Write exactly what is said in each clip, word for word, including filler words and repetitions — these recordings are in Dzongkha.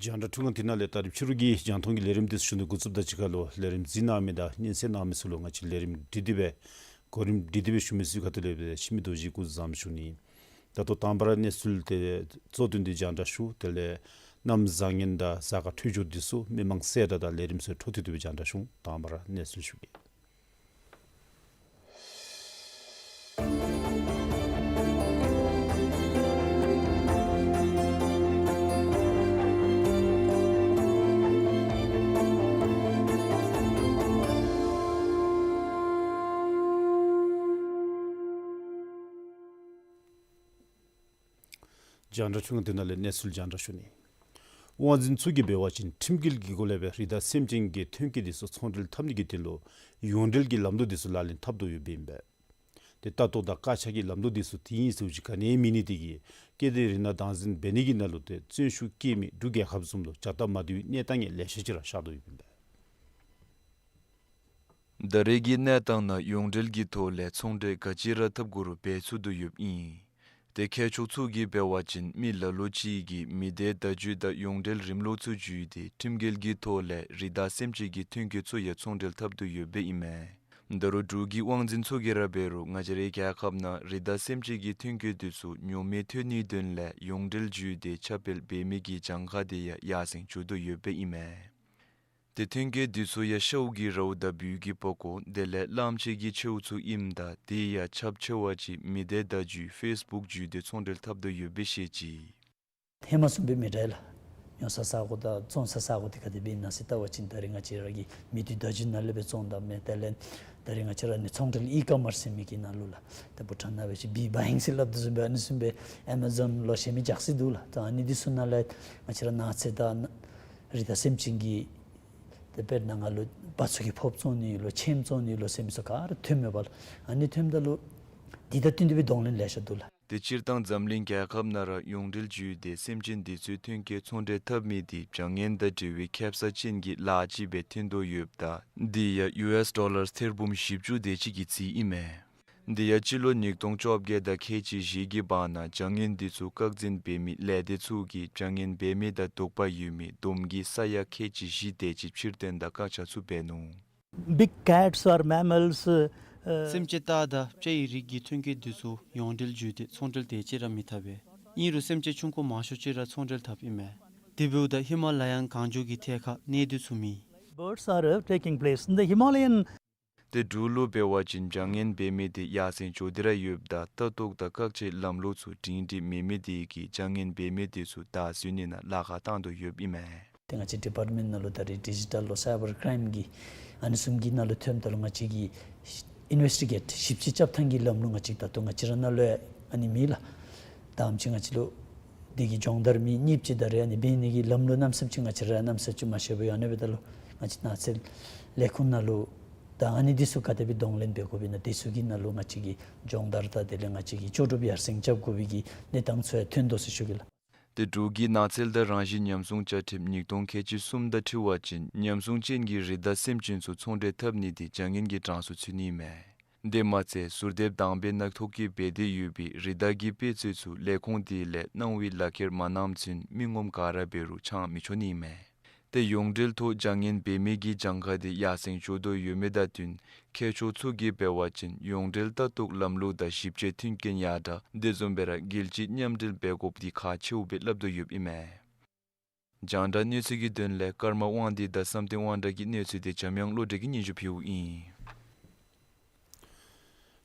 རྒྱང་བསྒྲགས་འཕྲུལ་ཁང་འདི་ནང་ལས་ད་རིས་ཕྱི་རུ་གི་རྒྱང་མཐོང་གི་ལས་རིམ་འདི་ཚུ་ཞུ་ནི་འགོ་བཙུགསཔ་ད་གཅིག་ཁར་ལུ་ལས་རིམ་གཟིགས་གནང་མི་དང་སྙན་གསན་གནང་མི་ཚུ་ལུ་ང་བཅས་ལས་རིམ་སྒྲིག་སྟེ་སྦེ་གོ་རིམ་སྒྲིག་སྟེ་སྦེ་ཞུ་མི་ཚུ་གི་ཁ་ཐུག་ལས་སྦེ་འཆི་མེད་རྡོ་རྗེ་སྐུ་གཟུགས་བཟང་པོ་ཞུ་ནི། ད་ལྟོ་དང་པ་ར་གནས་ཚུལ་དེ་གཙོ་དོན་དེ་རྒྱང་བསྒྲགས་ཞུ། དེ་ལས་གནམ་བཟང་ངན་དང་གཟའ་སྐར་འཕྲོད་སྦྱོར་འདི་ཚུ་མི་མང་གསལ་བསྒྲགས་དང་ལས་རིམ་ཚུ་འཕྲོ་མཐུད་དེ་སྦེ་རྒྱང་བསྒྲགས་ཞུ། དང་པ་ར་གནས་ཚུལ་ཞུ་གེ། རྒྱང་བསྒྲགས་འཕྲུལ་ཁང་འདི་ནང་ལས་གནས་ཚུལ་རྒྱང་བསྒྲགས་ཞུ་ནི། དབང་འཛིན་ཚུ་གིས་འབད་བ་ཅིན་ཁྲིམས་འགལ་གྱི་སྒོ་ལས་སྦེ་རི་དྭགས་སེམས་ཅན་གྱི་ཐོན་སྐྱེད་འདི་ཚུ་ཚོང་འབྲེལ་འཐབ་ནི་གི་དོན་ལུ་ཡོངས་འབྲེལ་གྱི་ལམ་ལུགས་འདི་ཚུ་ལག་ལེན་འཐབ་དོ་ཡོདཔ་ཨིན་པས། ཏེ་ལྟ་རྟོག་དང་བཀག་ཆ་གི་ལམ་ལུགས་འདི་ཚུ་དེ་ཨིན་ཟེར་བ་ཅིན་ག་ནི་ཡང་མེད་ནི་དེ་གིས་སྐྱེ་ལྡན་རི་ནགས་བདག་འཛིན་འབད་ནི་གི་ནང་ལུ་ཏེ་བརྩོན་ཤུགས་བསྐྱེད་མི་འབྲུག་རྒྱལ་ཁབ་བཟུམ་ལུ་བྱ་སྟབས་མ་བདེ་བའི་གནས་སྟངས་ཡང་ལེ་ཤ་ཅིག་ར་ཤར་དོ་ཡོདཔ་ཨིན་པས། ད་རེས་ཀྱི་གནས་སྟངས་ནང་ཡོངས་འབྲེལ་གྱི་ཐོག་ལས་ཚོང་འབྲེལ་ག་ཅི་ར་འཐབ་དགོ་རུང་འབད་ཚུགས་དོ་ཡོདཔ་ཨིན། ཏེ་མཁས་མཆོག་ཚུ་གིས་འབད་བ་ཅིན་མི་ལ་ལུ་ཅིག་གིས་མི་སྡེ་བརྡ་བརྒྱུད་དང་ཡོངས་འབྲེལ་རིམ་ལུགས་ཚུ་བརྒྱུད་དེ་ཁྲིམས་འགལ་གྱི་ཐོག་ལས་རི་དྭགས་སེམས་ཅན་གྱི་ཐོན་སྐྱེད་ཚུ་ཡང་ཚོང་འབྲེལ་འཐབ་དོ་ཡོདཔ་ཨིན་མས། ད་རུང་འབྲུག་གི་དབང་འཛིན་ཚུ་གིས་ར་འབད་རུང་ང་བཅས་རའི་རྒྱལ་ཁབ་ནང་རི་དྭགས་སེམས་ཅན་གྱི་ཐོན་སྐྱེད་འདི་ཚུ་ཉོ་མི་ཐོན་ནིའི་དོན་ལས་ཡོངས་འབྲེལ་བརྒྱུད་དེ་ཁྱབ་སྤེལ་འབད་མི་གི་གྱངས་ཁ་དེ་ཡང་ཡར་སེང་འགྱོ་དོ་ཡོདཔ་ཨིན་མས། ཏེ་ཐོན་སྐྱེད་འདི་ཚུ་ཡང་ཤཝ་གི་རཝ་དང་སྦུལ་གྱི་པགས་ཀོ་དེ་ལས་གླངམོ་ཆེ་གི་མཆེཝ་ཚུ་ཨིནམ་ད་དེ་ཡང་ཁྱབ་ཆེ་བ་ཅིག་མི་སྡེ་བརྡ་བརྒྱུད་ཕེསི་བུཀ་བརྒྱུད་དེ་ཚོང་འབྲེལ་འཐབ་དོ་ཡོདཔ་སྦེ་བཤད་ཅི། ཧེ་མ་བཟུམ་སྦེ་མི་འདྲ་ལགས། ཉོ་ས་ས་གོ་དང་བཙོང་ས་ས་གོ་དེ་ག་དེ་སྦེ་ཨིན་ན་ཟེར་བལྟ་བ་ཅིན་ད་རེས་ང་བཅས་ར་གི་མི་བརྡ་བརྡ་བརྒྱུད་ནང་ལས་སྦེ་བཙོང་ད་མས། དེ་ལས་ད་རེས་ང་བཅས་ར་ནི་ཚོང་འབྲེལ་ཨི་ཀོ་མརསི་ཟེར་མི་གི་ནང་ལུ་ལགས། ད་བུ་ཊཱན་ནང་འབད་བ་ཅིན་བི་བཱ་ཡིང་ཟེར་སླབ་དོ་བཟུམ་སྦེ་ཨ་ནི་བཟུམ་སྦེ་ཨེ་མ་ཛོན་ལོ་ཟེར་མི་རྒྱགས་སྲོལ་འདུག་ལགས། ད་ཨ་ནི་འདི་ཚུ་ནང་ལས་ང་བཅས་ར་ནགས་ཚལ་དང་རི་དྭགས་སེམས་ཅན་གྱི་ཏེ་དཔེར་ན་ང་ལུ་བ་ཚུ་གི་ཕོརཔ་བཙོང་ནི་ལོ་ཁྱེམ་བཙོང་ནི་ལོ་ཟེར་མི་ཚུ་ག་ར་ཐོནམ་མས་པ་ལགས། ཨ་ནི་ཐོནམ་ད་ལུ་འདི་དང་བསྟུན་ཏེ་སྦེ་གདོང་ལེན་ལེ་ཤ་འདུག་ལགས། ཏེ་སྤྱིར་བཏང་འཛམ་གླིང་རྒྱལ་ཁབ་ནང་ར་ཡོངས་འབྲེལ་བརྒྱུད་དེ་སེམས་ཅན་འདི་ཚུའི་ཐོན་སྐྱེད་ཚོང་འབྲེལ་འཐབ་མི་འདི་བྱ་ངན་དང་འབྲེལ་བའི་ཁེབ་ས་ཅན་གྱི་ལཱ་ཅིག་སྦེ་ཐོན་དོ་ཡོདཔ་ད་འདི་ཡང་ཡུ་ཨེསི་ཌོ་ལར་ཐེར་འབུམ་བཞི་བཅུ་དེ་ཅིག་གི་རྩིས་ཨིན་མས། འདི་ཡང་སྤྱི་ལོ་ཉིས་སྟོང་བཅོ་བརྒྱད་དང་ཁལ་གཅིག་བཞི་གི་བར་ན་བྱ་ངན་འདི་ཚུ་བཀག་འཛིན་འབད་མི་ལས་སྡེ་ཚུ་གིས་བྱ་ངན་འབད་མི་དང་དོགས་པ་ཡོད་མི་བསྡོམས་ཀྱིས་ས་ཡ་ཁལ་གཅིག་བཞི་དེ་ཅིག་ཕྱིར་འཐེན་དང་བཀག་ཆ་ཚུ་འབད་ནུག། Big cats or mammals, uh, སེམས་ཅན་སྟག་དང་སྤྱ་ཡི་རིགས་ཀྱི་ཐོན་སྐྱེད་འདི་ཚུ་ཡོངས་འབྲེལ་བརྒྱུད་དེ་ཚོང་འབྲེལ་དེ་ཅིག་ར་མི་འཐབ་པས། ཨིན་རུང་སེམས་ཅན་ཆུང་ཀུ་མང་ཤོས་ཅིག་ར་ཚོང་འབྲེལ་འཐབ་ཨིན་མས། དེ་འབདཝ་ད་ཧི་མ་ལ་ཡཱན་གངས་ལྗོངས་ཀྱི་ཐད་ཁར་གནས་སྡུད་ཚུགས་མེད། Birds are, uh, taking place in the Himalayan ཏེ་འབྲུག་ལུ་འབད་བ་ཅིན་བྱ་ངན་འབད་མི་དེ་ཡར་སེང་འགྱོ་སྟེ་ར་ཡོདཔ་ད་ལྟ་རྟོག་དང་བཀག་ཆའི་ལམ་ལུགས་ཚུ་སྒྲིང་སྒྲི་མེད་མི་དེ་གིས་བྱ་ངན་འབད་མི་དེ་ཚུ་བདའ་ཟུན་ནི་ནང་ལཱ་ཁག་བཏང་དོ་ཡོདཔ་ཨིན་མས། ཏེ་ང་བཅས་ཌི་པརཊ་མེནཊ་ནང་ལུ་ད་རེས་ཌི་ཇི་ཊལ་ལོ་སའི་བར་ཀྲའིམ་གྱི་ཨ་ནི་བཟུམ་གྱི་ནང་ལུ་ཐོནམ་ད་ལུ་ང་བཅས་ཀྱི་ཨིན་ཝེསི་ཊི་གེཊ་ཞིབ་དཔྱད་རྐྱབ་ཐངས་ཀྱི་ལམ་ལུགས་ང་བཅས་ད་ལྟོ་ང་བཅས་ར་ནང་ལུ་ཡང་ཨ་ནི་མེད་ལགས། ད་ཨ་ནེམ་ཅིག་ང་བཅས་ལུ་དེ་གི་སྦྱོང་བརྡར་མི་གཉིས་ཅིག་ད་རེས་ཨ་ནི་འབད་ནི་གི་ལམ་ལུགས་གནམ་མེད་ས་མེད་ཅིག་ང་བཅས་ར་གནམ་མེད་ས་མེད་ཅིག་མ་ཤེས་པར་ཡོད། ཨ་ནི་འབདཝ་ད་ལུ་ང་བཅས་ནགས་ཚལ་ལས་ཁུངས་ནང་ལུ་ ད་ཨ་ནི་འདི་ཚུ་ག་དེ་སྦེ་གདོང་ལེན་འབད་དགོཔ་ཨིན་ན་འདི་ཚུ་གི་ནང་ལུ་ང་བཅས་ཀྱིས་སྦྱོང་བརྡར་དང་དེ་ལས་ང་བཅས་ཀྱིས་ལྕོགས་གྲུབ་ཡར་སེང་རྐྱབ་དགོ་པའི་གི་གནས་སྟངས་ཚུ་ཡང་ཐོན་དོ་ཟེར་ཞུ་གེ་ལགས། ཏེ་འབྲུག་གི་ནགས་ཚལ་དང་རང་བཞིན་ཉམས་བཟུང་བཅའ་ཁྲིམས་ཉིས་སྟོང་ཁལ་གཅིག་གསུམ་དང་འཁྲིལ་བ་ཅིན་ཉམས་བཟུང་ཅན་གྱི་རི་དྭགས་སེམས་ཅན་ཚུ་ཚོང་འབྲེལ་འཐབ་ནི་འདི་བྱ་ངན་གྱི་གྲངས་སུ་ཚུད་ནི་མས། དེ་མ་ཚད་ཟུར་འདེབས་དང་པའི་ནང་ཐོ་བཀོད་འབད་དེ་ཡོད་པའི་རི་དྭགས་ཀྱི་དཔེ་མཛོད་ཚུ་ལས་ཁུངས་དེ་ལས་གནང་བའི་ལག་ཁྱེར་མ་གནངམ་ཚུན་མི་ངོམ་ག་ར་འབད་རུང་འཆང་མི་ཆོག་ནི་མས། ཏེ་ཡོངས་འབྲེལ་ཐོག་བྱ་ངན་འབད་མི་གི་གྱངས་ཁ་དེ་ཡར་སེང་འགྱོ་དོ་ཡོད་མི་དང་བསྟུན་མཁས་མཆོག་ཚུ་གིས་འབད་བ་ཅིན་ཡོངས་འབྲེལ་ལྟ་རྟོག་ལམ་ལུགས་དང་ཞིབ་དཔྱད་མཐུན་རྐྱེན་ཡར་དྲག་དེ་བཟུམ་སྦེ་ར་རྒྱལ་སྤྱི་མཉམ་འབྲེལ་འབད་དགོཔ་འདི་ཁག་ཆེཝ་སྦེ་སླབ་དོ་ཡོདཔ་ཨིན་མས། རྒྱང་བསྒྲགས་གནས་ཚུལ་གྱི་དོན་ལས་ཀརྨ་དབང་འདུས་དང་བསམ་གཏན་དབང་གྲགས་ཀྱི་གནས་ཚུལ་དེ་འཇམ་དབྱངས་བློ་གྲོས་ཀྱིས་སྙན་ཞུ་ཕུལཝ་ཨིན།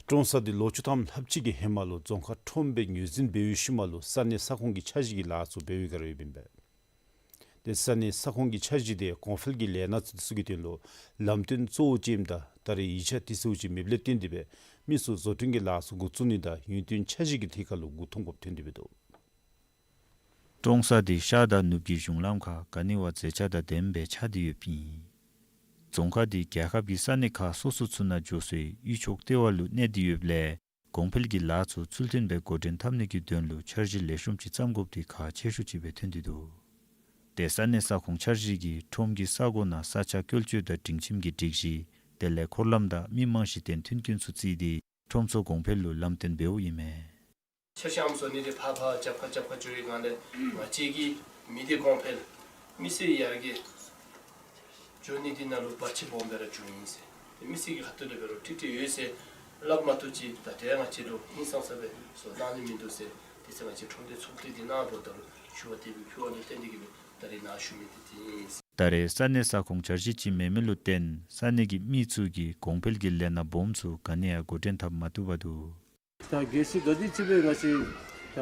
ཀྲོང་གསར་འདི་ལོ་བཅུ་ཐམ་ལྷགཔ་ཅིག་གི་ཧེ་མ་ལུ་རྫོང་ཁག་ཁྲོམ་སྦེ་ངོས་འཛིན་འབད་བའི་ཤུལ་མ་ལུ་ས་གནས་ས་ཁོངས་ཀྱི་འཆར་གཞི་གི་ལཱ་ཚུ་འབད་བའི་བསྒང་ར་ཡོདཔ་ཨིན་པས། ཏེ་ས་གནས་ས་ཁོངས་ཀྱི་འཆར་གཞི་དེ་གོང་འཕེལ་གྱི་ལས་སྣ་ཚུ་དེ་ཚུ་གི་དོན་ལུ་ལམ་སྟོན་གཙོ་བོ་ཅིག་ཨིནམ་ད་ད་རེས་ཡིག་ཆ་དེ་ཚུ་ཅིག་མེདཔ་ལས་བརྟེན་ཏེ་སྦེ་མི་ཚུ་བཟོ་སྐྲུན་གྱི་ལཱ་ཚུ་འགོ་བཙུགས་ནི་དང་ཡུན་བརྟན་འཆར་གཞི་གི་ཐད་ཁར་ལུ་མགུ་འཐོམ་དགོཔ་ཐོན་ཏེ་སྦེ་འདུག། ཀྲོང་གསར་འདི་ཤར་དང་ནུབ་ཀྱི་གཞུང་ལམ་ཁར་ག་ནི་བ་མཛེས་ཆ་དང་ལྡནམ་སྦེ་ཆགས་ཏེ་ཡོདཔ་ཨིན། རྫོང་ཁག་འདི་རྒྱལ་ཁབ་ཀྱི་ས་གནས་ཁག་སོ་སོ་ཚུ་ནང་འགྱོ་སའི་ཡུལ་ཕྱོགས་ལྟེ་བ་ལུ་གནས་ཏེ་ཡོདཔ་ལས་གོང་འཕེལ་གྱི་ལཱ་ཚུ་ཚུལ་མཐུན་སྦེ་འགོ་འདྲེན་འཐབ་ནི་གི་དོན་ལུ་འཆར་གཞི་ལེགས་ཤོམ་ཅིག་བརྩམ་དགོཔ་འདི་ཁག་ཆེ་ཤོས་ཅིག་སྦེ་ཐོན་ཏེ་འདུག། ཏེ་ས་གནས་ས་ཁོངས་འཆར་གཞི་གིས་ཁྲོམ་གྱི་ས་གོ་ནང་ས་ཆ་བཀོལ་སྤྱོད་དང་སྒྲིང་ཁྱིམ་གྱི་སྒྲིག་གཞི་དེ་ལས་འཁོར་ལམ་དང་མི་མང་གཞི་རྟེན་མཐུན་རྐྱེན་ཚུ་བརྩིས་ཏེ་ཁྲོམ་ཚུ་གོང་འཕེལ་ལུ་ལམ་སྟོན་འབདཝ་ཨིན་མས། འཆར་གཞི་ཨམ་སྲུ་ནི་དེ་ཕར་ཕར་རྒྱབ་ཁར་རྒྱབ་ཁར་འགྱོ་བའི་སྒང་ལས་ང་བཅས་ཀྱི་མི་སྡེ་གོང་འཕེལ་མི་སེར་ཡར་རྒྱས་འགྱོ་ནི་དེ་ནང་ལུ་བར་ཆད་སྦོམ་སྦེ་ར་འགྱོཝ་ཨིན་ཟེར། མི་སེར་གྱི་ཁ་ཐུག་ལས་འབད་རུང་ཁྲིག་ཁྲི་ཡོད་ཟེར་སླབ་མ་བཏུབ་ཅིག་ད་ཏེ་ང་བཅས་ལུ་ཧིང་སངས་ས་སྦེ་བཟོ་གནང་ནི་མིན་འདུག་ཟེར། དེ་ཚེ་ང་བཅས་ཁྲོམ་སྡེ་ཚོགས་སྡེ་འདི་ནང་འབོ་ད་ལུ་ཞུ་བ་དེ་སྦེ་ཕུལ་བ་ལུ་བརྟེན་ཏེ་གིས་སྦེ་ད་རེས་ནཱ་ཞུ་མི་དེ་དེ་ཨིན་ཟེར། ད་རེས་ས་གནས་ས་ཁོངས་འཆར་གཞི་ཅིག་མེད་མི་ལུ་བརྟེན་ས་གནས་ཀྱི་མི་ཚུ་གིས་གོང་འཕེལ་གྱི་ལས་སྣ་སྦོམ་ཚུ་ག་ནི་ཡང་འགོ་འདྲེན་འཐབ་མ་བཏུབ་པར་འདུག། ད་གལ་སྲིད་ད་འདི་ཅིག་སྦེ་ང་བཅས་ད་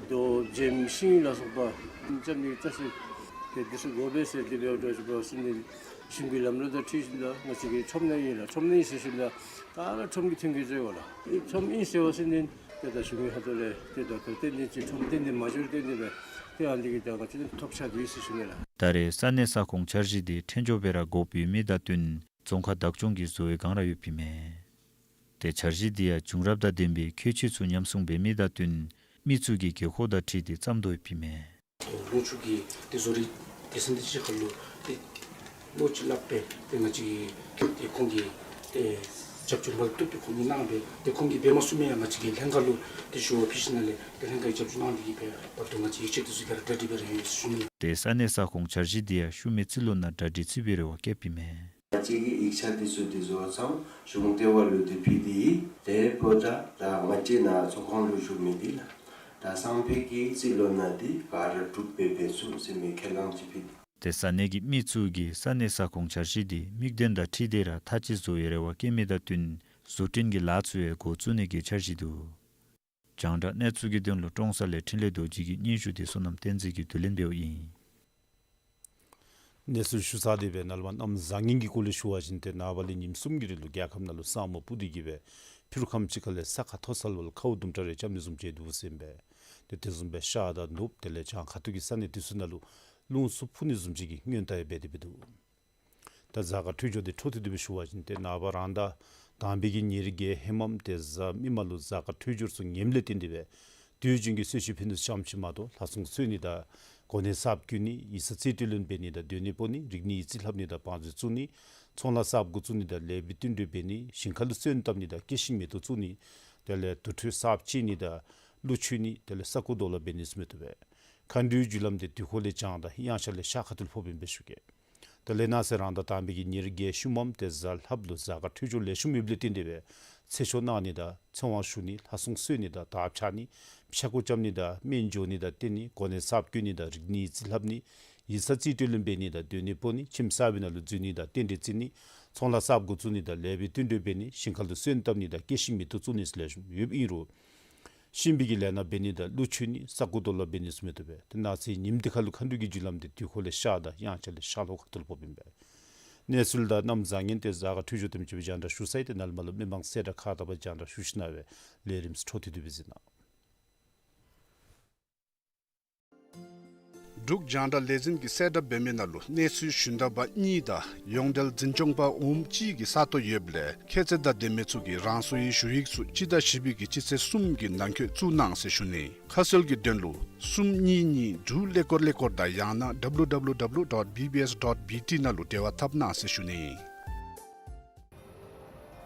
རྡོ་བྱེམ་ཤིང་ལ་སོགས་པ་རྐྱབ་ནི་ཅིག་ཏེ་འདི་ཚུ་དགོ་པས་ཟེར་དེ་སྦེ་འགྱོ་ཞིནམ་ལས་གཞུང་གི་ལམ་ལུགས་དང་འཁྲིལ་ཞིནམ་ལས་ང་བཅས་ཀྱི་ཁྲོམ་ནང་ཨིན་ལགས། ཁྲོམ་ནང་ཨིན་ཟེར་ཞིནམ་ལས་ད་ར་ཁྲོམ་གྱི་མཐུན་རྐྱེན་ཟེར་བ་ལགས། ཁྲོམ་ཨིན་ཟེར་བ་ཟེར་ནི་ཏེ་ད་གཞུང་གི་ཁ་ཐུག་ལས་ཏེ་ད་ད་ཏན་ཏན་ཅིག་ཁྲོམ་ཏན་ཏན་མ་འགྱོ་བར་བརྟེན་ཏེ་སྦེ་ཏེ་ཨ་ནི་གིས་ད་ང་བཅས་ཐོགས་ཆགས་ཏེ་ཡོད་ཟེར་ཞུ་ནི་ལགས། ད་རེས་ས་གནས་ས་ཁོངས་འཆར་གཞི་དེ་ཁྲིམས་འགྱུར་སྦེ་ར་དགོཔ་ཡོད་མི་དང་བསྟུན་རྫོང་ཁག་བདག་སྐྱོང་གིས་བཟོ་བའི་བསྒང་ར་ཡོདཔ་ཨིན་མས། ཏེ་འཆར་གཞི་འདི་ཡང་བྱུང་རབས་དང་ལྡན་པའི་ཁྱད་ཆོས་ཚུ་ཉམས་སྲུང་འབད་མི་དང་བསྟུན་མི་ཚུ་གི་དགོས་མཁོ་དང་འཁྲིལ་ཏེ་བརྩམ་དོ་ཡོདཔ་ཨིན་མས། ལུང་ཕྱུགས་ཀྱི་དེ་བཟོ་རིག་སྡེ་ཚན་དེ་ཅིག་ཁར་ལུ་ཏེ་བློ་ཅིག་སླབ་སྦེ་ཏེ་ང་བཅས་ཀྱིས་ཏེ་ཁོང་གིས་ཏེ་རྒྱབ་སྐྱོར་མ་བཏུབ་སྟེ་ཁོང་གིས་གནང་སྦེ་ཏེ་ཁོང་གིས་འབད་མ་ཚུགས་མི་ཡང་ང་བཅས་ཀྱིས་ལྷན་ཁག་ལུ་ཏེ་ཞུ་བ་ཕུལ་ཞིནམ་ལས་ཏེ་ལྷན་ཁག་གིས་རྒྱབ་སྐྱོར་གནང་སྟེ་གིས་སྦེ་བར་དུ་ང་བཅས་ཡིག་ཆ་དེ་ཚུ་ག་ར་གྲ་སྒྲིག་འབད་ར་ཡོད་ཟེར་ཞུ་ནི། ཏེ་ས་གནས་ས་ཁོངས་འཆར་གཞི་འདི་ཡང་ཤུལ་མའི་རྩིས་ལོ་ནང་གྲ་སྒྲིག་རྩིས་འབད་རེ་བ་བསྐྱེདཔ་ཨིན་མས། ང་བཅས་ཀྱིས་ཡིག་ཆ་དེ་ཚུ་དེ་བཟོ་ཚར་གཞུང་ལྟེ་བ་ལུ་དེ་ཕུལ་ཏེ་ཡོད། དེ་འབདཝ་ད་ད་ང་བཅས་ནཱ་ཚོགས་ཁང་ལུ་བཞུགས་མི་དེ་ལགས། ད་སང་ཕོད་ཀྱི་རྩིས་ལོ་ནང་དེ་ག་ར་གྲུབ་སྦེ་འབད་ཚུགས་ཟེར་མི་ཁས་བླངས་ཅིག་ཕུལ་ཏེ། ཏེ་ས་གནས་ཀྱི་མི་ཚུ་གིས་ས་གནས་ས་ཁོངས་འཆར་གཞི་དེ་དམིགས་དོན་དང་འཁྲིལ་ཏེ་ར་མཐའ་དཔྱད་བཟོ་བའི་རེ་བ་བསྐྱེད་མི་དང་བསྟུན་བཟོ་སྐྲུན་གྱི་ལཱ་ཚུ་ཡང་འགོ་བཙུགས་ནི་གི་འཆར་གཞི་འདུག། རྒྱང་བསྒྲགས་གནས་ཚུལ་གྱི་དོན་ལུ་ཀྲོང་གསར་ལས་འཕྲིན་ལས་རྡོ་རྗེ་གི་སྙན་ཞུ་དེ་བསོད་ནམས་བསྟན་འཛིན་གྱིས་བསྡུ་ལེན་འབདཝ་ཨིན། གནས་ཚུལ་ཞུ་ཚར་ཏེ་སྦེ་ནཱ་ལས་མར་གནམ་བཟང་ངན་གྱི་སྐོར་ལས་ཞུ་བ་ཅིན་ཏེ་ནངས་པ་ལས་ཉིནམ་གསུམ་གྱི་རིང་ལུ་རྒྱལ་ཁབ་ནང་ལུ་ས་སྨུག་སྤུབས་ཏེ་གིས་སྦེ་ཕྱི་རུ་ཁམས་ཅིག་ཁ་ལས་ས་ཁ་མཐོ་ས་ལུ་ཁཝ་དུམ་གྲ་རེ་རྐྱབ་ནི་བཟུམ་ཅིག་འདུག་ཟེར་ཨིན་པས། ཏེ་དེ་བཟུམ་སྦེ་ཤར་དང་ནུབ་དེ་ལས་བྱང་ཁ་ཐུག་གི་ས་གནས་དེ་ཚུ་ནང་ལུ་རླུང་འཚུབ་འཕུ་ནི་བཟུམ་ཅིག་གི་སྔོན་བརྡ་ཡང་འབད་དེ་སྦེ་འདུག། ད་གཟའ་སྐར་འཕྲོད་སྦྱོར་དེ་འཕྲོ་མཐུད་དེ་སྦེ་ཞུ་བ་ཅིན་ཏེ་ནངས་པ་རང་ཟླ་དང་པའི་གི་ཉེར་བརྒྱད་ཧེ་མམ་ཏེ་གཟའ་མིག་དམར་ལུ་གཟའ་སྐར་འཕྲོད་སྦྱོར་ཚུ་ངནམ་ལས་བརྟེན་ཏེ་སྦེ་དུས་རྒྱུན་གྱི་གསོལ་མཆོད་ཕུལ་ནི་ཙམ་ཅིག་མ་གཏོགས་ལྷ་སྲུང་གསོལ་ནི་དང་གོ་གནས་གསརཔ་བསྐོ་ནི་ཡིག་ཚང་རྩིས་སྤྲོད་ལེན་འབད་ནི་དང་སྡོད་གནས་སྤོ་ནི་རིག་གནས་ཡིག་རྩིས་ལྷབ་ནི་དང་བང་མཛོད་བཙུགས་ནི་ཚོང་ལཱ་གསརཔ་འགོ་བཙུགས་ནི་དང་ལེགས་པའི་བསྟུན་གྲོས་འབད་ནི་ཞིང་ཁ་ལུ་སོན་བཏབ་ནི་དང་སྐྱེད་ཤིང་མེ་ཏོག་བཙུགས་ནི་དེ་ལས་དུར་ཁྲོད་གསརཔ་བཅད་ནི་དང་ཀླུ་མཆོད་ནི་དེ་ལས་ས་རྐོ་རྡོ་སླག་འབད་ནི་ཚུ་མི་བཏུབ་པས། མཁའ་འགྲོའི་རྒྱུ་ལམ་དེ་དུས་འཁོར་ལས་བྱང་དང་དབྱངས་འཆར་ལས་ཤར་ཁ་ཐུག་ལུ་ཕོགཔ་ཨིན་པས་ཞུ་གེ། དེ་ལས་ནངས་པ་རང་ཟླ་དང་པའི་གི་ཉེར་བརྒྱད་ཤུལ་མམ་ཏེ་གཟའ་ལྷགཔ་ལུ་གཟའ་སྐར་འཕྲོད་སྦྱོར་ལེགས་ཤོམ་ཡོདཔ་ལས་བརྟེན་ཏེ་སྦེ་ཚེ་ཆོག་གནང་ནི་དང་ཚེ་དབང་ཞུ་ནི་ལྷ་སྲུང་གསོལ་ནི་དང་དར་འཕྱར་ནི་ཕྱག་སྐོར་རྐྱབ་ནི་དང་སྨན་འཇོ་ནི་དང་བསྟེན་ནི་གོ་གནས་གསརཔ་བསྐོ་ནི་དང་རིག་གནས་ཡིག་རྩིས་ལྷབ་ནི་ཡིག་ཚང་རྩིས་སྤྲོད་ལེན་འབད་ནི་དང་སྡོད་གནས་སྤོ་ནི་ཁྱིམ་གསར་པའི་ནང་ལུ་འཛུལ་ནི་དང་རྟེན་འབྲེལ་བརྩི་ནི་ཚོང་ལཱ་གསརཔ་འགོ་བཙུགས་ནི་དང་ལེགས་པའི་བསྟུན་གྲོས་འབད་ནི་ཞིང་ཁ་ལུ་སོན་བཏབ་ནི་དང་སྐྱེད་ཤིང་མེ་ཏོག་བཙུགས་ནི་ལེགས་ཤོམ་ཡོདཔ་ཨིན་རུང་གཤིན་པོའི་གི་ལས་སྣ་འབད་ནི་དང་ཀླུ་མཆོད་ནི་ས་རྐོ་རྡོ་སླག་འབད་ནི་ཚུ་མི་བཏུབ་པས། ཏེ་གནངས་ཚེ་ཉིནམ་འདི་ཁ་ལུ་མཁའ་འགྲོ་གི་རྒྱུ་ལམ་དེ་དུས་འཁོར་ལས་ཤར་དང་དབྱངས་འཆར་ལས་ཤར་ལྷོ་ཁ་ཐུག་ལུ་ཕོགཔ་ཨིན་པས། གནས་ཚུལ་དང་གནམ་བཟང་ངན་ཏེ་གཟའ་སྐར་འཕྲོད་སྦྱོར་དེམ་ཅིག་སྦེ་རྒྱང་བསྒྲགས་ཞུ་ཚར་ཡི། ཏེ་ནཱ་ལས་མར་ལུ་མི་མང་གསལ་བསྒྲགས་ཁག་དག་པ་རྒྱང་བསྒྲགས་ཞུ་ཞིནམ་ལས་ལས་རིམ་འཕྲོ་མཐུད་དེ་སྦེ་གཟིགས་གནང་། འབྲུག་རྒྱང་བསྒྲགས་ལས་འཛིན་གྱིས་གསལ་བསྒྲགས་འབད་མི་ནང་ལུ་གནས་ཚུལ་ཞུན་དག་པ་གཉིས་དང་ཡོངས་འབྲེལ་འཛིན་སྐྱོང་པ་འོགམ་གཅིག་གི་ས་སྟོང་ཡོདཔ་ལས་ཁྱད་ཚད་དང་ལྡན་མི་ཚུ་གིས་རང་སོའི་ཞུ་ཡིག་ཚུ་སྤྱི་ཟླ་བཞི་པའི་གི་སྤྱི་ཚེས་གསུམ་གྱི་ནང་འཁོད་བཙུགས་གནང་ཟེར་ཞུ་ནི། ཁ་གསལ་གྱི་དོན་ལུ་གསུམ་གཉིས་གཉིས་དྲུག་ཀླད་ཀོར་ཀླད་ཀོར་དང་ཡང་ན་W W W dot B B S dot B T ནང་ལུ་འབྲེལ་བ་འཐབ་གནང་ཟེར་ཞུ་ནི།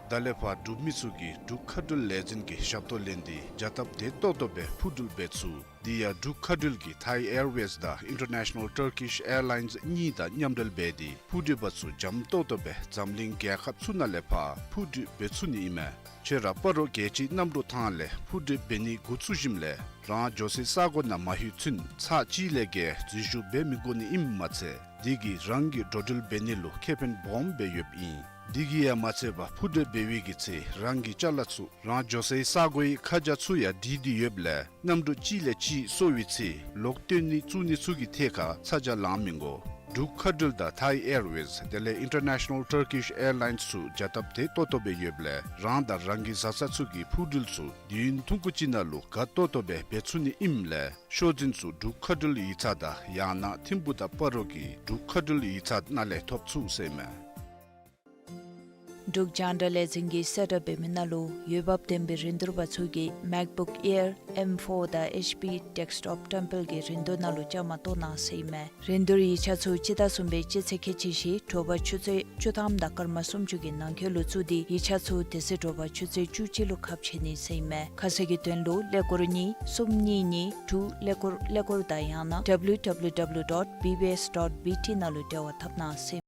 ད་ལས་ཕར་འབྲུག་མི་ཚུ་གིས་འབྲུག་མཁའ་འགྲུལ་ལས་འཛིན་གྱི་ཞབས་ཏོག་ལེན་ཏེ་བྱ་སྟབས་བདེ་ཏོག་ཏོ་སྦེ་འཕུར་འགྲུལ་འབད་ཚུགས། དེ་ཡང་འབྲུག་མཁའ་འགྲུལ་གྱིས་Thai Airways དང་International Turkish Airlines གཉིས་དང་མཉམ་འབྲེལ་འབད་དེ་འཕུར་འགྲུལ་པ་ཚུ་འཇམ་ཏོག་ཏོ་སྦེ་འཛམ་གླིང་རྒྱལ་ཁབ་ཚུ་ནང་ལས་ཕར་འཕུར་འགྲུལ་འབད་ཚུགས་ནི་ཨིན་མས། ཁྱོད་ར་སྤ་རོ་རྒྱལ་སྤྱིའི་གནམ་གྲུ་ཐང་ལས་འཕུར་འགྲུལ་འབད་ནི་འགོ་བཙུགས་ཞིནམ་ལས་རང་འགྱོ་སའི་ས་གོ་ནང་མ་ལྷོད་ཚུན་ཚར་གཅིག་ལས་བརྒལ་འཛུལ་ཞུགས་འབད་མི་དགོ་ནི་ཨིནམ་མ་ཚད་དེ་གིས་རང་གི་འགྲོ་འགྲུལ་འབད་ནི་ལུ་ཁེ་ཕན་སྦོམ་སྦེ་ཡོདཔ་ཨིན། དེ་གིས་ཡང་མ་ཚད་པར་འཕུར་འགྲུལ་འབད་བའི་གི་ཚེ་རང་གི་ཅ་ལ་ཚུ་རང་འགྱོ་སའི་ས་གོའི་ཁ་བྱང་ཚུ་ཡང་བྲིས་ཏེ་ཡོདཔ་ལས་གནམ་གྲུ་གཅིག་ལས་གཅིག་སོར་བའི་ཚེ་ལོག་བཏོན་ནི་བཙུགས་ནི་ཚུ་གི་ཐད་ཁར་ཚ་གྱང་ལང་མི་དགོ། འབྲུག་མཁའ་འགྲུལ་དང་Thai Airways དེ་ལས་International Turkish Airlines ཚུ་བྱ་སྟབས་བདེ་ཏོག་ཏོ་སྦེ་ཡོདཔ་ལས་རང་དང་རང་གི་བཟའ་ཚང་ཚུ་གི་འཕུར་འགྲུལ་ཚུ་དུས་ཡུན་ཐུང་ཀུ་ཅིག་ནང་ལུ་དགའ་ཏོག་ཏོ་སྦེ་འབད་ཚུགས་ནི་ཨིནམ་ལས་ཤོག་འཛིན་ཚུ་འབྲུག་མཁའ་འགྲུལ་ཡིག་ཚང་དང་ཡང་ན་ཐིམ་ཕུག་དང་སྤ་རོ་གི་འབྲུག་མཁའ་འགྲུལ་ཡིག་ཚང་ནང་ལས་ཐོབ་ཚུགས་ཟེར་ཨིན་མས། འབྲུག་རྒྱང་བསྒྲགས་ལས་འཛིན་གྱིས་གསལ་བསྒྲགས་འབད་མི་ནང་ལུ་འོས་འབབ་ལྡན་པའི་རིན་བསྡུར་པ་ཚུ་གིས་MacBook Air M four དང་H P desktop ཏེམ་པལ་གྱི་རིན་བསྡུར་ནང་ལུ་བཅའ་མར་གཏོགས་གནང་ཟེར་ཨིན་མས། རིན་བསྡུར་ཡིག་ཆ་ཚུ་སྤྱི་ཟླ་གསུམ་པའི་སྤྱི་ཚེས་ཁལ་གཅིག་བཞི་དྲོ་པ་ཆུ་ཚོད་བཅུ་ཐམ་དང་སྐར་མ་སུམ་ཅུ་གི་ནང་འཁོད་ལུ་བཙུགས་ཏེ་ཡིག་ཆ་ཚུ་དེ་ཚེ་དྲོ་པ་ཆུ་ཚོད་བཅུ་གཅིག་ལུ་ཁ་ཕྱེ་ནི་ཟེར་ཨིན་མས། ཁ་གསལ་གྱི་དོན་ལུ་ཀླད་ཀོར་གཉིས་གསུམ་གཉིས་གཉིས་དྲུག་ཀླད་ཀོར་ཀླད་ཀོར་དང་ཡང་ན W W W dot B B S dot B T ནང་ལུ་འབྲེལ་བ་འཐབ་གནང་ཟེར།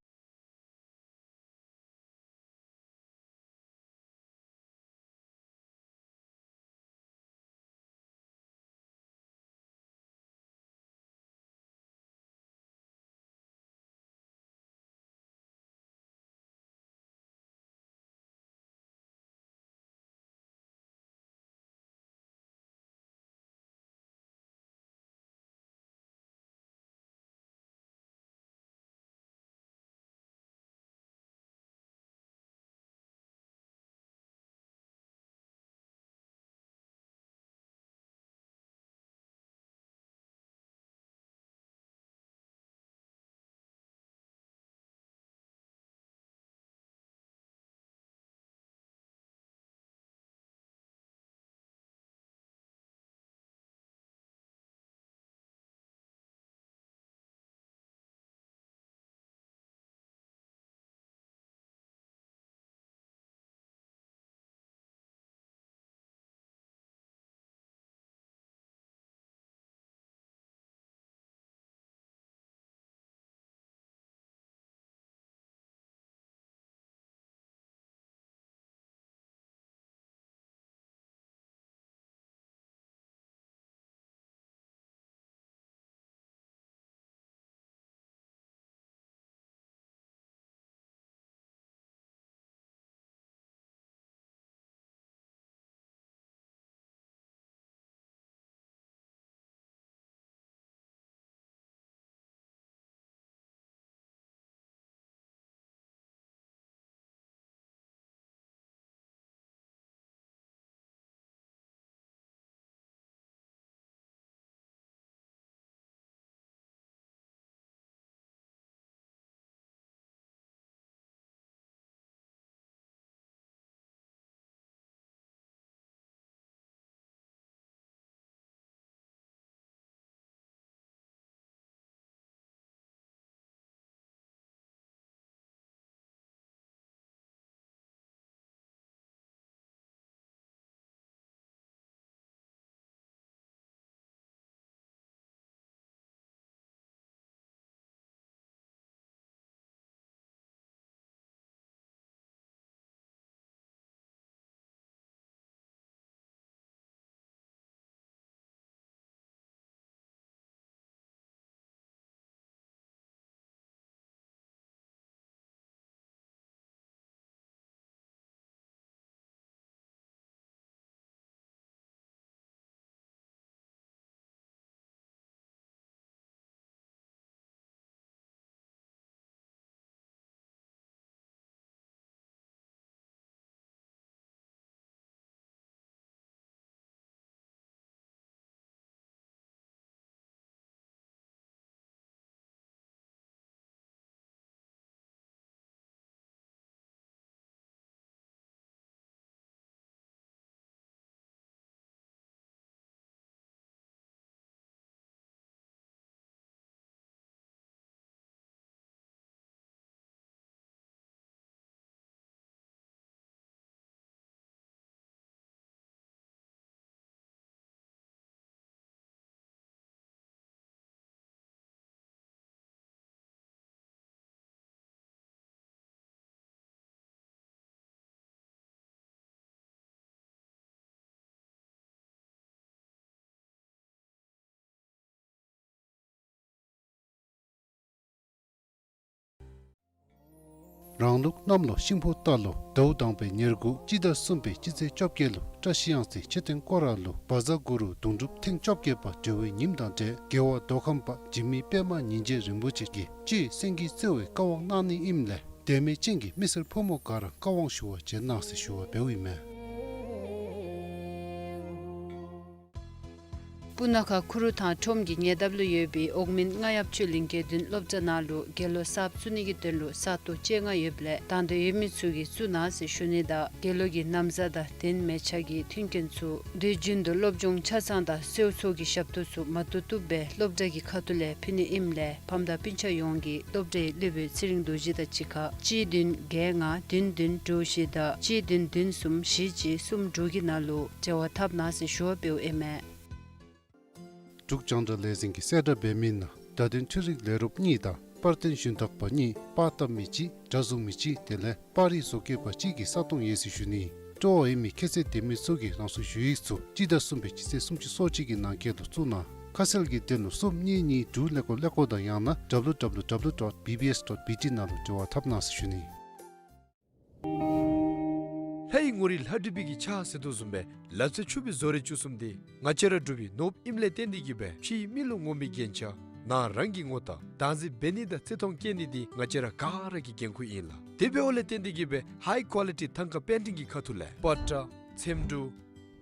རང་ལུགས་གནམ་ལོ་ཤིང་ཕོ་རྟ་ལོ་ཟླཝ་དང་པའི་ཉེར་དགུ་སྤྱི་ཟླ་གསུམ་པའི་སྤྱི་ཚེས་བཅོ་བརྒྱད་ལུ་བཀྲ་ཤིས་གཡང་རྩེ་མཆོད་རྟེན་སྐོར་ར་ལུ་བཛྲ་གུ་རུ་དུང་སྒྲུབ་ཐེངས་བཅོ་བརྒྱད་པ་གྲོལ་བའི་ཉིནམ་དང་འབྲེལ་རྒྱལ་བ་མདོ་ཁམས་པ་འཇིགས་མེད་པདྨ་ཉིན་བྱེད་རིན་པོ་ཆེ་གིས་སྤྱི་སེང་གེའི་རྩེ་བའི་བཀའ་དབང་གནང་ནི་ཨིནམ་ལས་དད་མོས་ཅན་གྱི་མི་སེར་ཕོ་མོ་ག་ར་བཀའ་དབང་ཞུ་བར་བྱོན་གནང་ཟེར་ཞུ་བ་འབདཝ་ཨིན་མས། སྤུ་ན་ཁ་ཁུ་རུ་ཐང་ཁྲོམ་གྱི་ཉེ་འདབས་ལུ་ཡོད་པའི་འོག་མིན་རྔ་ཡབ་ཆོས་གླིང་དགེ་འདུན་སློབ་གྲྭ་ནང་ལུ་དགེ་སློབ་གསརཔ་བཙུགས་ནི་གི་དོན་ལུ་ས་སྟོང་བཅོ་ལྔ་ཡོདཔ་ལས་དང་འདོད་ཡོད་མི་ཚུ་གིས་བཙུགས་གནང་ཟེར་ཞུ་ནི་དང་དགེ་སློབ་ཀྱི་ན་བཟའ་དང་གདན་མལ་ཆ་གི་མཐུན་རྐྱེན་ཚུ་དུས་རྒྱུན་དུ་སློབ་སྦྱོང་ཆ་ཚང་དང་གསོལ་ཚོགས་ཀྱི་ཞབས་ཏོག་ཚུ་མ་ཏོག་བཏུབ་སྦེ་སློབ་གྲྭ་གི་ཁ་ཐུག་ལས་ཕུལ་ནི་ཨིནམ་ལས་ཕམ་དང་སྤུན་ཆ་ཡོངས་ཀྱིས་སློབ་གྲྭའི་སློབ་དཔོན་ཚེ་རིང་རྡོ་རྗེ་དང་གཅིག་ཁར་གཅིག་བདུན་བརྒྱད་ལྔ་བདུན་བདུན་དྲུག་བཞི་དང་གཅིག་བདུན་བདུན་གསུམ་བཞི་གཅིག་གསུམ་དྲུག་གི་ནང་ལུ་འབྲེལ་བ་འཐབ་གནང་ཟེར་ཞུ་བ་འབདཝ་ཨིན་མས། འབྲུག་རྒྱང་བསྒྲགས་ལས་འཛིན་གྱིས་གསལ་བསྒྲགས་འབད་མི་ནང་བརྡ་དོན་འཕྲུལ་རིག་ལས་རོགསཔ་གཉིས་དང་པར་སྟོན་ཞུན་དག་པ་གཉིས་པར་བཏབ་མི་གཅིག་སྒྲ་བཟུང་མི་གཅིག་དེ་ལས་པར་རིས་བཟོ་མཁས་པ་གཅིག་གི་ས་སྟོང་ཡོད་ཟེར་ཞུ་ནི། སྤྲོ་བ་ཡོད་མི་ཁྱད་ཚད་ལྡན་མི་ཚུ་གིས་རང་སོའི་ཞུ་ཡིག་ཚུ་སྤྱི་ཟླ་གསུམ་པའི་སྤྱི་ཚེས་སུམ་ཅུ་སོ་གཅིག་གི་ནང་འཁོད་དུ་བཙུགས་གནང་། ཁ་གསལ་གྱི་དོན་ལུ་གསུམ་གཉིས་གཉིས་དྲུག་ཀླད་ཀོར་ཀླད་ཀོར་དང་ཡང་ན་www dot bbs dot bt ནང་ལུ་འབྲེལ་བ་འཐབ་གནང་ཟེར་ཞུ་ནི། ལྷའི་ངོ་རིས་ལྷ་བྲིས་པའི་གི་ཕྱག་ཟེར་དོ་བཟུམ་སྦེ་ལག་རྩལ་ཕྱུག་པའི་བཟོ་རིག་བཅུ་གསུམ་འདི་ང་བཅས་ར་འབྲུག་པའི་ནོར་བུ་ཨིནམ་ལས་བརྟེན་ཏེ་གིས་སྦེ་ཕྱིའི་མི་ལུ་ངོམ་པའི་རྒྱན་ཆ་ནང་རང་གི་ངོ་རྟགས་བདག་འཛིན་འབད་ནི་དང་བརྩི་མཐོང་བསྐྱེད་ནི་འདི་ང་བཅས་ར་ག་ར་གི་འགན་ཁུར་ཨིན་ལགས། དེ་འབདཝ་ལས་བརྟེན་ཏེ་གིས་སྦེ་ཧའི་ཀོ་ལི་ཊི་ཐང་ཀ་པེན་ཊིང་གི་ཁ་ཐུག་ལས་པ་ཏྲ་ཚེམ་དྲུབ་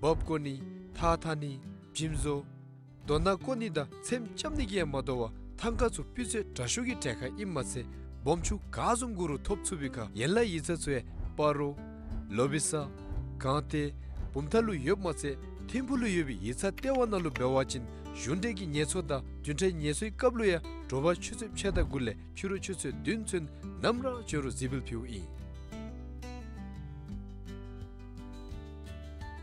འབག་བཀོ་ནི་ཐགས་འཐག་ནི་འཇིམ་བཟོ་རྡོ་ནག་བརྐོ་ནི་དང་ཚེམ་རྐྱབ་ནི་གིས་ཡང་མ་དོ་བར་ཐང་ཀ་ཚུ་སྤུས་ཚད་དྲག་ཤོས་ཀྱི་གྲལ་ཁར་ཨིནམ་མ་ཚད་སྦོམ་ཆུང་ག་བཟུམ་དགོ་རུང་ཐོབ་ཚུགས་པའི་ཁར་ཡན་ལག་ཡིག་ཚང་ཚུ་ཡང་སྤ་རོ་ལོ་བི་ས་སྒང་སྟེང་བུམ་ཐང་ལུ་ཡོདཔ་མ་ཚད་ཐིམ་ཕུག་ལུ་ཡོད་པའི་ཡིག་ཚང་ལྟེ་བ་ནང་ལུ་འབད་བ་ཅིན་གཞུང་འབྲེལ་གྱི་ངལ་གསོ་དང་བདུན་ཕྲག་ངལ་གསོའི་སྐབས་ལུ་ཡང་དྲོ་པ་ཆུ་ཚོད་ཕྱེད་དང་དགུ་ལས་ཕྱི་རུ་ཆུ་ཚོད་བདུན་ཚུན་ནམ་ར་འབྱོན་རུང་གཟིགས་འབུལ་ཕུལཝ་ཨིན།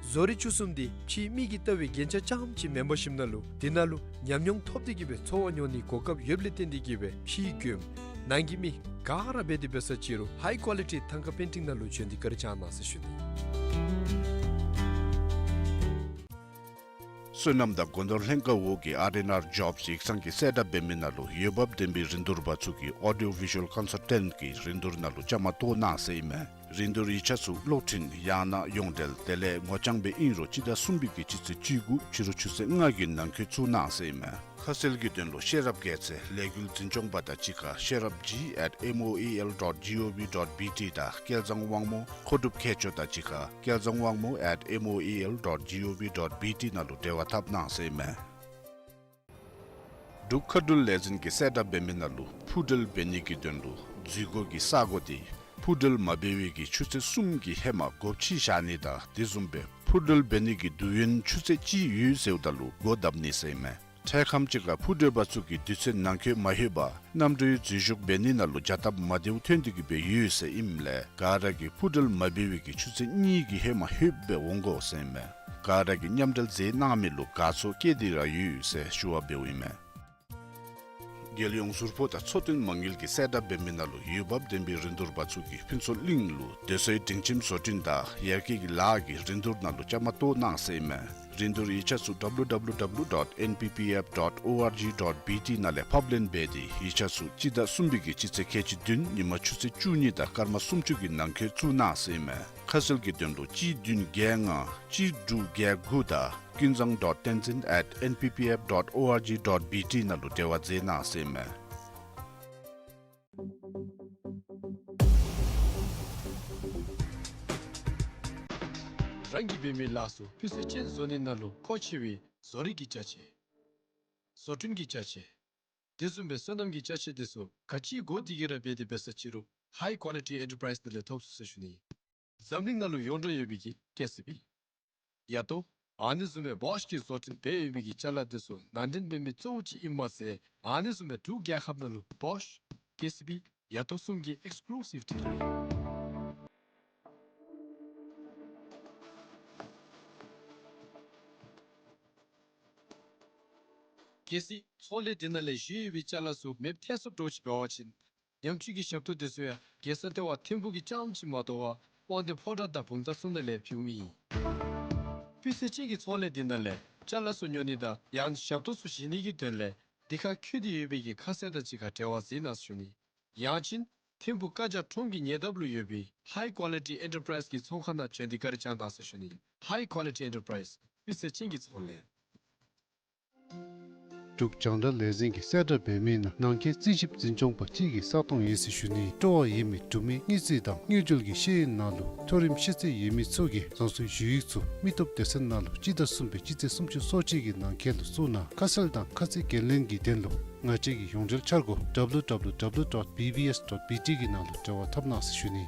བཟོ་རིག་བཅུ་གསུམ་འདི་ཕྱིའི་མིག་གིས་བལྟ་བའི་རྒྱན་ཆ་རྐྱངམ་ཅིག་མེན་པར་ཞིནམ་ལས་འདི་ནང་ལུ་ཉམས་མྱོང་ཐོབ་སྟེ་གིས་སྦེ་འཚོ་བ་མྱོང་ནིའི་གོ་སྐབས་ཡོདཔ་ལས་བརྟེན་ཏེ་གིས་སྦེ་ཕྱིའི་མགྱོནམ་ནང་གི་མི་ག་ར་འབད་དེ་འབད་ས་ཅི་རུང་ཧའི་ཀོ་ལི་ཊི་ཐང་ཀ་པེན་ཊིང་ནང་ལུ་བྱོན་ཏེ་བཀའ་དྲིན་བསྐྱང་གནང་ཟེར་ཞུ་ནི། སོ་ནམ་དང་སྒོ་ནོར་ལྷན་ཁག་འོག་གི་ཨར་ཨེན་ཨར་ཇོབསི་ཡིག་ཚང་གིས་གསལ་བསྒྲགས་འབད་མི་ནང་ལུ་འོས་འབབ་ལྡན་པའི་རིན་བསྡུར་པ་ཚུ་གིས་ཨོ་ཌི་ཡོ་བི་ཞུ་ཝཱལ་ཀོན་སལ་ཊེནཊ་གི་རིན་བསྡུར་ནང་ལུ་བཅའ་མར་གཏོགས་གནང་ཟེར་ཨིན་མས། རིན་བསྡུར་ཡིག་ཆ་ཚུ་གློག་འཕྲིན་ཡང་ན་ཡོངས་འབྲེལ་དེ་ལས་ངོ་རྐྱང་སྦེ་ཨིན་རུང་སྤྱི་ཟླ་གསུམ་པའི་གི་སྤྱི་ཚེས་བཅུ་དགུ་ཕྱི་རུ་ཆུ་ཚོད་ལྔ་གི་ནང་འཁོད་བཙུགས་གནང་ཟེར་ཨིན་མས། ཁ་གསལ་གྱི་དོན་ལུ་ཤེས་རབ་རྒྱལ་མཚན་ལས་འགུལ་འཛིན་སྐྱོང་པ་དང་གཅིག་ཁར་ཤེས་རབ་ཇི་ཨེཊ་ཨེམ་ཨོ་ཨེ་ཨེལ་ཌོཊ་ཇི་ཨོ་ཝི་ཌོཊ་བི་ཊི་དང་སྐལ་བཟང་དབང་མོ་མཁོ་སྒྲུབ་མཁས་མཆོག་དང་གཅིག་ཁར་སྐལ་བཟང་དབང་མོ་ཨེཊ་ཨེམ་ཨོ་ཨེ་ཨེལ་ཌོཊ་ཇི་ཨོ་ཝི་ཌོཊ་བི་ཊི་ནང་ལུ་འབྲེལ་བ་འཐབ་གནང་ཟེར་ཨིན་མས། འབྲུག་མཁའ་འགྲུལ་ལས་འཛིན་གྱིས་གསལ་བསྒྲགས་འབད་མི་ནང་ལུ་འཕུར་འགྲུལ་འབད་ནི་གི་དོན་ལུ་འཛུལ་སྒོ་གི་ས་སྒོ་འདི་འཕུར་འགྲུལ་མ་འབད་བའི་གི་ཆུ་ཚོད་གསུམ་གྱི་ཧེ་མ་སྒོ་ཕྱེ་བཞག་ནི་དང་དེ་བཟུམ་སྦེ་འཕུར་འགྲུལ་འབད་ནི་གི་དུས་ཡུན་ཆུ་ཚོད་གཅིག་ཡོད་ཟེརཝ་ད་ལུ་སྒོ་བརྡབ་ནི་ཟེར་ཨིན་མས། འཕྲལ་ཁམས་ཅིག་ཁར་འཕུར་འགྲུལ་པ་ཚུ་གིས་དུས་ཚོད་ནང་འཁོད་མ་ལྷོད་པར་གནམ་གྲུའི་འཛུལ་ཞུགས་འབད་ནི་ནང་ལུ་བྱ་སྟབས་མ་བདེཝ་ཐོན་ཏེ་གིས་སྦེ་ཡོད་ཟེར་ཨིནམ་ལས་ག་ར་གིས་འཕུར་འགྲུལ་མ་འབད་བའི་གི་ཆུ་ཚོད་གཉིས་ཀྱི་ཧེ་མ་ལྷོད་སྦེ་འོང་དགོ་ཟེར་ཨིན་མས། ག་ར་གིས་མཉམ་འབྲེལ་མཛད་གནང་མི་ལུ་དགའ་ཚོར་བསྐྱེད་དེ་ར་ཡོད་ཟེར་ཞུ་བ་འབདཝ་ཨིན་མས། རྒྱལ་ཡོངས་ཟུར་ཕོགས་དང་ཚོང་དོན་མ་དངུལ་གྱིས་གསལ་བསྒྲགས་འབད་མི་ནང་ལུ་འོས་འབབ་ལྡན་པའི་རིན་བསྡུར་པ་ཚུ་གིས་ཕུན་ཚོགས་གླིང་ལུ་སྡོད་སའི་སྒྲིང་ཁྱིམ་བཟོ་སྐྲུན་དང་ཡར་རྒྱས་ཀྱི་ལཱ་གི་རིན་བསྡུར་ནང་ལུ་བཅའ་མར་གཏོགས་གནང་ཟེར་ཨིན་མས། རིན་བསྡུར་ཡིག་ཆ་ཚུ་www dot nppf dot org dot bt ནང་ལས་ཕབ་ལེན་འབད་དེ་ཡིག་ཆ་ཚུ་སྤྱི་ཟླ་གསུམ་པའི་གི་སྤྱི་ཚེས་ཁལ་གཅིག་བདུན་ཉིན་མ་ཆུ་ཚོད་བཅུ་གཉིས་དང་སྐར་མ་སུམ་ཅུ་གི་ནང་འཁོད་བཙུགས་གནང་ཟེར་ཨིན་མས། ཁ་གསལ་གྱི་དོན་ལུ་གཅིག་བདུན་བརྒྱད་ལྔ་གཅིག་དྲུག་བརྒྱད་དགུ་དང་ཀུན་བཟང་dot tenzin at nppf dot org dot bt ནང་ལུ་འབྲེལ་བ་མཛད་གནང་ཟེར་ཨིན་མས། རང་གིས་འབད་མི་ལཱ་ཚུ་སྤུས་ཚད་ཅན་བཟོ་ནི་ནང་ལུ་མཁོ་ཆེ་བའི་བཟོ་རིག་གི་ཅ་ཆས། བཟོ་སྐྲུན་གྱི་ཅ་ཆས། དེ་བཟུམ་སྦེ་སོ་ནམ་གྱི་ཅ་ཆས་དེ་ཚུ་ག་ཅི་དགོ་དེ་གིས་ར་འབད་དེ་འབད་ས་ཅི་རུང་High Quality Enterprise ནང་ལས་ཐོབ་ཚུགས་ཟེར་ཞུ་ནི། འཛམ་གླིང་ནང་ལུ་ཡོངས་གྲགས་ཡོད་པའི་གི་ཀེ་སི་བི། ཡ་ཏོ། ཨ་ནི་བཟུམ་སྦེ་བོཤ་གིས་བཟོ་སྐྲུན་འབད་ཡོད་པའི་གི་ཅ་ལ་དེ་ཚུ་ནང་འདྲེན་འབད་མི་གཙོ་བོ་ཅིག་ཨིནམ་མ་ཚད་ཨ་ནི་བཟུམ་སྦེ་འབྲུག་རྒྱལ་ཁབ་ནང་ལུ་བོཤ་ཀེ་སི་བི་ཡ་ཏོ་གསུམ་གྱི་ཨེགསི་ཀུ་ལུ་སིབ་ཌིལ་ལར། གལ་སྲིད་ཚོང་ལས་འདི་ནང་ལས་བཞེས་ཡོད་པའི་ཅ་ལ་ཚུ་མེདཔ་ཐལ་སོངམ་འདྲཝ་ཅིག་འབད་བ་ཅིན་ཉམས་བཅོས་ཀྱི་ཞབས་ཏོག་དེ་ཚུ་ཡང་རྒྱལ་ས་ལྟེ་བ་ཐིམ་ཕུག་གི་རྐྱངམ་ཅིག་མ་དོ་བར་དབང་འདུས་ཕོ་བྲང་དང་བུམ་ཐང་ཚུ་ནང་ལས་ཕུལཝ་ཨིན། སྤུས་ཚད་ཅན་གྱི་ཚོང་ལས་འདི་ནང་ལས་ཅ་ལ་ཚུ་ཉོ་ནི་དང་ཡང་ཞབས་ཏོག་ཚུ་བཞེས་ནི་གི་དོན་ལས་འདི་ཁར་འཁོད་དེ་ཡོད་པའི་གི་ཁ་གསལ་དང་གཅིག་ཁར་འབྲེལ་བ་མཛད་གནང་ཞུ་ནི། ཡང་ཅིན་ ཐིམ་ཕུ་ཀ་ཇ་ཁྲོམ་གྱི་ཉེ་འདབས་ལུ་ཡོད་པའི་High Quality Enterprise གི་ཚོང་ཁང་ནང་བྱོན་ཏེ་བཀའ་དྲིན་བསྐྱང་གནང་ཟེར་ཞུ་ནི། High Quality Enterprise དཔེ་མཛེས་ཅན་གྱི་ཚོང་ལས། འབྲུག་རྒྱང་བསྒྲགས་ལས་འཛིན་གྱིས་གསལ་བསྒྲགས་འབད་མི་ནང་ནང་འཁོད་རྩིས་ཞིབ་འཛིན་སྐྱོང་པ་གཅིག་གི་ས་སྟོང་ཡོད་ཟེར་ཞུ་ནི། སྤྲོ་བ་ཡོད་མི་འབྲུག་མི་དངུལ་རྩིས་དང་དངུལ་འབྲེལ་གྱི་ཤེས་ཡོན་ནང་ལུ་མཐོ་རིམ་ཤེས་ཚད་ཡོད་མི་ཚུ་གིས་རང་སོའི་ཞུ་ཡིག་ཚུ་མི་སྟོབས་སྡེ་ཚན་ནང་ལུ་སྤྱི་ཟླ་གསུམ་པའི་སྤྱི་ཚེས་སུམ་ཅུ་སོ་གཅིག་གི་ནང་འཁོད་ལུ་བཙུགས་གནང་། ཁ་གསལ་དང་ཁ་ཚིག་འགན་ལེན་གྱི་དོན་ལུ་ང་བཅས་ཀྱི་ཡོངས་འབྲེལ་འཆར་སྒོ་W W W dot B B S dot B T གི་ནང་ལུ་འབྲེལ་བ་འཐབ་གནང་ཟེར་ཞུ་ནི།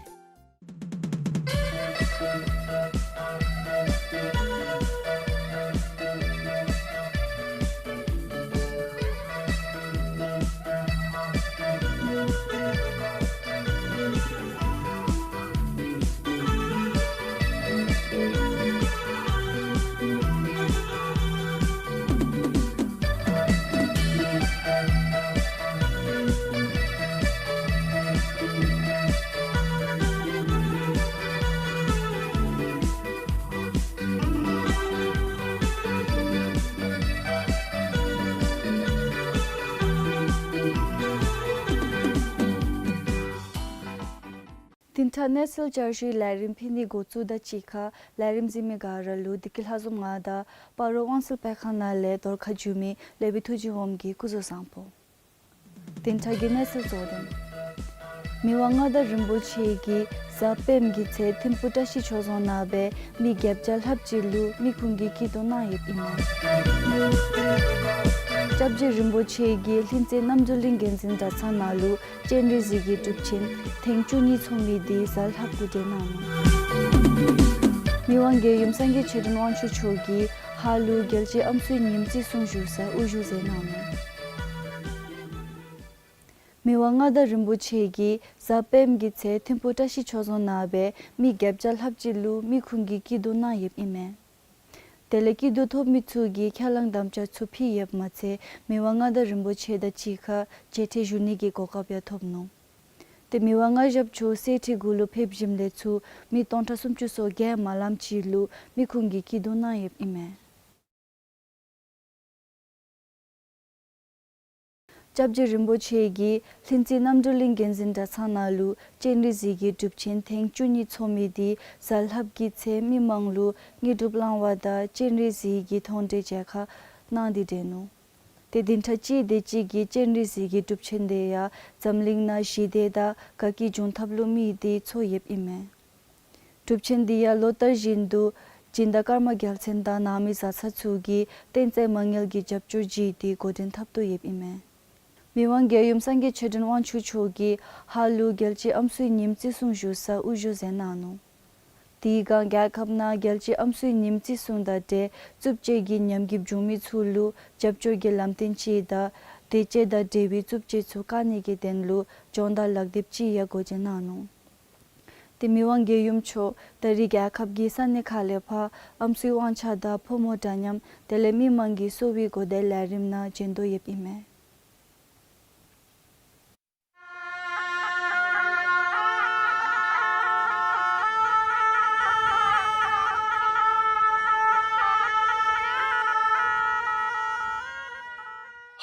བདུན་ཕྲག་གནས་ཚུལ་བསྐྱར་ཞུའི་ལས་རིམ་ཕུལ་ནི་འགོ་བཙུགས་དང་གཅིག་ཁར་ལས་རིམ་གཟིགས་མི་ག་ར་ལུ་བདེ་སྐྱིད་ལྷ་འཛོམས་ང་དང་སྤ་རོ་དབང་སེལ་སྤེལ་ཁང་ནང་ལས་བརྡ་ཁ་བསྒྱུར་མི་ལེགས་པའི་ཐུགས་རྗེ་འོགམ་གིས་སྐུ་གཟུགས་བཟང་པོ། བདུན་ཕྲག་གི་གནས་ཚུལ་གཙོ་དོན། མི་དབང་མངའ་བདག་རིན་པོ་ཆེ་གིས་གཟའ་སྤེནམ་གི་ཚེ་ཐིམ་ཕུ་བཀྲ་ཤིས་ཆོས་རྫོང་ནང་སྦེ་མི་བརྒྱད་བརྒྱ་ལྷགཔ་ཅིག་ལུ་མི་ཁུངས་ཀྱི་སྐྱིད་སྡུག་གནང་ཡོདཔ་ཨིན་མས། སྐྱབས་རྗེ་རིན་པོ་ཆེ་གིས་ལྷུན་རྩེ་རྣམ་གྲོལ་གླིང་མགོན་འཛིན་གྲྭ་ཚང་ནང་ལུ་སྤྱན་རས་གཟིགས་ཀྱི་སྒྲུབ་ཆེན་ཐེངས་བཅུ་གཉིས་ཚོགས་མི་དེ་གཟའ་ལྷགཔ་གུང་སྟེ་གནང་ནུག། མི་དབང་རྒྱལ་ཡུམ་སངས་རྒྱས་ཆོས་སྒྲོན་དབང་ཕྱུག་མཆོག་གིས་ཧཱ་ལུ་རྒྱལ་སྤྱིའི་ཨམ་སྲུའི་ཉིནམ་བརྩི་སྲུང་ཞུ་སར་དབུ་བཞུགས་མཛད་གནང་ནུག། མི་དབང་མངའ་བདག་རིན་པོ་ཆེ་གིས་གཟའ་སྤེནམ་གི་ཚེ་ཐིམ་ཕུ་བཀྲ་ཤིས་ཆོས་རྫོང་ནང་སྦེ་མི་བརྒྱད་བརྒྱ་ལྷགཔ་ཅིག་ལུ་མི་ཁུངས་ཀྱི་སྐྱིད་སྡུག་གནང་ཡོདཔ་ཨིན་མས། དེ་ལས་སྐྱིད་སྡུག་ཐོབ་མི་ཚུ་གིས་ཁས་བླངས་དམ་བཅའ་ཚུ་ཕུལ་ཡོདཔ་མ་ཚད་མི་དབང་མངའ་བདག་རིན་པོ་ཆེ་དང་གཅིག་ཁར་མཇལ་འཕྲད་ཞུ་ནི་གི་གོ་སྐབས་ཡང་ཐོབ་ནུག། ཏེ་མི་དབང་མངའ་ཞབས་མཆོག་གསེར་ཁྲི་གུ་ལུ་ཕེབས་ཞིནམ་ལས་ཚུར་མི་སྟོང་ཕྲག་སུམ་ཅུ་སོ་བརྒྱད་མ་ལངམ་ཅིག་ལུ་མི་ཁུངས་ཀྱི་སྐྱིད་སྡུག་གནང་ཡོདཔ་ཨིན་མས། སྐྱབས་རྗེ་རིན་པོ་ཆེ་གིས་ལྷུན་རྩེ་རྣམ་གྲོལ་གླིང་མགོན་འཛིན་གྲྭ་ཚང་ནང་ལུ་སྤྱན་རས་གཟིགས་ཀྱི་སྒྲུབ་ཆེན་ཐེངས་བཅུ་གཉིས་ཚོགས་མི་དེ་གཟའ་ལྷགཔ་གི་ཚེ་མི་མང་ལུ་དངོས་གྲུབ་བླང་བ་དང་སྤྱན་རས་གཟིགས་ཀྱི་མཐོང་གྲོལ་མཇལ་ཁ་གནང་སྟེ་བསྡད་ནུག། ཏེ་བདུན་ཕྲག་གཅིག་དེ་ཅིག་གི་སྤྱན་རས་གཟིགས་ཀྱི་སྒྲུབ་ཆེན་དེ་ཡང་འཛམ་གླིང་ནང་ཞི་བདེ་དང་དགའ་སྐྱིད་འབྱུང་ཐབས་ལུ་དམིགས་ཏེ་ཚོགས་ཡོདཔ་ཨིན་མས། སྒྲུབ་ཆེན་འདི་ཡང་ལོ་ལྟར་བཞིན་དུ་སྦྱིན་བདག་ཀརྨ་རྒྱལ་མཚན་དང་ནང་མི་བཟའ་ཚང་ཚུ་གིས་རྟེན་རྫས་མ་དངུལ་གྱི་རྒྱབ་སྐྱོར་བགྱིས་ཏེ་འགོ་འདྲེན་འཐབ་དོ་ཡོདཔ་ཨིན་མས། མི་དབང་རྒྱལ་ཡུམ་སངས་རྒྱས་ཆོས་སྒྲོན་དབང་ཕྱུག་མཆོག་གིས་ཧཱ་ལུ་རྒྱལ་སྤྱིའི་ཨམ་སྲུའི་ཉིནམ་བརྩི་སྲུང་ཞུ་སར་དབུ་བཞུགས་མཛད་གནང་ནུག། དེའི་སྒང་རྒྱལ་ཁབ་ནང་རྒྱལ་སྤྱིའི་ཨམ་སྲུའི་ཉིནམ་བརྩི་སྲུང་དང་འབྲེལ་རྩུབ་སྤྱོད་ཀྱི་ཉམས་རྒུདཔ་བྱུང་མི་ཚུ་ལུ་རྒྱབ་སྐྱོར་གྱི་ལམ་སྟོན་ཅིག་དང་དེ་བཅས་དང་འབྲེལ་བའི་རྩུབ་སྤྱོད་ཚུ་བཀག་ནི་གི་དོན་ལུ་སྦྱོང་བརྡར་ལག་དེབ་ཅིག་ཡང་འགོ་འབྱེད་གནང་ནུག། ཏེ་མི་དབང་རྒྱལ་ཡུམ་མཆོག་ད་རེས་རྒྱལ་ཁབ་ཀྱི་ས་གནས་ཁག་ལས་ཕར་ཨམ་སྲུའི་དབང་ཆ་དང་ཕོ་མོ་འདྲ་མཉམ་དེ་ལས་མི་མང་གི་གསོ་བའི་གོ་བརྡའི་ལས་རིམ་ནང་བྱོན་དོ་ཡོདཔ་ཨིན་མས།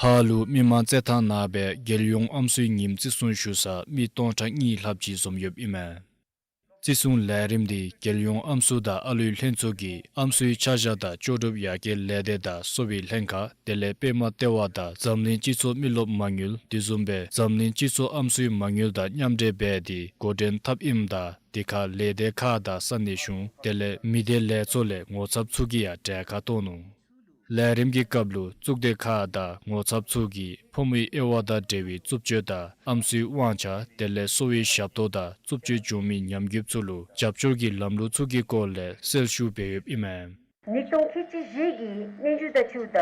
ཧཱ་ལུ་མི་མང་རྩེད་ཐང་ནང་སྦེ་རྒྱལ་ཡོངས་ཨམ་སྲུའི་ཉིནམ་བརྩི་སྲུང་ཞུ་སར་མི་སྟོང་ཕྲག་གཉིས་ལྷགཔ་ཅིག་འཛོམས་ཡོདཔ་ཨིན་མས། བརྩི་སྲུང་ལས་རིམ་འདི་རྒྱལ་ཡོངས་ཨམ་སྲུ་དང་ཨ་ལུའི་ལྷན་ཚོགས་ཀྱི་ཨམ་སྲུའི་ཆ་བཞག་དང་ལྕོགས་གྲུབ་ཡར་རྒྱས་ལས་སྡེ་དང་གསོ་བའི་ལྷན་ཁག་དེ་ལས་པདྨ་ལྟེ་བ་དང་འཛམ་གླིང་སྤྱི་ཚོགས་མི་རློབས་མ་དངུལ་དེ་བཟུམ་སྦེ་འཛམ་གླིང་སྤྱི་ཚོགས་ཨམ་སྲུའི་མ་དངུལ་དང་མཉམ་འབྲེལ་འབད་དེ་འགོ་འདྲེན་འཐབ་ཨིནམ་ད་དེ་ཁར་ལས་སྡེ་ཁག་དང་ས་གནས་གཞུང་དེ་ལས་མི་སྡེ་ལས་ཚོགས་ལས་ངོ་ཚབ་ཚུ་གིས་ཡང་གྲལ་ཁར་གཏོགས་ནུག། ལས་རིམ་གྱི་སྐབས་ལུ་གཙུག་སྡེ་ཁག་དང་ངོ་ཚབ་ཚུ་གིས་ཕོ་མོའི་དབྱེ་བ་དང་འབྲེལ་བའི་རྩུབ་སྤྱོད་དང་ཨམ་སྲུའི་དབང་ཆ་དེ་ལས་གསོ་བའི་ཞབས་ཏོག་དང་རྩུབ་སྤྱོད་བྱུང་མི་ཉམས་རྒུདཔ་ཚུ་ལུ་རྒྱབ་སྐྱོར་གྱི་ལམ་ལུགས་ཚུ་གི་སྐོར་ལས་གསལ་ཞུ་འབད་ཡོདཔ་ཨིན་མས། ཉིས་སྟོང་ཁལ་གཅིག་བཞི་གི་སྙན་ཞུ་དང་འཁྲིལཝ་ད་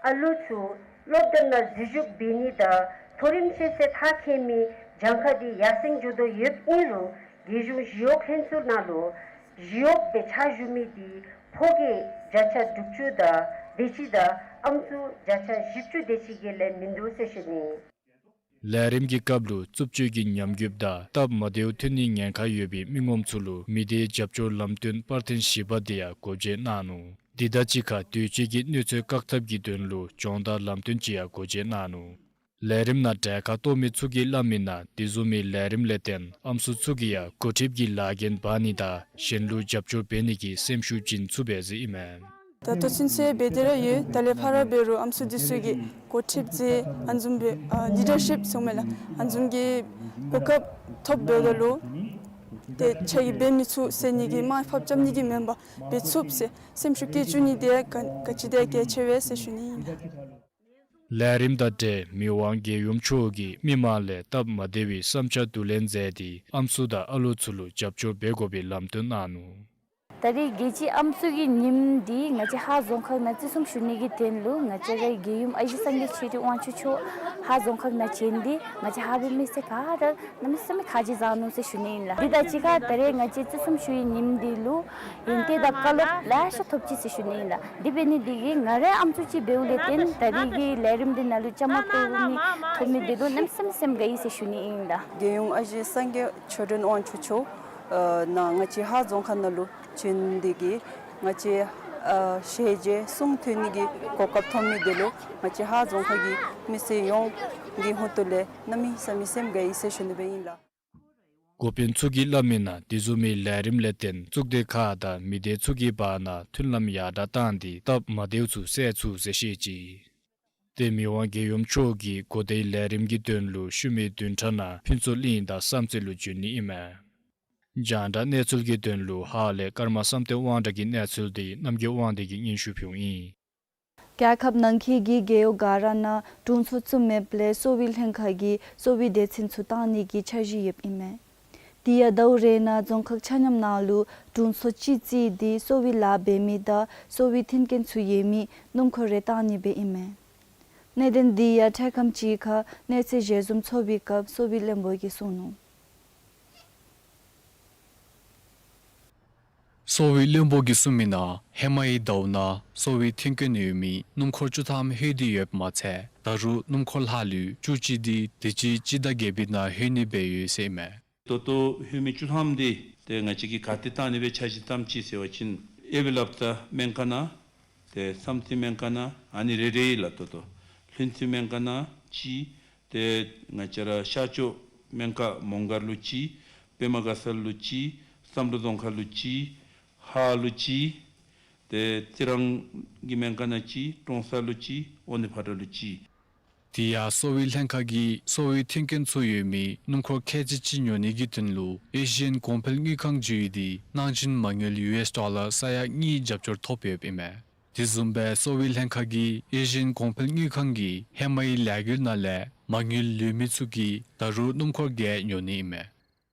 ཨ་ལུ་ཚུ་སློབ་གྲྭ་ནང་འཛུལ་ཞུགས་འབད་ནི་དང་མཐོ་རིམ་ཤེས་ཚད་མཐར་འཁྱོལ་མི་གྱངས་ཁ་དེ་ཡར་སེང་འགྱོ་དོ་ཡོདཔ་ཨིན་རུང་རྒྱལ་གཞུང་ཞི་གཡོག་ལྷན་ཚོགས་ནང་ལུ་ཞི་གཡོག་སྦེ་ཕྱག་ཞུ་མི་དེ་ཕོ་སྐྱེས་བརྒྱ་ཆ་དྲུག་ཅུ་དང་དེ་ཅིག་དང་ཨམ་སྲུ་བརྒྱ་ཆ་བཞི་བཅུ་དེ་ཅིག་གི་ལས་མིན་འདུག་ཟེར་ཞུ་ནི། ལས་རིམ་གྱི་སྐབས་ལུ་རྩུབ་སྤྱོད་ཀྱི་ཉམས་རྒུདཔ་དང་སྟབས་མ་བདེཝ་ཐོན་ནིའི་ཉེན་ཁ་ཡོད་པའི་མི་ངོམ་ཚུ་ལུ་མི་སྡེའི་རྒྱབ་སྐྱོར་ལམ་སྟོན་པར་ཐེངས་བཞི་པ་དེ་ཡང་འགོ་འབྱེད་གནང་ནུག། དེ་དང་གཅིག་ཁར་དུས་ཅི་གི་གནོད་འཚེ་བཀག་ཐབས་ཀྱི་དོན་ལུ་སྦྱོང་བརྡར་ལམ་སྟོན་ཅིག་ཡང་འགོ་འབྱེད་གནང་ནུག། ལས་རིམ་ནང་གྲལ་ཁར་གཏོགས་མི་ཚུ་གིས་སླབ་མི་ནང་དེ་བཟུམ་མའི་ལས་རིམ་ལས་བརྟེན་ཨམ་སྲུ་ཚུ་གིས་ཡང་འགོ་ཁྲིདཔ་གི་ལཱ་འགན་འབག་ནི་དང་གཞན་ལུ་རྒྱབ་སྐྱོར་འབད་ནི་གི་སེམས་ཤུགས་བྱིན་ཚུགས་པས་ཟེར་ཨིན་མས། ད་ལྟོ་ཚུན་ཚོད་འབད་དེ་ར་ཡོད། ད་ལས་ཕར་འབད་རུང་ཨམ་སྲུ་འདི་ཚུ་གིས་འགོ་ཁྲིདཔ་ཟེར་ཨ་ནི་བཟུམ་སྦེ་ཨ་ལི་ཌར་ཤིཔ་ཟེར་མས་ལགས། ཨ་ནི་བཟུམ་གྱི་གོ་སྐབས་ཐོབ་འབདཝ་ད་ལུ་ཏེ་ཁྱོད་ཀྱིས་འབད་མི་ཚུགས་ཟེར་ནི་གི་དམའ་ཕབ་རྐྱབ་ནི་གི་མེན་པར་འབད་ཚུགསཔ་ཟེར་སེམས་ཤུགས་བསྐྱེད་བཅུག་ནི་དེ་ག་ག་ཅི་དེ་གལ་ཆེ་བས་ཟེར་ཞུ་ནི་ཨིན་ལགས། ལས་རིམ་དང་འབྲེལ་མི་དབང་རྒྱལ་ཡུམ་མཆོག་གིས་མི་མང་ལས་སྟབས་མ་བདེ་བའི་བསམ་འཆར་བསྡུ་ལེན་མཛད་དེ་ཨམ་སྲུ་དང་ཨ་ལོ་ཚུ་ལུ་རྒྱབ་སྐྱོར་འབད་དགོ་པའི་ལམ་སྟོན་གནང་ནུག། ད་རེས་རྒྱལ་སྤྱིའི་ཨམ་སྲུ་གི་ཉིནམ་འདི་ང་བཅས་ཧཱ་རྫོང་ཁག་ནང་བརྩི་སྲུང་ཞུ་ནི་གི་དོན་ལུ་ང་བཅས་རའི་རྒྱལ་ཡུམ་ཨ་ཞེ་སངས་རྒྱས་ཆོས་སྐྱོང་དབང་ཕྱུག་མཆོག་ཧཱ་རྫོང་ཁག་ནང་བྱོན་ཏེ་ང་བཅས་ཧཱ་པའི་མི་སེར་ག་ར་གནམ་མེད་ས་མེད་ཁ་རྗེ་བཟང་ནུག་ཟེར་ཞུ་ནི་ཨིན་ལགས། འདི་དང་གཅིག་ཁར་ད་རེས་ང་བཅས་བརྩི་སྲུང་ཞུ་བའི་ཉིནམ་འདི་ལུ་ཡོན་ཏན་དང་བཀའ་སློབ་ལེ་ཤ་ཐོབ་ཅི་ཟེར་ཞུ་ནི་ཨིན་ལགས། འདི་འབད་ནི་འདི་གིས་ང་རའི་ཨམ་སྲུ་ཅིག་འབདཝ་ལས་བརྟེན་ད་རེས་ཀྱི་ལས་རིམ་འདི་ནང་ལུ་བཅའ་མར་གཏོགས་ནི་ཐོབ་མི་འདི་ལུ་གནམ་མེད་ས་མེད་སེམས་དགའ་ཡི་ཟེར་ཞུ་ནི་ཨིན་ལགས། རྒྱལ་ཡུམ་ཨ་ཞེ་སངས་རྒྱས་ཆོས་སྐྱོང་དབང་ཕྱུག་མཆོག་ཨ་ནཱ་ང་བཅས་ཧཱ་རྫོང་ཁག་ནང་ལུ་བྱོན་ཏེ་གིས་ང་བཅས་ཨ་ཞལ་མཇལ་གསུང་ཐོས་ནི་གི་གོ་སྐབས་ཐོབ་མི་འདི་ལུ་ང་བཅས་ཧཱ་རྫོང་ཁག་གི་མི་སེར་ཡོངས་ཀྱི་ཧོངས་ལས་གནམ་མེད་ས་མེད་སེམས་དགའ་ཡི་ཟེར་ཞུ་ནི་སྦེ་ཨིན་ལགས། འགོ་དཔོན་ཚུ་གིས་སླབ་མི་ནང་དེ་བཟུམ་མའི་ལས་རིམ་ལས་བརྟེན་གཙུག་སྡེ་ཁག་དང་མི་སྡེ་ཚུ་གི་བར་ན་མཐུན་ལམ་ཡར་དྲག་བཏང་སྟེ་སྟབས་མ་བདེཝ་ཚུ་སེལ་ཚུགས་ཟེར་བཤད་ཅི། ཏེ་མི་དབང་རྒྱལ་ཡུམ་མཆོག་གིས་གོ་བརྡའི་ལས་རིམ་གྱི་དོན་ལུ་ཤུལ་མའི་བདུན་ཕྲག་ནང་ཕུན་ཚོགས་གླིང་དང་བསམ་རྩེ་ལུ་བྱོན་ནི་ཨིན་མས། རྒྱང་བསྒྲགས་གནས་ཚུལ་གྱི་དོན་ལུ་ཧཱ་ལས་ཀརྨ་བསམ་གཏན་དབང་གྲགས་ཀྱི་གནས་ཚུལ་འདི་རྣམ་རྒྱལ་དབང་འདུས་ཀྱིས་སྙན་ཞུ་ཕུལཝ་ཨིན། རྒྱལ་ཁབ་ནང་འཁོད་ཀྱི་རྒེད་འོག་ག་ར་ནང་དྲུང་འཚོ་བཙུགས་མེདཔ་ལས་གསོ་བའི་ལྷན་ཁག་གིས་གསོ་བའི་སྡེ་ཚན་ཚུ་བཏང་ནི་གི་འཆར་གཞི་ཡོདཔ་ཨིན་མས། དེ་ཡང་ཟླཝ་རེ་ནང་རྫོང་ཁག་ཆ་མཉམ་ནང་ལུ་དྲུང་འཚོ་གཅིག་བརྩིས་ཏེ་གསོ་བའི་ལཱ་འབད་མི་དང་གསོ་བའི་མཐུན་རྐྱེན་ཚུ་ཡོད་མི་སྣུམ་འཁོར་རེ་བཏང་ནི་སྦེ་ཨིན་མས། གནད་དོན་འདི་ཡང་འཕྲལ་ཁམས་ཅིག་ཁར་གནས་ཚུལ་ཞལ་འཛོམས་ཚོགས་པའི་སྐབས་གསོ་བའི་བློན་པོ་གིས་གསུངས་ནུག། གསོ་བའི་བློན་པོ་གིས་གསུངས་མི་ནང་ཧེ་མའི་ཟླཝ་ནང་གསོ་བའི་མཐུན་རྐྱེན་ཡོད་མི་སྣུམ་འཁོར་བཅུ་ཐམ་ལྷོད་དེ་ཡོདཔ་མ་ཚད་ད་རུང་སྣུམ་འཁོར་ལྷག་ལུས་བཅུ་གཅིག་འདི་དུས་ཅི་སྤྱི་ཟླ་བརྒྱད་པའི་ནང་ལྷོད་ནི་སྦེ་ཡོད་ཟེར་ཨིན་མས། ད་ལྟོ་ལྷོད་མི་བཅུ་ཐམ་འདི་ཏེ་ང་བཅས་ཀྱིས་ག་ཏེ་བཏང་ནི་སྦེ་འཆར་གཞི་བཏངམ་ཅིག་ཟེར་བ་ཅིན་ཨེ་བི་ལབ་ཏ་སྨན་ཁང་ནང་ཏེ་བསམ་རྩེ་སྨན་ཁང་ནང་ཨ་ནི་རེ་རེ་ཨིན་ལགས། ད་ལྟོ་ལྷུན་རྩེ་སྨན་ཁང་ནང་གཅིག། ཏེ་ང་བཅས་ར་ཤར་ཕྱོགས་སྨན་ཁང་མོང་སྒར་ལུ་གཅིག། པདྨ་དགའ་ཚལ་ལུ་གཅིག། བསམ་གྲུབ་རྫོང་ཁག་ལུ་གཅིག། ཧཱ་ལུ་གཅིག། ཏེ་རྩི་རང་གི་སྨན་ཁང་ནང་གཅིག། ཀྲོང་གསར་ལུ་གཅིག། དབོ་ནི་ཕ་བྲག་ལུ་གཅིག། དེ་ཡང་གསོ་བའི་ལྷན་ཁག་གིས་གསོ་བའི་མཐུན་རྐྱེན་ཚུ་ཡོད་མི་སྣུམ་འཁོར་ཁལ་གཅིག་གཅིག་ཉོ་ནི་གི་དོན་ལུ་ཨེ་ཤི་ཡན་གོང་འཕེལ་དངུལ་ཁང་བརྒྱུད་དེ་གནང་སྦྱིན་མ་དངུལ་ཡུ་ཨེསི་ཌོ་ལར་ས་ཡ་གཉིས་རྒྱབ་སྐྱོར་ཐོབ་ཡོདཔ་ཨིན་མས། དེ་བཟུམ་སྦེ་གསོ་བའི་ལྷན་ཁག་གིས་ཨེ་ཤི་ཡན་གོང་འཕེལ་དངུལ་ཁང་གི་ཧེ་མའི་ལས་འགུལ་ནང་ལས་མ་དངུལ་ལུས་མི་ཚུ་གིས་ད་རུང་སྣུམ་འཁོར་བརྒྱད་ཉོ་ནི་ཨིན་མས།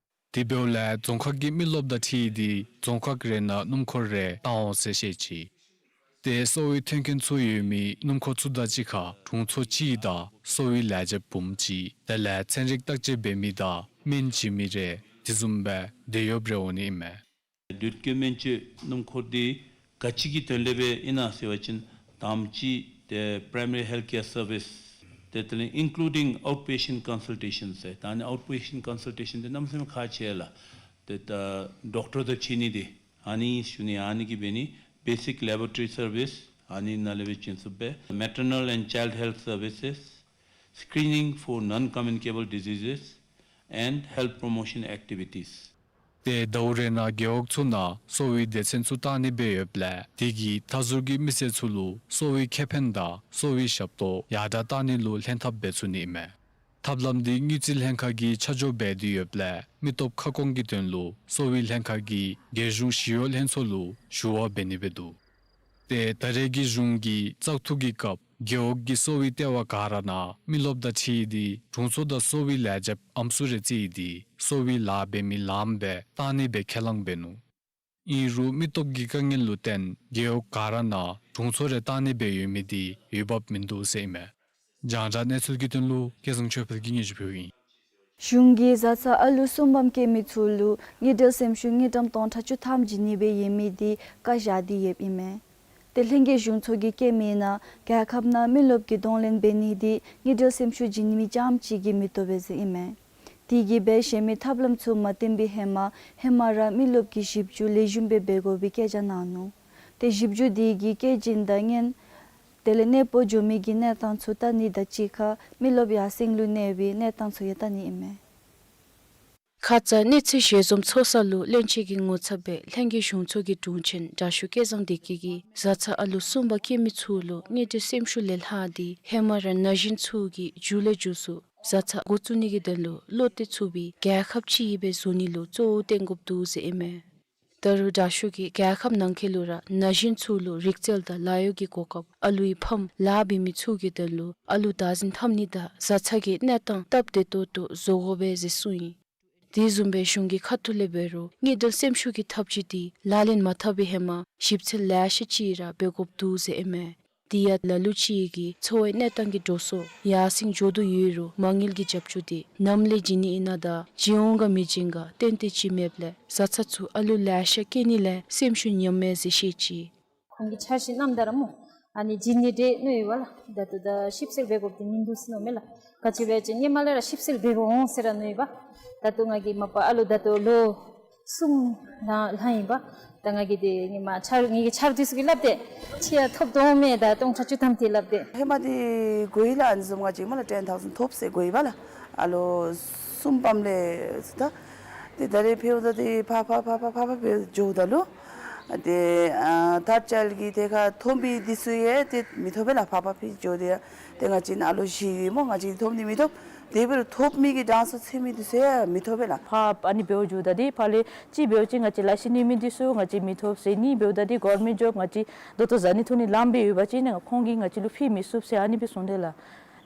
དེ་འབདཝ་ལས་རྫོང་ཁག་གི་མི་རློབས་དང་འཁྲིལ་ཏེ་རྫོང་ཁག་རེ་ནང་སྣུམ་འཁོར་རེ་བཏང་འོང་ཟེར་བཤད་ཅི། ཏེ་གསོ་བའི་མཐུན་རྐྱེན་ཚུ་ཡོད་མི་སྣུམ་འཁོར་ཚུ་དང་གཅིག་ཁར་དྲུང་འཚོ་གཅིག་དང་གསོ་བའི་ལས་བྱེདཔ་འབུམ་གཅིག་དེ་ལས་ཚན་རིག་བརྟག་དཔྱད་འབད་མི་དང་སྨན་བྱིན་མི་རེ་དེ་བཟུམ་སྦེ་དེད་གཡོགཔ་རེ་འོང་ནི་ཨིན་མས། དུས་ཀྱི་སྨན་བཅོས་སྣུམ་འཁོར་འདི་ག་ཅི་གི་དོན་ལས་སྦེ་ཨིན་ན་ཟེར་བ་ཅིན་དང་པ་ཅིག་ཏེ་པ་རའི་མ་རི་ཧེལཐ་ཀེར་སར་བིསི་ཏེ་དེ་ལས་ཨིན་ཀུ་ལུ་ཌིང་ཨའུཊ་པེ་ཤེནཊ་ཀོན་སཱལ་ཊེ་ཤཱན་ཟེར། ད་ཨ་ནི་ཨའུཊ་པེ་ཤེནཊ་ཀོན་སཱལ་ཊེ་ཤཱན་འདི་གནམ་མེད་ས་མེད་ཁག་ཆེ་ལགས། ཏེ་ད་ཌོག་ཊར་དང་འཕྱད་ནི་འདི་ཨ་ནི་ཞུ་ནི་ཨ་ནི་གིས་འབད་ནི། བེ་སིཀ་ལེ་བོ་ཊོ་རི་སར་བིསི་ཨ་ནི་ནང་ལས་སྦེ་བྱིན་ཚུགསཔ་སྦེ། Maternal and child health services, screening for non-communicable diseases and health promotion activities. ཏེ་ཟླཝ་རེ་ནང་རྒེད་འོག་ཚུ་ནང་གསོ་བའི་སྡེ་ཚན་ཚུ་བཏང་ནི་སྦེ་ཡོདཔ་ལས་དེ་གིས་མཐའ་ཟུར་གྱི་མི་སེར་ཚུ་ལུ་གསོ་བའི་ཁེ་ཕན་དང་གསོ་བའི་ཞབས་ཏོག་ཡར་དྲག་བཏང་ནི་ལུ་ལྷན་ཐབས་འབད་ཚུགས་ནི་ཨིན་མས། ཐབས་ལམ་འདི་དངུལ་རྩིས་ལྷན་ཁག་གིས་ཆ་འཇོག་འབད་དེ་ཡོདཔ་ལས་མི་སྟོབས་ཁ་སྐོང་གི་དོན་ལུ་གསོ་བའི་ལྷན་ཁག་གིས་རྒྱལ་གཞུང་ཞི་གཡོག་ལྷན་ཚོགས་ལུ་ཞུ་བ་འབད་ནི་སྦེ་འདུག། ཏེ་ད་རེས་ཀྱི་གཞུང་གི་བཙག་འཐུ་གི་སྐབས་རྒེད་འོག་གི་གསོ་བའི་ལྟེ་བ་ག་ར་ནང་མི་རློབས་དང་འཁྲིལ་ཏེ་དྲུང་འཚོ་དང་གསོ་བའི་ལས་བྱེདཔ་ཨམ་སྲུ་རེ་བརྩིས་ཏེ་གསོ་བའི་ལཱ་འབད་མི་ལངམ་སྦེ་བཏང་ནི་སྦེ་ཁས་བླངས་འབད་ནུག། ཨིན་རུང་མི་སྟོབས་ཀྱི་དཀའ་ངལ་ལུ་བརྟེན་རྒེད་འོག་ག་ར་ནང་དྲུང་འཚོ་རེ་བཏང་ནི་སྦེ་ཡོད་མི་འདི་འོས་འབབ་མིན་འདུག་ཟེར་ཨིན་མས། རྒྱང་བསྒྲགས་གནས་ཚུལ་གྱི་དོན་ལུ་སྐལ་བཟང་ཆོས་འཕེལ་གྱིས་སྙན་ཞུ་ཕུལཝ་ཨིན། གཞུང་གིས་བཟའ་ཚང་ཨ་ལུ་གསུམ་པམ་སྐྱེས་མི་ཚུ་ལུ་དངུལ་འབྲེལ་སེམས་ཤུགས་དངུལ་ཀྲམ་སྟོང་ཕྲག་བཅུ་ཐམ་བྱིན་ནི་སྦེ་ཡོད་མི་འདི་བཀའ་བཞག་སྟེ་ཡོདཔ་ཨིན་མས། ཏེ་ལྷན་རྒྱས་གཞུང་ཚོགས་ཀྱིས་བཀོད་མི་ནང་རྒྱལ་ཁབ་ནང་མི་རློབས་ཀྱི་གདོང་ལེན་འབད་ནི་འདི་དངུལ་འབྲེལ་སེམས་ཤུགས་བྱིན་མི་རྐྱངམ་གཅིག་གིས་མི་བཏུབ་པས་ཟེར་ཨིན་མས། དེ་གིས་འབད་གཞན་མི་ཐབས་ལམ་ཚུ་མ་བཏོན་པའི་ཧེ་མ་ཧེ་མ་ར་མི་རློབས་ཀྱི་ཞིབ་འཇུག་ལེགས་ཤོམ་སྦེ་འབད་དགོ་པའི་བཀའ་རྒྱ་གནང་ནུག། ཏེ་ཞིབ་འཇུག་དེ་གིས་བཀོད་རྒྱ་དང་སྔོན་ དེ་ལས་གནས་སྤོ་འགྱོ་མི་གི་གནས་སྟངས་ཚུ་བལྟ་ནི་དང་གཅིག་ཁར་མི་རློབས་ཡར་སེང་ལུ་གནས་པའི་གནས་སྟངས་ཚུ་ཡང་བལྟ་ནི་ཨིན་མས། ཁ་ཙ་གནས་ཚུལ་ཞལ་འཛོམས་ཚོགས་ས་ལུ་བློན་ཆེན་གྱི་ངོ་ཚབ་སྦེ་ལྷན་རྒྱས་གཞུང་ཚོགས་ཀྱི་དྲུང་ཆེན་དྲག་ཤོས་སྐལ་བཟང་བདེ་སྐྱིད་ཀྱིས་བཟའ་ཚང་ཨ་ལོ་གསུམ་པ་སྐྱེ་མི་ཚུ་ལུ་དངོས་འབྲེལ་སེམས་ཤུགས་ལས་ལྷག་སྟེ་ཧེ་མ་ར་ན་གཞོན་ཚུ་གི་རྒྱུ་ལས་རྒྱུ་སུ་བཟའ་ཚང་འགོ་བཙུགས་ནི་གི་དོན་ལུ་བློ་གཏད་ཚུགས་པའི་རྒྱལ་ཁབ་ཅིག་སྦེ་བཟོ་ནི་ལུ་གཙོ་བོ་བཏོན་དགོཔ་འདུག་ཟེར་ཨིན་མས། ད་རུང་དྲག་ཤོས་ཀྱིས་རྒྱལ་ཁབ་ནང་འཁོད་ལུ་ར་ན་གཞོན་ཚུ་ལུ་རིག་རྩལ་དང་ལཱ་གཡོག་གི་གོ་སྐབས་ཨ་ལུའི་ཕམ་ལཱ་འབད་མི་ཚུ་གི་དོན་ལུ་ཨ་ལུ་བདག་འཛིན་འཐབ་ནི་དང་བཟའ་ཚང་གི་གནས་སྟངས་སྟབས་བདེ་ཏོག་ཏོ་བཟོ་དགོ་པས་ཟེར་གསུངས་ཡི། དེ་བཟུམ་སྦེ་གཞུང་གི་ཁ་ཐུག་ལས་འབད་རུང་དངོས་འབྲེལ་སེམས་ཤུགས་ཀྱི་ཐབས་ཇུས་དེ་ལག་ལེན་མ་འཐབ་པའི་ཧེ་མ་ཞིབ་འཚོལ་ལེ་ཤ་ཅིག་ར་འབད་དགོཔ་འདུག་ཟེར་ཨིན་མས། དེ་ཡང་ལ་ལུ་ཅིག་གིས་འཚོ་བའི་གནས་སྟངས་ཀྱི་འགྲོ་སོང་ཡར་སེང་འགྱོ་དོ་ཡོད་རུང་མ་དངུལ་གྱི་རྒྱབ་སྐྱོར་དེ་ནམ་ལས་བྱིན་ནི་ཨིན་ན་དང་བྱིན་འོང་ག་མི་བྱིན་ག་ཏན་ཏན་ཅིག་མེདཔ་ལས་བཟའ་ཚང་ཚུ་ཨ་ལུ་ལེ་ཤ་སྐྱེ་ནི་ལས་སེམས་ཤུགས་ཉམས་མས་ཟེར་བཤད་ཅི། ཁོང་གི་འཆར་གཞི་བསྣམས་ད་ར་སྨོ། ཨ་ནི་བྱིན་ནི་འདྲས་མནོ་ཡི་བ་ལགས། ད་ལྟོ་ད་ཞིབ་འཚོལ་འབད་དགོཔ་དེ་མིན་འདུག་ཟེར་མནོཝ་མས་ལགས། ག་ཅི་སྦེ་ཅིན་ཧེ་མ་ལས་ར་ཞིབ་འཚོལ་འབད་དགོ་འོང་ཟེར་ར་མནོ་ཡི་བ། ད་ལྟོ་ང་གི་མ་པ་ཨ་ལོ་ད་ལྟོ་ལོ་གསུམ་ནང་ལྷང་ཡི་བ། ད་ང་གིས་དེ་ངེ་མ་འཆར་ངེ་གི་འཆར་དུས་སུ་གི་སླབ་སྟེ་ཁྱེད་ཡང་ཐོབ་དོ་མས། ད་སྟོང་ཕྲག་བཅུ་ཐམ་དེ་སླབ་སྟེ། ཧེ་མ་དེ་གོ་ཡི་ལགས། ཨ་ནི་བཟུམ་ང་བཅས་མ་ལགས་ten thousand ཐོབ་ཟེར་གོ་ཡི་བ་ལགས། ཨ་ལོ་གསུམ་པམ་ལས་ད། དེ་ད་རེས་ཕེབས་ད་དེ་ཕར་ཕར་ཕར་ཕར་ཕར་ཕར་འགྱོཝ་ད་ལུ། དེ་ཨ་ཐཱརཌ་ཅཱའིལཌ་གི་དེ་ཁར་ཐོབ་མི་དེ་ཚུ་ཡང་དེ་མི་ཐོབ་པས་ལགས། ཕར་ཕར་ཕར་འགྱོཝ་དེ་ཡང་དེ་ང་བཅས་ཨ་ལོ་བཞི་ཡོད་སྨོ། ང་བཅས་ཐོབ་ནི་མི་ཐོབ། དེ་འབད་རུང་ཐོབ་མི་གི་གྲངས་སུ་ཚུད་མི་དེ་ཚུ་ཡང་མི་ཐོབ་པས་ལགས། ཕར་ཨ་ནི་འབདཝ་འགྱོཝ་ད་དེ་ཕར་ལས་ཅིག་འབདཝ་ཅིག་ང་བཅས་ལཱ་ཤི་ནི་མི་དེ་ཚུ་ང་བཅས་མི་ཐོབ་ཟེར། གཉིས་འབདཝ་ད་དེ་གོ་ཝར་མེནཊ་ཇོབ་ང་བཅས་ད་ལྟོ་བཟའ་ནི་འཐུང་ནི་ལངམ་སྦེ་ཡོད་པ་ཅིན་ཁོང་གིས་ང་བཅས་ལུ་ཕུལ་མི་ཚུགས་ཟེར་ཨ་ནི་སྦེ་གསུངས་དེས་ལགས།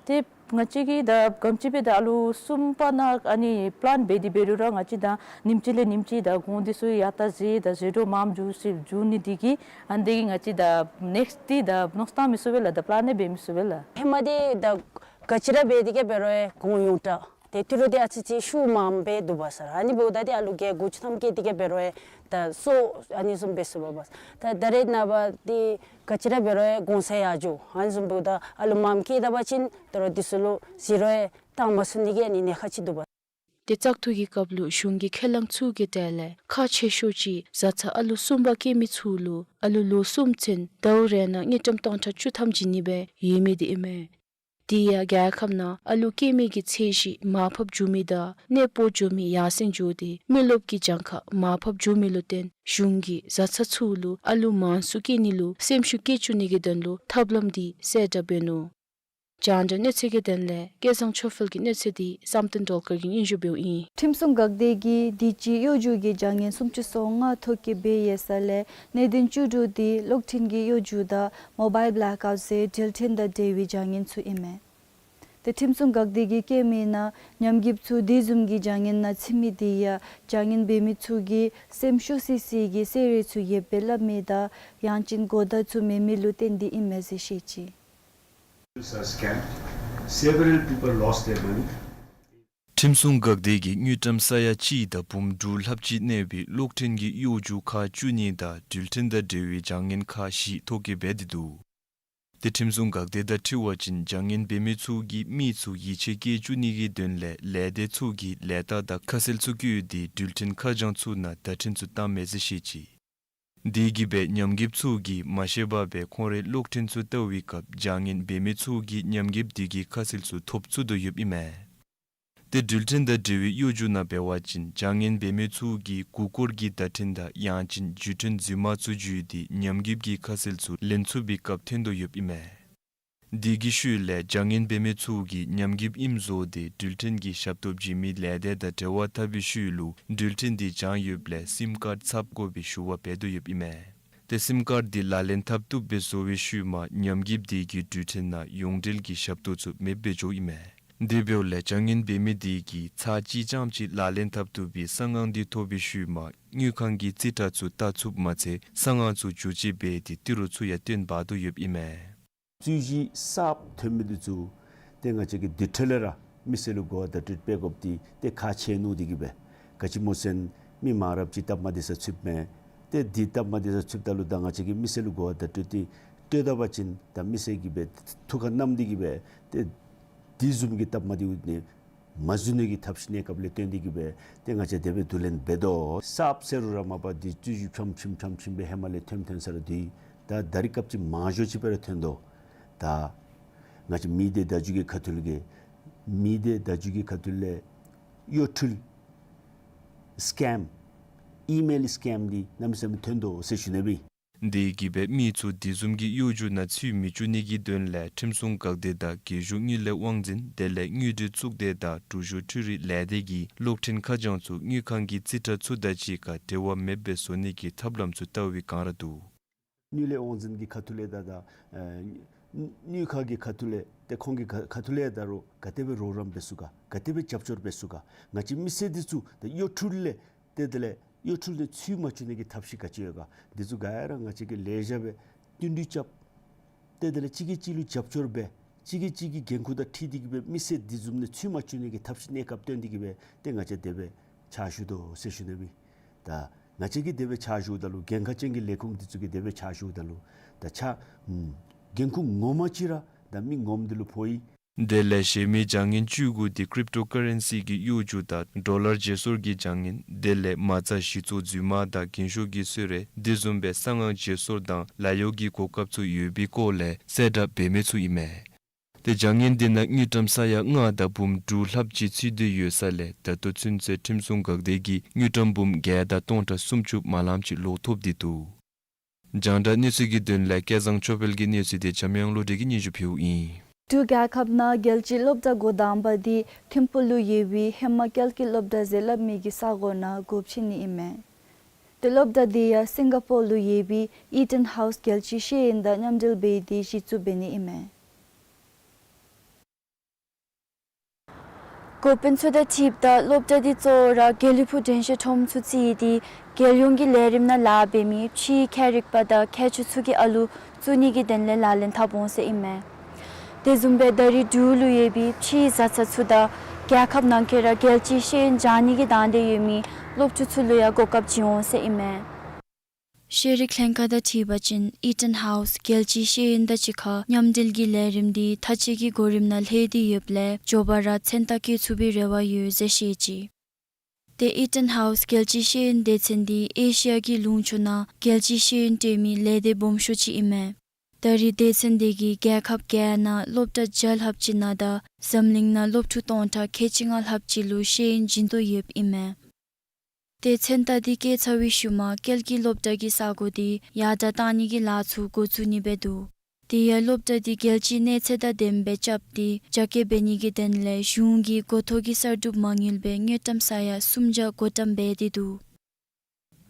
དེ་ང་བཅས་ཀྱིས་ད་ག་དེམ་ཅིག་སྦེ་ད་ཨ་ལོ་གསུམ་པ་ནང་ཨ་ནི་པི་ལཱན་འབད་དེ་འབད་རུང་ར་ང་བཅས་ད་ཉིནམ་གཅིག་ལས་ཉིནམ་གཅིག་ད་གོང་དེ་ཚུ་ཡར་ལྟ་འཛུལ་ད་འཛུལ་འགྲོ་མངམ་འགྱོ་ཟེར་འགྱོ་ནི་དེ་གིས་ཨ་ནི་དེ་གིས་ང་བཅས་ད་ནེགསཊ་དེ་ད་མནོ་བསམ་མི་ཚུགས་པས་ལགས། ད་པི་ལཱན་ནི་འབད་མི་ཚུགས་པས་ལགས། ཧེ་མ་དེ་ད་ག་ཅི་ར་འབད་དེ་གིས་འབད་རུང་ཡང་གོང་ཡོངས་གྲགས་དེ་ཏི་རུ་དེ་ཨ་ཙི་ཅིག་ཤུགས་མངམ་སྦེ་འདུག་པ་ས་ར། ཨ་ནི་འབདཝ་ད་དེ་ཨ་ལོ་བརྒྱད་དགུ་བཅུ་ཐམ་སྐྱེས་དེ་གིས་འབད་རུང་ཡང་ད་སོ་ཨ་ནི་བཟུམ་འབད་ཚུགས་པས། ད་ད་རེས་ནངས་པ་དེ་ག་ཅི་ར་འབད་རུང་ཡང་གོང་ས་ཡར་འགྱོ། ཨ་ནི་བཟུམ་འབདཝ་ད་ཨ་ལོ་མངམ་སྐྱེས་ད་པ་ཅིན་ད་རུང་དེ་ཚུ་ལུ་ཟི་རོ་ཡང་བཏང་མ་ཚུགས་ནི་གི་ཨ་ནི་ཉེན་ཁ་ཅིག་འདུག་པ། དེ་བཙག་འཐུ་གི་སྐབས་ལུ་གཞུང་གི་ཁས་བླངས་ཚུ་གི་གྲས་ལས་ཁག་ཆེ་ཤོས་ཅིག་བཟའ་ཚང་ཨ་ལོ་གསུམ་པ་སྐྱེ་མི་ཚུ་ལུ་ཨ་ལོ་ལོ་གསུམ་ཚུན་ཟླཝ་རེ་ནང་དངུལ་ཀྲམ་སྟོང་ཕྲག་བཅུ་ཐམ་བྱིན་ནི་སྦེ་ཡོད་མི་དེ་ཨིན་མས། དེ་ཡང་རྒྱལ་ཁབ་ནང་ཨ་ལོ་སྐྱེ་མི་གི་ཚད་གཞི་མར་ཕབ་འགྱོ་མི་དང་གནས་སྤོ་འགྱོ་མི་ཡར་སེང་འགྱོ་སྟེ་མི་རློབས་ཀྱི་གྱངས་ཁ་མར་ཕབ་འགྱོ་མི་ལུ་བརྟེན་གཞུང་གིས་བཟའ་ཚང་ཚུ་ལུ་ཨ་ལོ་མང་སུ་སྐྱེ་ནི་ལུ་སེམས་ཤུགས་བསྐྱེད་བཅུག་ནི་གི་དོན་ལུ་ཐབས་ལམ་དེ་གསལ་བསྒྲགས་འབད་ནུག། རྒྱང་བསྒྲགས་གནས་ཚུལ་གྱི་དོན་ལས་སྐལ་བཟང་ཆོས་འཕེལ་གྱི་གནས་ཚུལ་དེ་བསམ་གཏན་སྒྲོལ་དཀར་གྱིས་སྙན་ཞུ་འབདཝ་ཨིན། ཁྲིམས་སྲུང་འགག་སྡེ་གིས་དུས་ཅི་གཡོ་སྒྱུ་གི་བྱ་ངན་སུམ་ཅུ་སོ་ལྔ་ཐོ་བཀོད་འབད་ཡོད་ས་ལས་གནད་དོན་བཅུ་དྲུག་དེ་གློག་འཕྲིན་གྱི་གཡོ་སྒྱུ་དང་མོ་བཱའིལ་བི་ལེཀ་ཨའུཊ་ཟེར་འགྲུལ་འཕྲིན་དང་འབྲེལ་བའི་བྱ་ངན་ཚུ་ཨིན་མས། དེ་ཁྲིམས་སྲུང་འགག་སྡེ་གིས་བཀོད་མིའི་ནང་ཉམས་རྒུདཔ་ཚུ་དེ་བཟུམ་གྱི་བྱ་ངན་ནང་ཚུད་མི་དེ་ཡང་བྱ་ངན་འབད་མི་ཚུ་གིས་སེམས་ཤུགས་སི་སི་གི་གསལ་རས་ཚུ་ཡོདཔ་སྦེ་སླབ་མི་དང་ཡང་ཅིན་གོ་བརྡ་ཚུ་མེད་མི་ལུ་བརྟེན་ཏེ་ཨིན་མས་ཟེར་བཤད་ཅི། Several people lost their money. ཁྲིམས་སྲུང་འགག་སྡེ་གིས་དངུལ་ཀྲམ་ས་ཡ་གཅིག་དང་འབུམ་དྲུག་ལྷགཔ་ཅིག་གནས་པའི་གློག་འཕྲིན་གྱི་གཡོ་སྒྱུ་ཁག་བཅུ་གཉིས་དང་འགྲུལ་འཕྲིན་དང་འབྲེལ་བའི་བྱ་ངན་ཁག་བཞི་ཐོ་བཀོད་འབད་དེ་འདུག། དེ་ཁྲིམས་སྲུང་འགག་སྡེ་དང་འཁྲིལ་བ་ཅིན་བྱ་ངན་འབད་མི་ཚུ་གིས་མི་ཚུ་ཡིད་ཆེས་བསྐྱེད་བཅུག་ནི་གི་དོན་ལས་ལས་སྡེ་ཚུ་གིས་ལས་རྟགས་དང་ཁ་གསལ་ཚུ་བཀོད་དེ་འགྲུལ་འཕྲིན་ཁ་བྱང་ཚུ་ནང་བརྡ་འཕྲིན་ཚུ་བཏངམ་མས་ཟེར་བཤད་ཅི། དེ་གིས་སྦེ་ཉམས་རྒུདཔ་ཚུ་གིས་མ་ཤེས་པར་སྦེ་ཁོང་རའི་གློག་འཕྲིན་ཚུ་བལྟ་བའི་སྐབས་བྱ་ངན་འབད་མི་ཚུ་གིས་ཉམས་རྒུདཔ་དེ་གི་ཁ་གསལ་ཚུ་ཐོབ་ཚུགས་དོ་ཡོདཔ་ཨིན་མས། དེ་འགྲུལ་འཕྲིན་དང་འབྲེལ་བའི་གཡོ་སྒྱུ་ནང་འབད་བ་ཅིན་བྱ་ངན་འབད་མི་ཚུ་གིས་མགུ་སྐོར་གྱི་བརྡ་འཕྲིན་དང་ཡང་ཅིན་བརྒྱུད་འཕྲིན་རྫུན་མ་ཚུ་བརྒྱུད་དེ་ཉམས་རྒུདཔ་གི་ཁ་གསལ་ཚུ་ལེན་ཚུགས་པའི་སྐབས་ཐོན་དོ་ཡོདཔ་ཨིན་མས། དེ་གི་ཤུལ་ལས་བྱ་ངན་འབད་མི་ཚུ་གིས་ཉམས་རྒུདཔ་ཨིནམ་བཟོ་སྟེ་འགྲུལ་འཕྲིན་གྱི་ཞབས་ཏོག་བྱིན་མི་ལས་སྡེ་དང་འབྲེལ་བ་འཐབ་པའི་ཤུལ་ལུ་འགྲུལ་འཕྲིན་དེ་བྱང་ཡོདཔ་ལས་སིམ་ཀཱརཌ་ཚབ་དགོ་པའི་ཞུ་བ་འབད་དོ་ཡོདཔ་ཨིན་མས། དེ་སིམ་ཀཱརཌ་དེ་ལག་ལེན་འཐབ་བཏུབ་སྦེ་བཟོ་བའི་ཤུལ་མ་ཉམས་རྒུདཔ་དེ་གིས་འགྲུལ་འཕྲིན་ནང་ཡོངས་འབྲེལ་གྱི་ཞབས་ཏོག་ཚུ་མེདཔ་སྦེ་འགྱོཝ་ཨིན་མས། དེ་འབདཝ་ལས་བྱ་ངན་འབད་མི་དེ་གིས་ཚར་གཅིག་རྐྱངམ་གཅིག་ལག་ལེན་འཐབ་བཏུབ་པའི་གསང་སྔགས་དེ་ཐོབ་པའི་ཤུལ་མ་དངུལ་ཁང་གི་རྩིས་ཁྲ་ཚུ་བལྟ་ཚུགསཔ་མ་ཚད་གསང་སྔགས་ཚུ་བསྒྱུར་བཅོས་འབད་དེ་ཏི་རུ་ཚུ་ཡང་བཏོན་འབག་དོ་ཡོདཔ་ཨིན་མས། རྩོད་གཞི་གསརཔ་ཐོན་མི་དེ་ཚུ་ཏེ་ང་བཅས་ཀྱིས་དེ་འཕྲལ་ལས་ར་མི་སེར་ལུ་གོ་བ་བརྡ་སྤྲོད་འབད་དགོཔ་དེ་ཏེ་ཁག་ཆེ་ནུག། དེ་གིས་སྦེ་ག་ཅི་སྨོ་ཟེར་ན་མི་མང་རབས་ཅིག་སྟབས་མ་བདེ་སར་ཚུདཔ་མས། ཏེ་དེ་སྟབས་མ་བདེ་སར་ཚུདཔ་ད་ལུ་ད་ང་བཅས་ཀྱིས་མི་སེར་ལུ་གོ་བ་བརྡ་སྤྲོད་དེ་སྤྲོད་ད་པ་ཅིན་ད་མི་སེར་གྱིས་སྦེ་ཐུགས་ཁར་བསྣམས་ཏེ་གིས་སྦེ་ཏེ་དེ་བཟུམ་གྱི་སྟབས་མ་བདེཝ་ནི་མ་བཟོ་ནི་གི་ཐབས་ཤེས་གནས་སྐབས་ལས་བརྟེན་ཏེ་གིས་སྦེ་ཏེ་ང་བཅས་དེ་སྦེ་བསྡུ་ལེན་འབད་དོ། གསརཔ་ཟེར་རུང་ར་མ་པ་དེ་རྩོད་གཞི་ཕྱམ་ཕྱིན་ཕྱམ་ཕྱིན་སྦེ་ཧེ་མ་ལས་ཐོནམ་ཐོན་ས་ར་དེ་ད་ད་རིས་སྐབས་ཅིག་མང་ཤོས་ཅིག་སྦེ་ར་ཐོན་དོ། ད་ང་བཅས་མི་སྡེ་བརྡ་བརྒྱུད་ཀྱི་ཁ་ཐུག་ལས་ཀྱི་མི་སྡེ་བརྡ་བརྒྱུད་ཀྱི་ཁ་ཐུག་ལས་གཡོ་འཕྲུལ་སི་ཀེམ་ཨི་མེལ་སི་ཀེམ་འདི་གནམ་མེད་ས་མེད་ཐོན་དོ་ཟེར་ཞུ་ནི་ཨིན། དེ་གིས་སྦེ་མི་ཚུ་དེ་བཟུམ་གྱི་གཡོ་སྒྱུ་ནང་ཚུད་མི་བཅུག་ནི་གི་དོན་ལས་ཁྲིམས་སྲུང་འགག་སྡེ་དང་རྒྱལ་གཞུང་དངུལ་ལས་དབང་འཛིན་དེ་ལས་དངུལ་འབྲེལ་གཙུག་སྡེ་དང་འབྲུག་གཞུང་འཕྲུལ་རིག་ལས་སྡེ་གིས་གློག་འཕྲིན་ཁ་བྱང་ཚུ་དངུལ་ཁང་གི་རྩིས་ཁྲ་ཚུ་དང་གཅིག་ཁར་འབྲེལ་བ་མེདཔ་སྦེ་བཟོ་ནི་གི་ཐབས་ལམ་ཚུ་བལྟ་བའི་བསྒང་ར་འདུག། དངུལ་ལས་དབང་འཛིན་གྱི་ཁ་ཐུག་ལས་ད་ད་ཨེ་དངུལ་ཁང་གི་ཁ་ཐུག་ལས་ཏེ་ཁོང་གི་ཁ་ཁ་ཐུག་ལས་ད་རུང་ག་དེ་སྦེ་རོགས་རམ་འབད་ཚུགས་ག་ག་དེ་སྦེ་རྒྱབ་སྐྱོར་འབད་ཚུགས་ག། ང་བཅས་མི་སེར་འདི་ཚུ་ད་གཡོ་འཕྲུལ་ལས་ཏེ་དེ་ལས་གཡོ་འཕྲུལ་ལས་ཚུད་མ་བཅུག་ནི་གི་ཐབས་ཤེས་ག་ཅི་ཡོད་ག། འདི་ཚུ་ག་ར་ང་བཅས་ཀྱིས་ལེགས་ཤོམ་སྦེ་བསྟུན་གྲོས་རྐྱབ། ཏེ་དེ་ལས་གཅིག་གིས་གཅིག་ལུ་རྒྱབ་སྐྱོར་འབད། གཅིག་གིས་གཅིག་གི་འགན་ཁུར་དང་འཁྲིལ་ཏེ་གིས་སྦེ་མི་སེར་འདི་བཟུམ་ནང་ཚུད་མ་བཅུག་ནི་གི་ཐབས་ཤེས་གནས་སྐབས་བཏོན་ཏེ་གིས་སྦེ་ཏེ་ང་བཅས་དེ་སྦེ་ཕྱག་ཞུ་དོ་ཟེར་ཞུ་ནི་ཨིན། ད་ང་བཅས་ཀྱིས་དེ་སྦེ་ཕྱག་ཞུཝ་ད་ལུ་འགན་ཁག་ཅན་གྱི་ལས་ཁུངས་འདི་ཚུ་གིས་དེ་སྦེ་ཕྱག་ཞུཝ་ད་ལུ་ད་ཕྱག་ཨམ་འགན་ཁུར་ངོ་མ་ཅིག་ར་ད་མི་ངོམ་འདི་ལུ་ཕོག་ཡི། དེ་ལས་གཞན་མི་བྱ་ངན་བཅུ་དགུ་འདི་ཀྲིབ་ཊོ་ཀ་རེན་སི་གི་གཡོ་སྒྱུ་དང་ཌོ་ལར་བརྗེ་སོར་གྱི་བྱ་ངན་དེ་ལས་མ་རྩ་གཞི་བཙུགས་རྫུན་མ་དང་རྒན་ཤོས་ཀྱི་གསོལ་རས་དེ་བཟུམ་སྦེ་གསང་སྔགས་བརྗེ་སོར་དང་ལཱ་གཡོག་གི་གོ་སྐབས་ཚུ་ཡོད་པའི་སྐོར་ལས་གསལ་བསྒྲགས་འབད་མི་ཚུ་ཨིན་མས། ཏེ་བྱ་ངན་དེ་ནང་དངུལ་ཀྲམ་ས་ཡ་ལྔ་དང་འབུམ་དྲུག་ལྷགཔ་ཅིག་ཚུད་དེ་ཡོད་ས་ལས་ད་ལྟོ་ཚུན་ཚོད་ཁྲིམས་སྲུང་འགག་སྡེ་གིས་དངུལ་ཀྲམ་འབུམ་བརྒྱད་དང་སྟོང་ཕྲག་སུམ་ཅུ་མ་ལངམ་ཅིག་ལོག་ཐོབ་སྟེ་འདུག། རྒྱང་བསྒྲགས་གནས་ཚུལ་གྱི་དོན་ལས་སྐལ་བཟང་ཆོས་འཕེལ་གྱི་གནས་ཚུལ་དེ་འཇམ་དབྱངས་བློ་གྲོས་ཀྱིས་སྙན་ཞུ་ཕུལཝ་ཨིན། འབྲུག་རྒྱལ་ཁབ་ནང་རྒྱལ་སྤྱིའི་སློབ་གྲྭ་འགོ་དང་པ་འདི་ཐིམ་ཕུག་ལུ་ཡོད་པའི་ཧེ་མ་ཀལ་ཀི་སློབ་གྲྭ་ཟེར་སླབ་མི་གི་ས་གོ་ནང་འགོ་བཙུགས་ནི་ཨིན་མས། ཏེ་སློབ་གྲྭ་འདི་ཡང་སིང་ག་པོར་ལུ་ཡོད་པའི་ཨི་ཊོན་ཧའུས་རྒྱལ་སྤྱིའི་ཤེས་ཡོན་དང་མཉམ་འབྲེལ་འབད་དེ་གཞི་བཙུགས་འབད་ནི་ཨིན་མས། འགོ་དཔོན་ཚུ་དང་འཁྲིལཝ་ད་སློབ་གྲྭ་འདི་གཙོ་བོ་ར་དགེ་ལེགས་ཕུག་དྲན་ཤེས་ཁྲོམ་ཚུ་རྩིས་ཏེ་རྒྱལ་ཡོངས་ཀྱི་ལས་རིམ་ནང་ལཱ་འབད་མི་ཕྱིའི་ཁྱད་རིག་པ་དང་མཁས་མཆོག་ཚུ་གི་ཨ་ལུ་བཙུགས་ནི་གི་དོན་ལས་ལག་ལེན་འཐབ་འོང་ཟེར་ཨིན་མས། དེ་བཟུམ་སྦེ་ད་རིས་འབྲུག་ལུ་ཡོད་པའི་ཕྱིའི་བཟའ་ཚང་ཚུ་དང་རྒྱལ་ཁབ་ནང་འཁོད་ར་རྒྱལ་སྤྱིའི་ཤེས་ཡོན་སྦྱང་ནི་གི་དང་འདོད་ཡོད་མི་སློབ་ཕྲུག་ཚུ་ལུ་ཡང་གོ་སྐབས་བྱིན་འོང་ཟེར་ཨིན་མས། ཤེས་རིག་ལྷན་ཁག་དང་འཁྲིལ་བ་ཅིན་ཨི་ཊོན་ཧའུས་རྒྱལ་སྤྱིའི་ཤེས་ཡོན་དང་གཅིག་ཁར་མཉམ་འབྲེལ་གྱི་ལས་རིམ་འདི་མཐའ་དཔྱད་ཀྱི་གོ་རིམ་ནང་ལྷོད་དེ་ཡོདཔ་ལས་མགྱོགས་པ་ར་མཚན་རྟགས་བཀོད་ཚུགས་པའི་རེ་བ་ཡོད་ཟེར་བཤད་ཅི། ཏེ་ཨི་ཊོན་ཧའུས་རྒྱལ་སྤྱིའི་ཤེས་ཡོན་སྡེ་ཚན་འདི་ཨེ་ཤི་ཡ་གི་ལུང་ཕྱོགས་ནང་རྒྱལ་སྤྱིའི་ཤེས་ཡོན་སྤྲོད་མི་ལས་སྡེ་སྦོམ་ཤོས་ཅིག་ཨིན་མས། ད་རིས་སྡེ་ཚན་འདི་གིས་རྒྱལ་ཁབ་བརྒྱད་ནང་སློབ་གྲྭ་བརྒྱ་ལྷགཔ་ཅིག་ནང་དང་འཛམ་གླིང་ནང་སློབ་ཕྲུག་སྟོང་ཕྲག་ཁལ་གཅིག་ལྔ་ལྷགཔ་ཅིག་ལུ་ཤེས་ཡོན་སྦྱིན་དོ་ཡོདཔ་ཨིན་མས། ཏེ་མཚན་རྟགས་འདི་བཀོད་ཚར་བའི་ཤུལ་མ་ཀལ་ཀི་སློབ་གྲྭ་གི་ས་གོ་འདི་ཡར་དྲག་གཏང་ནི་གི་ལཱ་ཚུ་འགོ་བཙུགས་ནི་སྦེ་འདུག། དེ་ཡང་སློབ་གྲྭ་འདི་རྒྱལ་སྤྱིའི་གནས་ཚད་དང་ལྡནམ་སྦེ་རྐྱབ་སྟེ་རྒྱ་སྐྱེད་འབད་ནི་གི་དོན་ལས་གཞུང་གིས་འགོ་ཐོག་གི་གསར་སྒྲུབ་མ་དངུལ་སྦེ་དངུལ་ཀྲམ་ས་ཡ་སུམ་བརྒྱ་བགོ་བཀྲམ་འབད་དེ་འདུག།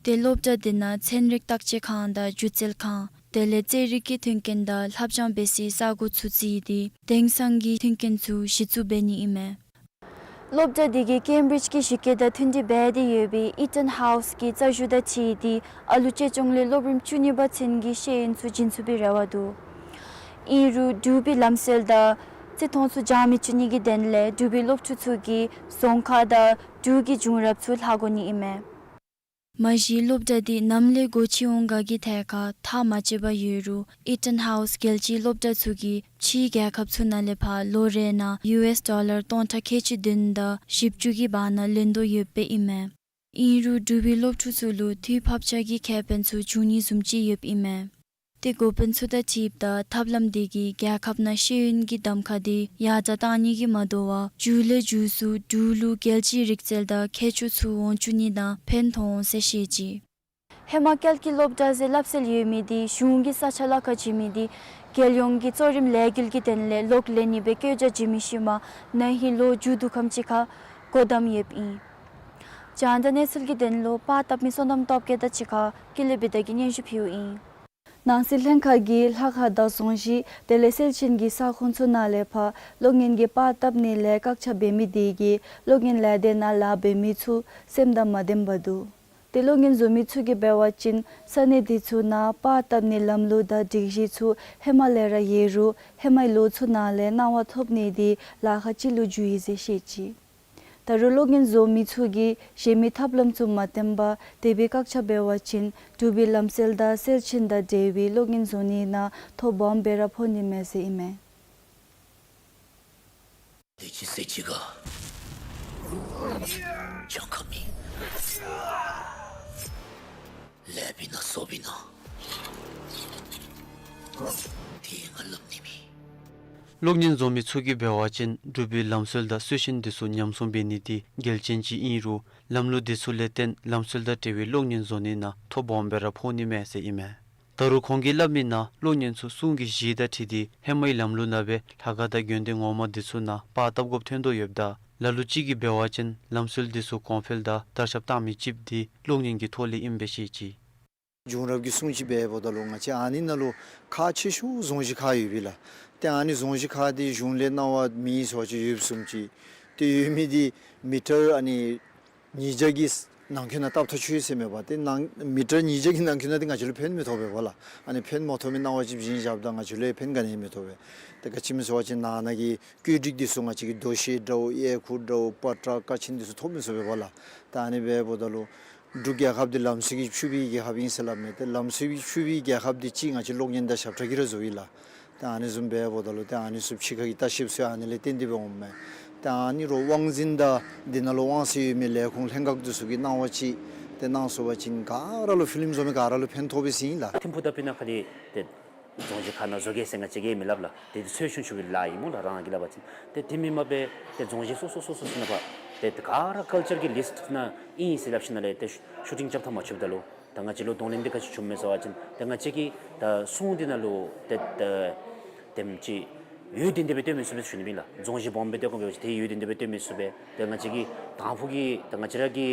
ཏེ་སློབ་གྲྭ་འདི་ནང་ཚན་རིག་བརྟག་དཔྱད་ཁང་དང་སྒྱུ་རྩལ་ཁང་དེ་ལས་རྩེད་རིགས་ཀྱི་མཐུན་རྐྱེན་དང་ལྷབ་སྦྱང་འབད་སའི་ས་གོ་ཚུ་བརྩིས་ཏེ་དེང་སང་གི་མཐུན་རྐྱེན་ཚུ་གཞི་བཙུགས་འབད་ནི་ཨིན་མས། སློབ་གྲྭ་འདི་གིས་ཀེམ་བི་རིཇ་གྱི་གཞི་བཀོད་དང་མཐུན་སྒྲིག་འབད་དེ་ཡོད་པའི་ཨི་ཊོན་ཧའུས་ཀྱི་རྩ་ཞུ་དང་འཁྲིལ་ཏེ་ཨ་ལུ་གཅེས་སྐྱོང་ལས་སློབ་རིམ་བཅུ་གཉིས་པ་ཚུན་གྱི་ཤེས་ཡོན་ཚུ་སྦྱིན་ཚུགས་པའི་རེ་བ་འདུག། ཨིན་རུང་འབྲུག་པའི་ལམ་སྲོལ་དང་བརྩི་མཐོང་ཚུ་བྱང་མི་བཅུག་ནི་གི་དོན་ལས་འབྲུག་པའི་སློབ་ཕྲུག་ཚུ་གིས་རྫོང་ཁ་དང་འབྲུག་གི་བྱུང་རབས་ཚུ་ལྷག་དགོ་ནི་ཨིན་མས། མ་གཞི་སློབ་གྲྭ་འདི་ནམ་ལས་སྒོ་ཕྱེ་འོང་ག་གི་ཐད་ཁར་ཐག་མ་བཅད་པར་ཡོད་རུང་ཨི་ཊོན་ཧའུས་རྒྱལ་སྤྱིའི་སློབ་གྲྭ་ཚུ་གིས་ཕྱིའི་རྒྱལ་ཁབ་ཚུ་ནང་ལས་ཕར་ལོ་རེ་ནང་ཡུ་ཨེསི་ཌོ་ལར་སྟོང་ཕྲག་ཁལ་གཅིག་བདུན་དང་བཞི་བཅུ་གི་བར་ན་ལེན་དོ་ཡོདཔ་ཨིན་མས། ཨིན་རུང་འབྲུག་པའི་སློབ་ཕྲུག་ཚུ་ལུ་འཐུས་ཕབ་ཆག་གི་ཁེ་ཕན་ཚུ་འབྱུང་ནི་བཟུམ་ཅིག་ཡོདཔ་ཨིན་མས། ཏེ་འགོ་དཔོན་ཚུ་དང་འཁྲིལཝ་ད་ཐབས་ལམ་འདི་གིས་རྒྱལ་ཁབ་ནང་ཤེས་ཡོན་གྱི་གདམ་ཁ་འདི་ཡར་དྲག་གཏང་ནི་གི་མ་དོ་བར་མཇུག་ལས་མཇུག་སུ་འབྲུག་ལུ་རྒྱལ་སྤྱིའི་རིག་རྩལ་དང་མཁས་མཆོག་ཚུ་འོང་བཅུག་ནི་ནང་ཕན་ཐོགས་འོང་ཟེར་བཤད་ཅི། ཧེ་མ་ཀལ་ཀི་སློབ་གྲྭ་ཟེར་སླབ་སྲོལ་ཡོད་མི་འདི་གཞུང་གི་ས་ཆ་ལཱ་ཁག་བྱིན་མི་འདི་རྒྱལ་ཡོངས་ཀྱི་གཙོ་རིམ་ལས་འགུལ་གྱི་དོན་ལས་ལོག་ལེན་ནི་སྦེ་བཀོད་རྒྱ་བྱིན་མི་ཤུལ་མ་ན་ཧིང་ལོ་མཇུག་བསྡུ་ཁམས་ཅིག་ཁར་སྒོ་བསྡམས་ཡོདཔ་ཨིན། རྒྱང་བསྒྲགས་གནས་ཚུལ་གྱི་དོན་ལུ་པར་བཏབ་མི་བསོད་ནམས་སྟོབས་རྒྱས་དང་གཅིག་ཁར་ཀུན་ལེགས་བི་དྷ་གིས་སྙན་ཞུ་ཕུལཝ་ཨིན། ནང་སྲིད་ལྷན་ཁག་གིས་ལྷ་ཁང་དང་རྫོང་གཞི་དེ་ལས་སེར་ཆེན་གྱི་ས་ཁོངས་ཚུ་ནང་ལས་ཕར་གློག་བརྙན་གྱི་པར་བཏབ་ནི་ལས་བཀག་ཆ་འབད་མི་དེ་གིས་གློག་བརྙན་ལས་སྡེ་ནང་ལཱ་འབད་མི་ཚུ་སེམས་དང་མ་ལྡནམ་འདུག། ཏེ་གློག་བརྙན་བཟོ་མི་ཚུ་གིས་འབད་བ་ཅིན་ས་གནས་དེ་ཚུ་ནང་པར་བཏབ་ནི་ལམ་ལུགས་དང་སྒྲིག་གཞི་ཚུ་ཧེ་མ་ལས་ར་ཡོད་རུང་ཧེ་མའི་ལོ་ཚུ་ནང་ལས་གནང་བ་ཐོབ་ནི་དེ་ལཱ་ཁག་ཅིག་ལུ་འགྱུར་ཡི་ཟེར་བཤད་ཅི། ད་རུང་གློག་བརྙན་བཟོ་མི་ཚུ་གིས་གཞན་མི་ཐབས་ལམ་ཚུ་མ་བསྟེན་པར་དེ་སྦེ་བཀག་ཆ་འབད་བ་ཅིན་འབྲུག་པའི་ལམ་སྲོལ་དང་སེར་ཆེན་དང་འབྲེལ་བའི་གློག་བརྙན་བཟོ་ནི་ནང་ཐོ་སྦོམ་སྦེ་ར་ཕོག་ནི་མས་ཟེར་ཨིན་མས། དེ་ཅིག་ཟེར་ཅི་ག། ཇ་ཁ་མི་ལེབ་ཨིན་ན་སོབ་ཨིན་ན། དེ་ང་སླབ་ནི་མེད། གློག་བརྙན་བཟོ་མི་ཚུ་གིས་འབད་བ་ཅིན་འབྲུག་པའི་ལམ་སྲོལ་དང་སྲོལ་རྒྱུན་འདི་ཚུ་ཉམས་སྲུང་འབད་ནི་འདི་གལ་ཆེན་ཅིག་ཨིན་རུང་ལམ་ལུགས་འདི་ཚུ་ལས་བརྟེན་ལམ་སྲོལ་དང་འབྲེལ་བའི་གློག་བརྙན་བཟོ་ནི་ནང་ཐོ་སྦོམ་སྦེ་ར་ཕོག་ནི་མས་ཟེར་ཨིན་མས། ད་རུང་ཁོང་གིས་སླབ་མི་ནང་གློག་བརྙན་ཚུ་སྲུང་གི་གཞི་དང་འཁྲིལ་ཏེ་ཧེ་མའི་ལམ་ལུགས་ནང་སྦེ་ལྷ་ཁང་དང་དགོན་སྡེ་ངོ་མ་འདི་ཚུ་ནང་པར་བཏབ་དགོཔ་ཐོན་དོ་ཡོདཔ་ད་ལ་ལུ་ཅིག་གིས་འབད་བ་ཅིན་ལམ་སྲོལ་འདི་ཚུ་གོང་འཕེལ་དང་དར་ཁྱབ་བཏང་མི་ཅིག་འདི་གློག་བརྙན་གྱི་ཐོག་ལས་ཨིན་པས་ཟེར་བཤད་ཅི། བྱུང་རབས་ཀྱི་སྲུང་ཅིག་འབདཝ་ད་ལུ་ང་བཅས་ཨ་ནི་ནང་ལུ་ཁག་ཆེ་ཤོས་རྫོང་གཞི་ཁག་ཡོད་པས་ལགས། ཏེ་ཨ་ནི་རྫོང་གཞི་ཁག་འདི་གཞུང་ལས་གནང་བ་མེད་ཟེར་བ་ཅིན་ཡོདཔ་བཟུམ་ཅིག། ཏེ་ཡོད་མི་འདི་མི་ཊར་ཨ་ནི་ཉིས་བརྒྱ་གི་ནང་འཁོད་ནང་བཏབ་ཐག་ཆོད་ཟེར་མས་པ། ཏེ་ནང་མི་ཊར་ཉིས་བརྒྱ་གི་ནང་འཁོད་ནང་འདི་ང་བཅས་ལུ་ཕན་མི་ཐོགས་པས་པ་ལགས། ཨ་ནི་ཕན་མ་ཐོགས་མི་གནང་བ་ཅིག་བྱིན་བཞགཔ་ད་ང་བཅས་ལུ་ཡང་ཕན་ག་ནི་ཡང་མི་ཐོགས་པས། ཏེ་ག་ཅི་སྨོ་ཟེར་བ་ཅིན་ནང་ན་གི་བཀོད་སྒྲིག་འདི་ཚུ་ང་བཅས་ཀྱི་དོ་ཤལ་འདྲཝ་གཡས་འཁོར་འདྲཝ་པ་ཏྲ་ཀ་ཆེན་འདི་ཚུ་ཐོབ་མི་ཚུགས་པས་པ་ལགས། ཏེ་ཨ་ནི་འབདཝ་ད་ལུ་འབྲུག་རྒྱལ་ཁབ་འདི་ལམ་སྲོལ་གྱིས་ཕྱུག་པའི་རྒྱལ་ཁབ་ཨིན་ཟེར་སླབ་མས། ཏེ་ལམ་སྲོལ་གྱིས་ཕྱུག་པའི་རྒྱལ་ཁབ་འདི་ཅིག་ང་བཅས་གློག་བརྙན་དང་ཞབས་ཁྲ་གིས་ར་བཟོ་ཡི་ལགས། ཏེ་ཨ་ནི་བཟུམ་འབདཝ་ད་ལུ་ཏེ་ཨ་ནི་ཚུ་ཕྱི་ཁ་གི་ལྟ་བཤལཔ་ཚུ་ཨ་ནི་ལས་བརྟེན་ཏེ་སྦེ་འོངམ་མས། ཏེ་ཨ་ནི་རུང་དབང་འཛིན་དང་འདི་ནང་ལུ་དབང་ཚད་ཡོད་མི་ལས་ཁུངས་ལྷན་ཁག་འདི་ཚུ་གིས་གནང་བ་ཅིན་ཏེ་གནང་ཚུགས་པ་ཅིན་ག་ར་ལུ་ཕི་ལིམ་བཟོ་མི་ག་ར་ལུ་ཕན་ཐོགས་པས་ཟེར་ཨིན་ལགས། ཐིམ་ཕུག་དང་སྤུ་ན་ཁ་འདི་ཏེ་རྫོང་གཞི་ཁག་ནང་བཟོ་གེ་ཟེར་ང་བཅས་ཀྱིས་མི་སླབ་ལགས། ཏེ་འདི་ཚུ་ཚོལ་ཆུང་ཆུང་གི་ལཱ་ཨིན་སྨོ་ལགས། རང་གིས་སླབ་པ་ཅིན་ཏེ་དེ་མེན་པར་སྦེ་ཏེ་རྫོང་གཞི་སོ་སོ་སོ་སོ་ཚུ་ནང་ཕར་ཏེ་ག་ར་ཀལ་ཅར་གྱི་ལིསཊ་ནང་ཨིན་ཟེར་སླབ་ཞིནམ་ལས་ཏེ་ཤུ་ཊིང་རྐྱབ་ཐངས་མ་ཆོདཔ་ད་ལུ་ད་ང་བཅས་ལུ་གདོང་ལེན་འདི་ག་ཅི་བྱུངམ་མས་ཟེར་བ་ཅིན་ཏེ་ང་བཅས་ཀྱི་ད་སྲུང་འདི་ནང་ལུ་ཏེ་ཏེ་དེམ་ཅིག་ཡུན་བརྟན་ཏེ་སྦེ་སྟོན་མི་ཚུགས་པས་ཟེར་ཞུ་ནི་ཨིན་ལགས། རྫོང་གཞི་སྦོམ་སྦེ་སྟོན་དགོ་པ་ཅིན་ཏེ་ཡུན་བརྟན་ཏེ་སྦེ་སྟོན་མི་ཚུགས་པས། ཏེ་ང་བཅས་ཀྱི་དང་ཕུ་གི་ཏེ་ང་བཅས་ར་གི་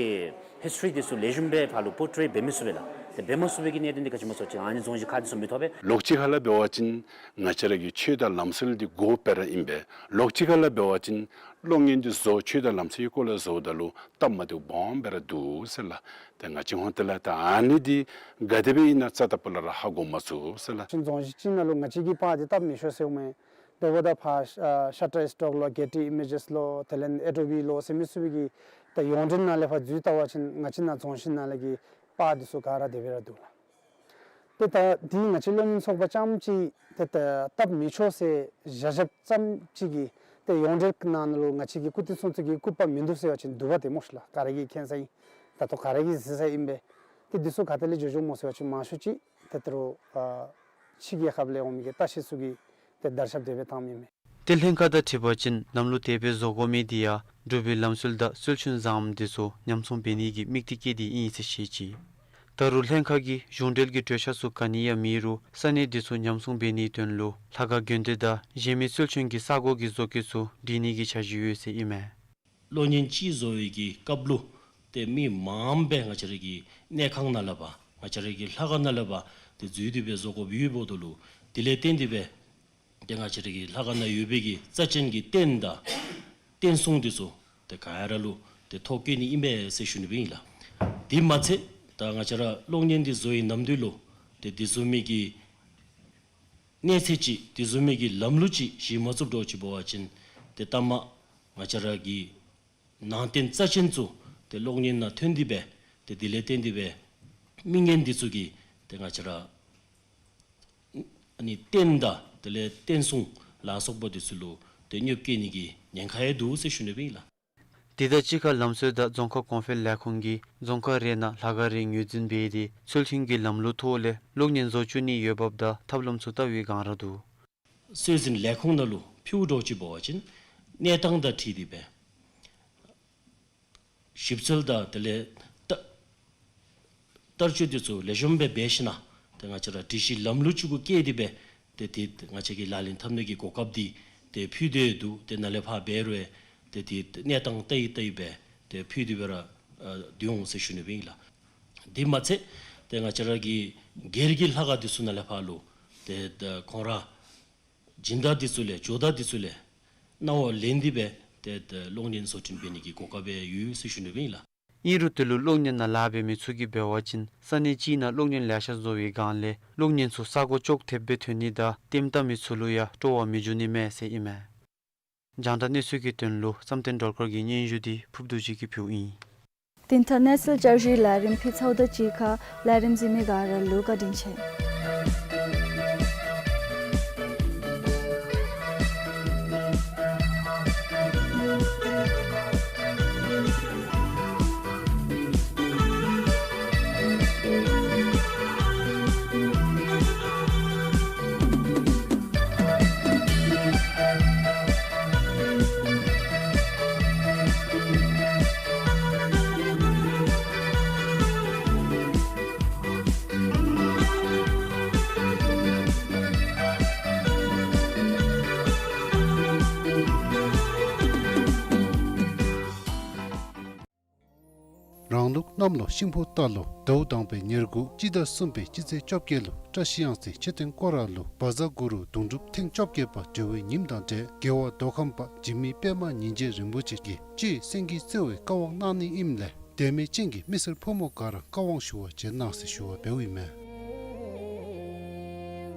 ཧིསི་ཊོ་རི་འདི་ཚུ་ལེགས་ཤོམ་སྦེ་ཕར་ལུ་པོར་ཊྲེ་འབད་མི་ཚུགས་པས་ལགས། ཏེ་འབད་མ་ཚུགས་པའི་གི་གནད་དོན་འདི་ག་ཅི་སྨོ་ཟེར་བ་ཅིན་ཨ་ནི་རྫོང་གཞི་ཁག་འདི་ཚུ་མི་ཐོབ་པས། ལོགས་གཅིག་ཁ་ལས་འབད་བ་ཅིན་ང་བཅས་ར་གི་ཆོས་དང་ལམ་སྲོལ་འདི་དགོཔ་སྦེ་ར་ཨིན་པས། ལོགས་གཅིག་ཁ་ལས་འབད་བ་ཅིན་གློག་བརྙན་འདི་བཟོ་ཆོས་དང་ལམ་སྲོལ་གྱི་སྐོར་ལས་བཟོཝ་ད་ལུ་སྟབས་མ་བདེཝ་སྦོམ་སྦེ་ར་འདུག་ཟེར་ལགས། ཏེ་ང་བཅས་ཧོན་ཏེ་ལས་ད་ཨ་ནི་འདི་ག་དེ་སྦེ་ཨིན་ན་རྩ་དང་པོ་ལས་ར་ཧ་གོ་མ་ཚུགས་ཟེར་ལགས། ཅིན་རྫོང་གཞི་ཅིག་ནང་ལུ་ང་བཅས་ཀྱིས་པར་འདི་བཏབ་མི་ཆོག་ཟེརཝ་མས། དེ་འབདཝ་ད་ཕར་ཨ་ཤ་ཊར་སི་ཊོག་ལོ་གེ་ཊི་ཨི་མེ་ཇེསི་ལོ་དེ་ལས་ཨེ་ཌོ་བི་ལོ་ཟེར་མི་ཚུ་གི་ད་ཡོངས་འབྲེལ་ནང་ལས་ཕར་འཛུལ་བལྟ་བ་ཅིན་ང་བཅས་ནཱ་རྫོང་གཞི་ནང་ལས་ཀྱི་པར་འདི་ཚུ་ག་ར་དེ་སྦེ་ར་འདུག་ལགས། ཏེ་ད་འདི་ང་བཅས་གློག་བརྙན་ཚོགས་པ་རྐྱངམ་ཅིག་ཏེ་ད་བཏབ་མི་ཆོག་ཟེར་བཞག་བཞགཔ་ཙམ་ཅིག་གིས་ཏེ་ཡོངས་འབྲེལ་ནང་ལུ་ང་བཅས་ཀྱི་སྐུ་དྲིན་སྲུང་བརྩི་གི་སྐུ་པར་མིན་འདུག་ཟེར་བ་ཅིན་འདུག་པ་ཏེ་སྨོ་ཤིག་ལགས། ག་ར་གིས་མཁྱེན་ས་ཨིན། ད་ལྟོ་ག་ར་གིས་གཟིགས་ས་ཨིན་པས། ཏེ་འདི་ཚུ་ག་ཏེ་ལས་འགྱོ་འགྱོཝ་སྨོ་ཟེར་བ་ཅིན་མང་ཤོས་ཅིག་ཏེ་ད་རུང་ཨ་ཕྱི་རྒྱལ་ཁབ་ལས་འོང་མི་གི་ལྟ་བཤལ་ཚུ་གིས་ཏེ་དར་ཁྱབ་དེ་སྦེ་བཏང་མི་མས། ཏེ་ལྷན་ཁག་དང་འཁྲིལ་བ་ཅིན་ལམ་ལུགས་དེ་སྦེ་བཟོ་དགོ་མི་འདི་ཡང་འབྲུག་པའི་ལམ་སྲོལ་དང་སྲོལ་རྒྱུན་བཟངམ་འདི་ཚུ་ཉམས་སྲུང་འབད་ནི་གི་དམིགས་གཏད་བསྐྱེད་དེ་ཨིན་ཟེར་བཤད་ཅི། ད་རུང་ལྷན་ཁག་གིས་གཞུང་འབྲེལ་གྱི་གྲོས་འཆར་ཚུ་ག་ནི་ཡང་མེད་རུང་ས་གནས་འདི་ཚུ་ཉམས་སྲུང་འབད་ནིའི་དོན་ལུ་ལྷ་ཁང་དགོན་སྡེ་དང་གཞན་མི་སྲོལ་རྒྱུན་གྱི་ས་གོ་གི་བཟོ་བཀོད་ཚུ་སྒྲིག་ནི་གི་འཆར་གཞི་ཡོད་ཟེར་ཨིན་མས། གློག་བརྙན་ཅིག་བཟོ་བའི་གི་སྐབས་ལུ་ཏེ་མི་མངམ་སྦེ་ང་བཅས་ར་གི་གནས་ཁང་ནང་ལས་ཕར་ང་བཅས་ར་གི་ལྷ་ཁང་ནང་ལས་ཕར་ཏེ་འཛུལ་ཏེ་སྦེ་བཟོ་དགོཔ་ཡོདཔ་ད་ལུ་དེ་ལས་བརྟེན་ཏེ་སྦེ་ཏེ་ང་བཅས་ར་གི་ལྷ་ཁང་ནང་ཡོད་པའི་གི་རྩ་ཅན་གྱི་རྟེན་དང་རྟེན་སྲུང་འདི་ཚུ་ཏེ་ག་ར་ལུ་ཏེ་ཐོ་བཀོད་ནི་ཨིན་པས་ཟེར་ཞུ་ནི་སྦེ་ཨིན་ལགས། དེ་མ་ཚད་ད་ང་བཅས་ར་གློག་བརྙན་འདི་བཟོ་བའི་ནམ་དུས་ལུ་ཏེ་དེ་བཟུམ་མའི་གི་གནས་ཚད་ཅིག་དེ་བཟུམ་མའི་གི་ལམ་ལུགས་ཅིག་གཞི་མ་བཙུགས་འགྱོ་ཅི་འབད་བ་ཅིན་ཏེ་ལྟ་མ་ང་བཅས་ར་གི་ནང་རྟེན་རྩ་ཅན་ཚུ་ཏེ་གློག་བརྙན་ནང་ཐོན་ཏེ་སྦེ་ཏེ་དེ་ལས་བརྟེན་ཏེ་སྦེ་མི་ངན་འདི་ཚུ་གིས་ཏེ་ང་བཅས་ར་ཨ་ནི་རྟེན་དང་དེ་ལས་རྟེན་སྲུང་ལ་སོགས་པ་འདི་ཚུ་ལུ་ཏེ་གནོདཔ་བཀལ་ནི་གི་ཉེན་ཁ་ཡང་འདུག་ཟེར་ཞུ་ནི་སྦེ་ཨིན་ལགས། དེ་དང་གཅིག་ཁར་ལམ་སྲོལ་དང་རྫོང་ཁ་གོང་འཕེལ་ལས་ཁུངས་ཀྱིས་རྫོང་ཁག་རེ་ནང་ལྷ་ཁང་རེ་ངོས་འཛིན་འབད་དེ་ཚུལ་མཐུན་གྱི་ལམ་ལུགས་ཐོག་ལས་གློག་བརྙན་བཟོ་བཅུག་ནི་ཡོད་པ་དང་ཐབས་ལམ་ཚུ་བལྟ་བའི་སྒང་ར་འདུག། སྲོལ་འཛིན་ལས་ཁུངས་ནང་ལུ་ཕུལ་འགྱོ་ཅི་འབད་བ་ཅིན་གནས་སྟངས་དང་འཁྲིལ་ཏེ་སྦེ་ཞིབ་འཚོལ་དང་དེ་ལས་བལྟ་བསྟར་སྤྱོད་འདི་ཚུ་ལེགས་ཤོམ་སྦེ་འབད་ཞིན་ན་ཏེ་ང་བཅས་ར་སྒྲིག་གཞི་ལམ་ལུགས་ཅིག་གུ་བཀལ་ཏེ་སྦེ་ཏེ་ཏེ་ང་བཅས་ཀྱིས་ལག་ལེན་འཐབ་ནི་གི་གོ་སྐབས་འདི་ཏེ་ཕུལ་ཏེ་འདུག། ཏེ་ནཱ་ལས་ཕར་འབད་རུང་ཏེ་ཏེ་གནས་སྟངས་བལྟ་ཡི་བལྟ་ཡི་སྦེ་ཏེ་ཕུལ་ཏེ་སྦེ་ར་ཨ་སྡོད་འོང་ཟེར་ཞུ་ནི་སྦེ་ཨིན་ལགས། དེ་མ་ཚད་ཏེ་ང་བཅས་ར་གི་སྒེར་གྱི་ལྷ་ཁང་འདི་ཚུ་ནང་ལས་ཕར་ལུ་ཏེ་ཏེ་ཁོང་ར་སྦྱིན་བདག་འདི་ཚུ་ལས་ཇོ་བདག་འདི་ཚུ་ལས་གནང་བ་ལེན་ཏེ་སྦེ་ཏེ་ཏེ་གློག་བརྙན་བཟོ་སྐྲུན་འབད་ནི་གི་གོ་སྐབས་སྦེ་ཡོད་ཟེར་ཞུ་ནི་སྦེ་ཨིན་ལགས། ཨིན་རུང་དེ་ལུ་གློག་བརྙན་ནང་ལཱ་འབད་མི་ཚུ་གིས་འབད་བ་ཅིན་ས་གནས་ཅིག་ནང་གློག་བརྙན་ལེ་ཤ་བཟོ་བའི་སྒང་ལས་གློག་བརྙན་ཚུ་ས་གོ་ཅོག་འཐདཔ་སྦེ་ཐོན་ནི་དང་ལྟདམོ་བལྟ་མི་ཚུ་ལུ་ཡང་སྤྲོ་བ་མི་འབྱུང་ནི་མས་ཟེར་ཨིན་མས། རྒྱང་བསྒྲགས་གནས་ཚུལ་གྱི་དོན་ལུ་བསམ་གཏན་སྒྲོལ་དཀར་གྱི་སྙན་ཞུ་འདི་ཕུརབ་རྡོ་རྗེ་གིས་ཕུལཝ་ཨིན། དེ་ལྟར་གནས་ཚུལ་བསྐྱར་ཞུའི་ལས་རིམ་ཕུལ་ཚརཝ་དང་གཅིག་ཁར་ལས་རིམ་གཟིགས་མི་ག་ར་ལུ་བཀའ་དྲིན་ཆེ། ནང་ལུགས་གནམ་ལོ་ཤིང་ཕོ་རྟ་ལོ་ཟླཝ་དང་པའི་ཉེར་དགུ་སྤྱི་ཟླ་གསུམ་པའི་སྤྱི་ཚེས་བཅོ་བརྒྱད་ལུ་བཀྲ་ཤིས་གཡང་རྩེ་མཆོད་རྟེན་སྐོར་ར་ལུ་བཛྲ་གུ་རུ་གདུང་སྒྲུབ་ཐེངས་བཅོ་བརྒྱད་པ་གྲོལ་བའི་ཉིནམ་དང་འབྲེལ་རྒྱལ་བ་མདོ་ཁམས་པ་འཇིགས་མེད་པདྨ་ཉིན་བྱེད་རིན་པོ་ཆེ་གིས་སྤྱི་སེང་གེའི་རྩེ་བའི་བཀའ་དབང་གནང་ནི་ཨིནམ་ལས་དད་མོས་ཅན་གྱི་མི་སེར་ཕོ་མོ་ག་ར་བཀའ་དབང་ཞུ་བར་བྱོན་གནང་ཟེར་ཞུ་བ་འབདཝ་ཨིན་མས།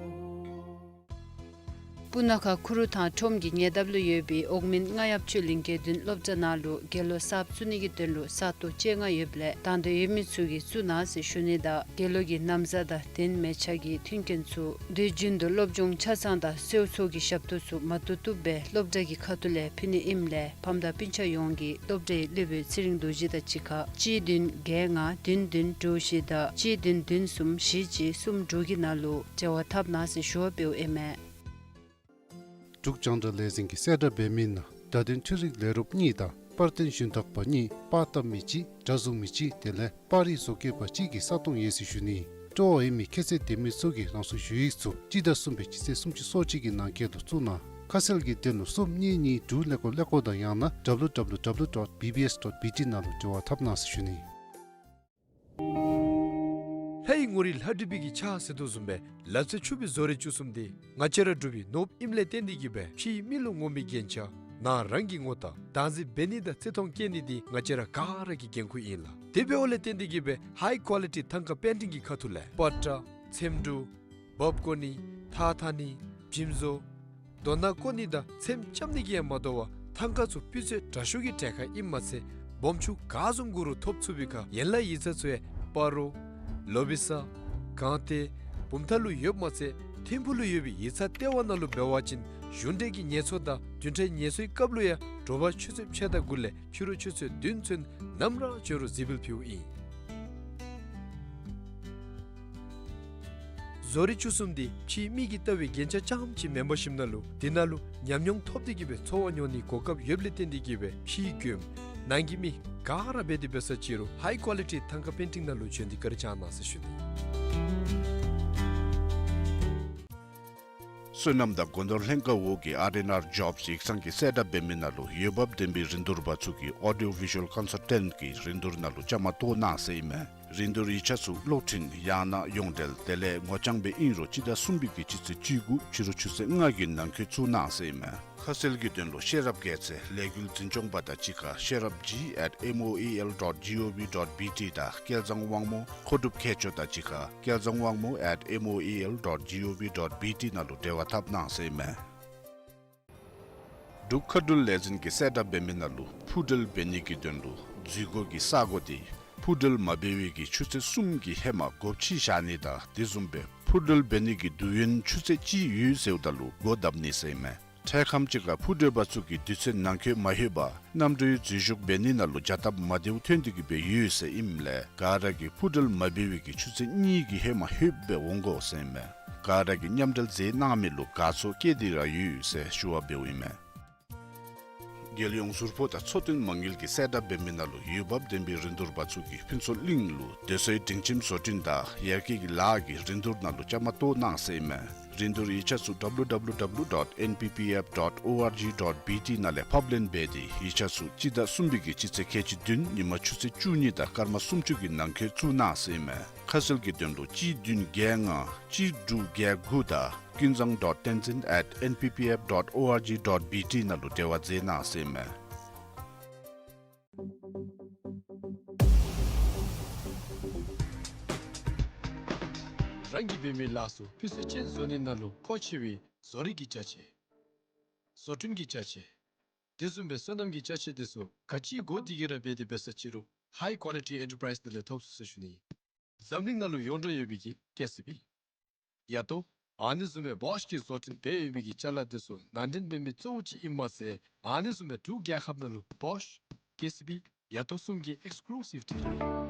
སྤུ་ན་ཁ་ཁུ་རུ་ཐང་ཁྲོམ་གྱི་ཉེ་འདབས་ལུ་ཡོད་པའི་འོག་མིན་རྔ་ཡབ་ཆོས་གླིང་དགེ་འདུན་སློབ་གྲྭ་ནང་ལུ་དགེ་སློང་གསརཔ་བཙུགས་ནི་གི་དོན་ལུ་ས་སྟོང་བཅོ་ལྔ་ཡོདཔ་ལས་དང་འདོད་ཡོད་མི་ཚུ་གིས་བཙུགས་གནང་ཟེར་ཞུ་ནི་དང་དགེ་སློང་གི་ན་བཟའ་དང་རྟེན་མལ་ཆ་གི་མཐུན་རྐྱེན་ཚུ་དུས་རྒྱུན་དུ་སློབ་སྦྱོང་ཆ་ཚང་དང་གསོལ་ཚོགས་ཀྱི་ཞབས་ཏོག་ཚུ་མ་ཐུབ་ཐུབ་སྦེ་སློབ་གྲྭ་གི་ཁ་ཐུག་ལས་ཕུལ་ནི་ཨིནམ་ལས་ཕམ་དང་སྤུན་ཆ་ཡོངས་ཀྱིས་སློབ་གྲྭའི་སློབ་དཔོན་ཚེ་རིང་རྡོ་རྗེ་དང་གཅིག་ཁར་གཅིག་བདུན་བརྒྱད་ལྔ་བདུན་བདུན་དྲུག་བཞི་དང་གཅིག་བདུན་བདུན་གསུམ་བཞི་གཅིག་གསུམ་དྲུག་གི་ནང་ལུ་འབྲེལ་བ་འཐབ་གནང་ཟེར་ཞུ་བ་འབདཝ་ཨིན་མས། འབྲུག་རྒྱང་བསྒྲགས་ལས་འཛིན་གྱིས་གསལ་བསྒྲགས་འབད་མི་ནང་བརྡ་དོན་འཕྲུལ་རིག་ལས་རོགསཔ་གཉིས་དང་པར་སྟོན་ཞུན་དག་པ་གཉིས་པར་བཏབ་མི་གཅིག་སྒྲ་བཟུང་མི་གཅིག་དེ་ལས་པར་རིས་བཟོ་མཁས་པ་གཅིག་གི་ས་སྟོང་ཡོད་ཟེར་ཞུ་ནི། སྤྲོ་བ་ཡོད་མི་ཁྱད་ཚད་ལྡན་མི་ཚུ་གིས་རང་སོའི་ཞུ་ཡིག་ཚུ་སྤྱི་ཟླ་གསུམ་པའི་སྤྱི་ཚེས་སུམ་ཅུ་སོ་གཅིག་གི་ནང་འཁོད་དུ་བཙུགས་གནང་། ཁ་གསལ་གྱི་དོན་ལུ་གསུམ་གཉིས་གཉིས་དྲུག་ཀླད་ཀོར་ཀླད་ཀོར་དང་ཡང་ན་W W W dot B B S dot B T ནང་ལུ་འབྲེལ་བ་འཐབ་གནང་ཟེར་ཞུ་ནི། ལྷའི་ངོ་རིས་ལྷ་བྲིས་པའི་གི་ཕྱག་ཟེར་དོ་བཟུམ་སྦེ་ལ་རྩེ་ཕྱུག་པའི་བཟོ་རིག་བཅུ་གསུམ་འདི་ང་བཅས་ར་འབྲུག་པའི་ནོར་བུ་ཨིནམ་ལས་བརྟེན་ཏེ་གིས་སྦེ་ཕྱིའི་མི་ལུ་ངོམ་པའི་རྒྱན་ཆ་ནང་རང་གི་ངོ་རྟགས་བདག་འཛིན་འབད་ནི་དང་བརྩི་མཐོང་བསྐྱེད་ནི་འདི་ང་བཅས་ར་ག་ར་གི་འགན་ཁུར་ཨིན་ལགས། དེ་འབདཝ་ལས་བརྟེན་ཏེ་གིས་སྦེ་ཧའི་ཀོ་ལི་ཊི་ཐང་ཀ་པེན་ཊིང་གི་ཁ་ཐུག་ལས་པ་ཏྲ་ཚེམ་དྲུབ་བབ་བརྐོ་ནི་ཐགས་འཐག་ནི་འཇིམ་བཟོ་རྡོ་སྣ་བརྐོ་ནི་དང་ཚེམ་རྐྱབ་ནི་གིས་ཡང་མ་དོ་བར་ཐང་ཀ་ཚུ་སྤུས་ཚད་དྲག་ཤོས་ཀྱི་གྲལ་ཁར་ཨིནམ་མ་ཚད་སྦོམ་ཆུང་ག་བཟུམ་གུ་རུ་ཐོབ་ཚུགས་པའི་ཁར་ཡན་ལག་ཡིག་ཚང་ཚུ་ཡང་སྤ་རོ་ལོ་བི་ས་སྒང་སྟེང་བུམ་ཐང་ལུ་ཡོདཔ་མ་ཚད་ཐིམ་ཕུག་ལུ་ཡོད་པའི་ཡིག་ཚང་ལྟེ་བ་ནང་ལུ་འབད་བ་ཅིན་གཞུང་འབྲེལ་གྱི་ངལ་གསོ་དང་བདུན་ཕྲག་ངལ་གསོའི་སྐབས་ལུ་ཡང་དྲོ་པ་ཆུ་ཚོད་ཕྱེད་དང་དགུ་ལས་ཕྱི་རུ་ཆུ་ཚོད་བདུན་ཚུན་ནམ་ར་འབྱོན་རུང་གཟིགས་འབུལ་ཕུལཝ་ཨིན། བཟོ་རིག་བཅུ་གསུམ་འདི་ཕྱིའི་མིག་གིས་བལྟ་བའི་རྒྱན་ཆ་རྐྱངམ་ཅིག་མེན་པར་ཞིནམ་ལས་དེ་ནང་ལུ་ཉམས་མྱོང་ཐོབ་སྟེ་གིས་སྦེ་འཚོ་བ་མྱོང་ནིའི་གོ་སྐབས་ཡོདཔ་ལས་བརྟེན་ཏེ་གིས་སྦེ་ཕྱིའི་མགྱོནམ་ནང་གི་མི་ག་ར་འབད་དེ་འབད་ས་ཅིག་རུང་ཧའི་ཀོ་ལི་ཊི་ཐང་ཀ་པེན་ཊིང་ནང་ལུ་བྱོན་ཏེ་བཀའ་དྲིན་བསྐྱང་གནང་ཟེར་ཞུ་ནི། བསོད་ནམས་དང་སྒོ་ནོར་ལྷན་ཁག་འོག་གི་ཨར་ཨེན་ཨར་ཇོབས་ཡིག་ཚང་གིས་གསལ་བསྒྲགས་འབད་མི་ནང་ལུ་འོས་འབབ་ལྡན་པའི་རིན་བསྡུར་པ་ཚུ་གིས་ཨོ་ཌི་ཡོ་བི་ཞུ་ཝལ་ཀོན་སལ་ཊེནཊ་གི་རིན་བསྡུར་ནང་ལུ་བཅའ་མར་གཏོགས་གནང་ཟེར་ཨིན་མས། རིན་བསྡུར་ཡིག་ཆ་ཚུ་གློག་འཕྲིན་ཡང་ན་ཡོངས་འབྲེལ་དེ་ལས་ངོ་རྐྱང་སྦེ་ཨིན་རུང་སྤྱི་ཟླ་གསུམ་པའི་གི་སྤྱི་ཚེས་བཅུ་དགུ་ཕྱི་རུ་ཆུ་ཚོད་ལྔ་གི་ནང་འཁོད་བཙུགས་གནང་ཟེར་ཨིན་མས། ཁ་གསལ་གྱི་དོན་ལུ་ཤེས་རབ་རྒྱལ་མཚན་ལས་འགུལ་འཛིན་སྐྱོང་པ་དང་གཅིག་ཁར་ཤེས་རབ་ཇི་ཨེཊ་མོ་ཨེ་ཨེལ་ཌོཊ་ཇི་ཨོ་ཝི་ཌོཊ་བི་ཊི་དང་སྐལ་བཟང་དབང་མོ་མཁོ་སྒྲུབ་མཁས་མཆོག་དང་གཅིག་ཁར་སྐལ་བཟང་དབང་མོ་ཨེཊ་མོ་ཨེ་ཨེལ་ཌོཊ་ཇི་ཨོ་ཝི་ཌོཊ་བི་ཊི་ནང་ལུ་འབྲེལ་བ་འཐབ་གནང་ཟེར་ཨིན་མས། འབྲུག་མཁའ་འགྲུལ་ལས་འཛིན་གྱིས་གསལ་བསྒྲགས་འབད་མི་ནང་ལུ་འཕུར་འགྲུལ་འབད་ནི་གི་དོན་ལུ་འཛུལ་སྒོ་གི་ས་སྒོ་འདི་འཕུར་འགྲུལ་མ་འབད་བའི་གི་ཆུ་ཚོད་གསུམ་གྱི་ཧེ་མ་སྒོ་ཕྱེ་བཞག་ནི་དང་དེ་བཟུམ་སྦེ་འཕུར་འགྲུལ་འབད་ནི་གི་དུས་ཡུན་ཆུ་ཚོད་གཅིག་ཡོད་ཟེརཝ་ད་ལུ་སྒོ་བརྡབ་ནི་ཟེར་ཨིན་མས། འཕྲལ་ཁམས་ཅིག་ཁར་འཕུར་འགྲུལ་པ་ཚུ་གིས་དུས་ཚོད་ནང་འཁོད་མ་ལྷོད་པར་གནམ་གྲུའི་འཛུལ་ཞུགས་འབད་ནི་ནང་ལུ་བྱ་སྟབས་མ་བདེཝ་ཐོན་ཏེ་གིས་སྦེ་ཡོད་ཟེར་ཨིནམ་ལས་ག་ར་གིས་འཕུར་འགྲུལ་མ་འབད་བའི་གི་ཆུ་ཚོད་གཉིས་ཀྱི་ཧེ་མ་ལྷོད་སྦེ་འོང་དགོ་ཟེར་ཨིན་མས། ག་ར་གིས་མཉམ་འབྲེལ་མཛད་གནང་མི་ལུ་དགའ་ཚོར་བསྐྱེད་དེ་ར་ཡོད་ཟེར་ཞུ་བ་འབདཝ་ཨིན་མས། རྒྱལ་ཡོངས་ཟུར་ཕོགས་དང་འཚོ་རྟེན་མ་དངུལ་གྱིས་གསལ་བསྒྲགས་འབད་མི་ནང་ལུ་འོས་འབབ་ལྡན་པའི་རིན་བསྡུར་པ་ཚུ་གིས་ཕུན་ཚོགས་གླིང་ལུ་སྡོད་སའི་སྒྲིང་ཁྱིམ་བཟོ་སྐྲུན་དང་ཡར་རྒྱས་ཀྱི་ལཱ་གི་རིན་བསྡུར་ནང་ལུ་བཅའ་མར་གཏོགས་གནང་ཟེར་ཨིན་མས། རིན་བསྡུར་ཡིག་ཆ་ཚུ་W W W dot N P P F dot O R G dot B T ནང་ལས་ཕབ་ལེན་འབད་དེ་ཡིག་ཆ་ཚུ་སྤྱི་ཟླ་གསུམ་པའི་གི་སྤྱི་ཚེས་ཁལ་གཅིག་བདུན་ཉིན་མ་ཆུ་ཚོད་བཅུ་གཉིས་དང་སྐར་མ་སུམ་ཅུ་གི་ནང་འཁོད་བཙུགས་གནང་ཟེར་ཨིན་མས། ཁ་གསལ་གྱི་དོན་ལུ་གཅིག་བདུན་བརྒྱད་ལྔ་གཅིག་དྲུག་བརྒྱད་དགུ་དང་ཀུན་བཟང་dot tenzin at N P P F dot O R G dot B T ནང་ལུ་འབྲེལ་བ་མཛད་གནང་ཟེར་ཨིན་མས། རང་གིས་འབད་མི་ལཱ་ཚུ་སྤུས་ཚད་ཅན་བཟོ་ནི་ནང་ལུ་མཁོ་ཆེ་བའི་བཟོ་རིག་གི་ཅ་ཆས། བཟོ་སྐྲུན་གྱི་ཅ་ཆས། དེ་བཟུམ་སྦེ་སོ་ནམ་གྱི་ཅ་ཆས་དེ་ཚུ་ག་ཅི་དགོ་དེ་གིས་ར་འབད་དེ་འབད་ས་ཅིག་རུང་High Quality Enterprise ནང་ལས་ཐོབ་ཚུགས་ཟེར་ཞུ་ནི། འཛམ་གླིང་ནང་ལུ་ཡོངས་གྲགས་ཡོད་པའི་གི་ཀེ་སི་བི། ཡ་ཏོ། ཨ་ནི་བཟུམ་སྦེ་བོཤ་གིས་བཟོ་སྐྲུན་འབད་ཡོད་པའི་གི་ཅ་ལ་དེ་ཚུ་ནང་འདྲེན་འབད་མི་གཙོ་བོ་ཅིག་ཨིནམ་མ་ཚད་ཨ་ནི་བཟུམ་སྦེ་འབྲུག་རྒྱལ་ཁབ་ནང་ལུ་བོཤ་ཀེ་སི་བི་ཡ་ཏོ་གསུམ་གྱི་ཨེགསི་ཀུ་ལུ་སིབ་ཌི་ལར།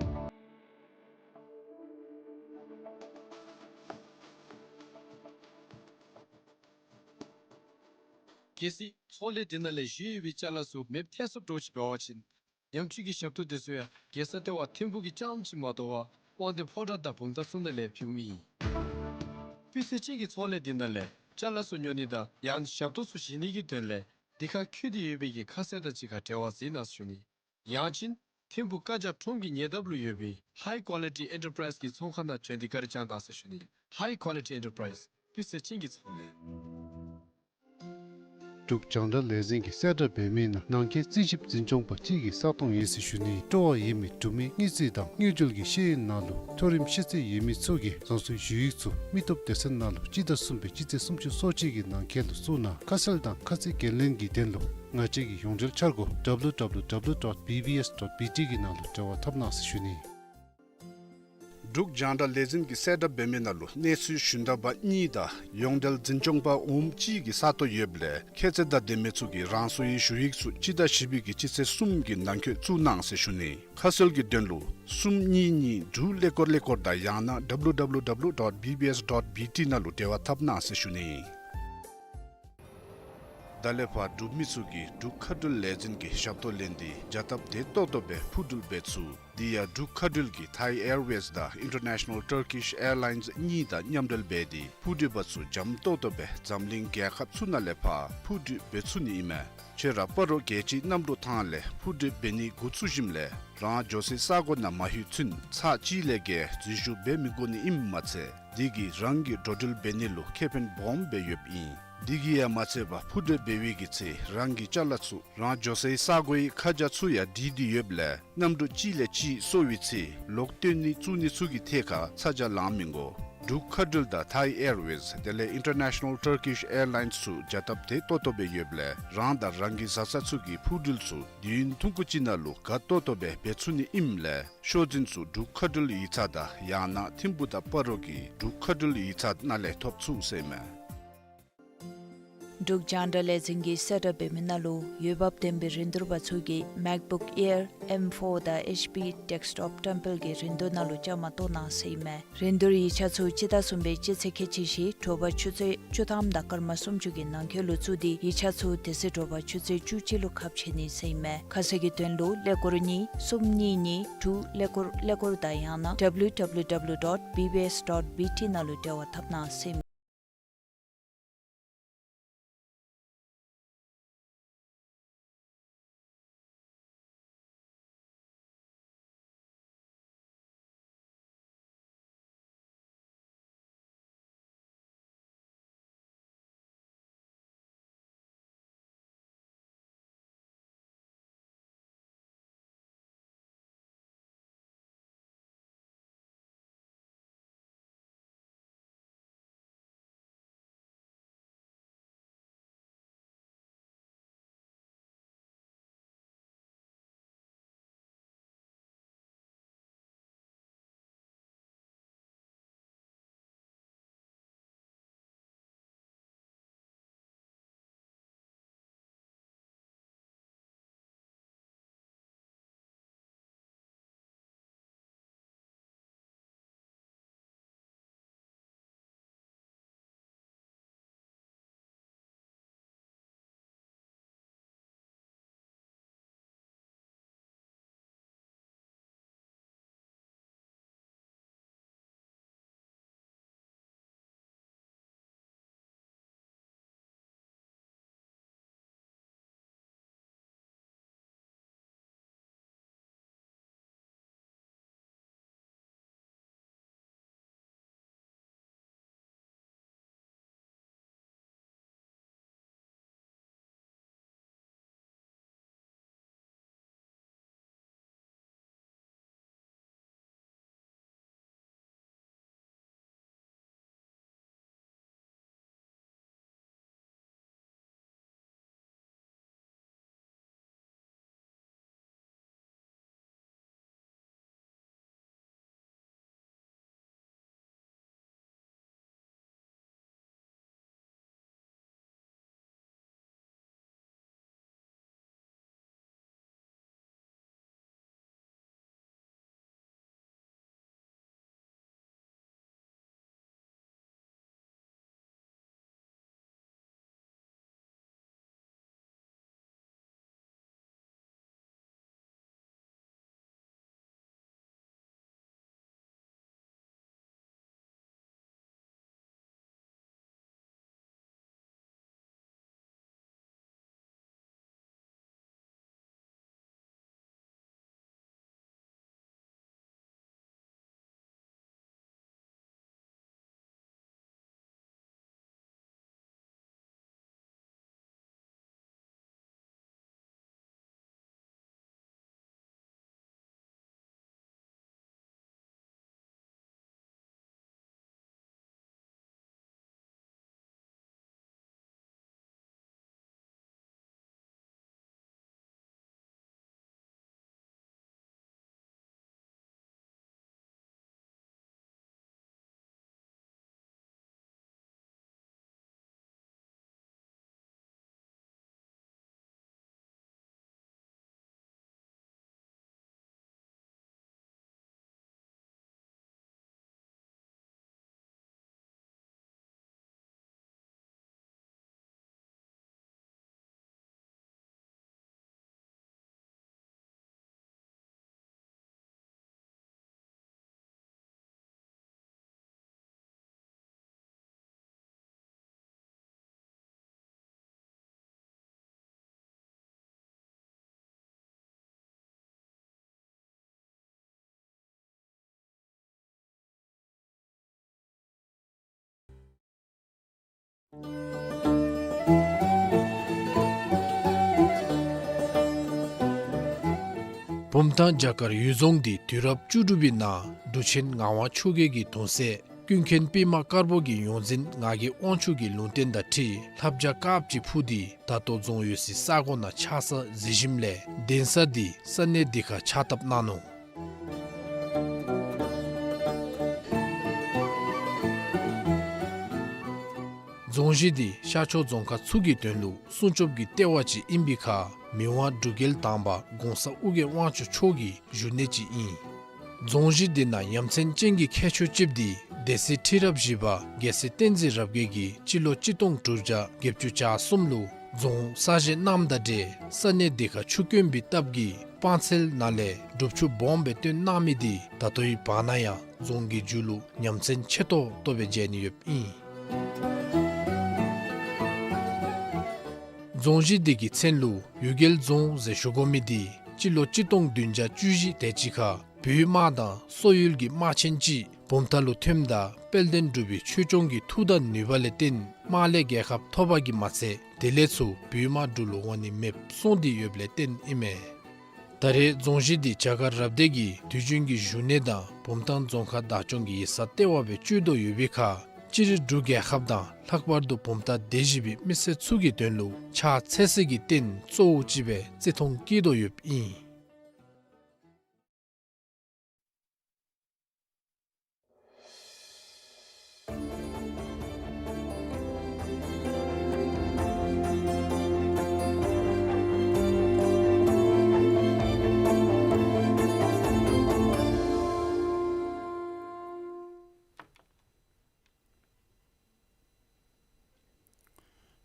གལ་སྲིད་ཚོང་ལས་འདི་ནང་ལས་བཞེས་ཡོད་པའི་ཅ་ལ་ཚུ་མེདཔ་ཐལ་སོངམ་འདྲཝ་ཅིག་འབད་བ་ཅིན་ཉམས་བཅོས་ཀྱི་ཞབས་ཏོག་དེ་ཚུ་ཡང་རྒྱལ་ས་ལྟེ་བ་ཐིམ་ཕུག་གི་རྐྱངམ་ཅིག་མ་དོ་བར་དབང་འདུས་ཕོ་བྲང་དང་བུམ་ཐང་ཚུ་ནང་ལས་ཕུལཝ་ཨིན། སྤུས་ཚད་ཅན་གྱི་ཚོང་ལས་འདི་ནང་ལས་ཅ་ལ་ཚུ་ཉོ་ནི་དང་ཡང་ཞབས་ཏོག་ཚུ་བཞེས་ནི་གི་དོན་ལས་འདི་ཁར་འཁོད་དེ་ཡོད་པའི་གི་ཁ་གསལ་དང་གཅིག་ཁར་འབྲེལ་བ་མཛད་གནང་ཟེར་ཞུ་ནི། ཡང་ཅིན་ ཐིམ་ཕུག་ཀ་ཇབ་ཁྲོམ་གྱི་ཉེ་འདབས་ལུ་ཡོད་པའི་High Quality Enterprise གྱི་ཚོང་ཁང་ནང་བྱོན་ཏེ་བཀའ་དྲིན་བསྐྱང་གནང་ཟེར་ཞུ་ནི། High Quality Enterprise དཔེ་མཛེས་ཅན་གྱི་ཚོང་ལས། འབྲུག་རྒྱང་བསྒྲགས་ལས་འཛིན་གྱིས་གསལ་བསྒྲགས་འབད་མི་ནང་ནང་འཁོད་རྩིས་ཞིབ་འཛིན་སྐྱོང་པ་གཅིག་གི་ས་སྟོང་ཡོད་ཟེར་ཞུ་ནི། སྤྲོ་བ་ཡོད་མི་འབྲུག་མི་དངུལ་རྩིས་དང་དངུལ་འབྲེལ་གྱི་ཤེས་ཡོན་ནང་ལུ་མཐོ་རིམ་ཤེས་ཚད་ཡོད་མི་ཚུ་གིས་རང་སོའི་ཞུ་ཡིག་ཚུ་མི་སྟོབས་སྡེ་ཚན་ནང་ལུ་སྤྱི་ཟླ་གསུམ་པའི་སྤྱི་ཚེས་སུམ་ཅུ་སོ་གཅིག་གི་ནང་འཁོད་ལུ་བཙུགས་གནང་། ཁ་གསལ་དང་ཁ་ཚིག་འགན་ལེན་གྱི་དོན་ལུ་ང་བཅས་ཀྱི་ཡོངས་འབྲེལ་འཆར་སྒོ་W W W dot B B S dot B T གི་ནང་ལུ་འབྲེལ་བ་འཐབ་གནང་ཟེར་ཞུ་ནི། འབྲུག་རྒྱང་བསྒྲགས་ལས་འཛིན་གྱིས་གསལ་བསྒྲགས་འབད་མི་ནང་ལུ་གནས་ཚུལ་ཞུན་དག་པ་གཉིས་དང་ཡོངས་འབྲེལ་འཛིན་སྐྱོང་པ་འོགམ་གཅིག་གི་ས་སྟོང་ཡོདཔ་ལས་ཁྱད་ཚད་དང་ལྡན་མི་ཚུ་གིས་རང་སོའི་ཞུ་ཡིག་ཚུ་སྤྱི་ཟླ་བཞི་པའི་གི་སྤྱི་ཚེས་གསུམ་གྱི་ནང་འཁོད་བཙུགས་གནང་ཟེར་ཞུ་ནི། ཁ་གསལ་གྱི་དོན་ལུ་གསུམ་གཉིས་གཉིས་དྲུག་ཀླད་ཀོར་ཀླད་ཀོར་དང་ཡང་ན W W W dot B B S dot B T ནང་ལུ་འབྲེལ་བ་འཐབ་གནང་ཟེར་ཞུ་ནི། ད་ལས་ཕར་འབྲུག་མི་ཚུ་གིས་འབྲུག་མཁའ་འགྲུལ་ལས་འཛིན་གྱི་ཞབས་ཏོག་ལེན་ཏེ་བྱ་སྟབས་བདེ་ཏོག་ཏོ་སྦེ་འཕུར་འགྲུལ་འབད་ཚུགས། དེ་ཡང་འབྲུག་མཁའ་འགྲུལ་གྱིས་Thai Airways དང་International Turkish Airlines གཉིས་དང་མཉམ་འབྲེལ་འབད་དེ་འཕུར་འགྲུལ་པ་ཚུ་འཇམ་ཏོག་ཏོ་སྦེ་འཛམ་གླིང་རྒྱལ་ཁབ་ཚུ་ནང་ལས་ཕར་འཕུར་འགྲུལ་འབད་ཚུགས་ནི་ཨིན་མས། ཁྱོད་ར་སྤ་རོ་རྒྱལ་སྤྱིའི་གནམ་གྲུ་ཐང་ལས་འཕུར་འགྲུལ་འབད་ནི་འགོ་བཙུགས་ཞིནམ་ལས་རང་འགྱོ་སའི་ས་གོ་ནང་མ་ལྷོད་ཚུན་ཚར་གཅིག་ལས་བརྒལ་འཛུལ་ཞུགས་འབད་མི་དགོ་ནི་ཨིནམ་མ་ཚད་དེ་གིས་རང་གི་འགྲོ་འགྲུལ་འབད་ནི་ལུ་ཁེ་ཕན་སྦོམ་སྦེ་ཡོདཔ་ཨིན། དེ་གིས་ཡང་མ་ཚད་པར་འཕུར་འགྲུལ་འབད་བའི་གི་ཚེ་རང་གི་ཅ་ལ་ཚུ་རང་འགྱོ་སའི་ས་གོའི་ཁ་བྱང་ཚུ་ཡང་བྲིས་ཏེ་ཡོདཔ་ལས་གནམ་གྲུ་གཅིག་ལས་གཅིག་སོར་བའི་ཚེ་ལོག་བཏོན་ནི་བཙུགས་ནི་ཚུ་གི་ཐད་ཁར་ཚ་གྱང་ལང་མི་དགོ། འབྲུག་མཁའ་འགྲུལ་དང་Thai Airways དེ་ལས་International Turkish Airlines ཚུ་བྱ་སྟབས་བདེ་ཏོག་ཏོ་སྦེ་ཡོདཔ་ལས་རང་དང་རང་གི་བཟའ་ཚང་ཚུ་གི་འཕུར་འགྲུལ་ཚུ་དུས་ཡུན་ཐུང་ཀུ་ཅིག་ནང་ལུ་དགའ་ཏོག་ཏོ་སྦེ་འབད་ཚུགས་ནི་ཨིནམ་ལས་ཤོག་འཛིན་ཚུ་འབྲུག་མཁའ་འགྲུལ་ཡིག་ཚང་དང་ཡང་ན་ཐིམ་ཕུག་དང་སྤ་རོ་གི་འབྲུག་མཁའ་འགྲུལ་ཡིག་ཚང་ནང་ལས་ཐོབ་ཚུགས་ཟེར་མས། འབྲུག་རྒྱང་བསྒྲགས་ལས་འཛིན་གྱིས་གསལ་བསྒྲགས་འབད་མི་ནང་ལུ་འོས་འབབ་ལྡན་པའི་རིན་བསྡུར་པ་ཚུ་གིས་MacBook Air M four དང་H P Desktop བཀྲམ་སྤེལ་གྱི་རིན་བསྡུར་ནང་ལུ་བཅའ་མར་གཏོགས་གནང་ཟེར་ཨིན་མས། རིན་བསྡུར་ཡིག་ཆ་ཚུ་སྤྱི་ཟླ་གསུམ་པའི་སྤྱི་ཚེས་ཁལ་གཅིག་བཞི་དྲོ་པ་ཆུ་ཚོད་བཅུ་ཐམ་དང་སྐར་མ་སུམ་ཅུ་གི་ནང་འཁོད་ལུ་བཙུགས་ཏེ་ཡིག་ཆ་ཚུ་དེ་ཚེ་དྲོ་པ་ཆུ་ཚོད་བཅུ་གཅིག་ལུ་ཁ་ཕྱེ་ནི་ཟེར་ཨིན་མས། ཁ་གསལ་གྱི་དོན་ལུ་ཀླད་ཀོར་གཉིས་གསུམ་གཉིས་གཉིས་དྲུག་ཀླད་ཀོར་ཀླད་ཀོར་དང་ཡང་ན W W W dot B B S dot B T ནང་ལུ་འབྲེལ་བ་འཐབ་གནང་ཟེར་ཨིན་མས། བུམ་ཐང་བྱ་དཀར་གཡུལ་རྫོང་འདི་དུས་རབས་བཅུ་དྲུག་པའི་ནང་འབྲུག་ཆེན་ངག་དབང་ཆོས་རྒྱལ་གྱི་གདུང་སྲས་ཀུན་མཁྱེན་པདྨ་དཀར་པོ་གི་ཡོངས་འཛིན་ངག་གི་དབང་ཕྱུག་གི་ལུང་བསྟན་དང་འཁྲིལ་ལྷ་བྱ་དཀརཔོ་ཅིག་འཕུར་ཏེ་ད་ལྟོ་རྫོང་ཡོད་སའི་ས་གོ་ནང་ཆགས་ས་གཟིགས་ཞིནམ་ལས་གདན་ས་འདི་ས་གནས་འདི་ཁར་ཕྱག་བཏབ་གནང་ནུག། རྫོང་གཞི་འདི་ཤར་ཕྱོགས་རྫོང་ཁག་ཚུ་གི་དོན་ལུ་སྲུང་སྐྱོབ་ཀྱི་ལྟེ་བ་ཅིག་ཨིན་པའི་ཁར་མི་དབང་འབྲུག་རྒྱལ་དང་པ་གོང་ས་ཨོ་རྒྱན་དབང་ཕྱུག་མཆོག་གི་བཞུགས་གནས་ཅིག་ཨིན། རྫོང་གཞི་འདི་ནང་ཡ་མཚན་ཅན་གྱི་ཁྱད་ཆོས་ཅིག་འདི་སྡེ་སྲིད་ཁྲི་རབས་བཞི་པ་རྒྱལ་སྲས་བསྟན་འཛིན་རབ་རྒྱས་ཀྱིས་སྤྱི་ལོ་གཅིག་སྟོང་དྲུག་བརྒྱ་བརྒྱད་ཅུ་གྱ་གསུམ་ལུ་རྫོང་གསར་བཞེངས་གནངམ་དང་འབྲེལ་ས་གནས་འདི་ཁར་ཆུ་དཀོན་པའི་སྟབས་ཀྱིས་སྤང་ཚལ་ནང་ལས་སྒྲུབ་ཆུ་སྦོམ་སྦེ་བཏོན་གནང་མི་འདི་ད་ལྟོའི་བར་ན་ཡང་རྫོང་གི་མཇུག་ལུ་ཡ་མཚན་ཆེ་ཏོག་ཏོ་སྦེ་མཇལ་ནི་ཡོདཔ་ཨིན། རྫོང་གཞི་འདི་གི་མཚན་ལུ་གཡུལ་རྒྱལ་རྫོང་ཟེར་ཞུ་དགོ་མི་འདི་སྤྱི་ལོ་གཅིག་སྟོང་བདུན་བརྒྱ་བཅུ་བཞི་དེ་ཅིག་ཁར་བོད་དམག་དང་སོག་ཡུལ་གྱི་དམག་ཆེན་ཅིག་བུམ་ཐང་ལུ་ཐོནམ་ད་དཔལ་ལྡན་འབྲུག་པའི་ཆོས་སྐྱོང་གི་མཐུ་དང་ནུས་པ་ལས་བརྟེན་དམག་ལས་རྒྱལ་ཁ་ཐོབ་པ་གིས་མ་ཚད་དེ་ལས་ཚུར་བོད་དམག་འབྲུག་ལུ་འོང་ནི་མེདཔ་སོང་སྟེ་ཡོདཔ་ལས་བརྟེན་ཨིན་མས། ད་རེས་རྫོང་གཞི་འདི་བྱ་དཀར་རབ་སྡེ་གི་དུས་རྒྱུན་གྱི་བཞུགས་གནས་དང་བུམ་ཐང་རྫོང་ཁག་བདག་སྐྱོང་གི་ཡིག་ཚང་ལྟེ་བ་སྦེ་སྤྱོད་དོ་ཡོད་པའི་ཁར་སྤྱིར་འབྲུག་རྒྱལ་ཁབ་དང་ལྷག་པར་དུ་བུམ་ཐང་སྡེ་བཞི་པའི་མི་སེར་ཚུ་གི་དོན་ལུ་ཕྱག་འཚལ་སའི་རྟེན་གཙོ་བོ་ཅིག་སྦེ་བརྩི་མཐོང་བསྐྱེད་དོ་ཡོདཔ་ཨིན།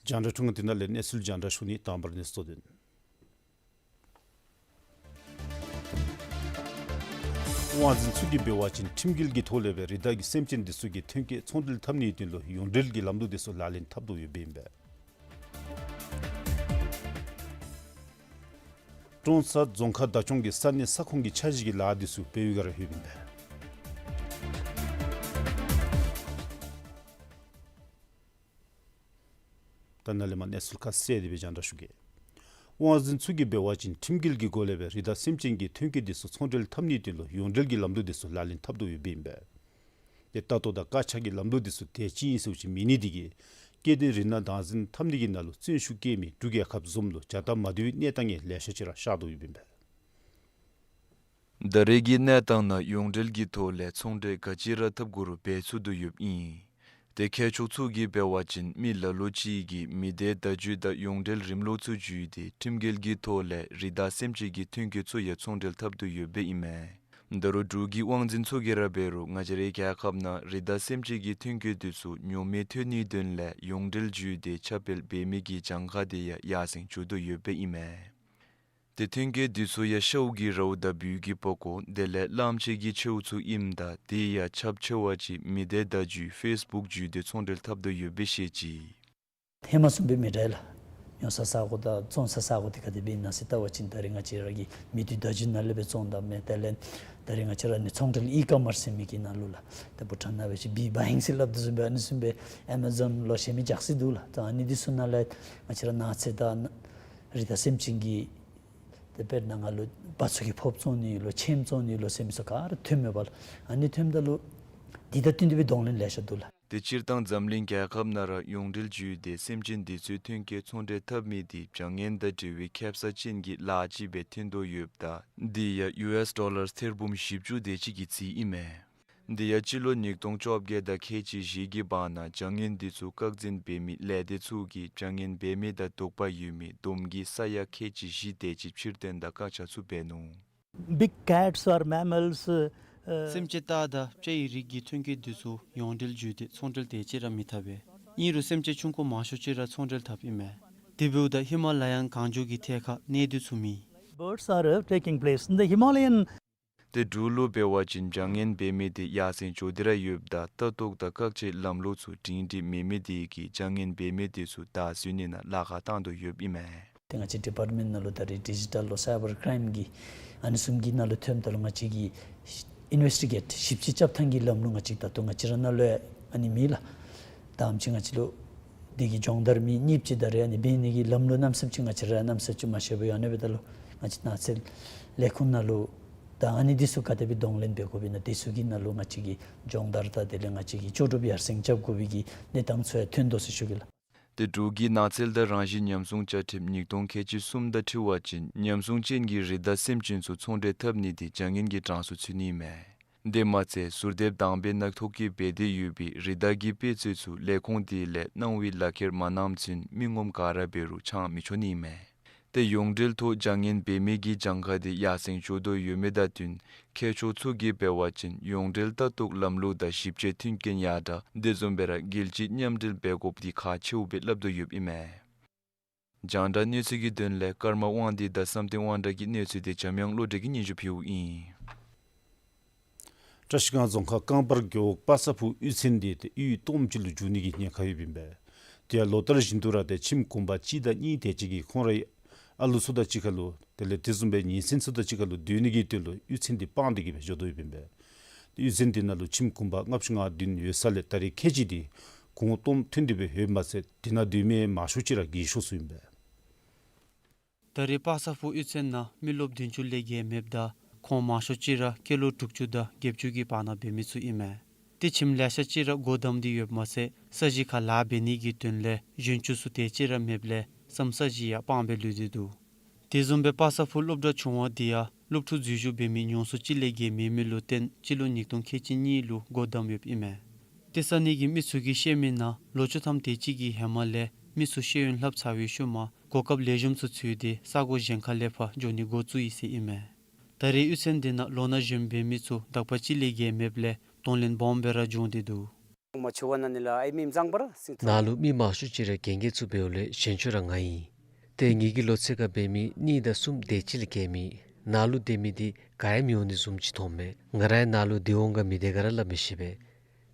རྒྱང་བསྒྲགས་ཁྲི་འགོ་དེ་ནང་ལས་གནས་ཚུལ་རྒྱང་བསྒྲགས་ཞུ་ནི། དང་པ་ར་གནས་ཚུལ་གཙོ་དོན། དབང་འཛིན་ཚུ་གིས་འབད་བ་ཅིན་ཁྲིམས་འགལ་གྱི་ཐོག་ལས་སྦེ་རི་དྭགས་ཀྱི་སེམས་ཅན་འདི་ཚུ་གི་ཐོན་སྐྱེད་ཚོང་འབྲེལ་འཐབ་ནིའི་དོན་ལུ་ཡོངས་འབྲེལ་གྱི་ལམ་ལུགས་འདི་ཚུ་ལག་ལེན་འཐབ་དོ་ཡོདཔ་ཨིན་པས། ཀྲོང་གསར་རྫོང་ཁག་བདག་སྐྱོང་གིས་ས་གནས་ས་ཁོངས་ཀྱི་འཆར་གཞི་གི་ལཱ་འདི་ཚུ་འབད་བའི་སྒང་ར་ལྷོདཔ་ཨིན་པས། ད་ནཱ་ལས་མར་གནས་ཚུལ་ཁ་གསལ་དེ་སྦེ་རྒྱང་བསྒྲགས་ཞུ་གེ། དབང་འཛིན་ཚུ་གིས་འབད་བ་ཅིན་ཁྲིམས་འགལ་གྱི་སྒོ་ལས་སྦེ་རི་དྭགས་སེམས་ཅན་གྱི་ཐོན་སྐྱེད་འདི་ཚུ་ཚོང་འབྲེལ་འཐབ་ནིའི་དོན་ལུ་ཡོངས་འབྲེལ་གྱི་ལམ་ལུགས་འདི་ཚུ་ལག་ལེན་འཐབ་དོ་ཡོདཔ་ཨིན་པས། ཏེ་ལྟ་རྟོག་དང་བཀག་ཆ་གི་ལམ་ལུགས་འདི་ཚུ་དེ་ཅིག་ཨིན་ཟེར་བ་ཅིན་མེད་ནི་འདི་གིས་སྐྱེ་ལྡན་རི་ནགས་བདག་འཛིན་འཐབ་ནི་གི་ནང་ལུ་བརྩོན་ཤུགས་བསྐྱེད་མི་འབྲུག་རྒྱལ་ཁབ་བཟུམ་ལུ་བྱ་སྟབས་མ་བདེ་བའི་གནས་སྟངས་ཡང་ལེ་ཤ་ཅིག་ར་ཤར་དོ་ཡོདཔ་ཨིན་པས། ད་རེས་ཀྱི་གནས་སྟངས་ནང་ཡོངས་འབྲེལ་གྱི་ཐོག་ལས་ཚོང་འབྲེལ་ག་ཅི་ར་འཐབ་དགོ་རུང་འབད་ཚུགས་དོ་ཡོདཔ་ཨིན། ཏེ་མཁས་མཆོག་ཚུ་གིས་འབད་བ་ཅིན་མི་ལ་ལུ་ཅིག་གིས་མི་སྡེ་བརྡ་བརྒྱུད་དང་ཡོངས་འབྲེལ་རིམ་ལུགས་ཚུ་བརྒྱུད་དེ་ཁྲིམས་འགལ་གྱི་ཐོག་ལས་རི་དྭགས་སེམས་ཅན་གྱི་ཐོན་སྐྱེད་ཚུ་ཡང་ཚོང་འབྲེལ་འཐབ་དོ་ཡོདཔ་ཨིན་མས། ད་རུང་འབྲུག་གི་དབང་འཛིན་ཚུ་གིས་ར་འབད་རུང་ང་བཅས་རའི་རྒྱལ་ཁབ་ནང་རི་དྭགས་སེམས་ཅན་གྱི་ཐོན་སྐྱེད་འདི་ཚུ་ཉོ་མི་ཐོན་ནིའི་དོན་ལས་ཡོངས་འབྲེལ་བརྒྱུད་དེ་ཁྱབ་སྤེལ་འབད་མི་གི་གྱངས་ཁ་དེ་ཡང་ཡར་སེང་འགྱོ་དོ་ཡོདཔ་ཨིན་མས། ཏེ་ཐོན་སྐྱེད་འདི་ཚུ་ཡང་ཤཝ་གི་རཝ་དང་སྦུལ་གྱི་པགས་ཀོ་དེ་ལས་གླངམོ་ཆེ་གི་མཆེཝ་ཚུ་ཨིནམ་ད་དེ་ཡང་ཁྱབ་ཆེ་བ་ཅིག་མི་སྡེ་བརྡ་བརྒྱུད་ཕེསི་བུཀ་བརྒྱུད་དེ་ཚོང་འབྲེལ་འཐབ་དོ་ཡོདཔ་སྦེ་བཤད་ཅི། ཧེ་མ་བཟུམ་སྦེ་མི་འདྲ་ལགས། ཉོ་ས་ས་གོ་དང་བཙོང་ས་ས་གོ་དེ་ག་དེ་སྦེ་ཨིན་ན་ཟེར་བལྟ་བ་ཅིན་ད་རེས་ང་བཅས་ར་གི་མི་སྡེ་བརྡ་བརྒྱུད་ནང་ལས་སྦེ་བཙོང་ད་མས། དེ་ལས་ད་རེས་ང་བཅས་ར་ནི་ཚོང་འབྲེལ་ཨི་ཀ་མརསི་ཟེར་མི་གི་ནང་ལུ་ལགས། ད་བུ་ཊཱན་ནང་འབད་བ་ཅིན་བི་བཱའིང་ཟེར་སླབ་དོ་བཟུམ་སྦེ་ཨ་ནི་བཟུམ་སྦེ་ཨེ་མ་ཛོན་ལོ་ཟེར་མི་རྒྱགས་སྲོལ་འདུག་ལགས། ད་ཨ་ནི་འདི་ཚུ་ནང་ལས་ང་བཅས་ར་ནགས་ཚལ་དང་རི་དྭགས་སེམས་ཅན་གྱི་དེ་དཔེར་ན་ང་ལུ་བ་ཚུ་གི་ཕོརཔ་བཙོང་ནི་ལོ་ཁྱེམ་བཙོང་ནི་ལོ་ཟེར་མི་ཚུ་ག་ར་ཐོནམ་མས་པ་ལགས། ཨ་ནི་ཐོནམ་ད་ལུ་འདི་དང་བསྟུན་ཏེ་སྦེ་གདོང་ལེན་ལེ་ཤ་འདུག་ལགས། ཏེ་སྤྱིར་བཏང་འཛམ་གླིང་རྒྱལ་ཁབ་ནང་ར་ཡོངས་འབྲེལ་བརྒྱུད་དེ་སེམས་ཅན་འདི་ཚུའི་ཐོན་སྐྱེད་ཚོང་འབྲེལ་འཐབ་མི་འདི་བྱ་ངན་དང་འབྲེལ་བའི་ཁེབ་ས་ཅན་གྱི་ལཱ་ཅིག་སྦེ་ཐོན་དོ་ཡོདཔ་ད་འདི་ཡང་ཡུ་ཨེསི་ཌོ་ལར་ཐེར་འབུམ་བཞི་བཅུ་དེ་ཅིག་གི་རྩིས་ཨིན་མས། འདི་ཡང་སྤྱི་ལོ་ཉིས་སྟོང་བཅོ་བརྒྱད་དང་ཁལ་གཅིག་བཞི་གི་བར་ན་བྱ་ངན་འདི་ཚུ་བཀག་འཛིན་འབད་མི་ལས་སྡེ་ཚུ་གིས་བྱ་ངན་འབད་མི་དང་དོགས་པ་ཡོད་མི་བསྡོམས་ཀྱིས་ས་ཡ་ཁལ་གཅིག་བཞི་དེ་ཅིག་ཕྱིར་འཐེན་དང་བཀག་ཆ་ཚུ་འབད་ནུག། Big cats or mammals, uh, སེམས་ཅན་སྟག་དང་བྱ་ཡི་རིགས་ཀྱི་ཐོན་སྐྱེད་འདི་ཚུ་ཡོངས་འབྲེལ་བརྒྱུད་དེ་ཚོང་འབྲེལ་དེ་ཅིག་ར་མི་འཐབ་པས། ཨིན་རུང་སེམས་ཅན་ཆུང་ཀུ་མང་ཤོས་ཅིག་ར་ཚོང་འབྲེལ་འཐབ་ཨིན་མས། དེ་འབདཝ་ད་ཧི་མ་ལ་ཡན་གངས་ལྗོངས་ཀྱི་ཐད་ཁར་གནས་སྡུད་ཚུགས་མི། Birds are, uh, taking place in the Himalayan ཏེ་འབྲུག་ལུ་འབད་བ་ཅིན་བྱ་ངན་འབད་མི་དེ་ཡར་སེང་འགྱོ་སྟེ་ར་ཡོདཔ་ད་ལྟ་རྟོག་དང་བཀག་ཆའི་ལམ་ལུགས་ཚུ་སྒྲིང་སྒྲིང་མེད་མི་དེ་གིས་བྱ་ངན་འབད་མི་དེ་ཚུ་བདའ་ཟུན་ནི་ནང་ལཱ་ཁག་བཏང་དོ་ཡོདཔ་ཨིན་མས། ཏེ་ང་བཅས་ཌི་པརཊ་མེནཊ་ནང་ལུ་ད་རེས་ཌི་ཇི་ཊལ་ལོ་སའི་བར་ཀྲའིམ་གྱི་ཨ་ནི་བཟུམ་གྱི་ནང་ལུ་ཐོནམ་ད་ལུ་ང་བཅས་ཀྱི་ཨིན་ཝེསི་ཊི་གེཊ་ཞིབ་དཔྱད་རྐྱབ་ཐངས་ཀྱི་ལམ་ལུགས་ང་བཅས་ད་ལྟོ་ང་བཅས་ར་ནང་ལུ་ཨ་ནི་མེད་ལགས། ད་ཨ་ནེམ་ཅིག་ང་བཅས་ལུ་ དེ་གི་སྦྱོང་བརྡར་མི་གཉིས་ཅིག་ད་རེས་ཨ་ནི་འབད་ནི་གི་ལམ་ལུགས་གནམ་མེད་ས་མེད་ཅིག་ང་བཅས་ར་གནམ་མེད་ས་མེད་ཅིག་མ་ཤེས་པས། ཨ་ནི་འབདཝ་ད་ལུ་ང་བཅས་ནགས་ཚལ་ལས་ཁུངས་ནང་ལུ་ད་ཨ་ནི་འདི་ཚུ་ག་དེ་སྦེ་གདོང་ལེན་འབད་དགོཔ་ཨིན་ན་འདི་ཚུ་གི་ནང་ལུ་ང་བཅས་ཀྱིས་སྦྱོང་བརྡར་དང་དེ་ལས་ང་བཅས་ཀྱིས་ལྕོགས་གྲུབ་ཡར་སེང་རྐྱབ་དགོ་པའི་གི་གནས་སྟངས་ཚུ་ཡང་ཐོན་དོ་ཟེར་ཞུ་གེ་ལགས། ཏེ་འབྲུག་གི་ནགས་ཚལ་དང་རང་བཞིན་ཉམས་སྲུང་བཅའ་ཁྲིམས་ཉིས་སྟོང་ཁལ་གཅིག་གསུམ་དང་འཁྲིལ་བ་ཅིན་ཉམས་སྲུང་ཅན་གྱི་རི་དྭགས་སེམས་ཅན་ཚུ་ཚོང་འབྲེལ་འཐབ་ནི་འདི་བྱ་ངན་གྱི་གྲངས་སུ་ཚུད་ནི་མས། དེ་མ་ཚད་ཟུར་འདེབས་དང་པའི་ནང་ཐོ་བཀོད་འབད་དེ་ཡོད་པའི་རི་དྭགས་ཀྱི་དཔེ་མཛོད་ཚུ་ལས་ཁུངས་དེ་ལས་གནང་བའི་ལག་ཁྱེར་མ་གནངམ་ཚུན་མི་ངོམ་ག་ར་འབད་རུང་འཆང་མི་ཆོག་ནི་མས། ཏེ་ཡོངས་འབྲེལ་ཐོག་བྱ་ངན་འབད་མི་གི་གྱངས་ཁ་དེ་ཡར་སེང་འགྱོ་དོ་ཡོད་མི་དང་བསྟུན་མཁས་མཆོག་ཚུ་གིས་འབད་བ་ཅིན་ཡོངས་འབྲེལ་ལྟ་རྟོག་ལམ་ལུགས་དང་ཞིབ་དཔྱད་མཐུན་རྐྱེན་ཡར་དྲག་དེ་བཟུམ་སྦེ་ར་རྒྱལ་སྤྱི་མཉམ་འབྲེལ་འབད་དགོཔ་འདི་ཁག་ཆེཝ་སྦེ་སླབ་དོ་ཡོདཔ་ཨིན་མས། རྒྱང་བསྒྲགས་གནས་ཚུལ་གྱི་དོན་ལས་ཀརྨ་དབང་འདུས་དང་བསམ་གཏན་དབང་གྲགས་ཀྱི་གནས་ཚུལ་དེ་འཇམ་དབྱངས་བློ་གྲོས་ཀྱིས་སྙན་ཞུ་ཕུལཝ་ཨིན། བཀྲ་ཤིས་སྒང་རྫོང་ཁག་རྐང་སྤར་རྒེད་འོག་པ་སངས་ཕུག་གཡུས་ཚན་དེ་ཏེ་གཡུས་སྟོངམ་ཅིག་ལུ་འགྱུར་ནི་གི་ཉེན་ཁ་ཡོདཔ་ཨིན་པས། དེ་ཡང་ལོ་ལྟར་བཞིན་དུ་ར་ཏེ་ཁྱིམ་གུང་པ་གཅིག་དང་གཉིས་དེ་ཅིག་གིས་ཁོང་རའི་ཨ་ལུ་ཚུ་དང་གཅིག་ཁར་ལུ་དེ་ལས་དེ་བཟུམ་སྦེ་ཉེ་ཚན་ཚུ་དང་གཅིག་ཁར་ལུ་སྡོད་ནི་གི་དོན་ལུ་གཡུས་ཚན་དེ་སྤངས་ཏེ་གི་སྦེ་འགྱོ་དོ་ཡོདཔ་ཨིན་པས། གཡུས་ཚན་དེ་ནང་ལུ་ཁྱིམ་གུང་པ་ལྔ་བཅུ་ང་བདུན་ཡོད་ས་ལས་ད་རེས་ཁལ་གཅིག་དེ་གུང་སྟོངམ་ཐོན་ཏེ་སྦེ་ཡོདཔ་མ་ཚད་དེ་ནང་སྡོད་མི་མང་ཤོས་ཅིག་ར་རྒས་ཤོས་ཚུ་ཨིན་པས། ད་རེས་པ་སངས་ཕུག་གཡུས་ཚན་ནང་མི་རློབས་བདུན་ཅུ་ལས་བརྒལ་མེདཔ་ད་ཁོང་མང་ཤོས་ཅིག་ར་སྐྱེས་ལོ་དྲུག་ཅུ་དང་བརྒྱད་ཅུ་གི་བར་ན་འབད་མི་ཚུ་ཨིན་མས། ཏེ་ཁྱིམ་ལེ་ཤ་ཅིག་ར་སྒོ་བསྡམས་ཏེ་ཡོདཔ་མ་ཚད་ས་གཞི་ཁར་ལཱ་འབད་ནི་གི་དོན་ལས་གཞོན་བཅུ་ཚུ་དེ་ཅིག་ར་མེདཔ་ལས་སམ་ས་གཞི་ཡང་སྤངས་སྦེ་ལུས་ཏེ་འདུག། དེ་བཟུམ་སྦེ་པ་སངས་ཕུག་སློབ་གྲྭ་ཆུང་བ་དེ་ཡང་སློབ་ཕྲུག་འཛུལ་ཞུགས་འབད་མི་ཉུང་སུ་ཅིག་ལས་བརྒལ་མེད་མི་ལུ་བརྟེན་སྤྱི་ལོ་ཉིས་སྟོང་ཁལ་གཅིག་གཉིས་ལུ་སྒོ་བསྡམས་ཡོདཔ་ཨིན་མས། ཏེ་ས་གནས་ཀྱི་མི་ཚུ་གིས་བཤད་མི་ནང་ལོ་བཅུ་ཐམ་དེ་ཅིག་གི་ཧེ་མ་ལས་མི་ཚུ་ཤེས་ཡོན་ལྷབ་ཚར་བའི་ཤུལ་མ་གོ་སྐབས་ལེགས་ཤོམ་ཚུ་འཚོལ་ཏེ་ས་གོ་གཞན་ཁ་ལས་ཕར་འགྱོ་ནི་འགོ་བཙུགས་ཡི་ཟེར་ཨིན་མས། ད་རེས་གཡུས་ཚན་དེ་ནང་ལོ་ན་གཞོན་པའི་མི་ཚུ་དག་པ་ཅིག་ལས་བརྒལ་མེདཔ་ལས་གདོང་ལེན་སྦོམ་སྦེ་ར་བྱུང་སྟེ་འདུག། ནང་ལུ་མི་མང་ཤོས་ཅིག་ར་རྒན་རྒས་ཚུ་འབདཝ་ལས་གཞོན་ཤོས་ར་ང་ཨིན། ཏེ་ངེ་གི་ལོ་ཚད་ཁར་འབད་མི་གཉིས་དང་གསུམ་དེ་ཅིག་ལས་བརྒལ་མེད། ནང་ལུ་སྡོད་མི་འདི་ག་ཡང་མི་འོང་ནི་བཟུམ་ཅིག་མཐོངམ་མས། ང་རའི་ནང་ལུ་སྡོད་འོང་ག་མི་སྡོད་ག་ར་སླབ་མི་ཤེས་པས།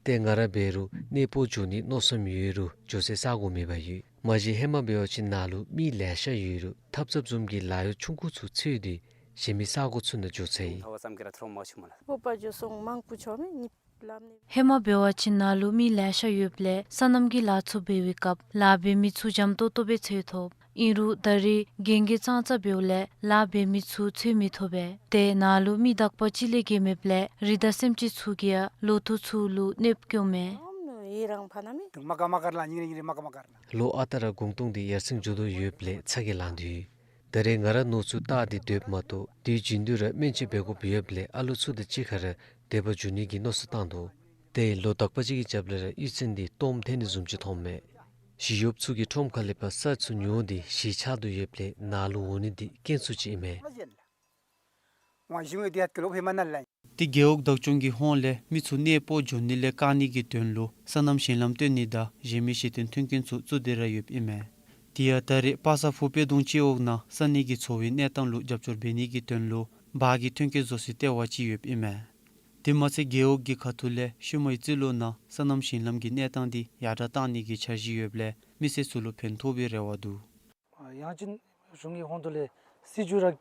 ཏེ་ང་ར་འབད་རུང་གནས་སྤོ་འགྱོ་ནི་མནོ་བསམ་ཡོད་རུང་འགྱོ་སའི་ས་གོ་མེད་པར་ཡོད། མ་གཞི་ཧེ་མ་འབད་བ་ཅིན་ནང་ལུ་མི་ལེ་ཤ་ཡོད་རུང་ཐབ་ཚངཔ་བཟུམ་གྱི་ལཱ་གཡོག་ཆུང་ཀུ་ཚུ་འཚོལ་ཏེ་གཞན་མི་ས་གོ་ཚུ་ནང་འགྱོ་ཚར་ཡི། སྤོ་བར་འགྱོ་སོང་མང་པོ་འགྱོ་མི་ཧེ་མ་འབད་བ་ཅིན་ནང་ལུ་མི་ལེ་ཤ་ཡོདཔ་ལས་སོ་ནམ་གྱི་ལཱ་ཚུ་འབད་བའི་སྐབས་ལཱ་འབད་མི་ཚུ་འཇམ་ཏོང་ཏོ་སྦེ་འཚོལ་ཐོབ། ཨིན་རུང་ད་རེས་རྒན་རྒས་ཙང་ཙ་འབདཝ་ལས་ལཱ་འབད་མི་ཚུ་འཚོལ་མི་ཐོབ་པས། ཏེ་ནང་ལུ་མི་དག་པ་ཅིག་ལས་བརྒལ་མེདཔ་ལས་རི་དྭགས་སེམས་ཅན་ཚུ་གིས་ཡང་ལོ་ཐོག་ཚུ་ལུ་གནོདཔ་བཀལཝ་མས། ལོ་ཨ་རྟག་ར་གུང་སྟོང་འདི་ཡར་སེང་འགྱོ་དོ་ཡོདཔ་ལས་ཚ་གྱང་ལང་དོ་ཡོད། ད་རེས་ང་ར་ནོར་ཚུ་བཏགས་ཏེ་སྡོདཔ་མ་གཏོགས་དུས་རྒྱུན་དུ་ར་སྨན་བཅོས་འབད་དགོཔ་ཡོདཔ་ལས་ཨ་ལོ་ཚུ་དང་གཅིག་ཁར་ར་སྡོད་པར་འགྱོ་ནི་གི་མནོ་བསམ་བཏང་དོ། ཏེ་ལོ་དག་པ་ཅིག་གི་རྒྱབ་ལས་ར་གཡུས་ཚན་འདི་སྟོངམ་ཐོན་ནི་བཟུམ་ཅིག་མཐོངམ་མས། ཞི་གཡོགཔ་ཚུ་གིས་ཁྲོམ་ཁ་ལས་ཕར་ས་ཚུ་ཉོ་སྟེ་གཞིས་ཆགས་དོ་ཡོདཔ་ལས་ནང་ལུ་འོང་ནི་འདི་དཀོན་སུ་ཅིག་ཨིན་མས། ཏེ་རྒེད་འོག་བདག་སྐྱོང་གི་ཧོངས་ལས་མི་ཚུ་གནས་སྤོ་འགྱོ་ནི་ལས་བཀག་ནི་གི་དོན་ལུ་སོ་ནམ་ཞིང་ལམ་བཏོན་ནི་དང་གཞན་མི་གཞི་རྟེན་མཐུན་རྐྱེན་ཚུ་བཙུགས་ཏེ་ར་ཡོདཔ་ཨིན་མས། དེ་ཡང་ད་རེས་པ་སངས་ཕུག་དཔལ་གདོང་སྤྱི་འོག་ནང་ས་གནས་ཀྱི་འཚོ་བའི་གནས་སྟངས་ལུ་རྒྱབ་སྐྱོར་འབད་ནི་གི་དོན་ལུ་འབག་གི་ཐོན་སྐྱེད་བཟོ་སའི་ལྟེ་བ་ཅིག་ཡོདཔ་ཨིན་མས། དེ་མ་ཚད་རྒེད་འོག་གི་ཁ་ཐུག་ལས་ཤུལ་མའི་རྩིས་ལོ་ནང་སོ་ནམ་ཞིང་ལམ་གྱི་གནས་སྟངས་འདི་ཡར་དྲག་གཏང་ནི་གི་འཆར་གཞི་ཡོདཔ་ལས་མི་སེར་ཚུ་ལུ་ཕན་ཐོགས་པའི་རེ་བ་འདུག། ཡང་ཅིན་གཞུང་གི་ཧོངས་ལས་སྲིད་བྱུས་ར་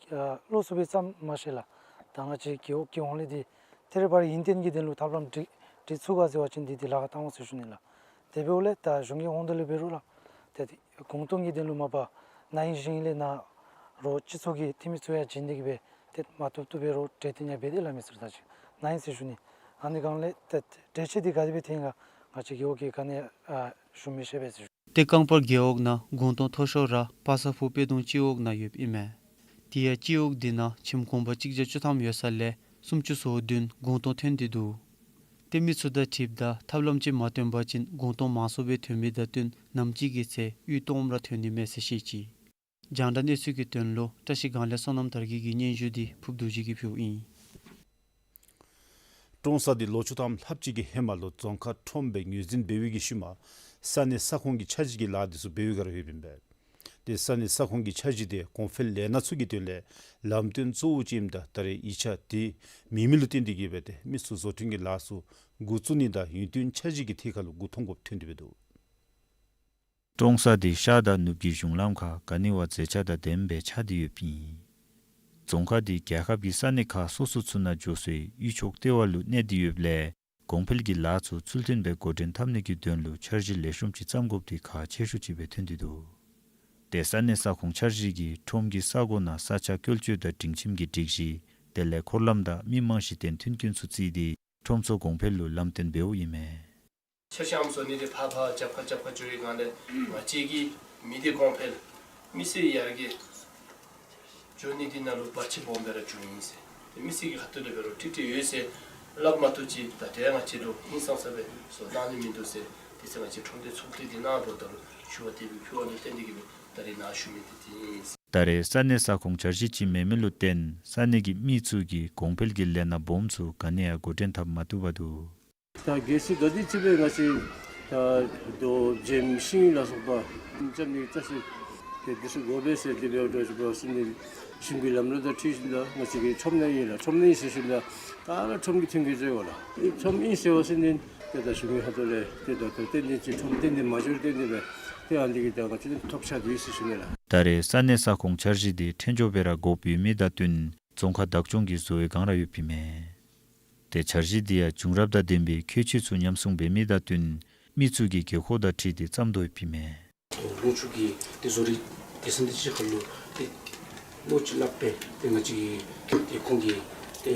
ལོགས་སུ་སྦེ་བརྩམས་མ་ཤེས་ལགས། ད་ང་བཅས་རྒེད་འོག་གི་ཧོངས་ལས་འདི་ཐད་རི་བ་རི་ཡུན་བརྟན་གྱི་དོན་ལུ་ཐབས་ལམ་སྒྲིག་སྒྲིག་ཚུགས་ག་ཟེར་བ་ཅིན་འདི་འདི་ལཱ་ཁག་བཏང་འོང་ཟེར་ཞུ་ནི་ལགས། དེ་འབདཝ་ལས་ད་གཞུང་གི་ཧོངས་ལས་འབད་རུང་ལགས། ཏེ་གུང་སྟོང་གི་དོན་ལུ་མ་པ་ན་ཧིང་གཞེས་ཧིང་ལས་ནཱ་རོགས་སྤྱི་ཚོགས་ཀྱི་འཐུས་མི་ཚུ་ཡང་བྱིན་ཏེ་གི་སྦེ་ཏེ་མ་བཏུབ་བཏུབ་སྦེ་རོགས་གྲོས་བསྟུན་ཡང་འབད་དེ་ལགས་མི་ཚུ་ད་ཅི་ན་ཧིང་ཟེར་ཞུ་ནི། ཨ་ནི་སྒང་ལས་ཏེ་གྲོས་ཆོད་འདི་ག་དེ་སྦེ་ཐོན་ག་ང་བཅས་རྒེད་འོག་གིས་ག་ནི་ཡང་ཞུ་མི་ཤེས་པས་ཟེར་ཞུ། ཏེ་རྐང་སྤར་རྒེད་འོག་ནང་གུང་སྟོང་མཐོ་ཤོས་ར་པ་སངས་ཕུག་དཔལ་གདོང་སྤྱི་འོག་ནང་ཡོདཔ་ཨིན་མས། དེ་ཡང་སྤྱི་འོག་འདི་ནང་ཁྱིམ་གུང་པ་གཅིག་བརྒྱ་བཅུ་ཐམ་ཡོད་ས་ལས་སུམ་ཅུ་སོ་བདུན་གུང་སྟོང་ཐོན་ཏེ་འདུག། ཏེ་མི་ཚུ་དང་འཁྲིལཝ་ད་ཐབས་ལམ་ཅིག་མ་བཏོན་པ་ཅིན་གུང་སྟོང་མང་སུ་སྦེ་ཐོན་མི་དང་བསྟུན་ནམ་ཅིག་གི་ཚེ་གཡུས་སྟོངམ་ར་ཐོན་ནི་མས་ཟེར་བཤད་ཅི། རྒྱང་བསྒྲགས་གནས་ཚུལ་གྱི་དོན་ལུ་བཀྲ་ཤིས་སྒང་ལས་བསོད་ནམས་དར་རྒྱས་ཀྱི་སྙན་ཞུ་འདི་ཕུརཔ་རྡོ་རྗེ་གིས་ཕུལཝ་ཨིན། ཀྲོང་གསར་འདི་ལོ་བཅུ་ཐམ་ལྷགཔ་ཅིག་གི་ཧེ་མ་ལུ་རྫོང་ཁག་ཁྲོམ་སྦེ་ངོས་འཛིན་འབད་བའི་གི་ཤུལ་མ་ས་གནས་ས་ཁོངས་ཀྱི་འཆར་གཞི་གི་ལཱ་འདི་ཚུ་འབད་བའི་སྒང་ར་ཡོདཔ་ཨིན་པས། ཏེ་ས་གནས་ས་ཁོངས་ཀྱི་འཆར་གཞི་དེ་གོང་འཕེལ་ལས་སྣ་ཚོགས་ཀྱི་དོན་ལས་ལམ་སྟོན་གཙོ་བོ་ཅིག་ཨིནམ་ད་ད་རེས་ཡིག་ཆ་དེ་མེད་མི་ལུ་བརྟེན་ཏེ་གི་སྦེ་ཏེ་མི་ཚུ་བཟོ་སྐྲུན་གྱི་ལཱ་ཚུ་འགོ་བཙུགས་ནི་དང་ཡུན་བརྟན་འཆར་གཞི་གི་ཐད་ཁར་ལུ་མགུ་འཐོམ་དགོཔ་ཐོན་ཏེ་འབད་འདུག། ཀྲོང་གསར་དེ་ཤར་དང་ནུབ་ཀྱི་གཞུང་ལམ་ཁར་ག་ནི་བ་མཛེས་ཆ་དང་ལྡནམ་སྦེ་ཆགས་ཏེ་ཡོདཔ་ཨིན། རྫོང་ཁག་དེ་རྒྱལ་ཁབ་ཀྱི་ས་གནས་ཁག་སོ་སོ་ཚུ་ནང་འགྱོ་སའི་གཡུས་ཕྱོགས་ལྟེ་བ་ལུ་གནས་ཏེ་ཡོདཔ་ལས་ གོང་འཕེལ་གྱི་ལཱ་ཚུ་ཚུལ་མཐུན་སྦེ་འགོ་འདྲེན་འཐབ་ནི་གི་དོན་ལུ་འཆར་གཞི་ལེགས་ཤོམ་ཅིག་བརྩམ་དགོཔ་འདི་ཁག་ཆེ་ཤོས་ཅིག་སྦེ་ཐོན་ཏེ་འདུག། ཏེ་ས་གནས་ས་ཁོངས་འཆར་གཞི་གིས་ཁྲོམ་གྱི་ས་གོ་ནང་ས་ཆ་བཀོལ་སྤྱོད་དང་སྒྲིང་ཁྱིམ་གྱི་སྒྲིག་གཞི་དེ་ལས་འཁོར་ལམ་དང་མི་མང་གཞི་རྟེན་མཐུན་རྐྱེན་ཚུ་བརྩིས་ཏེ་ཁྲོམ་ཚོགས་གོང་འཕེལ་ལུ་ལམ་སྟོན་འབདཝ་ཨིན་མས། འཆར་གཞི་ཨམ་སྲུ་ནི་དེ་ཕར་ཕར་རྒྱབ་ཁར་རྒྱབ་ཁར་འགྱོ་བའི་སྒང་ལས་ང་བཅས་ཀྱི་མི་སྡེ་གོང་འཕེལ་མི་སེར་ཡར་རྒྱས་འགྱོ་ནི་དེ་ནང་ལུ་བར་ཆད་སྦོམ་སྦེ་ར་འགྱོཝ་ཨིན་ཟེར། ཏེ་མི་སེར་གྱི་ཁ་ཐུག་ལས་འབད་རུང་ཀྲིག་ཀྲི་ཡོད་ཟེར་སླབ་མ་བཏུབ་ཅིག། ད་རེས་ང་བཅས་ལུ་ཧིང་སངས་ས་སྦེ་བཟོ་བཏང་ནི་མིན་འདུག་ཟེར། དེ་ཚེ་ང་བཅས་ཁྲོམ་སྡེ་ཚོགས་སྡེ་འདི་ནང་འགྱོཝ་ད་ལུ་ཞུ་བ་དེ་སྦེ་ཕུལ་བ་ལས་བརྟེན་ཏེ་གིས་སྦེ་ད་རེས་ནཱ་ཞུ་མི་འདི་དེ་ཨིན། ད་རེས་ས་གནས་ས་ཁོངས་འཆར་གཞི་ཅིག་མེད་མི་ལུ་བརྟེན་ས་གནས་ཀྱི་མི་ཚུ་གིས་གོང་འཕེལ་གྱི་ལས་སྣ་སྦོམ་ཚུ་ག་ནི་ཡང་འགོ་འདྲེན་འཐབ་མ་བཏུབ་པར་འདུག། ད་གལ་སྲིད་ད་འདི་ཅིག་སྦེ་ང་བཅས་ད་རྡོ་འཇེམ་ཤིང་ལ་སོགས་པ་འཇམ་ནི་ལྟ་ཞིབ་དེ་འདི་ཚུ་དགོ་པས་ཟེར་དེ་སྦེ་འགྱོ་ཞིནམ་ལས་ཞིང་གི་ལམ་ལུགས་དང་འཁྲིལ་ཞིནམ་ལས་ང་བཅས་ཀྱི་ཁྲོམ་ནང་ཨིན་ལགས། ཁྲོམ་ནང་ཨིན་ཟེར་ཞིནམ་ལས་ད་ར་ཁྲོམ་གྱི་མཐུན་རྐྱེན་བཟོ་དགོ་ལགས། ཁྲོམ་ཨིན་ཟེར་བ་ཟེར་ནི་དེ་ད་གཞུང་གི་ཁ་ཐུག་ལས་དེ་ད་ད་ཏན་ཏན་ཅིག་ཁྲོམ་ཏན་ཏན་མ་འགྱོ་རུང་ཏན་ཏན་སྦེ་དེ་ཨ་ནི་གི་ད་ང་བཅས་ཐོགས་ཆགས་འདུག་ཟེར་ཞུ་ནི་ལགས། ད་རེས་ས་གནས་ས་ཁོངས་འཆར་གཞི་འདི་ཁྲིམས་སྐྱོང་སྦེ་ར་དགོཔ་ཡོད་མི་དང་བསྟུན་རྫོང་ཁག་བདག་སྐྱོང་གིས་བཟོ་བའི་བསྒང་ར་ཡོདཔ་ཨིན་མས། ཏེ་འཆར་གཞི་འདི་ཡང་བྱུང་རབས་དང་ལྡན་པའི་ཁྱད་ཆོས་ཚུ་ཉམས་སྲུང་འབད་མི་དང་བསྟུན་མི་ཚུ་གི་དགོས་མཁོ་དང་འཁྲིལ་ཏེ་བརྩམ་དོ་ཡོདཔ་ཨིན་མས། ལུང་ཕྱོགས་ཀྱི་ཏེ་བཟོ་རིག་སྡེ་ཚན་འདི་ཅིག་ཁར་ལུ་ཏེ་ལོ་གཅིག་ལྷགཔ་སྦེ་ཏེ་ང་བཅས་ཀྱིས་ཏེ་ཁོང་གིས་ཏེ་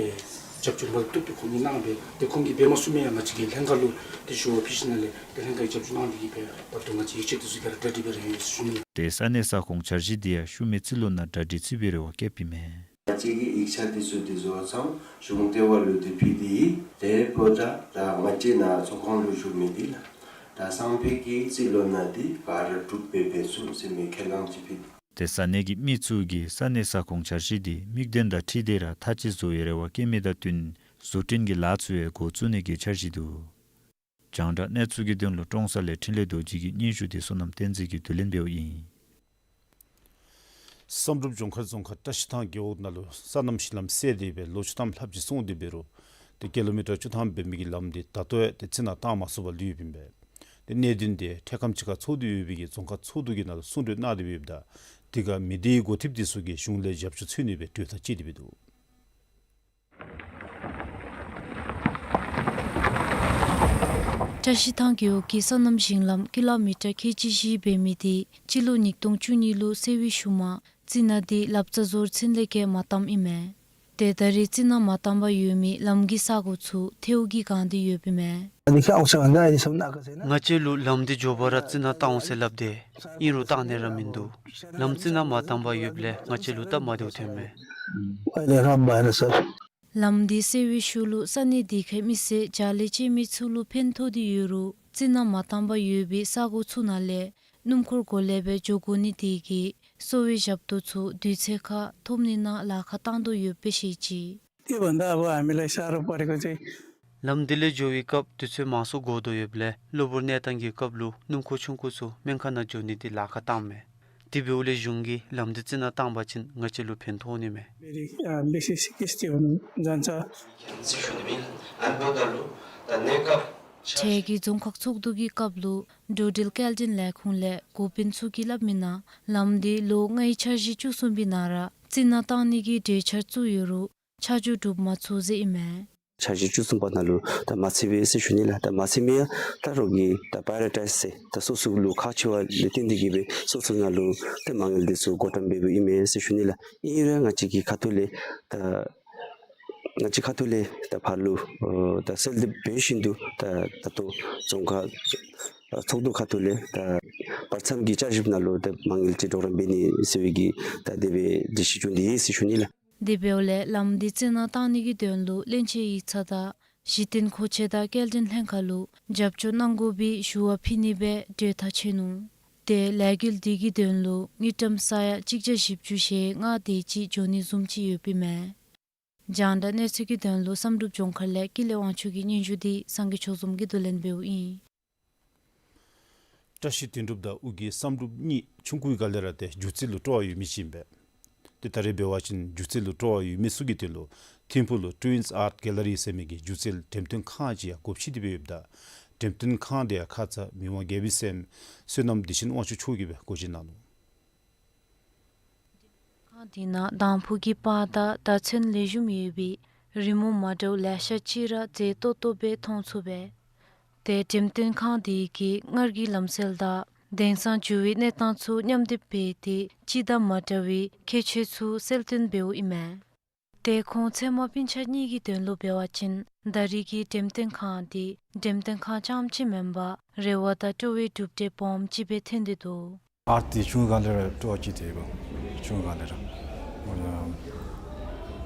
རྒྱབ་སྐྱོར་མ་བཏུབ་སྟེ་ཁོང་གིས་གནང་སྦེ་ཏེ་ཁོང་གིས་འབད་མ་ཚུགས་མི་ཡང་ང་བཅས་ཀྱིས་ལྷན་ཁག་ལུ་ཏེ་ཞུ་བ་ཕུལ་ཞིནམ་ལས་ཏེ་ལྷན་ཁག་གིས་རྒྱབ་སྐྱོར་གནང་སྟེ་གིས་སྦེ་ད་ལྟོ་ང་བཅས་ཡིག་ཆ་འདི་ཚུ་ག་ར་གྲ་སྒྲིག་འབད་ར་ཡོད་ཟེར་ཞུ་ནི། ཏེ་ས་གནས་ས་ཁོངས་འཆར་གཞི་འདི་ཡང་ཤུལ་མའི་རྩིས་ལོ་ནང་གྲ་སྒྲིག་ཚུད་པའི་རེ་བ་བསྐྱེདཔ་ཨིན་མས། ང་བཅས་ཀྱིས་ཡིག་ཆ་འདི་ཚུ་འདི་བཟོ་ཚར་གཞུང་ལྟེ་བ་ལུ་འདི་ཕུལ་ཏེ་ཡོད། དེ་འབདཝ་ད་ད་ང་བཅས་ནཱ་ཚོགས་ཁང་ལུ་བཞུགས་མི་འདི་ལགས་ད་སང་ཕོད་ཀྱི་རྩིས་ལོ་ནང་འདི་ག་ར་གྲུབ་སྦེ་འབད་ཚུགས་ཟེར་མི་ཁས་བླངས་ཅིག་ཕུལ། ཏེ་ས་གནས་ཀྱི་མི་ཚུ་གིས་ས་གནས་ས་ཁོངས་འཆར་གཞི་འདི་དམིགས་དོན་དང་འཁྲིལ་ཏེ་ར་མཐའ་དཔྱད་བཟོ་བའི་རེ་བ་བསྐྱེད་མི་དང་བསྟུན་བཟོ་སྐྲུན་གྱི་ལཱ་ཚུ་ཡང་འགོ་བཙུགས་ནི་གི་འཆར་གཞི་འདུག། རྒྱང་བསྒྲགས་གནས་ཚུལ་གྱི་དོན་ལུ་ཀྲོང་གསར་ལས་འཕྲིན་ལས་རྡོ་རྗེ་གི་སྙན་ཞུ་འདི་བསོད་ནམས་བསྟན་འཛིན་གྱིས་བསྡུ་ལེན་འབདཝ་ཨིན། བསམ་གྲུབ་ལྗོངས་མཁར་རྫོང་ཁག་བཀྲ་ཤིས་ཐང་རྒེད་འོག་ནང་ལུ་སོ་ནམ་ཞིང་ལམ་སེལ་ཏེ་སྦེ་ལོ་བཅུ་ཐམ་ལྷགཔ་ཅིག་སོང་སྟེ་འབད་རུང་ཏེ་ཀི་ལོ་མི་ཊར་བཅུ་ཐམ་འབད་མི་གི་ལམ་འདི་ད་ལྟོ་ཡང་ཏེ་རྩི་ནག་བཏང་མ་ཚུགས་པར་ལུས་ཡོདཔ་ཨིན་པས། ཏེ་གནད་དོན་འདི་འཕྲལ་ཁམས་ཅིག་ཁར་ཚོགས་འདུ་ཡོད་པའི་གི་རྫོང་ཁག་ཚོགས་འདུ་གི་ནང་ལུ་གསུང་གྲོས་གནང་སྟེ་འབདཝ་ད་དེ་ཁར་མི་སྡེའི་འགོ་ཁྲིདཔ་འདི་ཚུ་གིས་གཞུང་ལས་རྒྱབ་སྐྱོར་འཚོལ་ནི་སྦེ་གྲོས་ཐག་བཅད་དེ་འབད་འདུག། བཀྲ་ཤིས་ཐང་རྒེད་འོག་གི་སོ་ནམ་ཞིང་ལམ་ཀི་ལོ་མི་ཊར་ཁལ་གཅིག་བཞི་འབད་མི་དེ་སྤྱི་ལོ་ཉིས་སྟོང་བཅུ་གཉིས་ལུ་སེལ་བའི་ཤུལ་མ་རྩི་ནག་དེ་ལབ་རྩ་བཟོ་རུང་ཚུན་ལས་བརྒལ་མ་བཏངམ་ཨིན་མས། ཏེ་ད་རེས་རྩི་ནག་མ་བཏང་པར་ཡོད་མི་ལམ་གྱི་ས་གོ་ཚུ་ཐལཝ་གིས་གང་སྟེ་ཡོདཔ་ཨིན་མས། ང་བཅས་ལུ་ལམ་འདི་འགྱོ་བར་ར་རྩི་ནག་བཏང་འོང་ཟེར་སླབ་དེས། ཨིན་རུང་བཏང་ནི་ར་མིན་འདུག། ལམ་རྩི་ནག་མ་བཏང་པར་ཡོདཔ་ལས་ང་བཅས་ལུ་སྟབས་མ་བདེཝ་ཐོན་མས། ལམ་འདི་སེལ་བའི་ཤུལ་ལུ་ས་གནས་དེ་ཁའི་མི་སེར་ཕྱག་ལཱ་བྱེད་མི་ཚུ་ལུ་ཕན་ཐོགས་ཏེ་ཡོད་རུང་རྩི་ནག་མ་བཏང་པར་ཡོད་པའི་ས་གོ་ཚུ་ནང་ལས་སྣུམ་འཁོར་གོ་ལེ་སྦེ་འགྱོ་དགོ་ནི་དེ་གིས་གསོ་བའི་ཞབས་ཏོག་ཚུ་དུས་ཚོད་ཁར་ཐོབ་ནི་ནང་ལཱ་ཁག་བཏང་དོ་ཡོདཔ་སྦེ་བཤད་ཅི། ལམ་འདི་ལས་འགྱོ་བའི་སྐབས་དུས་ཚོད་མང་སུ་འགོར་དོ་ཡོདཔ་ལས་གློ་བུར་གནས་སྟངས་ཀྱི་སྐབས་ལུ་སྣུམ་འཁོར་ཆུང་ཀུ་ཚུ་སྨན་ཁང་ནང་འགྱོ་ནི་འདི་ལཱ་ཁག་བཏངམ་མས། དེ་འབདཝ་ལས་གཞུང་གིས་ལམ་འདི་རྩི་ནག་བཏང་པ་ཅིན་ང་བཅས་ལུ་ཕན་ཐོགས་ནི་མས། འཕྲལ་གྱི་རྫོང་ཁག་ཚོགས་འདུ་གི་སྐབས་ལུ་འགྲོ་འགྲུལ་སྐྱེལ་འདྲེན་ལས་ཁུངས་ལས་འགོ་དཔོན་ཚུ་གིས་སླབ་མིའི་ནང་ལམ་འདི་ལོ་ལྔའི་འཆར་གཞི་བཅུ་གསུམ་པའི་ནང་ར་རྩི་ནག་བཏང་ནི་གི་གྲོས་འཆར་བཙུགས་ཡོད་རུང་ཆ་འཇོག་གྲུབ་མ་ཚུགས་ཟེར་ཨིན་མས། འཆར་གཞི་བཅུ་གསུམ་པ་ནང་ལུ་ད་མ་ཚུད་པས་ཟེར་ཞུ་ནི་ལགས། ད་མ་ཚུད་མི་ཡང་ད་རོགས་ཀྱིས་ད་པ་ར་ཡོ་རི་ཊའིཛ་ཟེར་ད་སོ་སོ་ལུ་ཁག་ཆེ་བ་ལས་བརྟེན་ཏེ་གིས་སྦེ་སོ་སོ་ནང་ལུ་ད་མ་དངུལ་འདི་ཚུ་བགོ་བཀྲམ་འབདཝ་ཨིན་མས་ཟེར་ཞུ་ནི་ལགས། ཨིན་རུང་ང་བཅས་ཀྱི་ཁ་ཐུག་ལས་ད་ང་བཅས་ཁ་ཐུག་ལས་ད་ཕར་ལུ་ཨོ་ད་སེལ་ཏེ་འབད་བཞིན་དུ་ད་ད་ལྟོ་རྫོང་ཁག་ཚོགས་འདུ་ཁ་ཐུག་ལས་ད་བར་མཚམས་ཀྱི་བསྐྱར་ཞིབ་ནང་ལུ་ད་མ་དངུལ་ཅིག་གྲོགས་རམ་འབད་ནི་ཟེར་བའི་གི་ད་དེ་སྦེ་འདི་ཞུ་ནི་ཨིན་ཟེར་ཞུ་ནི་ལགས། དེ་འབདཝ་ལས་ལམ་འདི་རྩི་ནག་བཏང་ནི་གི་དོན་ལུ་བློན་ཆེན་ཡིག་ཚང་དང་གཞི་རྟེན་མཁོ་ཆས་དང་སྐྱེལ་འདྲེན་ལྷན་ཁག་ལུ་རྒྱབ་སྐྱོར་གནང་དགོ་པའི་ཞུ་བ་ཕུལ་ནི་སྦེ་གྲོས་ཐག་བཅད་ནུག། ཏེ་ལས་འགུལ་འདི་གི་དོན་ལུ་དངུལ་ཀྲམ་ས་ཡ་གཅིག་བརྒྱ་བཞི་བཅུ་ཞེ་ལྔ་དེ་ཅིག་འབྱོར་ནི་བཟུམ་ཅིག་ཡོདཔ་ཨིན་མས། རྒྱང་བསྒྲགས་གནས་ཚུལ་གྱི་དོན་ལུ་བསམ་གྲུབ་ལྗོངས་མཁར་ལས་ཀུན་ལེགས་དབང་ཕྱུག་གི་སྙན་ཞུ་འདི་སངས་རྒྱས་ཆོས་འཛོམས་ཀྱིས་བསྡུ་ལེན་འབདཝ་ཨིན། བཀྲ་ཤིས་དོན་གྲུབ་དང་ཨོ་རྒྱན་བསམ་གྲུབ་གཉིས་ཆུང་ཀུའི་སྒང་ལས་ར་ཏེ་སྒྱུ་རྩལ་ལུ་སྤྲོ་བ་ཡོད་མི་ཅིག་ཨིན་པས། ཏེ་ད་རེས་འབད་བ་ཅིན་སྒྱུ་རྩལ་ལུ་སྤྲོ་བ་ཡོད་མི་ཚུ་གི་དོན་ལུ་ཐིམ་ཕུག་ལུ་ཊུ་ཝིནསི་ཨརཊ་གེ་ལ་རི་ཟེར་མི་གི་སྒྱུ་རྩལ་འགྲེམས་སྟོན་ཁང་ཅིག་ཡང་སྒོ་ཕྱེ་སྟེ་འབད་ཡོདཔ་ད་འགྲེམས་སྟོན་ཁང་དེ་ཡང་ཁ་ཙ་མི་དབང་རྒྱལ་པོའི་སྲསམོ་བསོད་ནམས་བདེ་ཆེན་དབང་ཕྱུག་མཆོག་གིས་སྦེ་སྒོ་འབྱེད་གནང་ནུག། ཁང་དེ་ནང་དང་ཕུ་གི་པར་དང་དར་ཚོན་ལེགས་ཤོམ་ཡོད་པའི་ རི་མོ་མ་འདྲཝ་ལེ་ཤ་ཅིག་ར་མཛེས་ཏོག་ཏོ་སྦེ་མཐོང་ཚུགས་པས། ཏེ་འགྲེམས་སྟོན་ཁང་དེ་གིས་སྔར་གྱི་ལམ་སྲོལ་དང་དེང་སང་འགྱུར་བའི་གནས་སྟངས་ཚུ་མཉམ་སྡེབ་འབད་དེ་སྤྱི་དང་མ་འདྲ་བའི་ཁྱད་ཆོས་ཚུ་གསལ་སྟོན་འབདཝ་ཨིན་མས། ཏེ་ཁོང་ཚལ་མ་སྤུན་ཆ་གཉིས་ཀྱི་དོན་ལུ་འབད་བ་ཅིན་ད་རེས་ཀྱི་འགྲེམས་སྟོན་ཁང་འདི་འགྲེམས་སྟོན་ཁང་རྐྱངམ་ཅིག་མེན་པར་རེ་བ་དང་སྤྲོ་བའི་གྲུབ་འབྲས་སྦོམ་ཅིག་སྦེ་ཐོན་ཏེ་འདུག། ཨརཊ་འདི་ཆུང་ཀུ་ལས་ར་སྤྲོ་བ་ཅིག་ཐོན་པས། ཆུང་ཀུ་ལས་ར། When, um,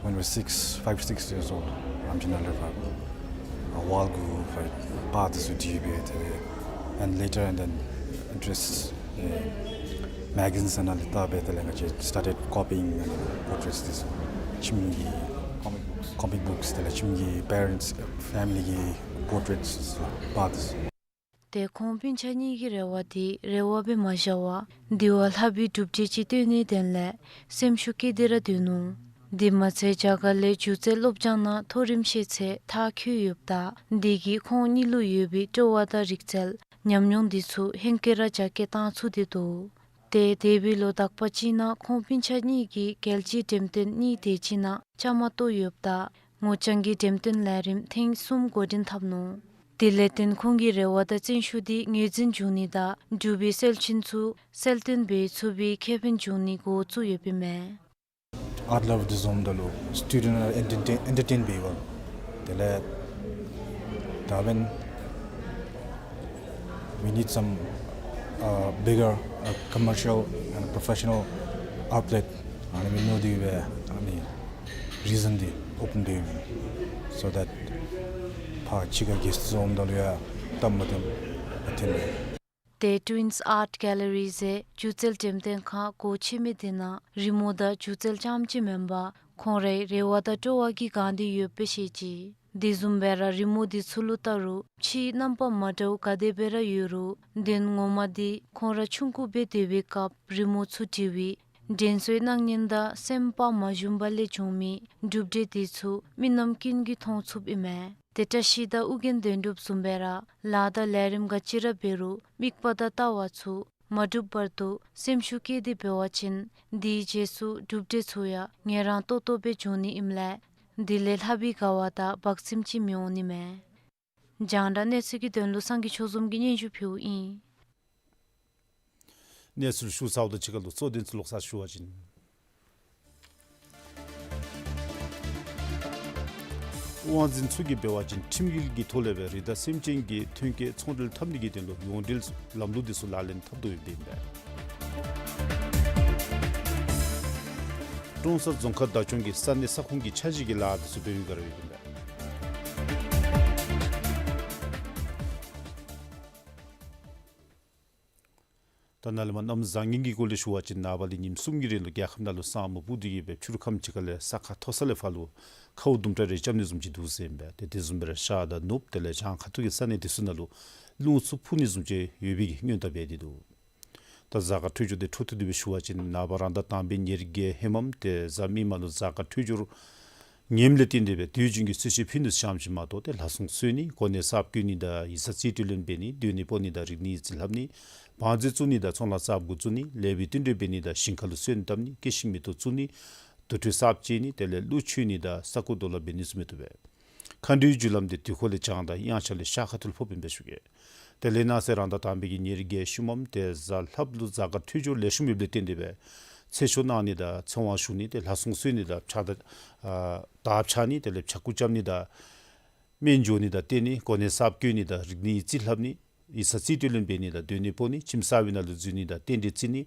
when we were six, five, six years old, རང་བཞིན་ལས་ར་ཕར་ཝཱལ་གུ་ཕར་པར་འདི་ཚུ་བྲིས་སྦེ་དེ་སྦེ། And later and then interest, uh, magazines ནང་ལུ་བལྟ་སྦེ་དེ་ལས་ང་བཅས་started copying and portraits འདི་ཚུ། ཁྱིམ་གྱི་comic books དེ་ལས་ཁྱིམ་གྱི་parents, family གི་portraits པར་འདི་ཚུ། ཏེ་ཁོང་སྤུན་ཆ་གཉིས་ཀྱི་རེ་བ་འདི་རེ་བ་སྦེ་མ་བཞག་པར་དེ་བ་ལྷག་པའི་གྲུབ་འབྲས་ཅིག་སྟོན་ནིའི་དོན་ལས་སེམས་ཤུགས་བསྐྱེད་དེ་ར་སྡོད་ནུག། དེ་མ་ཚད་རྒྱ་གར་ལས་སྒྱུ་རྩལ་སློབ་སྦྱང་ནང་མཐོ་རིམ་ཤེས་ཚད་མཐར་འཁྱོལ་ཡོདཔ་ད་དེ་གིས་ཁོང་གཉིས་ལུ་ཡོད་པའི་སྤྲོ་བ་དང་རིག་རྩལ་ཉམས་མྱོང་འདི་ཚུ་ཧེང་སྐལ་ར་རྒྱ་སྐྱེད་བཏང་ཚུགས་ཏེ་འདུག། ཏེ་འདས་པའི་ལོ་དག་པ་ཅིག་ནང་ཁོང་སྤུན་ཆ་གཉིས་ཀྱིས་རྒྱལ་སྤྱིའི་འགྲེམས་སྟོན་གཉིས་དེ་ཅིག་ནང་བཅའ་མར་གཏོགས་ཡོདཔ་ད་ངོ་རྐྱང་གི་འགྲེམས་སྟོན་ལས་རིམ་ཐེངས་གསུམ་འགོ་འདྲེན་འཐབ་ནུག། དེ་ལས་བརྟེན་ཁོང་གི་རེ་བ་དང་བརྩོན་ཤུགས་འདི་ངོས་འཛིན་འབྱུང་ནི་དང་འབྲུག་པའི་སྲོལ་ཆེན་ཚུ་གསལ་སྟོན་འབད་ཚུགས་པའི་ཁེ་ཕན་འབྱུང་ནི་འགོ་བཙུགས་ཡོདཔ་ཨིན་མས། ཨརཊ་ལབ་འདི་བཟུམ་ད་ལུ་student entertain འབད་བ། དེ་ལས་ད་when we need some, uh, bigger, uh, commercial and professional outlet ཨ་ནི་མི་ནོར་དེ་སྦེ་ཨ་ནི་རི་ཛཱན་འདི་ཨོ་པེན་འབད་བ། So that ཕར་ཕྱི་ཁ་གེསཊ་བཟུམ་ད་ལུ་ཡང་སྟབས་མ་བདེཝ་ཐོན་པས། ཏེ་Twins Art Gallery ཟེར་སྒྱུ་རྩལ་འགྲེམས་སྟོན་ཁང་སྒོ་ཕྱེ་མི་འདི་ནང་རི་མོ་དང་སྒྱུ་རྩལ་རྐྱངམ་ཅིག་མེན་པར་ཁོང་རའི་རེ་བ་དང་སྤྲོ་བ་གིས་གང་སྟེ་ཡོདཔ་སྦེ་ཤེས་ཅི། དེ་བཟུམ་སྦེ་ར་རི་མོ་འདི་ཚུ་ལུ་བལྟ་རུང་ཕྱིའི་རྣམ་པ་མ་འདྲཝ་ག་དེ་སྦེ་ར་ཡོད་རུང་དོན་ངོ་མ་འདི་ཁོང་ར་ཆུང་ཀུ་སྦེ་སྡོད་པའི་སྐབས་རི་མོ་ཚུ་འབྲི་བའི་དྲན་གསོའི་སྣང་བརྙན་དང་སེམས་དཔའ་མ་ཞུམ་པ་ལས་བྱུང་མི་གྲུབ་འབྲས་འདི་ཚུ་མི་རྣམས་ཀུན་གྱིས་མཐོང་ཚུགསཔ་ཨིན་མས། ཏེ་བཀྲ་ཤིས་དང་ཨོ་རྒྱན་དོན་གྲུབ་བཟུམ་སྦེ་ར་ལཱ་དང་ལས་རིམ་ག་ཅི་ར་འབད་རུང་དམིགས་པ་དང་ལྟ་བ་ཚུ་མ་འགྲུབ་བར་དུ་སེམས་ཤུགས་བསྐྱེད་དེ་འབད་བ་ཅིན་དེའི་རྗེས་སུ་གྲུབ་འབྲས་ཚུ་ཡང་ངལ་རངས་ཏོག་ཏོ་སྦེ་འབྱུང་ནི་ཨིནམ་ལས་དེ་ལས་ལྷག་པའི་དགའ་བ་དང་བག་ཚིམས་ཅིག་མི་འོང་ནི་མས། རྒྱང་བསྒྲགས་གནས་ཚུལ་གྱི་དོན་ལུ་སངས་རྒྱས་ཆོས་འཛོམས་ཀྱིས་སྙན་ཞུ་ཕུལཝ་ཨིན། གནས་ཚུལ་ཞུ་ཚརཝ་དང་གཅིག་ཁར་ལུ་གཙོ་དོན་ཚུ་ལོག་ས་ཞུ་བ་ཅིན། དབང་འཛིན་ཚུ་གིས་འབད་བ་ཅིན་ཁྲིམས་འགལ་གྱི་ཐོག་ལས་སྦེ་རི་དྭགས་སེམས་ཅན་གྱི་ཐོན་སྐྱེད་ཚོང་འབྲེལ་འཐབ་ནི་གི་དོན་ལུ་ཡོངས་འབྲེལ་ལམ་ལུགས་འདི་ཚུ་ལག་ལེན་འཐབ་དོ་ཡོདཔ་ཨིན་པས། ཀྲོང་གསར་རྫོང་ཁག་བདག་སྐྱོང་གིས་ས་གནས་ས་ཁོངས་ཀྱི་འཆར་གཞི་གི་ལཱ་འདི་ཚུ་འབད་མི་ག་ར་ཡོདཔ་ཨིན་པས། ད་ནཱ་ལས་མར་གནམ་བཟང་ངན་གྱི་སྐོར་ལས་ཞུ་བ་ཅིན་ནངས་པ་ལས་ཉིནམ་གསུམ་གྱི་རིང་ལུ་རྒྱལ་ཁབ་ནང་ལུ་ས་སྨུག་སྤུབས་ཏེ་གི་སྦེ་ཕྱི་རུ་ཁམས་ཅིག་ཁ་ལས་ས་ཁ་མཐོ་ས་ལས་ཕར་ལུ་ཁཝ་དུམ་གྲ་རེ་རྐྱབ་ནི་བཟུམ་ཅིག་འདུག་ཟེར་ཨིན་པས། ཏེ་དེ་བཟུམ་སྦེ་ར་ཤར་དང་ནུབ་དེ་ལས་བྱང་ཁ་ཐུག་གི་ས་གནས་འདི་ཚུ་ནང་ལུ་རླུང་འཚུབ་འཕུ་ནི་བཟུམ་ཅིག་ཡོད་པའི་གི་སྔོན་བརྡ་འབད་དེ་འདུག། ད་གཟའ་སྐར་འཕྲོད་སྦྱོར་འདི་འཕྲོ་མཐུད་དེ་སྦེ་ཞུ་བ་ཅིན་ནངས་པ་རང་ཟླ་དང་པའི་ཉེར་བརྒྱད་ཧེ་མམ་ཏེ་གཟའ་མིག་དམར་ལུ་གཟའ་སྐར་འཕྲོད་སྦྱོར་ངནམ་ལས་བརྟེན་ཏེ་སྦེ་དུས་རྒྱུན་གྱི་གསོལ་མཆོད་ཕུལ་ནི་ཙམ་ཅིག་མ་གཏོགས་ཏེ་ལྷ་སྲུང་གསོལ་ནི་གོ་གནས་གསརཔ་བསྐོ་ནི་དང་ཡིག་ཚང་རྩིས་སྤྲོད་ལེན་འབད་ནི་སྡོད་གནས་སྤོ་ནི་དང་རིག་གནས་ཡིག་རྩིས་ལྷབ་ནི་བང་མཛོད་བཙུགས་ནི་དང་ཚོང་ལཱ་གསརཔ་འགོ་བཙུགས་ནི་ལེགས་པའི་བསྟུན་གྲོས་འབད་ནི་དང་ཞིང་ཁ་ལུ་སོན་བཏབ་ནི་སྐྱེད་ཤིང་མེ་ཏོག་བཙུགས་ནི་དུར་ཁྲོད་གསརཔ་བཅད་ནི་དེ་ལས་ཀླུ་མཆོད་ནི་དང་ས་རྐོ་རྡོ་ལ་འབད་ནི་ཚུ་མི་བཏུབ་པས། མཁའ་འགྲོའི་རྒྱུ་ལམ་འདི་དུས་འཁོར་ལས་བྱང་དང་དབྱངས་འཆར་ལས་ཤར་ཁ་ཐུག་ལུ་ཕོགཔ་ཨིན་པས་ཞུ་གེ། དེ་ལས་གནངས་ཚེ་རང་ཟླ་དང་པའི་གི་ཉེར་བརྒྱད་ཤུལ་མམ་ཏེ་གཟའ་ལྷགཔ་ལུ་གཟའ་སྐར་འཕྲོད་སྦྱོར་ལེགས་ཤོམ་ཡོདཔ་ལས་བརྟེན་ཏེ་སྦེ་ཚེ་ཆོག་གནང་ནི་དང་ཚེ་དབང་ཞུ་ནི་ཏེ་ལྷ་སྲུང་གསོལ་ནི་དང་ཕྱག་དར་ཨ་དར་འཕྱར་ནི་དེ་ལས་ཕྱྭ་འགུགས་རྐྱབ་ནི་དང་སྨན་འཇོག་ནི་དང་བསྟེན་ནི་གོ་གནས་གསརཔ་བསྐོ་ནི་དང་རིག་གནས་ཡིག་རྩིས་ལྷབ་ནི་ཡིག་ཚང་རྩིས་སྤྲོད་ལེན་འབད་ནི་དང་སྡོད་གནས་སྤོ་ནི་ཁྱིམ་གསར་པའི་ནང་ལུ་འཛུལ་ནི་དང་རྟེན་འབྲེལ་བརྩི་ནི་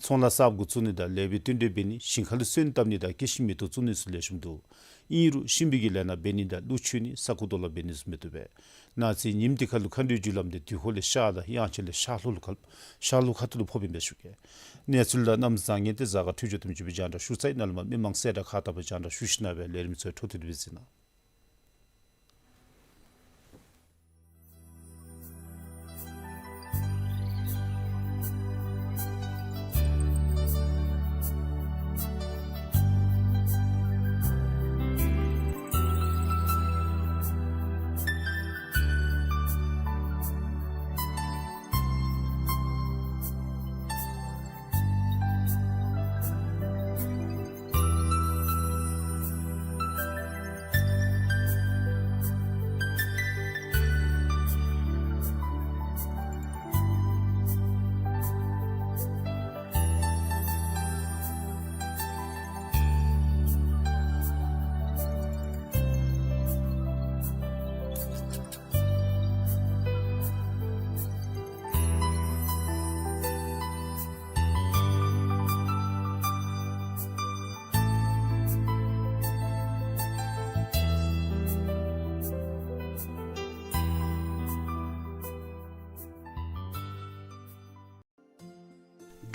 ཚོང་ལཱ་གསརཔ་འགོ་བཙུགས་ནི་དང་ལེགས་པའི་བསྟུན་གྲོས་འབད་ནི་ཞིང་ཁ་ལུ་སོན་བཏབ་ནི་དང་སྐྱེད་ཤིང་མེ་ཏོག་བཙུགས་ནི་ཚུ་ལེགས་ཤོམ་འདུག། ཨིན་རུང་གཤིན་པོའི་གི་ལས་སྣ་འབད་ནི་དང་ཀླུ་མཆོད་ནི་ས་རྐོ་རྡོ་ལ་འབད་ནི་ཚུ་མི་བཏུབ་པས། གནངས་ཚེ་ཉིནམ་འདི་ཁ་ལུ་མཁའ་འགྲོའི་རྒྱུ་ལམ་འདི་དུས་འཁོར་ལས་ཤར་དང་དབྱངས་འཆར་ལས་ཤར་ལྷོ་ལུ་ཁ་ཤར་ལྷོ་ཁ་ཐུག་ལུ་ཕོགཔ་ཨིན་པས་ཞུ་གེ། གནས་ཚུལ་དང་གནམ་བཟང་ངན་ཏེ་གཟའ་སྐར་འཕྲོད་སྦྱོར་དེམ་ཅིག་སྦེ་རྒྱང་བསྒྲགས་ཞུ་ཚར་ཡི། ནཱ་ལས་མར་མི་མང་གསལ་བསྒྲགས་ཁག་དག་པ་རྒྱང་བསྒྲགས་ཞུ་ཞིནམ་ལས་ལས་རིམ་ཚུ་འཕྲོ་མཐུད་དེ་སྦེ་གཟིགས་གནང་།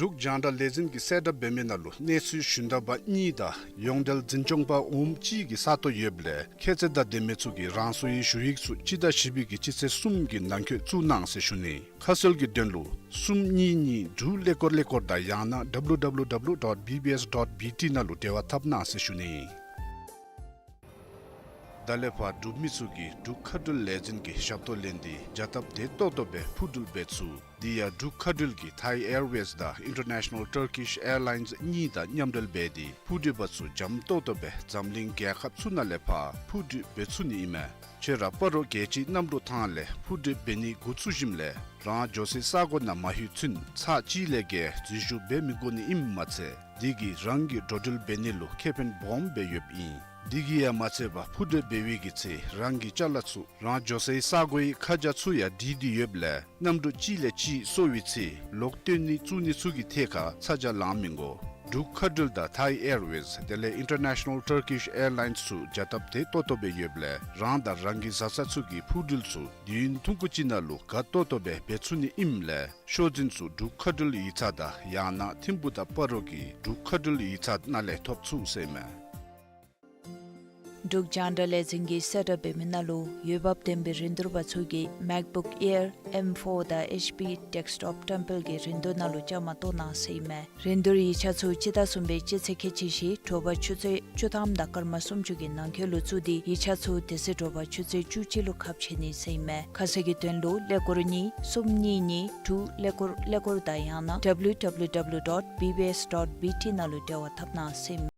འབྲུག་རྒྱང་བསྒྲགས་ལས་འཛིན་གྱིས་གསལ་བསྒྲགས་འབད་མི་ནང་ལུ་གནས་ཚུལ་ཞུན་དག་པ་གཉིས་དང་ཡོངས་འབྲེལ་འཛིན་སྐྱོང་པ་འོགམ་གཅིག་གི་ས་སྟོང་ཡོདཔ་ལས་ཁྱད་ཚད་དང་ལྡན་མི་ཚུ་གིས་རང་སོའི་ཞུ་ཡིག་ཚུ་སྤྱི་ཟླ་བཞི་པའི་གི་སྤྱི་ཚེས་གསུམ་གྱི་ནང་འཁོད་བཙུགས་གནང་ཟེར་ཞུ་ནི། ཁ་གསལ་གྱི་དོན་ལུ་གསུམ་གཉིས་གཉིས་དྲུག་ཀླད་ཀོར་ཀླད་ཀོར་དང་ཡང་ན་W W W dot B B S dot B T ནང་ལུ་འབྲེལ་བ་འཐབ་གནང་ཟེར་ཞུ་ནི། ད་ལས་ཕར་འབྲུག་མི་ཚུ་གིས་འབྲུག་མཁའ་འགྲུལ་ལས་འཛིན་གྱི་ཞབས་ཏོག་ལེན་ཏེ་བྱ་སྟབས་བདེ་ཏོག་ཏོ་སྦེ་འཕུར་འགྲུལ་འབད་ཚུགས། དེ་ཡང་འབྲུག་མཁའ་འགྲུལ་གྱིས་Thai Airways དང་International Turkish Airlines གཉིས་དང་མཉམ་འབྲེལ་འབད་དེ་འཕུར་འགྲུལ་པ་ཚུ་འཇམ་ཏོག་ཏོ་སྦེ་འཛམ་གླིང་རྒྱལ་ཁབ་ཚུ་ནང་ལས་ཕར་འཕུར་འགྲུལ་འབད་ཚུགས་ནི་ཨིན་མས། ཁྱོད་ར་སྤ་རོ་རྒྱལ་སྤྱིའི་གནམ་གྲུ་ཐང་ལས་འཕུར་འགྲུལ་འབད་ནི་འགོ་བཙུགས་ཞིནམ་ལས་རང་འགྱོ་སའི་ས་གོ་ནང་མ་ལྷོད་ཚུན་ཚར་གཅིག་ལས་བརྒལ་འཛུལ་ཞུགས་འབད་མི་དགོ་ནི་ཨིནམ་མ་ཚད་དེ་གིས་རང་གི་འགྲོ་འགྲུལ་འབད་ནི་ལུ་ཁེ་ཕན་སྦོམ་སྦེ་ཡོདཔ་ཨིན། དེ་གིས་ཡང་མ་ཚད་པར་འཕུར་འགྲུལ་འབད་བའི་གི་ཚེ་རང་གི་ཅ་ལ་ཚུ་རང་འགྱོ་སའི་ས་གོའི་ཁ་བྱང་ཚུ་ཡང་བྲིས་ཏེ་ཡོདཔ་ལས་གནམ་གྲུ་གཅིག་ལས་གཅིག་སོར་བའི་ཚེ་ལོག་བཏོན་ནི་བཙུགས་ནི་ཚུ་གི་ཐད་ཁར་ཚ་གྱང་ལང་མི་དགོ། འབྲུག་མཁའ་འགྲུལ་དང་Thai Airways དེ་ལས་International Turkish Airlines ཚུ་བྱ་སྟབས་བདེ་ཏོག་ཏོ་སྦེ་ཡོདཔ་ལས་རང་དང་རང་གི་བཟའ་ཚང་ཚུ་གི་འཕུར་འགྲུལ་ཚུ་དུས་ཡུན་ཐུང་ཀུ་ཅིག་ནང་ལུ་དགའ་ཏོག་ཏོ་སྦེ་འབད་ཚུགས་ནི་ཨིནམ་ལས་ཤོག་འཛིན་ཚུ་འབྲུག་མཁའ་འགྲུལ་ཡིག་ཚང་དང་ཡང་ན་ཐིམ་ཕུག་དང་སྤ་རོ་གི་འབྲུག་མཁའ་འགྲུལ་ཡིག་ཚང་ནང་ལས་ཐོབ་ཚུགས་ཟེར་ཨིན་མས། འབྲུག་རྒྱང་བསྒྲགས་ལས་འཛིན་གྱིས་གསལ་བསྒྲགས་འབད་མི་ནང་ལུ་འོས་འབབ་ལྡན་པའི་རིན་བསྡུར་པ་ཚུ་གིས་MacBook Air M four དང་H P desktop བཀྲམ་སྤེལ་གྱི་རིན་བསྡུར་ནང་ལུ་བཅའ་མར་གཏོགས་གནང་ཟེར་ཨིན་མས། རིན་བསྡུར་ཡིག་ཆ་ཚུ་སྤྱི་ཟླ་གསུམ་པའི་སྤྱི་ཚེས་ཁལ་གཅིག་བཞི་དྲོ་པ་ཆུ་ཚོད་བཅུ་ཐམ་དང་སྐར་མ་སུམ་ཅུ་གི་ནང་འཁོད་ལུ་བཙུགས་ཏེ་ཡིག་ཆ་ཚུ་དེ་ཚེ་དྲོ་པ་ཆུ་ཚོད་བཅུ་གཅིག་ལུ་ཁ་ཕྱེ་ནི་ཟེར་ཨིན་མས། ཁ་གསལ་གྱི་དོན་ལུ་ཀླད་ཀོར་གཉིས་གསུམ་གཉིས་གཉིས་དྲུག་ཀླད་ཀོར་ཀླད་ཀོར་དང་ཡང་ན W W W dot B B S dot B T ནང་ལུ་འབྲེལ་བ་འཐབ་གནང་ཟེར་ཨིན་མས།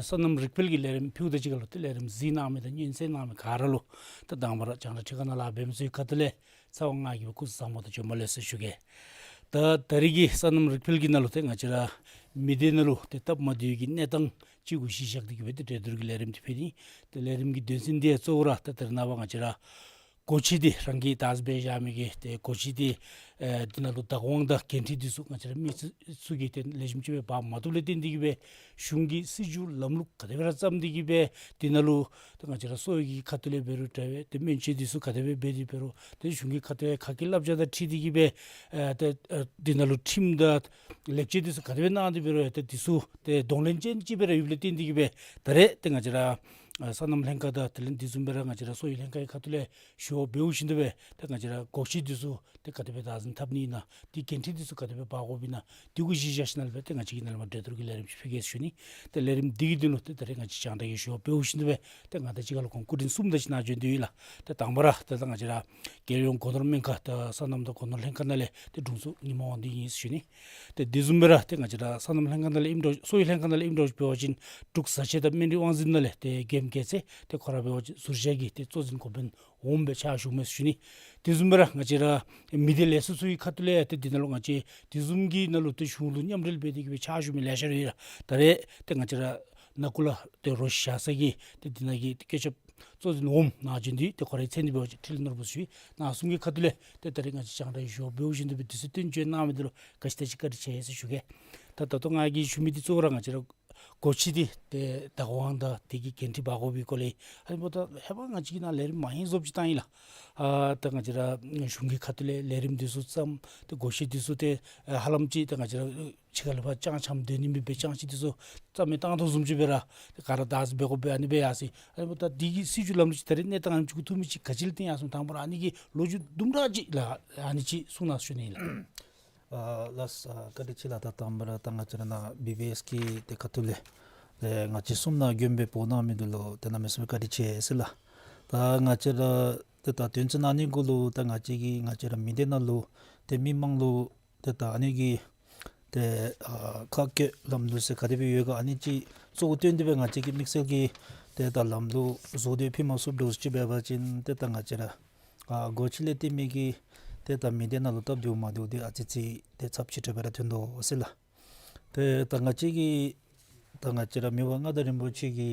སོ་ནམ་རིག་འཕེལ་གྱི་ལས་རིམ་ཕུལཝ་ད་གཅིག་ཁར་ལུ་ཏེ་ལས་རིམ་གཟིགས་གནང་མི་དང་སྙན་གསན་གནང་མི་ག་ར་ལུ་ད་དང་པ་ར་རྒྱང་བསྒྲགས་ཁྲི་ཁང་ནང་ལཱ་འབད་མི་ཚུ་གི་ཁ་ཐུག་ལས་ཚེ་དབང་ང་གིས་སྦེ་སྐུ་གཟུགས་བཟང་པོ་དང་བྱོན་པ་ལེགས་སོ་ཞུ་གེ། ད་ད་རིས་ཀྱི་སོ་ནམ་རིག་འཕེལ་གྱི་ནང་ལུ་ཏེ་ང་བཅས་ར་མི་སྡེ་ནང་ལུ་ཏེ་སྟབས་མ་བདེཝ་གི་གནས་སྟངས་ཅིག་གུ་གཞི་བཞག་སྟེ་གི་སྦེ་ཏེ་གྲོས་བསྡུར་གྱི་ལས་རིམ་འདི་ཕུལ་ནི། ཏེ་ལས་རིམ་གྱི་དོན་ཚན་འདི་ཡང་གཙོ་བོ་ར་ད་ད་རེས་ནངས་པ་ང་བཅས་ར་སྒོ་ཁྱི་འདི་རང་གིས་བདག་འཛིན་འབད་བཞག་མི་གི་ཏེ་སྒོ་ཁྱི་འདི་ཨེ་འདི་ནང་ལུ་བདག་དབང་དང་འགན་འཁྲི་འདི་ཚུ་ང་བཅས་ར་མི་སེར་ཚུ་གིས་ཏེ་ལེགས་ཤོམ་ཅིག་སྦེ་འབག་མ་བཏུབ་ལས་བརྟེན་ཏེ་གི་སྦེ་གཞུང་གིས་སྲིད་བྱུས་ལམ་ལུགས་ག་དེ་སྦེ་ར་བརྩམས་ཏེ་གི་སྦེ་འདི་ནང་ལུ་ཏེ་ང་བཅས་ར་གསོ་བའི་གི་ཁ་ཐུག་ལས་འབད་རུང་འདྲ་བས་ཏེ་སྨན་བཅོས་འདི་ཚུ་ག་དེ་སྦེ་འབད་དེ་འབད་རུང་ཏེ་གཞུང་གི་ཁ་ཐུག་ལས་ཁ་སྐད་བསླབ་བྱ་དང་འཁྲིལ་ཏེ་གི་སྦེ་ཨེ་ཏེ་ཨེ་འདི་ནང་ལུ་ཁྲིམས་དང་ལེགས་བཅོས་འདི་ཚུ་ག་དེ་སྦེ་གནང་སྟེ་འབད་རུང་ཏེ་འདི་ཚུ་ཏེ་གདོང་ལེན་ཅན་ཅིག་སྦེ་ར་ཡོདཔ་ལས་བརྟེན་ཏེ་གི་སྦེ་ད་རེས་ཏེ་ང་བཅས་ར་ཨ་སོ་ནམ་ལྷན་ཁག་དང་དེ་ལས་འདི་བཟུམ་སྦེ་ར་ང་བཅས་ར་གསོ་བའི་ལྷན་ཁག་གི་ཁ་ཐུག་ལས་ཞུ་བ་འབདཝ་བཞིན་དུ་སྦེ་ཏེ་ང་བཅས་ར་སྒོ་ཁྱི་འདི་ཚུ་ཏེ་ག་དེ་སྦེ་བདག་འཛིན་འཐབ་ནི་ཨིན་ན་འདི་འགན་འཁྲི་འདི་ཚུ་ག་དེ་སྦེ་འབག་དགོཔ་ཨིན་ན་འདི་གུ་གཞི་བཞག་ཞིནམ་ལས་སྦེ་ཏེ་ང་བཅས་ཀྱིས་ནཱ་ལས་མར་གྲོས་བསྡུར་གྱི་ལས་རིམ་ཅིག་ཕུལ་གེ་ཟེར་ཞུ་ནི། ཏེ་ལས་རིམ་འདི་གི་དོན་ལུ་ཏེ་ད་རེས་ང་བཅས་རྒྱང་བསྒྲགས་ཀྱིས་ཞུ་བ་འབདཝ་བཞིན་དུ་སྦེ་ཏེ་ང་དང་གཅིག་ཁར་ལུ་ཁོང་སྐུ་མགྲོན་གསུམ་དང་གཅིག་ཁར་བྱོན་ཏེ་ཡོད་ལགས། ཏེ་དང་པ་ར་ཏེ་ད་ང་བཅས་ར་རྒྱལ་ཡོངས་སྒོ་ནོར་སྨན་ཁང་དང་སོ་ནམ་དང་སྒོ་ནོར་ལྷན་ཁག་ནང་ལས་ཏེ་དྲུང་འཚོ་ཉི་མ་དབང་འདུས་ཨིན་ཟེར་ཞུ་ནི། ཏེ་དེ་བཟུམ་སྦེ་ར་ཏེ་ང་བཅས་ར་སོ་ནམ་ལྷན་ཁག་ནང་ལས་ཨིནམ་འདྲཝ་གསོ་བའི་ལྷན་ཁག་ནང་ལས་ཨིནམ་འདྲཝ་འབད་བ་ཅིན་འབྲུག་བཟའ་ཆས་དང་སྨན་རིགས་དབང་འཛིན་ནང་ལས་ཏེ་རྒྱལམོ་རྒྱལ་མཚན་ཏེ་ཁོ་ར་འབད་བ་ཅིན་ཟུར་བཞག་གི་ཏེ་གཙོ་འཛིན་འགོ་དཔོན་འོགམ་སྦེ་ཕྱག་ཞུཝ་མས་ཟེར་ཞུ་ནི། དེ་བཟུམ་སྦེ་ར་ང་བཅས་ར་མི་སྡེ་ལས་ཚོགས་ཚུ་གི་ཁ་ཐུག་ལས་ཡང་ཏེ་འདི་ནང་ལུ་ང་བཅས་དེ་བཟུམ་གྱི་ནང་ལུ་ཏེ་གཞུང་ལུ་མཉམ་འབྲེལ་འབད་དེ་གི་སྦེ་ཕྱག་ཞུ་མི་ལེ་ཤ་ར་ཡོད་ལགས། ད་རེས་ཏེ་ང་བཅས་ར་ནང་འཁོད་ལུ་ཏེ་རོ་ཁྱི་བཞག་ས་གི་ཏེ་འདི་ནང་གི་ཏེ་བཀོད་ཁྱབ་གཙོ་འཛིན་འོགམ་ནཱ་བྱོན་ཏེ་ཏེ་ཁོ་རའི་མཚན་འདི་འབད་བ་ཅིན་འཕྲིན་ལས་ནོར་བུ་ཟེར་ཞུ་ནི། ནཱ་གསུམ་གྱི་ཁ་ཐུག་ལས་ཏེ་ད་རེས་ང་བཅས་རྒྱང་བསྒྲགས་ཞུ་བ་འབདཝ་བཞིན་དུ་སྦེ་དུས་ཚོད་བཏོན་བྱོན་གནང་མི་འདི་ལུ་ག་ཅི་དང་ཅིག་བཀའ་དྲིན་ཆེ་ཟེར་ཞུ་གེ། ད་ད་ལྟོ་ང་གིས་ཞུ་མི་འདི་གཙོ་བོ་ར་ང་བཅས་ར་སྒོ་ཁྱི་འདི་ཏེ་བདག་དབང་དང་དེ་གི་འགན་འཁྲི་འབག་དགོ་པའི་སྐོར་ལས་ཨ་ནི་འབདཝ་ད་ཧེ་མ་ང་བཅས་ཀྱིས་ནཱ་ལས་རིམ་མང་རབས་ཅིག་བཏང་ཡི་ལགས། ཨ་ད་ང་བཅས་ར་གཞུང་གི་ཁ་ཐུག་ལས་ལས་རིམ་འདི་ཚུ་བརྩམས་ཏེ་སྒོ་ཁྱི་འདི་ཚུ་ཏེ་ཨ་ཧ་ལམ་ཅིག་ད་ང་བཅས་ར་ཕྱི་ཁ་ལས་ཕར་ལྕང་འཕྱང་སྡོད་ནི་མེད་པའི་ལྕང་ཁྱི་འདི་ཚུ་རྩ་མེད་བཏང་དོ་བཟུམ་ཅིག་སྦེ་ར་ག་ར་བདག་འཛིན་འབད་དགོ་པས། ཨ་ནི་སྦེ་ཡར་སོང་ཡི། ཨ་ནི་འབདཝ་ད་འདི་གི་སྲིད་བྱུས་ལམ་ལུགས་ཅིག་ད་རེས་གནས་སྟངས་ཨ་ནེམ་ཅིག་གུ་ཐུག་མི་ཅིག་ག་ཅི་ལས་བརྟེན་ཡར་སོང་། དང་པ་ར་ཨ་ནི་གི་ལོ་རྒྱུས་དུམ་གྲ་ཅིག་ལགས་ཨ་ནི་ཅིག་གསུང་གནང་ཟེར་ཞུ་ནི་ཨིན་ལགས། ཨ་ལགས་སོ། བཀའ་དྲིན་ཆེ་ལགས། ད་དང་པ་ར་ད་ང་བཅས་ར་ནཱ་བི་བི་ཨེསི་གི་ཏེ་ཁ་ཐུག་ལས་ཏེ་ང་བཅས་གསུམ་ནཱ་མགྱོནམ་སྦེ་འབོ་གནང་མི་འདི་ལུ་ཏེ་གནམ་མེད་ས་མེད་བཀའ་དྲིན་ཆེ་ཟེར་ལགས། ད་ང་བཅས་ར་ཏེ་ད་དོན་ཚན་ཨ་ནི་གུ་ལུ་ད་ང་བཅས་ཀྱིས་ང་བཅས་ར་མི་སྡེ་ནང་ལུ་ཏེ་མི་མང་ལུ་ཏེ་ད་ཨ་ནི་གི་ཏེ་ཨ་ཁ་བཀོད་ལམ་ལུགས་ཟེར་ག་དེ་སྦེ་ཡོད་ག་ཨ་ནི་ཅིག་གཙོ་བོ་བཏོན་ཏེ་སྦེ་ང་བཅས་ཀྱིས་དམིགས་བསལ་གྱི་ཏེ་ད་ལམ་ལུགས་བཟོ་སྟེ་ཕུལ་མ་ཚུགསཔ་འདྲཝ་ཅིག་འབད་བ་ཅིན་ཏེ་ད་ང་བཅས་ར་ཨ་སྒོ་ཁྱི་ལས་བརྟེན་མི་གི་ཏེ་ད་མི་སྡེ་ནང་ལུ་སྟབས་བདེཝ་མ་བདེཝ་འདི་ཨ་ཙི་ཙི་ཏེ་ཚབས་ཆེ་དྲགས་སྦེ་ར་ཐོན་དོ་ཟེར་ལགས། ཏེ་ད་ང་བཅས་ཀྱིས་ད་ང་བཅས་ར་མི་དབང་མངའ་བདག་རིན་པོ་ཆེ་གི་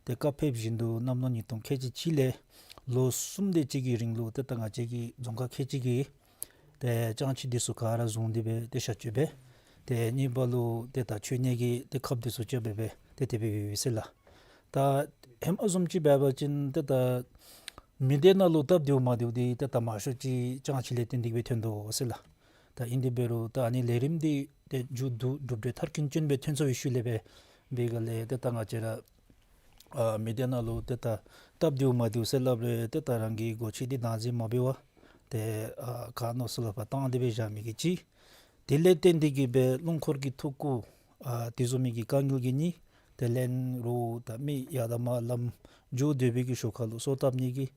ཏེ་བཀའ་ཕེབས་བཞིན་དུ་གནམ་ལོ་ཉིས་སྟོང་ཁལ་གཅིག་གཅིག་ལས་ལོ་གསུམ་དེ་ཅིག་གི་རིང་ལུ་ཏེ་ད་ང་བཅས་ཀྱི་རྫོང་ཁག་ཁལ་གཅིག་གི་ཏེ་ལྕང་ཁྱི་འདི་ཚུ་ག་ར་བཟུང་སྟེ་སྦེ་ཏེ་བཤའ་སྤྱོད་འབད། ཏེ་གཉིས་པ་ལུ་ཏེ་ད་འཆོལ་ནད་ཀྱི་ཏེ་ཁབ་འདི་ཚུ་བཅག་སྦེ་སྦེ་ཏེ་དེ་སྦེ་ཡོད་ཟེར་ལགས། ད་ཧེ་མ་བཟུམ་ཅིག་འབད་བ་ཅིན་ཏེ་ད་མི་སྡེ་ནང་ལུ་སྟབས་བདེཝ་མ་བདེཝ་འདི་ཏེ་ད་མང་ཤོས་ཅིག་ལྕང་ཁྱི་ལས་བརྟེན་ཏེ་སྦེ་ཐོན་དོ་ཟེར་ལགས། ད་ཨིན་དེ་འབད་རུང་ད་ཨ་ནི་ལས་རིམ་འདི་ཏེ་མཇུག་བསྡུ་གྲུབ་འབྲས་མཐར་ཕྱིན་ཅན་སྦེ་ཐོན་ཚར་བའི་ཤུལ་ལས་སྦེ་འབད་ག་ལས་ཏེ་ད་ང་བཅས་ར་ཨ་མི་སྡེ་ནང་ལུ་ཏེ་ད་སྟབས་བདེཝ་མ་བདེཝ་ཟེར་སླབ་རུང་ཏེ་ད་རང་གི་སྒོ་ཁྱི་འདི་བདག་འཛིན་མ་འབད་བར་ཏེ་ཨ་ག་མནོ་ས་ལུ་ཕར་བཏང་སྟེ་སྦེ་བཞག་མི་གི་ཅིག། དེ་ལས་བརྟེན་ཏེ་གི་སྦེ་རླུང་འཁོར་གྱི་ཐུག་རྐུ་ཨ་དེ་བཟུམ་མའི་གི་དཀའ་ངལ་གྱི་གཉིས། དེ་ལས་རོགས་ད་མི་ཡར་དང་མར་ལམ་འགྱོ་སྡོད་པའི་གི་ཞོར་ཁ་ལུ་སོ་བཏབ་ནི་གི་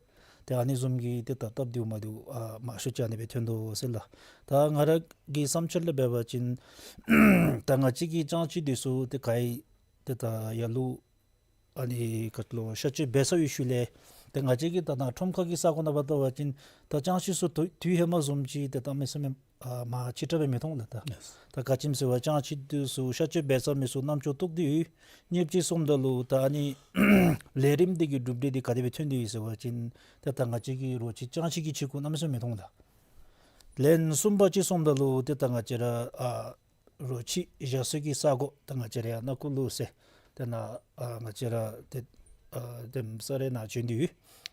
ཏེ་ཨ་ནི་བཟུམ་གྱི་ཏེ་ད་སྟབས་བདེཝ་མ་བདེཝ་ཨ་མང་ཤོས་ཅིག་ཨ་ནི་སྦེ་ཐོན་དོ་ཟེར་ལགས། ད་ང་ར་གི་བསམ་འཆར་ལས་འབད་བ་ཅིན་ད་ང་བཅས་ཀྱི་ལྕང་ཁྱི་འདི་ཚུ་ཏེ་ག་ར་ཏེ་ད་ཡར་ལུ་ཨ་ནི་ག་ཅི་ལོ་བཤའ་སྤྱོད་འབད་ཚར་བའི་ཤུལ་ལས་ཏེ་ང་བཅས་ཀྱི་ད་ནཱ་ཁྲོམ་ཁ་གི་ས་གོ་ནང་འབད་བ་ཅིན་ད་ལྕང་ཁྱི་ཚུ་དུས་དུས་ཧེ་མ་བཟུམ་ཅིག་ཏེ་གནམ་མེད་ས་མེད་ཨ་མང་ཆེ་དྲགས་སྦེ་མི་མཐོང་ལགས། ད་ལགས། ད་ག་ཅི་སྨོ་ཟེར་བ་ལྕང་ཁྱི་འདི་ཚུ་བཤའ་སྤྱོད་འབད་ཚར་མི་ཚུ་རྣམ་ཅོ་སྟུག་སྟེ་ཡོད། གཉིས་པ་ཅིག་སོངམ་ད་ལུ་ད་ཨ་ནི་ལས་རིམ་འདི་གི་གྲུབ་འབྲས་འདི་ག་དེ་སྦེ་ཐོན་ཏེ་ཡོད་ཟེར་བ་ཅིན་ཏེ་ད་ང་བཅས་ཀྱི་རོ་ཁྱི་ལྕང་ཁྱི་གི་ཕྱུ་གུ་གནམ་མེད་ས་མེད་མི་མཐོང་ལགས། ལན་གསུམ་པ་ཅིག་སོངམ་ད་ལུ་ཏེ་ད་ང་བཅས་ར་ཨ་རོ་ཁྱི་བཞག་ས་གི་ས་གོ་ད་ང་བཅས་ར་ཡར་ནང་འཁོད་ལུ་ཟེར་ཏེ་ནཱ་ཨ་ང་བཅས་ར་ཏེ་ཨ་ཏེ་ས་ར་ནཱ་བྱོན་ཏེ་ཡོད།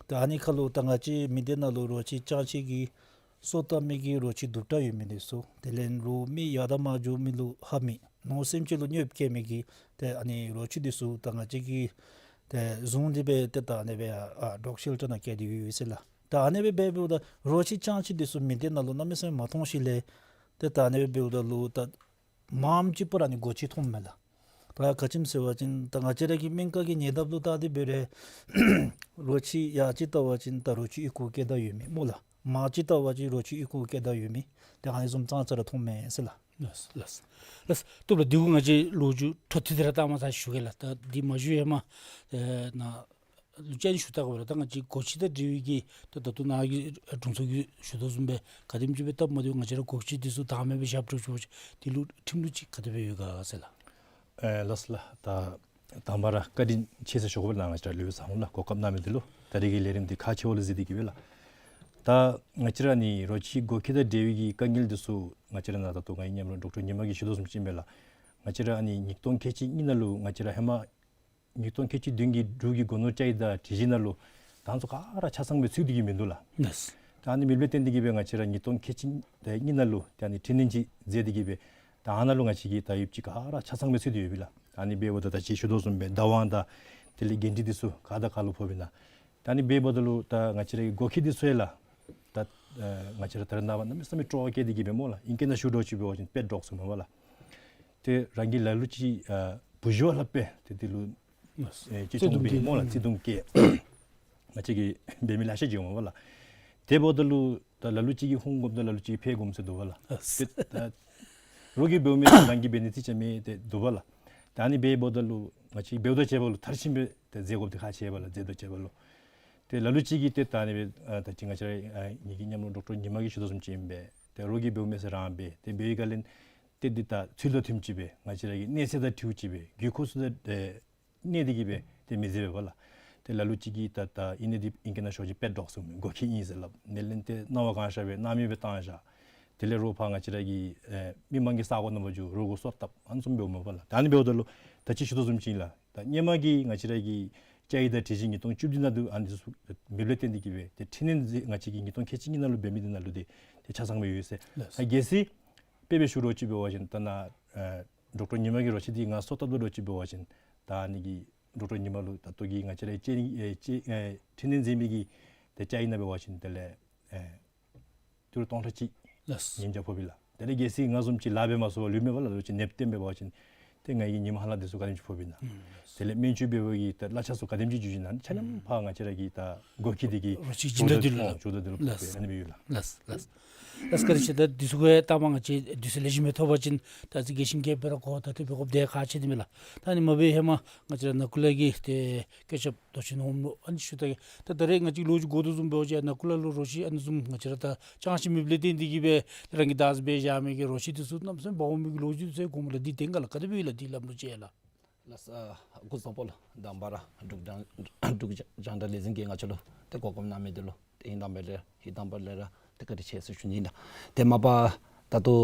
ད་ཨ་ནི་ཁ་ལུ་ད་ང་བཅས་མི་སྡེ་ནང་ལུ་རོ་ཁྱི་ལྕང་ཁྱི་གི་སོ་བཏབ་མི་གི་རོ་ཁྱི་དུམ་གྲ་ཡོད་མི་འདི་ཚུ་དེ་ལས་རོགས་མི་ཡར་དང་མར་འགྱོ་མི་ལུ་ཧ་མི་ནོར་སེམས་ཅན་ལུ་གནོདཔ་བཀལ་མི་གི་ཏེ་ཨ་ནི་རོ་ཁྱི་འདི་ཚུ་ད་ང་བཅས་ཀྱིས་ཏེ་བཟུང་སྟེ་སྦེ་ཏེ་ད་ཨ་ནི་སྦེ་ཨ་ཌོག་ཤེལ་ཊར་ནང་བསྐྱལ་ཏེ་ཡོད་ཟེར་ལགས། ད་ཨ་ནི་སྦེ་འབདཝ་ད་རོ་ཁྱི་ལྕང་ཁྱི་འདི་ཚུ་མི་སྡེ་ནང་ལུ་གནམ་མེད་ས་མེད་མ་མཐོང་ཞིནམ་ལས་ཏེ་ད་ཨ་ནི་སྦེ་འབདཝ་ད་ལུ་ད་མངམ་ཅིག་པོ་ར་ཨ་ནི་སྒོ་ཁྱི་མཐོངམ་མས་ལགས། ད་ག་ཅི་སྨོ་ཟེར་བ་ཅིན་ད་ང་བཅས་ར་གི་སྨན་ཁང་གི་ཉེ་འདབས་ལུ་བལྟ་སྟེ་འབད་རུང་རོ་ཁྱི་ཡར་ཅིག་བལྟ་བ་ཅིན་ད་རོ་ཁྱི་ཨོལ་ལྐོག་སྐྱེལ་ད་ཡོད་མི་སྨོ་ལགས། མ་ཅིག་བལྟ་བ་ཅིན་རོ་ཁྱི་ཨོལ་ལྐོག་སྐྱེལ་ད་ཡོད་མི་དེ་ཨ་ནི་བཟུམ་ཙང་ཙ་ར་མཐོང་མས་ཟེར་ལགས། ལགས་ལགས་ལགས། ལགས་བཏུབ་ལགས། དེ་གུ་ང་བཅས་ལོ་རྒྱུས་འཕྲོ་མཐུད་དེ་ར་ལྟ་མ་ཚར་ཞུ་གེ་ལགས། ད་དེ་མ་ཞུ་ཧེ་མ་ཨེ་ནཱ་ལུ་ཅིག་ཞུ་བལྟ་དགོ་པས་ལགས། ད་ང་བཅས་སྒོ་ཁྱི་དང་འབྲེལ་བའི་གི་ད་ད་ལྟོ་ནཱ་གི་དྲུང་འཚོ་གིས་ཞུ་དོ་བཟུམ་སྦེ་ག་དེམ་ཅིག་སྦེ་སྟབས་མ་བདེཝ་ང་བཅས་ར་སྒོ་ཁྱི་འདི་ཚུ་བདག་མེད་སྦེ་བཞག་འགྱོ་ཅི་འབད་བ་ཅིན་དེ་ལུ་ཁྲིམས་ལུགས་ཅིག་ག་དེ་སྦེ་ཡོད་ག་ཟེར་ལགས། ཨེ་ལགས་ལགས། ད་དང་པ་ར་བཀའ་དྲིན་ཆེ་ཟེར་ཞུ་དགོ་པས་ལགས། ང་བཅས་ར་ལུ་བཟང་ལགས་གོ་སྐབས་གནང་མི་འདི་ལུ། ད་རིས་ཀྱི་ལས་རིམ་འདི་ཁག་ཆེཝ་ལུ་གཟིགས་ཏེ་གིས་སྦེ་ལགས། ད་ང་བཅས་ར་ཨ་ནི་རོ་ཁྱི་སྒོ་ཁྱི་དང་འབྲེལ་བའི་གི་དཀའ་ངལ་འདི་ཚུ་ང་བཅས་ར་ནཱ་ད་ལྟོ་ངེའི་མཉམ་རོགས་ཌོག་ཊར་ཉི་མ་གིས་ཞུ་དོ་བཟུམ་ཅིག་ཨིན་པས་ལགས། ང་བཅས་ར་ཨ་ནི་ཉིས་སྟོང་ཁལ་གཅིག་གཉིས་ནང་ལུ་ང་བཅས་ར་ཧེ་མ་ཉིས་སྟོང་ཁལ་གཅིག་བདུན་གྱི་འབྲུག་གི་སྒོ་ནོར་བཅའ་ཡིག་དང་སྒྲིག་གཞི་ནང་ལུ་ད་ང་བཅས་ག་ར་ཆ་ཚང་སྦེ་ཚུད་དེ་གིས་མིན་འདུག་ལགས། ལགས། ད་ཨ་ནི་མེདཔ་ལས་བརྟེན་ཏེ་གིས་སྦེ་ང་བཅས་ར་ཉིས་སྟོང་ཁལ་གཅིག་དང་གཉིས་ནང་ལུ་ད་ཨ་ནི་འཕྲི་སྣོན་ཅིག་མཛད་དེ་གིས་སྦེ་ད་ཨ་ནཱ་ལུ་ང་བཅས་ཀྱི་ད་ཡོདཔ་ཅིག་ག་ར་ཆ་ཚང་སྦེ་ཚུད་དེ་ཡོད་པས་ལགས། ད་ཨ་ནི་འབདཝ་ད་ད་ཅི་ཞུ་དོ་བཟུམ་སྦེ་བདག་དབང་དང་དེ་ལས་འགན་འཁྲི་འདི་ཚུ་ག་དང་ག་ལུ་ཕོགཔ་ཨིན་ན། ད་ཨ་ནི་འབདཝ་ད་ལུ་ད་ང་བཅས་ར་གི་སྒོ་ཁྱི་འདི་ཚུ་ཡང་ལགས། ད་ཨེ་ང་བཅས་ར་ད་རེས་ནངས་པ་གནམ་མེད་ས་མེད་སྤྲོ་བ་སྐྱེས་ཏེ་གིས་སྦེ་སྨོ་ལགས། ཨིང་སྐད་ནང་ཞུ་འགྱོ་ཅི་འབད་བ་ཅིན་པེཊ་ཌོག་ཟེར་སྨོ་ལགས། ཏེ་རང་གིས་ལ་ལུ་ཅིག་ཨེ་བུ་ཤོ་ལྷགཔ་སྦེ་ཏེ་དེ་ལུ་ཨེ་བརྩི་མཐོང་འབད་སྨོ་ལགས། བརྩི་མཐོང་སྐྱེས། ང་བཅས་ཀྱིས་འབད་མི་ལེ་ཤ་ཅིག་འོང་སྨོ་ལགས། དེ་འབདཝ་ད་ལུ་ད་ལ་ལུ་ཅིག་གིས་ཧུང་བསྒོམ་དང་ལ་ལུ་ཅིག་གིས་ཕར་བསྒོམ་ཟེར་འདུག་པ་ལགས། ཏེ་ད་རོགས་ཀྱིས་འབདཝ་མས་ཟེར་རང་གིས་འབད་ནི་ཅིག་རྐྱངམ་ཅིག་འདུག་པ་ལགས། ད་ཨ་ནི་འབདཝ་ད་ལུ་ང་བཅས་འབདཝ་དང་བཅསཔ་ལུ་མཐར་ཕྱིན་སྦེ་ཏེ་མཛད་དགོཔ་འདི་ཁག་ཆེ་བས་ལགས། མཛད་དང་བཅསཔ་ལུ། ཏེ་ལ་ལུ་ཅིག་གིས་ཏེ་ད་ཨ་ནི་སྦེ་ཨ་ད་ཅི་ང་བཅས་ར་ཨ་ངེའི་གི་མཉམ་རོགས་ཌོག་ཊར་ཉི་མ་གིས་ཞུ་དོ་བཟུམ་ཅིག་ཨིན་པས། ཏེ་རོགས་ཀྱིས་འབདཝ་མས་ཟེར་རང་འབད། ཏེ་འབད་བའི་སྒང་ལས་ཏེ་འདི་ད་ཚུལ་དང་མཐུནམ་ཅིག་སྦེ་ང་བཅས་ར་གི་གནས་ཚད་དང་འཁྲིལཝ་ཅིག་སྦེ་བརྒྱུད་འཁོར་ཚུ་དང་ཨེ་གནས་ཏེ་གིས་སྦེ་ཏེ་མི་མཛད་པས་ལགས། ཏེ་ལ་ལུ་ཅིག་གིས་ད་ད་ཨིན་ན་འདི་ཨིང་སྐད་ནང་ཞུ་བ་ཅིན་པེཊ་ཌོག་ཟེར་སྒོ་ཁྱི་ཨིན་ཟེར་སླབ། དེ་ལས་ཏེ་སྣང་བ་གང་ཤར་སྦེ་སྣང་མེད་སྦེ་བཏང་བཞག། དེ་ལས་རོགས་ཕར་ང་བཅས་ར་གི་ཨེ་མི་མང་གི་ས་གོ་ནང་འབག་འགྱོ་རོགས་གུ་སོ་བཏབ། ཨ་ནི་བཟུམ་འབདཝ་མས་པ་ལགས། ད་ཨ་ནི་འབདཝ་ད་ལུ་ད་ཅི་ཞུ་དོ་བཟུམ་ཅིག་ཨིན་ལགས། ད་ཧེ་མ་གི་ང་བཅས་ར་གི་བཅའ་ཡིག་དང་སྒྲིག་གཞི་ཉིས་སྟོང་བཅུ་བདུན་ནང་འདུག། ཨ་ནི་འདི་ཚུ་མེདཔ་ལས་བརྟེན་ཏེ་གིས་སྦེ་ཏེ་འཕྲི་སྣོན་མཛད་ང་བཅས་ཀྱིས་ཉིས་སྟོང་ཁལ་གཅིག་གཉིས་ནང་ལུ་འབད་མི་འདི་ནང་ལུ་ཏེ་ཏེ་ཆ་ཚང་སྦེ་ཡོད་ཟེར། ལགས། ཨ་གལ་སྲིད་དཔེ་སྦེ་ཞུ་རོགས་ཅིག་འབད་བ་ཅིན་ད་ནཱ་ཨེ་ཌོག་ཊར་ཉི་མ་གི་རོ་ཁྱི་འདི་ང་སོ་བཏབ་དོ་རོགས་ཅིག་འབད་བ་ཅིན་ད་ཨ་ནི་གི་ཌོག་ཊར་ཉི་མ་ལུ་ད་ལྟོ་གི་ང་བཅས་ར་བཅའ་ཡིག་ཨེ་བཅའ་ཡིག་ཨེ་འཕྲི་སྣོན་མཛད་མི་གི་ཏེ་བཅའ་ཡིག་ནང་འབད་བ་ཅིན་དེ་ལས་ཨེ་ཏི་རུ་སྟོང་ཕྲག་གཅིག། ལགས། ཉིམ་རྐྱང་ཕོགཔ་ཨིན་ལགས། དེ་ལས་གལ་སྲིད་ང་བཟུམ་ཅིག་ལཱ་འབད་མ་ཚུགས་པར་ལུས་མི་འབད་ལགས། ལུས་ཅིག་ནདཔ་བཏོན་འབད་བ་ཅིན་ཏེ་ང་གིས་ཉིམ་ཧ་ལམ་འདི་ཚུ་ག་དེམ་ཅིག་ཕོགཔ་ཨིན་ན། ཨུམ། དེ་ལས་སྨན་བཅོས་འབད་བའི་གི་ད་གླ་ཆ་ཚུ་ག་དེམ་ཅིག་འགྱོ་ཅི་ཨིན་ན་ཆ་མཉམ་ཨུམ་ཕར་ང་བཅས་ར་གི་ད་སྒོ་ཁྱི་འདི་གི་རོ་ཁྱི་སྦྱིན་བདག་འདི་ལུ་ཨོ་ལགས། སྦྱིན་བདག་འདི་ལུ་ཕོག་ལགས། པས་ཨ་ནི་སྦེ་ཡོད་ལགས། ལགས་ལགས། ལགས་བཀའ་དྲིན་ཆེ། ད་འདི་ཚུ་གི་ལྟ་མ་ང་བཅས་དུས་ཚོད་ལེགས་ཤོམ་སྦེ་ཐོབ་པ་ཅིན་ད་ཅི་རྒྱས་ཤིང་རྒྱས་པ་ར་གོ་ད་ཏེ་འབད་དགོཔ་འདི་ཁག་ཆེ་འདི་མས་ལགས། ད་ཨ་ནི་མ་འབད་ཧེ་མ་ང་བཅས་ར་ནང་ཁུལ་ལས་ཀྱི་ཏེ་བཀོད་ཁྱབ་མདོ་ཆེན་ཧོངས་ལུ་ཨ་ནི་ཞུ་ད་གེ། ད་ད་རེས་ང་བཅས་ལོ་རྒྱུས་གོ་དོ་བཟུམ་འབད་བ་ཅིན་ནང་ཁུལ་ལུ་རོ་ཁྱི་ཨ་ནི་བཟུམ་ང་བཅས་ར་ད་ཅང་ཤེས་མེདཔ་ལས་བརྟེན་ཏེ་གིས་སྦེ་རང་གིས་བདག་འཛིན་འབད་བཞག་མི་གི་རོ་ཁྱི་འདི་ཚུ་གནམ་མེད་ས་མེད་འབག་འོང་མི་གི་ལོ་རྒྱུས་འདི་ཚུ་གོངམ་ལགས། འདི་བདེན་ག་ལགས། ག་དེ་སྦེ་ཡོད་ལགས། འདི་ལམ་ལུགས་ཅིག་ལགས། ལགས་སོ། སྐུ་གཟུགས་བཟང་པོ་ལགས། དང་པ་ར་འབྲུག་རྒྱང་འབྲུག་རྒྱང་བསྒྲགས་ལས་འཛིན་གྱིས་ང་བཅས་ལུ་ཏེ་གོ་སྐབས་གནང་མི་འདི་ལུ་ཏེ་ཨིན་དང་པ་ལས་ཨིན་དང་པ་ལས་ར་ཏེ་བཀའ་དྲིན་ཆེ་ཟེར་ཞུ་ནི་ཨིན་ལགས། ཏེ་མ་པ་ད་ལྟོ་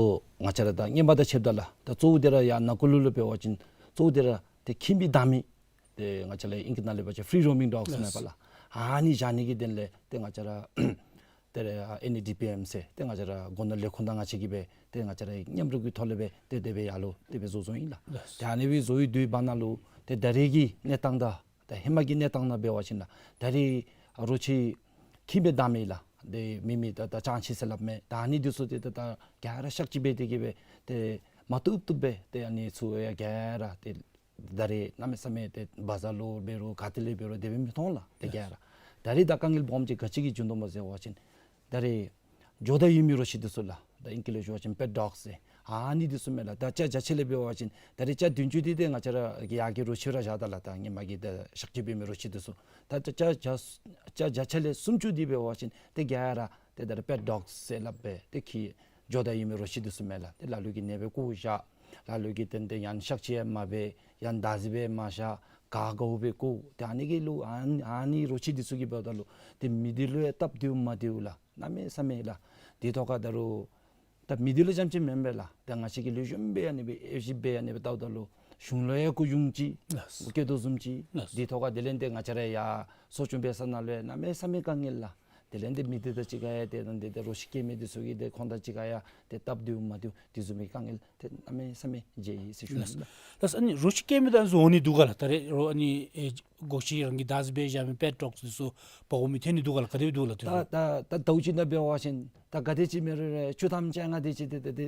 ང་བཅས་ར་ད་རྔོན་པ་དང་ཕྱདཔ་ད་ལགས། ད་གཙོ་བོ་འདི་ར་ཡར་ནང་ཁུལ་ལུ་འབད་བ་ཅིན་གཙོ་བོ་འདི་ར་ཏེ་ཁྱིམ་སྦེ་བདག་མི་ཏེ་ང་བཅས་ལས་ཨིང་སྐད་ནང་ལས་འབད་བ་ཅིན་ཕི་རི་རོ་མིང་ཌོགསི་ཟེར་མས་པ་ལགས། ཨ་ནི་བཞག་ནི་གི་དོན་ལས་ཏེ་ང་བཅས་ར་ཏེ་ཨེན་ཨེ་ཌི་པི་ཨེམ་ཟེར་ཏེ་ང་བཅས་ར་སྒོ་ནོར་ལས་ཁུངས་དང་ང་བཅས་ཀྱིས་སྦེ་ཏེ་ང་བཅས་ར་མཉམ་རུབ་ཀྱི་ཐོག་ལས་སྦེ་ཏེ་དེ་སྦེ་ཡར་ལུ་དེ་སྦེ་བཟོ་བཟོཝ་ཨིན་ལགས། ལགས། ཏེ་ཨ་ནི་སྦེ་བཟོ་བའི་དུས་བར་ན་ལུ་ཏེ་ད་རེས་ཀྱི་གནས་སྟངས་དང་ད་ཧེ་མ་གི་གནས་སྟངས་ནང་འབད་བ་ཅིན་ལགས། ད་རེས་རོ་ཁྱི་ཁྱིམ་སྦེ་བདག་མི་ལགས། ཏེ་མི་མི་ད་ད་ཅང་ཤེས་ཟེར་སླབ་མི་ད་ཨ་ནི་འདི་ཚུ་ཏེ་ད་ད་ག་ར་གཤག་བཅོས་འབད་དེ་གིས་སྦེ་ཏེ་མ་བཏུབ་བཏུབ་སྦེ་ཏེ་ཨ་ནི་ཚུ་ཡང་ག་ར་ཏེ་ད་རེས་གནམ་མེད་ས་མེད་ཏེ་བ་ཛར་ལུ་འབད་རུང་ག་ཏེ་ལས་འབད་རུང་དེ་སྦེ་མི་མཐོང་ལགས། ཏེ་ག་ར་ད་རེས་ད་དཀའ་ངལ་སྦོམ་ཅིག་ག་ཅི་གི་བྱུང་དོ་སྨོ་ཟེར་བ་ཅིན་ད་རེས་འགྱོ་ད་ཡོད་མི་རོ་ཁྱི་འདི་ཚུ་ལགས། ད་ཨིང་སྐད་ལས་ཞུ་བ་ཅིན་པེཊ་ཌོགསི་ཟེར་ཨ་ནི་འདི་ཚུ་མས་ལགས། ད་ཆ་བརྒྱ་ཆ་ལས་འབད་བ་ཅིན་ད་རེས་ཆ་བདུན་ཅུ་འདི་ཏེ་ང་བཅས་ར་གི་ཡར་གྱི་རོ་ཁྱི་ར་བཞག་ད་ལགས། ད་ཧེ་མ་གི་ད་གཤག་བཅོས་འབད་མི་རོ་ཁྱི་འདི་ཚུ་ད་ད་ཆ་བརྒྱ་ཆ་བརྒྱ་ཆ་ལས་སུམ་ཅུ་འདི་འབད་བ་ཅིན་ཏེ་ག་ར་ཏེ་ད་རེས་པེཊ་ཌོགསི་ཟེར་སླབ་སྦེ་ཏེ་ཁྱི་འགྱོ་ད་ཡོད་མི་རོ་ཁྱི་འདི་ཚུ་མས་ལགས། ཏེ་ལ་ལུ་གིས་གནས་སྦེ་བཀོ་བཞག། ལ་ལུ་གིས་ཏེ་ཏེ་ཡང་གཤག་བཅོས་མ་འབད། ཡང་བདག་འཛིན་འབད་མ་བཞག། ག་ག་འོག་སྦེ་བཀོ། ཏེ་ཨ་ནི་གི་ལུ་ཨ་ནི་ཨ་ནི་རོ་ཁྱི་འདི་ཚུ་གིས་འབདཝ་ད་ལུ་ཏེ་མི་འདི་ལུ་ཡང་སྟབས་བདེཝ་མ་བདེཝ་ལགས། གནམ་མེད་ས་མེད་ལགས། དེ་ཐོག་ཁར་ད་རུང་ད་མི་འདི་ལུ་རྐྱངམ་ཅིག་མེན་པས་ལགས། ད་ང་བཅས་ཀྱི་ལེགས་ཤོམ་སྦེ་ཨ་ནི་སྦེ་ཨེབ་ཞིབ་འབད་ཨ་ནི་སྦེ་བལྟཝ་ད་ལུ་གཞུང་ལུ་ཡང་སྐུ་གཞུང་ཅིག་ལགས། སྐྱོ་དོ་བཟུམ་ཅིག་ལགས། དེ་ཐོག་ཁར་དེ་ལས་ཏེ་ང་བཅས་ར་ཡར་གསོ་སྐྱོང་འབད་ས་ནང་ལུ་ཡང་གནམ་མེད་ས་མེད་དཀའ་ངལ་ལགས། དེ་ལས་ཏེ་མི་འདི་དང་གཅིག་ཁར་ཡང་ཏེ་ཏེ་ཏེ་རོ་ཁྱི་སྐྱེལ་མི་འདི་ཚུ་གིས་ཏེ་ཁོང་དང་གཅིག་ཁར་ཡང་ཏེ་སྟབས་བདེཝ་མ་བདེཝ་དེ་བཟུམ་མའི་དཀའ་ངལ་ཏེ་གནམ་མེད་ས་མེད་མཇལ་ཡི་ཟེར་ཞུ་ནི་ལགས། ལགས། ཨ་ནི་རོ་ཁྱི་སྐྱེལ་མི་དང་འཛོམས་ནི་འདུག་ག་ལགས། ད་རེས་རོ་ཨ་ནི་ཨེ་སྒོ་ཁྱི་རང་གིས་བདག་འཛིན་འབད་བཞག་མི་པེཊ་ཌོགསི་འདི་ཚུ་འབག་འོང་མི་ཐོན་ནི་འདུག་ག་ལགས། ག་དེ་སྦེ་འདུག་ལགས། དེ་ད་ཚུ་ད་ད་ཟླཝ་གཅིག་ནང་འབད་བ་ཅིན་ད་ག་དེ་ཅིག་མེན་རུང་ར་བཅུ་ཐམ་བཅོ་ལྔ་དེ་ཅིག་ཏེ་ཏེ་ཏེ་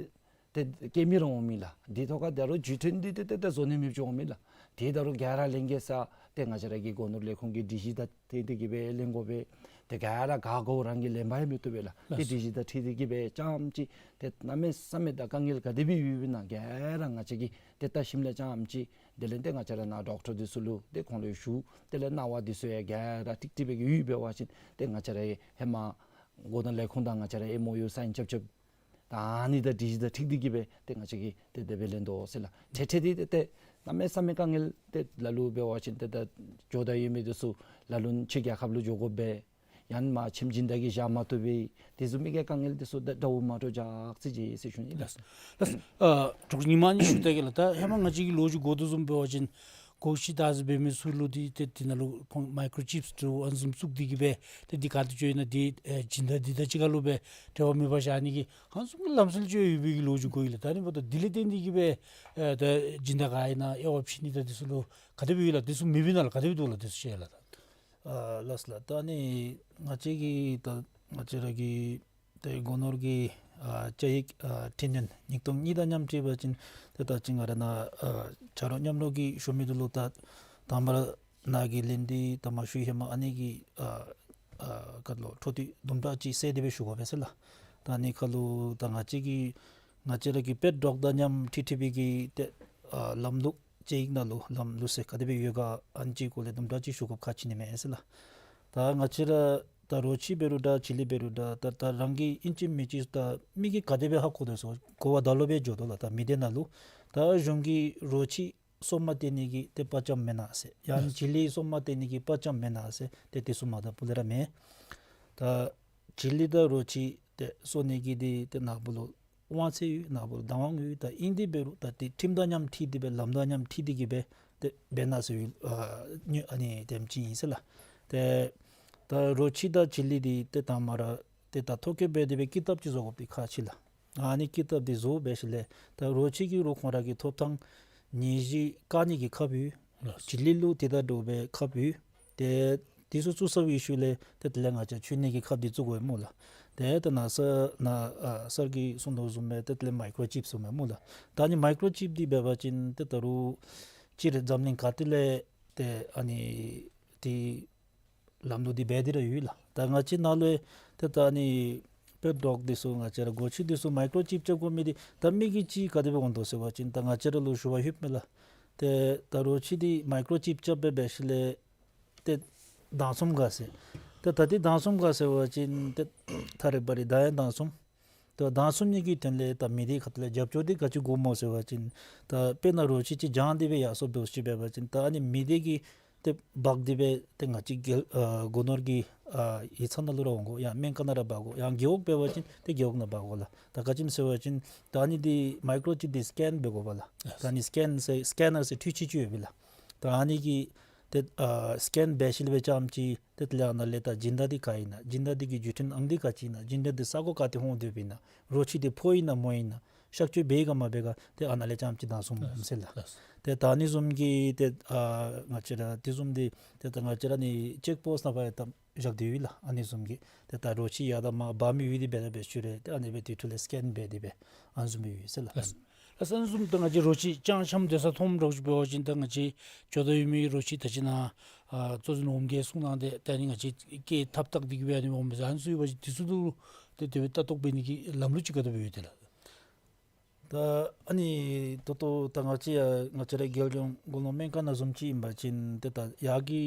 ཏེ་སྐྱེལ་མི་ར་འོང་མས་ལགས། དེ་ཐོག་ཁར་ད་རུང་བརྒྱུད་འཕྲིན་འདི་ཏེ་ཏེ་ཏེ་བཟོ་ནི་མེདཔ་ཅིག་འོང་མས་ལགས། དེ་ད་རུང་ག་ར་ལེན་གེ་ས་ཏེ་ང་བཅས་ར་གི་སྒོ་ནོར་ལས་ཁུངས་ཀྱི་སྒྲིག་གཞི་དང་ཏེ་དེ་གིས་སྦེ་ལེན་དགོ་པས། ཏེ་ག་ར་ག་གོ་རང་གིས་ལེན་པ་ཡང་མི་བཏུབ་པས་ལགས། ཏེ་ལགས། དེ་བཞིན་དང་འཁྲིལ་ཏེ་གི་སྦེ་རྐྱངམ་ཅིག་ཏེ་གནམ་མེད་ས་མེད་ད་དཀའ་ངལ་ག་དེ་སྦེ་ཡོདཔ་ཨིན་ན་ག་ར་ང་བཅས་ཀྱིས་ཏེ་ལྟ་ཞིནམ་ལས་རྐྱངམ་ཅིག་དེ་ལས་ཏེ་ང་བཅས་ར་ནཱ་ཌོག་ཊར་འདི་ཚུ་ལུ་ཏེ་ཁོང་ལུ་ཞུ། དེ་ལས་གནང་བ་འདི་ཚུ་ཡང་ག་ར་ཀྲིག་ཀྲི་སྦེ་གི་ཡོདཔ་འབད་བ་ཅིན་ཏེ་ང་བཅས་ར་ཧེ་མ་སྒོ་ནོར་ལས་ཁུངས་དང་ང་བཅས་ར་ཨེམ་ཨོ་ཡུ་སའིན་རྐྱབ་རྐྱབ། ད་ཨ་ནི་དང་དེ་བཞིན་དང་འཁྲིལ་ཏེ་གི་སྦེ་ཏེ་ང་བཅས་ཀྱིས་ཏེ་དེ་སྦེ་ལེན་དོ་ཟེར་ལགས། ཏེ་ཏེ་ཏེ་ཏེ་གནམ་མེད་ས་མེད་དཀའ་ངལ་ཏེ་ལ་ལུ་འབད་བ་ཅིན་ཏེ་ད་འགྱོ་ད་ཡོད་མི་འདི་ཚུ་ལ་ལུ་ཕྱི་རྒྱལ་ཁབ་ལུ་འགྱོ་དགོ་པས། ཡང་མ་ཁྱིམ་སྦྱིན་བདག་གིས་བཞག་མ་བཏུབ་པས། དེ་བཟུམ་མའི་གི་དཀའ་ངལ་འདི་ཚུ་ད་དགྲ་བོ་མ་འདྲཝ་ཅིག་ཅིག་ཟེར་ཞུ་ནི་ལགས། ལགས། ལགས། ཨ་དྲུག་ཉི་མ་ནི་ཞུ་ད་གེ་ལགས། ད་ཧེ་མ་ང་བཅས་ཀྱིས་ལོ་རྒྱུས་གོ་དོ་བཟུམ་འབད་བ་ཅིན་གོ་ཤི་ད་ཟེར་འབད་མི་ཚུ་ལུ་འདི་ཏེ་དེ་ནང་ལུ་ཁོང་མའི་ཀོརོ་ཅིཔསི་འདྲཝ་ཨ་ནི་བཟུམ་བཙུགས་ཏེ་གི་སྦེ་ཏེ་འདི་ག་ཏེ་འགྱོ་ཡི་ན་འདི་ཨེ་སྦྱིན་བདག་འདི་དང་གཅིག་ཁར་ལུ་སྦེ་འབྲེལ་བ་མེད་པར་བཞག་ནི་གི་ཨ་ནི་བཟུམ་གྱི་ལམ་སྲོལ་ཅིག་ཡོད་པའི་གི་ལོ་རྒྱུས་གོ་ཡི་ལགས། ད་ཨ་ནི་འབདཝ་ད་དེ་ལས་བརྟེན་ཏེ་གི་སྦེ་ཨེ་ད་སྦྱིན་བདག་ག་ཨིན་ན་དབྱེ་བ་ཕྱེ་ནི་དང་འདི་ཚུ་ལུ་ག་དེ་སྦེ་ཡོད་ལགས། འདི་ཚུ་མེདཔ་ཨིན་ན་ལགས། ག་དེ་སྦེ་འདུག་ལགས། འདི་ཚུ་ཤེས་ལགས། ཨ་ལགས་ལགས། ད་ཨ་ནི་ང་བཅས་ཀྱི་ད་ང་བཅས་ར་གི་ཏེ་སྒོ་ནོར་གྱི་ཨ་བཅའ་ཡིག་ཨ་འཕྲི་སྣོན་ཉིས་སྟོང་གཉིས་དང་མཉམ་འཁྲིལ་བ་ཅིན་ཏེ་ད་ཅི་ང་ར་ནཱ་ཨ་ཆ་རོགས་མཉམ་རོགས་ཀྱིས་ཞུ་མི་འདི་ལུ་ད་དང་པ་ར་ནཱ་གི་ལན་འདི་ད་མ་ཞུ་ཧེ་མ་ཨ་ནི་གི་ཨ་ཨ་ག་ལོ་འཕྲོ་མཐུད་དུམ་གྲ་ཅིག་བསལ་ཏེ་སྦེ་ཞུ་དགོ་པས་ཟེར་ལགས། ད་ཨ་ནི་ཁར་ལུ་ད་ང་བཅས་ཀྱི་ང་བཅས་ར་གི་པེཊ་ཌོག་དང་མཉམ་འཁྲིལ་འཁྲིལ་བའི་གི་ཏེ་ཨ་ལམ་ལུགས་བཅའ་ཡིག་ནང་ལུ་ལམ་ལུགས་ཟེར་ག་དེ་སྦེ་ཡོད་ག་ཨ་ནི་ཅིག་སྐོར་ལས་དུམ་གྲ་ཅིག་ཞུ་དགོཔ་ཁག་ཆེ་ནི་མས་ཟེར་ལགས། ད་ང་བཅས་ར་ད་རོ་ཁྱི་འབད་རུང་འདྲ་བྱི་ལི་འབད་རུང་འདྲ་ད་ད་རང་གིས་ཨིན་ཅི་མིན་ཅི་ད་མི་གིས་ག་དེ་སྦེ་ཧ་གོ་དོ་ཟེར་གོ་བ་ད་ལོག་སྦེ་འགྱོ་དོ་ལགས། ད་མི་སྡེ་ནང་ལུ་ད་གཞུང་གིས་རོ་ཁྱི་སོ་མ་སྟེར་ནི་གི་ཏེ་དཔའ་བཅམ་མེན་ན་ཟེར། ཡང་བྱི་ལི་སོ་མ་སྟེར་ནི་གི་དཔའ་བཅམ་མེན་ན་ཟེར། ཏེ་དེ་ཚུ་མ་ད་སྤུ་ལས་ར་མེད། ད་བྱི་ལི་དང་རོ་ཁྱི་ཏེ་གསོ་ནི་གི་འདི་ཏེ་ནཱ་བུ་ལུ་དབང་ཚད་ཡོད། ནཱ་བུ་ལུ་བདག་དབང་ཡོད། ད་ཨིན་ཏེ་འབད་རུང་ད་ཏེ་ཁྲིམས་དང་མཉམ་འཁྲིལ་ཏེ་སྦེ་ལམ་དང་མཉམ་འཁྲིལ་ཏེ་གི་སྦེ་ཏེ་འབད་གནང་ཟེར་ཡོད། ཨ་ནི་དེམ་ཅིག་ཨིན་ཟེར་ལགས། ཏེ་ད་རོ་ཁྱི་དང་བྱི་ལི་འདི་ཏེ་དང་པ་ར་ཏེ་ད་ཐོ་བཀོད་འབད་དེ་སྦེ་ཀི་དེབ་ཅིག་བཟོ་དགོཔ་འདི་ཁག་ཆེ་ལགས། ཨ་ནི་ཀི་དེབ་འདི་བཟོ་འབད་ཞིནམ་ལས་ད་རོ་ཁྱི་གི་རུང་ཁོང་ར་གི་ཐོབ་ཐང་ནད་གཞི་བཀག་ནི་གི་ཁབ་ཡོད། ལགས། བྱི་ལི་ལུ་དེ་དང་འདྲཝ་སྦེ་ཁབ་ཡོད། ཏེ་དེ་ཚུ་བཙུགས་ཚར་བའི་ཤུལ་ལས་ཏེ་དེ་ལས་ང་བཅས་འཕྱུག་ནི་གི་ཁབ་འདི་བཙུགས་དགོ་པས་སྨོ་ལགས། ཏེ་ད་ནཱ་སར་ནཱ་ཨ་སར་གྱིས་གསུངས་དོ་བཟུམ་སྦེ་ཏེ་དེ་ལས་མའི་ཀོརོ་ཅིཔསི་ཟེར་མས་སྨོ་ལགས། ད་ཨ་ནི་མའི་ཀོརོ་ཅིཔསི་འདི་འབད་བ་ཅིན་ཏེ་ད་རུང་སྤྱིར་འཛམ་གླིང་ག་ཏེ་ལས་ཏེ་ཨ་ནི་འདི་ལམ་ལུགས་འདི་འབད་དེ་ར་ཡོད་ལགས། ད་ང་བཅས་ནཱ་ལུ་ཏེ་ད་ཨ་ནི་པེཊ་ཌོག་འདི་ཚུ་ང་བཅས་ར་སྒོ་ཁྱི་འདི་ཚུ་མའི་ཀོརོ་ཅིཔསི་རྐྱབ་དགོ་མི་འདི་ད་མི་གིས་ཅིག་ག་དེ་སྦེ་འོང་དོ་ཟེར་བ་ཅིན་ད་ང་བཅས་ར་ལུ་ཞུ་བ་ལྷོདཔ་མས་ལགས། ཏེ་ད་རོ་ཁྱི་འདི་མའི་ཀོརོ་ཅིཔསི་རྐྱབ་སྦེ་འབད་ཞིནམ་ལས་ཏེ་བདག་བཟུང་ག་ཟེར། ཏེ་ད་འདི་བདག་བཟུང་ག་ཟེར་བ་ཅིན་ཏེ་ཐ་རེ་བ་རེ་ད་ཡང་བདག་བཟུང་། ཏེ་བདག་བཟུང་ནི་གི་དོན་ལས་ད་མི་སྡེ་ཁ་ཐུག་ལས་རྒྱབ་སྐྱོར་འདི་ག་ཅི་དགོཔ་སྨོ་ཟེར་བ་ཅིན་ད་དཔེར་ན་རོ་ཁྱི་ཅིག་བྱང་སྟེ་སྦེ་ཡར་སོང་འབད་ཞིནམ་འབད་བ་ཅིན་ད་ཨ་ནི་མི་སྡེ་གིས་ཏེ་འབག་སྟེ་སྦེ་ཏེ་ང་བཅས་རྒེད་ཨ་སྒོ་ནོར་གྱི་ཨ་ཡིག་ཚང་ནང་ལུ་ར་འོང་དགོ། ཡང་སྨན་ཁང་ནང་ར་འབག་དགོ། ཡང་རྒེད་འོག་འབད་བ་ཅིན་ཏེ་རྒེད་འོག་ནང་འབག་དགོ་ལགས། ད་ག་ཅི་སྨོ་ཟེར་བ་ཅིན་ད་ཨ་ནི་འདི་མའི་ཀོརོ་ཅིཔསི་འདི་སི་ཀེན་འབད་དགོ་པས་ལགས། ད་ཨ་ནི་སི་ཀེན་ཟེར་སི་ཀེ་ནར་ཟེར་འཕྲུལ་ཆས་ཅིག་ཡོད་པས་ལགས། ད་ཨ་ནི་གིས་ཏེ་ཨ་སི་ཀེན་འབད་ཞིནམ་ལས་རྐྱངམ་ཅིག་ཏེ་དེ་ལས་ཨ་ནཱ་ལས་ད་སྦྱིན་བདག་འདི་ག་ཨིན་ན། སྦྱིན་བདག་འདི་གི་བརྒྱུད་འཕྲིན་ཨང་འདི་ག་ཅི་ཨིན་ན། སྦྱིན་བདག་འདི་ས་གོ་ག་ཏེ་ལྷོད་སྡོདཔ་ཨིན་ན། རོ་ཁྱི་འདི་ཕོ་ཨིན་ན་མོ་ཨིན་ན། གཤག་བཅོས་འབད་ག་མ་འབད་ག་ཏེ་ཨ་ནཱ་ལས་རྐྱངམ་ཅིག་བདག་བཟུང་ཟེར་ལགས། ཏེ་ད་ཨ་ནི་བཟུམ་གྱི་ཏེ་ཨ་ང་བཅས་ར་དེ་བཟུམ་འདི་ཏེ་ད་ང་བཅས་ར་ཨ་ནི་ཅེཀ་པོསཊ་ནང་ཕར་ཡང་ད་བཞག་སྟེ་ཡོད་ལགས། ཨ་ནི་བཟུམ་གྱི་ཏེ་ད་རོ་ཁྱི་ཡར་དང་མར་འབག་མི་ཡོད་དེ་འབད་ད་འབད་ཞུ་རུང་ཏེ་ཨ་ནི་སྦེ་དེ་འཕྲོ་ལས་སི་ཀེན་འབད་དེ་སྦེ་ཨ་ནི་བཟུམ་སྦེ་ཡོད་ཟེར་ལགས། ལགས། ལགས། ཨ་ནི་བཟུམ་ད་ང་བཅས་རོ་ཁྱི་རྐྱངམ་ཅིག་དེ་ས་མཐོངམ་འདྲཝ་ཅིག་འབད་བ་ཅིན་ད་ང་བཅས་འགྱོ་དོ་ཡོད་མི་རོ་ཁྱི་ད་ཅི་ནཱ་ཨ་གཙོ་འཛིན་འོགམ་གིས་གསུང་གནང་སྟེ་ད་ཨ་ནི་ང་བཅས་སྐད་ཐབས་བཏགས་ཏེ་གི་སྦེ་ཨ་ནི་འོང་མི་ཟེར་ཨ་ནི་ཚུ་ཡོད་པ་ཅིན་དེ་ཚུ་ལུ་ཏེ་དེ་སྦེ་ལྟ་རྟོག་འབད་ནི་གི་ལམ་ལུགས་ཅིག་ག་དེ་སྦེ་ཡོད་དེ་ལགས། ད་ཨ་ནི་ད་ལྟོ་ད་ང་བཅས་ཡ་ང་བཅས་ར་རྒྱལ་ཡོངས་རྒོལ་ལངས་སྨན་ཁང་ནང་བཟུམ་ཅིག་ཨིན་པ་ཅིན་ཏེ་ད་ཡར་གྱི་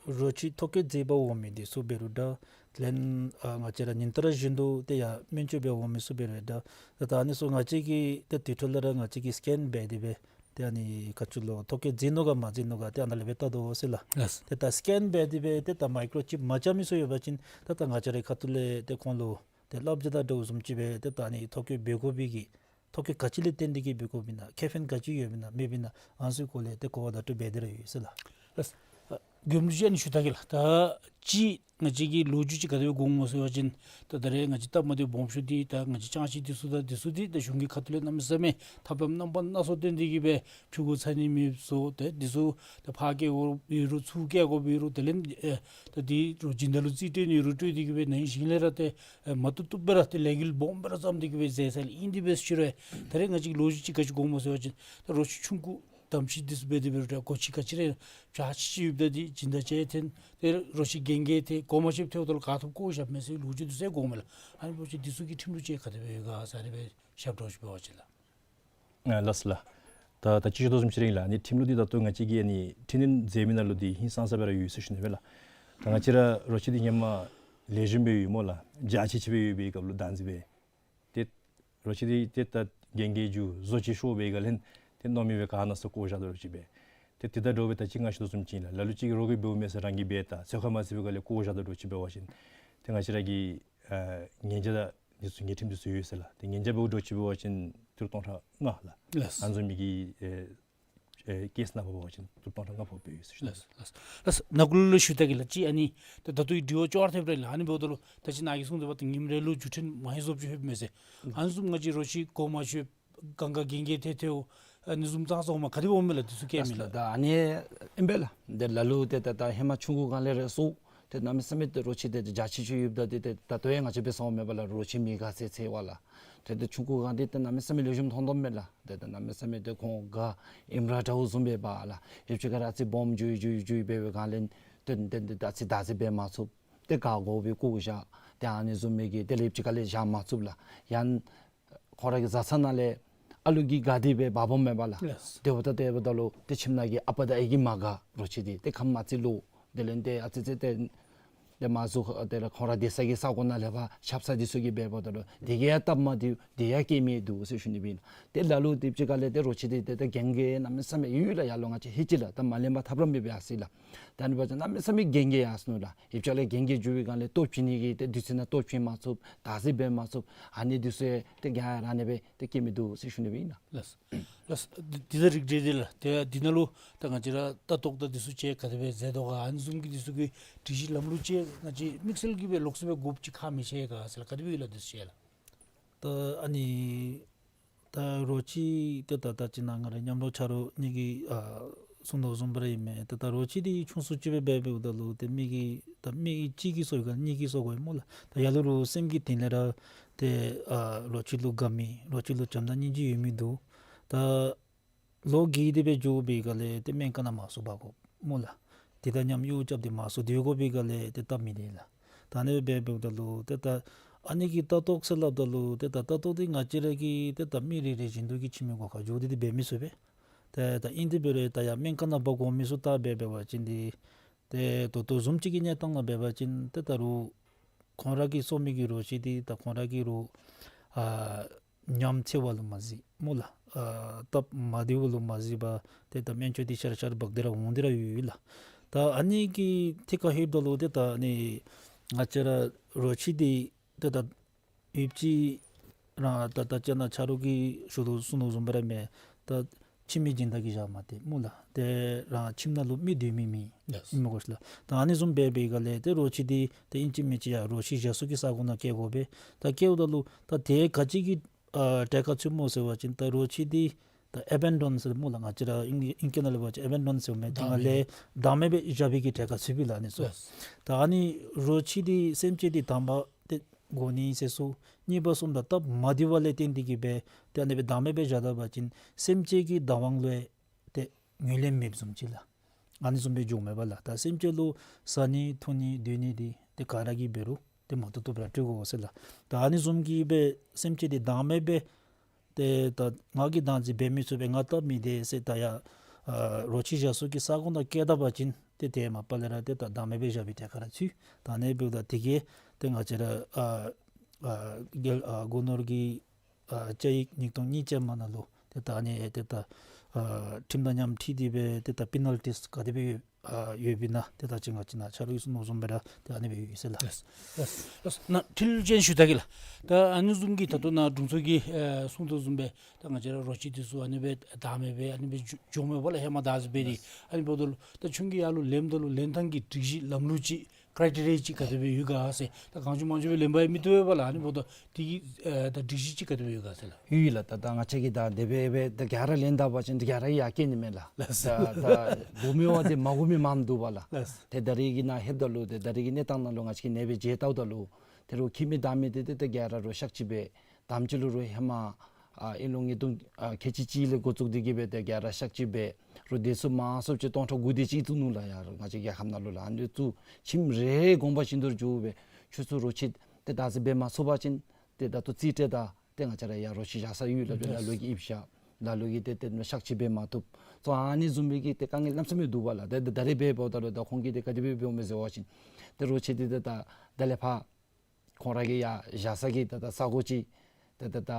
རོ་ཁྱི་ཐོ་བཀོད་མཛད་པར་འོང་མི་འདི་ཚུ་འབད་རུང་འདྲ། ལན་ཨ་ང་བཅས་ར་ཉིན་ལྟར་བཞིན་དུ་ཏེ་ཡར་སྨན་བཅོས་འབད་འོང་མི་ཚུ་འབད་རུང་འདྲ། ད་ཨ་ནི་ཚུ་ང་བཅས་ཀྱིས་ཏེ་དེ་འཕྲོ་ལས་ར་ང་བཅས་ཀྱིས་སི་ཀེན་འབད་དེ་སྦེ་ཏེ་ཨ་ནི་ག་ཅི་ལོ་ཐོ་བཀོད་མཛད་ནུག་ག་མ་མཛད་ནུག་ག་ཏེ་ཨ་ནཱ་ལས་སྦེ་བལྟ་དོ་ཟེར་ལགས། ལགས། ཏེ་ད་སི་ཀེན་འབད་དེ་སྦེ་ཏེ་ད་མའི་ཀོརོ་ཅིཔ་མ་རྐྱབ་མི་ཚུ་ཡོད་པ་ཅིན་ད་ད་ང་བཅས་རའི་ཁ་ཐུག་ལས་ཏེ་ཁོང་ལུ་ཏེ་བསླབ་བྱ་དང་འདྲཝ་བཟུམ་ཅིག་སྦེ་ཏེ་ད་ཨ་ནི་ཐོ་བཀོད་འབད་དགོ་པའི་གི་ཐོ་བཀོད་ག་ཅི་ལས་བརྟེན་ཏེ་གི་འབད་དགོཔ་ཨིན་ན། ཁེ་ཕན་ག་ཅི་ཡོདཔ་ཨིན་ན་མེདཔ་ཨིན་ན་ཨ་ནི་ཚུ་སྐོར་ལས་ཏེ་གོ་བ་བརྡ་སྤྲོད་འབད་དེ་ར་ཡོད་ཟེར་ལགས། ལགས། ཨ་མགྱོནམ་ཅིག་ཨ་ནི་ཞུ་ད་གེ་ལགས། ད་ཅི་ང་བཅས་ཀྱི་ལོ་རྒྱུས་ཅིག་ག་དེ་སྦེ་གོཝ་སྨོ་ཟེར་བ་ཅིན་ད་ད་རེས་ང་བཅས་སྟབས་མ་བདེཝ་སྦོམ་ཤོས་འདི་ད་ང་བཅས་ཅང་ཤེས་འདི་ཚུ་དང་འདི་ཚུ་འདི་ད་གཞུང་གི་ཁ་ཐུག་ལས་གནམ་མེད་ས་མེད་ཐབས་ལམ་རྣམ་པ་སྣ་ཚོགས་བཏོན་ཏེ་གི་སྦེ་ཕྲུ་གུ་འཚོ་ནི་མེདཔ་བཟོ། ཏེ་འདི་ཚུ་ད་ཕར་བསྐྱལ་དགོཔ་ཡོད་རུང་ཚུར་བསྐྱལ་དགོཔ་ཡོད་རུང་དེ་ལས་ཨེ་ད་འདི་རུང་སྦྱིན་བདག་ལུ་རྩིས་སྤྲོད་ནི་ཡོད་རུང་སྤྲོད་དེ་གི་སྦེ་ནཱ་གཞུང་ལས་ར་ཏེ་ཨེ་མ་བཏུབ་བཏུབ་སྦེ་ར་ཏེ་ལས་འགུལ་སྦོམ་སྦེ་ར་བརྩམས་ཏེ་གི་སྦེ་མཛད་ས་ལས་ཨིན། དེ་སྦེ་ཞུ་རུང་ད་རེས་ང་བཅས་ཀྱི་ལོ་རྒྱུས་ཅིག་ག་ཅི་གོཝ་སྨོ་ཟེར་བ་ཅིན་ད་རོ་ཁྱི་ཆུང་ཀུ་ གདམ་ཤི་འདི་ཚུ་འབད་དེ་འབད་རུང་འདྲ་གོ་ཅི་ག་ཅི་རེ་བྱ་ཅི་ཅི་ཡོདཔ་ད་འདི་སྦྱིན་བདག་ཅིག་འཐེན་ཏེ་རོ་ཁྱི་རྒན་རྒས་ཏེ་གོ་མ་ཤེསཔ་ཐལཝ་ད་ལུ་ག་ཐོབ་བཀོ་བཞགཔ་མས་ཟེར་ལོ་རྒྱུས་འདི་ཚུ་ཡང་གོཝ་མས་ལགས། ཨ་ནི་འབད་བ་ཅིན་འདི་ཚུ་གི་ཁྲིམས་ལུགས་ཅིག་ག་དེ་སྦེ་ཡོད་ག་ཟེར་ཨ་ནི་སྦེ་ཞབས་ཏོག་ཅིག་འབད་བ་ཅིན་ལགས། ཨ་ལགས་སོ་ལགས། ད་ད་ཅི་ཞུ་དོ་བཟུམ་ཅིག་ར་ཨིན་ལགས། ཨ་ནི་ཁྲིམས་ལུགས་འདི་ད་ལྟོ་ང་བཅས་ཀྱི་ཨ་ནི་འཕྲི་སྣོན་མཛད་མི་ནང་ལུ་འདི་ཧིང་སངས་ས་སྦེ་ར་ཡོད་ཟེར་ཞུ་ནི་སྦེ་ལགས། ད་ང་བཅས་ར་རོ་ཁྱི་འདི་ཧེ་མ་ལེགས་ཤོམ་སྦེ་ཡོད་སྨོ་ལགས། འཇའ་ཆི་ཆི་སྦེ་ཡོད་པའི་སྐབས་ལུ་བདག་འཛིན་འབད། ཏེ་རོ་ཁྱི་འདི་ཏེ་ད་རྒན་རྒས་འགྱོ་བཟོ་ཅིག་ཤོར་བའི་སྒང་ལས་ཏེ་མནོ་མེད་སྦེ་ག་ན་སོ་བཀོ་བཞག་དོ་རོ་ཁྱི་འབད། ཏེ་དེ་དང་འདྲཝ་སྦེ་ད་ཅི་ང་ཞུ་དོ་བཟུམ་ཅིག་ཨིན་ལགས། ལ་ལུ་ཅིག་གིས་རོགས་ཀྱིས་འབདཝ་མས་ཟེར་རང་གིས་འབད་ད་ཚོད་ཁ་མ་བརྩི་བའི་སྒང་ལས་བཀོ་བཞག་དོ་རོ་ཁྱི་འབད་བ་ཅིན་ཏེ་ང་བཅས་ར་གི་ཨ་ཉེས་བྱ་འདི་ཚུ་ཉེས་ཁྲིམས་འདི་ཚུ་ཡོད་ཟེར་ལགས། ཏེ་ཉེས་བྱ་འབདཝ་འདྲཝ་ཅིག་འབད་བ་ཅིན་ཏི་རུ་སྟོང་ཕྲག་ལྔ་ལགས། ལགས། ཨ་ནི་བཟུམ་མའི་གི་ཨེ་ཨེ་ཀེསི་ནང་འབད་བ་ཅིན་ཏི་རུ་སྟོང་ཕྲག་ལྔ་ཕོགཔ་སྦེ་ཡོད་ཟེར་ཞུ་ནི། ལགས་ལགས་ལགས། ནཱ་གུ་ལུ་ཞུ་ད་གེ་ལགས། ཅིག་ཨ་ནི་ད་ད་ལྟོའི་དྲི་བ་ཅོག་ར་འཐདཔ་ར་ཨིན་ལགས། ཨ་ནི་འབདཝ་ད་ལུ་ད་ཅི་ནཱ་གིས་གསུངས་དོ་བ་ད་ཉིནམ་རེ་ལུ་འགྱོ་འཕྲིན་མང་ཤོས་ཅིག་ལྷོདཔ་མས་ཟེར། ཨ་ནི་བཟུམ་ང་བཅས་རོ་ཁྱི་གོ་མ་ཤེས་གང་ག་རྒན་རྒས་ཐལ་ཐལཝ་ཨ་ནི་བཟུམ་ཙང་ཙང་འོངམ་ག་དེ་འབདཝ་མས་ལགས། འདི་ཚུ་སྐྱེལ་མི་ལགས། ད་ཨ་ནི་ཨིན་པས་ལགས། ཏེ་ལ་ལུ་ཏེ་ད་ད་ཧེ་མ་ཆུང་ཀུ་སྒང་ལས་ར་སོ་ཏེ་གནམ་མེད་ས་མེད་ཏེ་རོ་ཁྱི་འདི་ཏེ་འཇའ་ཆི་ཆི་ཡོདཔ་ད་ཏེ་ཏེ་ད་ལྟོ་ཡང་ང་བཅས་འབད་ས་འོང་མས་པ་ལགས། རོ་ཁྱི་མི་དགའ་ཚད་ཚད་པ་ལགས། ཏེ་ཏེ་ཆུང་ཀུ་སྒང་འདི་ཏེ་གནམ་མེད་ས་མེད་ལེགས་ཤོམ་མཐོང་དོ་མས་ལགས། ཏེ་ཏེ་གནམ་མེད་ས་མེད་ཏེ་ཁོང་ག་ཨིནམ་ར་འདྲཝ་བཟུམ་སྦེ་འབད་ལགས། ཡུདཔ་ཅིག་ཁར་ཨ་ཙི་སྦོམ་འགྱོ་འགྱོ་འགྱོ་འབད་བའི་སྒང་ལས་ཏེ་ཏེ་ཏེ་ཨ་ཙི་བདག་འཛིན་འབད་མ་ཚུགས། ཏེ་ག་དགོ་པའི་བཀོ་བཞག། ཏེ་ཨ་ནི་བཟུམ་མའི་གི་ཏེ་ལེབ་ཅིག་ཁ་ལས་བཞག་མ་ཚུགས་ལགས། ཡང་ཁོང་ར་གི་བཟའ་ཚང་ནང་ལས་ཨ་ལུ་གིས་དགའ་སྟེ་སྦེ་འབག་འོངམ་མས་པ་ལགས། ལགས། དེ་འབདཝ་ད་དེ་འབདཝ་ད་ལུ་ཏེ་ཁྱིམ་ནང་གི་ཨ་པ་དང་ཨའི་གིས་མ་དགའ། རོ་ཁྱི་འདི་ཏེ་ཁམས་ཨ་ཙི་ལོག། དེ་ལས་ཏེ་ཨ་ཙི་ཙི་ཏེ་ཏེ་མ་ཟུག་ཏེ་ར་ཁོང་ར་སྡོད་ས་གི་ས་གོ་ནང་ལས་ཕར་ཆབ་གསང་འདི་ཚུ་གིས་འབདཝ་ད་ལུ་དེ་གིས་ཡང་སྟབས་མ་བདེ། དེ་ཡང་སྐྱེལ་མི་འདུག་ཟེར་ཞུ་ནི་སྦེ་ཨིན། ཏེ་ལ་ལུ་ཏེ་ཡུདཔ་ཅིག་ཁ་ལས་ཏེ་རོ་ཁྱི་འདི་ཏེ་ཏེ་རྒན་རྒས་གནམ་མེད་ས་མེད་ཡོད་ལགས། ཡར་ལུ་ང་བཅས་ཧེ་ཅི་ལགས། ད་མ་ལེན་པར་ཐབས་ར་མེད་པས་ཨ་ཙི་ལགས། ད་ཨ་ནི་འབད་བ་ཅིན་གནམ་མེད་ས་མེད་རྒན་རྒས་ཡར་སོ་ནུག་ལགས། ཡུདཔ་ཅིག་ལས་རྒན་རྒས་འགྱོ་བའི་སྒང་ལས་ལྟོ་བྱིན་ནི་གི་ཏེ་དུས་ཚོད་ནང་ལྟོ་བྱིན་མ་ཚུགས། བདག་འཛིན་འབད་མ་ཚུགས། ཨ་ནི་འདི་ཚུ་ཏེ་ག་ར་ཨ་ནི་སྦེ་ཏེ་སྐྱེལ་མི་འདུག་ཟེར་ཞུ་ནི་སྦེ་ཨིན་ལགས། ལགས། ལགས། འདི་ད་རིགས་འགྲེ་འདི་ལགས། ཏེ་འདི་ནང་ལུ་ད་ང་བཅས་ར་ལྟ་རྟོག་དང་འདི་ཚུ་ཅིག་ག་དེ་སྦེ་མཛད་དོ་ག། ཨ་ནི་བཟུམ་གྱི་འདི་ཚུ་གི་སྒྲིག་གཞི་ལམ་ལུགས་ཅིག་ང་བཅས་དམིགས་བསལ་གྱི་སྦེ་ལོགས་སུ་སྦེ་དགོཔ་ཅིག་ཁག་མི་ཆེ་ག་ཟེར་ལགས། ག་དེ་སྦེ་ཡོད་ལགས་འདི་ཚུ་ཅིག་ལགས། ད་ཨ་ནི་ད་རོ་ཁྱི་ཏེ་ད་ད་ཅི་ནཱ་ང་ར་མཉམ་རོགས་ཆ་རོགས་གཉིས་ཀྱིས་ཨ་གསུང་དོ་བཟུམ་སྦེ་ར་ཨིན་མས། ཏེ་ད་རོ་ཁྱི་འདི་ཆུང་སུ་ཅིག་སྦེ་འབད་འབདཝ་ད་ལུ་ཏེ་མི་གི་ད་མི་གཅིག་གིས་གསོ་ཡི་ག་གཉིས་ཀྱིས་གསོ་དགོ་ཡི་སྨོ་ལགས། ད་ལ་ལུ་ར་སེམས་ཀྱི་གཏིང་ལས་ར་ཏེ་ཨ་རོ་ཁྱི་ལུ་དགའ་མི་རོ་ཁྱི་ལུ་བྱམས་དང་སྙིང་རྗེ་ཡོད་མི་འདུག། ད་ལོ་རྒས་ཏེ་སྦེ་འགྱོ་བའི་སྒང་ལས་ཏེ་སྨན་ཁང་ནང་མང་སུ་འབག་དགོ་སྨོ་ལགས། དེ་དང་མཉམ་གཡོག་རྐྱབ་སྟེ་མང་སུ་སྡོད་དགོ་པའི་སྒང་ལས་ཏེ་སྟབས་མི་བདེ་ལགས། ད་ཨ་ནི་སྦེ་འབདཝ་ད་ལུ་ཏེ་ད་ཨ་ནི་གི་ལྟ་རྟོག་ཟེར་སླབ་ད་ལུ་ཏེ་ད་ལྟ་རྟོག་འདི་ང་བཅས་ར་གིས་ཏེ་ད་མི་རེ་རེ་བཞིན་དུ་གིས་ཁྱིམ་གྱི་སྒོ་ཁར་འགྱོ་སྟེ་འདི་འབད་མི་ཚུགས་པས། ཏེ་ད་ཨིན་ཏེ་འབད་རུང་ད་ཡར་སྨན་ཁང་ནང་འབག་དགོ་མི་ཚུ་ད་འབད་འབད་བ་ཅིན་འདི་ཏེ་ད་ལྟོ་བཟུམ་ཅིག་གི་གནས་སྟངས་ནང་འབད་བ་ཅིན་ཏེ་ད་རུང་ཁོང་ར་གིས་གསོ་མི་གི་རོ་ཁྱི་འདི་ད་ཁོང་ར་གིས་རུང་ཨ་ཉམས་ཆེ་བ་ལུ་མ་གཟིགས་སྨོ་ལགས། ཨ་སྟབས་མ་བདེཝ་ལུ་མ་གཟིགས་པར་ཏེ་ད་སྨན་བཅོས་འདི་ཤར་ཤར་འབག་སྟེ་ར་འོང་སྟེ་ར་ཡོད་ལགས། ད་ཨ་ནི་གི་ཐད་ཁར་ལྷོདཔ་ད་ལུ་ཏེ་ད་ཨ་ནི་ང་བཅས་ར་རོ་ཁྱི་འདི་ཏེ་ད་ཡུདཔ་ཅིག་རང་ད་ད་ཅི་ནཱ་ཆ་རོགས་ཀྱིས་ཞུ་དོ་གསུང་དོ་བཟུམ་སྦེ་ར་མས། ད་ཁྱིམ་གྱི་སྦྱིན་བདག་གིས་བཞག་མ་སྟེར་སྨོ་ལགས། ཏེ་རང་ཁྱིམ་ནང་ལུ་མི་སྡོད་མི་མེད། ལགས། ཨིན་མས་གོ་ཤེས་ལགས། ད་ཨ་ནི་བཟུམ་འབད་བའི་སྒང་ལས་ཏེ་རོ་ཁྱི་འདི་ཏེ་ཨིན་ཅི་མིན་ཅི་ཡར་རོ་ཁྱི་བཞག་ས་གི་ས་གོ་ནང་བསྐྱལ་དགོ་པས། ད་བསྐྱལཝ་ད་ལུ་ད་དེ་ག་ཅི་གི་ཨ་གྲལ་ཁར་ཚུདཔ་སྨོ་ཟེར་བ་ཅིན་ད་རོ་ཁྱི་འདི་ད་ཨེ་བེན་ཌོན་ཟེར་སྨོ་ལགས། ང་བཅས་ར་ཨིང་ཨིང་སྐད་ནང་ལས་འབད་བ་ཅིན་ཨེ་བེན་ཌོན་ཟེརཝ་མས། དེ་སྒང་ལས་བདག་མེད་སྦེ་བཞག་པའི་གི་གྲལ་ཁར་ཚུད་པས་ལགས་ཨ་ནི་ཚུ། ལགས། ད་ཨ་ནི་རོ་ཁྱི་འདི་སེམས་ཅན་འདི་དང་པ་ཏེ་དགོ་ནི་ཟེར་ཚུ་གཉིས་པ་གསུམ་དང་སྟབས་མ་བདེ་བ་ལས་བརྟེན་ཏེ་གིས་སྦེ་ཏེ་ཨ་ནི་སྦེ་བདག་མེད་སྦེ་བཞག་ད་པ་ཅིན་སེམས་ཅན་གྱི་བདག་དབང་ལུ་ཏེ་ངོས་ལེན་མེདཔ་བཟུམ་ཅིག་ལགས། ཨ་ནི་བཟུམ་སྦེ་འགྱོཝ་མས་པ་ལགས། ད་སེམས་ཅན་ལུ་བཟའ་ནི་འཐུང་ནི་སྡོད་ནི་འདི་ཏེ་ག་ར་གིས་འབད་རུང་ཏེ་མ་བཏུབ་བཏུབ་ར་སྤྲོད་དགོ་ཟེར་ལགས། ད་ཨ་ནི་བཟུམ་གྱི་སྦེ་སེམས་ཅན་འདི་བདག་མེད་སྦེ་ཏེ་ད་ང་གིས་བདག་འཛིན་འབད་མི་ཚུགས་པས། ང་སྟབས་མི་བདེ་ཟེར་ད་ཡར་ཨ་རོ་ཁྱི་བཞག་ས་གི་ས་གོ་ནང་བསྐྱལ་ད་པ་ཅིན་ཏེ་དེ་མ་པ་ལས་ར་ཏེ་ད་བདག་མེད་སྦེ་བཞག་པའི་གྲལ་ཁར་ར་ཚུད། ད་ཨ་ནི་འབདཝ་ད་དེ་གིས་ཏེ་ང་བཅས་ར་ཨ་ཨ་རྒྱལ་ཨ་སྒོ་ནོར་གྱི་ཨ་བཅའ་ཡིག་ཉིས་སྟོང་གཉིས་ཅན་མ་ནང་ལུ་ཏེ་ད་ཨ་ནི་ཏེ་ད་ཨ་ཁྲིམས་དང་མཉམ་འཁྲིལ་ཏེ་སྦེ་ཏེ་ད་པི་ནལ་ཊིས་ག་དེ་སྦེ་ཡོད་ཨ་ཡོདཔ་ཨིན་ན་ཏེ་ད་ཅི་ང་བཅས་ནཱ་ཆ་རོགས་ཀྱིས་གསུང་དོ་བཟུམ་སྦེ་ར་ཏེ་ཨ་ནི་སྦེ་ཡོད་ཟེར་ལགས། ལགས་ལགས་ལགས། ནཱ་དྲི་ལན་ཅིག་ཞུ་ད་གེ་ལགས། ད་ཨ་ནི་བཟུམ་གྱི་ད་ལྟོ་ནཱ་དྲུང་འཚོ་གིས་ཨ་གསུང་དོ་བཟུམ་སྦེ་ད་ང་བཅས་ར་རོ་ཁྱི་འདི་ཚུ་ཨ་ནི་སྦེ་བདག་མེད་སྦེ་ཨ་ནི་སྦེ་འགྱོ་འགྱོཝ་མས་པ་ལགས། ཧེ་མ་བདག་འཛིན་འབད་དེ། ལགས། ཨ་ནི་འབདཝ་ད་ལུ་ད་ཁྱོད་ཀྱིས་ཡར་ལུ་ལེནམ་ད་ལུ་ལེན་ཐངས་ཀྱི་སྒྲིག་གཞི་ལམ་ལུགས་ཅིག་ཀྲའི་ཊི་རི་ཡ་ཅིག་ག་དེ་སྦེ་ཡོད་ག་ཟེར། ད་གང་བྱུང་མང་བྱུང་སྦེ་ལེན་པ་ཡང་མི་བཏུབ་པས་པ་ལགས། ཨ་ནི་འབདཝ་ད་དེ་གི་ཨ་ད་སྒྲིག་གཞི་ཅིག་ག་དེ་སྦེ་ཡོད་ག་ཟེར་ལགས། ཡོད་ལགས། ད་ད་ང་བཅས་ཀྱིས་ད་དེ་སྦེ་སྦེ་ད་ག་ར་ལེན་ད་པ་ཅིན་ད་ག་ར་ཡར་སྐྱེལ་ནི་མས་ལགས། ལགས། ད་ད་དགོ་མི་བ་འདི་མ་དགོ་མི་མངམ་འདུག་པ་ལགས། ལགས། ཏེ་ད་རེས་ཀྱི་ནང་ལྷོདཔ་ད་ལུ་ཏེ་ད་རེས་ཀྱི་གནས་སྟངས་ནང་ལུ་ང་བཅས་ཀྱིས་ཨ་ནི་སྦེ་མཇལ་བལྟཝ་ད་ལུ་ཏེ་རོ་ཁྱི་མི་བདག་མེད་འདི་ཏེ་ད་ག་ར་རོ་ཤག་ཅིག་སྦེ་དམ་ཅིག་ལུ་རོ་ཧེ་མ་ ཨ་ཨིན་ལུ་ཉིས་སྟོང་ཨ་ཁལ་གཅིག་གཅིག་ལས་འགོ་བཙུགས་ཏེ་གི་སྦེ་ཏེ་ག་ར་གཤག་བཅོས་འབད་རུང་དེ་ཚུ་མང་སུ་ཅིག་སྟོང་ཕྲག་དགུ་དེ་ཅིག་བཙུགས་ནུག་ལགས། ཡར་ང་བཅས་རྒྱལ་ཁབ་ནང་ལུ་ལགས། ཨ་ནི་བཙུགས་ཁྱིམ་རེ་དགོངས་པ་བཞིན་དུ་འགྱོ་སྦེ་ཁྱོད་ཚུ་རོ་ཁྱི་ཏེ་བདག་འཛིན་འབད་མ་ཚུགས་པ་ཅིན་ཏེ་ད་ལྟོ་རྩིས་སྤྲོད་ད་ཏེ་ང་བཅས་ར་ཡར་རོ་ཁྱི་བཞག་ས་ཡོད་ལགས། ལ་ལུ་གིས་ཡིབ་བཞག། ལ་ལུ་གིས་ཏེ་ཏེ་གཤག་བཅོས་འབད་མ་བཏུབ། ཚུ་ཨ་ནི་བཟུམ་སྦེ་གི་ཏེ་དཀའ་ངལ་གནམ་མེད་ས་མེད་འདུག་པ་ལགས། ཏེ་ད་རེས་འབདཝ་ད་ལུ་ད་ཁོང་གིས་ཏེ་ག་དེ་སྦེ་འབདཝ་མས་ཟེར་བ་ཅིན་ཏེ་རོ་ཁྱི་འདི་ཏེ་ད་ད་ལས་ཕར་ཁོང་ར་གི་ཡར་བཞག་ས་གི་ད་ད་ས་གོ་ཅིག་ཏེ་ད་ད་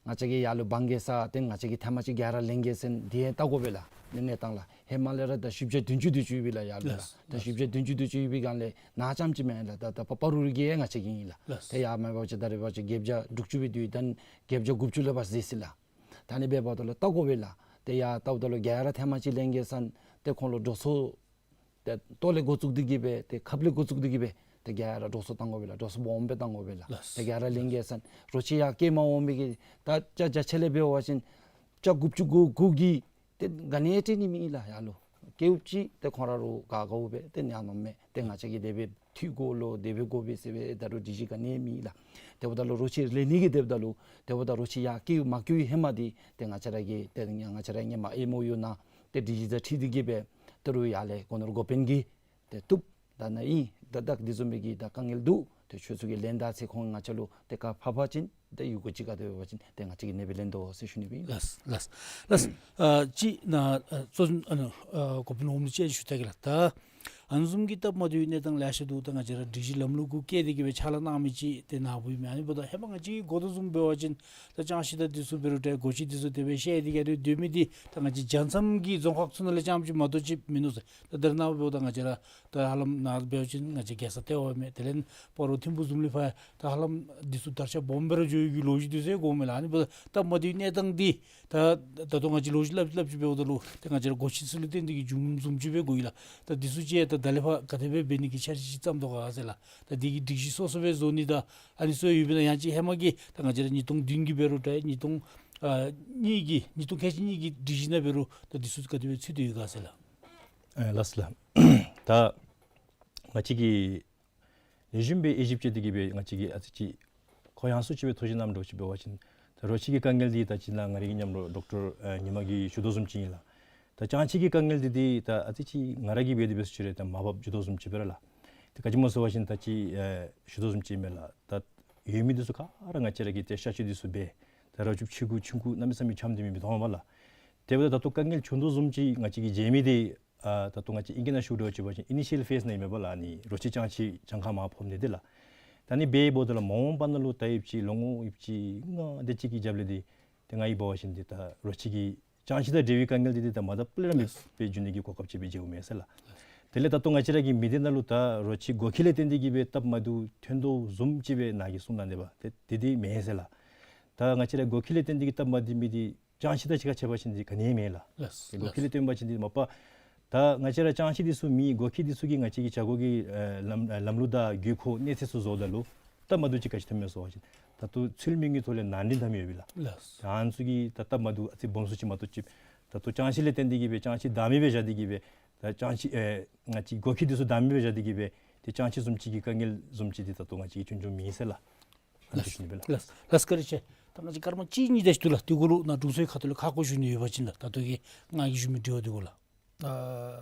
ང་བཅས་ཀྱི་ཡར་ལུ་བང་གེ་ས་ཏེ་ང་བཅས་ཀྱིས་ཐེངས་མ་ཅིག་ག་ར་ལེན་གེ་ཟེར་ཏེ་ལྟ་དགོ་པས་ལགས། ཨ་ནི་གནས་སྟངས་ལགས། ཧེ་མ་ལས་ར་ད་བཞི་བརྒྱ་བདུན་ཅུ་དེ་ཅིག་ཡོད་པས་ལགས་ཡར་ལུ་ལགས། ལགས། ད་བཞི་བརྒྱ་བདུན་ཅུ་དེ་ཅིག་ཡོད་པའི་སྒང་ལས་ནང་རྐྱངམ་ཅིག་མེན་ལགས། ད་ད་སྤ་རོ་ར་གི་ཡང་ང་བཅས་ཀྱི་ཨིན་ལགས། ལགས། ཏེ་ཡར་མ་འབད་བ་ཅིན་ད་རེས་འབད་བ་ཅིན་བརྒྱད་བརྒྱ་དྲུག་ཅུ་སྦེ་འདུག། ད་བརྒྱད་བརྒྱ་དགུ་བཅུ་ལས་ཕར་ཟད་ཅི་ལགས། ད་ཨ་ནི་འབདཝ་ད་ལུ་ལྟ་དགོ་པས་ལགས། ཏེ་ཡར་ལྟཝ་ད་ལུ་ག་ར་ཐེངས་མ་ཅིག་ལེན་གེ་ཟེར་ཏེ་ཁོང་ལུ་འགྲོ་སོང་ཏེ་ལྟོ་ལས་འགོ་བཙུགས་ཏེ་གི་སྦེ་ཏེ་ཁབ་ལས་འགོ་བཙུགས་ཏེ་གི་སྦེ་ཏེ་ག་ར་འགྲོ་སོང་བཏང་དགོ་པས་ལགས། འགྲོ་སོང་སྦོམ་སྦེ་བཏང་དགོ་པས་ལགས། ལགས། ཏེ་ག་ར་ལེན་གེ་ཟེར་རོ་ཁྱི་ཡར་སྐྱེལ་མ་འོང་མི་གི་ད་ཅ་རྒྱ་ཆེ་ལས་འབད་བ་ཅིན་ཅ་དགུ་བཅུ་གོ་དགུ་གིས་ཏེ་ག་ནི་སྤྲོད་ནི་མེད་ལགས་ཡར་ལུ། སྐྱེཝ་ཅིག་ཏེ་ཁོང་ར་ར་ག་དགའཝ་སྦེ་ཏེ་ཉར་ནི་མས། ཏེ་ང་བཅས་ཀྱིས་དེ་སྦེ་འཐུ་དགོ་ལོ་དེ་སྦེ་དགོ་པས་ཟེར་སྦེ་ད་རུང་སྒྲིག་གཞི་ག་ནི་མེད་ལགས། དེ་འབདཝ་ད་ལུ་རོ་ཁྱི་ལེན་ནི་གི་དེ་འབདཝ་ད་ལུ་དེ་འབདཝ་ད་རོ་ཁྱི་ཡར་སྐྱེལ་མ་སྐྱེལ་ཧེ་མ་འདི་ཏེ་ང་བཅས་ར་གིས་ཏེ་ང་བཅས་ར་ཧེ་མ་ཨེམ་ཨོ་ཡུ་ནང་ཏེ་སྒྲིག་གཞི་དང་འཁྲིལ་ཏེ་གི་སྦེ་ད་རུང་ཡར་ལས་གོ་ནོར་འགོ་དཔོན་གྱིས་ཏེ་བཏུབ། ད་ནཱ་ཨིན་ད་ད་འདི་བཟུམ་མའི་གི་ད་དཀའ་ངལ་འདུག། ཏེ་ཁྱོད་ཚུ་གིས་ལེན་ད་ཟེར་ཁོང་ང་བཅས་ལུ་ཏེ་བཀའ་ཕབ་པ་ཅིན་ཏེ་ཡོད་དགོ་ཅིག། ག་དེ་འབད་བ་ཅིན་ཏེ་ང་བཅས་ཀྱིས་ཨ་ནི་སྦེ་ལེན་དོ་ཟེར་ཞུ་ནི་སྦེ་ཨིན། ལགས་ལགས་ལགས། ཨ་ཅིག་ནཱ་ཨ་གཙོ་འཛིན་ཨ་ནི་ཨ་འགོ་དཔོན་འོགམ་ལུ་ཅིག་ཞུ་ད་གེ་ལགས། ད་ཨ་ནི་བཟུམ་གྱི་སྟབས་མ་བདེ་བའི་གནས་སྟངས་ལེ་ཤ་འདུག། ད་ང་བཅས་ར་སྒྲིག་གཞི་ལམ་ལུགས་གུ་བཀལ་ཏེ་གི་སྦེ་ཕྱག་ལཱ་གནང་མི་ཅིག་ཏེ་ནཱ་བུད་མི་ཨ་ནི་འབདཝ་ད་ཧེ་མ་ང་བཅས་ཀྱིས་གོ་དོ་བཟུམ་འབད་བ་ཅིན་ད་ཅང་ཤེས་ད་འདི་ཚུ་འབད་རུང་ཏེ་སྒོ་ཁྱི་འདི་ཚུ་དེ་སྦེ་བཤལ་ཏེ་གི་ར་སྡོད་མི་འདི་ད་ང་བཅས་རྒྱལ་མཚམས་ཀྱི་རྫོང་ཁག་ཚུ་ནང་ལས་རྐྱངམ་ཅིག་མ་གཏོགས་ཅིག་མིན་འདུག་ཟེར། ད་ད་རེས་ནངས་པ་འབདཝ་ད་ང་བཅས་ར་ད་ཧ་ལམ་ནཱ་འབད་བ་ཅིན་ང་བཅས་རྒྱལ་ས་ལྟེ་བ་མས། དེ་ལས་སྤ་རོ་ཐིམ་ཕུག་བཟུམ་ལས་ཕར་ད་ཧ་ལམ་འདི་ཚུ་དར་ཁྱབ་སྦོམ་སྦེ་ར་འགྱོ་ཡི་གི་ལོ་རྒྱུས་འདུག་ཟེར་གོཝ་མས་ལགས། ཨ་ནི་འབདཝ་ད་སྟབས་མ་བདེ་བའི་གནས་སྟངས་འདི་ད་ད་ལྟོ་ང་བཅས་ལོ་རྒྱུས་སླབ་སླབ་ཅིག་འབདཝ་ད་ལུ་ཏེ་ང་བཅས་ར་སྒོ་ཁྱི་ཚུ་ལུ་བརྟེན་ཏེ་གི་བྱུངམ་བཟུམ་ཅིག་སྦེ་གོ་ཡི་ལགས། ད་འདི་ཚུ་ཅིག་ད་ད་ལས་ཕར་ག་དེ་སྦེ་འབད་ནི་གི་འཆར་གཞི་ཅིག་བརྩམ་དོ་ག་ཟེར་ལགས། ད་འདི་གི་སྒྲིག་གཞི་སོ་སོ་སྦེ་བཟོ་ནི་དང་ཨ་ནི་ཚུ་ཡོད་པས་ན། ཡང་ཅིན་ཧེ་མ་གི་ད་ང་བཅས་ར་ཉིས་སྟོང་བདུན་གྱི་འབད་རུང་ད་ཉིས་སྟོང་ཨ་གཉིས་ཀྱི་ཉིས་སྟོང་ཁལ་གཅིག་གཉིས་ཀྱི་སྒྲིག་གཞི་ནང་འབད་རུང་ད་འདི་ཚུ་ག་དེ་སྦེ་ཚུད་དེ་ཡོད་ག་ཟེར་ལགས། ཨེ་ལགས་ལགས། ད་ང་བཅས་ཀྱིས་ལེགས་ཤོམ་སྦེ་དབྱེ་ཞིབ་དཔྱད་དེ་གི་སྦེ་ང་བཅས་ཀྱིས་ཨ་ཙི་ཅིག་ཁོང་ཡང་སུ་ཅིག་སྦེ་ཐུགས་བཞེད་གནངམ་འདྲཝ་ཅིག་འབད་བ་ཅིན་ད་རོ་ཁྱི་གི་དཀའ་ངལ་འདི་ད་ཅི་ནཱ་ང་རའི་གི་མཉམ་རོགས་ཌོག་ཊར་ཨེ་ཉི་མ་གིས་ཞུ་དོ་བཟུམ་ཅིག་ཨིན་ལགས། ད་ཅང་ཤེས་ཀྱི་དཀའ་ངལ་འདི་འདི་ད་ཨ་ཙི་ཅིག་ང་ར་གིས་འབད་དེ་འབད་སུ་ཅིག་ར་ད་མར་བབས་འགྱོ་དོ་བཟུམ་ཅིག་སྦེ་ར་ལགས། ད་ག་ཅི་སྨོ་ཟེར་བ་ཅིན་ད་ཅི་ཨེ་ཞུ་དོ་བཟུམ་ཅིག་མས་ལགས། ད་ཡོད་མི་འདི་ཚུ་ག་ར་ང་བཅས་ར་གིས་ཏེ་གཤག་བཅོས་འདི་ཚུ་འབད། ད་ར་ཅུབ་ཆི་གུ་ཆུང་ཀུ་གནམ་མེད་ས་མེད་ཆམ་དེ་མེད་པའི་དོང་པ་ལགས། དེ་འབདཝ་ད་ད་ལྟོ་དཀའ་ངལ་བྱུང་དོ་བཟུམ་ཅིག་ང་བཅས་ཀྱིས་མཇལ་མི་འདི་ཨ་ད་ལྟོ་ང་བཅས་ཨིང་སྐད་ནང་ཞུ་འདྲཝ་ཅིག་འབད་བ་ཅིན་ཨི་ནི་ཤལ་ཕེསི་ནང་ཨིན་མས་པ་ལགས། ཨ་ནི་རོ་ཁྱི་ཅང་ཤེས་གྱངས་ཁ་མར་ཕབ་ནི་འདི་ལགས། ད་ཨ་ནི་འབདཝ་ད་ལུ་མ་འོངས་པ་ནང་ལུ་ད་ཡོདཔ་ཅིག་ལོ་ངོ་ཡོདཔ་ཅིག་ལྔ་དེ་ཅིག་གི་རྒྱབ་ལས་འདི་ཏེ་ང་གིས་འབད་བ་ཅིན་འདི་ད་རོ་ཁྱི་གི་ཅང་ཤེས་དང་འབྲེལ་བའི་དཀའ་ངལ་འདི་འདི་ད་མ་དག་པ་ལས་ར་མེདཔ་སྦེ་འགྱོ་ནི་གི་གོ་སྐབས་ཅིག་སྦེ་མཇལཝ་མས་ཟེར་ལགས། དེ་ལས་ད་ལྟོ་ང་བཅས་ར་གི་མི་སྡེ་ནང་ལུ་ད་རོ་ཁྱི་སྒོ་ཁྱི་ལས་བརྟེན་ཏེ་གི་སྦེ་སྟབས་མ་བདེཝ་ཐོན་དོ་བཟུམ་ཅིག་སྦེ་ནཱ་གིས་གསུངས་གནང་ནི་པ་ཏེ་དེ་འདི་མེན་ཟེར་ལགས། ད་ང་བཅས་ར་སྒོ་ཁྱི་ལས་བརྟེན་ཏེ་གི་སྟབས་མ་བདེ་མི་འདི་ཅང་ཤེས་དང་གཅིག་ཁར་ཕྱད་པ་ཅིན་འདི་ག་ནི་མེད་ལགས། ལགས་སོ། སྒོ་ཁྱི་ལས་བརྟེན་པ་ཅིན་འདི་མ་པ་ད་ང་བཅས་ར་ཅང་ཤེས་འདི་ཚུ་མེད། སྒོ་ཁྱི་འདི་ཚུ་གིས་ང་བཅས་ཀྱི་བྱ་སྒོ་གི་ཨེ་ལམ་ཨེ་ལམ་ལུགས་དང་དགོས་མཁོ་གནས་ཚད་ཚུ་བཟོཝ་ད་ལུ་སྟབས་མ་བདེཝ་ཅིག་ག་ཅི་ཐོནམ་མས་ཟེར་བ་ཅིན་ད་ལྟོ་ཚུལ་མིན་གྱི་ཐོག་ལས་ནང་འདྲེན་འཐབ་མི་ཡོད་པས་ལགས། ལགས། ཨ་ནི་ཚུ་གིས་ད་སྟབས་མ་བདེཝ་ཨ་ཙི་སྦོམ་སུ་ཅིག་མ་གཏོགས་ཅིག་ད་ལྟོ་ཅང་ཤེས་ལས་བརྟེན་ཏེ་གི་སྦེ་ཅང་ཤེས་བདག་མེད་སྦེ་བཞག་སྟེ་གི་སྦེ་ད་ཅང་ཤེས་ཨེ་ང་བཅས་སྒོ་ཁྱི་འདི་ཚུ་བདག་མེད་སྦེ་བཞག་སྟེ་གི་སྦེ་ཏེ་ཅང་ཤེས་བཟུམ་ཅིག་གི་དཀའ་ངལ་བཟུམ་ཅིག་འདི་ད་ལྟོ་ང་བཅས་ཀྱིས་བྱུང་བྱུངམ་མེད་ཟེར་ལགས། ལགས། ལགས། ལགས། བཀའ་དྲིན་ཆེ། ད་ང་བཅས་སྐར་མ་གཅིག་གཉིས་དེ་ཅིག་འདུག་ལགས། དེ་གུ་ལུ་ནཱ་དྲུང་འཚོའི་ཁ་ཐུག་ལས་ཁ་སྐོང་ཞུ་ནི་ཡོད་པ་ཅིན་ལགས། ད་ལྟོ་གི་ང་གིས་ཞུ་མི་དྲི་བ་དེ་གུ་ལགས། ཨ་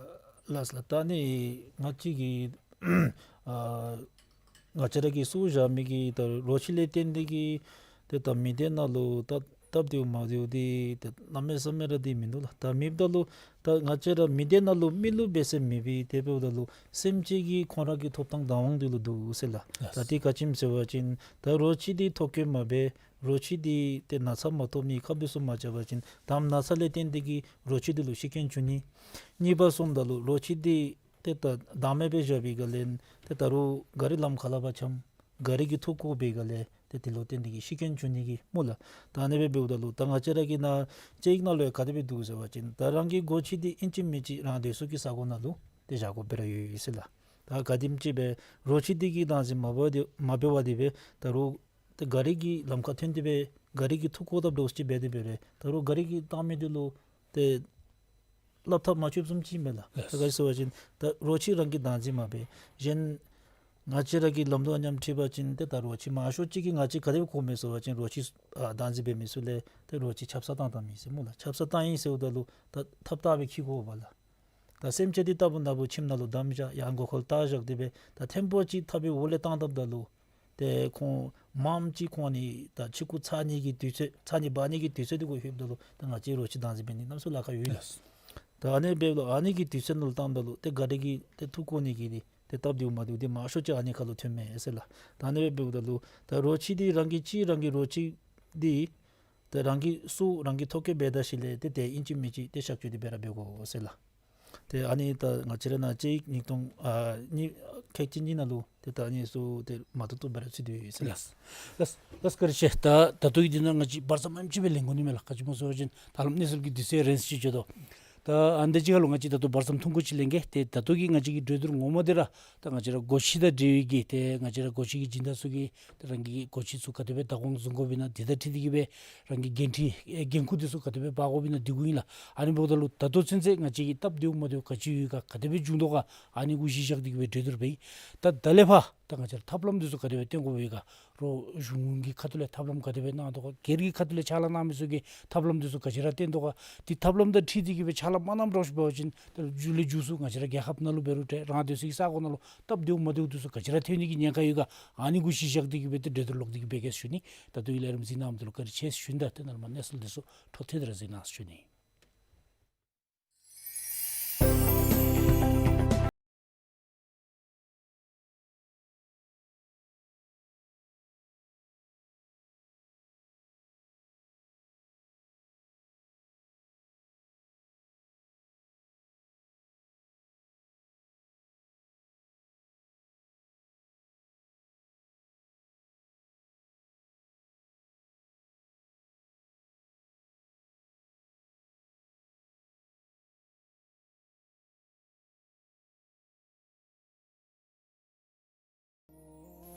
ལགས་ལགས། ད་ནི་ང་བཅས་ཀྱིས་ཨ་ང་བཅས་ར་གིས་བཙུགས་བཞག་མི་གི་ད་རོ་ཁྱི་ལས་བརྟེན་ཏེ་གི་ཏེ་ད་མི་སྡེ་ནང་ལུ་ད་སྟབས་བདེཝ་མ་བདེཝ་འདི་ཏེ་གནམ་མེད་ས་མེད་ར་འདི་མིན་འདུག་ལགས། ད་མེདཔ་ད་ལུ་ད་ང་བཅས་ར་མི་སྡེ་ནང་ལུ་མི་ལུ་འབད་ས་མེད་པས། དེ་འབདཝ་ད་ལུ་སེམས་ཅན་གྱི་ཁོང་ར་གི་ཐོབ་ཐང་བདག་དབང་འདི་ལུ་འདུག་ཟེར་ལགས། ལགས། ད་འདི་ག་ཅི་སྨོ་ཟེར་བ་ཅིན་ད་རོ་ཁྱི་འདི་ཐོ་བཀོད་མ་འབད། རོ་ཁྱི་འདི་ཏེ་ན་ཚ་མ་ཐོབ་ནི་ཁབ་འདི་ཚུ་མ་རྐྱབ་པ་ཅིན་ད་ན་ཚ་ལས་བརྟེན་ཏེ་གི་རོ་ཁྱི་འདི་ལུ་ཤི་རྐྱེན་བྱུང་ནི། གཉིས་པ་སོངམ་ད་ལུ་རོ་ཁྱི་འདི་ཏེ་ད་བདག་མེད་སྦེ་བཞག་པའི་སྒང་ལས་ཏེ་ད་རུང་ག་རི་ལམ་ཁ་ལས་ཕར་འཁྱམས། ག་རི་གིས་འཐུ་བཀོ་བའི་སྒང་ལས་ཏེ་དེ་ལུ་བརྟེན་ཏེ་གི་ཤི་རྐྱེན་བྱུང་ནི་གི་སྨོ་ལགས། ད་ཨ་ནི་སྦེ་འབདཝ་ད་ལུ་ད་ང་བཅས་ར་གི་ནཱ་ཅིག་ནང་ལུ་ཡང་ག་དེ་སྦེ་འདུག་ཟེར་བ་ཅིན་ད་རང་གི་སྒོ་ཁྱི་འདི་ཨིན་ཅི་མིན་ཅི་རང་སྡོད་ས་གི་ས་གོ་ནང་ལུ་ཏེ་བཞག་དགོཔ་སྦེ་ར་ཡོད་ཡོད་ཟེར་ལགས། ད་ག་དེམ་ཅིག་སྦེ་རོ་ཁྱི་འདི་གིས་བདག་འཛིན་མ་འབད་དེ་མ་འབད་བ་དེ་སྦེ་ད་རུང་ཏེ་ག་རི་གི་ལམ་ཁར་ཐོན་ཏེ་སྦེ་ག་རི་གིས་འཐུ་བཀོ་བཏབ་འདྲཝ་ཅིག་འབད་དེ་འབད་རུང་ད་རུང་ག་རི་གིས་བཏང་མི་འདི་ལུ་ཏེ་སླབ་ཐབས་མ་ཆོདཔ་བཟུམ་ཅིག་མས་ལགས། ལགས། ད་ག་ཅི་ཟེར་བ་ཅིན་ད་རོ་ཁྱི་རང་གིས་བདག་འཛིན་མ་འབད། གཞན་ ང་བཅས་ར་གི་ལམ་ལུགས་མཉམ་འཁྲིལ་བ་ཅིན་ཏེ་ད་རོ་ཁྱི་མང་ཤོས་ཅིག་གིས་ང་བཅས་ག་དེ་སྦེ་གོཝ་མས་ཟེར་བ་ཅིན་རོ་ཁྱི་ཨ་བདག་འཛིན་འབད་མི་ཚུ་ལས་ཏེ་རོ་ཁྱི་ཆབ་གསང་བཏང་བཏངམ་ཨིན་ཟེར་སྨོ་ལགས། ཆབ་གསང་བཏང་ཡི་ཟེརཝ་ད་ལུ་ད་ཐབས་ཏག་སྦེ་འཁྱིད་དགོ་པས་ལགས། ད་སེམས་ཅན་འདི་རྟག་བུ་ན་བུ་ཁྱིམ་ནང་ལུ་བསྡམས་བཞག་ཡང་མགུ་སྐོར་བཏགས་བཞག་སྟེ་སྦེ་ད་ཐེངས་པོ་ཅིག་ཐབ་པའི་འོག་ལས་བཏང་བཏངམ་ད་ལུ་ཏེ་ཁོང་མངམ་ཅིག་ཁོང་ནི་ད་ཕྱི་ཁུག་ཚར་ནི་གི་དུས་ཚོད་ཚར་ནི་འབག་ནི་གི་དུས་ཚོད་འདི་གུ་ལྷོདཔ་ད་ལུ་ད་ང་བཅས་རོ་ཁྱི་བདག་འཛིན་འབད་ནི་གནམ་མེད་ས་མེད་ལཱ་ཁག་ཡོད་ལགས། ལགས། ད་ཨ་ནི་འབདཝ་ད་ལུ་ཨ་ནི་གི་དུས་ཚོད་ནང་ལུ་བཏངམ་ད་ལུ་ཏེ་ག་དེ་གིས་ཏེ་ཐུག་བཀོ་ནི་གི་ནི་ཏེ་སྟབས་བདེཝ་མ་བདེཝ་འདི་མང་ཤོས་ཅིག་ཨ་ནི་ཁར་ལུ་ཐོནམ་མས་ཟེར་ལགས། ད་ཨ་ནི་སྦེ་འབདཝ་ད་ལུ་ད་རོ་ཁྱི་འདི་རང་གི་ཅིག་རང་གི་རོ་ཁྱི་འདི་ད་རང་གིས་སྲོག་རང་གིས་ཐོ་བཀོད་འབད་ད་ཞིནམ་ལས་ཏེ་དེ་ཨིན་ཅི་མིན་ཅི་ཏེ་གཤག་བཅོས་འདི་སྦེ་ར་འབད་དགོ་ཟེར་ལགས། ཏེ་ཨ་ནི་ད་ང་བཅས་ར་ནཱ་གཅིག་ཉིས་སྟོང་ཨ་གཉིས་ཁལ་གཅིག་གཉིས་ནང་ལུ་ཏེ་ད་ཨ་ནི་ཚུ་ཏེ་མ་བཏུབ་བཏུབ་སྦེ་ར་ཚུད་དེ་ཡོད་ཟེར་ལགས། ལགས། ལགས། ལགས། བཀའ་དྲིན་ཆེ། ད་ད་ལྟོ་གི་འདི་ནང་ང་བཅས་བར་མཚམས་ཨེམ་ཅིག་སྦེ་ལེན་དགོ་ནི་མས་ལགས། ག་ཅི་སྨོ་ཟེར་བ་ཅིན་ད་ལམ་གནས་ཚུལ་གྱི་དུས་ཚོད་རན་སི་ཅིག་འགྱོ་དོ། ད་ཨ་ནི་འདི་ཅིག་ཁར་ལུ་ང་བཅས་ད་ལྟོ་བར་མཚམས་ཐུང་ཀུ་ཅིག་ལེན་གེ། ཏེ་ད་ལྟོ་གི་ང་བཅས་ཀྱི་གྲོས་བསྡུར་ངོ་མ་འདི་ར་ད་ང་བཅས་ར་སྒོ་ཁྱི་དང་འབྲེལ་བའི་གི་ཏེ་ང་བཅས་ར་སྒོ་ཁྱི་གི་སྦྱིན་བདག་ཚུ་གིས་ཏེ་རང་གི་སྒོ་ཁྱི་ཚུ་ག་དེ་སྦེ་བདག་དབང་བཟུང་དགོཔ་ཨིན་ན་འདི་དང་འཁྲིལ་ཏེ་གི་སྦེ་རང་གི་འགན་འཁྲི་ཨེ་འགན་ཁུར་འདི་ཚུ་ག་དེ་སྦེ་འབག་དགོཔ་ཨིན་ན་འདི་གུ་ཨིན་ལགས། ཨ་ནི་འབདཝ་ད་ལུ་ད་ལྟོ་ཚུན་ཚོད་ང་བཅས་ཀྱི་སྟབས་བདེཝ་མ་བདེཝ་ག་ཅི་ཡོད་ག་ག་དེ་སྦེ་བྱུང་དོ་ག་ཨ་ནི་གུ་གཞི་བཞག་སྟེ་གི་སྦེ་གྲོས་བསྡུར་འབད་ཡི། ད་ད་ལས་ཕར་ད་ང་བཅས་ར་ཐབས་ལམ་འདི་ཚུ་ག་དེ་སྦེ་སྟོན་དགོཔ་ཡོད་ག། རོགས་གཞུང་གི་ཁ་ཐུག་ལས་ཐབས་ལམ་ག་དེ་སྦེ་གནང་དོ་ག། སྒེར་གྱི་ཁ་ཐུག་ལས་ཕྱག་ལཱ་གནང་མི་ཚུ་གིས་ཐབས་ལམ་འདི་ཚུ་ག་ཅི་ར་སྟོན་དོ་ག། ཏེ་ཐབས་ལམ་དང་འཁྲིལ་ཏེ་གི་སྦེ་ཕྱག་ལཱ་མ་གནངམ་འདྲཝ་ཅིག་འབད་བ་ཅིན་ཏེ་མཇུག་ལས་མཇུག་སུ་ང་བཅས་ར་རྒྱལ་ཁབ་ནང་ལུ་འབད་རུང་འདྲ་རང་སྡེ་ཚུ་གི་ས་གོ་ནང་ལུ་སྟབས་བདེཝ་མ་བདེཝ་འདི་ཚུ་ག་ཅི་ར་ཐོན་ནི་གི་ཉེན་ཁ་ཡོད་ག། ཨ་ནི་གུ་གཞི་བཞག་སྟེ་གི་སྦེ་ཏེ་གྲོས་བསྡུར་ལོག་སྟེ་གི་འབད་གེ་ཟེར་ཞུ་ནི། ད་ལྟོ་ཡི་ལས་རིམ་གཟིགས་གནང་མི་འདི་ལུ་བཀའ་དྲིན་ཆེ་ཟེར་ཞུ་ནི། ད་ཏེ་ནཱ་ལས་མར་གནས་ཚུལ་འདི་ཚུ་འཕྲོ་མཐུད་དེ་ར་གཟིགས་གནང་ཟེར་ཞུ་ནི།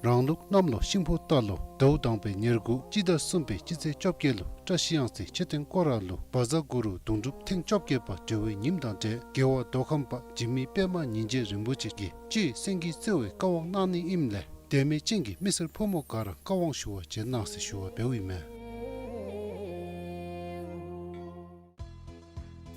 རང་ལུགས་གནམ་ལོ་ཤིང་ཕོ་རྟ་ལོ་ཟླཝ་དང་པའི་ཉེར་དགུ་སྤྱི་ཟླ་གསུམ་པའི་སྤྱི་ཚེས་བཅོ་བརྒྱད་ལུ་བཀྲ་ཤིས་གཡང་རྩེ་མཆོད་རྟེན་སྐོར་ར་ལུ་བཛྲ་གུ་རུ་གདུང་སྒྲུབ་ཐེངས་བཅོ་བརྒྱད་པ་གྲོལ་བའི་ཉིནམ་དང་འབྲེལ་རྒྱལ་བ་མདོ་ཁམས་པ་འཇིགས་མེད་པདྨ་ཉིན་བྱེད་རིན་པོ་ཆེ་གིས་སྤྱི་བོའི་སེང་གེའི་རྩེ་བའི་བཀའ་དབང་གནང་ནི་ཨིནམ་ལས་དད་མོས་ཅན་གྱི་མི་སེར་ཕོ་མོ་ག་ར་བཀའ་དབང་ཞུ་བར་བྱོན་གནང་ཟེར་ཞུ་བ་འབདཝ་ཨིན་མས།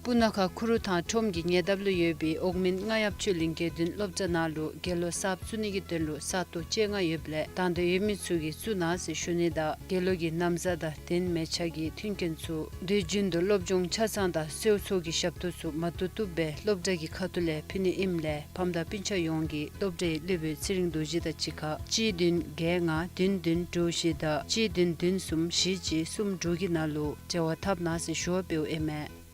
སྤུ་ན་ཁ་ཁུ་རུ་ཐང་ཁྲོམ་གྱི་ཉེ་འདབས་ལུ་ཡོད་པའི་འོག་མིན་རྔ་ཡབ་ཆོས་གླིང་དགེ་འདུན་སློབ་གྲྭ་ནང་ལུ་དགེ་སློང་གསརཔ་བཙུགས་ནི་གི་དོན་ལུ་ས་སྟོང་བཅོ་ལྔ་ཡོདཔ་ལས་དང་འདོད་ཡོད་མི་ཚུ་གིས་བཙུགས་གནང་ཟེར་ཞུ་ནི་དང་དགེ་སློང་གི་ན་བཟའ་དང་གདན་མལ་ཆ་གི་མཐུན་རྐྱེན་ཚུ་དུས་རྒྱུན་དུ་སློབ་སྦྱོང་ཆ་ཚང་དང་གསོལ་ཚོགས་ཀྱི་ཞབས་ཏོག་ཚུ་མ་ཐུབ་ཐུབ་སྦེ་སློབ་གྲྭ་གི་ཁ་ཐུག་ལས་ཕུལ་ནི་ཨིནམ་ལས་ཕམ་དང་སྤུན་ཆ་ཡོངས་ཀྱིས་སློབ་གྲྭའི་སློབ་དཔོན་ཚེ་རིང་རྡོ་རྗེ་དང་གཅིག་ཁར་གཅིག་བདུན་བརྒྱད་ལྔ་བདུན་བདུན་དྲུག་བཞི་དང་གཅིག་བདུན་བདུན་གསུམ་བཞི་གཅིག་གསུམ་དྲུག་གི་ནང་ལུ་འབྲེལ་བ་འཐབ་གནང་ཟེར་ཞུ་བ་འབདཝ་ཨིན་མས།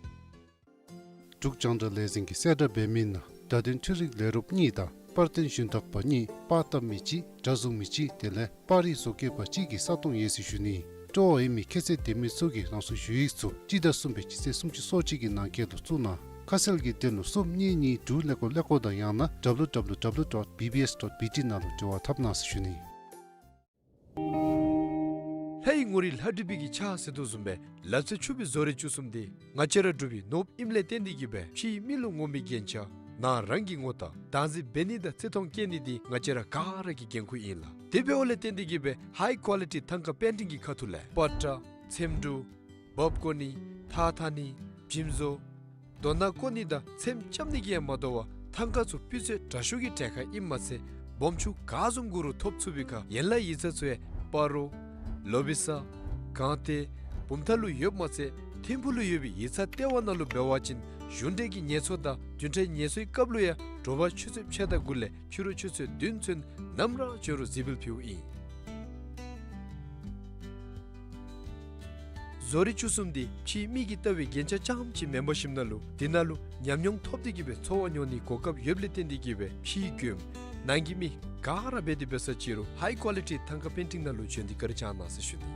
འབྲུག་རྒྱང་བསྒྲགས་ལས་འཛིན་གྱི་གསལ་བསྒྲགས་འབད་མི་ནང་བརྡ་དོན་འཕྲུལ་རིག་ལས་རོགསཔ་གཉིས་དང་པར་སྟོན་ཞུན་དག་པ་གཉིས་པར་བཏབ་མི་གཅིག་སྒྲ་བཟུང་མི་གཅིག་དེ་ལས་པར་རིས་བཟོ་བཀོད་པ་གཅིག་གི་ས་སྟོང་ཡོད་ཟེར་ཞུ་ནི། སྤྲོ་བ་ཡོད་མི་ཁྱད་ཚད་ལྡན་མི་ཚུ་གིས་རང་སོའི་ཞུ་ཡིག་ཚུ་སྤྱི་ཟླ་གསུམ་པའི་སྤྱི་ཚེས་སུམ་ཅུ་སོ་གཅིག་གི་ནང་འཁོད་དུ་བཙུགས་གནང་། ཁ་གསལ་གྱི་དོན་ལུ་གསུམ་གཉིས་གཉིས་དྲུག་ཀླད་ཀོར་ཀླད་ཀོར་དང་ཡང་ན་W W W dot B B S dot B T ནང་ལུ་འབྲེལ་བ་འཐབ་གནང་ཟེར་ཞུ་ནི། ལྷའི་ངོ་རིས་ལྷ་འབྲི་བི་གི་ཕྱག་ཟེར་དོ་བཟུམ་སྦེ་ལ་རྩེ་ཕྱུག་པའི་བཟོ་རིག་བཅུ་གསུམ་འདི་ང་བཅས་ར་འབྲུག་པའི་ནོར་བུ་ཨིནམ་ལས་བརྟེན་ཏེ་གི་སྦེ་ཕྱིའི་མི་ལུ་ངོམ་པའི་རྒྱན་ཆ་ནང་རང་གི་ངོ་རྟགས་བདག་འཛིན་འབད་ནི་དང་བརྩི་མཐོང་བསྐྱེད་ནི་འདི་ང་བཅས་ར་ག་ར་གི་འགན་ཁུར་ཨིན་ལགས། དེ་འབདཝ་ལས་བརྟེན་ཏེ་གི་སྦེ་ཧའི་ཀོ་ལི་ཊི་ཐང་ཀ་པེན་ཊིང་གི་ཁ་ཐུག་ལས་པ་ཏྲ་ཚེམ་དྲུབ་འབག་བཀོ་ནི་ཐགས་འཐག་ནི་འཇིམ་བཟོ་རྡོ་ནག་བརྐོ་ནི་དང་ཚེམ་རྐྱབ་ནི་གིས་ཡང་མ་དོ་བར་ཐང་ཀ་ཚུ་སྤུས་ཚད་དྲག་ཤོས་ཀྱི་གྲལ་ཁར་ཨིནམ་མ་ཚད་སྦོམ་ཆུང་ག་བཟུམ་དགོ་རུང་ཐོབ་ཚུགས་པའི་ཁར་ཡན་ལག་ཡིག་ཚང་ཚུ་ཡང་སྤ་རོ་ལོ་བི་ས་སྒང་སྟེང་བུམ་ཐང་ལུ་ཡོདཔ་མ་ཚད་ཐིམ་ཕུག་ལུ་ཡོད་པའི་ཡིག་ཚང་ལྟེ་བ་ནང་ལུ་འབད་བ་ཅིན་གཞུང་འབྲེལ་གྱི་ངལ་འཚོ་དང་བདུན་ཕྲག་ངལ་འཚོའི་སྐབས་ལུ་ཡང་དྲོ་པ་ཆུ་ཚོད་ཕྱེད་དང་དགུ་ལས་ཕྱི་རུ་ཆུ་ཚོད་བདུན་ཚུན་ནམ་ར་བྱོན་རུང་གཟིགས་འབུལ་ཕུལཝ་ཨིན། བཟོ་རིག་བཅུ་གསུམ་འདི་ཕྱིའི་མི་གིས་ལྟ་བའི་རྒྱན་ཆ་རྐྱངམ་ཅིག་མེན་པར་ཞིནམ་ན་ལུ་འདི་ནང་ལུ་ཉམས་མྱོང་ཐོབ་སྟེ་གི་སྦེ་འཚོ་བ་མྱོང་ནིའི་གོ་སྐབས་ཡོདཔ་ལས་བརྟེན་ཏེ་གི་སྦེ་ཕྱིའི་མགྱོནམ་ནང་གི་མི་ག་ར་འབད་དེ་འབད་ས་ཅིག་རུང་ཧའི་ཀོ་ལི་ཊི་ཐང་ཀ་པེན་ཊིང་ནང་ལུ་བྱོན་ཏེ་བཀའ་དྲིན་བསྐྱང་གནང་ཟེར་ཞུ་ནི།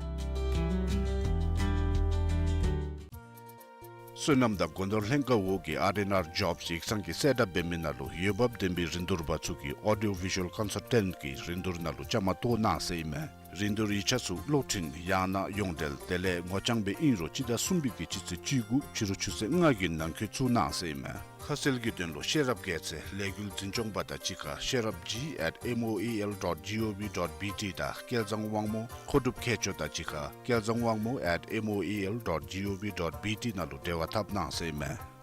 སོ་ནམ་དང་སྒོ་ནོར་ལྷན་ཁག་འོག་གི་ཨར་ཨེན་ཨར་ཇོབསི་ཡིག་ཚང་གི་གསལ་བསྒྲགས་འབད་མི་ནང་ལུ་འོས་འབབ་ལྡན་པའི་རིན་བསྡུར་པ་ཚུ་གིས་ཨོ་ཌི་ཡོ་བི་ཞུ་ཝལ་ཀོན་སལ་ཊེནཊ་གི་རིན་བསྡུར་ནང་ལུ་བཅའ་མར་གཏོགས་གནང་ཟེར་ཨིན་མས། རིན་བསྡུར་ཡིག་ཆ་ཚུ་གློག་འཕྲིན་ཡང་ན་ཡོངས་འབྲེལ་དེ་ལས་ངོ་རྐྱང་སྦེ་ཨིན་རུང་སྤྱི་ཟླ་གསུམ་པའི་གི་སྤྱི་ཚེས་བཅུ་དགུ་ཕྱི་རུ་ཆུ་ཚོད་ལྔ་གི་ནང་འཁོད་བཙུགས་གནང་ཟེར་ཨིན་མས། ཁ་གསལ་གྱི་དོན་ལུ་ཤེས་རབ་རྒྱལ་མཚན་ལས་འགུལ་འཛིན་སྐྱོང་པ་དང་གཅིག་ཁར་ཤེས་རབ་ཇི་at M O E L dot G O V dot B T དང་སྐལ་བཟང་དབང་མོ་མཁོ་སྒྲུབ་མཁས་མཆོག་དང་གཅིག་ཁར་སྐལ་བཟང་དབང་མོ་at M O E L dot G O V dot B T ནང་ལུ་འབྲེལ་བ་འཐབ་གནང་ཟེར་ཨིན་མས།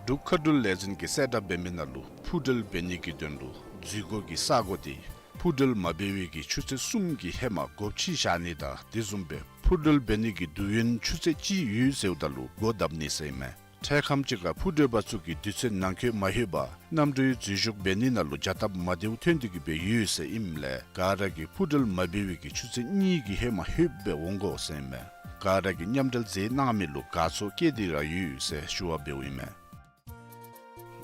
འབྲུག་མཁའ་འགྲུལ་ལས་འཛིན་གྱིས་གསལ་བསྒྲགས་འབད་མི་ནང་ལུ་འཕུར་འགྲུལ་འབད་ནི་གི་དོན་ལུ་འཛུལ་སྒོ་གི་ས་གོ་དེ་འཕུར་འགྲུལ་མ་འབད་བའི་གི་ཆུ་ཚོད་གསུམ་གྱི་ཧེ་མ་སྒོ་ཕྱེ་བཞག་ནི་དང་དེ་བཟུམ་སྦེ་འཕུར་འགྲུལ་འབད་ནི་གི་དུས་ཡུན་ཆུ་ཚོད་གཅིག་ཡོད་ཟེརཝ་ད་ལུ་སྒོ་བརྡབ་ནི་ཟེར་ཨིན་མས། འཕྲལ་ཁམས་ཅིག་ཁར་འཕུར་འགྲུལ་པ་ཚུ་གིས་དུས་ཚོད་ནང་འཁོད་མ་ལྷོད་པར་གནམ་གྲུའི་འཛུལ་ཞུགས་འབད་ནི་ནང་ལུ་བྱ་སྟབས་མ་བདེཝ་ཐོན་ཏེ་གི་སྦེ་ཡོད་ཟེར་ཨིནམ་ལས་ག་ར་གིས་འཕུར་འགྲུལ་མ་འབད་བའི་གི་ཆུ་ཚོད་གཉིས་ཀྱི་ཧེ་མ་ལྷོདཔ་སྦེ་འོང་དགོ་ཟེར་ཨིན་མས། ག་ར་གིས་མཉམ་འབྲེལ་མཛད་གནང་མི་ལུ་དགའ་ཚོར་བསྐྱེད་དེ་ར་ཡོད་ཟེར་ཞུ་བ་འབདཝ་ཨིན་མས།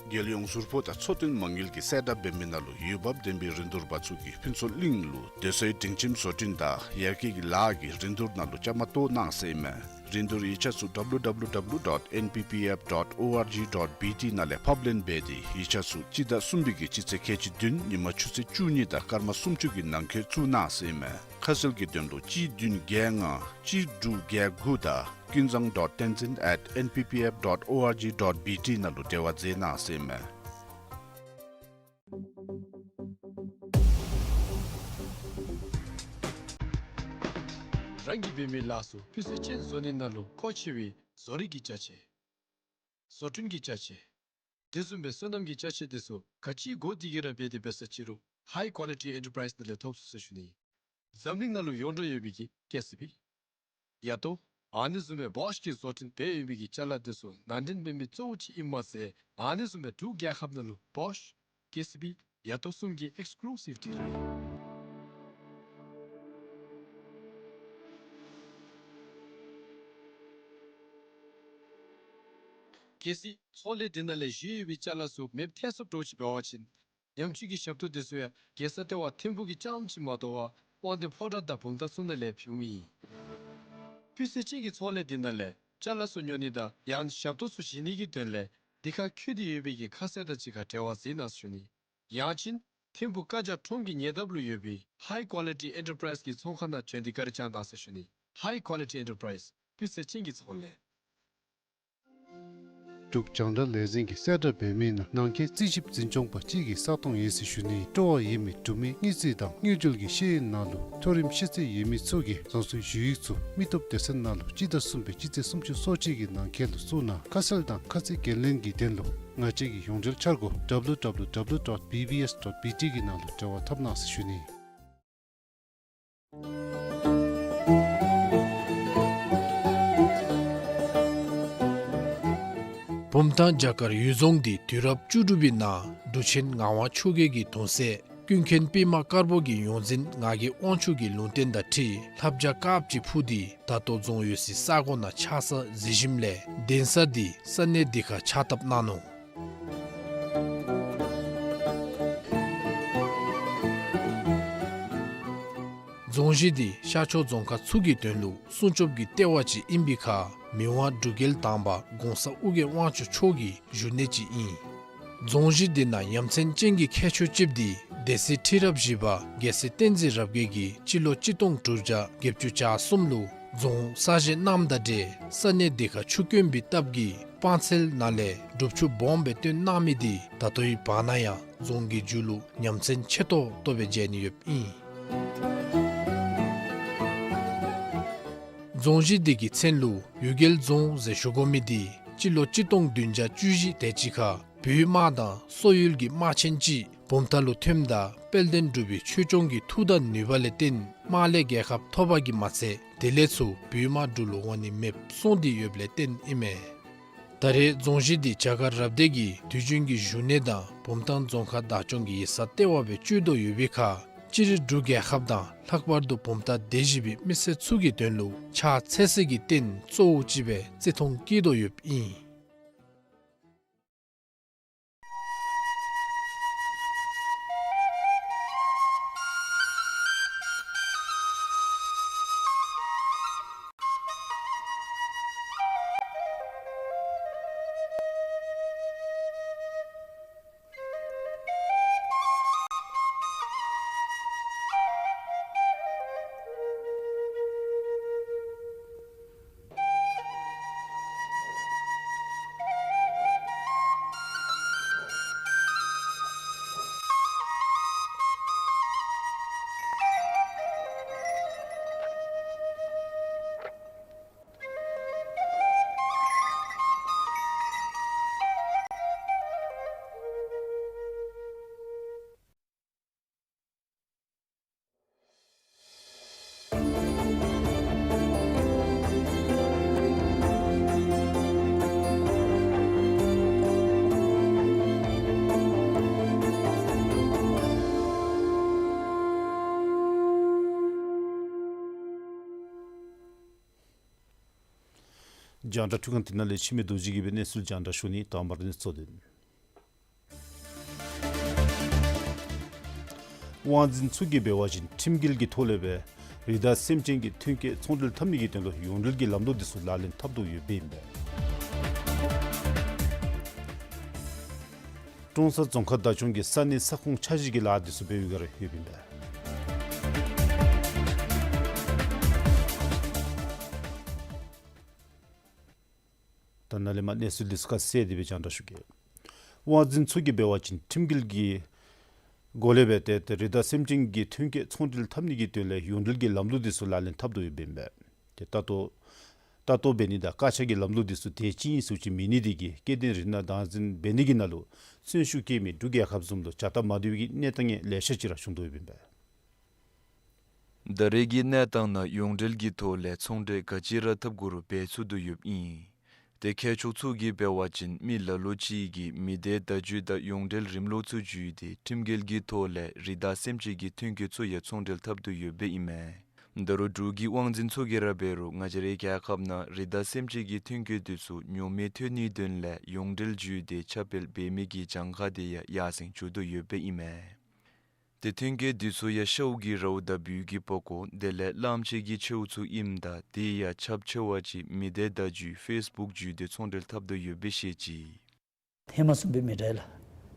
རྒྱལ་ཡོངས་ཟུར་ཕོགས་དང་ཚོང་དོན་མ་དངུལ་གྱིས་གསལ་བསྒྲགས་འབད་མི་ནང་ལུ་འོས་འབབ་ལྡན་པའི་རིན་བསྡུར་པ་ཚུ་གིས་ཕུན་ཚོགས་གླིང་ལུ་སྡོད་སའི་སྒྲིང་ཁྱིམ་བཟོ་སྐྲུན་དང་ཡར་རྒྱས་ཀྱི་ལཱ་གི་རིན་བསྡུར་ནང་ལུ་བཅའ་མར་གཏོགས་གནང་ཟེར་ཨིན་མས། རིན་བསྡུར་ཡིག་ཆ་ཚུ་W W W dot N P P F dot O R G dot B T ནང་ལས་ཕབ་ལེན་འབད་དེ་ཡིག་ཆ་ཚུ་སྤྱི་ཟླ་གསུམ་པའི་གི་སྤྱི་ཚེས་ཁལ་གཅིག་བདུན་ཉིན་མ་ཆུ་ཚོད་བཅུ་གཉིས་དང་སྐར་མ་སུམ་ཅུ་གི་ནང་འཁོད་བཙུགས་གནང་ཟེར་ཨིན་མས། ཁ་གསལ་གྱི་དོན་ལུ་གཅིག་བདུན་བརྒྱད་ལྔ་གཅིག་དྲུག་བརྒྱད་དགུ་དང་ཀུན་བཟང་dot tenzin at N P P F dot O R G dot B T ནང་ལུ་འབྲེལ་བ་མཛད་གནང་ཟེར་ཨིན་མས། རང་གིས་འབད་མི་ལཱ་ཚུ་སྤུས་ཚད་ཅན་བཟོ་ནི་ནང་ལུ་མཁོ་ཆེ་བའི་བཟོ་རིག་གི་ཅ་ཆས། བཟོ་སྐྲུན་གྱི་ཅ་ཆས། དེ་བཟུམ་སྦེ་སོ་ནམ་གྱི་ཅ་ཆས་དེ་ཚུ་ག་ཅི་དགོ་དེ་གིས་ར་འབད་དེ་འབད་ས་ཅི་རུང་High Quality Enterprise ནང་ལས་ཐོབ་ཚུགས་ཟེར་ཞུ་ནི། འཛམ་གླིང་ནང་ལུ་ཡོངས་གྲགས་ཡོད་པའི་གི་ཀེ་སི་བི། ཡ་ཏོ། ཨ་ནི་བཟུམ་སྦེ་བོཤ་གིས་བཟོ་སྐྲུན་འབད་ཡོད་པའི་གི་ཅ་ལ་དེ་ཚུ་ནང་འདྲེན་འབད་མི་གཙོ་བོ་ཅིག་ཨིནམ་མ་ཚད་ཨ་ནི་བཟུམ་སྦེ་འབྲུག་རྒྱལ་ཁབ་ནང་ལུ་བོཤ་ཀེ་སི་བི་ཡ་ཏོ་གསུམ་གྱི་ཨེགསི་ཀུ་ལུ་སིབ་ཊི་རེད། གལ་སྲིད་ཚོང་ལས་འདི་ནང་ལས་བཞེས་ཡོད་པའི་ཅ་ལ་ཚུ་མེདཔ་ཐལ་སོངམ་འདྲཝ་ཅིག་འབད་བ་ཅིན་ཉམས་བཅོས་ཀྱི་ཞབས་ཏོག་དེ་ཚུ་ཡང་རྒྱལ་ས་ལྟེ་བ་ཐིམ་ཕུག་གི་རྐྱངམ་ཅིག་མ་གཏོགས་པར་དབང་འདུས་ཕོ་བྲང་དང་བུམ་ཐང་ཚུ་ནང་ལས་ཕུལ་མི་ཨིན། སྤུས་ཚད་ཅན་གྱི་ཚོང་ལས་འདི་ནང་ལས་ཅ་ལ་ཚུ་ཉོ་ནི་དང་ཡང་ཞབས་ཏོག་ཚུ་བཞེས་ནི་གི་དོན་ལས་འདི་ཁར་འཁོད་དེ་ཡོད་པའི་གི་ཁ་གསལ་དང་གཅིག་ཁར་འབྲེལ་བ་མཛད་གནང་ཟེར་ཞུ་ནི། ཡང་ཅིན་ཐིམ་ཕུག་ཀ་ཇ་ཁྲོམ་གྱི་ཉེ་འདབས་ལུ་ཡོད་པའི་High Quality Enterprise གི་ཚོང་ཁང་ནང་བྱོན་ཏེ་བཀའ་དྲིན་བསྐྱང་གནང་ཟེར་ཞུ་ནི། High Quality Enterprise སྤུས་ཚད་ཅན་གྱི་ཚོང་ལས། འབྲུག་རྒྱང་བསྒྲགས་ལས་འཛིན་གྱིས་གསལ་བསྒྲགས་འབད་མི་ནང་ནང་འཁོད་རྩིས་ཞིབ་འཛིན་སྐྱོང་པ་གཅིག་གི་ས་སྟོང་ཡིན་ཟེར་ཞུ་ནི། སྤྲོ་བ་ཡོད་མི་འབྲུག་མི་དངུལ་རྩིས་དང་དངུལ་འབྲེལ་གྱི་ཤེས་ཡོན་ནང་ལུ་མཐོ་རིམ་ཤེས་ཚད་ཡོད་མི་ཚུ་གིས་རང་སོའི་ཞུ་ཡིག་ཚུ་མི་སྟོབས་སྡེ་ཚན་ནང་ལུ་སྤྱི་ཟླ་གསུམ་པའི་སྤྱི་ཚེས་སུམ་ཅུ་སོ་གཅིག་གི་ནང་འཁོད་ལུ་བཙུགས་གནང་། ཁ་གསལ་དང་ཁ་ཚིག་འགན་ལེན་གྱི་དོན་ལུ་ང་བཅས་ཀྱི་ཡོངས་འབྲེལ་འཆར་སྒོ་W W W dot B B S dot B T གི་ནང་ལུ་འབྲེལ་བ་འཐབ་གནང་ཟེར་ཞུ་ནི། བུམ་ཐང་བྱ་དཀར་གཡུལ་རྫོང་འདི་དུས་རབས་བཅུ་དྲུག་པའི་ནང་འབྲུག་ཆེན་ངག་དབང་ཆོས་རྒྱལ་གྱི་གདུང་སྲས་ཀུན་མཁྱེན་པདྨ་དཀར་པོ་གི་ཡོངས་འཛིན་ངག་གི་དབང་ཕྱུག་གི་ལུང་བསྟན་དང་འཁྲིལ་ལྷ་བྱ་དཀརཔོ་ཅིག་འཕུར་ཏེ་ད་ལྟོ་རྫོང་ཡོད་སའི་ས་གོ་ནང་ཆགས་ས་གཟིགས་ཞིནམ་ལས་གདན་ས་འདི་ས་གནས་འདི་ཁར་ཕྱག་བཏབ་གནང་ནུག། རྫོང་གཞི་འདི་ཤར་ཕྱོགས་རྫོང་ཁག་ཚུ་གི་དོན་ལུ་སྲུང་སྐྱོབ་ཀྱི་ལྟེ་བ་ཅིག་ཨིན་པའི་ཁར་མི་དབང་འབྲུག་རྒྱལ་དང་པ་གོང་ས་ཨོ་རྒྱན་དབང་ཕྱུག་མཆོག་གི་བཞུགས་གནས་ཅིག་ཨིན། རྫོང་གཞི་འདི་ནང་ཡ་མཚན་ཅན་གྱི་ཁྱད་ཆོས་ཅིག་འདི་སྡེ་སྲིད་ཁྲི་རབས་བཞི་པ་རྒྱལ་སྲས་བསྟན་འཛིན་རབ་རྒྱས་ཀྱིས་སྤྱི་ལོ་གཅིག་སྟོང་དྲུག་བརྒྱ་བརྒྱད་ཅུ་གྱ་གསུམ་ལུ་རྫོང་གསར་བཞེངས་གནངམ་དང་འབྲེལ་ས་གནས་འདི་ཁར་ཆུ་དཀོན་པའི་སྟབས་ཀྱིས་སྤང་ཚལ་ནང་ལས་སྒྲུབ་ཆུ་སྦོམ་སྦེ་བཏོན་གནང་མི་འདི་ད་ལྟོའི་བར་ན་ཡང་རྫོང་གི་མཇུག་ལུ་ཡ་མཚན་ཆེ་ཏོག་ཏོ་སྦེ་མཇལ་ནི་ཡོདཔ་ཨིན། རྫོང་གཞི་འདི་གི་མཚན་ལུ་གཡུལ་རྒྱལ་རྫོང་ཟེར་ཞུ་དགོ་མི་འདི་སྤྱི་ལོ་གཅིག་སྟོང་བདུན་བརྒྱ་བཅུ་བཞི་དེ་ཅིག་ཁར་བོད་དམག་དང་སོག་ཡུལ་གྱི་དམག་ཆེན་ཅིག་བུམ་ཐང་ལུ་ཐོནམ་ད་དཔལ་ལྡན་འབྲུག་པའི་ཆོས་སྐྱོང་གི་མཐུ་དང་ནུས་པ་ལས་བརྟེན་དམག་ལས་རྒྱལ་ཁ་ཐོབ་པ་གིས་མ་ཚད་དེ་ལས་ཚུར་བོད་དམག་འབྲུག་ལུ་འོང་ནི་མེདཔ་སོང་སྟེ་ཡོདཔ་ལས་བརྟེན་ཨིན་མས། ད་རེས་རྫོང་གཞི་འདི་བྱ་དཀར་རབ་སྡེ་གི་དུས་རྒྱུན་གྱི་བཞུགས་གནས་དང་བུམ་ཐང་རྫོང་ཁག་བདག་སྐྱོང་གི་ཡིག་ཚང་ལྟེ་བ་སྦེ་སྤྱོད་དོ་ཡོད་པའི་ཁར་སྤྱིར་འབྲུག་རྒྱལ་ཁབ་དང་ལྷག་པར་དུ་བུམ་ཐང་སྡེ་བཞི་པའི་མི་སེར་ཚུ་གི་དོན་ལུ་ཕྱག་འཚལ་སའི་རྟེན་གཙོ་བོ་ཅིག་སྦེ་བརྩི་མཐོང་བསྐྱེད་དོ་ཡོདཔ་ཨིན། རྒྱང་བསྒྲགས་འཕྲུལ་ཁང་འདི་ནང་ལས་འཆི་མེད་རྡོ་རྗེ་གིས་སྦེ་གནས་ཚུལ་རྒྱང་བསྒྲགས་ཞུ་ནི། དང་པ་ར་གནས་ཚུལ་གཙོ་དོན། དབང་འཛིན་ཚུ་གིས་འབད་བ་ཅིན་ཁྲིམས་འགལ་གྱི་ཐོག་ལས་སྦེ་རི་དྭགས་སེམས་ཅན་གྱི་ཐོན་སྐྱེད་ཚོང་འབྲེལ་འཐབ་ནི་གི་དོན་ལུ་ཡོངས་འབྲེལ་གྱི་ལམ་ལུགས་འདི་ཚུ་ལག་ལེན་འཐབ་དོ་ཡོདཔ་ཨིན་པས། ཀྲོང་གསར་རྫོང་ཁག་བདག་སྐྱོང་གིས་ས་གནས་ས་ཁོངས་འཆར་གཞི་གི་ལཱ་འདི་ཚུ་འབད་བའི་བསྒང་ར་ཡོདཔ་ཨིན་པས། ད་ནཱ་ལས་མར་གནས་ཚུལ་འདི་ཚུ་ཁ་གསལ་དེ་སྦེ་རྒྱང་བསྒྲགས་ཞུ་གེ། དབང་འཛིན་ཚུ་གིས་འབད་བ་ཅིན་ཁྲིམས་འགལ་གྱི་སྒོ་ལས་སྦེ་ཏེ་ཏེ་རི་དྭགས་སེམས་ཅན་གྱི་ཐོན་སྐྱེད་ཚོང་འབྲེལ་འཐབ་ནི་གི་དོན་ལས་ཡོངས་འབྲེལ་གྱི་ལམ་ལུགས་འདི་ཚུ་ལག་ལེན་འཐབ་དོ་ཡོདཔ་ཨིན་པས། ཏེ་ལྟ་རྟོག་ལྟ་རྟོག་འབད་ནི་དང་བཀག་ཆ་གི་ལམ་ལུགས་འདི་ཚུ་དེ་ཅིག་ཨིན་ཟེར་ཅིག་མེད་ནི་དེ་གིས་སྐྱེ་ལྡན་རི་དྭགས་བདག་འཛིན་འབད་ནི་གི་ནང་ལུ་བརྩོན་ཤུགས་བསྐྱེད་མི་འབྲུག་རྒྱལ་ཁབ་བཟུམ་ལུ་བྱ་སྟབས་མ་བདེ་བའི་གི་གནས་སྟངས་ལེ་ཤ་ཅིག་ར་བྱུང་དོ་ཡོདཔ་ཨིན་པས། ད་རེས་ཀྱི་གནས་སྟངས་ནང་ཡོངས་འབྲེལ་གྱི་ཐོག་ལས་ཚོང་འབྲེལ་ག་ཅི་ར་འཐབ་དགོ་རུང་འབད་ཚུགས་དོ་ཡོདཔ་ཨིན། ཏེ་མཁས་མཆོག་ཚུ་གིས་འབད་བ་ཅིན་མི་ལ་ལུ་ཅིག་གིས་མི་སྡེ་བརྡ་བརྒྱུད་དང་ཡོངས་འབྲེལ་རིམ་ལུགས་ཚུ་བརྒྱུད་དེ་ཁྲིམས་འགལ་གྱི་ཐོག་ལས་རི་དྭགས་སེམས་ཅན་གྱི་ཐོན་སྐྱེད་ཚུ་ཡང་ཚོང་འབྲེལ་འཐབ་དོ་ཡོདཔ་ཨིན་མས། ད་རུང་འབྲུག་གི་དབང་འཛིན་ཚུ་གིས་ར་འབད་རུང་ང་བཅས་རའི་རྒྱལ་ཁབ་ནང་རི་དྭགས་སེམས་ཅན་གྱི་ཐོན་སྐྱེད་འདི་ཚུ་ཉོ་མི་ཐོན་ནིའི་དོན་ལས་ཡོངས་འབྲེལ་བརྒྱུད་དེ་ཁྱབ་སྤེལ་འབད་མི་གི་གྱངས་ཁ་དེ་ཡང་ཡར་སེང་འགྱོ་དོ་ཡོདཔ་ཨིན་མས། ཏེ་ཐོན་སྐྱེད་འདི་ཚུ་ཡང་ཤཝ་གི་རཝ་དང་སྦུལ་གྱི་པགས་ཀོ་དེ་ལས་གླངམོ་ཆེ་གི་མཆེཝ་ཚུ་ཨིནམ་ད་དེ་ཡང་ཁྱབ་ཆེ་བ་ཅིག་མི་སྡེ་བརྡ་བརྒྱུད་ཕེསི་བུཀ་བརྒྱུད་དེ་ཚོང་འབྲེལ་འཐབ་དོ་ཡོདཔ་སྦེ་བཤད་ཅི། ཧེ་མ་བཟུམ་སྦེ་མི་འདྲ་ལགས།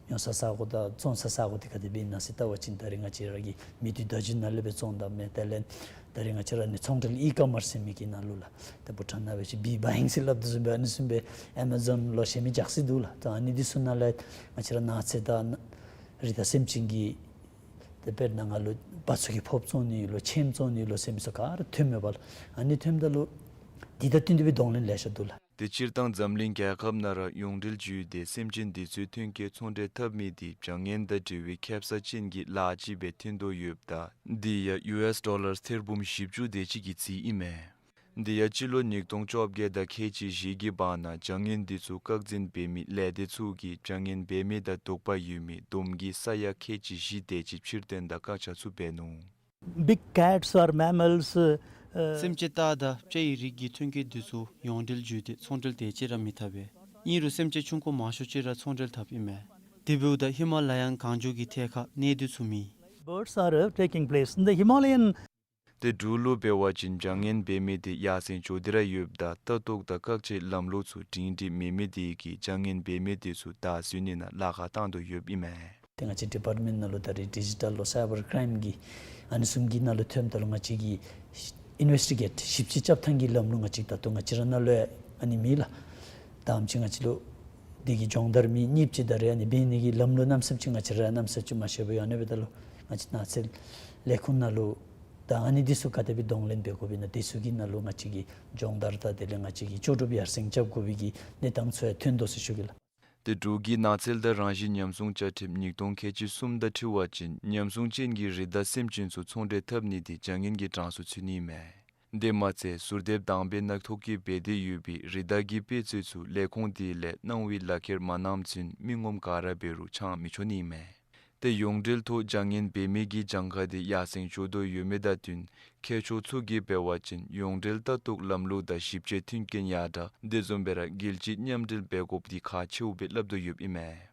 ཉོ་ས་ས་གོ་དང་བཙོང་ས་ས་གོ་དེ་ག་དེ་སྦེ་ཨིན་ན་ཟེར་བལྟ་བ་ཅིན་ད་རེས་ང་བཅས་ར་གི་མི་སྡེ་བརྡ་བརྒྱུད་ནང་ལས་སྦེ་བཙོང་ད་མི་དེ་ལས་ད་རེས་ང་བཅས་ར་ནི་ཚོང་འབྲེལ་ཨི་ཀོ་མརསི་ཟེར་མི་གི་ནང་ལུ་ལགས། ད་བུ་ཊཱན་ནང་འབད་བ་ཅིན་བི་བཱའིང་ཟེར་སླབ་དོ་བཟུམ་སྦེ་ཨ་ནི་བཟུམ་སྦེ་ཨེ་མ་ཛོན་ལོ་ཟེར་མི་རྒྱག་སྲིད་འདུག་ལགས། ད་ཨ་ནི་འདི་ཚུ་ནང་ལས་ང་བཅས་ར་ནགས་ཚལ་དང་རི་དྭགས་སེམས་ཅན་གྱི་ཏེ་དཔེར་ན་ང་ལུ་བ་ཚུ་གི་ཕོརཔ་བཙོང་ནི་ལོ་ཁྱེམ་བཙོང་ནི་ལོ་ཟེར་མི་ཚུ་ག་ར་ཐོནམ་མས་པ་ལགས། ཨ་ནི་ཐོནམ་ད་ལུ་འདི་དང་བསྟུན་ཏེ་སྦེ་གདོང་ལེན་ལེ་ཤ་འདུག་ལགས། ཏེ་སྤྱིར་བཏང་འཛམ་གླིང་རྒྱལ་ཁབ་ནང་ར་ཡོངས་འབྲེལ་བརྒྱུད་དེ་སེམས་ཅན་འདི་ཚུའི་ཐོན་སྐྱེད་ཚོང་འབྲེལ་འཐབ་མི་འདི་བྱ་ངན་དང་འབྲེལ་བའི་ཁེབ་ས་ཅན་གྱི་ལཱ་ཅིག་སྦེ་ཐོན་དོ་ཡོདཔ་ད་འདི་ཡང་ཡུ་ཨེསི་ཌོ་ལར་ཐེར་འབུམ་བཞི་བཅུ་དེ་ཅིག་གི་རྩིས་ཨིན་མས། འདི་ཡང་སྤྱི་ལོ་ཉིས་སྟོང་བཅོ་བརྒྱད་དང་ཁལ་གཅིག་བཞི་གི་བར་ན་བྱ་ངན་འདི་ཚུ་བཀག་འཛིན་འབད་མི་ལས་སྡེ་ཚུ་གིས་བྱ་ངན་འབད་མི་དང་དོགས་པ་ཡོད་མི་བསྡོམས་ཀྱིས་ས་ཡ་ཁལ་གཅིག་བཞི་དེ་ཅིག་ཕྱིར་འཐེན་དང་བཀག་ཆ་ཚུ་འབད་ནུག། Big cats or mammals, uh, སེམས་ཅན་སྟག་དང་སྤྱ་ཡི་རིགས་ཀྱི་ཐོན་སྐྱེད་འདི་ཚུ་ཡོངས་འབྲེལ་བརྒྱུད་དེ་ཚོང་འབྲེལ་དེ་ཅིག་ར་མི་འཐབ་པས། ཨིན་རུང་སེམས་ཅན་ཆུང་ཀུ་མང་ཤོས་ཅིག་ར་ཚོང་འབྲེལ་འཐབ་ཨིན་མས། དེ་འབདཝ་ད་ཧི་མ་ལ་ཡཱན་གངས་ལྗོངས་ཀྱི་ཐད་ཁར་གནས་སྡོད་ཚུགས་མི། Birds are, uh, taking place in the Himalayan. ཏེ་འབྲུག་ལུ་འབད་བ་ཅིན་བྱ་ངན་འབད་མི་དེ་ཡར་སེང་འགྱོ་སྟེ་ར་ཡོདཔ་ད་ལྟ་རྟོག་དང་བཀག་ཆའི་ལམ་ལུགས་ཚུ་སྒྲིང་སྒྲི་མེད་མི་དེ་གིས་བྱ་ངན་འབད་མི་དེ་ཚུ་བདའ་ཟུན་ནི་ནང་ལཱ་ཁག་བཏང་དོ་ཡོདཔ་ཨིན་མས། ཏེ་ང་བཅས་ཌི་པརཊ་མེནཊ་ནང་ལུ་ད་རེས་ཌི་ཇི་ཊལ་ལོ་སའི་བར་ཀྲའིམ་གྱི་ཨ་ནི་བཟུམ་གྱི་ནང་ལུ་ཐོནམ་ད་ལུ་ང་བཅས་ཀྱིས་ཨིན་ཝེསི་ཊི་གེཊ་ཞིབ་དཔྱད་རྐྱབ་ཐངས་ཀྱི་ལམ་ལུགས་ང་བཅས་ད་ལྟོ་ང་བཅས་ར་ནང་ལུ་ཨ་ནི་མེད་ལགས། ད་ཨ་ནེམ་ཅིག་ང་བཅས་ལུ་དེ་གི་སྦྱོང་བརྡར་མི་གཉིས་ཅིག་ད་རེས་ཨ་ནི་འབད་ནི་གི་ལམ་ལུགས་གནམ་མེད་ས་མེད་ཅིག་ང་བཅས་ར་གནམ་མེད་ས་མེད་ཅིག་མ་ཤེས་པར་ཡོད། ཨ་ནི་འབདཝ་ད་ལུ་ང་བཅས་ནགས་ཚལ་ལས་ཁུངས་ནང་ལུ་ད་ཨ་ནི་འདི་ཚུ་ག་དེ་སྦེ་གདོང་ལེན་འབད་དགོཔ་ཨིན་ན་འདི་ཚུ་གི་ནང་ལུ་ང་བཅས་ཀྱིས་སྦྱོང་བརྡར་དང་དེ་ལས་ང་བཅས་ཀྱིས་ལྕོགས་གྲུབ་ཡར་སེང་རྐྱབ་དགོ་པའི་གི་གནས་སྟངས་ཚུ་ཡང་ཐོན་དོ་ཟེར་ཞུ་གེ་ལགས། ཏེ་འབྲུག་གི་ནགས་ཚལ་དང་རང་བཞིན་ཉམས་སྲུང་བཅའ་ཁྲིམས་ཉིས་སྟོང་ཁལ་གཅིག་གསུམ་དང་འཁྲིལ་བ་ཅིན་ཉམས་སྲུང་ཅན་གྱི་རི་དྭགས་སེམས་ཅན་ཚུ་ཚོང་འབྲེལ་འཐབ་ནི་དེ་བྱ་ངན་གྱི་གྲངས་སུ་ཚུད་ནི་མས། དེ་མ་ཚད་ཟུར་འདེབས་དང་པའི་ནང་ཐོ་བཀོད་འབད་དེ་ཡོད་པའི་རི་དྭགས་ཀྱི་དཔེ་མཛོད་ཚུ་ལས་ཁུངས་དེ་ལས་གནང་བའི་ལག་ཁྱེར་མ་གནངམ་ཚུན་མི་ངོམ་ག་ར་འབད་རུང་འཆང་མི་ཆོག་ནི་མས། ཏེ་ཡོངས་འབྲེལ་ཐོག་བྱ་ངན་འབད་མི་གི་གྱངས་ཁ་དེ་ཡར་སེང་འགྱོ་དོ་ཡོད་མི་དང་བསྟུན་མཁས་མཆོག་ཚུ་གིས་འབད་བ་ཅིན་ཡོངས་འབྲེལ་ལྟ་རྟོག་ལམ་ལུགས་དང་ཞིབ་དཔྱད་མཐུན་རྐྱེན་ཡར་དྲག་དེ་བཟུམ་སྦེ་ར་རྒྱལ་སྤྱི་མཉམ་འབྲེལ་འབད་དགོཔ་དེ་ཁག་ཆེཝ་སྦེ་སླབ་དོ་ཡོདཔ་ཨིན་མས།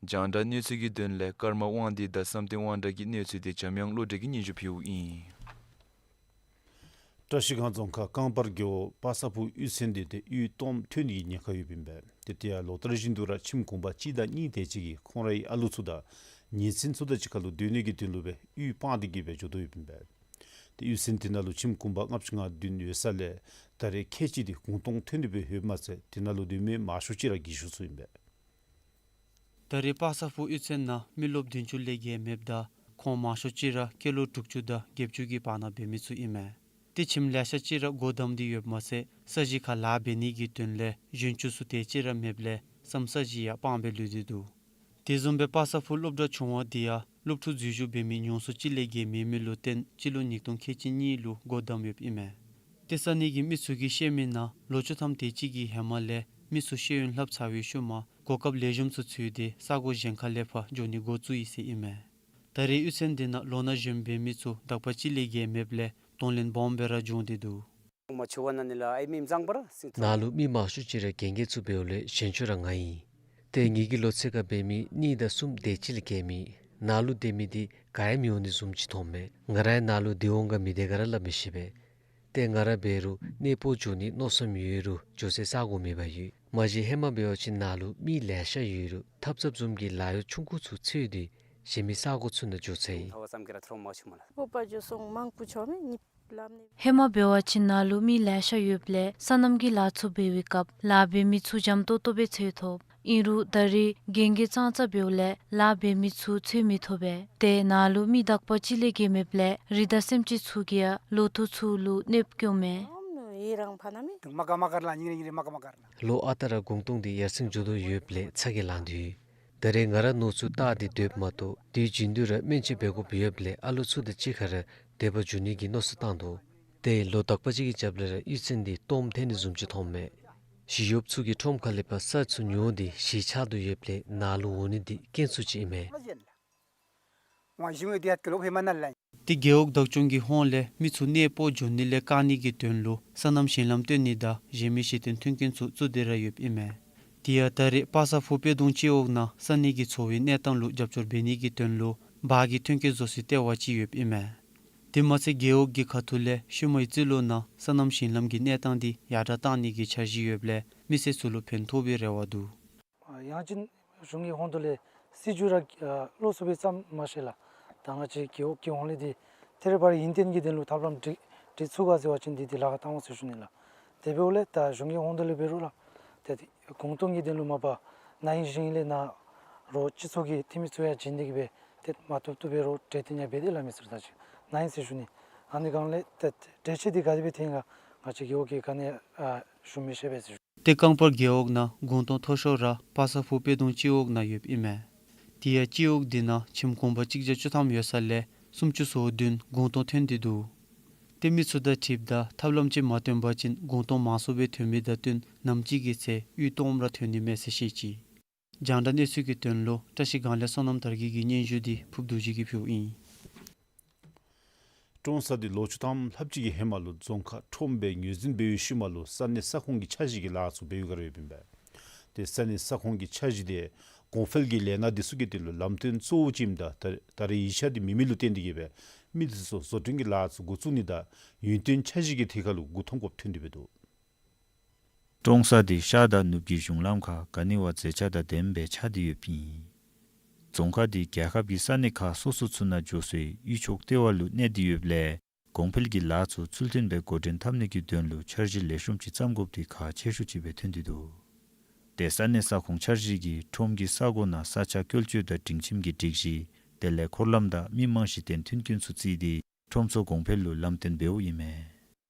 རྒྱང་བསྒྲགས་གནས་ཚུལ་གྱི་དོན་ལས་ཀརྨ་དབང་འདུས་དང་བསམ་གཏན་དབང་གྲགས་ཀྱི་གནས་ཚུལ་དེ་འཇམ་དབྱངས་བློ་གྲོས་ཀྱིས་སྙན་ཞུ་ཕུལཝ་ཨིན། བཀྲ་ཤིས་སྒང་རྫོང་ཁག་རྐང་པར་རྒེད་འོག་པ་སངས་ཕུག་གཡུས་ཚན་དེ་ཏེ་གཡུས་སྟོངམ་ཐོན་ནི་གི་ཉེན་ཁ་ཡོདཔ་ཨིན་པས། ཏེ་དེ་ཡང་ལོ་ལྟར་བཞིན་དུ་ར་ཁྱིམ་གུང་པ་གཅིག་དང་གཉིས་དེ་ཅིག་གིས་ཁོང་རའི་ཨ་ལུ་ཚུ་དང་ཉེ་ཚན་ཚུ་དང་གཅིག་ཁར་ལུ་སྡོད་ནི་གི་དོན་ལུ་སྦེ་གཡུས་སྤངས་ཏེ་གིས་སྦེ་འགྱོ་དོ་ཡོདཔ་ཨིན་པས། ཏེ་གཡུས་ཚན་དེ་ནང་ལུ་ཁྱིམ་གུང་པ་ལྔ་བཅུ་ང་བདུན་ཡོད་ས་ལས་ད་རེས་ཁལ་གཅིག་དེ་གུང་སྟོང་ཐོན་ཏེ་སྦེ་ཡོདཔ་མ་ཚད་དེ་ནང་ལུ་སྡོད་མི་མང་ཤོས་ཅིག་ར་རྒས་ཤོས་ཚུ་ཨིན་པས། ད་རེས་པ་སངས་ཕུག་གཡུས་ཚན་ནང་མི་རློབས་བདུན་ཅུ་ལས་བརྒལ་མེདཔ་ད་ཁོང་མང་ཤོས་ཅིག་ར་སྐྱེས་ལོ་དྲུག་ཅུ་དང་བརྒྱད་ཅུ་གི་བར་ན་འབད་མི་ཚུ་ཨིན་མས། ཏེ་ཁྱིམ་ལེ་ཤ་ཅིག་ར་སྒོ་བསྡམས་ཏེ་ཡོདཔ་མ་ཚད་ས་གཞི་ཁར་ལཱ་འབད་ནི་གི་དོན་ལས་གཞོན་ཆུང་ཚུ་དེ་ཅིག་ར་མེདཔ་ལས་སམ་ས་གཞི་ཡང་སྤངས་སྦེ་ལུས་ཏེ་འདུག། དེ་བཟུམ་སྦེ་པ་སངས་ཕུག་སློབ་གྲྭ་ཆུང་བ་དེ་ཡང་སློབ་ཕྲུག་འཛུལ་ཞུགས་འབད་མི་ཉུང་སུ་ཅིག་ལས་བརྒལ་མེད་མི་ལུ་བརྟེན་སྤྱི་ལོ་ཉིས་སྟོང་ཁལ་གཅིག་གཉིས་ལུ་སྒོ་བསྡམས་ཡོདཔ་ཨིན་མས། ཏེ་ས་གནས་ཀྱི་མི་ཚུ་གིས་བཤད་མི་ནང་ལོ་བཅུ་ཐམ་དེ་ཅིག་གི་ཧེ་མ་ལས་མི་ཚུ་ཤེས་ཡོན་ལྷབ་ཚར་བའི་ཤུལ་མ་གོ་སྐབས་ལེགས་ཤོམ་ཚུ་འཚོལ་ཏེ་ས་གོ་གཞན་ཁ་ལས་ཕར་འགྱོ་ནི་འགོ་བཙུགས་ཡི་ཟེར་ཨིན་མས། ད་རེས་གཡུས་ཚན་དེ་ནང་ལོ་ན་གཞོན་པའི་མི་ཚུ་དག་པ་ཅིག་ལས་བརྒལ་མེདཔ་ལས་གདོང་ལེན་སྦོམ་སྦེ་ར་བྱུང་སྟེ་འདུག། མ་ཆུ་བ་ན་ནི་ལ་ཨའི་མི་མཛངས་པར་སིང་ཐོ། ནཱ་ལུ་མི་མང་ཤོས་ཅིག་ར་རྒན་རྒས་ཚུ་འབདཝ་ལས་གཞོན་ཤོས་ར་ང་ཨིན། ཏེ་ངེ་གི་ལོ་ཚད་ཁར་འབད་མི་གཉིས་དང་གསུམ་དེ་ཅིག་ལས་བརྒལ་མེད། ནཱ་ལུ་སྡོད་མི་འདི་ག་ཡང་མི་འོང་ནི་བཟུམ་ཅིག་མཐོངམ་མས། ང་ར་ཡང་ནཱ་ལུ་སྡོད་འོང་ག་མི་སྡོད་ག་ར་སླབ་མི་ཤེས་པས། ཏེ་ང་ར་འབད་རུང་གནས་སྤོ་འགྱོ་ནི་མནོ་བསམ་ཡོད་རུང་འགྱོ་སའི་ས་གོ་མེད་པར་ཡོད། མ་གཞི་ཧེ་མ་འབད་བ་ཅིན་ནཱ་ལུ་མི་ལེ་ཤ་ཡོད་རུང་ཐབ་ཚངཔ་བཟུམ་གྱི་ལཱ་གཡོག་ཆུང་ཀུ་ཚུ་འཚོལ་ཏེ་གཞན་མི་ས་གོ་ཚུ་ནང་འགྱོ་ཚར་ཡི། ཧེ་མ་འབད་བ་ཅིན་ནཱ་ལུ་མི་ལེ་ཤ་ཡོདཔ་ལས་སོ་ནམ་གྱི་ལཱ་ཚུ་འབད་བའི་སྐབས་ལཱ་འབད་མི་ཚུ་འཇམ་ཏོང་ཏོ་སྦེ་འཚོལ་ཐོབ། ཨིན་རུང་ད་རེས་རྒན་རྒས་ཙང་ཙ་འབདཝ་ལས་ལཱ་འབད་མི་ཚུ་འཚོལ་མི་ཐོབ་པས། ཏེ་ནཱ་ལུ་མི་དག་པ་ཅིག་ལས་བརྒལ་མེདཔ་ལས་རི་དྭགས་སེམས་ཅན་ཚུ་གིས་ཡང་ལོ་ཐོག་ཚུ་ལུ་གནོདཔ་བཀལཝ་མས། ལོ་ཨ་རྟག་ར་གུང་སྟོང་འདི་ཡར་སེང་འགྱོ་དོ་ཡོདཔ་ལས་ཚ་གྱང་ལང་དོ་ཡོད། ད་རེས་ང་ར་ནོར་ཚུ་བཏགས་ཏེ་སྡོདཔ་མ་གཏོགས་དུས་རྒྱུན་དུ་ར་སྨན་བཅོས་འབད་དགོཔ་ཡོདཔ་ལས་ཨ་ལོ་ཚུ་དང་གཅིག་ཁར་ར་སྡོད་པར་འགྱོ་ནི་གི་མནོ་བསམ་བཏང་དོ། ཏེ་ལོ་དག་པ་ཅིག་གི་རྒྱབ་ལས་ར་གཡུས་ཚན་འདི་སྟོངམ་ཐལ་ནི་བཟུམ་ཅིག་མཐོངམ་མས། ཞི་གཡོགཔ་ཚུ་གིས་ཁྲོམ་ཁ་ལས་ཕར་ས་ཚུ་ཉོ་སྟེ་གཞིས་ཆགས་དོ་ཡོདཔ་ལས་ནཱ་ལུ་འོང་ནི་འདི་རྐྱེན་ཚུ་ཅིག་ཨིན་མས། ཏེ་རྒེད་འོག་བདག་སྐྱོང་གི་ཧོངས་ལས་མི་ཚུ་གནས་སྤོ་འགྱོ་ནི་ལས་བཀག་ནི་གི་དོན་ལུ་སོ་ནམ་ཞིང་ལམ་བཏོན་ནི་དང་གཞན་མི་གཞི་རྟེན་མཐུན་རྐྱེན་ཚུ་བཙུགས་ཏེ་ར་ཡོདཔ་ཨིན་མས། དེ་ཡང་ད་རེས་པ་སངས་ཕུ་དཔལ་སྡོང་སྤྱི་འོག་ནང་ས་གནས་ཀྱི་འཚོ་བའི་གནས་སྟངས་ལུ་རྒྱབ་སྐྱོར་འབད་ནི་གི་དོན་ལུ་འབག་གི་ཐོན་སྐྱེད་བཟོ་སའི་ལྟེ་བ་ཅིག་ཡོདཔ་ཨིན་མས། དེ་མ་ཚད་རྒེད་འོག་གི་ཁ་ཐུག་ལས་ཤུལ་མའི་རྩིས་ལོ་ནང་སོ་ནམ་ཞིང་ལམ་གྱི་གནས་སྟངས་འདི་ཡར་དྲག་གཏང་ནི་གི་འཆར་གཞི་ཡོདཔ་ལས་མི་སེར་ཚུ་ལུ་ཕན་ཐོགས་པའི་རེ་བ་འདུག། ཡང་ཅིན་གཞུང་གི་ཧོངས་ལས་སྲིད་བྱུས་ར་ལོགས་སུ་སྦེ་བརྩམ་མ་ཤེས་ལགས། ད་ང་བཅས་རྒེད་འོག་གི་ཧོངས་ལས་འདི་ཐད་རི་བ་རི་ཡུན་བརྟན་གྱི་དོན་ལུ་ཐབས་ལམ་སྒྲིག་སྒྲིག་ཚུགས་ག་ཟེར་བ་ཅིན་འདི་འདི་ལཱ་ཁག་བཏང་འོང་ཟེར་ཞུ་ནི་ལགས། དེ་འབདཝ་ལས་ད་གཞུང་གི་ཧོངས་ལས་འབད་རུང་ལགས། ཏེ་གུང་སྟོང་གི་དོན་ལུ་མ་པ་ན་ཧིང་གཞེས་ཧིང་ལས་ནཱ་རོགས་སྤྱི་ཚོགས་ཀྱི་འཐུས་མི་ཚུ་ཡང་བྱིན་ཏེ་གིས་སྦེ་ཏེ་མ་བཏུབ་བཏུབ་སྦེ་རོགས་གྲོས་བསྟུན་ཡང་འབད་དེ་ལགས་མི་ཚུ་ད་ཅི་ན་ཧིང་ཟེར་ཞུ་ནི། ཨ་ནི་སྒང་ལས་ཏེ་གྲོས་ཆོད་འདི་ག་དེ་སྦེ་འཐེན་ག་ང་བཅས་རྒེད་འོག་གིས་ག་ནི་ཨ་ཞུ་མི་ཤེས་པས་ཟེར་ཞུ། ཏེ་རྐང་པར་རྒེད་འོག་ནང་གུང་སྟོང་མཐོ་ཤོས་ར་པ་སངས་ཕུ་དཔལ་སྡོང་སྤྱི་འོག་ནང་ཡོདཔ་ཨིན་མས། དེ་ཡང་སྤྱི་འོག་འདི་ནང་ཁྱིམ་གུང་པ་གཅིག་བརྒྱ་བཅུ་ཐམ་ཡོད་ས་ལས་སུམ་ཅུ་སོ་བདུན་གུང་སྟོང་ཐོན་ཏེ་འདུག། ཏེ་མི་ཚུ་དང་འཁྲིལཝ་ད་ཐབས་ལམ་ཅིག་མ་བཏོན་པ་ཅིན་གུང་སྟོང་མང་སུ་སྦེ་ཐོན་མི་དང་བསྟུན་ནམ་ཅིག་གི་ཚེ་གཡུས་སྟོངམ་ར་ཐོན་ནི་མས་ཟེར་བཤད་ཅི། རྒྱང་བསྒྲགས་གནས་ཚུལ་གྱི་དོན་ལུ་བཀྲ་ཤིས་སྒང་ལས་བསོད་ནམས་དར་རྒྱས་ཀྱི་སྙན་ཞུ་འདི་ཕུརཔ་རྡོ་རྗེ་གིས་ཕུལཝ་ཨིན། ཀྲོང་གསར་འདི་ལོ་བཅུ་ཐམ་ལྷགཔ་ཅིག་གི་ཧེ་མ་ལུ་རྫོང་ཁག་ཁྲོམ་སྦེ་ངོས་འཛིན་འབད་བའི་ཤུལ་མ་ལུ་ས་གནས་ས་ཁོངས་ཀྱི་འཆར་གཞི་གི་ལཱ་ཚུ་འབད་བའི་བསྒང་ར་ཡོདཔ་ཨིན་པས། ཏེ་ས་གནས་ས་ཁོངས་ཀྱི་འཆར་གཞི་འདི་གོང་འཕེལ་གྱི་ལས་སྣ་འདི་ཚུ་གི་དོན་ལུ་ལམ་སྟོན་གཙོ་བོ་ཅིག་ཨིནམ་ད་ད་ད་རེས་ཡིག་ཆ་འདི་མེད་མི་ལུ་བརྟེན་ཏེ་གིས་སྦེ་མི་འདི་ཚུ་བཟོ་སྐྲུན་གྱི་ལཱ་ཚུ་འགོ་བཙུགས་ནི་དང་ཡུན་བརྟན་འཆར་གཞི་གི་ཐད་ཁར་ལུ་མགུ་འཐོམ་དགོཔ་ཐོན་ཏེ་འབད་འདུག། ཀྲོང་གསར་འདི་ཤར་དང་ནུབ་ཀྱི་གཞུང་ལམ་ཁར་ག་ནི་བ་མཛེས་ཆ་དང་ལྡནམ་སྦེ་ཆགས་ཏེ་ཡོདཔ་ཨིན། རྫོང་ཁག་འདི་རྒྱལ་ཁབ་ཀྱི་ས་གནས་ཁག་སོ་སོ་ཚུ་ནང་འགྱོ་སའི་གཡུས་ཕྱོགས་ལྟེ་བ་ལུ་གནས་ཏེ་ཡོདཔ་ལས་གོང་འཕེལ་གྱི་ལཱ་ཚུ་ཚུལ་མཐུན་སྦེ་འགོ་འདྲེན་འཐབ་ནི་གི་དོན་ལུ་འཆར་གཞི་ལེགས་ཤོམ་ཅིག་བརྩམ་དགོཔ་འདི་ཁག་ཆེ་ཤོས་ཅིག་སྦེ་ཐོན་ཏེ་འདུག། ཏེ་ས་གནས་ས་ཁོངས་འཆར་གཞི་གིས་ཁྲོམ་གྱི་ས་གོ་ནང་ས་ཆ་བཀོལ་སྤྱོད་དང་སྒྲིང་ཁྱིམ་གྱི་སྒྲིག་གཞི་དེ་ལས་འཁོར་ལམ་དང་མི་མང་གཞི་རྟེན་མཐུན་རྐྱེན་ཚུ་བརྩིས་ཏེ་ཁྲོམ་ཚོགས་གོང་འཕེལ་ལུ་ལམ་སྟོན་འབདཝ་ཨིན་མས།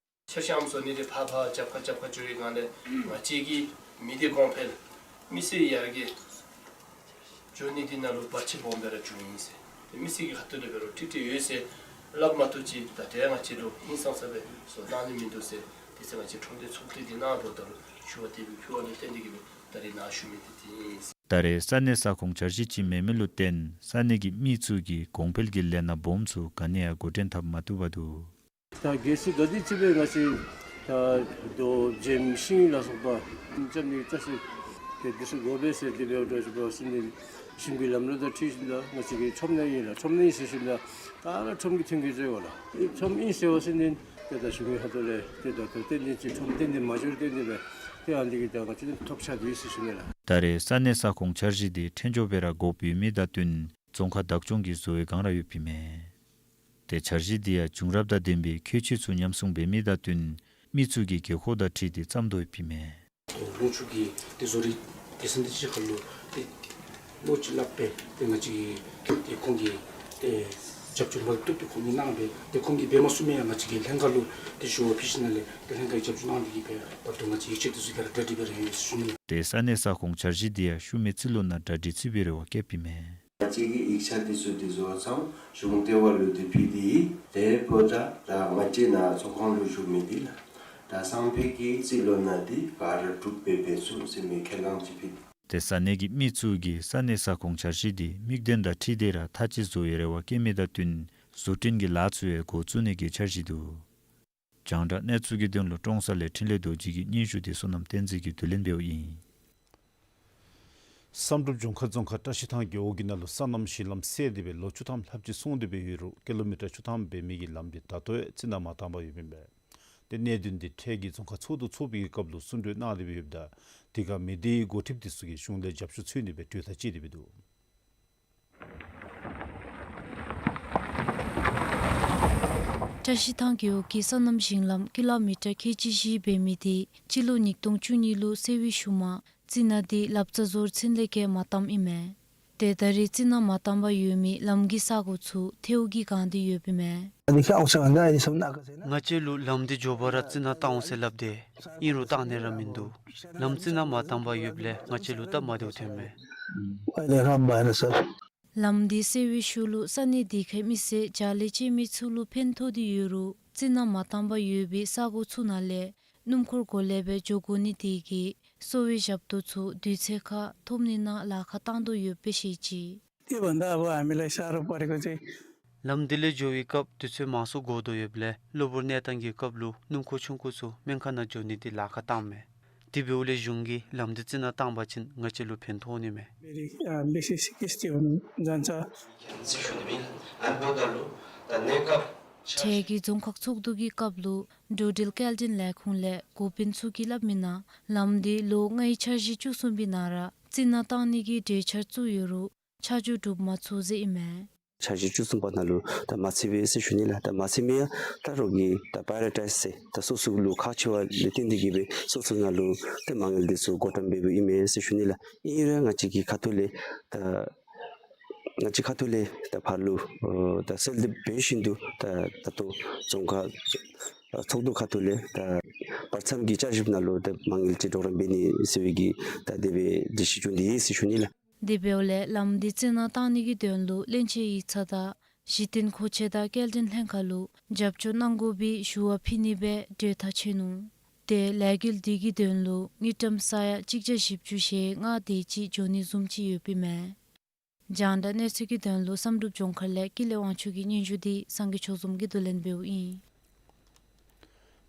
འཆར་གཞི་ཨམ་སྲུ་ནི་འདི་ཕར་ཕར་རྒྱབ་ཁར་རྒྱབ་ཁར་འགྱོ་བའི་སྒང་ལས་ང་བཅས་ཀྱི་མི་སྡེ་གོང་འཕེལ་མི་སེར་ཡར་རྒྱས་འགྱོ་ནི་འདི་ནང་ལུ་བར་ཆད་སྦོམ་སྦེ་ར་འགྱོཝ་ཨིན་ཟེར། ཏེ་མི་སེར་གྱི་ཁ་ཐུག་ལས་འབད་རུང་ཁྲིག་ཁྲི་ཡོད་ཟེར་སླབ་མ་གཏོགས་ཅིག་ད་ལྟོ་ང་བཅས་ལུ་ཧིང་སངས་ས་སྦེ་བཟོ་གནང་ནི་མིན་འདུག་ཟེར། དེ་ཚེ་ང་བཅས་ཁྲོམ་སྡེ་ཚོགས་སྡེ་འདི་ནང་འབདཝ་ད་ལུ་ཞུ་བ་དེ་སྦེ་ཕུལ་བ་ལུ་བརྟེན་ཏེ་གིས་སྦེ་ད་རེས་ནཱ་ཞུ་མི་འདི་འདི་ཨིན་ཟེར། ད་རེས་ས་གནས་ས་ཁོངས་འཆར་གཞི་ཅིག་མེད་མི་ལུ་བརྟེན་ས་གནས་ཀྱི་མི་ཚུ་གིས་གོང་འཕེལ་གྱི་ལས་སྣ་སྦོམ་ཚུ་ག་ནི་ཡང་འགོ་འདྲེན་འཐབ་མ་བཏུབ་པར་འདུག། ད་གལ་སྲིད་ད་འདི་ཅིག་སྦེ་ང་བཅས་ད་རྡོ་འཇམ་ཤིང་ལ་སོགས་པ་འཇམ་ནི་ལྟ་ས་དེ་འདི་ཚུ་དགོ་པས་ཟེར་དེ་སྦེ་འགྱོ་ཞིནམ་ལས་གཞུང་གི་ལམ་ལུགས་དང་འཁྲིལ་ཞིནམ་ལས་ང་བཅས་ཀྱི་ཁྲོམ་ནང་ཨིན་ལགས། ཁྲོམ་ནང་ཨིན་ཟེར་ཞིནམ་ལས་ད་ར་ཁྲོམ་གྱི་ཐོན་སྐྱེད་ཟེར་བ་ལགས། ཁྲོམ་ཨིན་ཟེར་བ་ཟེར་ནི་དེ་ད་གཞུང་གི་ཁ་ཐུག་ལས་དེ་ད་ད་ཏན་ཏན་ཅིག་ཁྲོམ་ཏན་ཏན་མ་འགྱོ་རུང་ཏན་ཏན་སྦེ་དེ་ཨ་ནི་གི་ད་ང་བཅས་ཐོབ་ཆ་དེ་ཨིན་ཟེར་ཞུ་ནི་ལགས། ད་རེས་ས་གནས་ས་ཁོངས་འཆར་གཞི་འདི་ཁྲིམས་འགྱོ་སྦེ་ར་དགོཔ་ཡོད་མི་དང་བསྟུན་རྫོང་ཁག་བདག་སྐྱོང་གིས་བཟོ་བའི་བསྒང་ར་ཡོདཔ་ཨིན་མས། ཏེ་འཆར་གཞི་འདི་ཡང་བྱུང་རབས་དང་ལྡན་པའི་ཁྱད་ཆོས་ཚུ་ཉམས་སྲུང་འབད་མི་དང་བསྟུན་མི་ཚུ་གི་དགོས་མཁོ་དང་འཁྲིལ་ཏེ་བརྩམ་དོ་ཡོདཔ་ཨིན་མས། ལུང་ཕྱོགས་ཀྱི་ཏེ་བཟོ་རིག་སྡེ་ཚན་འདི་ཅིག་ཁར་ལུ་ཏེ་བློ་ཅིག་སླབ་སྦེ་ཏེ་ང་བཅས་ཀྱིས་ཏེ་ཁོང་གིས་ཏེ་རྒྱབ་སྐྱོར་མ་བཏུབ་ཏེ་ཁོང་གིས་གནང་སྦེ་ཏེ་ཁོང་གིས་འབད་མ་ཚུགས་མི་ཡང་ང་བཅས་ཀྱིས་ལྷན་ཁག་ལུ་ཏེ་ཞུ་བ་ཕུལ་ཞིནམ་ལས་ཏེ་ལྷན་ཁག་གིས་རྒྱབ་སྐྱོར་གནང་སྟེ་གིས་སྦེ་ད་ལྟོ་ང་བཅས་ཡིག་ཆ་འདི་ཚུ་ག་ར་གྲ་སྒྲིག་འབད་ར་ཡོད་ཟེར་ཞུ་ནི། ཏེ་ས་གནས་ས་ཁོངས་འཆར་གཞི་འདི་ཡང་ཤུལ་མའི་རྩིས་ལོ་ནང་གྲ་སྒྲིག་ཚུགས་པའི་རེ་བ་བསྐྱེདཔ་ཨིན་མས། ང་བཅས་ཀྱིས་ཡིག་ཆ་འདི་ཚུ་འདི་བཟོ་བ་ཙང་གཞུང་ལྟེ་བ་ལུ་འདི་ཕུལ་ཏེ་ཡོད། དེ་འབདཝ་ད་ད་ང་བཅས་ནཱ་ཚོགས་ཁང་ལུ་བཞུགས་མི་འདི་ལགས། ད་སང་ཕོད་ཀྱི་རྩིས་ལོ་ནང་འདི་ག་ར་གྲུབ་སྦེ་འབད་ཚུགས་ཟེར་མི་ཁས་བླངས་ཅིག་ཕུལ། ཏེ་ས་གནས་ཀྱི་མི་ཚུ་གིས་ས་གནས་ས་ཁོངས་འཆར་གཞི་འདི་དམིགས་དོན་དང་འཁྲིལ་ཏེ་ར་མཐའ་དཔྱད་བཟོ་བའི་རེ་བ་བསྐྱེད་མི་དང་བསྟུན་བཟོ་སྐྲུན་གྱི་ལཱ་ཚུ་ཡང་འགོ་བཙུགས་ནི་གི་འཆར་གཞི་འདུག། རྒྱང་བསྒྲགས་གནས་ཚུལ་གྱི་དོན་ལུ་ཀྲོང་གསར་ལས་འཕྲིན་ལས་རྡོ་རྗེ་གི་སྙན་ཞུ་དེ་བསོད་ནམས་བསྟན་འཛིན་གྱིས་བསྡུ་ལེན་འབདཝ་ཨིན། བསམ་གྲུབ་ལྗོངས་མཁར་རྫོང་ཁག་བཀྲ་ཤིས་ཐང་རྒེད་འོག་གི་ནང་ལུ་སོ་ནམ་ཞིང་ལམ་བསལ་ཏེ་སྦེ་ལོ་བཅུ་ཐམ་ལྷགཔ་ཅིག་སོང་སྟེ་སྦེ་ཡོད་རུང་ཀི་ལོ་མི་ཊར་བཅུ་ཐམ་འབད་མི་གི་ལམ་དེ་ད་ལྟོ་ཡང་རྩི་ནག་མ་བཏངམ་ཡོདཔ་ཨིན་པས། ཏེ་གནད་དོན་དེ་འཕྲལ་གྱི་རྫོང་ཁག་ཚོགས་འདུ་ཚོགས་པའི་གི་སྐབས་ལུ་གསུང་གྲོས་གནང་སྟེ་སྦེ་ཡོདཔ་ད་དེ་ཁར་མི་སྡེའི་འགོ་ཁྲིདཔ་དེ་ཚུ་གིས་གཞུང་ལས་རྒྱབ་སྐྱོར་འཚོལ་ནི་སྦེ་གྲོས་ཐག་བཅད་དེ་སྦེ་འདུག། བཀྲ་ཤིས་ཐང་རྒེད་འོག་གི་སོ་ནམ་ཞིང་ལམ་ཀི་ལོ་མི་ཊར་ཁལ་གཅིག་བཞི་འབད་མི་དེ་སྤྱི་ལོ་ཉིས་སྟོང་བཅུ་གཉིས་ལུ་བསལ་བའི་ཤུལ་མ་རྩི་ནག་དེ་ལབ་རྩ་བཟོ་རུང་ཚན་ལས་ཀྱིས་མ་བཏངམ་ཨིན་མས། ཏེ་ད་རེས་རྩི་ནག་མ་བཏང་པར་ཡོད་མི་ལམ་གྱི་ས་གོ་ཚུ་ཐལཝ་གིས་གང་སྟེ་ཡོདཔ་ཨིན་མས། ང་བཅས་ལུ་ལམ་འདི་མགྱོགས་པ་ར་རྩི་ནག་བཏང་འོང་ཟེར་སླབ་སྟེ་ཨིན་རུང་བཏང་ནི་ར་མིན་འདུག། ལམ་རྩི་ནག་མ་བཏང་པར་ཡོདཔ་ལས་ང་བཅས་ལུ་སྟབས་མ་བདེཝ་ཐོན་མས། ལམ་འདི་བསལ་བའི་ཤུལ་ལུ་ས་གནས་དེ་ཁའི་མི་སེར་ཇ་ལེ་ཅན་མི་ཚུ་ལུ་ཕན་ཐོགས་ཏེ་ཡོད་རུང་རྩི་ནག་མ་བཏང་པར་ཡོད་པའི་ས་གོ་ཚུ་ནང་ལས་སྣུམ་འཁོར་གོ་ལེ་སྦེ་འགྱོ་དགོ་ནི་དེ་གིས་གསོ་བའི་ཞབས་ཏོག་ཚུ་དུས་ཚོད་ཁར་ཐོབ་ནི་ནང་ལཱ་ཁག་བཏང་དོ་ཡོདཔ་སྦེ་བཤད་ཅི། ལམ་འདི་ལས་འགྱོ་བའི་སྐབས་དུས་ཚོད་མང་སུ་འགོར་དོ་ཡོདཔ་ལས་གློ་བུར་གནས་སྟངས་ཀྱི་སྐབས་ལུ་སྣུམ་འཁོར་ཆུང་ཀུ་ཚུ་སྨན་ཁང་ནང་འགྱོ་ནི་དེ་ལཱ་ཁག་བཏངམ་མས། དེ་འབདཝ་ལས་གཞུང་གིས་ལམ་འདི་རྩི་ནག་བཏང་པ་ཅིན་ང་བཅས་ལུ་ཕན་ཐོགས་ནི་མས། འཕྲལ་གྱི་རྫོང་ཁག་ཚོགས་འདུ་གི་སྐབས་ལུ་འགྲོ་འགྲུལ་སྐྱེལ་འདྲེན་ལས་ཁུངས་ལས་འགོ་དཔོན་ཚུ་གིས་སླབ་མི་ནང་ལམ་འདི་ལོ་ལྔའི་འཆར་གཞི་བཅུ་གསུམ་པའི་ནང་ར་རྩི་ནག་བཏང་ནི་གི་གྲོས་འཆར་བཙུགས་ཡོད་རུང་ཆ་འཇོག་གྲུབ་མ་ཚུགས་ཟེར་ཨིན་མས། འཆར་གཞི་བཅུ་གསུམ་པ་ནང་ལུ་ད་མ་ཚུད་པས་ཟེར་ཞུ་ནི་ལགས། ད་མ་ཚུད་མི་ཡང་ད་རོགས་ཀྱིས་ད་པ་རའི་ཡོ་རི་ཊའིཛ་ཟེར་ད་སོ་སོ་ལུ་ཁག་ཆེ་བ་ལས་བརྟེན་ཏེ་གིས་སྦེ་སོ་སོ་ནང་ལུ་ད་མ་དངུལ་འདི་ཚུ་བགོ་བཀྲམ་འབད་འབདཝ་ཨིན་མས་ཟེར་ཞུ་ནི་ལགས། ཨིན་རུང་ང་བཅས་ཀྱི་ཁ་ཐུག་ལས་ད་ང་བཅས་ཁ་ཐུག་ལས་ད་ཕར་ལུ་ཨོ་ད་གསལ་འདེབས་འབད་བཞིན་དུ་ད་ད་ལྟོ་རྫོང་ཁག་ཚོགས་འདུ་ཁ་ཐུག་ལས་ད་བར་མཚམས་ཀྱི་བསྐྱར་ཞིབ་ནང་ལུ་ད་མ་དངུལ་ཅིག་གྲོགས་རམ་འབད་ནི་ཟེར་བའི་གི་ད་དེ་སྦེ་འདི་ཞིབ་འཇུག་འདི་ཡོད་ཟེར་ཞུ་ནི་ལགས། དེ་འབདཝ་ལས་ལམ་འདི་རྩི་ནག་བཏང་ནི་གི་དོན་ལུ་བློན་ཆེན་ཡིག་ཚང་དང་གཞི་རྟེན་མཁོ་ཆས་དང་སྐྱེལ་འདྲེན་ལྷན་ཁག་ལུ་རྒྱབ་སྐྱོར་གནང་དགོ་པའི་ཞུ་བ་ཕུལ་ནི་སྦེ་གྲོས་ཐག་བཅད་ནུག། ཏེ་ལས་འགུལ་འདི་གི་དོན་ལུ་དངུལ་ཀྲམ་ས་ཡ་གཅིག་བརྒྱ་བཞི་བཅུ་ཞེ་ལྔ་དེ་ཅིག་འགྱོ་ནི་བཟུམ་ཅིག་ཡོདཔ་ཨིན་མས། རྒྱང་བསྒྲགས་གནས་ཚུལ་གྱི་དོན་ལུ་བསམ་གྲུབ་ལྗོངས་མཁར་ལས་ཀུན་ལེགས་དབང་ཕྱུག་གི་སྙན་ཞུ་འདི་སངས་རྒྱས་ཆོས་འཛོམས་ཀྱིས་བསྡུ་ལེན་འབདཝ་ཨིན།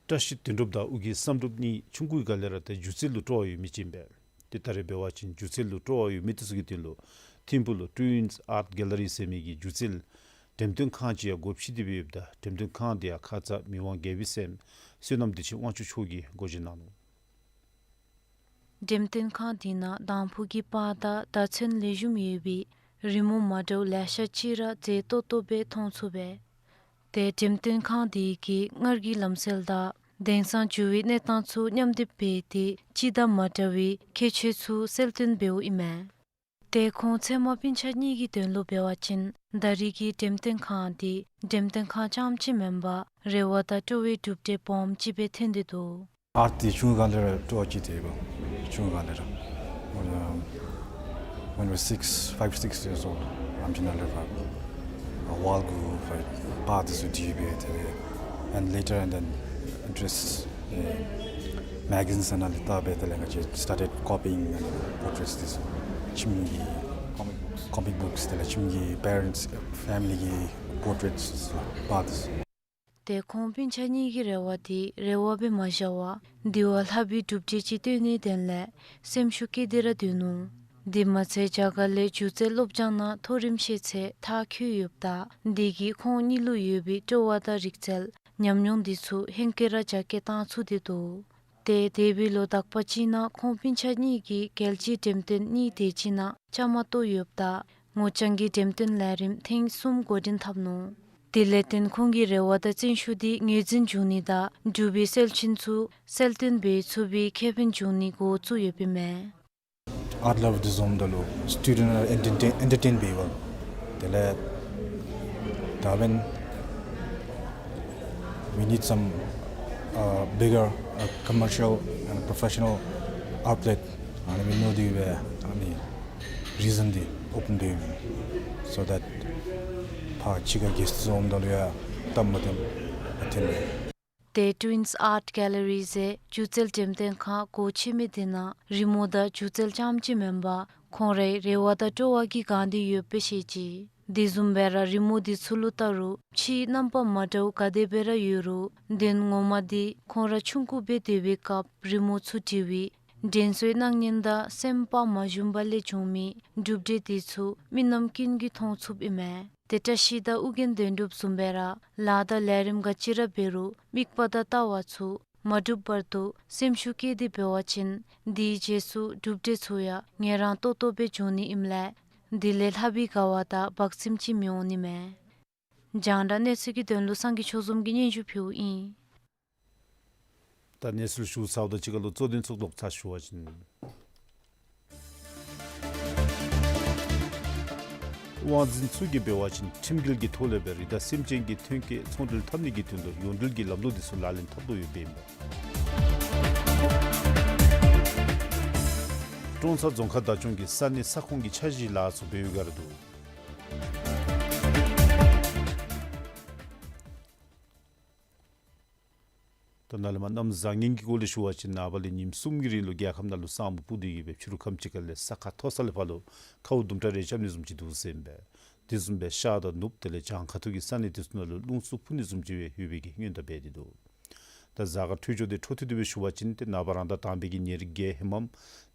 བཀྲ་ཤིས་དོན་གྲུབ་དང་ཨོ་རྒྱན་བསམ་གྲུབ་གཉིས་ཆུང་ཀུའི་སྒང་ལས་ར་ད་སྒྱུ་རྩལ་ལུ་སྤྲོ་བ་ཡོད་མི་ཅིག་ཨིན་པས། ཏེ་ད་རེས་འབད་བ་ཅིན་སྒྱུ་རྩལ་ལུ་སྤྲོ་བ་ཡོད་མི་དེ་ཚུ་གི་དོན་ལུ་ཐིམ་ཕུག་ལུ་ཊུ་ཝིནསི་ཨརཊ་གེ་ལ་རི་ཟེར་མི་གི་སྒྱུ་རྩལ་འགྲེམས་སྟོན་ཁང་ཅིག་ཡང་སྒོ་ཕྱེ་སྟེ་སྦེ་ཡོདཔ་ད་འགྲེམས་སྟོན་ཁང་དེ་ཡང་ཁ་ཙ་མི་དབང་རྒྱལ་པོའི་སྲསམོ་བསོད་ནམས་བདེ་ཆེན་དབང་ཕྱུག་མཆོག་གིས་སྒོ་འབྱེད་གནང་ནུག། འགྲེམས་སྟོན་ཁང་དེ་ནང་དང་ཕུ་གི་པར་དང་བརྡ་མཚོན་ལེགས་ཤོམ་ཡོད་པའི་རི་མོ་མ་འདྲཝ་ལེ་ཤ་ཅིག་ར་མཛེས་ཏོག་ཏོ་སྦེ་མཐོང་ཚུགས་པས། ཏེ་འགྲེམས་སྟོན་ཁང་དེ་གིས་སྔར་གྱི་ལམ་སྲོལ་དང་དེང་སང་འགྱུར་བའི་གནས་སྟངས་ཚུ་མཉམ་སྡེབ་འབད་དེ་སྤྱི་དང་མ་འདྲ་བའི་ཁྱད་ཆོས་ཚུ་གསལ་སྟོན་འབདཝ་ཨིན་མས། ཏེ་ཁོང་ཚལ་མ་སྤུན་ཆ་གཉིས་ཀྱི་དོན་ལུ་འབད་བ་ཅིན་ད་རེས་ཀྱི་འགྲེམས་སྟོན་ཁང་དེ་འགྲེམས་སྟོན་ཁང་རྐྱངམ་ཅིག་མེན་པར་རེ་བ་དང་སྤྲོ་བའི་གྲུབ་འབྲས་སྦོམ་ཅིག་སྦེ་ཐོན་ཏེ་འདུག། ཨརཊ་འདི་ཆུང་ཀུའི་སྒང་ལས་ར་སྤྲོ་བ་ཅིག་ཐོན་ཡི་པ། ཆུང་ཀུའི་སྒང་ལས་ར། When, um, when we were six, five, six years old, ཨམ་ཅིག་ནང་ལས་ཕར་ཝཱལ་གུ་ཕར་པར་འདི་ཚུ་བྲིས་སྦེ་དེ་སྦེ། And later and then interest, uh, magazines ནང་ལས་བལྟ་སྦེ་དེ་ལས་ང་བཅས་started copying and portraits འདི་ཚུ། ཁྱིམ་གྱི་comic books དེ་ལས་ཁྱིམ་གྱི་པེ་རེནཊསི་ཕེ་མི་ལི་གི་པོར་ཊེཊསི་ལགས་པར་འདི་ཚུ། ཏེ་ཁོང་སྤུན་ཆ་གཉིས་ཀྱི་རེ་བ་དེ་རེ་བ་སྦེ་མ་བཞག་པར་དེ་བ་ལྷག་པའི་གྲུབ་འབྲས་ཅིག་ཐོན་ནིའི་དོན་ལས་སེམས་ཤུགས་བསྐྱེད་དེ་ར་སྡོད་ནུག། དེ་མ་ཚད་རྒྱ་གར་ལས་སྒྱུ་རྩལ་སློབ་སྦྱོང་ནང་མཐོ་རིམ་ཤེས་ཚད་མཐར་འཁྱོལ་ཡོདཔ་ད་དེ་གིས་ཁོང་གཉིས་ལུ་ཡོད་པའི་སྤྲོ་བ་དང་རིག་རྩལ་ཉམས་མྱོང་འདི་ཚུ་ཧེང་སྐལ་ར་རྒྱ་སྐྱེད་བཏང་ཚུགས་ཏེ་འདུག། ཏེ་འདས་པའི་ལོ་དག་པ་ཅིག་ནང་ཁོང་སྤུན་ཆ་གཉིས་ཀྱིས་རྒྱལ་སྤྱིའི་འགྲེམས་སྟོན་གཉིས་དེ་ཅིག་ནང་བཅའ་མར་གཏོགས་ཡོདཔ་ད་ངོ་རྐྱང་གི་འགྲེམས་སྟོན་ལས་རིམ་ཐེངས་གསུམ་འགོ་འདྲེན་འཐབ་ནུག། དེ་ལས་བརྟེན་ཁོང་གི་རེ་བ་དང་བརྩོན་ཤུགས་དེ་ངོས་འཛིན་འབྱུང་ནི་དང་འབྲུག་པའི་སྲོལ་ཆེན་ཚུ་གསལ་སྟོན་འབད་ཚུགས་པའི་ཁེ་ཕན་འབྱུང་ནི་འགོ་བཙུགས་ཡོདཔ་ཨིན་མས། ཨརཊ་ལབ་འདི་བཟུམ་ད་ལུ་སི་ཊུ་ཌེནཊ་ཨེན་ཊར་ཊེན་ཨེན་ཊར་ཊེན་འབད་བ་དེ་ལས་ད་when we need some, uh, bigger, uh, commercial and professional outlet ཨ་ནི་མི་ནོར་ཏེ་འབད་ཨ་ནི་རི་ཛཱན་འདི་ཨོ་པེན་འབད་ཡི། So that ཕར་ཕྱི་ཁ་གི་སི་ཊུ་ཌེནཊ་བཟུམ་ད་ལུ་ཡང་སྟབས་མ་བདེཝ་ཐོན་པས། ཏེ་ཊུ་ཝིནསི་ཨརཊ་གེ་ལ་རི་ཟེར་སྒྱུ་རྩལ་འགྲེམས་སྟོན་ཁང་སྒོ་ཕྱེ་མི་དེ་ནང་རི་མོ་དང་སྒྱུ་རྩལ་རྐྱངམ་ཅིག་མེན་པར་ཁོང་རའི་རེ་བ་དང་སྤྲོ་བ་གིས་གང་སྟེ་ཡོདཔ་སྦེ་བཤད་ཅི། དེ་བཟུམ་སྦེ་ར་རི་མོ་འདི་ཚུ་ལུ་བལྟ་རུང་ཕྱིའི་རྣམ་པ་མ་འདྲཝ་ག་དེ་སྦེ་ར་ཡོད་རུང་དོན་ངོ་མ་འདི་ཁོང་ར་ཆུང་ཀུ་སྦེ་སྡོད་པའི་སྐབས་རི་མོ་ཚུ་འབྲི་བའི་དྲན་གསོའི་སྣང་བརྙན་དང་སེམས་དཔའ་མ་ཞུམ་པ་ལས་བྱུང་མི་གྲུབ་འབྲས་འདི་ཚུ་མི་རྣམས་ཀུན་གྱིས་མཐོང་ཚུགསཔ་ཨིན་མས། ཏེ་བཀྲ་ཤིས་དང་ཨོ་རྒྱན་དོན་གྲུབ་བཟུམ་སྦེ་ར་ལཱ་དང་ལས་རིམ་ག་ཅི་ར་འབད་རུང་དམིགས་པ་དང་ལྟ་བ་ཚུ་མ་འགྲུབ་བར་དུ་སེམས་ཤུགས་བསྐྱེད་དེ་འབད་བ་ཅིན་དེའི་རྗེས་སུ་གྲུབ་འབྲས་ཚུ་ཡང་ངལ་རངས་ཏོག་ཏོ་སྦེ་འབྱུང་ནི་ཨིནམ་ལས་དེ་ལས་ལྷག་པའི་དགའ་བ་དང་བག་ཚིམས་ཅིག་མི་འོང་ནི་མས། རྒྱང་བསྒྲགས་གནས་ཚུལ་གྱི་དོན་ལུ་སངས་རྒྱས་ཆོས་འཛོམས་ཀྱིས་སྙན་ཞུ་ཕུལཝ་ཨིན། ད་གནས་ཚུལ་ཞུ་ཚརཝ་དང་གཅིག་ཁར་ལུ་གཙོ་དོན་ཚུ་ལོག་ཚར་ཞུ་བ་ཅིན། དབང་འཛིན་ཚུ་གིས་འབད་བ་ཅིན་ཁྲིམས་འགལ་གྱི་ཐོག་ལས་སྦེ་རི་དྭགས་སེམས་ཅན་གྱི་ཐོན་སྐྱེད་ཚོང་འབྲེལ་འཐབ་ནི་གི་དོན་ལུ་ཡོངས་འབྲེལ་གྱི་ལམ་ལུགས་འདི་ཚུ་ལག་ལེན་འཐབ་དོ་ཡོདཔ་ཨིན་པས། ཀྲོང་གསར་རྫོང་ཁག་བདག་སྐྱོང་གིས་ས་གནས་ས་ཁོངས་ཀྱི་འཆར་གཞིའི་ལཱ་ཚུ་འབད་བའི་སྒང་ར་འདུག། ད་ནཱ་ལས་མར་གནམ་བཟང་ངན་གྱི་སྐོར་ལས་ཞུ་བ་ཅིན་ནངས་པ་ལས་ཉིནམ་གསུམ་གྱི་རིང་ལུ་རྒྱལ་ཁབ་ནང་ལུ་ས་སྨུག་སྤུབས་ཏེ་གི་སྦེ་ཕྱི་རུ་ཁམས་ཅིག་ཁ་ལས་ས་ཁ་མཐོ་ས་ལས་ཕར་ལུ་ཁཝ་དུམ་གྲ་རེ་རྐྱབ་ནི་བཟུམ་ཅིག་འདུག་ཟེར་ཨིན་པས། དེ་བཟུམ་སྦེ་ཤར་དང་ནུབ་དེ་ལས་བྱང་ཁ་ཐུག་གི་ས་གནས་དེ་ཚུ་ནང་ལུ་རླུང་འཚུབ་འཕུ་ནི་བཟུམ་ཅིག་སྦེ་ཡོད་པའི་གི་སྔོན་བརྡ་འབད་དེ་འདུག། ད་གཟའ་སྐར་འཕྲོད་སྦྱོར་འདི་འཕྲོ་མཐུད་དེ་སྦེ་ཞུ་བ་ཅིན་ཏེ་ནངས་པ་རང་ཟླ་དང་པའི་གི་ཉེར་བརྒྱད་ཧེ་མམ་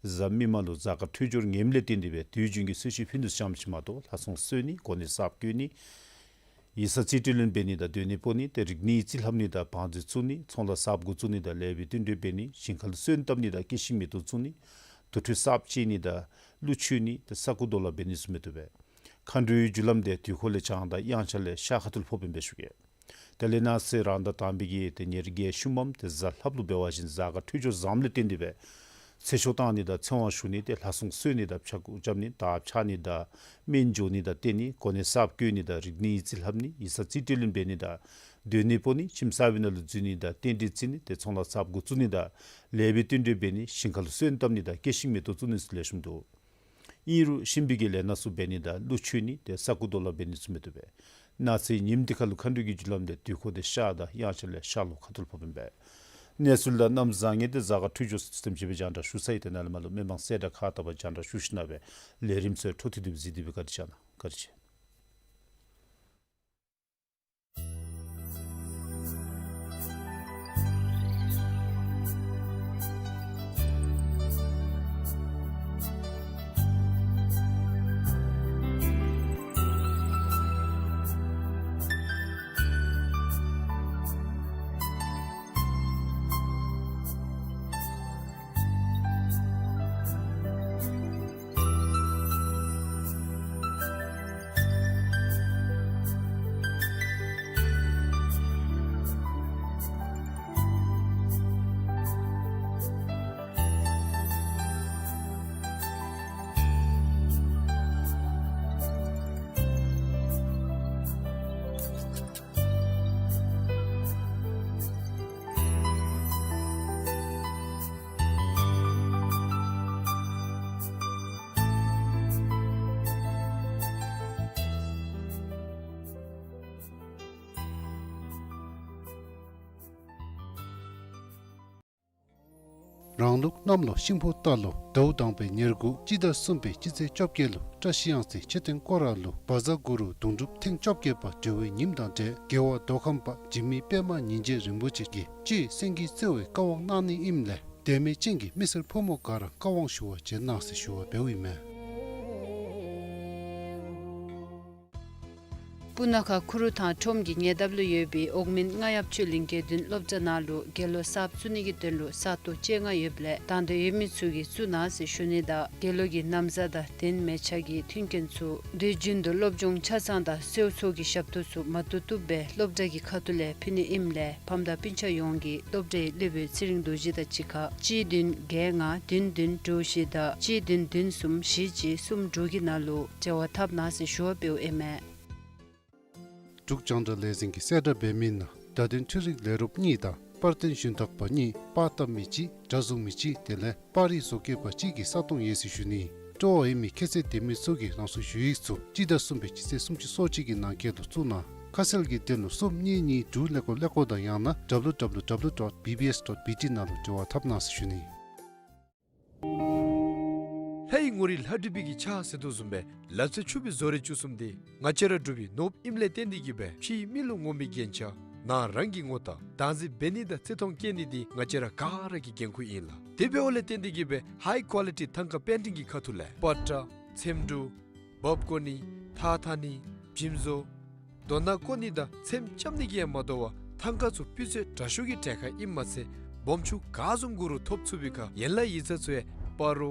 གཟའ་མིག་དམར་ལུ་གཟའ་སྐར་འཕྲོད་སྦྱོར་ངནམ་ལས་བརྟེན་ཏེ་སྦེ་དུས་རྒྱུན་གྱི་གསོལ་མཆོད་ཕུལ་དོ་བཟུམ་ཅིག་མ་གཏོགས་ལྷ་སྲུང་གསོལ་ནི་གོ་གནས་གསརཔ་བསྐོ་ནི་ཡིག་ཚང་རྩིས་སྤྲོད་ལེན་འབད་ནི་དང་སྡོད་གནས་སྤོ་ནི་ཏེ་རིག་གནས་རྩིས་ལྷབ་ནི་དང་བང་མཛོད་བཙུགས་ནི་ཚོང་ལཱ་གསརཔ་འགོ་བཙུགས་ནི་དང་ལེགས་པའི་བསྟུན་གྲོས་འབད་ནི་ཞིང་ཁ་ལུ་སོན་བཏབ་ནི་དང་སྐྱེ་ཤིང་མེ་ཏོག་བཙུགས་ནི་དུར་ཁྲོད་གསརཔ་བཅད་ནི་དང་ཀླུ་མཆོད་ནི་ཏེ་ས་རྐུ་རྡོ་ལག་འབད་ནི་བཟུམ་མི་བཏུབ་པས། མཁའ་འགྲོའི་རྒྱུ་ལམ་འདི་དུས་འཁོར་ལས་བྱང་དང་དབྱངས་འཆར་ལས་ཤར་ཁ་ཐུག་ལུ་ཕོགཔ་ཨིན་པས་ཞུ་གེ། དེ་ལས་གནངས་ཚེ་རང་ཟླ་དང་པའི་གི་ཏེ་ཉེར་བརྒྱད་ཤུལ་མམ་ཏེ་གཟའ་ལྷགཔ་ལུ་འབད་བ་ཅིན་གཟའ་སྐར་འཕྲོད་སྦྱོར་བཟངམ་ལས་བརྟེན་ཏེ་སྦེ་ཚེ་ཆོག་བཏང་ནི་དང་ཚེ་དབང་ཞུ་ནི་ཏེ་ལྷ་སྲུང་གསོལ་ནི་དང་ཕྱག་རྐྱབ་ནི་དར་འཕྱར་ནི་དང་སྨན་འཇོ་ནི་དང་བརྟེན་ནི་གོ་གནས་གསརཔ་བསྐོ་ནི་དང་རིག་གནས་ཡིག་རྩིས་ལྷབ་ནི་ཡིག་ཚང་རྩིས་སྤྲོད་ལེན་འབད་ནི་དང་སྡོད་གནས་སྤོ་ནི་ཁྱིམ་གསར་པའི་ནང་ལུ་འཛུལ་ནི་དང་རྟེན་འབྲེལ་བརྩི་ནི་ཏེ་ཚོང་ལཱ་གསརཔ་འགོ་བཙུགས་ནི་དང་ལེགས་པའི་བསྟུན་གྲོས་འབད་ནི་ཞིང་ཁ་ལུ་སོན་བཏབ་ནི་དང་སྐྱེ་ཤིང་མེ་ཏོག་བཙུགས་ནི་ཚུ་ལེགས་ཤོམ་འདུག། ཨིན་རུང་གཤིན་པོའི་གི་ལས་སྣ་ཚུ་འབད་ནི་དང་ཀླུ་མཆོད་ནི་ཏེ་ས་རྐུ་རྡོ་ལག་འབད་ནི་བཟུམ་མི་བཏུབ་པས། གནངས་ཚེ་ཉིནམ་འདི་ཁ་ལུ་མཁའ་འགྲོའི་གི་རྒྱུ་ལམ་འདི་དུས་འཁོར་འདི་ཤར་དང་དབྱངས་འཆར་ལས་ཤར་ལྷོ་ཁ་ཐུག་ལུ་ཕོགཔ་ཨིན་པས། གནས་ཚུལ་དང་གནམ་བཟང་ངན་ཏེ་གཟའ་སྐར་འཕྲོད་སྦྱོར་ཚུ་དེམ་ཅིག་སྦེ་རྒྱང་བསྒྲགས་ཞུ་ཚར་ཡི། ཏེ་ནཱ་ལས་མར་ལུ་མི་མང་གསལ་བསྒྲགས་ཁག་ལྟ་བུ་རྒྱང་བསྒྲགས་ཞུ་ཞིནམ་ལས་ལས་རིམ་ཚུ་འཕྲོ་མཐུད་དེ་གཟིགས་ཏེ་སྦེ་བཀའ་དྲིན་བསྐྱང་གནང་། བཀའ་དྲིན་ཆེ། རང་ལུགས་གནམ་ལོ་ཤིང་ཕོ་རྟ་ལོ་ཟླཝ་དང་པའི་ཉེར་དགུ་སྤྱི་ཟླ་གསུམ་པའི་སྤྱི་ཚེས་བཅོ་བརྒྱད་ལུ་བཀྲ་ཤིས་གཡང་རྩེ་མཆོད་རྟེན་སྐོར་ར་ལུ་བཛྲ་གུ་རུ་གདུང་སྒྲུབ་ཐེངས་བཅོ་བརྒྱད་པ་གྲོལ་བའི་ཉིནམ་དང་འབྲེལ་རྒྱལ་བ་མདོ་ཁམས་པ་འཇིགས་མེད་པདྨ་ཉིན་བྱེད་རིན་པོ་ཆེ་གིས་སྤྱིར་སེང་གེ་རྩེ་བའི་བཀའ་དབང་གནང་ནི་ཨིནམ་ལས་དད་མོས་ཅན་གྱི་མི་སེར་ཕོ་མོ་ག་ར་བཀའ་དབང་ཞུ་བར་བྱོན་གནང་ཟེར་ཞུ་བ་འབདཝ་ཨིན་མས། སྤུ་ན་ཁ་ཁུ་རུ་ཐང་ཁྲོམ་གྱི་ཉེ་འདབས་ལུ་ཡོད་པའི་འོག་མིན་རྔ་ཡབ་ཆོས་གླིང་དགེ་འདུན་སློབ་གྲྭ་ནང་ལུ་དགེ་སློང་གསརཔ་བཙུགས་ནི་གི་དོན་ལུ་ས་སྟོང་བཅོ་ལྔ་ཡོདཔ་ལས་དང་འདོད་ཡོད་མི་ཚུ་གིས་བཙུགས་གནང་ཟེར་ཞུ་ནི་དང་དགེ་སློང་གི་ན་བཟའ་དང་གདན་མལ་ཆ་གི་མཐུན་རྐྱེན་ཚུ་དུས་རྒྱུན་དུ་སློབ་སྦྱོང་ཆ་ཚང་དང་གསོལ་ཚོགས་ཀྱི་ཞབས་ཏོག་ཚུ་མ་བཏུབ་བཏུབ་སྦེ་སློབ་གྲྭ་གི་ཁ་ཐུག་ལས་ཕུལ་ནི་ཨིནམ་ལས་ཕམ་དང་སྤུན་ཆ་ཡོངས་ཀྱིས་སློབ་གྲྭའི་སློབ་དཔོན་ཚེ་རིང་རྡོ་རྗེ་དང་གཅིག་ཁར་གཅིག་བདུན་བརྒྱད་ལྔ་བདུན་བདུན་དྲུག་བཞི་དང་གཅིག་བདུན་བདུན་གསུམ་བཞི་གཅིག་གསུམ་དྲུག་གི་ནང་ལུ་འབྲེལ་བ་འཐབ་གནང་ཟེར་ཞུ་བ་འབདཝ་ཨིན་མས། འབྲུག་རྒྱང་བསྒྲགས་ལས་འཛིན་གྱིས་གསལ་བསྒྲགས་འབད་མི་ནང་བརྡ་དོན་འཕྲུལ་རིག་ལས་རོགསཔ་གཉིས་དང་པར་སྟོན་ཞུན་དག་པ་གཉིས་པར་བཏབ་མི་གཅིག་སྒྲ་བཟུང་མི་གཅིག་དེ་ལས་པར་རིས་བཟོ་བཀོད་པ་གཅིག་གི་ས་སྟོང་ཡོད་ཟེར་ཞུ་ནི། སྤྲོ་བ་ཡོད་མི་ཁྱད་ཚད་ལྡན་མི་ཚུ་གིས་རང་སོའི་ཞུ་ཡིག་ཚུ་སྤྱི་ཟླ་གསུམ་པའི་སྤྱི་ཚེས་སུམ་ཅུ་སོ་གཅིག་གི་ནང་འཁོད་དུ་བཙུགས་གནང་། ཁ་གསལ་གྱི་དོན་ལུ་གསུམ་གཉིས་གཉིས་དྲུག་ཀླད་ཀོར་ཀླད་ཀོར་དང་ཡང་ན་W W W dot B B S dot B T ནང་ལུ་འབྲེལ་བ་འཐབ་གནང་ཟེར་ཞུ་ནི། ལྷའི་ངོ་རིས་ལྷ་བྲིས་པའི་གི་ཕྱག་ཟེར་དོ་བཟུམ་སྦེ་ལ་རྩེ་ཕྱུག་པའི་བཟོ་རིག་བཅུ་གསུམ་འདི་ང་བཅས་ར་འབྲུག་པའི་ནོར་བུ་ཨིནམ་ལས་བརྟེན་ཏེ་གིས་སྦེ་ཕྱིའི་མི་ལུ་ངོམ་པའི་རྒྱན་ཆ་ནང་རང་གི་ངོ་རྟགས་བདག་འཛིན་འབད་ནི་དང་བརྩི་མཐོང་བསྐྱེད་ནི་འདི་ང་བཅས་ར་ག་ར་གི་འགན་ཁུར་ཨིན་ལགས། དེ་འབདཝ་ལས་བརྟེན་ཏེ་གིས་སྦེ་ཧའི་ཀོ་ལི་ཊི་ཐང་ཀ་པེན་ཊིང་གི་ཁ་ཐུག་ལས་པ་ཏྲ་ཚེམ་དྲུབ་འབག་བཀོ་ནི་ཐགས་འཐག་ནི་འཇིམ་བཟོ་རྡོ་ནག་བརྐོ་ནི་དང་ཚེམ་རྐྱབ་ནི་གིས་ཡང་མ་དོ་བར་ཐང་ཀ་ཚུ་སྤུས་ཚད་དྲག་ཤོས་ཀྱི་གྲལ་ཁར་ཨིནམ་མ་ཚད་སྦོམ་ཆུང་ག་བཟུམ་དགོ་རུང་ཐོབ་ཚུགས་པའི་ཁར་ཡན་ལག་ཡིག་ཚང་ཚུ་ཡང་སྤ་རོ་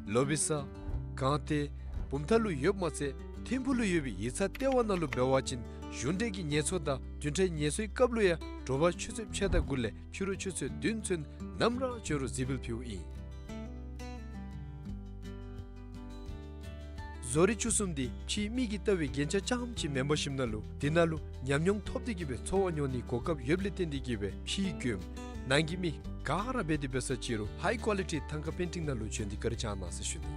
ལོ་བི་ས་སྒང་སྟེང་བུམ་ཐང་ལུ་ཡོདཔ་མ་ཚད་ཐིམ་ཕུག་ལུ་ཡོད་པའི་ཡིག་ཚང་ལྟེ་བ་ནང་ལུ་འབད་བ་ཅིན་གཞུང་འབྲེལ་གྱི་ངལ་གསོ་དང་བདུན་ཕྲག་ངལ་གསོའི་སྐབས་ལུ་ཡང་དྲོ་པ་ཆུ་ཚོད་ཕྱེད་དང་དགུ་ལས་ཕྱི་རུ་ཆུ་ཚོད་བདུན་ཚུན་ནམ་ར་བྱོན་རུང་གཟིགས་འབུལ་ཕུལཝ་ཨིན། བཟོ་རིག་བཅུ་གསུམ་འདི་ཕྱིའི་མི་གིས་ལྟ་བའི་རྒྱན་ཆ་རྐྱངམ་ཅིག་མེན་པར་ཞིནམ་ལས་འདི་ནང་ལུ་ཉམས་མྱོང་ཐོབ་སྟེ་གིས་སྦེ་འཚོ་བ་མྱོང་ནིའི་གོ་སྐབས་ཡོདཔ་ལས་བརྟེན་ཏེ་གིས་སྦེ་ཕྱིའི་མགྱོནམ་ནང་གི་མི་ག་ར་འབད་དེ་འབད་ས་ཅིག་རུང་ཧའི་ཀོ་ལི་ཊི་ཐང་ཀ་པེན་ཊིང་ནང་ལུ་བྱོན་ཏེ་བཀའ་དྲིན་བསྐྱང་གནང་ཟེར་ཞུ་ནི།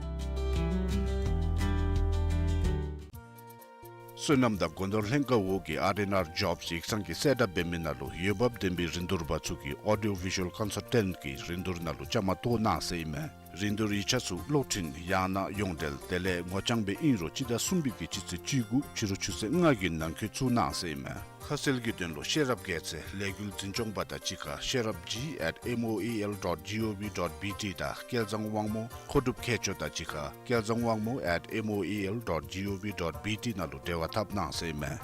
བསོད་ནམས་དང་སྒོ་ནོར་ལྷན་ཁག་འོག་གི་ཨར་ཨེན་ཨར་ཇོབསི་ཡིག་ཚང་གིས་གསལ་བསྒྲགས་འབད་མི་ནང་ལུ་འོས་འབབ་ལྡན་པའི་རིན་བསྡུར་པ་ཚུ་གི་ཨོ་ཌི་ཡོ་བི་ཞུ་ཨལ་ཀོན་སཱལ་ཊེནཊ་གི་རིན་བསྡུར་ནང་ལུ་བཅའ་མར་གཏོགས་གནང་ཟེར་ཨིན་མས། རིན་བསྡུར་ཡིག་ཆ་ཚུ་གློག་འཕྲིན་ཡང་ན་ཡོངས་འབྲེལ་དེ་ལས་ངོ་རྐྱང་སྦེ་ཨིན་རུང་སྤྱི་ཟླ་གསུམ་པའི་གི་སྤྱི་ཚེས་བཅུ་དགུ་ཕྱི་རུ་ཆུ་ཚོད་ལྔ་གི་ནང་འཁོད་བཙུགས་གནང་ཟེར་ཨིན་མས། ཁ་གསལ་གྱི་དོན་ལུ་ཤེས་རབ་རྒྱལ་མཚན་ལས་འགུལ་འཛིན་སྐྱོང་པ་དང་གཅིག་ཁར་ཤེས་རབ་ཇི་ཨེཊ་ཨེམ་ཨོ་ཨེ་ཨེལ་ཌོཊ་ཇི་ཨོ་ཝི་ཌོཊ་བི་ཊི་དང་སྐལ་བཟང་དབང་མོ་མཁོ་སྒྲུབ་མཁས་མཆོག་དང་གཅིག་ཁར་སྐལ་བཟང་དབང་མོ་ཨེཊ་ཨེམ་ཨོ་ཨེ་ཨེལ་ཌོཊ་ཇི་ཨོ་ཝི་ཌོཊ་བི་ཊི་ནང་ལུ་འབྲེལ་བ་འཐབ་གནང་ཟེར་ཨིན་མས།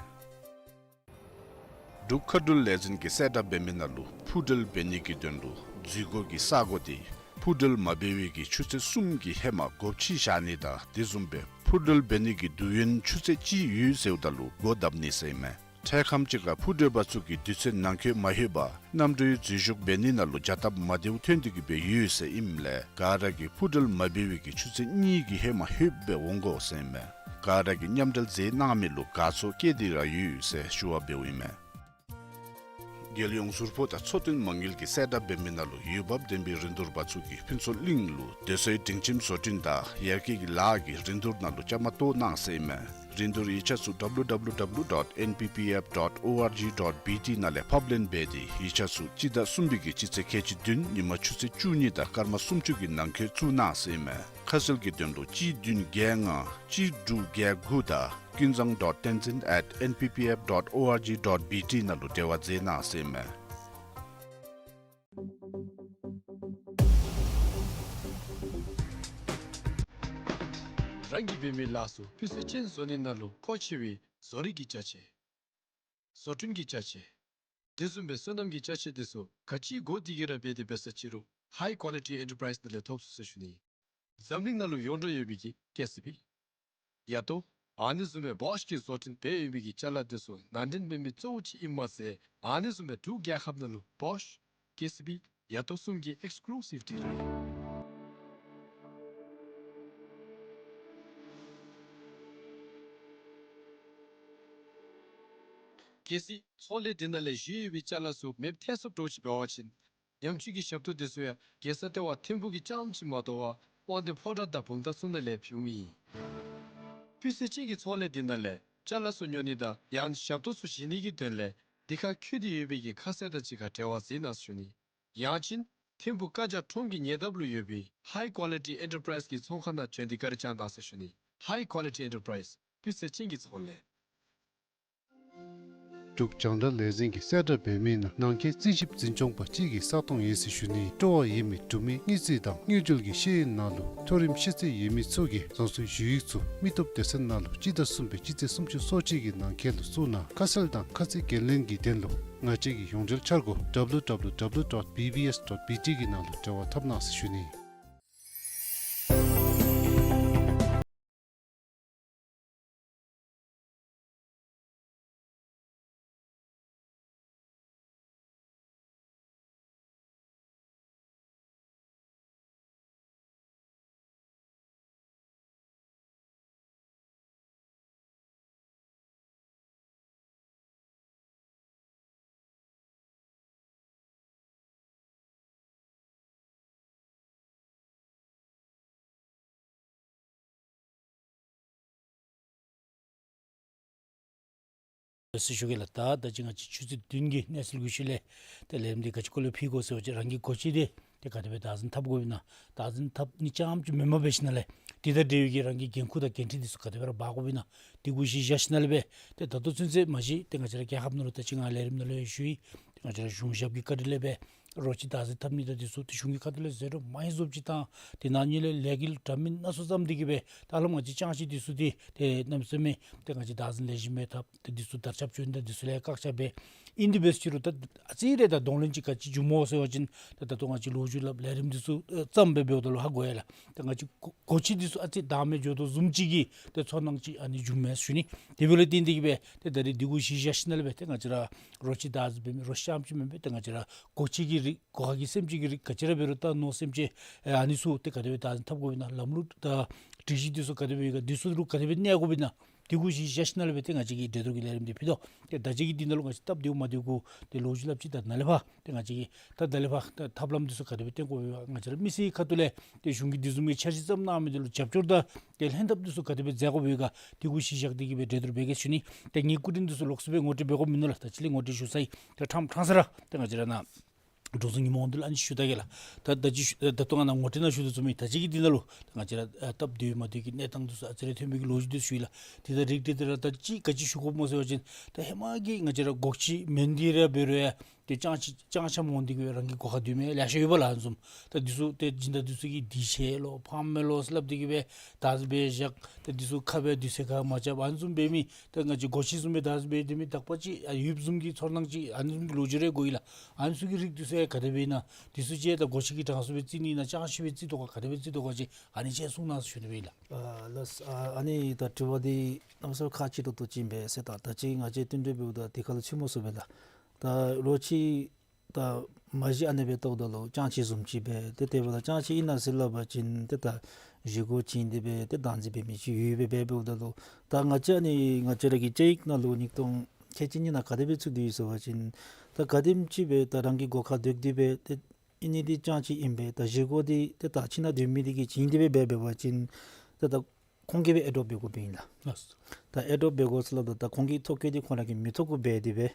འབྲུག་མཁའ་འགྲུལ་ལས་འཛིན་གྱིས་གསལ་བསྒྲགས་འབད་མི་ནང་ལུ་འཕུར་འགྲུལ་འབད་ནི་གི་དོན་ལུ་འཛུལ་སྒོ་གི་ས་གོ་འདི་འཕུར་འགྲུལ་མ་འབད་བའི་གི་ཆུ་ཚོད་གསུམ་གྱི་ཧེ་མ་སྒོ་ཕྱེ་བཞག་ནི་དང་དེ་བཟུམ་སྦེ་འཕུར་འགྲུལ་འབད་ནི་གི་དུས་ཡུན་ཆུ་ཚོད་གཅིག་ཡོད་ཟེརཝ་ད་ལུ་སྒོ་བརྡབ་ནི་ཟེར་ཨིན་མས། འཕྲལ་ཁམས་ཅིག་ཁར་འཕུར་འགྲུལ་པ་ཚུ་གིས་དུས་ཚོད་ནང་འཁོད་མ་ལྷོད་པར་གནམ་གྲུའི་འཛུལ་ཞུགས་འབད་ནི་ནང་ལུ་བྱ་སྟབས་མ་བདེཝ་ཐོན་ཏེ་གིས་སྦེ་ཡོད་ཟེར་ཨིནམ་ལས་ག་ར་གིས་འཕུར་འགྲུལ་མ་འབད་བའི་གི་ཆུ་ཚོད་གཉིས་ཀྱི་ཧེ་མ་ལྷོད་སྦེ་འོང་དགོ་ཟེར་ཨིན་མས། ག་ར་གིས་མཉམ་འབྲེལ་མཛད་གནང་མི་ལུ་དགའ་ཚོར་བསྐྱེད་དེ་ར་ཡོད་ཟེར་ཞུ་བ་འབདཝ་ཨིན་མས། རྒྱལ་ཡོངས་ཟུར་ཕོགས་དང་ཚོང་དོན་མ་དངུལ་གྱིས་གསལ་བསྒྲགས་འབད་མི་ནང་ལུ་འོས་འབབ་ལྡན་པའི་རིན་བསྡུར་པ་ཚུ་གིས་ཕུན་ཚོགས་གླིང་ལུ་སྡོད་སའི་སྒྲིང་ཁྱིམ་བཟོ་སྐྲུན་དང་ཡར་རྒྱས་ཀྱི་ལཱ་གི་རིན་བསྡུར་ནང་ལུ་བཅའ་མར་གཏོགས་གནང་ཟེར་ཨིན་མས། རིན་བསྡུར་ཡིག་ཆ་ཚུ་ཌབ་ལུ་ཌབ་ལུ་ཌབ་ལུ་ཌོཊ་ཨེན་པི་པི་ཨེཕ་ཌོཊ་ཨོ་ཨར་ཇི་ཌོཊ་བི་ཊི་ནང་ལས་ཕབ་ལེན་འབད་དེ་ཡིག་ཆ་ཚུ་སྤྱི་ཟླ་གསུམ་པའི་གི་སྤྱི་ཚེས་ཁལ་གཅིག་བདུན་ཉིན་མ་ཆུ་ཚོད་བཅུ་གཉིས་དང་སྐར་མ་སུམ་ཅུ་གི་ནང་འཁོད་བཙུགས་གནང་ཟེར་ཨིན་མས། ཁ་གསལ་གྱི་དོན་ལུ་གཅིག་བདུན་བརྒྱད་ལྔ་གཅིག་དྲུག་བརྒྱད་དགུ་དང་ཀུན་བཟང་ཌོཊ་བསྟན་འཛིན་ཨེཊ་ཨེན་པི་པི་ཨེཕ་ཌོཊ་ཨོ་ཨར་ཇི་ཌོཊ་བི་ཊི་ནང་ལུ་འབྲེལ་བ་མཛད་གནང་ཟེར་ཨིན་མས། རང་གིས་འབད་མི་ལཱ་ཚུ་སྤུས་ཚད་ཅན་བཟོ་ནི་ནང་ལུ་མཁོ་ཆེ་བའི་བཟོ་རིག་གི་ཅ་ཆས། བཟོ་སྐྲུན་གྱི་ཅ་ཆས། དེ་བཟུམ་སྦེ་སོ་ནམ་གྱི་ཅ་ཆས་དེ་ཚུ་ག་ཅི་དགོ་དེ་གིས་ར་འབད་དེ་འབད་ས་ཅིག་རུང་ཧའི་ཀོ་ལི་ཊི་ཨེན་ཊར་པ་རའིསི་ནང་ལས་ཐོབ་ཚུགས་ཟེར་ཞུ་ནི། འཛམ་གླིང་ནང་ལུ་ཡོངས་གྲགས་ཡོད་པའི་གི་ཀེ་སི་བི་ཡ་ཏོ་ཨ་ནི་བཟུམ་སྦེ་བོཤ་གིས་བཟོ་སྐྲུན་འབད་ཡོད་པའི་གི་ཅ་ལ་དེ་ཚུ་ནང་འདྲེན་འབད་མི་གཙོ་བོ་ཅིག་ཨིནམ་མ་ཚད་ཨ་ནི་བཟུམ་སྦེ་འབྲུག་རྒྱལ་ཁབ་ནང་ལུ་བོཤ་ཀེ་སི་བི་ཡ་ཏོ་གསུམ་གྱི་ཨེགསི་ཀུ་ལུ་སིབ་ཌི་ལར། གལ་སྲིད་ཚོང་ལས་འདི་ནང་ལས་ཞུ་ཡོད་པའི་ཅ་ལ་ཚུ་མེདཔ་ཐལ་སོངམ་འདྲཝ་ཅིག་འབད་བ་ཅིན་ཉམས་བཅོས་ཀྱི་ཞབས་ཏོག་དེ་ཚུ་ཡང་རྒྱལ་ས་ལྟེ་བ་ཐིམ་ཕུག་གི་རྐྱངམ་ཅིག་མ་དོ་བར་དབང་འདུས་ཕོ་བྲང་དང་བུམ་ཐང་གསུམ་ནང་ལས་ཕུལཝ་ཨིན། སྤུས་ཚད་ཅན་གྱི་ཚོང་ལས་འདི་ནང་ལས་ཅ་ལ་ཚུ་ཉོ་ནི་དང་ཡང་ཞབས་ཏོག་ཚུ་བཞེས་ནི་གི་དོན་ལས་འདི་ཁར་བཀོད་དེ་ཡོད་པའི་གི་ཁ་གསལ་དང་གཅིག་ཁར་འབྲེལ་བ་མཛད་གནང་ཟེར་ཞུ་ནི། ཡང་ཅིན་ཐིམ་ཕུག་ཀ་ཇ་ཁྲོམ་གྱི་ཉེ་འདབས་ལུ་ཡོད་པའི་ཧའི་ཀོ་ལི་ཊི་ཨེན་ཊར་པ་རའིསི་གི་ཚོང་ཁང་ནང་བྱོན་ཏེ་བཀའ་དྲིན་བསྐྱང་གནང་ཟེར་ཞུ་ནི། ཧའི་ཀོ་ལི་ཊི་ཨེན་ཊར་པ་རའིསི་སྤུས་ཚད་ཅན་གྱི་ཚོང་ལས། འབྲུག་རྒྱང་བསྒྲགས་ལས་འཛིན་གྱིས་གསལ་བསྒྲགས་འབད་མི་ནང་ནང་འཁོད་རྩིས་ཞིབ་འཛིན་སྐྱོང་པ་གཅིག་གི་ས་སྟོང་ཡོད་ཟེར་ཞུ་ནི། སྤྲོ་བ་ཡོད་མི་འབྲུག་མི་དངུལ་རྩིས་དང་དངུལ་འབྲེལ་གྱི་ཤེས་ཡོན་ནང་ལུ་མཐོ་རིམ་ཤེས་ཚད་ཡོད་མི་ཚུ་གིས་རང་སོའི་ཞུ་ཡིག་ཚུ་མི་སྟོབས་སྡེ་ཚན་ནང་ལུ་སྤྱི་ཟླ་གསུམ་པའི་སྤྱི་ཚེས་སུམ་ཅུ་སོ་གཅིག་གི་ནང་འཁོད་ལུ་བཙུགས་གནང་། ཁ་གསལ་དང་ཁ་ཚིག་འགན་ལེན་གྱི་དོན་ལུ་ང་བཅས་ཀྱི་ཡོངས་འབྲེལ་འཆར་སྒོ་ཌབ་ལུ་ཌབ་ལུ་ཌབ་ལུ་ཌོཊ་བི་བི་ཨེསི་ཌོཊ་བི་ཊི་གི་ནང་ལུ་འབྲེལ་བ་འཐབ་གནང་ཟེར་ཞུ་ནི། ཟེར་ཞུ་གེ་ལགས། ད་ད་ཅི་ང་བཅས་ཆུ་ཚོད་བདུན་གྱི་གནས་ཚུལ་གྱི་ཤུལ་ལས་ཏེ་ལས་རིམ་འདི་ག་ཅི་སྐོར་ལས་ཕུལ་དགོ་ཟེར་བ་ཅིན་རང་གི་སྒོ་ཁྱི་འདི་ ཏེ་ག་དེ་སྦེ་བདག་འཛིན་འཐབ་དགོཔ་ཨིན་ན། བདག་འཛིན་འཐབ་ནི་རྐྱངམ་ཅིག་མེན་པར་འབད་ཞིནམ་ལས་དེ་དང་འབྲེལ་བའི་གི་རང་གི་འགན་ཁུར་དང་འགན་འཁྲི་འདི་ཚུ་ག་དེ་སྦེ་ར་འབག་དགོཔ་ཨིན་ན། དེ་གུ་གཞི་བཞག་ཞིནམ་ལས་སྦེ་ཏེ་ད་ལྟོ་ཚུན་ཚོད་མ་གཞི་ཏེ་ང་བཅས་ར་རྒྱལ་ཁབ་ནང་ལུ་ད་ཅི་ང་ལས་རིམ་ནང་ལུ་ཡང་ཞུ་ཡི། ཏེ་ང་བཅས་ར་གཞུང་ཞབས་ཀྱི་བཀའ་དྲིན་ལས་སྦེ་རོ་ཁྱི་བདག་འཛིན་འཐབ་ནི་དང་འདི་ཚུ་ཏེ་གཞུང་གི་ཁ་ཐུག་ལས་ཟད་འགྲོ་མང་རབས་ཅིག་བཏང་། དེ་ནང་ཉིད་ལས་ལས་འགུལ་འདྲ་མིན་སྣ་ཚོགས་བརྩམས་ཏེ་གི་སྦེ་ད་ལམ་ང་བཅས་ཅང་ཤེས་འདི་ཚུ་ཏེ་ཏེ་གནམ་མེད་ས་མེད་ཏེ་ང་བཅས་བདག་འཛིན་ལེགས་ཤོམ་སྦེ་འཐབ། ཏེ་འདི་ཚུ་དར་ཁྱབ་བྱུང་ད་འདི་ཚུ་ལས་བཀག་ཆ་འབད་ཨིན། དེ་འབད་ཟེར་རུང་ད་ཨ་ཙི་རེ་ད་གདོང་ལེན་ཅིག་ག་ཅི་བྱུངམ་སྨོ་ཟེར་བ་ཅིན་ད་ད་ལྟོ་ང་བཅས་ལོ་རྒྱུས་སླབ་ལས་རིམ་འདི་ཚུ་ཨེ་བརྩམས་སྦེ་འབདཝ་ད་ལུ་ཧ་གོ་ཡི་ལགས། ད་ང་བཅས་གོ་གོ་ཁྱི་འདི་ཚུ་ཨ་ཙི་བདག་མེད་འགྱོ་དོ་བཟུམ་ཅིག་གི་ཏེ་ཚོར་སྣང་ཅིག་ཨ་ནི་བྱུངམ་མས་ཞུ་ནི། དེ་འབདཝ་ལས་བརྟེན་ཏེ་གི་སྦེ་ཏེ་ད་རེས་འདི་གུ་གཞི་བཞག་ཞིནམ་ལས་སྦེ་ཏེ་ང་བཅས་ར་རོ་ཁྱི་བདག་འཛིན་འབད་མི་རོ་ཁྱི་རྐྱངམ་ཅིག་མེན་པར་ཏེ་ང་བཅས་ར་སྒོ་ཁྱི་གི་རིགས་སྒོ་ཁ་གི་སེམས་ཅན་གྱི་རིགས་ག་ཅི་ར་འབད་རུང་ད་ནོར་སེམས་ཅན་ཨ་ནི་ཚུ་ཏེ་ག་དེ་སྦེ་བདག་འཛིན་འཐབ་དགོཔ་ཨིན་ན། ལམ་ལུགས་དང་སྒྲིག་གཞི་འདི་ཚུ་ག་དེ་སྦེ་ཡོད་ག་འདི་ཚུ་ལུ་ག་དེ་སྦེ་གནས་དགོཔ་ཨིན་ན། དེ་གུ་གཞི་བཞག་ཞིནམ་ལས་སྦེ་ཏེ་ང་བཅས་ཀྱིས་གྲོས་བསྡུར་གྱི་ལས་རིམ་འདི་ཕུལ་དོ། ཏེ་ད་ཅི་གི་འདི་ནང་ལུ་ང་བཅས་སྟབས་བདེཝ་མ་བདེཝ་གུ་ཏེ་ལོ་རྒྱུས་སླབ་ཅི། ད་ནཱ་ལས་ཕར་ཏེ་ང་བཅས་ཀྱིས་ད་ད་ལས་ཕར་ད་ཐབས་ལམ་འདི་ཚུ་ག་དེ་སྦེ་བཏོན་དགོཔ་ཡོད་ག། ང་བཅས་ར་མི་སེར་ཁ་ཐུག་ལས་ཏེ་གཞུང་གིས་འདི་བཟུམ་གྱི་འཆར་གཞི་བརྩམས་གནང་མི་འདི་ལུ་རྒྱབ་སྐྱོར་དང་ཏེ་ལྷན་ཐབས་འདི་ཚུ་ག་དེ་སྦེ་མཛད་དགོཔ་ཡོད་ག། དེ་གུ་གཞི་བཞག་སྟེ་གི་སྦེ་གྲོས་བསྡུར་འབད་གེ་ཞུ་ནི། ཏེ་ངེའི་སྐུ་དྲིན་འདི་ཚུ་ལོགས་སུ་སྦེ་ངོ་སྤྲོད་འབད་དགོཔ་མིན་ནུག་ལགས། ད་ཅི་ལས་ངོ་སྤྲོད་ཞུ་ཚར་ཡི། ད་ཕྲང་ཕྲང་ས་ར་ཏེ་ང་བཅས་ར་ནཱ་འབྲུག་རྫོང་ཉིན་མོ་འདི་ལུ་ཨ་ནི་ཞུ་ད་གེ་ལགས། ད་ད་ཅི་ཞུ་ད་ལྟོ་ང་ནཱ་ངོ་སྤྲོད་ནང་ཞུ་དོ་བཟུམ་སྦེ་ད་ཅི་གི་འདི་ནང་ལུ་ད་ང་བཅས་ར་ཨ་སྟབས་བདེཝ་མ་བདེཝ་གི་གནས་སྟངས་འདི་ཚུ་ཨ་ཙི་རེ་ཐོན་མི་གི་ལོ་རྒྱུས་འདི་ཚུ་ཞུ་ཡི་ལགས། དེ་དང་རིགས་བསྒྲེས་ཏེ་ར་ད་ཅི་ག་ཅི་ཞུ་དགོཔ་སྨོ་ཟེར་བ་ཅིན་ད་ཧེ་མ་གི་ང་བཅས་ར་སྒོ་ཁྱི་མེན་ཏེ་ར་འབད་རུང་ཡང་ཏེ་ཅང་ཤེས་ཅང་ཤེས་མོ་འདི་གིས་རང་གི་སྒོ་ཁར་སྡོད་མི་ལེ་ཤ་ཡོད་པ་ལགས། ཨ་ནི་བཟུམ་ད་འདི་ཚུ་ཏེ་སྦྱིན་བདག་འདི་ཚུ་གིས་འདི་ཆེ་ལོ་ཕམ་མས་ལོ་ཟེར་སླབ་སྟེ་གི་སྦེ་བདག་འཛིན་འབད་བཞག། ད་འདི་ཚུ་ཁ་སྦེ་དུས་ཚོད་ཁར་མ་རྐྱབ། ཨ་ནི་བཟུམ་འབད་མི་ད་ང་བཅས་སྒོ་ཁྱི་བཟུམ་སྦེ་བདག་འཛིན་འབད་སྡོད་མི་དག་པ་ཅིག་ཨ་ཡུདཔ་བཟུམ་གྱི་ཚོར་སྣང་ཅིག་ཨ་ནི་བཟུམ་གྱི་ལོ་རྒྱུས་རེ་གོ་ཡི་ལགས། ཨ་ནི་ཚུ་གི་རིགས་འདི་ཚུ་ཡང་ག་དེ་སྦེ་ཨིན་ན། འདི་ཚུ་ཅིག་ད་སྒོ་ཁྱི་གི་གྲངས་སུ་སྦེ་བརྩི་ནི་ཨིན་ན་ཅང་ཤེས་སྦེ་བརྩི་དོ་ག་ག་དེ་སྦེ་བརྩི་དོ་ག་ཅིག་ཨ་ནི་ཅིག་གསུང་གནང་ཟེར་ཞུ་ནི་སྦེ་ཨིན་ལགས། ཨ་ལགས། ཨ་ཨ་ནི་ད་དྲི་བ་འདི་གནམ་མེད་ས་མེད་ཁག་ཆེ་ཏོག་ཏོ་ཅིག་ཨིན་པས་ཟེར། ད་ད་ཅི་ང་བཅས་བསྟུན་གྲོས་འབདཝ་ད་དེ་ཁར་ལུ་ཚུད་མ་ཚུགས་པས་ལགས། ད་རོ་ཁྱི་ད་མ་གཞི་ཨ་ནི་སྦེ་བལྟཝ་ད་ལུ་ཅང་ཤེས་བཟུམ་ཅིག་སྦེ་ཏེ་དེ་འབདཝ་ད་ཅང་ཤེས་ཨིན་ན་ཟེར་སླབ་པ་ཅིན་ཏེ་ད་བཞེས་སྒོ་བྱིན་ཏེ་སྦེ་ཏེ་བདག་འཛིན་འབད་མི་ཅིག་ཡོད་པས། འབདཝ་ད་ལུ་ད་ང་བཅས་ཨ་ནི་ང་བཅས་ར་གི་བཅའ་ཡིག་ནང་ལུ་ཉིས་སྟོང་ཁལ་གཅིག་གཉིས་ནང་ག་དེ་སྦེ་ཚུད་དེ་ཡོད་ཟེར་བ་ཅིན་ད་ག་དེམ་ཅིག་སྦེ་ད་རང་གི་སྒོ་ཁར་སྡོད་དེ་སྦེ་ཏེ་ཨིན་ནི་འདི་ཅང་ཤེས་ཨིན་པས། ད་བཞེས་སྒོ་འདི་ཏེ་ད་ཁྱིམ་ནང་སྡོད་མི་འདི་གིས་བྱིན་ཏེ་སྦེ་འབད་འབད་བ་ཅིན་ཏེ་ད་ཁོང་གིས་སྦེ་ཨེ་ཌོབ་འབད་དགོཔ་ཨིན་ལགས། ལགས། ད་ཨེ་ཌོབ་འབད་དགོ་ཟེར་སླབ་ད་ད་ཁོང་གི་ཐོ་བཀོད་འདི་ཁོང་ར་གི་མིང་ཐོག་གུ་འབད་དེ་སྦེ་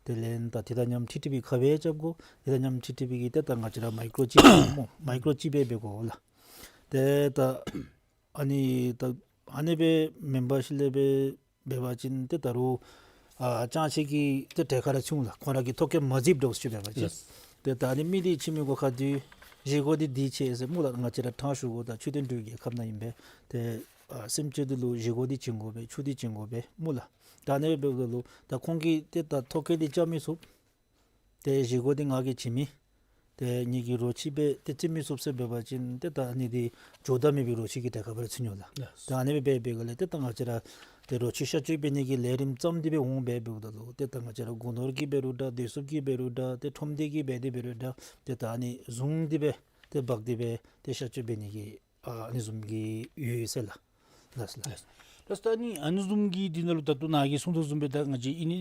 དེ་ལས་ད་དེ་དང་མཉམ་ཊི་ཊི་བི་ཁ་དབྱེ་རྐྱབ་དགོ། དེ་དང་མཉམ་ཊི་ཊི་བི་གི་ཏེ་ད་ང་བཅས་ར་མའི་ཀྲོ་ཅིབ་སྨོ། མའི་ཀྲོ་ཅིབ་སྦེ་འབད་དགོ་ལགས། ཏེ་ད་ཨ་ནི་ད་ཨ་ནི་སྦེ་མེན་པར་ཞིནམ་ལས་སྦེ་འབད་བ་ཅིན་ཏེ་ད་རུང་ཨ་ཅང་ཤེས་ཀྱི་ཏེ་གྲལ་ཁར་ར་ཚུད་འོང་ལགས། ཁོང་ར་གི་ཐོ་བཀོད་མ་གཟིགསཔ་འདྲཝ་ཅིག་འབད་བ་ཅིན། ལགས། ཏེ་ད་ཨ་ནི་མི་འདི་ཁྱིམ་གྱི་སྒོ་ཁར་སྡོད། བཞེས་སྒོ་འདི་འདི་ཆེ་ཟེར་སྨོ་ལགས། ང་བཅས་ར་ཕྲང་ཞུ་དགོ། ད་ཆོས་དོན་གྲོས་ཀྱི་ཁབ་ནང་ཨིན་པས། ཏེ་ཨ་སེམས་ཅན་འདི་ལུ་བཞེས་སྒོ་འདི་བྱིན་དགོ་པས། ཆུ་འདི་བྱིན་དགོ་པས་སྨོ་ལགས། ད་ཨ་ནི་འབདཝ་ད་ལུ་ད་ཁོང་གིས་ཏེ་ད་ཐོ་བཀོད་འདི་རྐྱབ་མི་ཚུགས། ཏེ་བཞེས་སྒོ་འདི་ང་གིས་བྱིན་མི། ཏེ་ངེ་གི་རོ་ཁྱི་སྦེ་ཏེ་བརྩི་མི་ཚུགས་ཟེར་འབད་བ་ཅིན་ཏེ་ད་ཨ་ནི་འདི་ཇོ་བདག་མེད་པའི་རོ་ཁྱི་གི་གྲལ་ཁར་སྦེ་ར་ཚུད་འོང་ལགས། ལགས། ད་ཨ་ནི་སྦེ་འབད་འབད་སྒང་ལས་ཏེ་ད་ང་བཅས་ར་ཏེ་རོ་ཁྱི་གཤག་བཅོས་འབད་ནི་གི་ལས་རིམ་བརྩམས་ཏེ་སྦེ་འོང་། འབད་འབདཝ་ད་ལུ་ཏེ་ད་ང་བཅས་ར་སྒོ་ནོར་གྱིས་འབད་རུང་འདྲ། སྡོད་སྲུབས་ཀྱིས་འབད་རུང་འདྲ། ཏེ་ཁྲོམ་སྡེ་གིས་འབད་དེ་འབད་རུང་འདྲ། ཏེ་ད་ཨ་ནི་བཟུང་སྟེ་སྦེ་ཏེ་འབག་སྟེ་སྦེ་ཏེ་གཤག་བཅོས་འབད་ནི་གི་ཨ་ཨ་ནི་བཟུམ་གྱི་ཡོད་ཟེར་ལགས། ལགས་ལགས། ལགས། ལགས། ད་ཨ་ནི་ཨ་ནི་བཟུམ་གྱི་འདི་ནང་ལུ་ད་ལྟོ་ནཱ་གིས་གསུངས་དོ་བཟུམ་སྦེ་ད་ང་བཅས་ཨིན་ནི་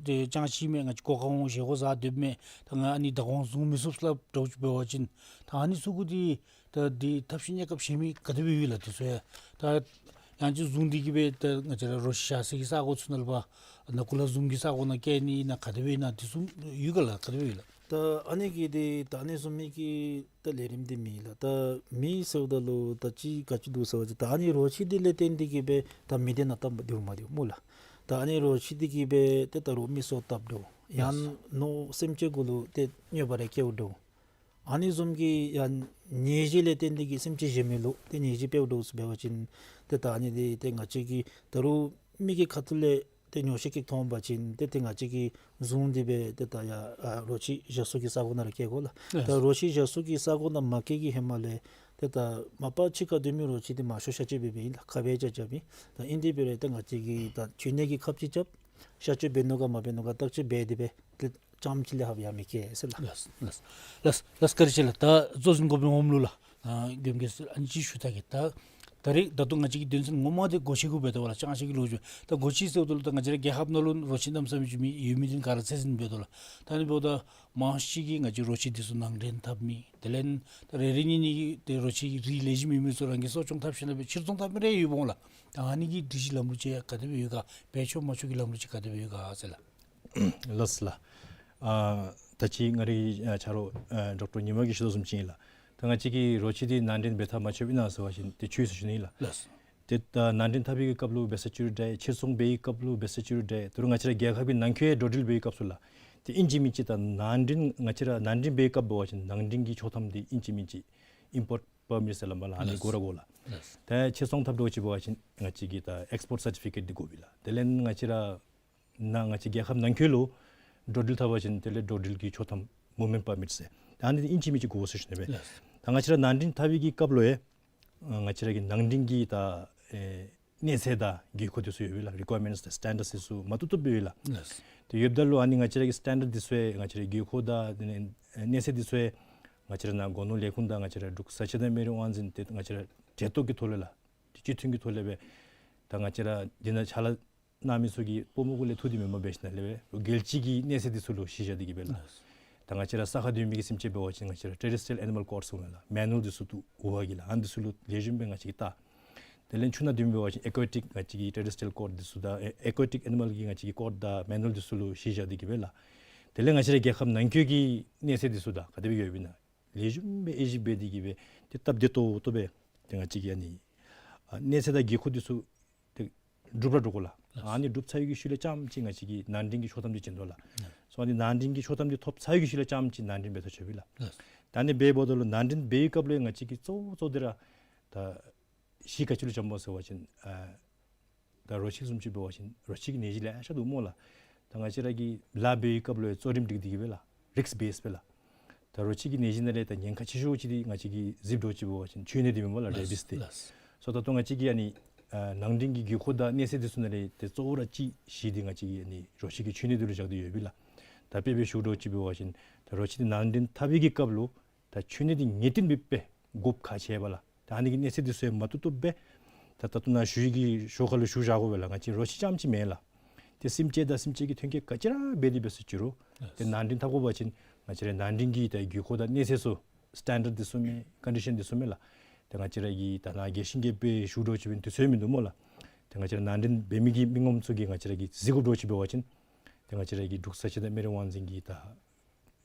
འདི་ཅང་ཤེས་མེད། ང་བཅས་སྒོ་ཁར་འོང་བཞེས་སྒོ་བཟའ་སྡོདཔ་མས། ད་ང་ཨ་ནི་བདག་དབང་བཟུང་མི་ཚུགས་ཟེར་སླབ་འདྲཝ་ཅིག་འབད་བ་ཅིན་ད་ཨ་ནི་ཚུ་གུ་འདི་ད་འདི་ཐབས་ཤེས་གནས་སྐབས་གཞན་མི་ག་དེ་སྦེ་ཡོད་ལགས། དེ་ཚུ་ཡང་ད་ཡང་ཅིན་བཟུང་སྟེ་གི་སྦེ་ད་ང་བཅས་ར་རོ་ཁྱི་བཞག་ས་གི་ས་གོ་ཚུ་ནང་ལུ་ཕར་ནང་ཁུག་ལས་བཟུང་གི་ས་གོ་ནང་བསྐྱལ་ནི་ཨིན་ན་ག་དེ་སྦེ་ཨིན་ན་དེ་ཚུ་ཡོད་ག་ལགས། ག་དེ་སྦེ་ཡོད་ལགས། ད་ཨ་ནི་གི་འདི་ད་ཨ་ནི་བཟུམ་མའི་གི་ད་ལས་རིམ་འདི་མེད་ལགས། ད་མེད་ཟེརཝ་ད་ལུ་ད་ཅི་ག་ཅི་འདུག་ཟེར་བ་ཅིན་ད་ཨ་ནི་རོ་ཁྱི་འདི་ལས་བརྟེན་ཏེ་གི་སྦེ་ད་མི་སྡེ་ནང་སྟབས་བདེཝ་མ་བདེཝ་སྨོ་ལགས། ད་ཨ་ནི་རོ་ཁྱི་འདི་གིས་སྦེ་ཏེ་ད་རུང་མི་སྲོག་བཏབ་འདྲཝ་ཡང་ནོར་སེམས་ཅན་གུ་ལུ་ཏེ་གནོད་པ་རེ་བཀལཝ་འདྲཝ་ཨ་ནི་བཟུམ་གྱི་ཡང་ནད་གཞི་ལས་བརྟེན་ཏེ་གི་སེམས་ཅན་གཞན་མི་ལུ་ཏེ་ནད་གཞི་འཕེལཝ་འདྲཝ་ཟེར་འབད་བ་ཅིན་ཏེ་ད་ཨ་ནི་འདི་ཏེ་ང་བཅས་ཀྱིས་ད་རུང་མི་གི་ཁ་ཐུག་ལས་ཏེ་ཉོགས་བཤད་ཅིག་མཐོང་པ་ཅིན་ཏེ་ཏེ་ང་བཅས་ཀྱིས་བཟུང་སྟེ་སྦེ་ཏེ་ད་ཡར་ཨ་རོ་ཁྱི་བཞག་ས་གི་ས་གོ་ནང་ར་བསྐྱལ་དགོ་ལགས། ལགས། ད་རོ་ཁྱི་བཞག་ས་གི་ས་གོ་ནང་མ་བསྐྱལ་གི་ཧེ་མ་ལས་ཏེ་ད་མ་པ་ཕྱི་ཁར་སྡོད་མི་རོ་ཁྱི་འདི་མང་ཤོས་གཤག་བཅོས་འབད་འབདཝ་ཨིན་ལགས། ཁ་སྦེ་ཅིག་རྐྱབ་ཨིན། ད་ཨིན་དེ་འབད་རུང་ཏེ་ང་བཅས་ཀྱིས་ད་ཁྱོད་ནི་གི་ཁབ་ཅིག་རྐྱབ། གཤག་བཅོས་འབད་ནུག་ག་མ་འབད་ནུག་ག་བརྟག་དཔྱད་འབད་དེ་སྦེ་ཏེ་རྐྱངམ་ཅིག་ལས་ལྷགཔ་ཡང་མི་བསྐྱལ་ཟེར་ལགས། ལགས་ལགས་ལགས། བཀའ་དྲིན་ཆེ་ལགས། ད་གཙོ་འཛིན་གོ་དཔོན་འོགམ་ལུ་ལགས། ཨ་དགོངསམ་ཁ་གསལ་ཨ་ནི་ཅིག་ཞུ་ད་གེ། ད་ད་རེས་ད་ལྟོ་ང་བཅས་ཀྱི་དོན་ཚན་ངོ་མ་འདི་སྒོ་ཁྱི་གུ་འབད་དོ་ལགས། ཅང་ཤེས་ཀྱི་ལོ་རྒྱུས། ད་སྒོ་ཁྱི་ཟེརཝ་ད་ལུ་ད་ང་བཅས་ར་རྒྱལ་ཁབ་ནང་ལུ་རོ་ཁྱི་གནམ་མེད་ས་མེད་ཅིག་མི་ཡོད་མི་འདི་ག་ར་ཚད་ཟིན་འབད་དོ་ལགས། ད་ཨ་ནི་འབདཝ་ད་མང་ཤོས་ཀྱིས་ང་བཅས་རོ་ཁྱི་འདི་ཚུ་ནང་འདྲེན་འཐབ་མི་དེ་ལས་ད་རེ་རེ་གཉིས་གཉིས་ཀྱིས་ཏེ་རོ་ཁྱི་གི་རིགས་ལེགས་ཤོམ་ཡོད་མི་ཚུ་རང་གིས་གསོ་སྐྱོང་འཐབ་ཞིནམ་ལས་སྦེ་ཕྱིར་ཚོང་འཐབ་མི་རེ་ཡོདཔ་འོང་ལགས། ད་ཨ་ནི་གི་སྒྲིག་གཞི་ལམ་ལུགས་ཅིག་ག་དེ་སྦེ་ཡོད་ག། འབད་ཆོག་མ་ཆོག་གི་ལམ་ལུགས་ཅིག་ག་དེ་སྦེ་ཡོད་ག་ཟེར་ལགས། ལགས་ལགས། ཨ་ ད་ཅི་ང་རའི་ཨ་ཆ་རོགས་ཨ་ཌོག་ཊར་ཉི་མ་གིས་ཞུ་དོ་བཟུམ་ཅིག་ཨིན་ལགས། ད་ང་བཅས་ཀྱིས་རོ་ཁྱི་འདི་ནང་འདྲེན་འབད་ཐབས་མ་ཆོདཔ་ཨིན་ན་ཟེར་བ་ཅིན་ཏེ་ཆོད་ཟེར་ཞུ་ནི་ཨིན་ལགས། ལགས། ཏེ་ད་ནང་འདྲེན་འཐབ་པའི་གི་སྐབས་ལུ་འབད་ས་ཅིག་རུང་འདྲ་ཕྱིར་ཚོང་འབད་བའི་སྐབས་ལུ་འབད་ས་ཅིག་རུང་འདྲ། ད་རུང་ང་བཅས་ར་རྒྱལ་ཁབ་ཀྱི་ནང་འཁོད་འགྲོ་འགྲུལ་འབད་བའི་སྐབས་སུ་ལགས། ཏེ་ཨིན་ཅི་མིན་ཅི་ད་ནང་འདྲེན་ང་བཅས་ར་ནང་འདྲེན་འབད་བའི་སྐབས་འབད་བ་ཅིན་ནང་འདྲེན་གྱི་ཆོག་ཐམ་འདི་ཨིན་ཅི་མིན་ཅི་ཨིམ་པོརཊ་པར་མིཊ་ཟེར་སླབ་མས་ལགས། ཨ་ནི་ལགས། དགོ་ར་དགོ་ལགས། ལགས། ཏེ་ཕྱིར་ཚོང་འཐབ་འགྱོ་ཅིག་འབད་བ་ཅིན་ང་བཅས་ཀྱི་ད་ཨེགསི་པོརཊ་སར་ཊི་ཕི་ཀེཊ་འདི་དགོ་པས་ལགས། དེ་ལས་ང་བཅས་ར་ནང་ང་བཅས་རྒྱལ་ཁབ་ནང་འཁོད་ལུ་འགྲོ་འགྲུལ་འཐབ་པ་ཅིན་དེ་ལས་འགྲོ་འགྲུལ་གྱི་ཆོག་ཐམ་མུབ་མེནཊ་པར་མིཊ་ཟེར། ད་ཨ་ནི་འདི་ཨིན་ཅི་མིན་ཅི་དགོ་ཟེར་ཞུ་ནི་སྦེ། ལགས། ད་ང་བཅས་ར་ནང་འདྲེན་འཐབ་པའི་གི་སྐབས་ལུ་ཡང་ང་བཅས་ར་གི་ནང་འདྲེན་གྱི་ད་ཨེ་གནས་ཚད་དང་དགོས་མཁོ་འདི་ཚུ་ཡོད་པས་ལགས། རི་ཀོ་ཡར་མེནཊསི་དང་སི་ཊེན་ཌརཌསི་འདི་ཚུ་མ་བཏུབ་བཏུབ་སྦེ་ཡོད་ལགས། ལགས། དེ་ཡོདཔ་ད་ལུ་ཨ་ནི་ང་བཅས་ར་གི་སི་ཊེན་ཌརཌ་འདི་ཚུ་ཡང་ང་བཅས་ར་གི་དགོས་མཁོ་དང་དེ་ལས་གནས་ཚད་འདི་ཚུ་ཡང་ང་བཅས་ར་ནཱ་སྒོ་ནོར་ལས་ཁུངས་དང་ང་བཅས་ར་འབྲུག་ས་ཆ་དང་སྨན་རིགས་དབང་འཛིན་ཏེ་ང་བཅས་ར་གྲལ་གཏོགས་ཀྱི་ཐོག་ལས་ལགས། སྤྱི་མཐུན་གྱི་ཐོག་ལས་སྦེ་ད་ང་བཅས་ར་འདི་ནང་ཕྱག་ལཱ་གནང་མི་ཚུ་གི་སྤོ་རྨོ་གུ་ལས་ཐུག་སྟེ་མེན་པར་འབད་ཞིནམ་ལས་སྦེ་རྒྱལ་སྤྱི་གི་གནས་ཚད་འདི་ཚུ་ལུ་གཞི་བཞག་སྟེ་གི་སྦེ་ལགས། ད་ང་བཅས་ར་ས་ཁར་སྡོད་མི་གི་སེམས་ཅན་འབད་བ་ཅིན་ང་བཅས་ར་ཊེ་རེས་ཊི་རི་ཡལ་ཨེ་ནི་མཱལ་ཀོཌ་ཟེར་སླབ་མས་ལགས། མེ་ནུ་ཨལ་འདི་ཚུ་འདུག་འོག་གི་ལགས། ཨ་ནི་འདི་ཚུ་ལུ་ལེགས་ཤོམ་སྦེ་ང་བཅས་ཀྱིས་བལྟ། དེ་ལས་ཆུ་ནང་སྡོད་མི་འབད་བ་ཅིན་ཨེ་ཀུ་ཡ་ཊིཀ་ང་བཅས་ཀྱི་ཊེ་རེས་ཊི་རི་ཡལ་ཀོཌ་འདི་ཚུ་དང་ཨེ་ཨེ་ཀུ་ཡ་ཊིཀ་ཨེ་ནི་མཱལ་གྱི་ང་བཅས་ཀྱི་ཀོཌ་དང་མེ་ནུ་ཨལ་འདི་ཚུ་ལུ་གཞི་བཞག་སྟེ་གི་སྦེ་ལགས། དེ་ལས་ང་བཅས་ར་རྒྱལ་ཁབ་ནང་འཁོད་ཀྱི་གནས་ཚད་འདི་ཚུ་དང་ག་དེ་སྦེ་ཡོདཔ་ཨིན་ན་ལེགས་ཤོམ་སྦེ་དབྱེ་ཞིབ་འབད་དེ་གི་སྦེ་ཏེ་སྟབས་བདེ་ཏོག་ཏོ་སྦེ་ཏེ་ང་བཅས་ཀྱིས་ཨ་ནི་ཨ་གནས་ཚད་དང་དགོས་མཁོ་འདི་ཚུ་ཏེ་སྒྲུབ་ར་འགྱོ་དགོ་ལགས། ལགས། ཨ་ནི་སྒྲུབ་ཚར་བའི་གི་ཤུལ་ལས་རྐྱངམ་ཅིག་ང་བཅས་ཀྱིས་ནང་འདྲེན་གྱི་ཆོག་ཐམ་འདི་བྱིན་དོ་ལགས། ལགས། སོ་ཨ་ནི་ནང་འདྲེན་གྱི་ཆོག་ཐམ་འདི་ཐོབ་ཚར་བའི་གི་ཤུལ་ལས་རྐྱངམ་ཅིག་ནང་འདྲེན་འབད་ཐག་ཆོད་པས་ལགས། ལགས། ད་ཨ་ནི་འབདཝ་ད་ལུ་ནང་འདྲེན་འབད་བའི་སྐབས་ལུ་ང་བཅས་ཀྱིས་གཙོ་བོ་གཙོ་བོ་འདི་ར་ད་གཞི་ག་ཅི་ལུ་འཛོམས་པས་ཟེར་བ་ཅིན་ཨ་ད་རོ་ཁྱི་བཟུམ་ཅིག་འབད་བ་ཅིན་རོ་ཁྱི་གི་ནད་གཞི་ལེ་ཤ་འདུག་སྨོ་ལགས། ད་ང་བཅས་ར་གིས་ལཱ་འབད་བའི་སྐབས་ལུ་གཙོ་རིམ་སྒྲིག་སྟེ་གི་སྦེ་ལགས། རིསཀ་བེསཌ་སྦེ་ལགས། ད་རོ་ཁྱི་གི་ནད་གཞི་ནང་ལས་ད་ཉེན་ཁ་ཆེ་ཤོས་ཅིག་འདི་ང་བཅས་ཀྱིས་གཟིགས་འགྱོ་ཅིག་འབད་བ་ཅིན་ཁྱོད་ནད་འདི་མེན་པ་ལགས། ལགས། རེ་བིསི་འདི། ལགས། སོ་ད་ལྟོ་ང་བཅས་ཀྱིས་ཨ་ནི་ཨ་ནང་འདྲེན་གྱི་དགོས་མཁོ་དང་གནས་ཚད་འདི་ཚུ་ནང་ལས་ཏེ་གཙོ་བོ་ར་གཅིག་གཞི་འདི་ང་བཅས་ཀྱིས་ཨ་ནི་རོ་ཁྱི་གི་ཁྱོད་ནད་འདི་ལུ་བཞག་སྟེ་ཡོད་པས་ལགས། ད་དཔེ་སྦེ་ཞུ་འགྱོ་ཅིག་འབད་བ་ཅིན་ད་རོ་ཁྱི་འདི་ནང་འདྲེན་འཐབ་པའི་གི་སྐབས་ལུ་ད་ཁྱོད་ནད་འདི་ངེས་བསྟན་སྦེ་དགོཔ་ཁག་ཆེ་བས་ལགས། ད་ཨ་ནི་གི་གནས་ཚད་འདི་ཚུ་ཡང་མ་བཏུབ་བཏུབ་སྦེ་ད་ད་ལྟོ་ནཱ་ཞུ་ཡི་གི་ཞོར་ཁ་ལུ་ཞུ་བཞག་དགོ་པས་ལགས། ང་བཅས་རོ་ཁྱི་རྐྱངམ་ཅིག་མེན་ལགས། ཏེ་སེམས་ཅན་དང་སེམས་ཅན་གྱི་ཐོན་སྐྱེད་ག་ཅི་ར་འབད་དེ་འབད་སོང་ཅི་རུང་ཏེ་ནང་འདྲེན་འཐབ་དགོ་པ་ཅིན་ང་བཅས་ར་ནང་འདྲེན་གྱི་ད་དགོས་མཁོ་དང་གནས་ཚད་ཚུ་སི་ཊེན་ཌརཌ་འདི་ཚུ་མས། ཀོན་ཌི་ཤཱན་འདི་ཚུ་མས་ལགས། ཏེ་ང་བཅས་ར་གིས་ད་ནཱ་རྒྱས་ཤིང་རྒྱསཔ་སྦེ་ཞུ་འགྱོ་ཅིག་འབད་ནི་དུས་ཚོད་མིན་འདུག་སྨོ་ལགས། ཏེ་ང་བཅས་ར་ནང་འདྲེན་འབད་མི་གི་མི་ངོམ་ཚུ་གིས་ང་བཅས་ར་གིས་གཟིགས་དགོཔ་འདྲཝ་ཅིག་འབད་བ་ཅིན་ཏེ་ང་བཅས་ར་གི་འབྲུག་ས་ཆ་དང་སྨན་རིགས་དབང་འཛིན་གྱི་ད་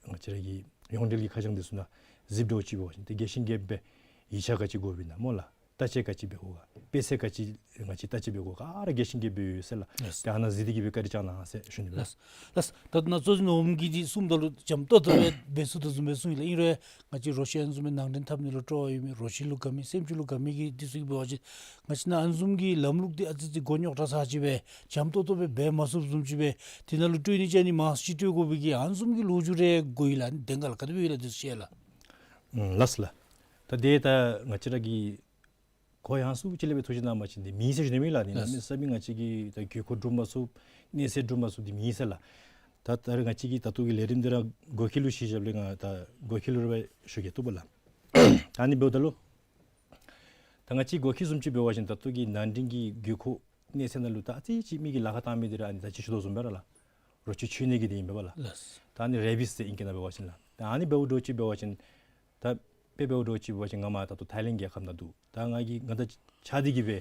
ང་བཅས་ར་གི་ཡོངས་འབྲེལ་གྱི་ཁ་བྱང་འདི་ཚུ་ནང་གཟིགས་འགྱོ་ཅིག་འབད་བ་ཅིན་ཏེ་རྒྱས་ཤིང་རྒྱསཔ་སྦེ་ཡིག་ཆ་ག་ཅི་དགོཔ་ཨིན་ན་སྨོ་ལགས། བརྟག་དཔྱད་ག་ཅི་འབད་དགོ་ག་དཔེ་ཚད་ག་ཅི་ང་བཅས་བརྟག་དཔྱད་འབད་དགོ་ག་ར་རྒྱས་ཤིང་རྒྱསཔ་སྦེ་ཡོད་ཟེར་ལགས། ལགས། ཏེ་ཨ་ནཱ་གཟིགས་ཏེ་གི་སྦེ་བཀའ་དྲིན་བསྐྱང་གནང་ཟེར་ཞུ་ནི་ལགས། ལགས། ལགས། ད་ནཱ་གཙོ་འཛིན་འོགམ་གིས་འདི་གསུངམ་ད་ལུ་འཇམ་ཏོག་ཏོ་སྦེ་འབད་ཚུགས་དོ་བཟུམ་སྦེ་གསུངས་ཡི་ལགས། ཨིན་རུང་ང་བཅས་རོ་ཁྱི་ཨ་ནི་བཟུམ་སྦེ་ནང་འདྲེན་འཐབ་ནི་ལུ་སྤྲོ་བ་ཡོད་མི་རོ་ཁྱི་ལུ་དགའ་མི་སེམས་ཅན་ལུ་དགའ་མི་གི་འདི་ཚུ་གིས་འབད་བ་ཅིན་ང་བཅས་ནཱ་ཨ་ནི་བཟུམ་གྱི་ལམ་ལུགས་འདི་ཨ་ཙི་ཙི་མགོ་རྙོག་དྲགས་ས་ཅིག་སྦེ་འཇམ་ཏོག་ཏོ་སྦེ་འབད་མ་ཚུགསཔ་བཟུམ་ཅིག་སྦེ་འདི་ནང་ལུ་སྤྲོད་ནི་ཅིག་ཨ་ནི་མང་སུ་ཅིག་སྤྲོད་དགོ་པའི་གི་ཨ་ནི་བཟུམ་གྱི་ལོ་རྒྱུས་རེ་གོ་ཡི་ལགས། ཨ་ནི་བདེན་ག་ལགས། ག་དེ་སྦེ་ཡོད་ལགས་འདི་ཚུ་ཤེས་ལགས། ཨུམ་ལགས་སོ་ལགས། ད་དེ་ད་ང་བཅས་ར་གིས་གོ་ཡངས་སུ་ཅིག་ལས་སྦེ་ཐུགས་རྗེ་གནང་བ་ཅིན་འདི་མེད་ཟེར་ཞུ་ནི་མེན་ལགས། འདི་ནང་ལགས། མི་སེར་མི་ང་བཅས་ཀྱིས་ད་དགོས་མཁོ་སྒྲུབ་མ་ཚུགས་གནས་ཚད་སྒྲུབ་མ་ཚུགས་འདི་མེད་ཟེར་ལགས། ད་ད་རེས་ང་བཅས་ཀྱི་ད་ལྟོ་གི་ལས་རིམ་འདི་ར་སྒོ་ཁྱི་ལུ་གཞི་བཞགཔ་ལས་ང་ད་སྒོ་ཁྱི་ལུ་ར་སྦེ་ཞུ་གེ་བཏུབ་པ་ལགས། ད་ཨ་ནི་འབདཝ་ད་ལུ་ད་ང་བཅས་སྒོ་ཁྱི་བཟུམ་ཅིག་འབད་བ་ཅིན་ད་ལྟོ་གི་ནང་འདྲེན་གྱི་དགོས་མཁོ་གནས་ཚད་ནང་ལུ་ད་ཨ་ཙི་ཅིག་མི་གིས་ལཱ་ཁག་བཏང་མི་འདི་ར་ཨ་ནི་ད་ཅི་ཞུ་དོ་བཟུམ་སྦེ་ར་ལགས། རོ་ཁྱི་ཁྱོད་ནད་ཀྱི་འདི་ཨིན་པས་ལགས། ལགས། ད་ཨ་ནི་རེ་བིསི་ཟེར་ཨིང་སྐད་ནང་འབད་བ་ཅིན་ལགས། ད་ཨ་ནི་འབདཝ་འདྲཝ་ཅིག་འབད་བ་ཅིན་ད་དཔེ་འབདཝ་འདྲཝ་ཅིག་འབད་བ་ཅིན་ང་མར་ད་ལྟོ་ཐའི་ལེནཌ་རྒྱལ་ཁབ་ནང་འདུག། ད་ང་གིས་ང་དང་གཅིག་ཁར་སྡོད་དེ་གི་སྦེ་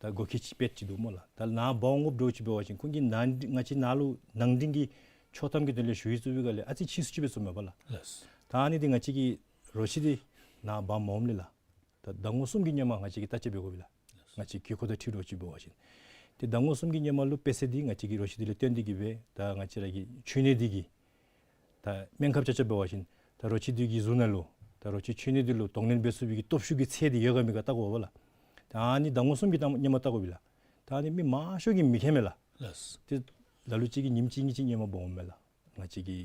ད་སྒོ་ཁྱི་ཅིག་པེཊ་ཅིག་འདུག་སྨོ་ལགས། ད་ནཱ་འབག་འོང་དགོཔ་འདྲཝ་ཅིག་འབད་བ་ཅིན་ཁོང་གིས་ནང་འདྲེན་ང་བཅས་ནཱ་ལུ་ནང་འདྲེན་གྱི་ཆོག་ཐམ་གྱི་དོན་ལས་ཞུ་ཡིག་བཙུགས་པའི་སྒང་ལས་ཨ་ཙི་ཕྱིས་སུ་ཅིག་སྦེ་བཙུགསཔ་མས་པ་ལགས། ལགས། ད་ཨ་ནི་འདི་ང་བཅས་ཀྱི་རོ་ཁྱི་འདི་ནཱ་འབག་མ་འོངམ་ལས་ལགས། ད་ཟླ་ངོ་གསུམ་གྱི་སྔོན་མ་ང་བཅས་ཀྱིས་བརྟག་དཔྱད་འབད་དགོ་པས་ལགས། ང་བཅས་ཀྱི་དགོས་མཁོ་དང་འཁྲིལ་འདྲཝ་ཅིག་འབད་བ་ཅིན། ཏེ་ཟླ་ངོ་གསུམ་གྱི་སྔོན་མ་ལུ་དཔེ་ཚད་འདི་ང་བཅས་ཀྱིས་རོ་ཁྱི་འདི་ལས་བཏོན་ཏེ་གི་སྦེ་ད་ང་བཅས་ར་གི་ཁྱོད་ནད་འདི་གི་ད་སྨན་ཁབ་རྐྱབ་རྐྱབ་འབད་བ་ཅིན་ད་རོ་ཁྱི་འདི་གི་གཟུགས་ནང་ལུ་ད་རོ་ཁྱི་ཁྱོད་ནད་འདི་ལུ་གདོང་ལེན་འབད་ཚུགས་པའི་གི་སྟོབས་ཤུགས་ཀྱི་ཚད་འདི་ཡོད་ག་མེད་ག་བལྟ་དགོ་པས་ལགས། ད་ཨ་ནི་ཟླ་ངོ་གསུམ་གྱི་སྔོན་མ་བལྟ་དགོ་པས་ལགས། ད་ཨ་ནི་མི་མང་ཤོས་ཀྱིས་མི་མཁྱེན་མས་ལགས། ལགས། ཏེ་ལ་ལུ་ཅིག་གིས་ཉིནམ་གཅིག་གཉིས་ཅིག་སྔོན་མ་འབག་འོངམ་མས་ལགས། ང་བཅས་ཀྱི་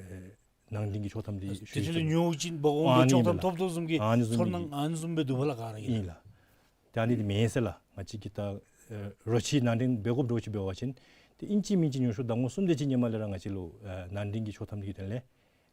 ཨེ་ནང་འདྲེན་གྱི་ཆོག་ཐམ་འདི་ཞུ་ཡིག་དེ་ཚུ་ལས་ཉོ་ཅིག་འབག་འོང་ཨ་ནི་ཆོག་ཐམ་ཨིན་པས་ལགས། ཐོབ་དོ་བཟུམ་གྱི་ཨ་ནི་བཟུམ་ཚོར་སྣང་ཨ་ནི་བཟུམ་སྦེ་འདུག་པ་ལགས་ག་ར་གིས། ཨིན་ལགས། ད་ཨ་ནི་འདི་མེན་ཟེར་ལགས། ང་བཅས་ཀྱིས་ད་ཨེ་རོ་ཁྱི་ནང་འདྲེན་འབད་དགོཔ་འདྲཝ་ཅིག་འབད་བ་ཅིན་ཏེ་ཨིན་ཅི་མིན་ཅི་ཉུང་ཤོས་ཟླ་ངོ་གསུམ་དེ་ཅིག་སྔོན་མ་ལས་ར་ང་བཅས་ལུ་ཨེ་ནང་འདྲེན་གྱི་ཆོག་ཐམ་འདི་གི་དོན་ལས་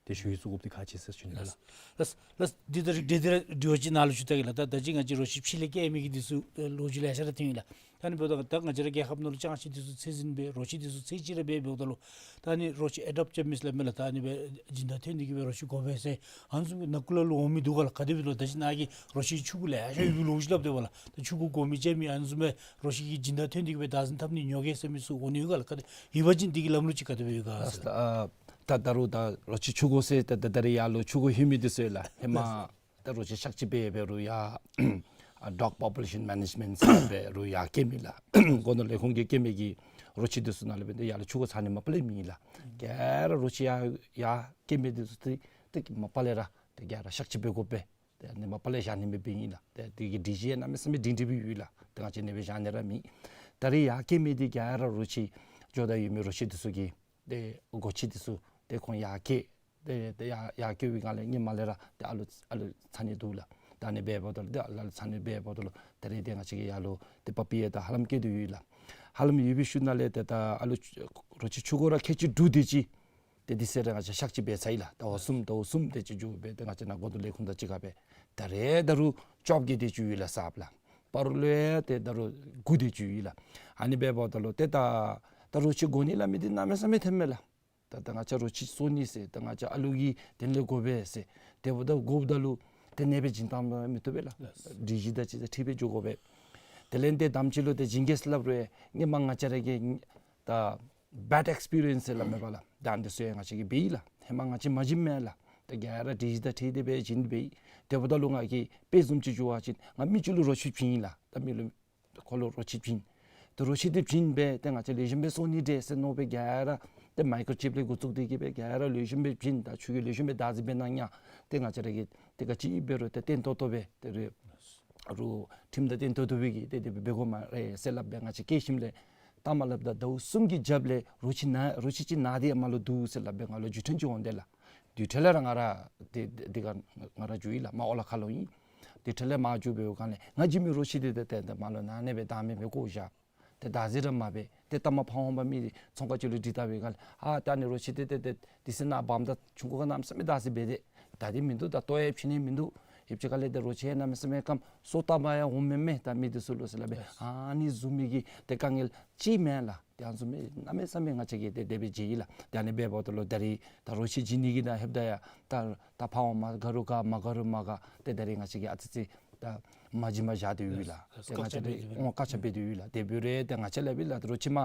ཏེ་ཞུ་ཡིག་བཙུགས་དགོཔ་འདི་ཁག་ཆེ་ཟེར་ཞུ་ནི་ལགས། ལགས། ལགས། ལགས། འདི་ད་རིགས་འདི་འདི་ར་དྲི་བ་ཅིག་ནཱ་ལུ་ཞུ་ད་གེ་ལགས། ད་ད་ཅི་ང་བཅས་རོ་ཁྱི་ཕྱི་ལས་སྐྱེལ་མི་གི་འདི་ཚུ་ཨེ་ལོ་རྒྱུས་ལེ་ཤ་ར་ཐོན་ཡི་ལགས། ད་ཨ་ནི་འབདཝ་ད་ད་ང་བཅས་ར་རྒྱལ་ཁབ་ནང་ལུ་ཅང་ཤེས་འདི་ཚུ་ཚད་འཛིན་འབད་རོ་ཁྱི་འདི་ཚུ་ཚད་ཅིག་ར་འབད་འབདཝ་ད་ལུ་ད་ཨ་ནི་རོ་ཁྱི་ཨེ་ཌོབཊ་རྐྱབ་མི་ཟེར་སླབ་མས་ལགས། ད་ཨ་ནི་སྦེ་སྦྱིན་བདག་ཐོན་ཏེ་གི་སྦེ་རོ་ཁྱི་དགོ་པས་ཟེར་ཨ་ནི་བཟུམ་གྱི་ནང་འཁོད་ལུ་འོང་མི་འདུག་ག་ལགས། ག་དེ་སྦེ་ལོ་ད་ཅི་ནཱ་གིས་རོ་ཁྱི་ཆུང་ཀུ་ལེ་ཤ་ཡོད་པའི་ལོ་རྒྱུས་སླབ་སྟེ་པ་ལགས། ད་ཆུང་ཀུ་དགོ་མི་ཅིག་མི་ཨ་ནི་བཟུམ་སྦེ་རོ་ཁྱི་གི་སྦྱིན་བདག་ཐོན་ཏེ་གི་སྦེ་བདག་འཛིན་འཐབ་ནི་ཉོ་གེ་ཟེར་མི་ཚུ་འོང་ནི་ཡོད་ག་ལགས། ག་དེ་ཡོད་པ་ཅིན་འདི་གི་ལམ་ལུགས་ཅིག་ག་དེ་སྦེ་ཡོད་ག་ཟེར་ལགས། ཨ་ ད་ད་རུང་ད་རོ་ཁྱི་ཆུ་འགོ་ཟེར་ད་ད་ད་རེས་ཡར་ལུ་ཆུ་འགོ་ལྷོད་མི་འདི་ཚུ་ཡོད་ལགས། ཧེ་མ་ད་རོ་ཁྱི་གཤག་བཅོས་འབད་འབད་རུང་ཡར་ཨ་dog population management ཟེར་འབད་རུང་ཡར་སྐྱེ་མི་ལགས། སྒོ་ནོར་ལས་ཁུངས་ཀྱིས་སྐྱེ་མི་གི་རོ་ཁྱི་འདི་ཚུ་ནང་ལས་འབད་དེ་ཡར་ལུ་ཆུ་འགོ་ཚང་ནི་མ་པ་ལས་མེད་ལགས། ག་ར་རོ་ཁྱི་ཡར་ཡར་སྐྱེ་མི་འདི་ཚུ་ཏེ་ཏེ་མ་པ་ལས་ར་ཏེ་ག་ར་གཤག་བཅོས་འབད་དགོ་པས། ཏེ་ཨ་ནི་མ་པ་ལས་བཞག་ནི་མེདཔ་ཨིན་ལགས། ཏེ་དེ་གི་སྒྲིག་གཞི་གནམ་མེད་ས་མེད་སྒྲིང་སྒྲིང་སྦེ་ཡོད་ལགས། ཏེ་ང་བཅས་ཨ་ནི་སྦེ་བཞག་ནི་ར་མེད། ད་རེས་ཡར་སྐྱེ་མི་འདི་ག་ར་རོ་ཁྱི་འགྱོ་ད་ཡོད་མི་རོ་ཁྱི་འདི་ཚུ་གི་ཏེ་སྒོ་ཁྱི་འདི་ཚུ་ཏེ་ཁོང་ཡར་སྐྱེ་ཏེ་ཏེ་ཡར་ཡར་སྐྱེ་བའི་སྒང་ལས་ཧེ་མ་ལས་ར་ཏེ་ཨ་ལུ་ཨ་ལུ་ཚང་ནི་འདུག་ལགས། ད་ཨ་ནི་འབདཝ་ད་ལུ་ཏེ་ཨ་ལུ་ཚང་ནི་འབདཝ་ད་ལུ་ད་རེས་ཏེ་ང་བཅས་ཀྱི་ཡར་ལུ་ཏེ་པ་པི་ཡང་ད་ཧ་ལམ་སྐྱེ་དོ་ཡོད་ལགས། ཧ་ལམ་ཡོད་པའི་ཤུལ་ནང་ལས་ཏེ་ད་ཨ་ལུ་རོ་ཁྱི་ཆུ་འགོ་ར་ཁལ་གཅིག་དྲུག་དེ་ཅིག་ཏེ་དེ་ཚུ་ར་ང་བཅས་གཤག་བཅོས་འབད་ཚར་ཡི་ལགས། ཟླཝ་གསུམ་ཟླཝ་གསུམ་དེ་ཅིག་འགྱོ་སྦེ་ཏེ་ང་བཅས་ནཱ་སྒོ་ནོར་ལས་ཁུངས་དང་གཅིག་ཁར་སྦེ་ད་རེས་ད་རུང་བཅོ་བརྒྱད་དེ་ཅིག་ཡོད་ལགས་གསརཔ་ལགས། སྤ་རོ་ལུ་ཡང་ཏེ་ད་རུང་དགུ་དེ་ཅིག་ཡོད་ལགས། ཨ་ནི་འབདཝ་ད་ལུ་ཏེ་ད་ད་རོ་ཁྱི་དགོ་ནི་སླབ་མི་འདི་གནམ་མེད་ས་མེད་ཐོནམ་མས་ལགས། ད་ད་ང་བཅས་རོ་ཁྱི་གསོ་ནི་ཟེར་ད་ང་བཅས་ཨ་ལུ་གི་དོན་ལས་དགོ་པས་ཟེར་དེ་འབདཝ་ད་དགོཔ་ད་ལུ་ཏེ་ཨ་ནི་སྦེ་བྱིན་བཏངམ་མི་བཏུབ་པས་ལགས། ལགས། སྒྲིག་གཞི་དང་གཅིག་ཁར་འཁྲིལ་སྦེ་འགྱོ་དགོ་པས། དེ་ལས་ཏེ་དམ་ཅིག་ལུ་ཏེ་བྱིན་གེ་ཟེར་སླབ་རུང་ཧེ་མ་ང་བཅས་ར་གི་ད་bad experience ཟེར་སླབ་མས་པ་ལགས། ད་ཨ་ནི་ཚུ་ཡང་ང་བཅས་ཀྱིས་འབད་ཡི་ལགས། ཧེ་མ་ང་བཅས་མ་བྱིནམ་མས་ལགས། ད་ག་ར་སྒྲིག་གཞི་དང་འཁྲིལ་ཏེ་སྦེ་བྱིན་འབད་ཡི། དེ་འབདཝ་ད་ལུ་ང་གིས་དཔེ་བཟུམ་ཅིག་ཞུ་བ་ཅིན་ང་མི་ཅིག་ལུ་རོ་ཁྱི་བྱིན་ཡི་ལགས། ད་མི་ལུ་ཁོ་ལུ་རོ་ཁྱི་བྱིན། ཏེ་རོ་ཁྱི་འདི་བྱིན་སྦེ་ཏེ་ང་བཅས་ལེགས་ཤོམ་སྦེ་གསོ་ནི་འདྲས་ཟེར་མནོ་སྦེ་ག་ར་ཏེ་མའི་ཀོརོ་ཅིབ་ལས་འགོ་བཙུགས་ཏེ་གིས་སྦེ་ག་ར་ལེགས་ཤོམ་སྦེ་བྱིན། ད་ཁྱོད་ཀྱིས་ལེགས་ཤོམ་སྦེ་བདག་འཛིན་འབད་གནང་ཡ། ཏེ་ང་བཅས་ར་གིས་ཏེ་ག་ཅི་འབད་རུང་ཏེ་བརྟན་ཏོག་ཏོ་སྦེ་ཏེ་རུང་རུང་ཁྲིམས་དང་བརྟན་ཏོག་ཏོ་སྦེ་གིས་ཏེ་དེ་སྦེ་འབད་དགོ་སྨ་རེ་ཟེར་སླབ་སྦེ་ང་བཅས་སྐྱེལ་ཞིནམ་ལས་ད་མ་སླབ་ད་ཟླཝ་གསུམ་གྱི་རྒྱབ་ལས་རོ་ཁྱི་ན་རོ་ཁྱི་ཅིག་ན་སྟེ་ཡར་མར་ལུ་འདུག་ཟེར་སླབ་སྦེ་ང་ལུ་རྒྱུགས་ཕྲན་ཅིག་འོང་དེས་ལགས། རྒྱུགས་ཕྲན་ལས་ར་ང་ར་ཏེ་ཏེ་ཏེ་ག་ང་ར་འགྱོ་ཡི་ལགས། མར་ཨོ་ལ་ཁ་ལོག་ཡི། རྒྱུགས་ཕྲན་ལས་མར་འགྱོ་སྦེ་འོང་སྒང་ལས་ང་བྱིན་མི་རོ་ཁྱི་འདི་ཏེ་ཏེ་ཏེ་མར་ལུ་ནཱ་ཨ་ནི་སྦེ་བདག་མེད་སྦེ་བཀོ་བཞག། ཏེ་བདག་འཛིན་ར་མ་འབད། ཏེ་ལྟ་མ་ཕར་འོང་པ་མི་འདི་ཚོང་ཁང་ཅིག་ལུ་དྲི་བལྟ་བའི་སྒང་ལས་ཨ་ད་ཨ་ནི་རོ་ཁྱི་འདི་ཏེ་ཏེ་ཏེ་དེ་ཚེ་ནཱ་བམ་དང་ཆུང་ཀུ་གནམ་མེད་ས་མེད་བདག་འཛིན་འབད་དེས། ད་འདི་མིན་འདུག། ད་ལྟོ་ཡང་བྱིན་ནི་མིན་འདུག། ཡུདཔ་ཅིག་ཁ་ལས་ཏེ་རོ་ཁྱི་གནམ་མེད་ས་མེད་སྐམ་སོ་བཏབ་པར་ཡང་འོངམ་མས་མས། ད་མི་འདི་ཚུ་ལུ་ཟེར་སླབ་སྦེ་ཨ་ནི་བཟུམ་མའི་གི་ཏེ་དཀའ་ངལ་ཅིག་མས་ལགས། ཏེ་ཨ་ནི་བཟུམ་མའི་གནམ་མེད་ས་མེད་ང་བཅས་ཀྱིས་ཏེ་དེ་སྦེ་མཇལ་ཡི་ལགས། ཏེ་ཨ་ནི་འབདཝ་ད་ལུ་ད་རེས་ད་རོ་ཁྱི་བྱིན་ནི་གི་ནང་ལྷོདཔ་ད་ཡང་ད་ད་ཕར་འོང་མར་དགའ་རུང་དགའ་མ་དགའ་རུང་མ་དགའ། ཏེ་ད་རེས་ང་བཅས་ཀྱིས་ཨ་ཙི་ཙི་ད་མ་བྱིན་པར་བཞག་སྟེ་ཡོད་ལགས། ཏེ་ང་བཅས་ཀྱིས་ཨོ་བཀག་ཆ་འབད་དེ་ཡོད་ལགས། དེ་འབད་རུང་ཏེ་ང་བཅས་ལས་འབད་ལགས་རོ་ཁྱི་མ་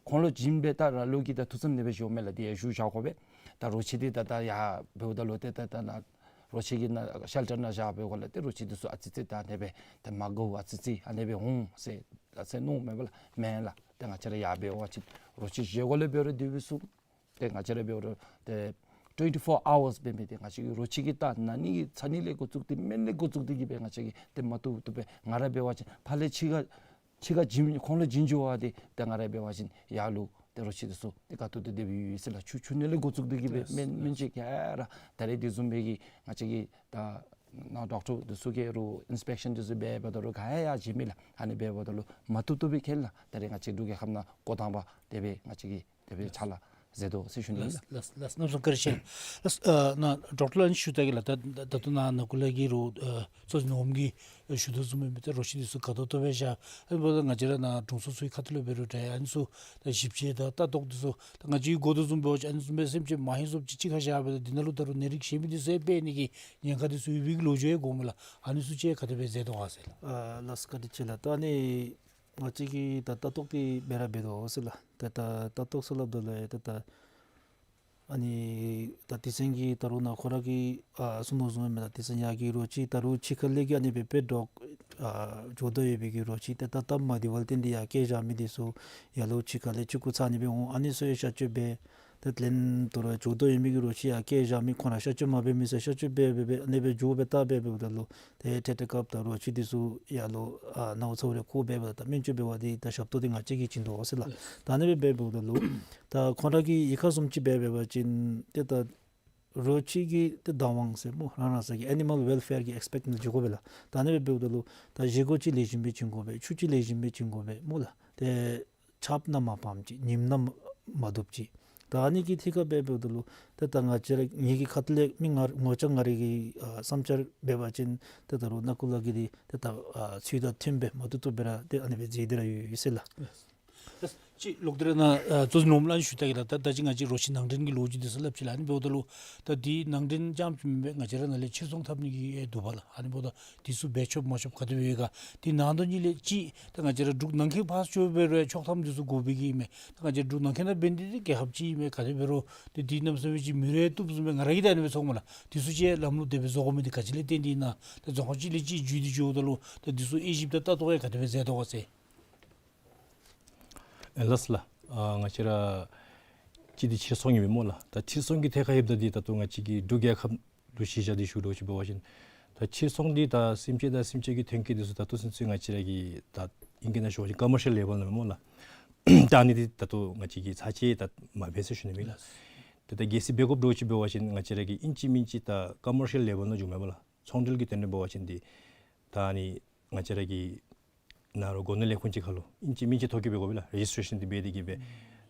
ཁོང་ལུ་བྱིན་སྦེ་ད་ར་ལུ་གིས་ད་ཐུགས་བསམ་ཨ་ནི་སྦེ་བཞེསཔ་མས་ལགས། ཏེ་ཡང་ཞུ་བཞག་དགོ་པས། ད་རོ་ཁྱི་འདི་ད་ད་ཡར་འབདཝ་ད་ལུ་ཏེ་ད་ད་ནཱ་རོ་ཁྱི་གི་ནང་ཤེལ་ཊར་ནང་བཞག་པའི་སྒང་ལས་ཏེ་རོ་ཁྱི་འདི་ཚུ་ཨ་ཙི་ཙི་ད་ཨ་ནི་སྦེ་ཏེ་མ་དགའཝ་ཨ་ཙི་ཙི་ཨ་ནི་སྦེ་འོང་ཟེར་ད་ཟེར་མནོཝ་མས་པ་ལགས། མེན་ལགས། ཏེ་ང་བཅས་ར་ཡར་འབད་བ་ཅིན་རོ་ཁྱི་བཞེས་སྒོ་ལས་འབད་རུང་དེ་སྦེ་ཚུ་ཏེ་ང་བཅས་ར་འབད་རུང་ཏེ་ཊུ་ཝེན་ཊི་ཕོར་ཨ་ཝརསི་འབད་མི་འདི་ང་བཅས་ཀྱིས་རོ་ཁྱི་གི་ད་ན་ནི་གི་ཚ་ནི་ལས་འགོ་བཙུགས་ཏེ་སྨན་ལས་འགོ་བཙུགས་ཏེ་གིས་སྦེ་ང་བཅས་ཀྱིས་ཏེ་མ་བཏུབ་བཏུབ་སྦེ་ང་ར་འབད་བ་ཅིན་ཕར་ལས་ཕྱི་ཁར་ཕྱི་ཁར་བྱིན་ཁོང་ལུ་བྱིན་འགྱོ་བ་འདི་ཏེ་ང་ར་འབད་བ་ཅིན་ཡར་ལུ་ཏེ་རོ་ཁྱི་འདི་ཚུ་ཏེ་དགའ་ཏོག་ཏོ་སྦེ་ཡོད་ཟེར་ལགས། ཆུ་ཆུ་ནི་ལས་འགོ་བཙུགས་ཏེ་གིས་སྦེ་སྨན་སྨན་ཅིག་ག་ར་ད་རེས་དེ་བཟུམ་སྦེ་གི་ང་བཅས་ཀྱིས་ད་ནཱ་ཌོག་ཊར་འདི་ཚུ་གིས་རུང་ཨིན་སི་པེག་ཤཱན་འདི་ཚུ་འབད་འབདཝ་ད་ལུ་ག་ཡང་ཡང་བྱིན་མི་ལགས། ཨ་ནི་འབད་འབདཝ་ད་ལུ་མ་བཏུབ་བཏུབ་སྦེ་མཁྱེན་ལགས། ད་རེས་ང་བཅས་འབྲུག་རྒྱལ་ཁབ་ནང་འགོ་དང་པ་དེ་སྦེ་ང་བཅས་ཀྱིས་དེ་སྦེ་ཕྱག་ལཱ་མཛད་དོ་ཟེར་ཞུ་ནི་ཨིན་ལགས། ལགས་ལགས་གནམ་མེད་ས་མེད་བཀའ་དྲིན་ཆེ་ལགས། ལགས་ཨ་ནཱ་ཌོག་ཊར་ལགས་ཨ་ནི་ཞུ་ད་གེ་ལགས། ད་ད་ད་ལྟོ་ནཱ་ནང་འཁོད་ལས་ཀྱི་རུང་ཨ་ཚོད་ནོམ་གྱིས་ཞུ་དོ་བཟུམ་སྦེ་མི་ད་རོ་ཁྱི་འདི་ཚུ་དགའ་ཏོག་ཏོ་སྦེ་བཞག། ཨ་ནི་འབདཝ་ད་ང་བཅས་ར་ནཱ་དྲུང་འཚོ་ཚུའི་ཁ་ཐུག་ལས་འབད་རུང་ད་ཨ་ནི་ཚུ་ད་ཞིབ་དཔྱད་དང་ལྟ་རྟོག་འདི་ཚུ་ད་ང་བཅས་ཀྱིས་གོ་དོ་བཟུམ་འབད་བ་ཅིན་ཨ་ནི་བཟུམ་སྦེ་སེམས་ཅན་མ་ཧེ་བཟུམ་ཅིག་གཅིག་ཁར་བཞག་སྦེ་ད་འདི་ནང་ལུ་ད་རུང་ནད་རིགས་གཞན་མི་འདི་ཚུ་ཡང་འཕེལ་ནི་གི་ཉེན་ཁ་འདི་ཚུ་ཡོད་པའི་གི་ལོ་རྒྱུས་ཡང་གོཝ་མས་ལགས། ཨ་ནི་ཚུ་ཅིག་ག་དེ་སྦེ་མཛད་དོ་ག་ཟེར་ལགས། ཨ་ལགས་བཀའ་དྲིན་ཆེ་ལགས། ད་ཨ་ནི་ང་བཅས་ཀྱིས་ད་ལྟ་རྟོག་འདི་འབད་ར་འབད་དོ་ཟེར་ལགས། ད་ད་ལྟ་རྟོག་ཟེར་སླབ་ད་ལུ་ད་ད་ཨ་ནི་ད་དེ་ཚུན་གྱི་ད་རུང་ནཱ་ཁོ་ར་གིས་ཨ་གསུང་དོ་བཟུམ་མས་ལགས། དེ་ཚུན་ཡར་གྱི་རོ་ཁྱི་ད་རུང་ཕྱི་ཁ་ལས་ཀྱི་ཨ་ནི་སྦེ་པེཊ་ཌོག་ཨ་འགྱོ་དོ་ཡོད་པའི་གི་རོ་ཁྱི་ཏེ་ད་སྟབས་མ་བདེ་བ་ལས་བརྟེན་ཏེ་ཡར་བསྐྱལ་བཞག་མི་འདི་ཚུ་ཡར་ལུ་ཕྱི་ཁ་ལས་ཆུང་ཀུ་ཚ་ནི་སྦེ་འོང་། ཨ་ནི་ཚུ་ཡང་གཤག་བཅོས་འབད། ཏེ་ལན་དོ་རུང་འགྱོ་དོ་ཡོད་མི་གི་རོ་ཁྱི་ཡར་བསྐྱལ་བཞག་མི་ཁོང་ར་གཤག་བཅོས་མ་འབད་མི་ཚུ་གཤག་བཅོས་འབད་འབད་འབད་ཨ་ནི་སྦེ་འགྱོ་སྦེ་ད་འབད་འབདཝ་ད་ལུ་ཏེ་ཏེ་ཏེ་སྐབས་ད་རོ་ཁྱི་འདི་ཚུ་ཡར་ལུ་ཨ་ནཝ་ཚཝ་རེ་ཁུག་འབད་འབདཝ་ད་སྨན་བཅོས་འབད་བ་འདི་ད་ཞབས་ཏོག་འདི་ང་བཅས་ཀྱིས་བྱིན་དོ་ཟེར་ལགས། ད་ཨ་ནི་སྦེ་འབད་འབདཝ་ད་ལུ་ད་ཁོང་ར་གི་གཡུས་ཁ་བཟུམ་ཅིག་འབད་འབད་བ་ཅིན་ཏེ་ད་རོ་ཁྱི་གི་ཏེ་བདག་དབང་ཟེར་སྨོ་རང་རང་སོ་གི་ཨེ་ནི་མཱལ་ཝེལ་ཕེར་གྱི་ཨེགསི་པེགཊ་ནི་བྱིན་དགོ་པས་ལགས། ད་ཨ་ནི་སྦེ་འབདཝ་ད་ལུ་ད་བཞེས་སྒོ་ཅིག་ལེགས་ཤོམ་སྦེ་བྱིན་དགོ་པས། ཆུ་ཅིག་ལེགས་ཤོམ་སྦེ་བྱིན་དགོ་པས་སྨོ་ལགས། ཏེ་ཆརཔ་ནང་མ་ཕངམ་ཅིག་ཉིམ་ནང་མ་དུབ་ཅིག། ད་ཨ་ནི་གི་ཐད་ཁར་འབད་འབདཝ་ད་ལུ་ཏེ་ད་ང་བཅས་ར་ངེ་གི་ཁ་ཐུག་ལས་མི་ང་ངོ་ཅ་ང་རའི་གི་ཨ་བསམ་འཆར་འབད་བ་ཅིན་ཏེ་ད་རུང་ནཱ་ཁོ་ལ་གིས་འདི་ཏེ་ད་ཨ་ཚུལ་དང་མཐུནམ་སྦེ་མ་བཏུབ་བཏུབ་སྦེ་ར་ཏེ་ཨ་ནི་སྦེ་མཛད་དེ་ར་ཡོད་ཡོད་ཟེར་ལགས། ལགས། ཅིག་ལོག་སྟེ་ར་ནཱ་ཨ་ཙོ་ནོར་མ་ལ་ཞུ་ད་གི་ལགས། ད་ད་ཅི་ང་བཅས་རོ་ཁྱི་ནང་འདྲེན་གྱི་ལོ་རྒྱུས་འདི་ཚུ་སླབ་ཅི་ལགས། ཨ་ནི་འབདཝ་ད་ལུ་ད་འདི་ནང་འདྲེན་རྐྱངམ་ཅིག་མེན་པར་ང་བཅས་ར་ནཱ་ལས་ཕྱིར་ཚོང་འཐབ་ནི་གི་ཨེ་འདུག་པ་ལགས། ཨ་ནི་འབདཝ་ད་འདི་ཚུ་འབད་ཆོགཔ་མ་ཆོགཔ་ག་དེ་སྦེ་ཡོད་ག། འདི་ནང་དོན་གཉིས་ལས་ཅིག་ད་ང་བཅས་ར་འབྲུག་ནང་འཁོད་ཕར་ཕྱོགས་འབད་རུང་ཆོག་ཐམ་འདི་ཚུ་དགོ་པའི་གི་ཨིན་མས། ད་ང་བཅས་འབྲུག་ནང་འཁོད་ནང་འབད་ནི་འདི་རྒྱལ་ཁབ་ཅིག་ཨིན་མས། ག་དེ་འབད་རུང་ཏེ་འདི་གནམ་མེད་ས་མེད་ཅིག་མི་རེ་བཏུབ་བཟུམ་སྦེ་ང་ར་གིས་ད་ཨ་ནི་སྦེ་ཚོརཝ་མས་ལགས། འདི་ཚུ་ཅིག་ལམ་ལུགས་དེ་སྦེ་བཟོ་དགོ་མི་འདི་ག་ཅི་ལས་བརྟེན་ཏེ་ཨིན་ན། ད་རྫོང་ཁག་ཅིག་ལས་ཅིག་བརྒྱུད་དེ་འགྱོཝ་ད་ལུ་ད་འདི་ཚུ་དབྱེ་ཞིབ་དང་ལྟ་རྟོག་ཡང་ག་དེ་སྦེ་མཛད་དོ་ག་ཟེར། ཨེ་ལགས་སོ་ལགས། ཨ་ང་བཅས་ར་ཅིག་འདི་ཕྱིར་ཚོང་ཨིན་མས་སྨོ་ལགས། ད་ཕྱིར་ཚོང་གི་ཐད་ཁར་ཡོདཔ་ད་འདི་ད་ལྟོ་ང་བཅས་ཀྱི་འབྲུག་རྒྱལ་ཁབ་ལུ་གཞི་བཞག་སྟེ་ཞུ་དོ་ཅིག་འབད་བ་ཅིན་ད་ཕྱིར་ཚོང་འདི་ད་སེམས་ཅན་དང་སེམས་ཅན་གྱི་ཐོན་སྐྱེད་འདི་ཚུ་ད་ལྟོ་ཚུན་ཚོད་ང་བཅས་ར་གི་ད་ཨིང་སྐད་ནང་ཞུ་བ་ཅིན་ཀོ་མར་ཤལ་ལེ་བཱལ་ནང་སྨོ་ལགས། ད་ཨ་ནི་འདི་ད་ལྟོ་ང་བཅས་ཀྱིས་ཚར་གཅིག་ད་མ་འབད་ཟེར་ཞུ་ནི་མས་ལགས། ད་ད་གལ་སྲིད་འབད་དགོཔ་འདྲཝ་ཅིག་འབད་བ་ཅིན་ང་བཅས་ར་གིས་ཨིན་ཅི་མིན་ཅི་ད་ཀོ་མར་ཤལ་ལེ་བཱལ་ནང་འགྱོཝ་མས་པ་ལགས། ཚོང་འབྲེལ་གྱི་དོན་ལས་འབད་བ་ཅིན་འདི་ད་ཨ་ནི་ང་བཅས་ར་གི་ནཱ་རོགས་སྒོ་ནོར་ལས་ཁུངས་ཅིག་ཁར་ལུ་ཨིན་ཅི་མིན་ཅི་ཐོ་བཀོད་འབད་དགོ་པས་ལགས། རེ་ཇིས་ཊེ་ཤཱན་འདི་འབད་དེ་གིས་སྦེ་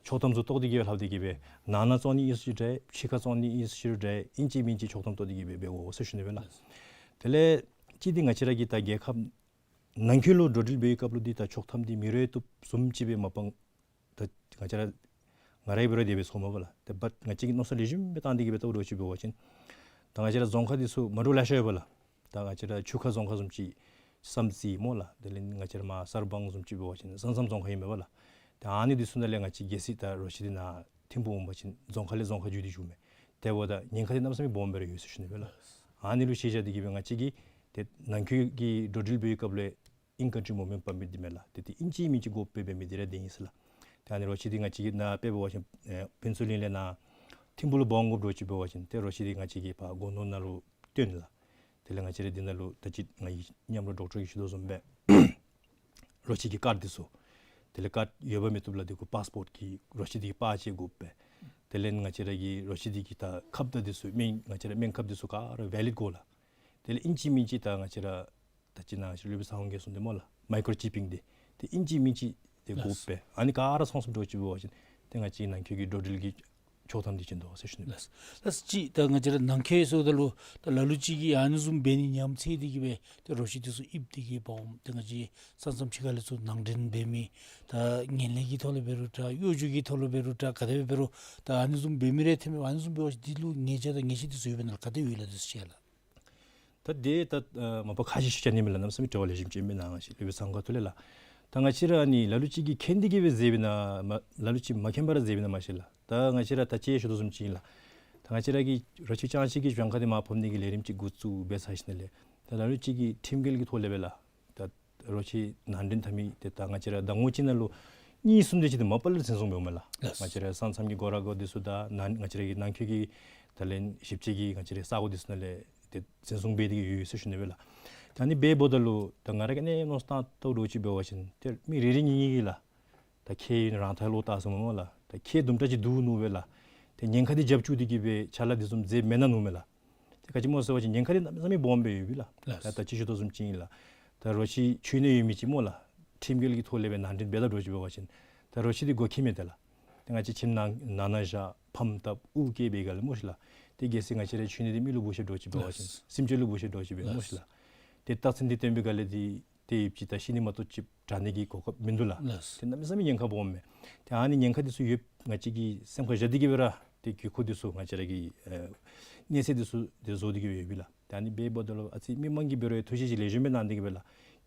ཆོག་ཐམ་ཚུ་བཏོག་སྟེ་གིས་སྦེ་ལྷབ་སྟེ་གིས་སྦེ་ནང་ན་བཙོང་ནི་ཨིན་ཟེར་རུང་འདྲ་ཕྱི་ཁར་བཙོང་ནི་ཨིན་ཟེར་རུང་འདྲ་ཨིན་ཅི་མིན་ཅི་ཆོག་ཐམ་བཏོག་སྟེ་གིས་སྦེ་འབད་དགོ་ཟེར་ཞུ་ནི་མས་ལགས། དེ་ལས་ཅིག་འདི་ང་བཅས་ར་གི་ད་རྒྱལ་ཁབ་ནང་འཁོད་ལུ་འགྲོ་འགྲུལ་འབད་བའི་སྐབས་ལུ་འདི་ད་ཆོག་ཐམ་འདི་མི་རེ་བཏུབ་བཟུམ་ཅིག་སྦེ་མ་པང་ད་ང་བཅས་ར་ང་ར་གིས་འབད་རུང་དེ་སྦེ་ཚོརཝ་མས་པ་ལགས། ཏེ་བཊ་ང་བཅས་ཀྱིས་མནོ་བསམ་ལེགས་ཤོམ་སྦེ་བཏང་སྟེ་གིས་སྦེ་བལྟཝ་འདྲཝ་ཅིག་འབད་བ་ཅིན་ད་ང་བཅས་ར་རྫོང་ཁག་འདི་ཚུ་མ་འདྲཝ་ལེ་ཤ་ཡོད་པ་ལགས། ད་ང་བཅས་ར་ཆུ་ཁ་རྫོང་ཁག་བཟུམ་ཅིག་བསམ་རྩེ་སྨོ་ལགས། དེ་ལས་ང་བཅས་ར་མར་གསར་སྤང་བཟུམ་ཅིག་འབད་བ་ཅིན་ས་མཚམས་རྫོང་ཁག་ཨིན་མས་པ་ལགས། ད་ཨ་ནི་འདི་ཚུ་ནང་ལས་ང་བཅས་གལ་སྲིད་ད་རོ་ཁྱི་འདི་ནཱ་ཐིམ་ཕུག་འོང་པ་ཅིན་རྫོང་ཁག་ལས་རྫོང་ཁག་བརྒྱུད་དེ་འགྱོཝ་མས། དེ་འབདཝ་ད་ཉེན་ཁ་འདི་གནམ་མེད་ས་མེད་སྦོམ་སྦེ་ར་ཡོད་ཟེར་ཞུ་ནི་མས་ལགས། ཨ་ནི་ལུ་གཞི་བཞག་སྟེ་གིས་སྦེ་ང་བཅས་ཀྱིས་ཏེ་ནང་འཁོད་ཀྱི་འགྲོ་འགྲུལ་འབད་བའི་སྐབས་ལས་ཨིན་ཀོན་ཊི་མུབ་མེནཊ་པར་མིཊ་འདི་མས་ལགས། ཏེ་འདི་ཨིན་ཅི་མིན་ཅི་དགོཔ་སྦེ་འབད་མི་འདི་ར་འདི་ཨིན་ཟེར་ལགས། ཏེ་ཨ་ནི་རོ་ཁྱི་འདི་ང་བཅས་ཀྱིས་ནཱ་དཔེ་འབད་བ་ཅིན་ཨེ་ཕུན་ཚོགས་གླིང་ལས་ནཱ་ཐིམ་ཕུག་ལུ་འབག་འོང་དགོཔ་འདྲཝ་ཅིག་འབད་བ་ཅིན་ཏེ་རོ་ཁྱི་འདི་ང་བཅས་ཀྱིས་ཕར་སྒོ་ནོར་ནང་ལུ་བཏོན་ལགས། དེ་ལས་ང་བཅས་ར་འདི་ནང་ལུ་ད་ཅི་ང་གིས་མཉམ་རོགས་ཌོག་ཊར་གྱིས་ཞུ་དོ་བཟུམ་སྦེ་རོ་ཁྱི་གི་ཀཱཌ་འདི་ཚུ་དེ་ལས་ཀཱཌ་ཡོདཔ་མི་བཏུབ་ལགས། དེ་གུ་པཱསི་པོརཊ་གི་རོ་ཁྱི་འདི་གི་པར་ཅིག་དགོ་པས། དེ་ལས་ང་བཅས་ར་གི་རོ་ཁྱི་འདི་གི་ད་ཁབ་དང་འདི་ཚུ་སྨན་ང་བཅས་ར་སྨན་ཁབ་འདི་ཚུ་ག་ར་ཝེ་ལིཌ་དགོ་ལགས། དེ་ལས་ཨིན་ཅི་མིན་ཅི་ད་ང་བཅས་ར་ད་ཅི་ནཱ་ང་བཅས་ར་སློབ་དཔོན་ཚེ་དབང་གིས་གསུངས་དེ་སྨོ་ལགས། མའི་ཀོརོ་ཅིཔ་པིང་འདི་ཏེ་ཨིན་ཅི་མིན་ཅི་ཏེ་དགོ་པས། ཨ་ནི་ག་ར་ཚང་སོངམ་འདྲཝ་ཅིག་འབད་བ་ཅིན་ཏེ་ང་བཅས་ནང་འཁོད་ཀྱི་འགྲོ་འགྲུལ་གྱི་ཆོག་ཐམ་འདི་བྱིན་དོ་ཟེར་ཞུ་ནི། ལགས། ལགས་ཅིག་ད་ང་བཅས་ར་ནང་འཁོད་ཟེརཝ་ད་ལུ་ད་ལ་ལུ་ཅིག་གིས་ཨ་ནི་བཟུམ་འབད་ནི་ཉམས་ཚད་དེ་གིས་སྦེ་ཏེ་རོ་ཁྱི་འདི་ཚུ་ཡིབ་སྟེ་གིས་འབག་འོངམ་ཏེ་ང་བཅས་ས་མཚམས་ཕྱི་ཁ་ལས་ཚུར་ནང་འདྲེན་འབད་མི་ད་ངན་ལྷད་ཀྱི་ཐོག་ལས་འབད་རུང་འདྲ་གཡོ་སྒྱུ་གི་ཐོག་ལས་འབད་རུང་འདྲ་ག་དེ་སྦེ་འབད་རུང་ད་ཨ་ནི་བཟུམ་འབད་མི་རེ་ཐོནམ་མས། ཨ་ནི་བཟུམ་འབད་བ་ཅིན་འདི་ལུ་ཉེས་ཆད་དང་ཉེས་ཆད་འདི་ཚུ་ཡོད་པས་ན་ལགས། ག་དེ་ཡོད་ལགས་འདི་ཚུ་ཅིག་ལགས། ད་དེ་ད་ཨ་མ་པ་ཁ་ཤས་ཤིག་ཅིག་ནི་མས་ལགས། གནམ་མེད་ས་མེད་འབྲེལ་བ་ལེགས་ཤོམ་ཅིག་མེན་ན་ང་བཅས་སློབ་དཔོན་ཚེ་དབང་ཁ་ཐུག་ལས་ལགས། ད་ང་བཅས་ར་ཨ་ནི་ལ་ལུ་ཅིག་གིས་མཁྱེན་ཏེ་གིས་སྦེ་མཛདཔ་ཨིན་ན་མ་ལ་ལུ་ཅིག་མ་མཁྱེན་པར་མཛདཔ་ཨིན་ན་མ་ཤེས་ལགས། ད་ང་བཅས་ར་ད་ཅི་ཞུ་དོ་བཟུམ་ཅིག་ཨིན་ལགས། ད་ང་བཅས་ར་གིས་རོ་ཁྱི་རྐྱངམ་ཅིག་གི་གྱངས་ཁ་འདི་མར་ཕབ་ནི་གི་ལས་རིམ་ཅིག་འགོ་བཙུགས་འབད་ཚར་ཞིནམ་ལས་ད་ལ་ལུ་ཅིག་གིས་ཁྲིམས་འགལ་གྱི་ཐོག་ལས་སྦེ་ལགས། ད་རོ་ཁྱི་ནང་འདྲེན་འཐབ་མི་འདི་ད་ང་བཅས་ར་ཟླ་ངོ་གཅིག་ནང་ལུ་གཉིས་གསུམ་དེ་ཅིག་འདི་མ་པ་ལས་འཛིན་བཟུང་འབདཝ་མས་ལགས། ལགས། ང་བཅས་ར་ས་མཚམས་ཀྱི་སྒོ་ར་སྒོ་འདི་ཚུ་དང་ནང་ང་བཅས་ར་གི་ནང་འཁོད་ཀྱི་ད་ལན་ཞིབ་དཔྱད་ཀྱི་ང་བཅས་ར་ས་སྒོ་འདི་ཚུ་ནང་ལས་ཏེ་འཛིན་བཟུང་འབད་དེ་གིས་ཡོད་ཡོད་ཟེར་ཞུ་ནི་མས་ལགས། ད་ཨ་ནི་འབདཝ་ད་ལུ་ད་ང་ར་གིས་ཨ་ནི་མནོ་བསམ་བཏང་དོ་འདྲཝ་ཅིག་འབད་བ་ཅིན་ཏེ་མི་རེ་རེ་གཉིས་གཉིས་ཀྱིས་ལགས། ད་ཁྱད་ཡོད་ན་རང་ཐག་ལོག་བལྟ་ཟེར་མས་སྨོ་ལགས། ད་ཁྱད་དུམ་གྲ་ཅིག་འདུག་མནོ་སྦེ་ལགས། ཏེ་ཉེན་ཁ་འདི་རྒྱབ་བཅུག་སྟེ་གིས་སྦེ་ཕྱག་ལཱ་འདི་བཟུམ་མཛད་མེན་ན་མནོཝ་མས་ལགས། ཏེ་ག་ཅི་སྨོ་ཟེར་བ་ཅིན་ཉེན་ཁ་འདི་གནམ་མེད་ས་མེད་སྦོམ་སྦེ་ཡོད་པས་ལགས། ལགས། ད་ད་ཅི་ཞུ་དོ་བཟུམ་ཅིག་ཨིན་ལགས། ད་རོ་ཁྱི་འཁྱིད་ནི་ཡོད་མི་ཅིག་སྨོ་ལགས། ཁྲིམས་འགལ་གྱི་ཐོག་ལས་སྦེ་ནང་འདྲེན་འབད་ད་འདྲཝ་ཅིག་འབད་བ་ཅིན་ད་རོ་ཁྱི་འདི་སྒོ་ཁྱི་མས་ཏེ་ལགས། ཏེ་ང་བཅས་ཁྱིམ་ནང་ནང་ན་བཞག་ཕམ་བཏབ་དབུགས་བཀལ་བའི་སྒང་ལས་སྨོ་ཤིག་ལགས། ཏེ་གལ་སྲིད་ང་བཅས་ར་འཁྱིད་ནི་འདི་མི་ལུ་འབུ་ཤོར་འདྲཝ་ཅིག་འབད་བ་ཅིན་ལགས། སེམས་ཅན་ལུ་འབུ་ཤོར་འདྲཝ་ཅིག་འབད་སྨོ་ཤིག་ལགས། ཏེ་རྟགས་མཚན་འདི་སྟོན་པའི་སྒང་ལས་འདི་ཏེ་ཡུདཔ་ཅིག་ད་ཤི་ནི་མ་གཏོགས་ཅིག་དྲག་ནི་གི་གོ་སྐབས་མིན་འདུག་ལགས། ལགས། ཏེ་གནམ་མེད་ས་མེད་ཉེན་ཁ་སྦོམ་མས། ཏེ་ཨ་ནི་ཉེན་ཁ་འདི་ཚུ་ཡོདཔ་ང་བཅས་ཀྱིས་སེམས་ཁར་བཞག་སྟེ་གིས་སྦེ་ར་ཏེ་དགོས་མཁོ་འདི་ཚུ་ང་བཅས་ར་གིས་ཨེ་གནས་ཚད་འདི་ཚུ་ཏེ་བཟོ་སྟེ་གིས་སྦེ་ཡོད་པས་ལགས། ཏེ་ཨ་ནི་འབདཝ་ད་ལུ་ཨ་ཙི་མི་མང་གིས་འབད་རུང་ཐུགས་བཞེད་ཅིག་ལེགས་ཤོམ་སྦེ་གནང་སྟེ་གིས་སྦེ་ལགས།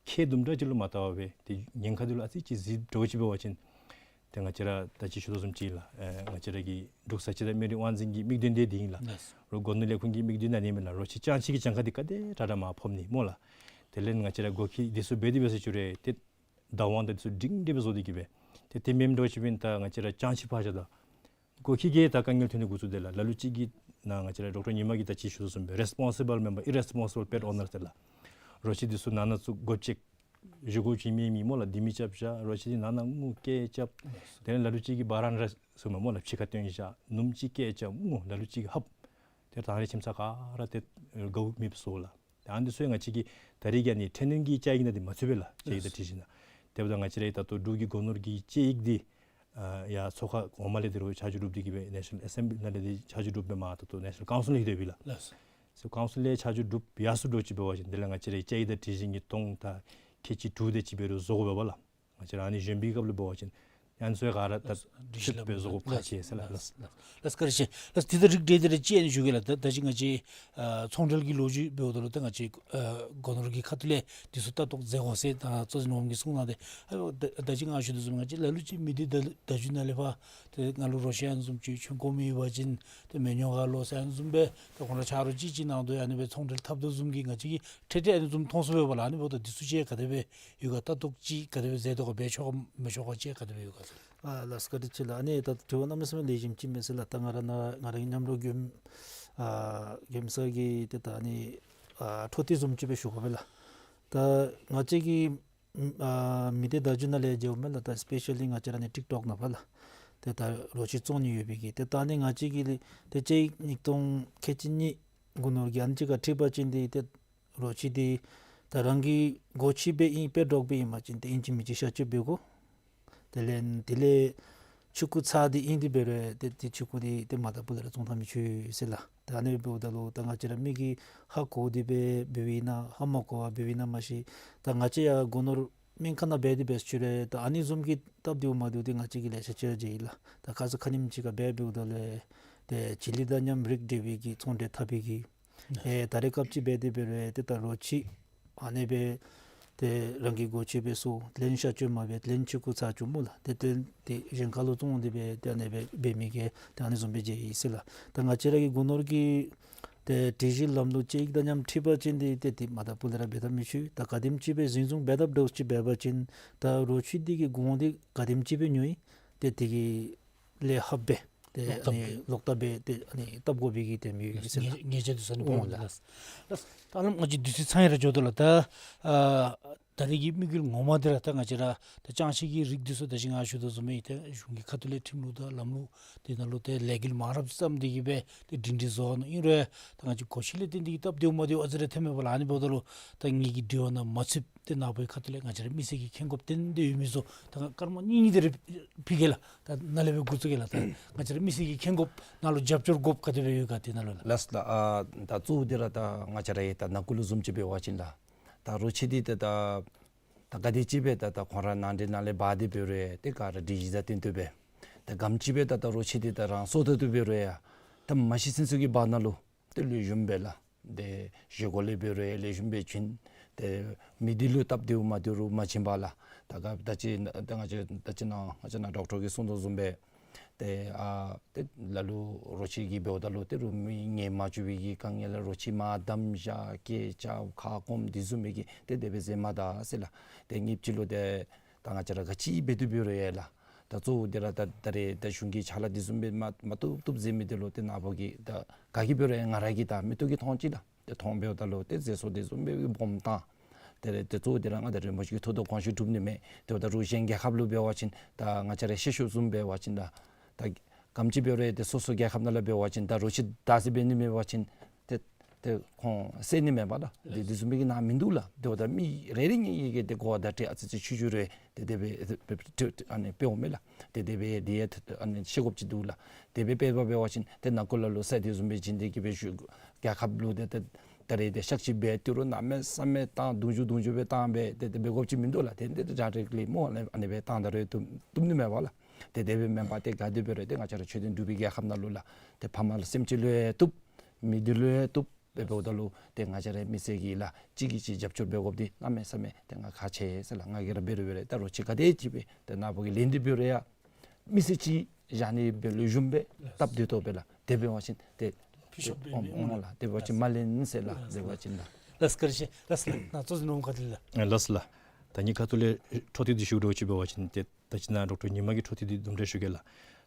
ཁྱད་དུམ་གྲ་ཅིག་ལུ་མ་བལྟ་བར་སྦེ་ཏེ་ཉེན་ཁ་འདི་ལུ་ཨ་ཙི་ཅིག་གཟིགས་འདྲཝ་ཅིག་འབད་བ་ཅིན་ཏེ་ང་བཅས་ར་ད་ཅི་ཞུ་དོ་བཟུམ་ཅིག་ལགས། ཨེ་ང་བཅས་ར་གི་འབྲུག་ས་སྤྱི་དང་སྨན་རིགས་དབང་འཛིན་གྱི་དམིགས་དོན་འདི་འདི་ཨིན་ལགས། ལགས། རོགས་སྒོ་ནོར་ལས་ཁུངས་ཀྱི་དམིགས་དོན་ཨ་ནི་མས་ལགས། རོ་ཁྱི་རྐྱངམ་ཅིག་གི་གྱངས་ཁ་འདི་ག་དེ་དྲག་དྲག་མར་ཕབ་ནི་སྨོ་ལགས། དེ་ལས་ང་བཅས་ར་སྒོ་ཁྱི་འདི་ཚུ་འབད་དེ་འབད་ཟེར་ཞུ་རུང་ཏེ་བདག་དབང་དང་འདི་ཚུ་སྒྲིང་སྒྲི་སྦེ་བཟོ་སྟེ་གིས་སྦེ་ཏེ་དེ་མེནམ་འདྲཝ་ཅིག་འབདན་ད་ང་བཅས་ར་རྐྱངམ་ཅིག་ཕར་བཞག་ད་སྒོ་ཁྱི་གིས་ད་དཀའ་ངལ་ཐོན་ནི་འགོ་བཙུགས་དེས་ལགས། ལ་ལུ་ཅིག་གིས་ནཱ་ང་བཅས་ར་ཌོག་ཊར་ཉི་མ་གིས་ད་ཅི་ཞུ་དོ་བཟུམ་སྦེ་རེས་པོན་སི་བཱལ་མེམ་བར་ཨི་རེས་པོན་སི་བཱལ་པེཊ་ཨོ་ནར་ཟེར་ལགས། རོ་ཁྱི་འདི་ཚུ་ནང་ན་ཚུ་སྒོ་བཅད་བཞེས་སྒོ་ཅིག་མེད་མི་སྨོ་ལགས། ལྡེ་མིག་རྐྱབ་བཞག། རོ་ཁྱི་འདི་ནང་ན་ངུ་སྐད་རྐྱབ། དེ་ལས་ལ་ལུ་ཅིག་གིས་བ་རན་ར་ཟེར་མས་སྨོ་ལགས། ཕྱི་ཁར་བཏོན་བཞག། ནུམ་ཅིག་སྐད་རྐྱབ་ངུ། ལ་ལུ་ཅིག་གིས་ཧབ། ཏེ་ད་རེས་ཁྱིམ་ཚང་ག་ར་ཏེ་དགའཝ་མེདཔ་བཟོ་ལགས། ཏེ་ཨ་ནི་ཚུ་ཡང་ང་བཅས་ཀྱིས་ད་རེས་ཀྱི་ཨ་ནི་ཊེ་ནེནཊ་ཀྱི་བཅའ་ཡིག་ནང་འདི་མ་ཚུད་པས་ལགས། བཅའ་ཡིག་དང་སྒྲིག་གཞི་ནང་། དེ་འབདཝ་ད་ང་བཅས་ར་ད་ལྟོ་འབྲུག་གི་སྒོ་ནོར་གྱི་བཅའ་ཡིག་འདི་ཨ་ཡར་ཚོགས་ཁང་འོག་མ་ལས་འདི་རུ་ཆ་འཇོག་གྲུབ་སྟེ་གིས་སྦེ་ནེ་ཤ་ནལ་ཨེ་སེམ་བི་ལི་ནང་ལས་འདི་ཆ་འཇོག་གྲུབ་སྦེ་མར་ད་ལྟོ་ནེ་ཤ་ནལ་ཀའུན་སིལ་ལུ་ལྷོད་དེ་ཡོད་པས་ལགས། ལགས། ནེ་ཤ་ནལ་ཀའུན་སིལ་ལས་ཆ་འཇོག་གྲུབ་ཡར་སོང་འདྲཝ་ཅིག་འབད་བ་ཅིན་དེ་ལས་ང་བཅས་ར་བཅའ་ཡིག་དང་སྒྲིག་གཞི་གི་དོན་དག་ཁལ་གཅིག་དྲུག་དེ་ཅིག་འབད་རུང་བཟོ་དགོ་པས་ལགས། ང་བཅས་ར་ཨ་ནི་གཞོན་པའི་སྐབས་ལུ་འབད་བ་ཅིན་ ཨ་ནི་ཚུ་ག་ར་ད་ཕྱིར་སྦེ་བཟོ་དགོཔ་ཁག་ཆེ་ཟེར་ལགས། ལགས་ལགས་ལགས། བཀའ་དྲིན་ཆེ་ལགས། དེ་ད་རིགས་འགྲེ་སྟེ་ར་ཅིག་ཨ་ནི་ཞུ་གེ་ལགས། ད་ད་ཅི་ང་བཅས་ཨ་ཚོང་འབྲེལ་གྱི་ལོ་རྒྱུས་འབདཝ་ད་ལུ་ད་ང་བཅས་ཨ་སྒོ་ནོར་གྱི་ཁ་ཐུག་ལས་འདི་ཚུ་ལྟ་རྟོག་མཛད་དགོ་ཟེར་ད་གཙོ་འཛིན་འོགམ་གིས་གསུངས་གནང་སྟེ། ཨ་ད་ད་ཅི་ང་ཞུ་དོ་བཟུམ་ང་བཅས་ལ་ལུ་ཅིག་མི་སྡེ་བརྡ་བརྡ་བརྒྱུད་ནང་ལས་ཕར་ཏེ་ང་ལུ་རོ་ཁྱི་ཨ་ནི་བཟུམ་ཅིག་ཁྱོད་དགོ་མི་ཡོད་པ་ཅིན་ཏེ་མེ་སྨྱོ་ག་ལོ་ཟེར་ཨ་ནི་བཟུམ་སྦེ་ཏེ་ཁོང་ར་ཆ་རོགས་ཅིག་ཅིག་ནང་དུ་ཨ་ནི་སྦེ་ཚོང་འབྲེལ་འཐབ་དོ་བཟུམ་གྱི་ང་བཅས་ཀྱིས་འཕྲལ་འཕྲལ་ཨ་ནི་བཟུམ་མཐོང་སོང་པས་ལགས། ཨ་ནི་འབདཝ་ད་འདི་ཚུ་ཅིག་ག་དེ་སྦེ་ཡོད་ག། ལྟ་རྟོག་ཅིག་ག་དེ་སྦེ་མཛད་དོ་ག། འབད་ཆོག་ག་མི་ཆོག་ག་ཅིག་ག་དེ་སྦེ་ཡོད་ག་ཟེར། ཨ་ལགས་བཀའ་དྲིན་ཆེ་ལགས། ཨ་ནི་ད་དྲི་བ་གནམ་མེད་ས་མེད་ལེགས་ཤོམ་ཅིག་མས་ཟེར་ལགས། ད་ང་ར་ནཱ་ང་རའི་མཉམ་རོགས་མགྱོནམ་ཨ་མགྱོནམ་ས་གི་ཏེ་ད་ཨ་ནི་ཨ་འཕྲོ་མཐུད་བཟུམ་ཅིག་སྦེ་ཞུ་དགོ་པས་ལགས། ད་ང་བཅས་ཀྱི་ཨ་མི་སྡེ་བརྡ་བརྒྱུད་ནང་ལས་མཇལཝ་མས་ལགས། ད་སི་པེ་ཤལ་ལི་ང་བཅས་ར་ཨ་ནི་ཊིཀ་ཊོཀ་ནང་ཕར་ལགས། ཏེ་ད་རོ་ཁྱི་བཙོང་ནི་ཡོད་པའི་གི་ཏེ་ད་ཨ་ནི་ང་བཅས་ཀྱིས་ལས་ཏེ་ཅིག་ཉིས་སྟོང་ཁལ་གཅིག་གཉིས་སྒོ་ནོར་གྱི་ཨ་ནི་ཅིག་ཁར་འཁྲིད་པ་ཅིན་འདི་ཏེ་རོ་ཁྱི་འདི་ད་རང་གི་སྒོ་ཁྱི་སྦེ་ཨིན་པའི་འདྲོག་པའི་ཨིན་པ་ཅིན་ཏེ་ཨིན་ཅི་མིན་ཅི་གཤག་བཅོས་འབད་དགོ། དེ་ལས་དེ་ལས་ཆུང་ཀུ་ཚ་འདི་ཨིན་ཏེ་འབད་རུང་ཏེ་ཏེ་ཆུང་ཀུ་འདི་ཏེ་མ་བཏབ་བུ་ལས་ར་བཙོང་བཏང་མི་ཆོག་ཟེར་ལགས། ད་ཨ་ནི་འབདཝ་ད་ལུ་ད་ང་བཅས་ར་མི་གིས་ཧ་གོ་སྟེ་སྦེ་འབདཝ་ཨིན་ན་ཧ་མ་གོ་བར་འབདཝ་ཨིན་ན་མ་ཤེས། ད་ང་བཅས་ཡང་སྒོ་ནོར་སྨན་ཁང་ནང་འབད་དེ་འབད་ཞུ་རུང་ད་ཨ་ནི་བཟུམ་གྱི་སྟབས་བདེཝ་མ་བདེཝ་འདི་ང་བཅས་ཀྱིས་ལེ་ཤ་ཅིག་ར་མཇལ་ཡི་ལགས། ད་ཁ་ཙ་ཁ་ཉིནམ་ཅིག་ཁར་འབད་འབདཝ་ད་ལས་ཏེ་བྱི་ལི་དང་མཉམ་རིགས་འབྲེལ་བའི་གི་ཚོང་འབྲེལ་འཐབ་པའི་གི་ཨེ་ད་རེས་སྐབས་ཅིག་འབད་དེ་འབད་རུང་ཏེ་ད་རོ་ཁྱི་ཨ་ནི་སྦེ་ཏེ་རང་གི་སྒོ་ཁྱི་སྦེ་སོང་ལན་གཤག་བཅོས་མ་འབད་ལན་ཆུང་ཀུ་ཚ་བཅུག་སྨོ་ལགས། ཏེ་ཏེ་ཏེ་གཞན་ཁ་ལུ་བཙོང་སྟེ་སྦེ་ཏེ་ཨ་ནི་སྦེ་འབད་མི་གིས་ཏེ་ཨ་ནི་བཟུམ་སྦེ་མཇལ་ཡི་ཟེར་ལགས། ད་ང་བཅས་ར་གི་སྒོ་ནོར་གྱི་ཏེ་སྒྲིག་གཞི་ལམ་ལུགས་དཔྱད་ཡིག་དང་མཉམ་འཁྲིལ་བ་ཅིན་འདི་ཏེ་ཏེ་མ་བཏབ་བུ་ལས་ར་འབད་བཏང་མི་ཆོག། ད་ག་དེམ་ཅིག་སྦེ་འཛིན་བཟུང་འབད་བཏབ་འདྲཝ་ཅིག་འབད་བ་ཅིན་ད་རོ་ཁྱི་འདི་གི་གོང་འདི་ག་དེམ་ཅིག་སྦེ་ཉོ་ཡི་ཏེ་དེ་གི་ལས་ལྷགཔ་སྦེ་ཏེ་ལོག་བཏབ་ཨ་ནི་སྦེ་ལོག་བཏབ་སྦེ་ཏེ་ཨ་ནི་བཏབ་དགོ་པའི་གི་དེམ་ཡོད་ཟེར་ལགས། ཉེས་ཉེས་ཆད་འདི་ཚུ་ཨ་ནི་འོང་ལགས། ལགས། ད་ཨ་ནི་ང་བཅས་དུས་ཚོད་ཚང་ཡར་འགྱོ་དོ་ལགས། ད་ཨ་ད་རེས་ཀྱི་དམིགས་ཡུལ་ངོ་མ་འདི་ར་ད་ང་བཅས་ར་ད་ཅང་ཤེས་ཀྱི་རིགས་འདི་ཚུ་ད་ཅི་ང་ཞུ་དོ་བཟུམ་སྦེ་ད་གཞུང་གི་ཁ་ཐུག་ལས་ཁྲིམས་ལུགས་དང་ལམ་ལུགས་འདི་ནང་ལུ་ཏེ་ལས་འགུལ་མང་རབས་བརྩམས་ཏེ་གི་སྦེ་ཏེ་སྒྲིང་སྒྲིང་བཟོ་ནི་ཨིན་རུང་ད་ང་བཅས་སྒོ་ཁྱི་ལས་བརྟེན་ཏེ་གི་སྟབས་བདེཝ་མ་བདེཝ་ཨ་ཙི་རེ་ཐོནམ་མས་པ་ལགས། ཨ་ནི་འབདཝ་ད་ལུ་ད་ངེ་གི་དྲི་བ་ནང་མ་ཚུདཔ་ཏེ་ནཱ་བུའི་ཁ་ཐུག་ལས་ང་བཅས་ར་མི་སེར་གྱིས་མཁྱེན་དགོཔ་ཏན་ཏན་ཡོད་མི་ཚུ་ད་སྐར་མ་གཉིས་གཉིས་དེ་རེ་ཕུལ་གེ་ལགས། ད་ནཱ་ལས་སྦེ་འགོ་བཙུགས་གེ་ལགས། ད་ང་བཅས་ར་མི་སེར་གྱིས་མཁྱེན་དགོཔ་ནཱ་ལུ་རྒྱབ་སྐྱོར་དགོཔ་ག་དེ་སྦེ་ཡོད་ག་དེ་ནང་ལུ་ལགས། ལགས་ལགས། ཨ་ད་གཙོ་བོ་འདི་ར་ད་ང་བཅས་ར་ཡང་ད་ནང་འཁོད་ལུ་བཟུམ་ཅིག་འབད་བ་ཅིན་ལགས། ད་རོ་ཁྱི་འདི་ད་ད་ད་ག་དེ་ཅིག་སྦེ་ད་ད་ཁོང་ར་ནང་འདྲེན་ནང་ལས་འབག་སྟེ་འབད་རུང་ཏེ་ག་ར་སྒྲིག་གཞི་དང་བསྟུན་ཏེ་སྦེ་ད་ག་དེམ་ཅིག་སྦེ་ད་ད་རོ་ཁྱི་འདི་ད་རང་སོ་ཐོག་ཏུ་འབད་རུང་ཡང་ད་མ་ཤི་ཚུན་ཚོད་ཀྱི་བར་ན་ལུ་ཏེ་ལེགས་ཤོམ་སྦེ་ལགས། ཏེ་བཞེས་སྒོ་ལས་འབད་རུང་ཡང་ལེགས་ཤོམ་སྦེ་བྱིན། ཏེ་མི་སྡེ་ལུ་སྟབས་བདེཝ་མ་བདེཝ་རུང་མ་བྱིན་པར་ལགས། ད་ག་ད་ཅི་ད་ང་བཅས་ད་ཅི་ནཱ་ང་བཅས་ནཱ་ཌོག་ཊར་གྱིས་གསུངས་དོ་བཟུམ་སྦེ་ཏེ་ཨ་ཏེ་ལ་ལུ་རོ་ཁྱི་གི་འབདཝ་ད་ལུ་ཏེ་རོ་མི་ངལ་མ་བཅུག་པའི་གི་དཀའ་ངལ་ལགས། རོ་ཁྱི་མར་བསྡམ་བཞག་སྐད་རྐྱབ་ཁ་སྐོམ་འདི་བཟུམ་མའི་གི་ཏེ་དེ་སྦེ་མཛད་མ་ད་ཟེར་ལགས། ཏེ་ཉིནམ་གཅིག་ལུ་ཏེ་ད་ང་བཅས་ར་ག་ཅི་འབད་དེ་འབད་རུང་ཡང་ལགས། ད་གཙོ་བོ་འདི་ར་ད་ད་རེས་ད་གཞུང་གི་ཕྱག་ལཱ་འདི་བཟུམ་སྦེ་མ་མ་བཏུབ་བཏུབ་མཛད་མི་འདི་ལུ་ཏེ་ནཱ་བུ་གིས་ད་ག་གིས་འབད་རུང་ཡང་ང་ར་གིས་ད་མིག་ཏོ་གིས་མཐོང་ཅི་ལགས། ཏེ་མཐོང་འབདཝ་ད་ལུ་ཏེ་མཛེས་སོ་འདི་བཟུམ་སྦེ་སྦོམ་བཏང་། ཏེ་རེ་ཏེ་གཙོ་བོ་འདི་ར་ང་ད་རིན་པོ་ཆེ་གི་ཐུགས་དང་དགོངས་ཞུ་སྒྲུབ་ནི་མས། ཏེ་འབདཝ་ད་རོགས་གཞན་རྒྱལ་ཁབ་ལུ་འབད་བ་ཅིན་ད་ང་བཅས་ར་ཤེས་ཤོས་བཟུམ་འབད་བ་ཅིན་ད་ད་ག་དེམ་ཅིག་འབད་རུང་ཏེ་སོ་སོ་རྒྱལ་ཁབ་ནང་ལུ་འབད་བ་ཅིན་ད་རོ་ཁྱི་བདའ་ཟུན་འབད་ནི་མེད་པ་ཅིན་ཏེ་ཏེ་ཁོང་བསད་ནི་མས་པ་ལགས། ཏེ་དེ་བཟུམ་མའི་གི་ནང་མིན་འདུག་ལགས། ཏེ་འབདཝ་ད་མི་རེ་རེ་གཉིས་གཉིས་ཀྱིས་ཏེ་གོ་བརྡ་སྤྲོད་ཨ་ཙི་ཙི་ཆུང་ཆུང་རེ་ཏེ་དེ་སྦེ་ཨ་ནི་འབདཝ་མས་ལགས། ཏེ་དེ་སྦེ་དེ་ཡང་ཨ་ནི་ཤེས་དགོཔ་ཅིག་འདུག་ལགས། དེ་སྦེ་འབད་བ་འབད་བ་ཅིན་ཏེ་ནང་འཁོད་ལ་ལུ་ས་དེ་བཟུམ་སྦེ་བྱིན་ཏེ་གི་སྦེ་ཞུ་རྒྱལ་ཁབ་ལུ་ཏེ་ཏེ་ད་རེས་ཏེ་གཤག་བཅོས་འབད་དེ་རུང་གནམ་མེད་ས་མེད་བཏང་དུང་ཕྱུར་དུང་ཕྱུར་སྦེ་བཏང་སྦེ་ཏེ་དེ་སྦེ་དགོཔ་ཅིག་མིན་འདུག་ལགས། ཏེ་འདི་ཏེ་ཌའི་རེཀཊ་ལི་སྨོ་ཨ་ནི་སྦེ་བཏང་ད་རུང་བཏུབ་བཏུབ་ནི་མས་པ་ལགས། ཏེ་དེ་སྦེ་མེན་པར་ཏེ་ག་དེ་འབད་རུང་ཏེ་ང་བཅས་ར་ཆོས་ལྡན་འབྲུག་པའི་རྒྱལ་ཁབ་ནང་ལུ་ལགས། ཏེ་ཕ་མ་ལུ་སེམས་ཅན་ལུ་ཡང་བཏུབ། མི་སྡེ་ལུ་ཡང་བཏུབ། དེ་འབདཝ་ད་ལུ་ཏེ་ང་བཅས་ར་མི་སེར་གྱིས་ལགས་གཅིག་གིས་གཅིག་རྒྱབ་སྐྱོར་འབད་དགོཔ་འདི་གནམ་མེད་ས་མེད་ཏེ་ང་ཁག་ཆེ་ཟེར་ལགས། ང་གིས་ར་འབད་རུང་འབད་རུང་ད་རོ་ཁྱི་ག་དེ་ཅིག་སྦེ་ཏེ་ནཱ་བུ་གིས་ལེན་ཏེ་འབད་རུང་ཡང་མི་སེར་གཅིག་བཞག་ནི་འབད་ལེགས་ཤོམ་སྦེ་སྟབས་བདེ་ཏོག་ཏོ་སྦེ་ལགས། དེ་འབད་བ་ཅིན་ཏེ་ཕུལ་ཤོག་འབད་འོང་འོང་ལགས། དེ་འབད་བ་ཅིན་མ་ལེན་ཟེར་ལགས། དེ་འབད་བ་ཅིན་ལགས། ལགས་བཀའ་དྲིན་ཆེ་ལགས། ལགས་ལགས། ནཱ་གཙོ་འཛིན་ནོར་བུ་ཁ་ཐུག་ལས་ལགས། ལགས་ལགས། ད་ངེའི་ཁ་ཐུག་ལས་འཕྲོ་མཐུད་དེ་ཞུ་དགོཔ་ཅིག་འབད་བ་ཅིན་ཏེ་ད་ཅི་ནཱ་ཌོག་ཊར་ཉི་མ་གིས་འཕྲོ་མཐུད་དེ་དུམ་གྲ་ཞུ་གེ་ལགས།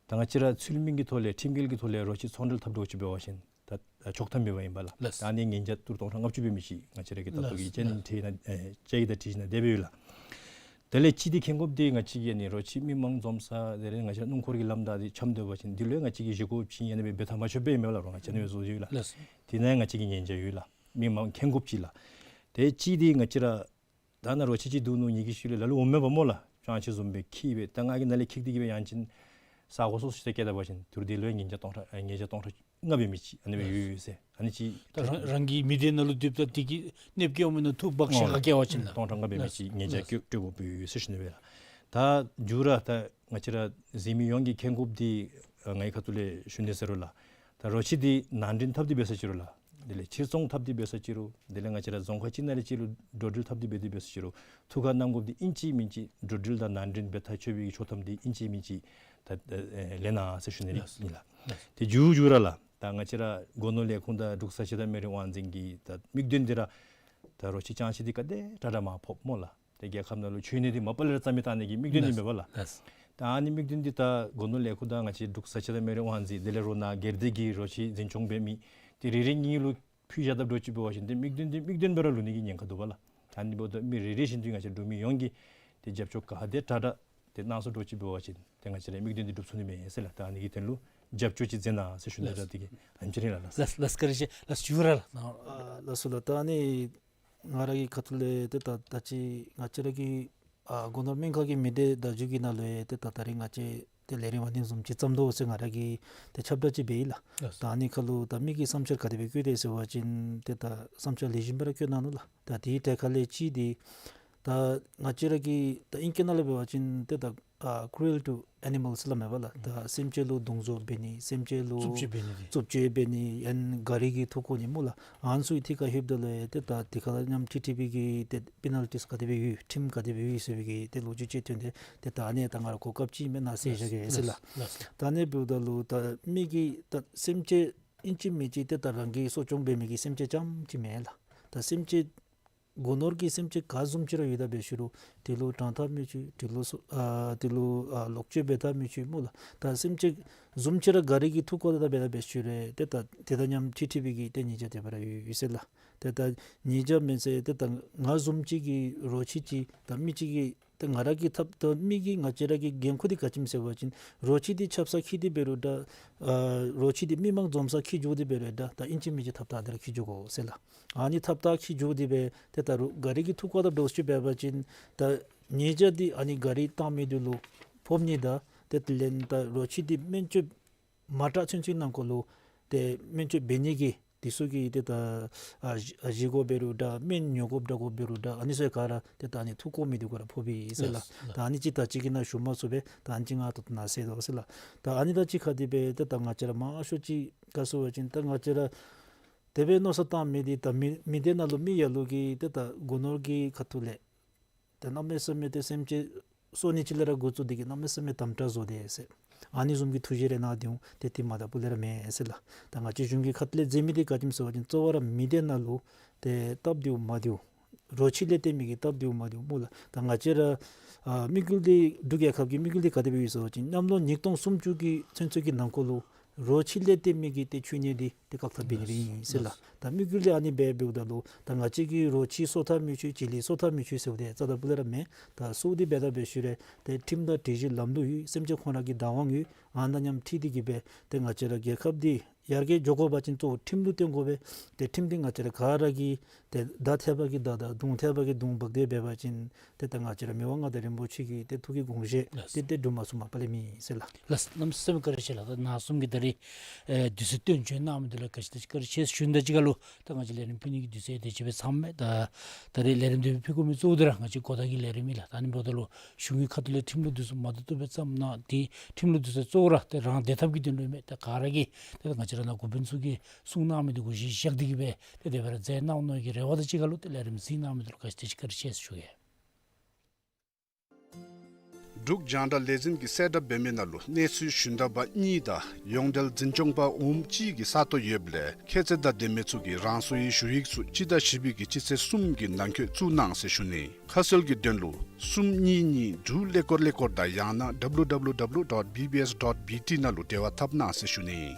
ད་ང་བཅས་ར་ཚུལ་མིན་གྱི་ཐོག་ལས་ཁྲིམས་འགལ་གྱི་ཐོག་ལས་རོ་ཁྱི་ཚོང་འབྲེལ་འཐབ་འགྱོཝ་ཅིག་འབད་བ་ཅིན་ད་ཆོག་ཐམ་མེད་པ་ཨིན་པས་ལགས། ལགས། ད་ཨ་ནི་ཉེས་བྱ་ཏི་རུ་སྟོང་ཕྲག་ལྔ་བཅུ་འབད་མི་ཅིག་ང་བཅས་ར་གི་ད་ལྟོ་གི་ལགས་བཅའ་ཁྲིམས་ནང་ཨེ་བཅའ་ཡིག་དང་སྒྲིག་གཞི་ནང་དེ་སྦེ་ཡོད་ལགས། དེ་ལས་གཅིག་འདི་མཁྱེན་དགོཔ་འདི་ང་བཅས་ཀྱིས་ཨ་ནི་རོ་ཁྱི་མི་མང་འཛོམས་ས་དེ་ལས་ང་བཅས་ར་སྣུམ་འཁོར་གྱི་ལམ་བདའ་སྟེ་འཁྱམས་སྡོད་པ་ཅིན་འདི་ལུ་ཡང་ང་བཅས་ཀྱིས་བཞེས་སྒོ་བྱིན་ཨ་ནི་སྦེ་འབད་ད་མ་ཆོགཔ་སྦེ་ཨིན་མས་ལགས། རོ་ང་བཅས་ཨ་ནི་སྦེ་བཟོ་ཡི་ལགས། ལགས། དེ་ནང་ཡང་ང་བཅས་ཀྱིས་ཉེས་བྱ་ཡོད་ལགས། མི་མང་མཁྱེན་དགོཔ་ཅིག་ལགས། དེ་གཅིག་འདི་ང་བཅས་ར་ད་ནཱ་རོ་ཁྱི་ཅིག་འདུག་ནོ་ཉིད་ཀྱི་ཤུལ་ལས་ལ་ལུ་འོངམ་མས་པ་སྨོ་ལགས། ཅང་ཤེས་བཟུམ་སྦེ་འཁྱིད་སྦེ་ད་ང་གིས་ནཱ་ལས་འཁྱིད་དེ་གི་སྦེ་ཡང་ཅིན་ས་གོ་སོ་སོ་ཅིག་ཏེ་བསྐྱལ་ད་པ་ཅིན་ཏི་རུ་འདི་ལུ་ཡང་ཉེས་བྱ་སྟོང་ཕྲག་ཨེ་ཉེས་བྱ་སྟོང་ཕྲག་ལྔ་འབད་མི་ཅིག་ཨ་ནི་སྦེ་ཡོད་ཡོད་ཟེར། ཨ་ནི་ཅིག་ད་རང་རང་གི་མི་སྡེ་ནང་ལུ་སྡོདཔ་ད་དེ་གི་གནོདཔ་བཀལཝ་མེན་ན་འཐུ་འབག་ཤོག་ག་བཀལ་བ་ཅིན་ལགས། སྟོང་ཕྲག་ལྔ་འབད་མི་ཅིག་ཉེས་བྱ་ལགས་བཀལ་སྤྲོད་དགོཔ་ཡོད་ཟེར་ཞུ་ནི་སྦེ་ལགས། ད་མཇུག་ར་ད་ང་བཅས་ར་གཟིགས་མི་ཡོངས་ཀྱིས་མཁྱེན་དགོཔ་འདི་ཨ་ངེའི་ཁ་ཐུག་ལས་ཞུ་ནི་ཟེར་རུང་ལགས། ད་རོ་ཁྱི་འདི་ནང་འདྲེན་འཐབ་སྟེ་འབད་ས་ཅིག་རུང་ལགས། དེ་ལས་ཕྱིར་ཚོང་འཐབ་སྟེ་འབད་ས་ཅིག་རུང་། དེ་ལས་ང་བཅས་ར་རྫོང་ཁག་གཅིག་ནང་ལས་གཅིག་ལུ་འགྲོ་འགྲུལ་འཐབ་སྟེ་འབད་དེ་འབད་ས་ཅིག་རུང་། ཐུགས་ཁར་བསྣམ་དགོཔ་འདི་ཨིན་ཅི་མིན་ཅི་འགྲོ་འགྲུལ་དང་ནང་འདྲེན་འབད་ཐག་ཆོད་པའི་གི་ཆོག་ཐམ་འདི་ཨིན་ཅི་མིན་ཅི་ད་ཨེ་ལེན་གནང་ཟེར་ཞུ་ནི་ལགས། ལགས། ཨིན་ལགས། ལགས། དེ་མཇུག་མཇུག་ར་ལགས། ད་ང་བཅས་ར་སྒོ་ནོར་ལས་ཁུངས་དང་འབྲུག་ས་ཆ་དང་མི་རིགས་དབང་འཛིན་གྱི་ད་དམིགས་དོན་འདི་ར་ད་རོ་ཁྱི་སྤྱང་ཁྱི་འདི་ག་དེ་དྲག་དྲག་མར་ཕབ་སྨོ་ལགས། ཏེ་རྒྱལ་ཁབ་ནང་ལུ་འཆོལ་ནི་འདི་མ་པ་ལས་ར་རྩ་མེད་བཏང་ནི་གི་དམིགས་དོན་ཨིན་པས་ལགས། ལགས། ད་ཨ་ནི་དམིགས་དོན་འདི་ད་སྒོ་ནོར་ལས་ཁུངས་དང་ང་བཅས་འབྲུག་ས་ཆ་དང་མི་རིགས་དབང་འཛིན་དེ་ལས་རོགས་ནཱ་སྒེར་སྡེ་གི་རོ་ཁྱི་འཛིན་སྐྱོང་འབད་མི་ཏེ་རེ་རེ་གཉིས་ལུ་ཕུལ་བཞག་དཔ་འདྲཝ་ཅིག་འབད་བ་ཅིན་ཏེ་དམིགས་དོན་འདི་དམིགས་དོན་སྦེ་ར་ལུས་ནི་གི་ཉེན་ཁ་འདུག་པ་ལགས། ད་ཨ་ནི་འབདཝ་ད་མི་རེ་རེ་བཞིན་དུ་ང་བཅས་འབྲུག་མི་ཡོངས་ཀྱིས་ཏེ་རྒྱབ་སྐྱོར་ག་དེ་དྲག་དྲག་ཏེ་གནང་སོང་འདྲཝ་ཅིག་འབད་བ་ཅིན་ཏེ་ང་བཅས་ར་དམིགས་དོན་འདི་འགྲུབ་ཚུགས་ནི་མས་ཟེར་ལགས། ད་ཨ་ནི་གི་དོན་ལུ་རྒྱབ་སྐྱོར་ཅིག་མཛད་གནང་ཟེར་ཞུ་ནི་ར་དེ་གིས་ཨ་ནེམ་ཅིག་ར་ཨིན་ལགས། ལགས། ལགས་བཀའ་དྲིན་ཆེ་ལགས། ཞུ་ར་ལགས། ཨ་ལགས་སོ་ལགས། ད་ཨ་ནི་ང་ར་གི་ཁ་ཐུག་ལས་ཏེ་ད་ད་ཅི་ང་བཅས་ར་གི་ཨ་སྒོ་ནོར་སྨན་ཁང་གི་མི་སྡེ་བརྡ་བརྒྱུད་ཀྱི་ནང་ལུ་ཡང་ཏེ་ད་ད་རིས་ང་བཅས་ཏེ་ལས་རིམ་འདི་བཟུམ་ཅིག་བརྩམ་དོ་ཟེར་ང་ར་གིས་ཏེ་ཁྱབ་བསྒྲགས་ཅིག་འབད་ཡི་ལགས། ལགས། ད་ཨ་ནི་ཁར་ལུ་ད་མི་གི་བསམ་འཆར་ག་དེ་སྦེ་བཀོད་དེས་ཟེར་བ་ཅིན་ཏེ་ད་བསམ་འཆར་ལེགས་ཤོམ་སྦེ་ར་བཀོད་གནང་ནུག་ལགས། ད་དེའི་གྲས་ཁ་ལས་གཅིག་འདི་ད་ང་བཅས་ར་གི་ད་ཨིང་སྐད་ནང་ལས་འབད་བ་ཅིན་ཏེ་ད་ཨ་cruel to animals སླབ་མས་པ་ལགས། ད་སེམས་ཅན་ལུ་རྡུང་བཟོ་འབད་ནི་སེམས་ཅན་ལུ་རྩུབ་སྤྱོད་འབད་ནི་དེ། རྩུབ་སྤྱོད་འབད་ནི་ཡང་ག་རི་གིས་འཐུ་བཀོ་ནི་སྨོ་ལགས། ཨ་ནི་ཚུ་གི་ཐད་ཁར་ལྷོདཔ་ད་ལུ་ཏེ་ད་དེ་ཁར་མཉམ་འཁྲིལ་འཁྲིལ་བའི་གི་ཏེ་པེ་ནཱལ་ཊིས་ག་དེ་སྦེ་ཡོད་ཁྲིམས་ག་དེ་སྦེ་ཡོད་ཟེར་བའི་གི་ཏེ་ལོ་རྒྱུས་ཅིག་ཐོན་ཏེ་ཏེ་ད་ཨ་ནི་ད་ང་ར་གོ་སྐབས་ཅིག་མེན་ན་ཟེར་བཞག་གེ་ཟེར་ལགས། ལགས། ད་ཨ་ནི་འབདཝ་ད་ལུ་ད་མི་གི་ད་སེམས་ཅན་ཨིན་ཅི་མིན་ཅི་ཏེ་ད་རང་གི་གསོ་སྐྱོང་འབད་མི་གི་སེམས་ཅན་རྐྱངམ་ཅིག་མེན་ལགས། ད་སེམས་ཅན་སྒོ་ནོར་གྱི་སེམས་ཅན་ག་བཟུམ་ཅིག་ར་ཡོད་ད་འབད་ཞུ་རུང་དེ་ལུ་དྲང་ཐག་མི་ཆོད། དེ་ལུ་སོ་ཨ་དེ་ལུ་ཨ་ལོག་སྤྱོད་འབད་ཐག་མི་ཆོད་སྨོ་ལགས། ད་སེམས་ཅན་བཟུམ་ཅིག་ར་ག་རི་གིས་འཐུ་བཀོ་ད་འབད་ད་འབད་ཞུ་རུང་ཏེ་ད་དེ་དང་མཉམ་འཁྲིལ་འཁྲིལ་བའི་གི་ཏེ་ཉེས་བྱ་དེ་སྦེ་ར་ཡོད་ཡོད་ཟེར་ལགས། ཏེ་ད་ཉེས་བྱ་མེན་ཟེར་ཏེ་ད་ང་བཟུམ་ཅིག་གིས་རོ་ཁྱི་ཅིག་ད་མི་ཅིག་གིས་ཏེ་ང་ར་གིས་འཐབ་ད་མི་གིས་ང་བཅས་ར་གི་འགན་ཁུར་འདི་ག་ཅི་སྨོ་ཟེར་བ་ཅིན་རོ་ཁྱི་འདི་ཆབ་གསང་འཁྱིད་དེ་འབད་རུང་འདྲ་ཨ་རོ་ཁྱི་འདི་མི་མང་འཛོམས་སར་འཁྱིད་འགྱོ་སྟེ་འབད་རུང་འདྲ་ད་ཨིན་ཅི་མིན་ཅི་ཐབ་ཐག་འདི་ར་འཁྱིད་འགྱོ་དགོ་ཟེར་ལགས། ཨ་ནི་ཐབ་ཐག་འཁྱིད་འགྱོ་སྟེ་སྦེ་ཏེ་ད་རུང་ག་རི་གིས་འཐུ་བཀོ་ད་འདྲཝ་ཅིག་འབད་བ་ཅིན་ད་ཉེས་བྱ་འདི་ཨ་ནི་ག་རི་བཏང་མི་འདི་ལུ་ཕོག་ནི་དང་ཏེ་དེ་ལས་ད་རོ་ཁྱི་འདི་སྨན་བཅོས་མ་དྲག་ཚུན་ཚོད་ནང་འཁོད་ལུ་ཏེ་སྨན་བཅོས་འབད་ནི་གི་དེ་ཚུ་གི་ཏེ་ད་ཨ་བཞེས་སྒོ་འབད་རུང་འདྲ་སྨན་ཉོ་དགོཔ་འདྲ་དགོཔ་འབད་རུང་འདྲ་ཨ་ནི་ཚུ་ག་ར་ཏེ་ད་ཨ་ནི་འཐུ་བཀོ་མི་འདི་གུ་ར་ཕོག་པས་ཟེར་ལགས། ལགས། ད་ཨ་ནི་ཅིག་ད་ཅི་གི་ནང་ཞུ་མ་ཚུགས་པས། ད་ཨ་ནི་ཅིག་ང་ད་ལྟོ་ནཱ་ཟེར་དོ་ཟེར་ལགས། ད་ཨ་ནི་དང་གཅིག་ཁར་དེ་སྦེ་ཏེ་ད་ང་བཅས་ར་མང་ཤོས་ཅིག་ག་ཟེར་བ་ཅིན་ད་ང་བཅས་ར་དེ་སྦེ་མནོ་བསམ་བཏང་མི་འདི་ད་མི་མི་སྡེ་ནང་ལུ་མི་ཡ་ལུ་གིས་ཏེ་ད་སྒོ་ནོར་གྱི་ཁ་ཐུག་ལས་ཏེ་གནམ་མེད་ས་མེད་ཏེ་སེམས་ཅན་གསོ་ནི་ཅིག་ལས་ར་འགོ་བཙུགས་ཏེ་གིས་གནམ་མེད་ས་མེད་དམ་དྲག་བཟོ་དེས་ཟེར། ཨ་ནི་བཟུམ་གྱི་ཐུགས་བཞེད་རེ་གནང་སྟེ་འོང་། ཏེ་དེ་མ་དག་པོ་ལས་ར་མེན་ཟེར་ལགས། ད་ང་བཅས་གཞུང་གི་ཁ་ཐུག་ལས་མཛད་མི་འདི་ག་ཅི་སྨོ་ཟེར་བ་ཅིན་གཙོ་བོ་ར་མི་སྡེ་ནང་ལུ་ཏེ་སྟབས་བདེཝ་མ་བདེཝ་རོ་ཁྱི་ལས་བརྟེན་མི་གི་སྟབས་བདེཝ་མ་བདེཝ་སྨོ་ལགས། ད་ང་བཅས་ར་ཨ་དམིགས་ཡུལ་འདི་འབྲུག་རྒྱལ་ཁབ་ཀྱི་དམིགས་ཡུལ་འདི་ག་དེ་སྦེ་ཡོད་ཟེར་བ་ཅིན་གནམ་ལོ་ཉིས་སྟོང་སུམ་ཅུ་གི་ཚུན་ཚོད་ཀྱི་ནང་འཁོད་ལུ་རོ་ཁྱི་ལས་བརྟེན་མི་གི་ཏེ་འཆོལ་ནི་འདི་ཏེ་བཀག་ཐབས་འབད་ནི་ར་ཨིན་ཟེར་ལགས། ད་དམིགས་ཡུལ་འདི་ཨ་ནི་སྦེ་འབདཝ་ད་ལུ་ད་ང་བཅས་ཀྱིས་རོ་ཁྱི་གསོ་ཐབས་མི་ཆོད་བྱི་ལི་གསོ་ཐབས་མི་ཆོད་ཟེརཝ་འདི་རྩ་དང་སྤུ་ལས་ར་མེན། ད་གསོ་སྟེ་འབད་ད་འབད་ཞུ་རུང་ཏེ་ཁྲིམས་དང་སྒྲིག་གཞི་ལམ་ལུགས་ཡོད། སེམས་ཅན་ཁོང་ར་གི་བདག་དབང་ཡོད། ཨ་ནི་དང་མཉམ་འཁྲིལ་ཏེ་གིས་སྦེ་ཏེ་ང་བཅས་ར་རྒྱལ་ཁབ་འདི་ཡར་རྒྱས་འགྱོ་དགོ་པ་ཅིན་གཙོ་བོ་ཁྲིམས་ལུ་བརྟེན་དགོ་པས། ཏེ་ཁྲིམས་འདི་ང་བཅས་ར་ག་ར་གིས་ཏེ་བརྡ་ཐད་པ་གིས་བརྡ་དང་མདུང་ཐད་པ་གིས་མདུང་འབག་སྟེ་འབད་བ་ཅིན་ཏེ་ད་ང་བཅས་ར་མི་དབང་མངའ་བདག་རིན་པོ་ཆེ་གི་ཏེ་ཐུགས་ཀྱི་དགོངས་བཞེད་ལགས། ཏེ་ཏེ་འགྲུབ་མ་ཚུགས་མ་པ་ལས་མེད་ཟེར་ལགས། ལགས། གནམ་མེད་ས་མེད་བཀའ་དྲིན་ཆེ་ལགས། ད་ནཱ་གསུམ་གྱིས་ད་རིས་ཨེ་དུས་ཚོད་བཏོན་བྱོན་གནང་མི་འདི་ལུ་བཀའ་དྲིན་བཀའ་དྲིན་ཆེ་ཞུ་ནི་དང་གཅིག་ཁར་ལུ་ད་ང་བཅས་ལས་རིམ་ཕུལ་ནི་གི་དུས་ཚོད་དེ་ཅིག་སྦེ་ཚངམ་མས། ད་ད་རིས་ལས་རིམ་འདི་ཕུལ་དགོ་མི་གཙོ་བོ་འདི་ར་ང་བཅས་གོ་བརྡ་གི་ལས་རིམ་ཨིན་ལགས། ད་ཨ་ནི་འབདཝ་ད་ལུ་གཞུང་གི་ཁ་ཐུག་ལས་ཁྲིམས་ལུགས་འདི་ཚུ་མ་བདེ་ཏོག་ཏོ་སྦེ་བརྩམས་གནང་། ཏེ་ཁྲིམས་ལུགས་འདི་ཚུ་གཙོ་བོ་ར་ཏེ་རང་བདེ་ཐབས་ཀྱི་དོན་ལུ་མེན། ཏེ་ག་ར་གིས་ཏེ་ང་བཅས་ར་ནཱ་འགོ་དཔོན་ཚུ་གིས་གསུང་གནང་མི་འདི་གུ་གཞི་བཞག་སྟེ་གིས་སྦེ་ཏེ་དེ་སྦེ་ར་མཛད་གནང་ནི་གི་རེ་བ་དང་གཅིག་ཁར་ལུ་ཏེ་ལས་རིམ་གཟིགས་གནང་མི་འདི་ལུ་བཀའ་དྲིན་ཆེ་ཞུ་གེ། འབྲུག་རྒྱང་བསྒྲགས་ལས་འཛིན་གྱིས་གསལ་བསྒྲགས་འབད་མི་ནང་ལུ་གནས་ཚུལ་ཞུན་དག་པ་གཉིས་དང་ཡོངས་འབྲེལ་འཛིན་སྐྱོང་པ་འོགམ་གཅིག་གི་ས་སྟོང་ཡོདཔ་ལས་ཁྱད་ཚད་དང་ལྡན་མི་ཚུ་གིས་རང་སོའི་ཞུ་ཡིག་ཚུ་སྤྱི་ཟླ་བཞི་པའི་གི་སྤྱི་ཚེས་གསུམ་གྱི་ནང་འཁོད་བཙུགས་གནང་ཟེར་ཞུ་ནི། ཁ་གསལ་གྱི་དོན་ལུ་གསུམ་གཉིས་གཉིས་དྲུག་ཀླད་ཀོར་ཀླད་ཀོར་དང་ཡང་ན་W W W dot B B S dot B T ནང་ལུ་འབྲེལ་བ་འཐབ་གནང་ཟེར་ཞུ་ནི།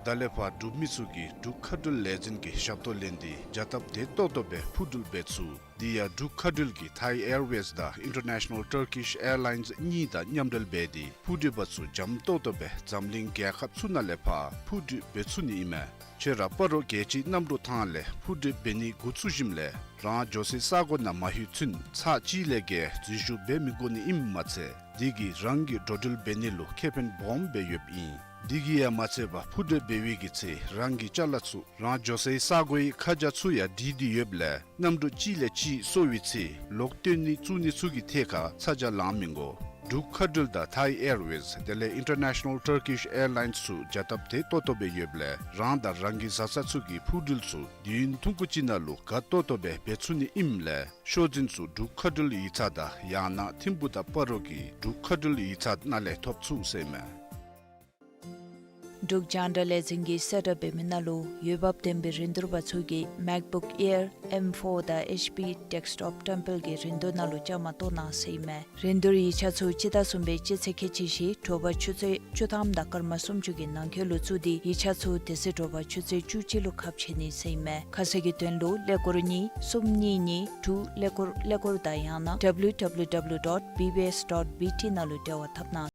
ད་ལས་ཕར་འབྲུག་མི་ཚུ་གིས་འབྲུག་མཁའ་འགྲུལ་ལས་འཛིན་གྱི་ཞབས་ཏོག་ལེན་ཏེ་བྱ་སྟབས་བདེ་ཏོག་ཏོ་སྦེ་འཕུར་འགྲུལ་འབད་ཚུགས། དེ་ཡང་འབྲུག་མཁའ་འགྲུལ་གྱིས་Thai Airways དང་International Turkish Airlines གཉིས་དང་མཉམ་འབྲེལ་འབད་དེ་འཕུར་འགྲུལ་པ་ཚུ་འཇམ་ཏོག་ཏོ་སྦེ་འཛམ་གླིང་རྒྱལ་ཁབ་ཚུ་ནང་ལས་ཕར་འཕུར་འགྲུལ་འབད་ཚུགས་ནི་ཨིན་མས། ཁྱོད་ར་སྤ་རོ་རྒྱལ་སྤྱིའི་གནམ་གྲུ་ཐང་ལས་འཕུར་འགྲུལ་འབད་ནི་འགོ་བཙུགས་ཞིནམ་ལས་རང་འགྱོ་སའི་ས་གོ་ནང་མ་ལྷོད་ཚུན་ཚར་གཅིག་ལས་བརྒལ་འཛུལ་ཞུགས་འབད་མི་དགོ་ནི་ཨིནམ་མ་ཚད་དེ་གིས་རང་གི་འགྲོ་འགྲུལ་འབད་ནི་ལུ་ཁེ་ཕན་སྦོམ་སྦེ་ཡོདཔ་ཨིན། དེ་གིས་ཡང་མ་ཚད་པར་འཕུར་གྲལ་འབད་བའི་གི་ཚེ་རང་གི་ཅ་ལ་ཚུ་རང་འགྱོ་སའི་ས་གོའི་ཁ་བྱང་ཚུ་ཡང་བྲིས་ཏེ་ཡོདཔ་ལས་གནམ་གྲུ་གཅིག་ལས་གཅིག་སོར་བའི་ཚེ་ལོག་བཏོན་ནི་བཙུགས་ནི་ཚུ་གི་ཐད་ཁར་ཚ་གྱང་ལང་མི་དགོ། འབྲུག་མཁའ་འགྲུལ་དང་Thai Airways དེ་ལས་International Turkish Airlines ཚུ་བྱ་སྟབས་དེ་ཏོག་ཏོ་སྦེ་ཡོདཔ་ལས་རང་དང་རང་གི་བཟའ་ཚང་ཚུ་གི་འཕུར་འགྲུལ་ཚུ་དུས་ཡུན་ཐུང་ཀུ་ཅིག་ནང་ལུ་དགའ་ཏོག་ཏོ་སྦེ་འབད་ཚུགས་ནི་ཨིནམ་ལས་ཤོག་འཛིན་ཚུ་འབྲུག་མཁའ་འགྲུལ་ཡིག་ཚང་དང་ཡང་ན་ཐིམ་ཕུག་དང་སྤ་རོ་གི་འབྲུག་མཁའ་འགྲུལ་ཡིག་ཚང་ནང་ལས་ཐོབ་ཚུགས་ཟེར་ཨིན་མས། འབྲུག་རྒྱང་བསྒྲགས་ལས་འཛིན་གྱིས་གསལ་བསྒྲགས་འབད་མི་ནང་ལུ་འོས་འབབ་ལྡན་པའི་རིན་བསྡུར་པ་ཚུ་གིས་MacBook Air M four དང་H P Desktop བཀྲམ་སྤེལ་གྱི་རིན་བསྡུར་ནང་ལུ་བཅའ་མར་གཏོགས་གནང་ཟེར་ཨིན་མས། རིན་བསྡུར་ཡིག་ཆ་ཚུ་སྤྱི་ཟླ་གསུམ་པའི་སྤྱི་ཚེས་ཁལ་གཅིག་བཞི་དྲོ་པ་ཆུ་ཚོད་བཅུ་ཐམ་དང་སྐར་མ་སུམ་ཅུ་གི་ནང་འཁོད་ལུ་བཙུགས་ཏེ་ཡིག་ཆ་ཚུ་དེ་ཚེ་དྲོ་པ་ཆུ་ཚོད་བཅུ་གཅིག་ལུ་ཁ་ཕྱེ་ནི་ཟེར་ཨིན་མས། ཁ་གསལ་གྱི་དོན་ལུ་ཀླད་ཀོར་གཉིས་གསུམ་གཉིས་གཉིས་དྲུག་ཀླད་ཀོར་ཀླད་ཀོར་དང་ཡང་ན W W W dot B B S dot B T ནང་ལུ་འབྲེལ་བ་འཐབ་གནང་།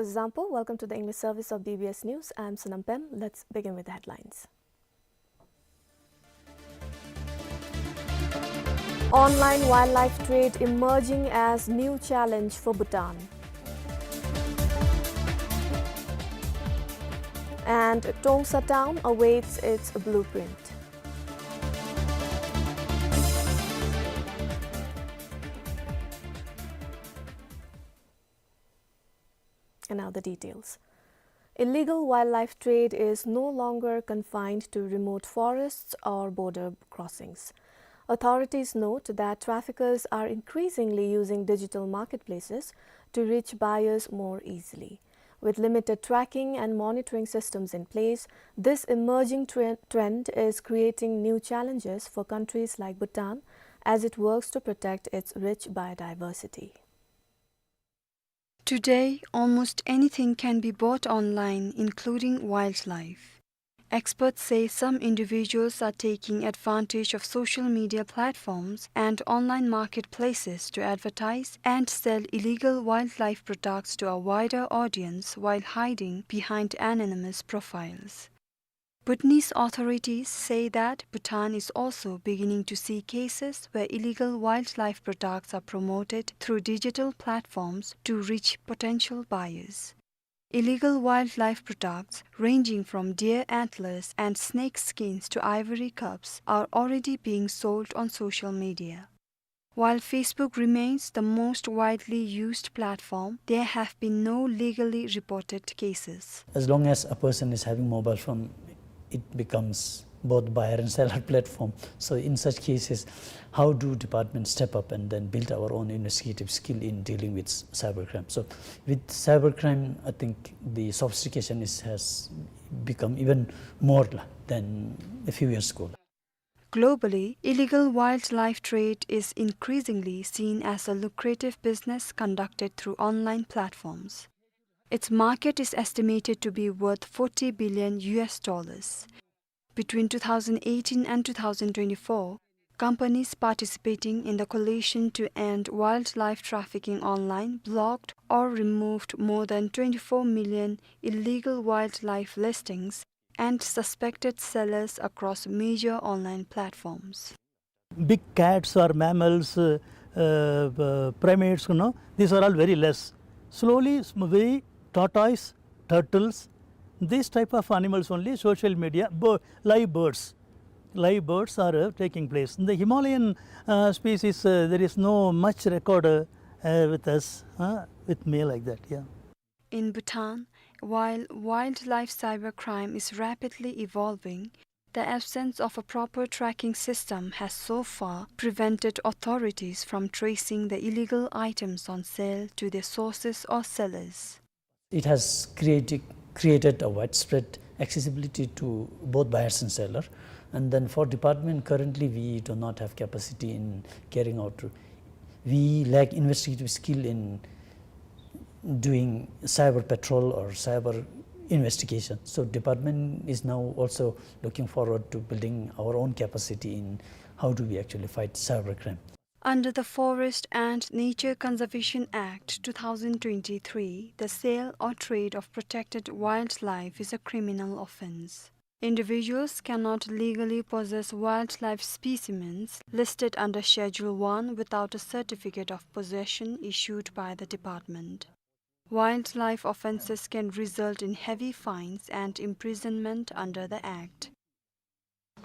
Zampo, welcome to the English service of B B S News. I'm Sonam Pem. Let's begin with the headlines. Online wildlife trade emerging as new challenge for Bhutan. And Tongsa town awaits its blueprint. And now the details. Illegal wildlife trade is no longer confined to remote forests or border crossings. Authorities note that traffickers are increasingly using digital marketplaces to reach buyers more easily. With limited tracking and monitoring systems in place, this emerging tre-, trend is creating new challenges for countries like Bhutan as it works to protect its rich biodiversity. Today, almost anything can be bought online, including wildlife. Experts say some individuals are taking advantage of social media platforms and online marketplaces to advertise and sell illegal wildlife products to a wider audience while hiding behind anonymous profiles. Bhutanese authorities say that Bhutan is also beginning to see cases where illegal wildlife products are promoted through digital platforms to reach potential buyers. Illegal wildlife products, ranging from deer antlers and snake skins to ivory cups, are already being sold on social media. While Facebook remains the most widely used platform, there have been no legally reported cases. As long as a person is having mobile phone, it becomes both buyer and seller platform. So in such cases, how do departments step up and then build our own investigative skill in dealing with s-, cybercrime? So with cybercrime, I think the sophistication is, has become even more la-, than a few years ago. Globally, illegal wildlife trade is increasingly seen as a lucrative business conducted through online platforms. Its market is estimated to be worth forty billion U S dollars. Between two thousand eighteen and two thousand twenty-four, companies participating in the Coalition to End Wildlife Trafficking Online blocked or removed more than twenty-four million illegal wildlife listings and suspected sellers across major online platforms. Big cats or mammals, uh, uh, uh, primates, you know, these are all very less. Slowly, sm-, very tortoise, turtles, these type of animals only, social media, bir-, live birds, live birds are, uh, taking place. In the Himalayan, uh, species, uh, there is no much record, uh, uh, with us, uh, with me like that, yeah. In Bhutan, while wildlife cybercrime is rapidly evolving, the absence of a proper tracking system has so far prevented authorities from tracing the illegal items on sale to their sources or sellers. It has creati-, created a widespread accessibility to both buyers and seller. And then for department, currently we do not have capacity in carrying out. We lack investigative skill in doing cyber patrol or cyber investigation. So department is now also looking forward to building our own capacity in how do we actually fight cybercrime. Under the Forest and Nature Conservation Act two thousand twenty-three, the sale or trade of protected wildlife is a criminal offense. Individuals cannot legally possess wildlife specimens listed under Schedule one without a certificate of possession issued by the department. Wildlife offenses can result in heavy fines and imprisonment under the Act.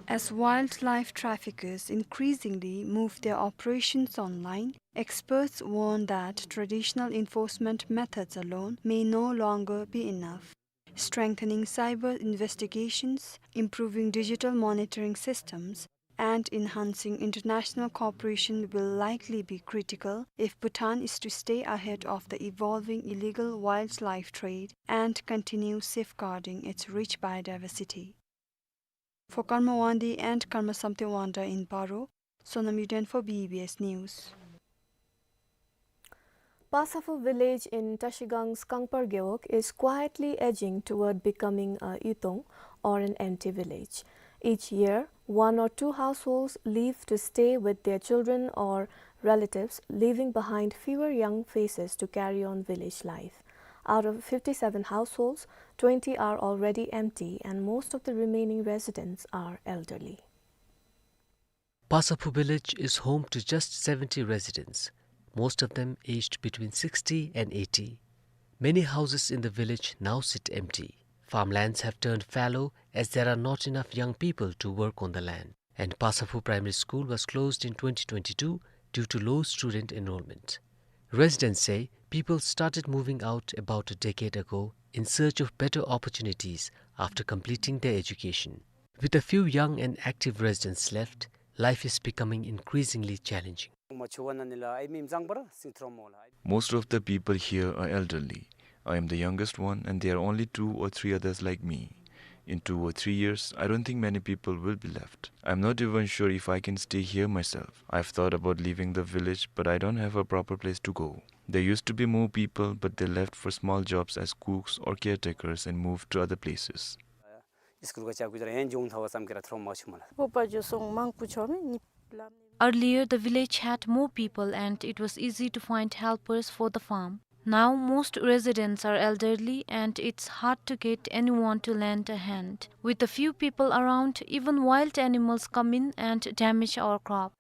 As wildlife traffickers increasingly move their operations online, experts warn that traditional enforcement methods alone may no longer be enough. Strengthening cyber investigations, improving digital monitoring systems, and enhancing international cooperation will likely be critical if Bhutan is to stay ahead of the evolving illegal wildlife trade and continue safeguarding its rich biodiversity. For Karma Wangdi and Karma Samten Wangda in Paro, Sonam Yuden for B B S News. Pasafu village in Tashigang's Kangpar Gewog is quietly edging toward becoming a yutong, or an empty village. Each year, one or two households leave to stay with their children or relatives, leaving behind fewer young faces to carry on village life. Out of fifty-seven households, twenty are already empty and most of the remaining residents are elderly. Pasaphu village is home to just seventy residents, most of them aged between sixty and eighty. Many houses in the village now sit empty. Farmlands have turned fallow as there are not enough young people to work on the land. And Pasaphu Primary School was closed in twenty twenty-two due to low student enrollment. Residents say people started moving out about a decade ago in search of better opportunities after completing their education. With a few young and active residents left, life is becoming increasingly challenging. Most of the people here are elderly. I am the youngest one, and there are only two or three others like me. In two or three years, I don't think many people will be left. I'm not even sure if I can stay here myself. I've thought about leaving the village, but I don't have a proper place to go. There used to be more people, but they left for small jobs as cooks or caretakers and moved to other places. Earlier, the village had more people and it was easy to find helpers for the farm. Now, most residents are elderly and it's hard to get anyone to lend a hand. With a few people around, even wild animals come in and damage our crop.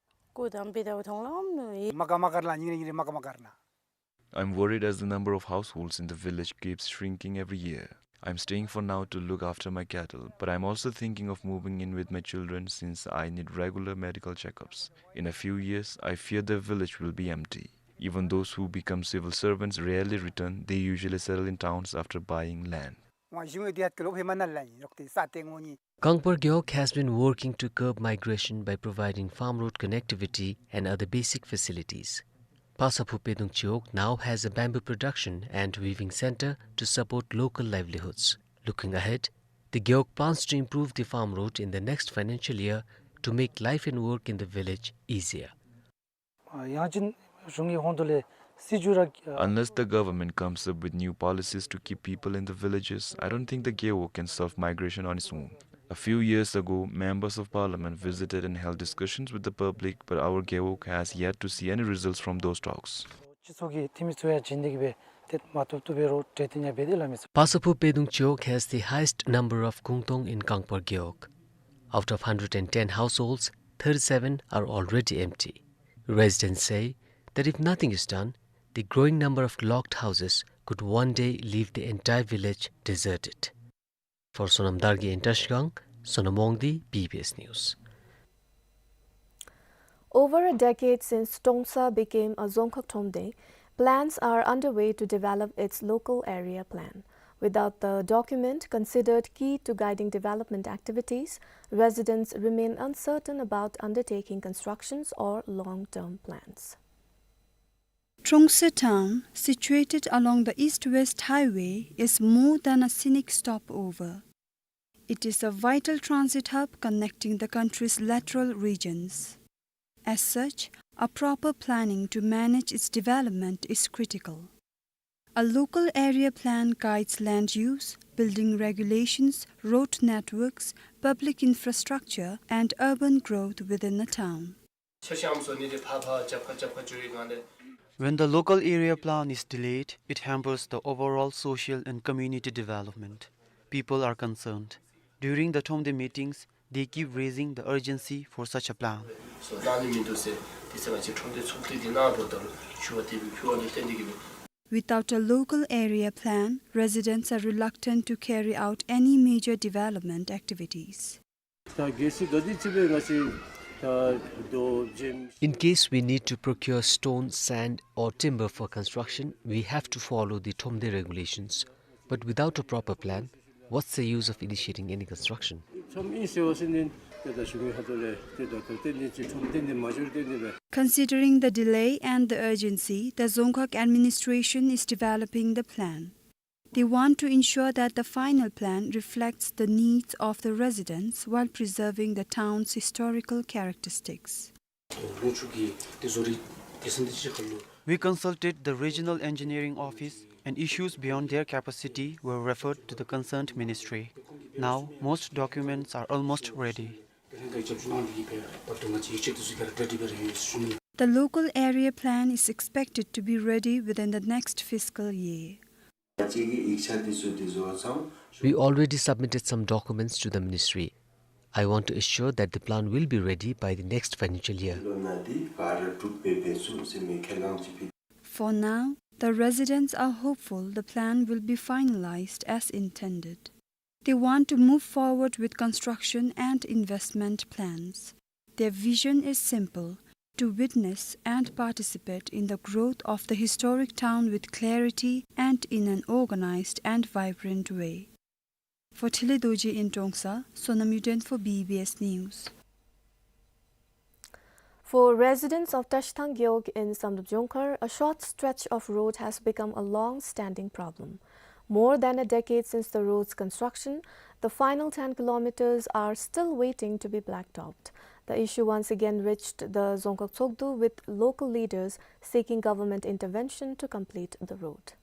I'm worried as the number of households in the village keeps shrinking every year. I'm staying for now to look after my cattle, but I'm also thinking of moving in with my children since I need regular medical checkups. In a few years, I fear the village will be empty. Even those who become civil servants rarely return, they usually settle in towns after buying land. Kangpar Gewog has been working to curb migration by providing farm road connectivity and other basic facilities. Pasaphu Pedung Chiwog now has a bamboo production and weaving center to support local livelihoods. Looking ahead, the Gewog plans to improve the farm road in the next financial year to make life and work in the village easier. ཨ་ཡང་ཅིན་གཞུང་གི་ཧོང་ཏོ་ལས་སྲིད་ཇུས་ར། Unless the government comes up with new policies to keep people in the villages, I don't think the Gewog can solve migration on its own. A few years ago, members of parliament visited and held discussions with the public, but our Gewog has yet to see any results from those talks. སྤྱི་ཚོགས་ཀྱི་འཐུས་མི་ཚུ་ཡང་བྱིན་ཏེ་གི་སྦེ་ཏེ་མ་བཏུབ་བཏུབ་སྦེ་རོགས་གྲོས་བསྟུན་ཡང་འབད་དེ་སླབ་མི་ཚུ། Pasaphu Pedung Chiwog has the highest number of gungtong in Kangpar Gewog. Out of hundred and ten households, thirty-seven are already empty. Residents say that if nothing is done, the growing number of locked houses could one day leave the entire village deserted. For Sonam Dargay in Trashigang, Sonam Wangdi, B B S News. Over a decade since Trongsa became a Dzongkhag Thromde, plans are underway to develop its local area plan. Without the document considered key to guiding development activities, residents remain uncertain about undertaking constructions or long-term plans. Trongsa town, situated along the east-west highway, is more than a scenic stopover. It is a vital transit hub connecting the country's lateral regions. As such, a proper planning to manage its development is critical. A local area plan guides land use, building regulations, road networks, public infrastructure, and urban growth within a town. When the local area plan is delayed, it hampers the overall social and community development. People are concerned. During the Thromde meetings, they keep raising the urgency for such a plan. Without a local area plan, residents are reluctant to carry out any major development activities. In case we need to procure stone, sand, or timber for construction, we have to follow the Thromde regulations. But without a proper plan, what's the use of initiating any construction? Considering the delay and the urgency, the Dzongkhag administration is developing the plan. They want to ensure that the final plan reflects the needs of the residents while preserving the town's historical characteristics. We consulted the regional engineering office and issues beyond their capacity were referred to the concerned ministry. Now, most documents are almost ready. The local area plan is expected to be ready within the next fiscal year. གཅིག་གི་ཡིག་ཆ་དེ་ཚུ་དེ་བཟོ་ཚར། We already submitted some documents to the ministry. I want to assure that the plan will be ready by the next financial year. For now, the residents are hopeful the plan will be finalized as intended. They want to move forward with construction and investment plans. Their vision is simple: to witness and participate in the growth of the historic town with clarity and in an organized and vibrant way. For Thili Dorji in Trongsa, Sonam Yuden for B B S News. For residents of Tashithang Gewog in Samdrup Jongkhar, a short stretch of road has become a long-standing problem. More than a decade since the road's construction, the final ten kilometers are still waiting to be blacktopped. The issue once again reached the Dzongkhag Tshogdu, with local leaders seeking government intervention to complete the road.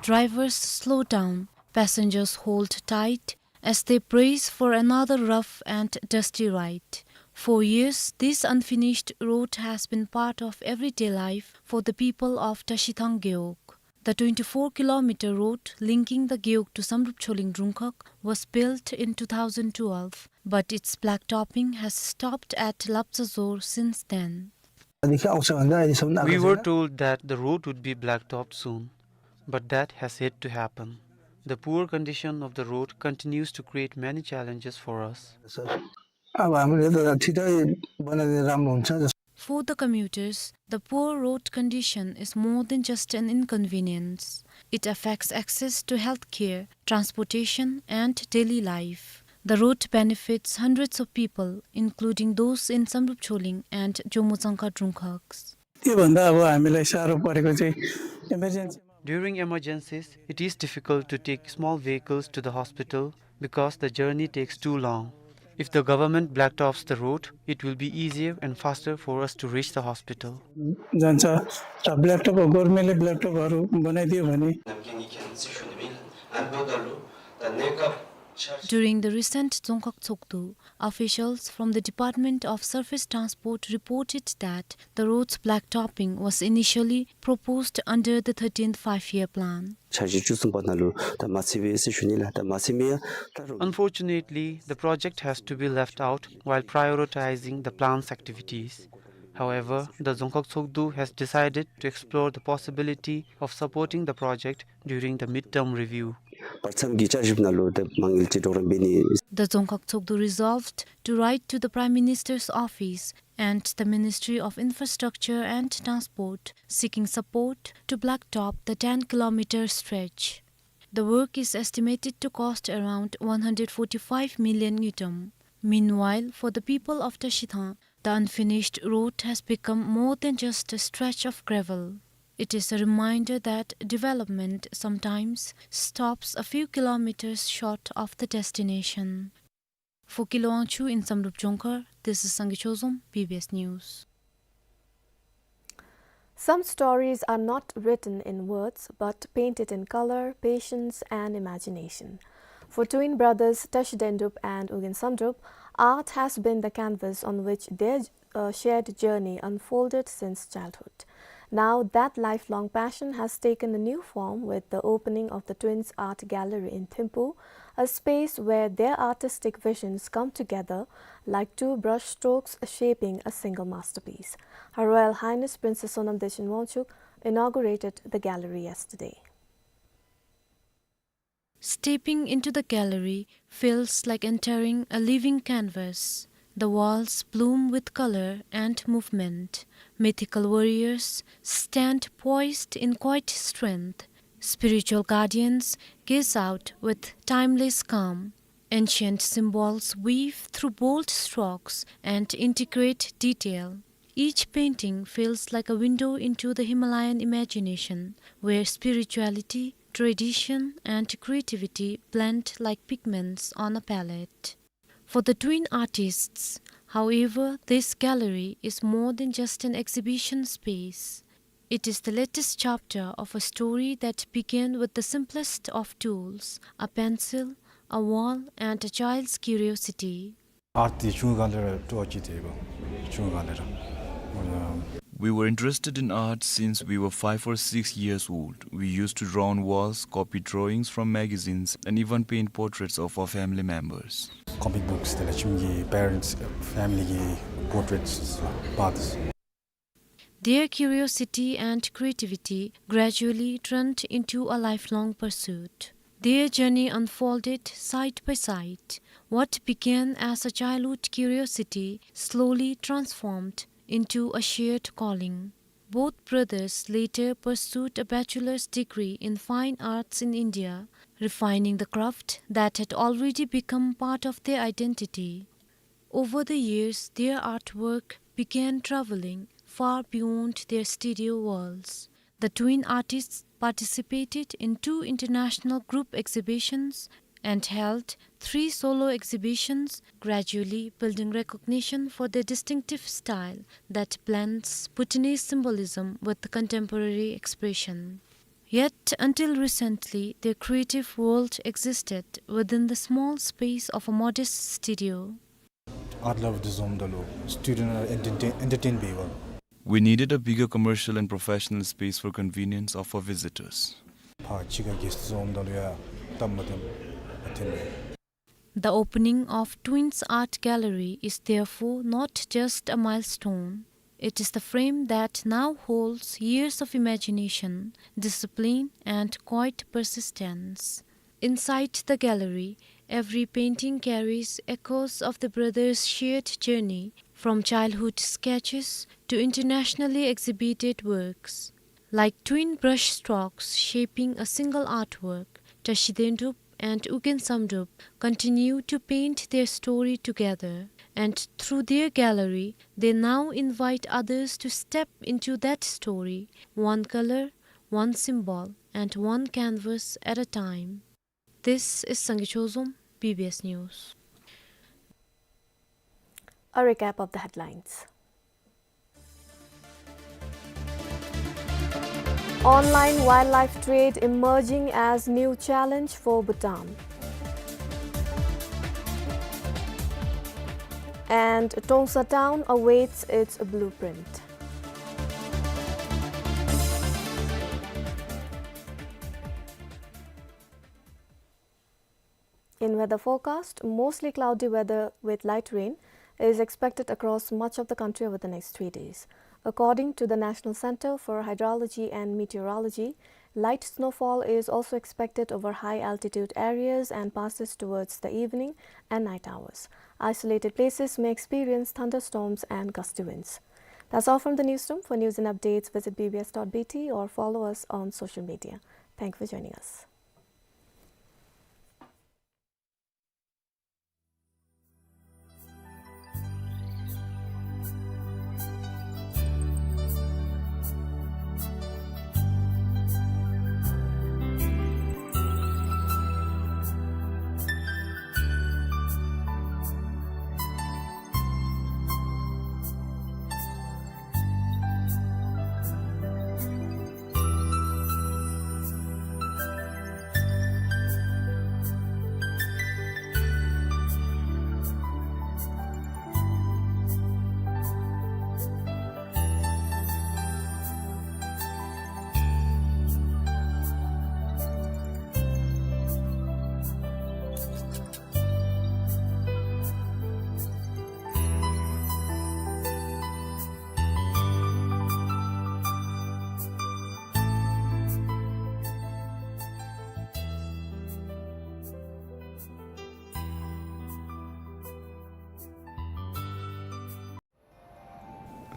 Drivers slow down, passengers hold tight as they brace for another rough and dusty ride. For years, this unfinished road has been part of everyday life for the people of Tashithang Gewog. The twenty-four kilometer road linking the Gewog to Samdrup Choling Rungkhag was built in two thousand twelve, but its blacktopping has stopped at Lapcha Zor since then. We were told that the road would be blacktopped soon, but that has yet to happen. The poor condition of the road continues to create many challenges for us. अब हामीले त छिटै बनाइदिए राम्रो हुन्छ जस्तो। For the commuters, the poor road condition is more than just an inconvenience. It affects access to healthcare, transportation, and daily life. The road benefits hundreds of people, including those in Samdrup Choling and Jomo Tsangkhag Rungkhags. त्योभन्दा अब हामीलाई साह्रो परेको चाहिँ emergency. During emergencies, it is difficult to take small vehicles to the hospital because the journey takes too long. If the government blacktops the road, it will be easier and faster for us to reach the hospital. जान्छ। र blacktop, government ले blacktop हरू बनाइदियो भने। During the recent Dzongkhag Tshogdu, officials from the Department of Surface Transport reported that the road's blacktopping was initially proposed under the thirteenth Five-Year Plan. འཆར་གཞི་བཅུ་གསུམ་པ་ནང་ལུ་ད་མ་ཚུད་པས་ཟེར་ཞུ་ནི་ལགས། ད་མ་ཚུད་མི་ཡང་ད་རུང་། Unfortunately, the project has to be left out while prioritizing the plan's activities. However, the Dzongkhag Tshogdu has decided to explore the possibility of supporting the project during the midterm review. བར་མཚམས་ཀྱི་བསྐྱར་ཞིབ་ནང་ལུ་ད་མ་དངུལ་ཅིག་གྲོགས་རམ་འབད་ནི། The Dzongkhag Tshogdu resolved to write to the Prime Minister's office and the Ministry of Infrastructure and Transport, seeking support to blacktop the ten kilometer stretch. The work is estimated to cost around one hundred forty-five million ngultrum. Meanwhile, for the people of Tashithang, the unfinished road has become more than just a stretch of gravel. It is a reminder that development sometimes stops a few kilometers short of the destination. For Kilo Wangchuk in Samdrup Jongkhar, this is Sangay Chozom, B B S News. Some stories are not written in words, but painted in color, patience, and imagination. For twin brothers Tashi Dendrup and Ugyen Samdrup, art has been the canvas on which their uh, shared journey unfolded since childhood. Now that lifelong passion has taken a new form with the opening of the Twins Art Gallery in Thimphu, a space where their artistic visions come together like two brush strokes shaping a single masterpiece. Her Royal Highness Princess Sonam Dechen Wangchuck inaugurated the gallery yesterday. Stepping into the gallery feels like entering a living canvas. The walls bloom with color and movement. Mythical warriors stand poised in quiet strength. Spiritual guardians gaze out with timeless calm. Ancient symbols weave through bold strokes and intricate detail. Each painting feels like a window into the Himalayan imagination, where spirituality, tradition, and creativity blend like pigments on a palette. For the twin artists, however, this gallery is more than just an exhibition space. It is the latest chapter of a story that began with the simplest of tools, a pencil, a wall, and a child's curiosity. ཨརཊ་འདི་ཆུང་ཀུ་ལས་ར་སྤྲོ་སྐྱིད་དེ་གོ། ཆུང་ཀུ་ལས་ར། We were interested in art since we were five or six years old. We used to draw on walls, copy drawings from magazines, and even paint portraits of our family members. Comic books དེ་ལས་ཁྱིམ་གྱི་parents, family གི་portraits ལགས་པར་དེ་ཚུ། Their curiosity and creativity gradually turned into a lifelong pursuit. Their journey unfolded side by side. What began as a childhood curiosity slowly transformed into a shared calling. Both brothers later pursued a bachelor's degree in fine arts in India, refining the craft that had already become part of their identity. Over the years, their artwork began traveling far beyond their studio walls. The twin artists participated in two international group exhibitions and held three solo exhibitions, gradually building recognition for their distinctive style that blends Bhutanese symbolism with contemporary expression. Yet, until recently, their creative world existed within the small space of a modest studio. Art love འདི་བཟུམ་ད་ལུ་student ར་entertain, entertain འབད་བར། We needed a bigger commercial and professional space for convenience of our visitors. ཕར་ཕྱི་ཁར་guest བཟུམ་ད་ལུ་ཡང་སྟབས་མ་བདེཝ་མ་ཐོན་པས། The opening of Twins Art Gallery is therefore not just a milestone. It is the frame that now holds years of imagination, discipline, and quiet persistence. Inside the gallery, every painting carries echoes of the brothers' shared journey, from childhood sketches to internationally exhibited works. Like twin brush strokes shaping a single artwork, Tashi Dendrup and Ugyen Samdrup continue to paint their story together, and through their gallery, they now invite others to step into that story, one color, one symbol, and one canvas at a time. This is Sangay Chozom, B B S News. A recap of the headlines. Online wildlife trade emerging as new challenge for Bhutan. And Tongsa town awaits its blueprint. In weather forecast, mostly cloudy weather with light rain is expected across much of the country over the next three days. According to the National Center for Hydrology and Meteorology, light snowfall is also expected over high altitude areas and passes towards the evening and night hours. Isolated places may experience thunderstorms and gusty winds. That's all from the newsroom. For news and updates, visit B B S dot B T or follow us on social media. Thank you for joining us.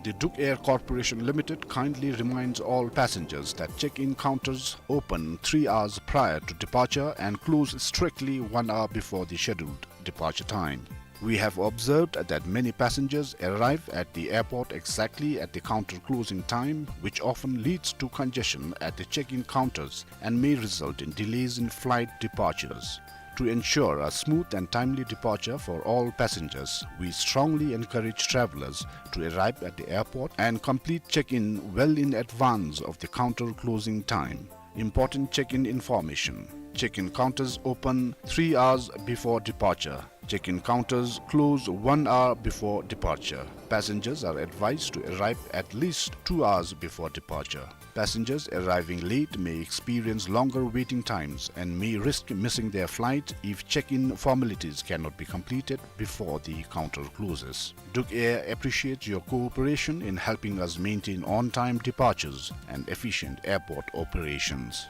The Druk Air Corporation Limited kindly reminds all passengers that check-in counters open three hours prior to departure and close strictly one hour before the scheduled departure time. We have observed that many passengers arrive at the airport exactly at the counter closing time, which often leads to congestion at the check-in counters and may result in delays in flight departures. To ensure a smooth and timely departure for all passengers, we strongly encourage travelers to arrive at the airport and complete check-in well in advance of the counter closing time. Important check-in information. Check-in counters open three hours before departure. Check-in counters close one hour before departure. Passengers are advised to arrive at least two hours before departure. Passengers arriving late may experience longer waiting times and may risk missing their flight if check-in formalities cannot be completed before the counter closes. Druk Air appreciates your cooperation in helping us maintain on-time departures and efficient airport operations.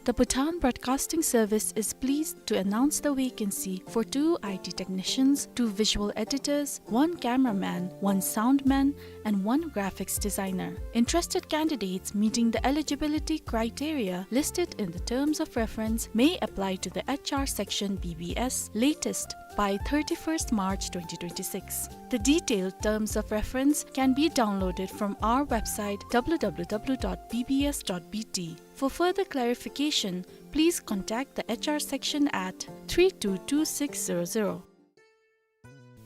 The Bhutan Broadcasting Service is pleased to announce the vacancy for two I T technicians, two visual editors, one cameraman, one soundman, and one graphics designer. Interested candidates meeting the eligibility criteria listed in the terms of reference may apply to the H R section B B S latest by thirty-first March twenty twenty-six. The detailed terms of reference can be downloaded from our website W W W dot B B S dot B T. For further clarification, please contact the H R section at three two two six zero zero.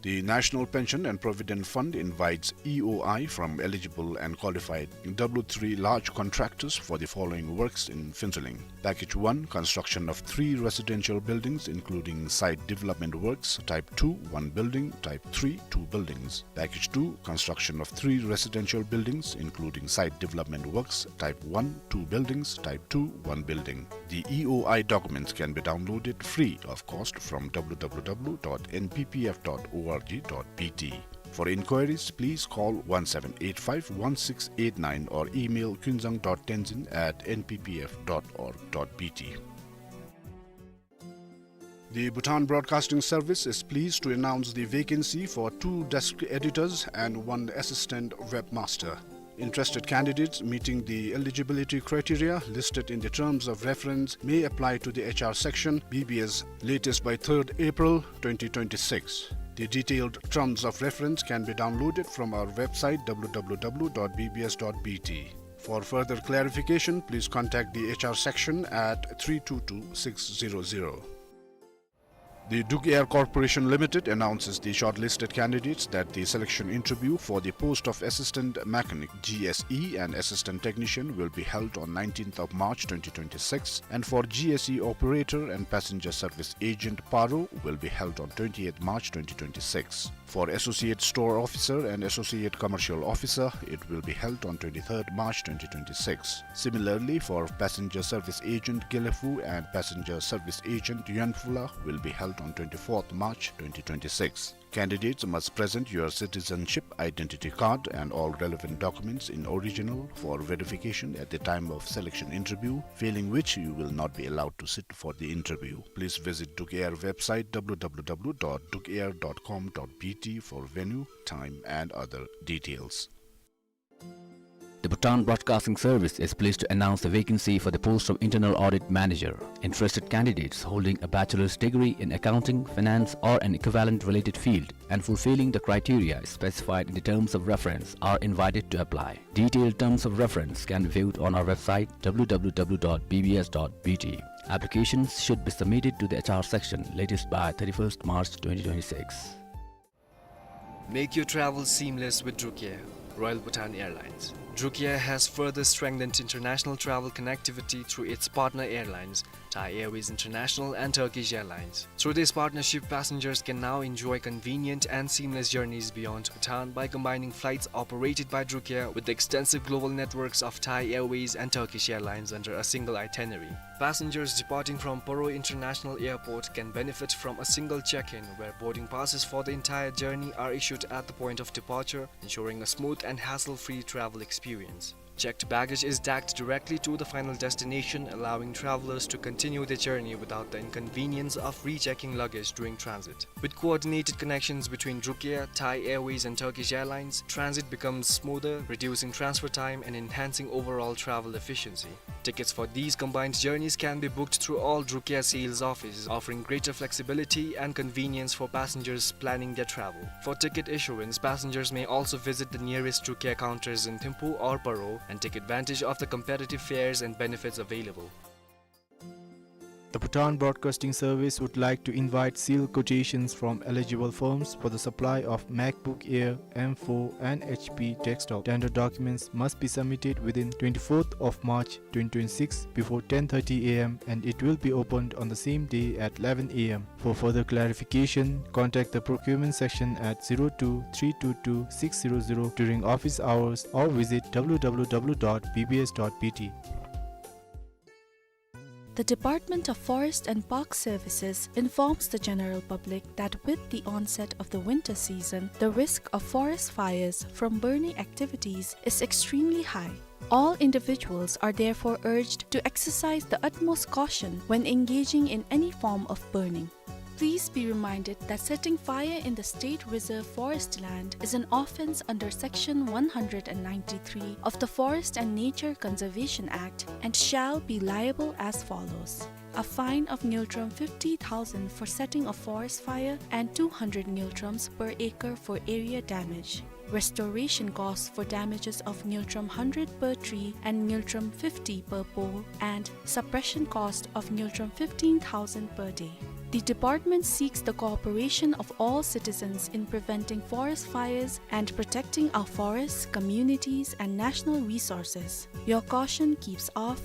The National Pension and Provident Fund invites E O I from eligible and qualified W three large contractors for the following works in Phuentsholing. Package one, construction of three residential buildings, including site development works, type two, one building, type three, two buildings. Package two, construction of three residential buildings, including site development works, type one, two buildings, type two, one building. The E O I documents can be downloaded free of cost from W W W dot N P P F dot org dot B T. For inquiries, please call one seven eight five one six eight nine or email kunzang dot tenzin at N P P F dot org dot B T. The Bhutan Broadcasting Service is pleased to announce the vacancy for two desk editors and one assistant webmaster. Interested candidates meeting the eligibility criteria listed in the terms of reference may apply to the H R section, B B S, latest by third April twenty twenty-six. The detailed terms of reference can be downloaded from our website W W W dot B B S dot B T. For further clarification, please contact the H R section at three two two six zero zero. The Druk Air Corporation Limited announces the shortlisted candidates that the selection interview for the post of Assistant Mechanic, G S E, and Assistant Technician will be held on nineteenth of March twenty twenty-six, and for G S E Operator and Passenger Service Agent, Paro, will be held on twentieth March twenty twenty-six. For Associate Store Officer and Associate Commercial Officer, it will be held on twenty-third March twenty twenty-six. Similarly, for Passenger Service Agent, Gelephu, and Passenger Service Agent, Yuanphula, will be held on twenty-fourth March twenty twenty-six. Candidates must present your citizenship identity card and all relevant documents in original for verification at the time of selection interview, failing which you will not be allowed to sit for the interview. Please visit Druk Air website W W W dot druk air dot com dot B T for venue, time, and other details. The Bhutan Broadcasting Service is pleased to announce the vacancy for the post of Internal Audit Manager. Interested candidates holding a bachelor's degree in accounting, finance, or an equivalent related field and fulfilling the criteria specified in the terms of reference are invited to apply. Detailed terms of reference can be viewed on our website W W W dot B B S dot B T. Applications should be submitted to the H R section latest by thirty-first March twenty twenty-six. Make your travel seamless with Druk Air, Royal Bhutan Airlines. Druk Air has further strengthened international travel connectivity through its partner airlines, Thai Airways International and Turkish Airlines. Through this partnership, passengers can now enjoy convenient and seamless journeys beyond Bhutan by combining flights operated by Druk Air with the extensive global networks of Thai Airways and Turkish Airlines under a single itinerary. Passengers departing from Paro International Airport can benefit from a single check-in, where boarding passes for the entire journey are issued at the point of departure, ensuring a smooth and hassle-free travel experience. Checked baggage is tagged directly to the final destination, allowing travelers to continue their journey without the inconvenience of rechecking luggage during transit. With coordinated connections between Druk Air, Thai Airways, and Turkish Airlines, transit becomes smoother, reducing transfer time and enhancing overall travel efficiency. Tickets for these combined journeys can be booked through all Druk Air sales offices, offering greater flexibility and convenience for passengers planning their travel. For ticket issuance, passengers may also visit the nearest Druk Air counters in Thimphu or Paro and take advantage of the competitive fares and benefits available. The Bhutan Broadcasting Service would like to invite sealed quotations from eligible firms for the supply of MacBook Air M four and H P desktop. Tender documents must be submitted within twenty-fourth of March twenty twenty-six before ten thirty A M and it will be opened on the same day at eleven A M. For further clarification, contact the procurement section at zero two three two two six zero zero during office hours or visit W W W dot B B S dot B T. The Department of Forest and Park Services informs the general public that with the onset of the winter season, the risk of forest fires from burning activities is extremely high. All individuals are therefore urged to exercise the utmost caution when engaging in any form of burning. Please be reminded that setting fire in the state reserve forest land is an offense under Section one hundred ninety-three of the Forest and Nature Conservation Act and shall be liable as follows: a fine of ngultrum fifty thousand for setting a forest fire and two hundred ngultrums per acre for area damage. Restoration costs for damages of ngultrum hundred per tree and ngultrum fifty per pole, and suppression cost of ngultrum fifteen thousand per day. The department seeks the cooperation of all citizens in preventing forest fires and protecting our forests, communities, and national resources. Your caution keeps our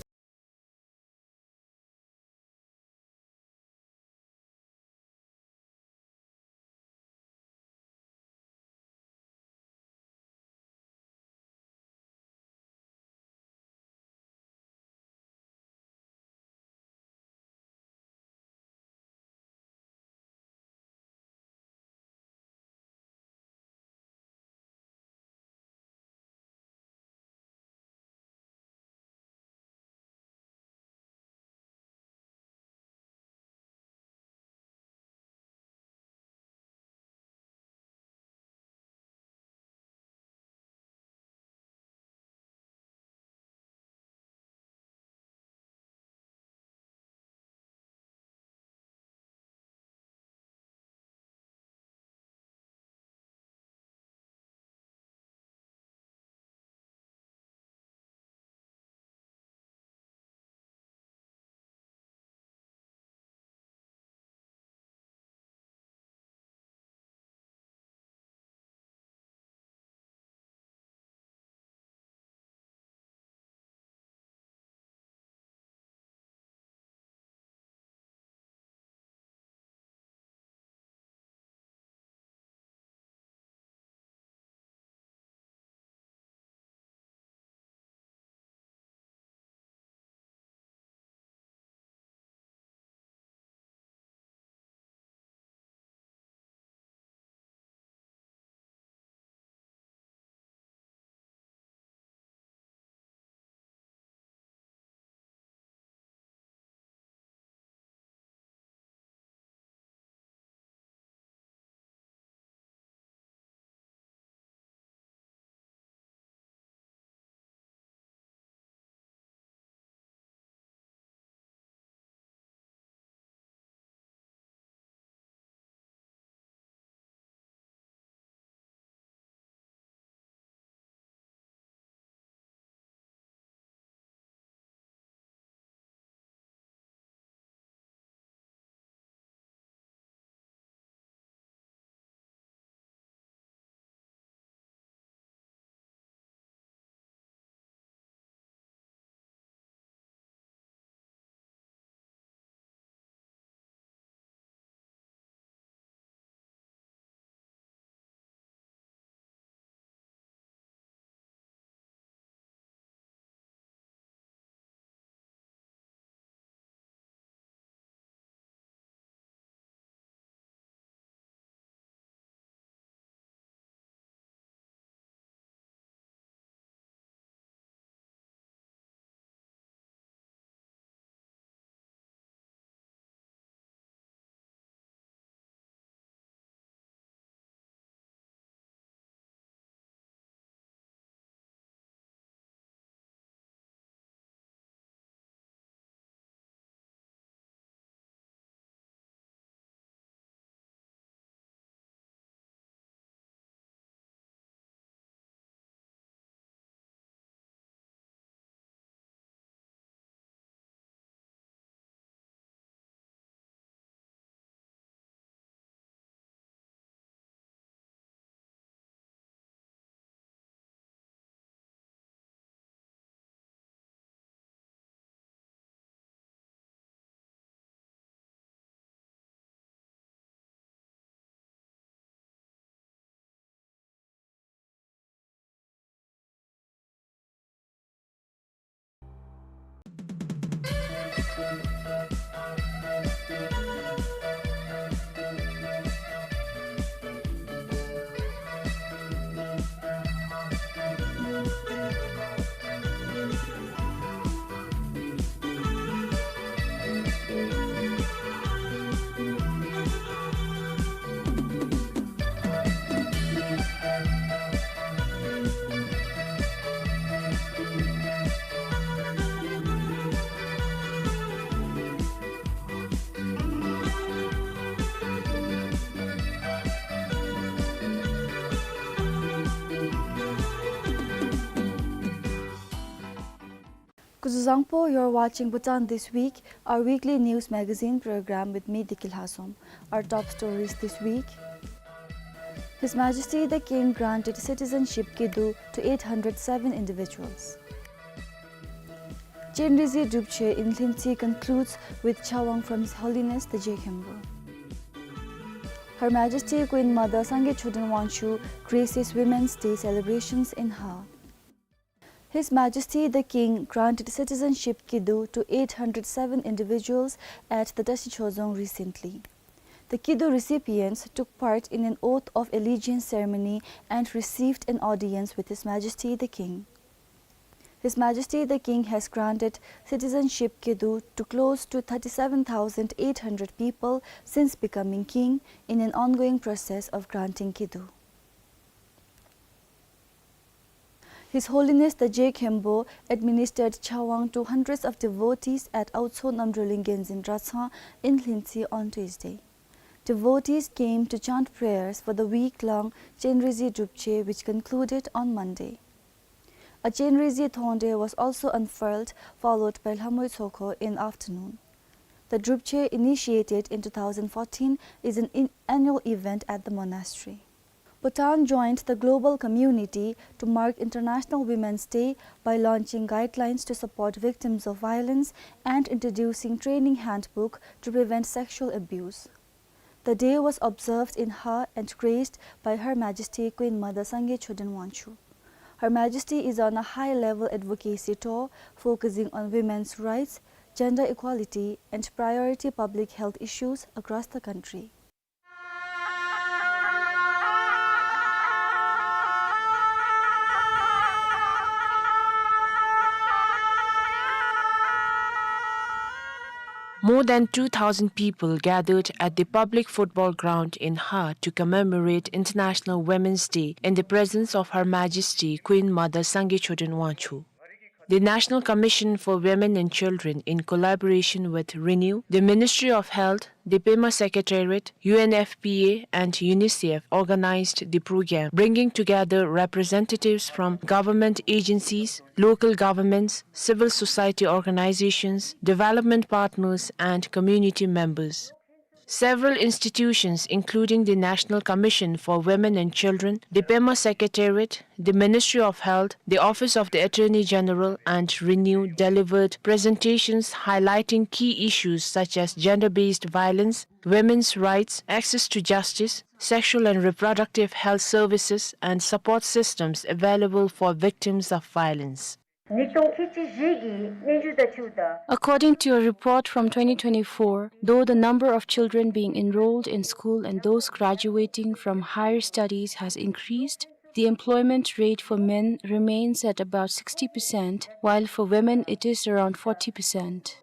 Kuzuzangpo, you're watching Bhutan This Week, our weekly news magazine program with me, Deki Lhasum. Our top stories this week. His Majesty the King granted citizenship kidu to eight hundred seven individuals. Chenrezi Drupche in Lhintsi concludes with Chawang from His Holiness the Je Khenpo. Her Majesty Queen Mother Sangay Choden Wangchuck graces Women's Day celebrations in Har. His Majesty the King granted citizenship kidu to eight hundred seven individuals at the Tashi Chozong recently. The kidu recipients took part in an oath of allegiance ceremony and received an audience with His Majesty the King. His Majesty the King has granted citizenship kidu to close to thirty-seven thousand eight hundred people since becoming king in an ongoing process of granting kidu. His Holiness the Je Khenpo administered Chawang to hundreds of devotees at Aotso Namdrolling Genzin Dratshang in Lhintsi on Tuesday. Devotees came to chant prayers for the week-long Chenrezi Drupche, which concluded on Monday. A Chenrezi Thongde was also unfurled, followed by Lhamoi Tsokho in afternoon. The Drupche, initiated in two thousand fourteen, is an in-, annual event at the monastery. Bhutan joined the global community to mark International Women's Day by launching guidelines to support victims of violence and introducing training handbook to prevent sexual abuse. The day was observed in Har and graced by Her Majesty Queen Mother Sangay Choden Wangchuck. Her Majesty is on a high-level advocacy tour focusing on women's rights, gender equality, and priority public health issues across the country. More than two thousand people gathered at the public football ground in Har to commemorate International Women's Day in the presence of Her Majesty Queen Mother Sangay Choden Wangchuck. The National Commission for Women and Children, in collaboration with RENEW, the Ministry of Health, the Pema Secretariat, U N F P A, and UNICEF, organized the program, bringing together representatives from government agencies, local governments, civil society organizations, development partners, and community members. Several institutions, including the National Commission for Women and Children, the Pema Secretariat, the Ministry of Health, the Office of the Attorney General, and RENEW, delivered presentations highlighting key issues such as gender-based violence, women's rights, access to justice, sexual and reproductive health services, and support systems available for victims of violence. According to a report from twenty twenty-four, though the number of children being enrolled in school and those graduating from higher studies has increased, the employment rate for men remains at about sixty percent, while for women it is around forty percent.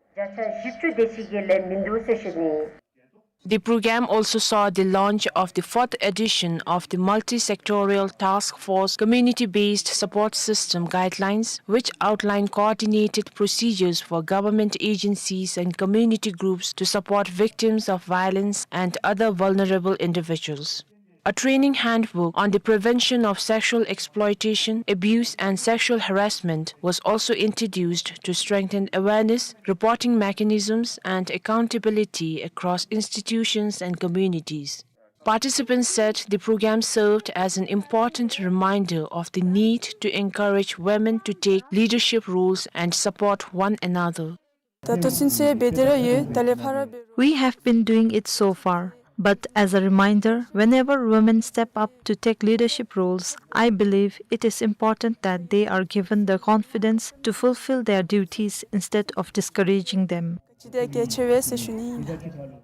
The program also saw the launch of the fourth edition of the Multi-Sectorial Task Force Community-Based Support System Guidelines, which outline coordinated procedures for government agencies and community groups to support victims of violence and other vulnerable individuals. A training handbook on the prevention of sexual exploitation, abuse, and sexual harassment was also introduced to strengthen awareness, reporting mechanisms, and accountability across institutions and communities. Participants said the program served as an important reminder of the need to encourage women to take leadership roles and support one another. ད་ལྟོ་ཚུན་ཚོད་འབད་དེ་ར་ཡོད། ད་ལས་ཕར་འབད་རུང་། We have been doing it so far, but as a reminder, whenever women step up to take leadership roles, I believe it is important that they are given the confidence to fulfill their duties instead of discouraging them. ཅི་དེ་གལ་ཆེ་བས་ཟེར་ཞུ་ནི་ཨིན།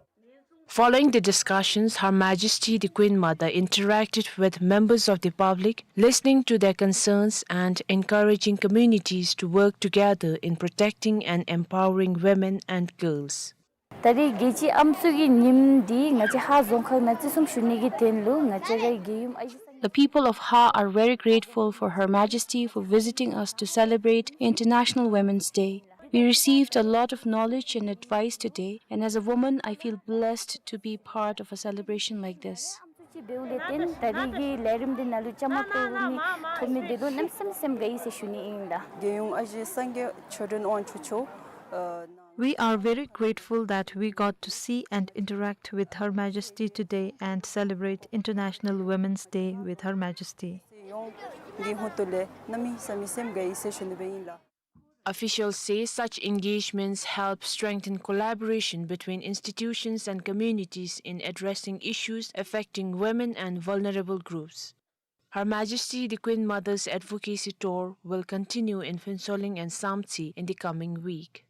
Following the discussions, Her Majesty the Queen Mother interacted with members of the public, listening to their concerns and encouraging communities to work together in protecting and empowering women and girls. ད་རེས་རྒྱལ་སྤྱིའི་ཨམ་སྲུ་གི་ཉིནམ་འདི་ང་བཅས་ཧཱ་རྫོང་ཁག་ནང་བརྩི་སྲུང་ཞུ་ནི་གི་དོན་ལུ་ང་བཅས་རའི་རྒྱལ་ཡུམ་ཨ་ཞེ་ས། The people of Har are very grateful for Her Majesty for visiting us to celebrate International Women's Day. We received a lot of knowledge and advice today, and as a woman, I feel blessed to be part of a celebration like this. འབདཝ་ལས་བརྟེན་ད་རེས་ཀྱི་ལས་རིམ་འདི་ནང་ལུ་བཅའ་མར་གཏོགས་མི་ཐོབ་མི་འདི་ལུ་གནམ་མེད་ས་མེད་སེམས་དགའ་ཡི་ཟེར་ཞུ་ནི་ཨིན་ལགས། རྒྱལ་ཡོངས་ཨ་ཞེ་སངས་རྒྱས་ཆོས་སྒྲོན་དབང་ཕྱུག་མཆོག་ཨ་We are very grateful that we got to see and interact with Her Majesty today and celebrate International Women's Day with Her Majesty. ཡོངས་ཀྱི་ཧོངས་ལས་གནམ་མེད་ས་མེད་སེམས་དགའ་ཡི་ཟེར་ཞུ་ནི་སྦེ་ཨིན་ལགས། Officials say such engagements help strengthen collaboration between institutions and communities in addressing issues affecting women and vulnerable groups. Her Majesty the Queen Mother's advocacy tour will continue in Phuentsholing and Samtse in the coming week.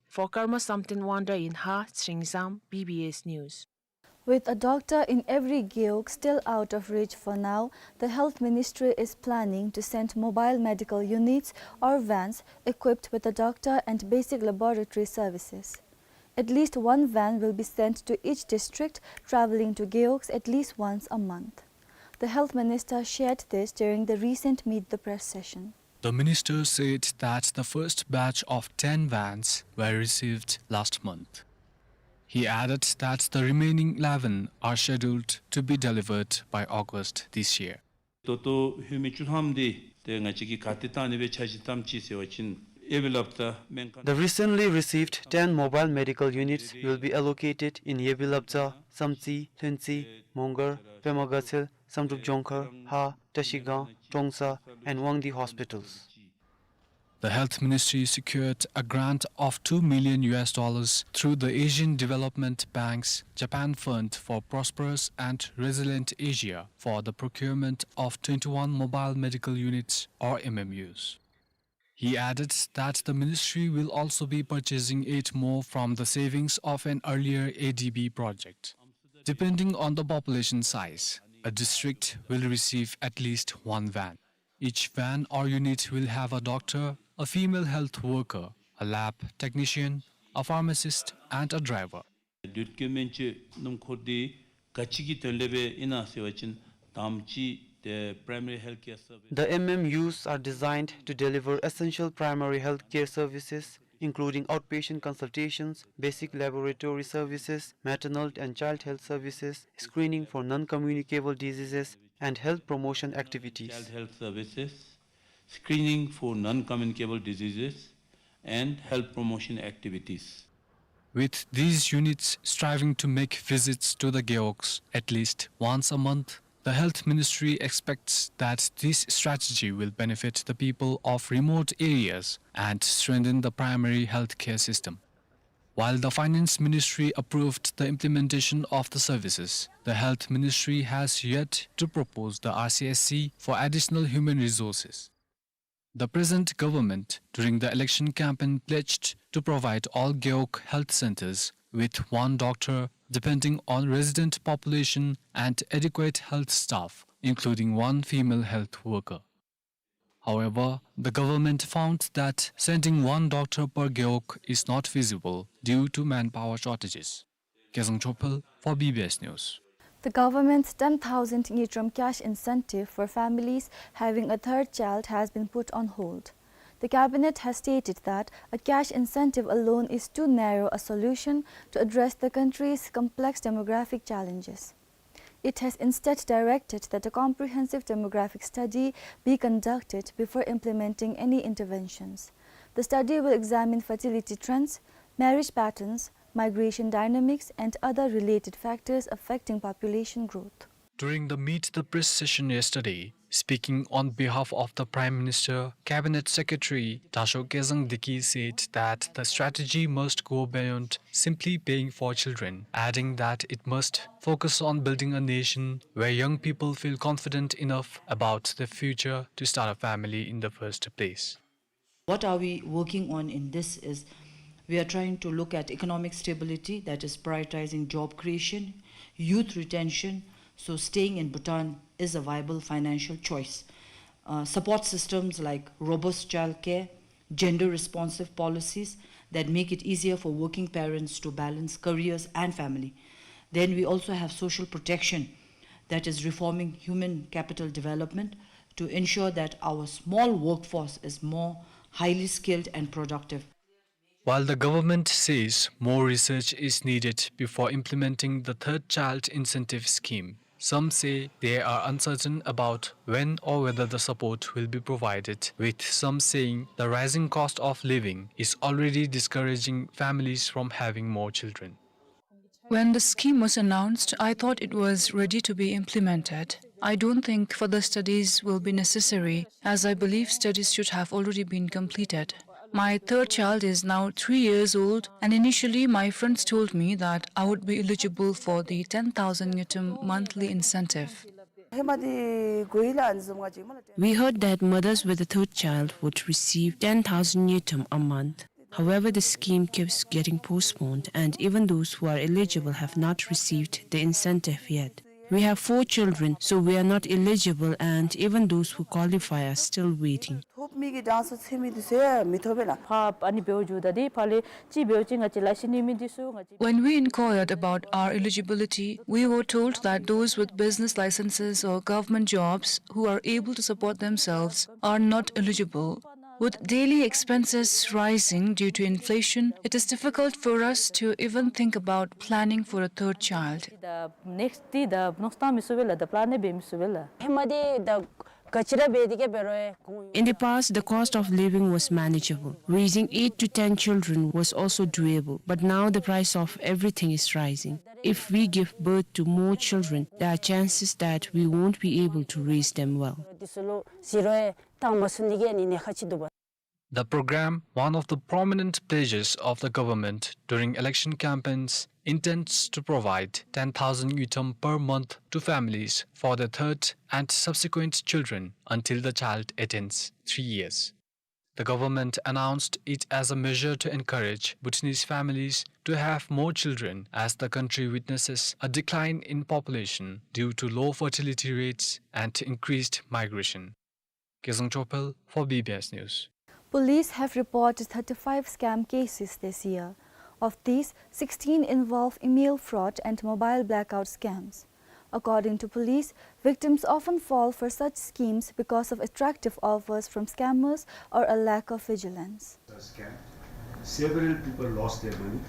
For Karma Samten Wangda in Ha, Tsingzam, B B S News. With a doctor in every gewog still out of reach for now, the Health Ministry is planning to send mobile medical units or vans equipped with a doctor and basic laboratory services. At least one van will be sent to each district, travelling to gewogs at least once a month. The Health Minister shared this during the recent Meet the Press session. The minister said that the first batch of ten vans were received last month. He added that the remaining eleven are scheduled to be delivered by August this year. ད་ལྟོ་ལྷོད་མི་བཅུ་ཐམ་འདི་ཏེ་ང་བཅས་ཀྱིས་ག་ཏེ་བཏང་ནི་སྦེ་འཆར་གཞི་བཏངམ་ཅིག་ཟེར་བ་ཅིན་ཡེ་བི་ལབ་ཙ་སྨན་ཁང་། The recently received ten mobile medical units will be allocated in Yebilabdza, Samtse, Lhuentse, Mongar, Pema Gatshel, Samdrup Jongkhar, Ha, Trashigang, Trongsa, and Wangdue hospitals. The Health Ministry secured a grant of two million U S dollars through the Asian Development Bank's Japan Fund for Prosperous and Resilient Asia for the procurement of twenty-one mobile medical units, or M M Us. He added that the ministry will also be purchasing eight more from the savings of an earlier A D B project. Depending on the population size, a district will receive at least one van. Each van or unit will have a doctor, a female health worker, a lab technician, a pharmacist, and a driver. བསྒྱུར་བཀོད་སྨན་བཅོས་སྣུམ་འཁོར་འདི་ག་ཅི་གི་དོན་ལས་སྦེ་ཨིན་ན་ཟེར་བ་ཅིན་དང་པ་ཅིག་ཏེ་primary health care service. The M M Us are designed to deliver essential primary health care services, including outpatient consultations, basic laboratory services, maternal and child health services, screening for non-communicable diseases, and health promotion activities. Child health services, screening for non-communicable diseases, and health promotion activities. With these units striving to make visits to the gewogs at least once a month, the Health Ministry expects that this strategy will benefit the people of remote areas and strengthen the primary health care system. While the Finance Ministry approved the implementation of the services, the Health Ministry has yet to propose the R C S C for additional human resources. The present government, during the election campaign, pledged to provide all gewog health centers with one doctor, depending on resident population and adequate health staff, including one female health worker. However, the government found that sending one doctor per gewog is not feasible due to manpower shortages. Kezang Chophel for B B S News. The government's ten thousand ngultrum cash incentive for families having a third child has been put on hold. The cabinet has stated that a cash incentive alone is too narrow a solution to address the country's complex demographic challenges. It has instead directed that a comprehensive demographic study be conducted before implementing any interventions. The study will examine fertility trends, marriage patterns, migration dynamics, and other related factors affecting population growth. During the Meet the Press session yesterday, speaking on behalf of the Prime Minister, Cabinet Secretary Dasho Kezang Deki said that the strategy must go beyond simply paying for children, adding that it must focus on building a nation where young people feel confident enough about their future to start a family in the first place. What are we working on in this is we are trying to look at economic stability, that is prioritizing job creation, youth retention. So staying in Bhutan is a viable financial choice. Uh, support systems like robust childcare, gender responsive policies that make it easier for working parents to balance careers and family. Then we also have social protection, that is reforming human capital development to ensure that our small workforce is more highly skilled and productive. While the government says more research is needed before implementing the third child incentive scheme, Some say they are uncertain about when or whether the support will be provided, with some saying the rising cost of living is already discouraging families from having more children. When the scheme was announced, I thought it was ready to be implemented. I don't think further studies will be necessary, as I believe studies should have already been completed. My third child is now three years old, and initially my friends told me that I would be eligible for the ten thousand ngultrum monthly incentive. We heard that mothers with a third child would receive ten thousand ngultrum a month. However, the scheme keeps getting postponed, and even those who are eligible have not received the incentive yet. We have four children, so we are not eligible, and even those who qualify are still waiting. When we inquired about our eligibility, we were told that those with business licenses or government jobs who are able to support themselves are not eligible. With daily expenses rising due to inflation, it is difficult for us to even think about planning for a third child. In the past, the cost of living was manageable. Raising eight to ten children was also doable, but now the price of everything is rising. If we give birth to more children, there are chances that we won't be able to raise them well. The program, one of the prominent pledges of the government during election campaigns, intends to provide ten thousand ngultrum per month to families for the third and subsequent children until the child attains three years. The government announced it as a measure to encourage Bhutanese families to have more children, as the country witnesses a decline in population due to low fertility rates and increased migration. Kezang Chopel for B B S News. Police have reported thirty-five scam cases this year. Of these, sixteen involve email fraud and mobile blackout scams. According to police, victims often fall for such schemes because of attractive offers from scammers or a lack of vigilance. Several people lost their money.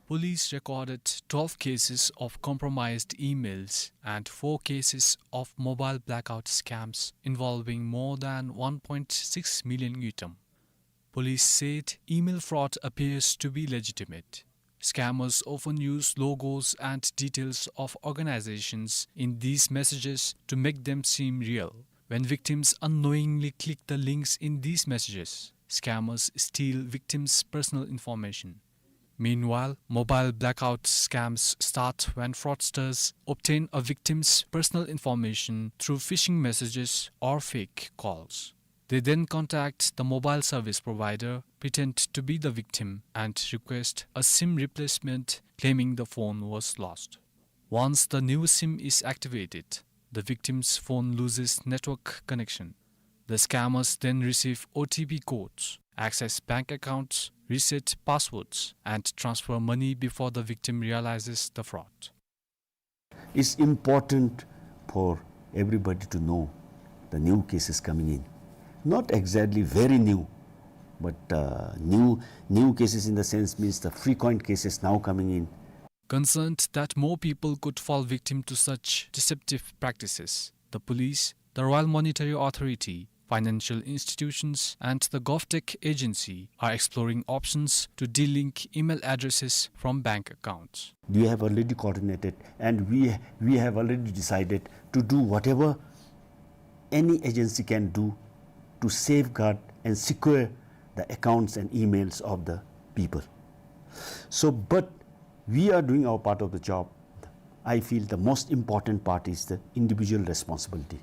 Police recorded twelve cases of compromised emails and four cases of mobile blackout scams involving more than one point six million ngultrum. Police said email fraud appears to be legitimate. Scammers often use logos and details of organizations in these messages to make them seem real. When victims unknowingly click the links in these messages, scammers steal victims' personal information. Meanwhile, mobile blackout scams start when fraudsters obtain a victim's personal information through phishing messages or fake calls. They then contact the mobile service provider, pretend to be the victim, and request a SIM replacement, claiming the phone was lost. Once the new SIM is activated, the victim's phone loses network connection. The scammers then receive O T P codes, access bank accounts, reset passwords, and transfer money before the victim realizes the fraud. It's important for everybody to know the new cases coming in. Not exactly very new, but, uh, new, new cases in the sense means the frequent cases now coming in. Concerned that more people could fall victim to such deceptive practices, the police, the Royal Monetary Authority, financial institutions, and the GovTech agency are exploring options to delink email addresses from bank accounts. We have already coordinated and we, we have already decided to do whatever any agency can do to safeguard and secure the accounts and emails of the people. So, but we are doing our part of the job. I feel the most important part is the individual responsibility.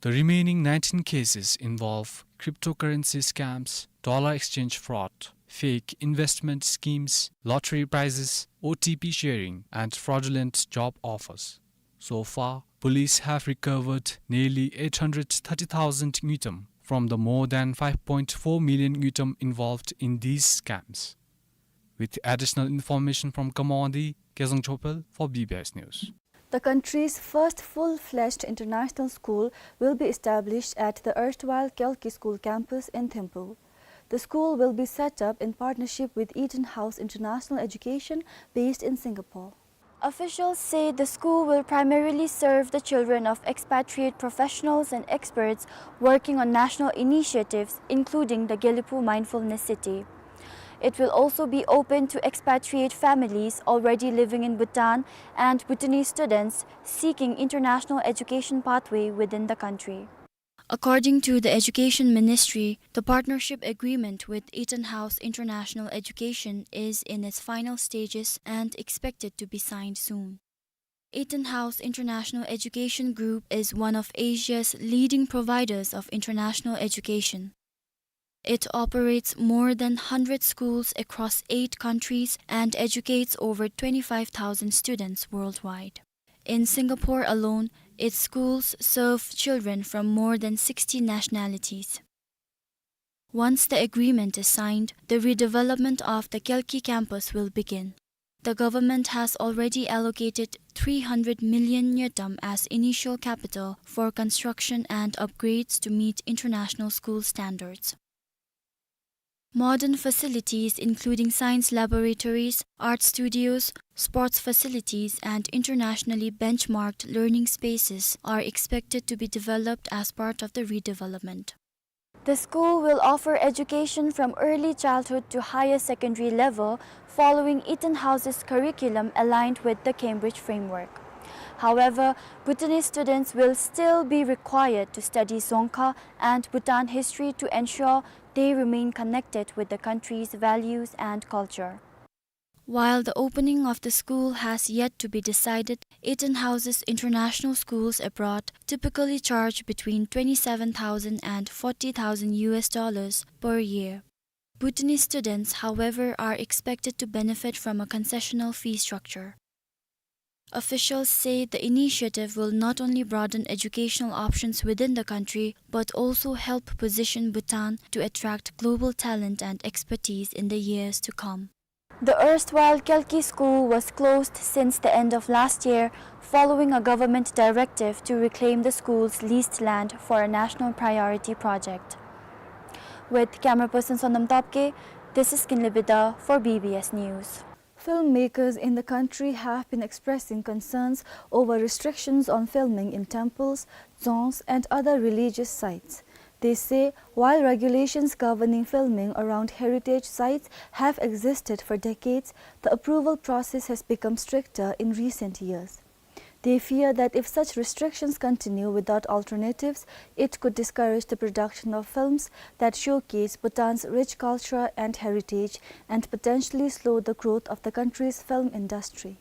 The remaining nineteen cases involve cryptocurrency scams, dollar exchange fraud, fake investment schemes, lottery prizes, O T P sharing, and fraudulent job offers. So far, police have recovered nearly eight hundred thirty thousand ngultrum from the more than five point four million ngultrum involved in these scams. With additional information from Gamawandi, Kezang Chopel for B B S News. The country's first full-fledged international school will be established at the erstwhile Kalki School campus in Thimphu. The school will be set up in partnership with Eton House International Education, based in Singapore. Officials say the school will primarily serve the children of expatriate professionals and experts working on national initiatives, including the Gelephu Mindfulness City. It will also be open to expatriate families already living in Bhutan and Bhutanese students seeking international education pathway within the country. According to the Education Ministry, the partnership agreement with Eton House International Education is in its final stages and expected to be signed soon. Eton House International Education Group is one of Asia's leading providers of international education. It operates more than hundred schools across eight countries and educates over twenty-five thousand students worldwide. In Singapore alone, its schools serve children from more than sixty nationalities. Once the agreement is signed, the redevelopment of the Kalki campus will begin. The government has already allocated three hundred million ngultrum as initial capital for construction and upgrades to meet international school standards. Modern facilities including science laboratories, art studios, sports facilities, and internationally benchmarked learning spaces are expected to be developed as part of the redevelopment. The school will offer education from early childhood to higher secondary level, following Eton House's curriculum aligned with the Cambridge Framework. However, Bhutanese students will still be required to study Dzongkha and Bhutan history to ensure they remain connected with the country's values and culture. While the opening of the school has yet to be decided, Eton House's international schools abroad typically charge between twenty-seven thousand and forty thousand U S dollars per year. Bhutanese students, however, are expected to benefit from a concessional fee structure. Officials say the initiative will not only broaden educational options within the country, but also help position Bhutan to attract global talent and expertise in the years to come. The erstwhile Kalki School was closed since the end of last year following a government directive to reclaim the school's leased land for a national priority project. With camera person Sonam Topke, this is Kinley Bida for B B S News. Filmmakers in the country have been expressing concerns over restrictions on filming in temples, dzongs, and other religious sites. They say while regulations governing filming around heritage sites have existed for decades, the approval process has become stricter in recent years. They fear that if such restrictions continue without alternatives, it could discourage the production of films that showcase Bhutan's rich culture and heritage and potentially slow the growth of the country's film industry.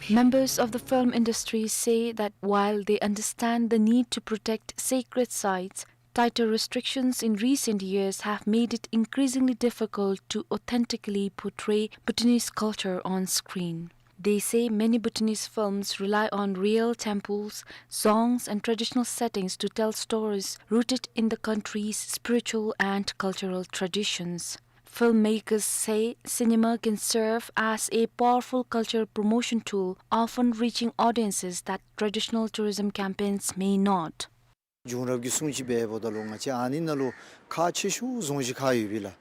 Members of the film industry say that while they understand the need to protect sacred sites, tighter restrictions in recent years have made it increasingly difficult to authentically portray Bhutanese culture on screen. They say many Bhutanese films rely on real temples, dzongs, and traditional settings to tell stories rooted in the country's spiritual and cultural traditions. Filmmakers say cinema can serve as a powerful cultural promotion tool, often reaching audiences that traditional tourism campaigns may not. རྒྱུན་རབས་ཀྱི་སྲུང་བརྩི་འབདཝ་ད་ལུ་ང་བཅས་ཨ་ནི་ནང་ལུ་ཁག་ཆེ་ཤོས་རྫོང་གཞིས་ཁ་ཡོད་པས་ལགས།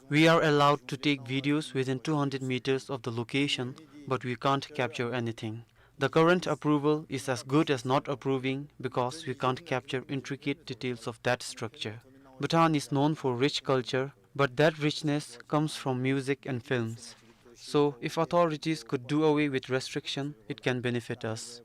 We are allowed to take videos within two hundred meters of the location, but we can't capture anything. The current approval is as good as not approving because we can't capture intricate details of that structure. Bhutan is known for rich culture, but that richness comes from music and films. So, if authorities could do away with restriction, it can benefit us.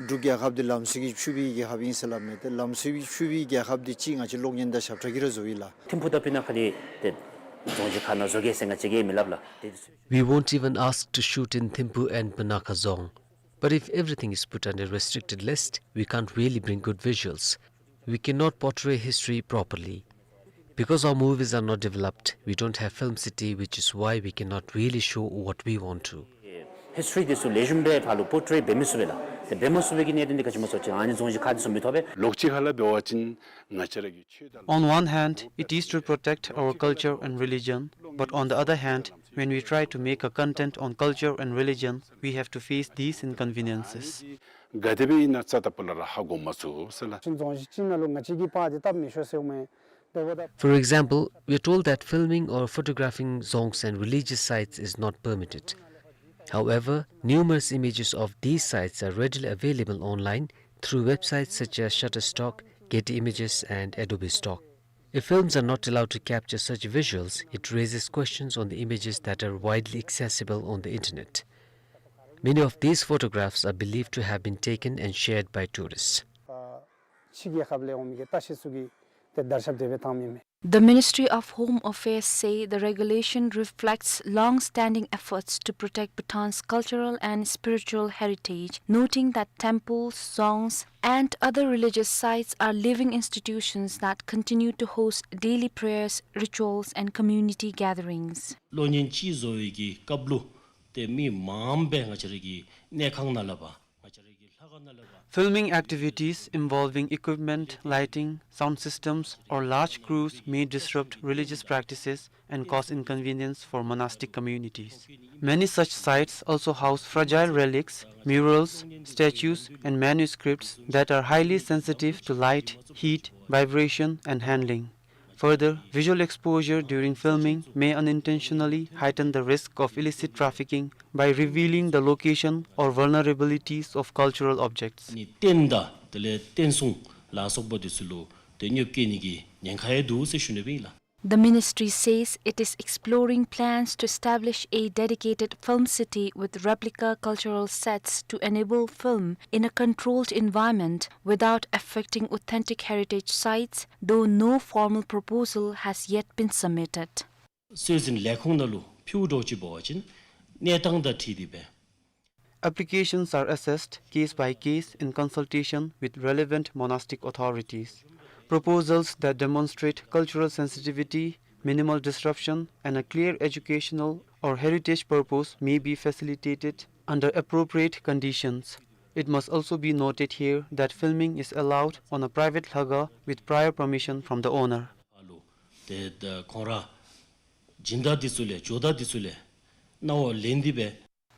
འབྲུག་རྒྱལ་ཁབ་འདི་ལམ་སྲོལ་གྱིས་ཕྱུག་པའི་རྒྱལ་ཁབ་ཨིན་ཟེར་སླབ་མས། ཏེ་ལམ་སྲོལ་གྱིས་ཕྱུག་པའི་རྒྱལ་ཁབ་འདི་ཅིག་ང་བཅས་གློག་བརྙན་དང་ཞབས་ཁྲ་གིས་ར་བཟོ་ཡི་ལགས། ཐིམ་ཕུ་དང་སྤུ་ན་ཁ་འདི་ཏེ་རྫོང་གཞིས་ཁ་ནང་བཟོ་གེ་ཟེར་ང་བཅས་ཀྱིས་མི་སླབ་ལགས། ཏེ་We won't even ask to shoot in Thimphu and Punakha Dzong. But if everything is put under restricted list, we can't really bring good visuals. We cannot portray history properly. Because our movies are not developed, we don't have film city, which is why we cannot really show what we want to. ཧིསི་ཊོ་རི་འདི་ཚུ་ལེགས་ཤོམ་སྦེ་ཕར་ལུ་པོར་ཊེ་རེཊ་འབད་མི་ཚུགས་པས་ལགས། ཏེ་འབད་མ་ཚུགས་པའི་གི་གནད་དོན་འདི་ག་ཅི་སྨོ་ཟེར་བ་ཅིན་ཨ་ནི་རྫོང་གཞི་ཁག་འདི་ཚུ་མི་ཐོབ་པས། ལོགས་གཅིག་ཁ་ལས་འབད་བ་ཅིན་ང་བཅས་ར་གི་ཆོས་དང་། On one hand, it is to protect our culture and religion, but on the other hand, when we try to make a content on culture and religion, we have to face these inconveniences. ག་དེ་སྦེ་ཨིན་ན་རྩ་དང་པོ་ལས་ར་ཧ་གོ་མ་ཚུགས་ཟེར་ལགས། རྫོང་གཞི་ཅིག་ནང་ལུ་ང་བཅས་ཀྱིས་པར་འདི་བཏབ་མི་ཆོག་ཟེརཝ་མས། For example, we are told that filming or photographing dzongs and religious sites is not permitted. However, numerous images of these sites are readily available online through websites such as Shutterstock, Getty Images, and Adobe Stock. If films are not allowed to capture such visuals, it raises questions on the images that are widely accessible on the internet. Many of these photographs are believed to have been taken and shared by tourists. ཕྱི་རྒྱལ་ཁབ་ལས་འོང་མི་གི་བརྟག་ཞིབ་ཚུ་གིས་ཏེ་བརྡར་ཤ་དེ་སྦེ་བཏང་མི་མས། The Ministry of Home Affairs say the regulation reflects long-standing efforts to protect Bhutan's cultural and spiritual heritage, noting that temples, dzongs, and other religious sites are living institutions that continue to host daily prayers, rituals, and community gatherings. ལོ་ཉིས་བཅུ་བཟོ་བའི་གི་སྐབས་ལུ་ཏེ་མི་མངམ་སྦེ་ང་བཅས་རའི་གི་གནས་ཁང་ནང་ལས་ཕར། Filming activities involving equipment, lighting, sound systems, or large crews may disrupt religious practices and cause inconvenience for monastic communities. Many such sites also house fragile relics, murals, statues, and manuscripts that are highly sensitive to light, heat, vibration, and handling. Further, visual exposure during filming may unintentionally heighten the risk of illicit trafficking by revealing the location or vulnerabilities of cultural objects. ནི་རྟེན་དང་དེ་ལས་རྟེན་གསུང་ལ་སོགས་པ་འདི་ཚུ་ལུ་ཏེ་གནོདཔ་བཀལ་ནི་གི་ཉེན་ཁ་ཡང་འདུག་ཟེར་ཞུ་ནི་སྦེ་ཨིན་ལགས། The ministry says it is exploring plans to establish a dedicated film city with replica cultural sets to enable film in a controlled environment without affecting authentic heritage sites, though no formal proposal has yet been submitted. སྲོལ་འཛིན་ལས་ཁུངས་ནང་ལུ་ཕུལཝ་འདྲཝ་ཅིག་འབད་བ་ཅིན་གནས་སྟངས་དང་འཁྲིལ་ཏེ་སྦེ། Applications are assessed case by case in consultation with relevant monastic authorities. Proposals that demonstrate cultural sensitivity, minimal disruption, and a clear educational or heritage purpose may be facilitated under appropriate conditions. It must also be noted here that filming is allowed on a private ལྷ་ཁང with prior permission from the owner. ཨ་ལོ། ཏེ་ད་ཁོང་ར་སྦྱིན་བདག་འདི་ཚུ་ལས་ཇོ་བདག་འདི་ཚུ་ལས་གནང་བ་ལེན་ཏེ་སྦེ།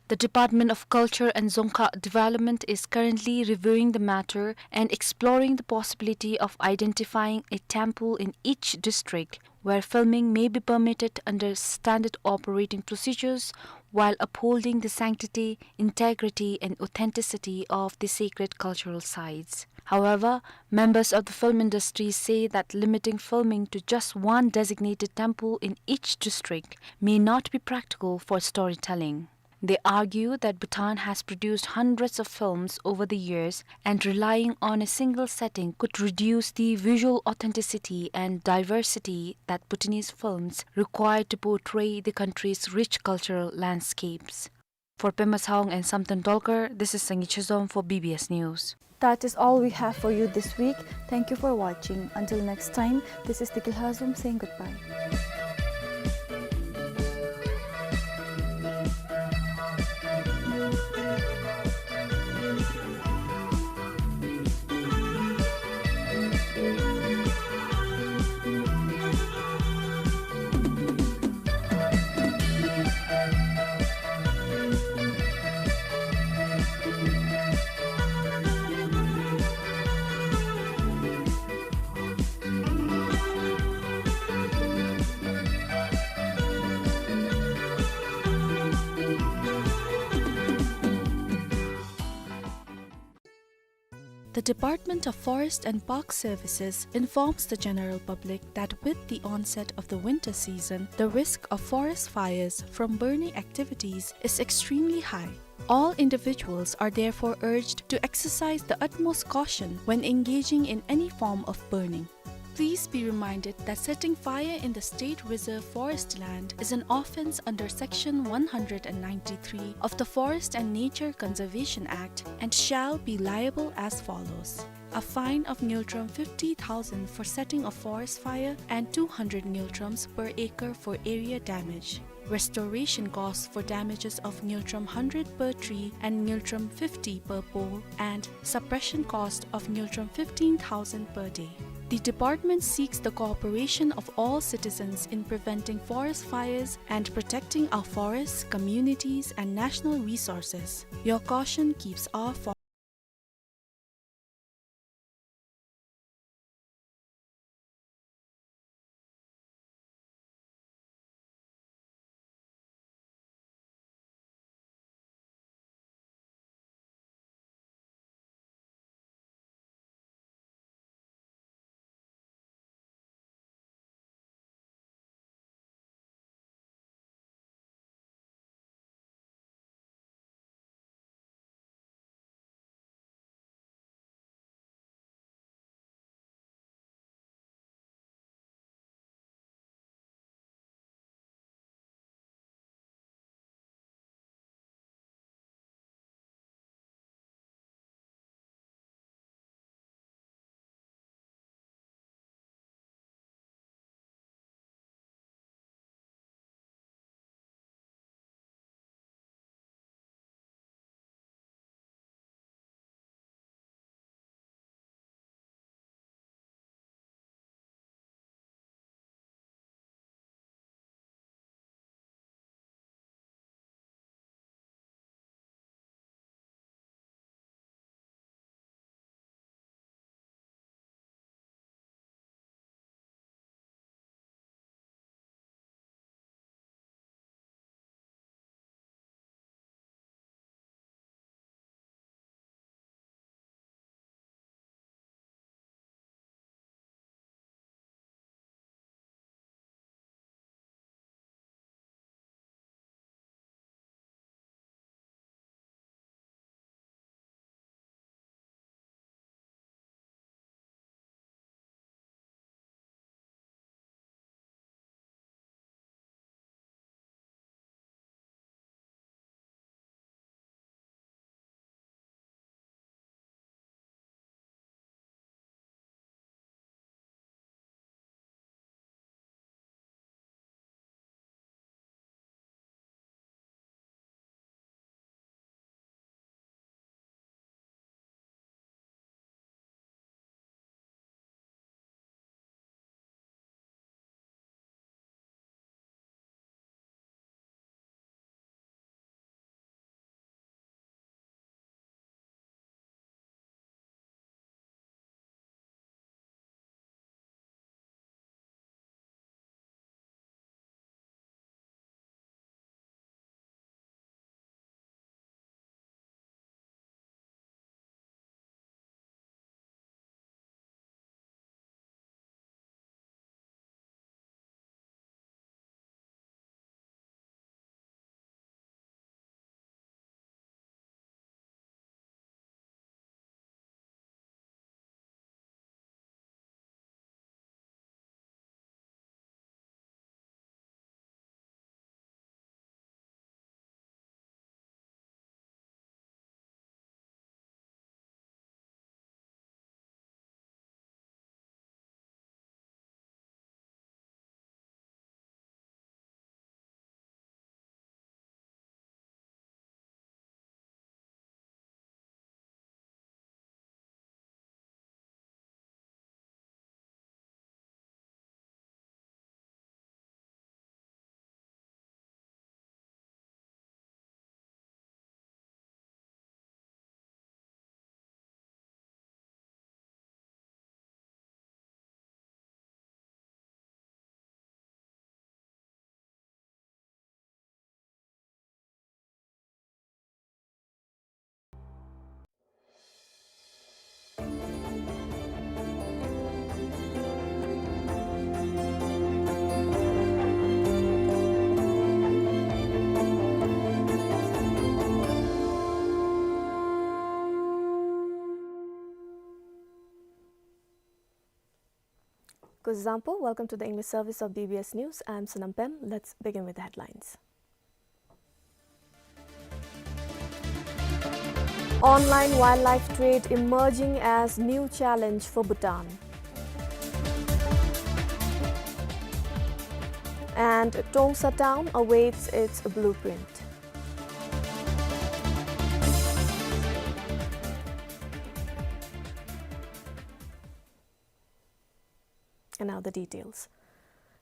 The Department of Culture and Dzongkha Development is currently reviewing the matter and exploring the possibility of identifying a temple in each district where filming may be permitted under standard operating procedures while upholding the sanctity, integrity, and authenticity of the sacred cultural sites. However, members of the film industry say that limiting filming to just one designated temple in each district may not be practical for storytelling. They argue that Bhutan has produced hundreds of films over the years, and relying on a single setting could reduce the visual authenticity and diversity that Bhutanese films require to portray the country's rich cultural landscapes. For Pema Tshawang and Samten Dolkar, this is Sangi Chezom for B B S News. That is all we have for you this week. Thank you for watching. Until next time, this is Tiki Lhazom saying goodbye. The Department of Forest and Park Services informs the general public that with the onset of the winter season, the risk of forest fires from burning activities is extremely high. All individuals are therefore urged to exercise the utmost caution when engaging in any form of burning. Please be reminded that setting fire in the state reserve forest land is an offence under Section one hundred and ninety-three of the Forest and Nature Conservation Act and shall be liable as follows: a fine of ngultrum fifty thousand for setting a forest fire and two hundred ngultrums per acre for area damage. restoration cost for damages of ngultrum hundred per tree and ngultrum fifty per pole, and suppression cost of ngultrum fifteen thousand per day. The department seeks the cooperation of all citizens in preventing forest fires and protecting our forests, communities, and national resources. Your caution keeps our forest Kuzuzangpo, welcome to the English service of B B S News. I'm Sonam Pem. Let's begin with the headlines. Online wildlife trade emerging as new challenge for Bhutan. And And Tongsa town awaits its blueprint. And now the details.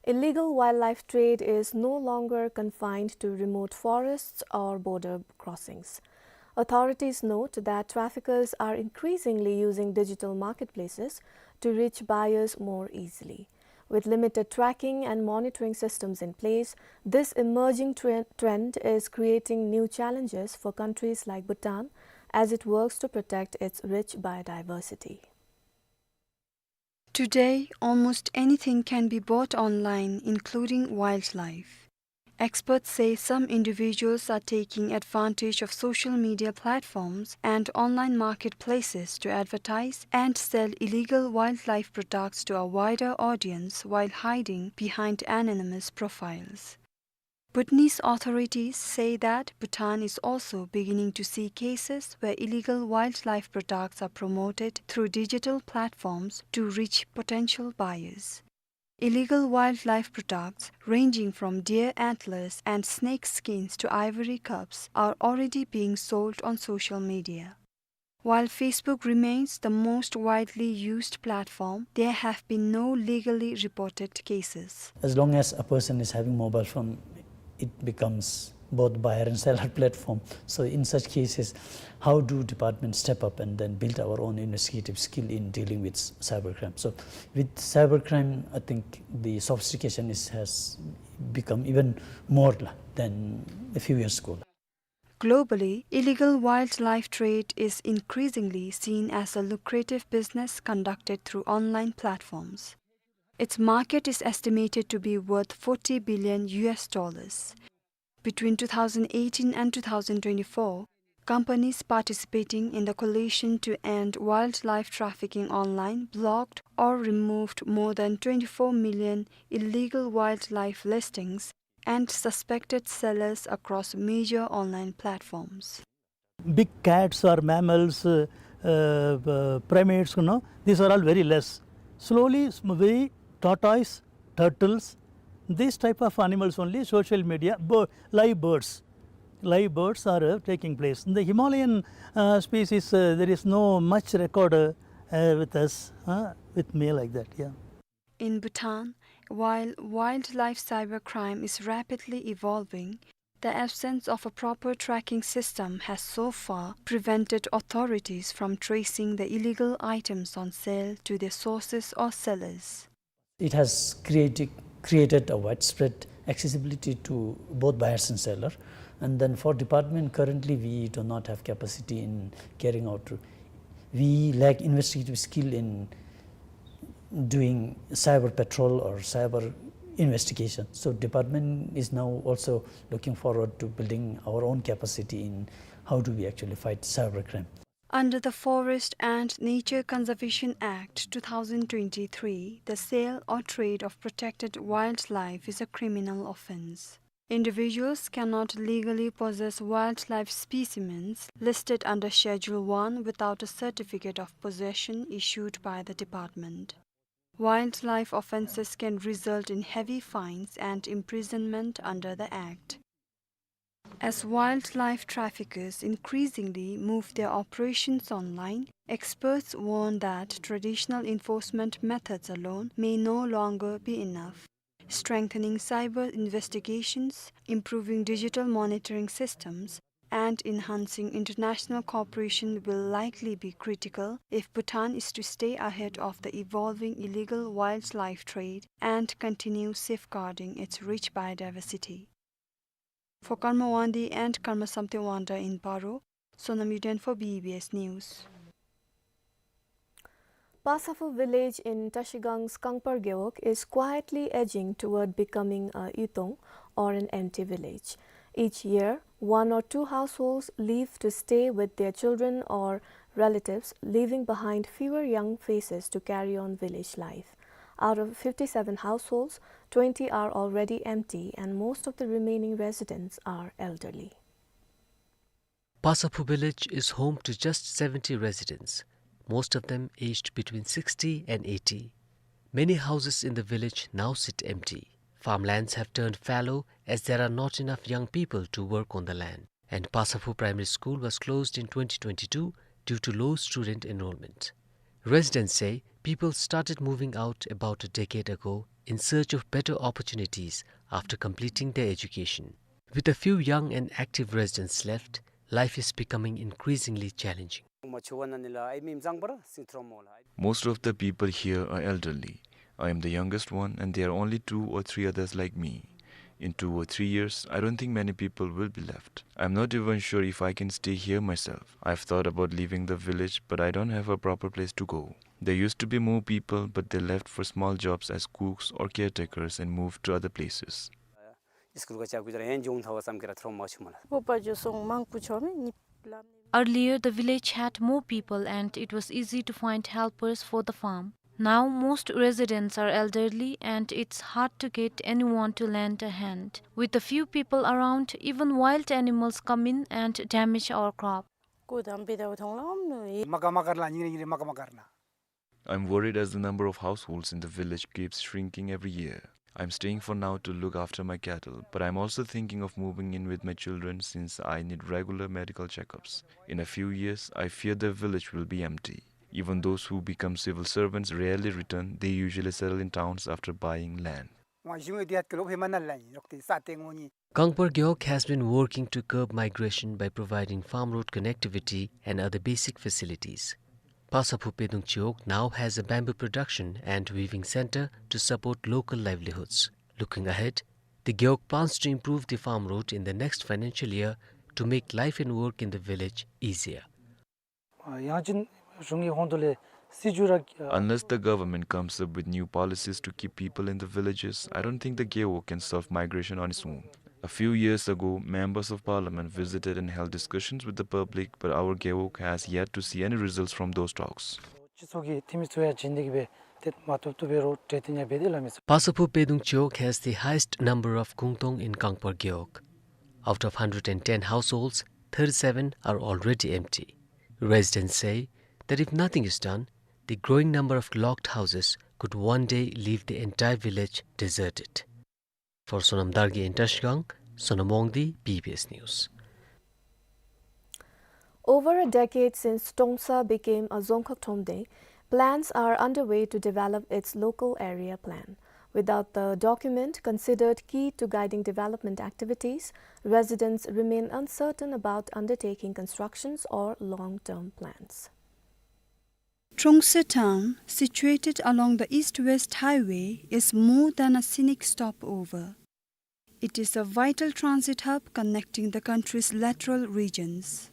Illegal wildlife trade is no longer confined to remote forests or border crossings. Authorities note that traffickers are increasingly using digital marketplaces to reach buyers more easily. With limited tracking and monitoring systems in place, this emerging tre-, trend is creating new challenges for countries like Bhutan as it works to protect its rich biodiversity. Today, almost anything can be bought online, including wildlife. Experts say some individuals are taking advantage of social media platforms and online marketplaces to advertise and sell illegal wildlife products to a wider audience while hiding behind anonymous profiles. Bhutanese authorities say that Bhutan is also beginning to see cases where illegal wildlife products are promoted through digital platforms to reach potential buyers. Illegal wildlife products, ranging from deer antlers and snake skins to ivory cups, are already being sold on social media. While Facebook remains the most widely used platform, there have been no legally reported cases. As long as a person is having mobile phone, it becomes both buyer and seller platform. So in such cases, how do departments step up and then build our own investigative skill in dealing with cybercrime? So with cybercrime, I think the sophistication is, has become even more la-, than a few years ago. Globally, illegal wildlife trade is increasingly seen as a lucrative business conducted through online platforms. Its market is estimated to be worth forty billion U S dollars. Between two thousand eighteen and two thousand twenty-four, companies participating in the Coalition to End Wildlife Trafficking Online blocked or removed more than twenty-four million illegal wildlife listings and suspected sellers across major online platforms. Big cats or mammals, uh, uh, uh, primates, you know, these are all very less. Slowly, s-, very tortoise, turtles, these type of animals only, social media, bir-, live birds. Live birds are, uh, taking place. In the Himalayan, uh, species, uh, there is no much record, uh, uh, with us, uh, with me like that, yeah. In Bhutan, while wildlife cybercrime is rapidly evolving, the absence of a proper tracking system has so far prevented authorities from tracing the illegal items on sale to their sources or sellers. It has creati-, created a widespread accessibility to both buyers and seller. And then for department, currently we do not have capacity in carrying out. We lack investigative skill in doing cyber patrol or cyber investigation. So department is now also looking forward to building our own capacity in how do we actually fight cybercrime. Under the Forest and Nature Conservation Act two thousand twenty-three, the sale or trade of protected wildlife is a criminal offense. Individuals cannot legally possess wildlife specimens listed under Schedule one without a certificate of possession issued by the department. Wildlife offenses can result in heavy fines and imprisonment under the Act. As wildlife traffickers increasingly move their operations online, experts warn that traditional enforcement methods alone may no longer be enough. Strengthening cyber investigations, improving digital monitoring systems, and enhancing international cooperation will likely be critical if Bhutan is to stay ahead of the evolving illegal wildlife trade and continue safeguarding its rich biodiversity. For Karma Wangdi and Karma Samten Wangda in Paro, Sonam Yuden for B B S News. Pasaphu village in Trashigang's Kangpar Gewog is quietly edging toward becoming a yutong, or an empty village. Each year, one or two households leave to stay with their children or relatives, leaving behind fewer young faces to carry on village life. Out of fifty-seven households, twenty are already empty, and most of the remaining residents are elderly. Pasaphu village is home to just seventy residents, most of them aged between sixty and eighty. Many houses in the village now sit empty. Farmlands have turned fallow as there are not enough young people to work on the land. And Phasaphu Primary School was closed in twenty twenty-two due to low student enrollment. Residents say people started moving out about a decade ago in search of better opportunities after completing their education. With a few young and active residents left, life is becoming increasingly challenging. Most of the people here are elderly. I am the youngest one, and there are only two or three others like me. In two or three years, I don't think many people will be left. I'm not even sure if I can stay here myself. I've thought about leaving the village, but I don't have a proper place to go. There used to be more people, but they left for small jobs as cooks or caretakers and moved to other places. སྐུལ་ག་ཅ་གུ་ཏར་ཡན་ཇུང་ཐ་བ་ཙམ་གི་ར་ཐོ་མ་ཆུ་མ་ལ། བོད་པ་འགྱོ་སོང་མང་པོ་ཆོ་མེ་ཉིབ་ལམ་ནི། Earlier, the village had more people and it was easy to find helpers for the farm. Now, most residents are elderly and it's hard to get anyone to lend a hand. With a few people around, even wild animals come in and damage our crop. ཀུ་དམ་པི་དའུ་ཐོང་ལམ་ནུ་ཡི། མ་ཀ་མ་ཀར་ལ་ཉིང་རེ་ཉིང་རེ་མ་ཀ་མ་ཀར་ན། I'm worried as the number of households in the village keeps shrinking every year. I'm staying for now to look after my cattle, but I'm also thinking of moving in with my children since I need regular medical checkups. In a few years, I fear the village will be empty. Even those who become civil servants rarely return, they usually settle in towns after buying land. Kangpar Gewog has been working to curb migration by providing farm road connectivity and other basic facilities. Phasaphu Pedung Chiwog now has a bamboo production and weaving center to support local livelihoods. Looking ahead, the Gewog plans to improve the farm road in the next financial year to make life and work in the village easier. ཡང་ཅིན་གཞུང་གི་ཧོང་དུ་ལས་སྲིད་ཇུས་ར། Unless the government comes up with new policies to keep people in the villages, I don't think the Gewog can solve migration on its own. A few years ago, members of parliament visited and held discussions with the public, but our Gewog has yet to see any results from those talks. སྤྱི་ཚོགས་ཀྱི་འཐུས་མི་ཚུ་ཡང་བྱིན་ཏེ་གི་སྦེ་ཏེ་མ་ཐུབ་ཐུབ་པའི་རོགས་གྲོས་བསྟུན་ཡང་འབད་དེ་ལ་མི་ཚུ། Phasaphu Pedung Chiwog has the highest number of gungtong in Kangpar Gewog. Out of hundred and ten households, thirty-seven are already empty. Residents say that if nothing is done, the growing number of locked houses could one day leave the entire village deserted. For Sonam Dargye in Trashigang, Sonam Wangdi, B B S News. Over a decade since Trongsa became a Dzongkhag Thromde, plans are underway to develop its local area plan. Without the document considered key to guiding development activities, residents remain uncertain about undertaking constructions or long-term plans. Trongsa town, situated along the east-west highway, is more than a scenic stopover. It is a vital transit hub connecting the country's lateral regions.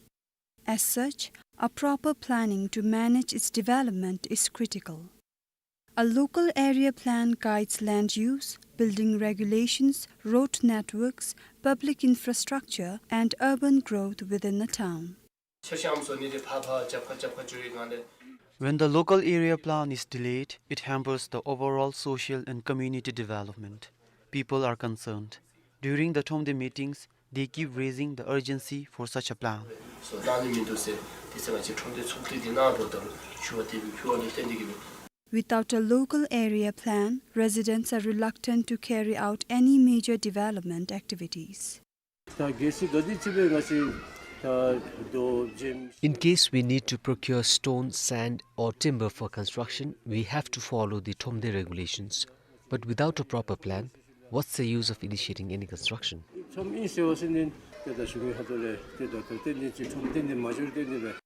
As such, a proper planning to manage its development is critical. A local area plan guides land use, building regulations, road networks, public infrastructure, and urban growth within a town. When the local area plan is delayed, it hampers the overall social and community development. People are concerned. During the Thromde meetings, they keep raising the urgency for such a plan. Without a local area plan, residents are reluctant to carry out any major development activities. In case we need to procure stone, sand, or timber for construction, we have to follow the Thromde regulations. But without a proper plan, what's the use of initiating any construction?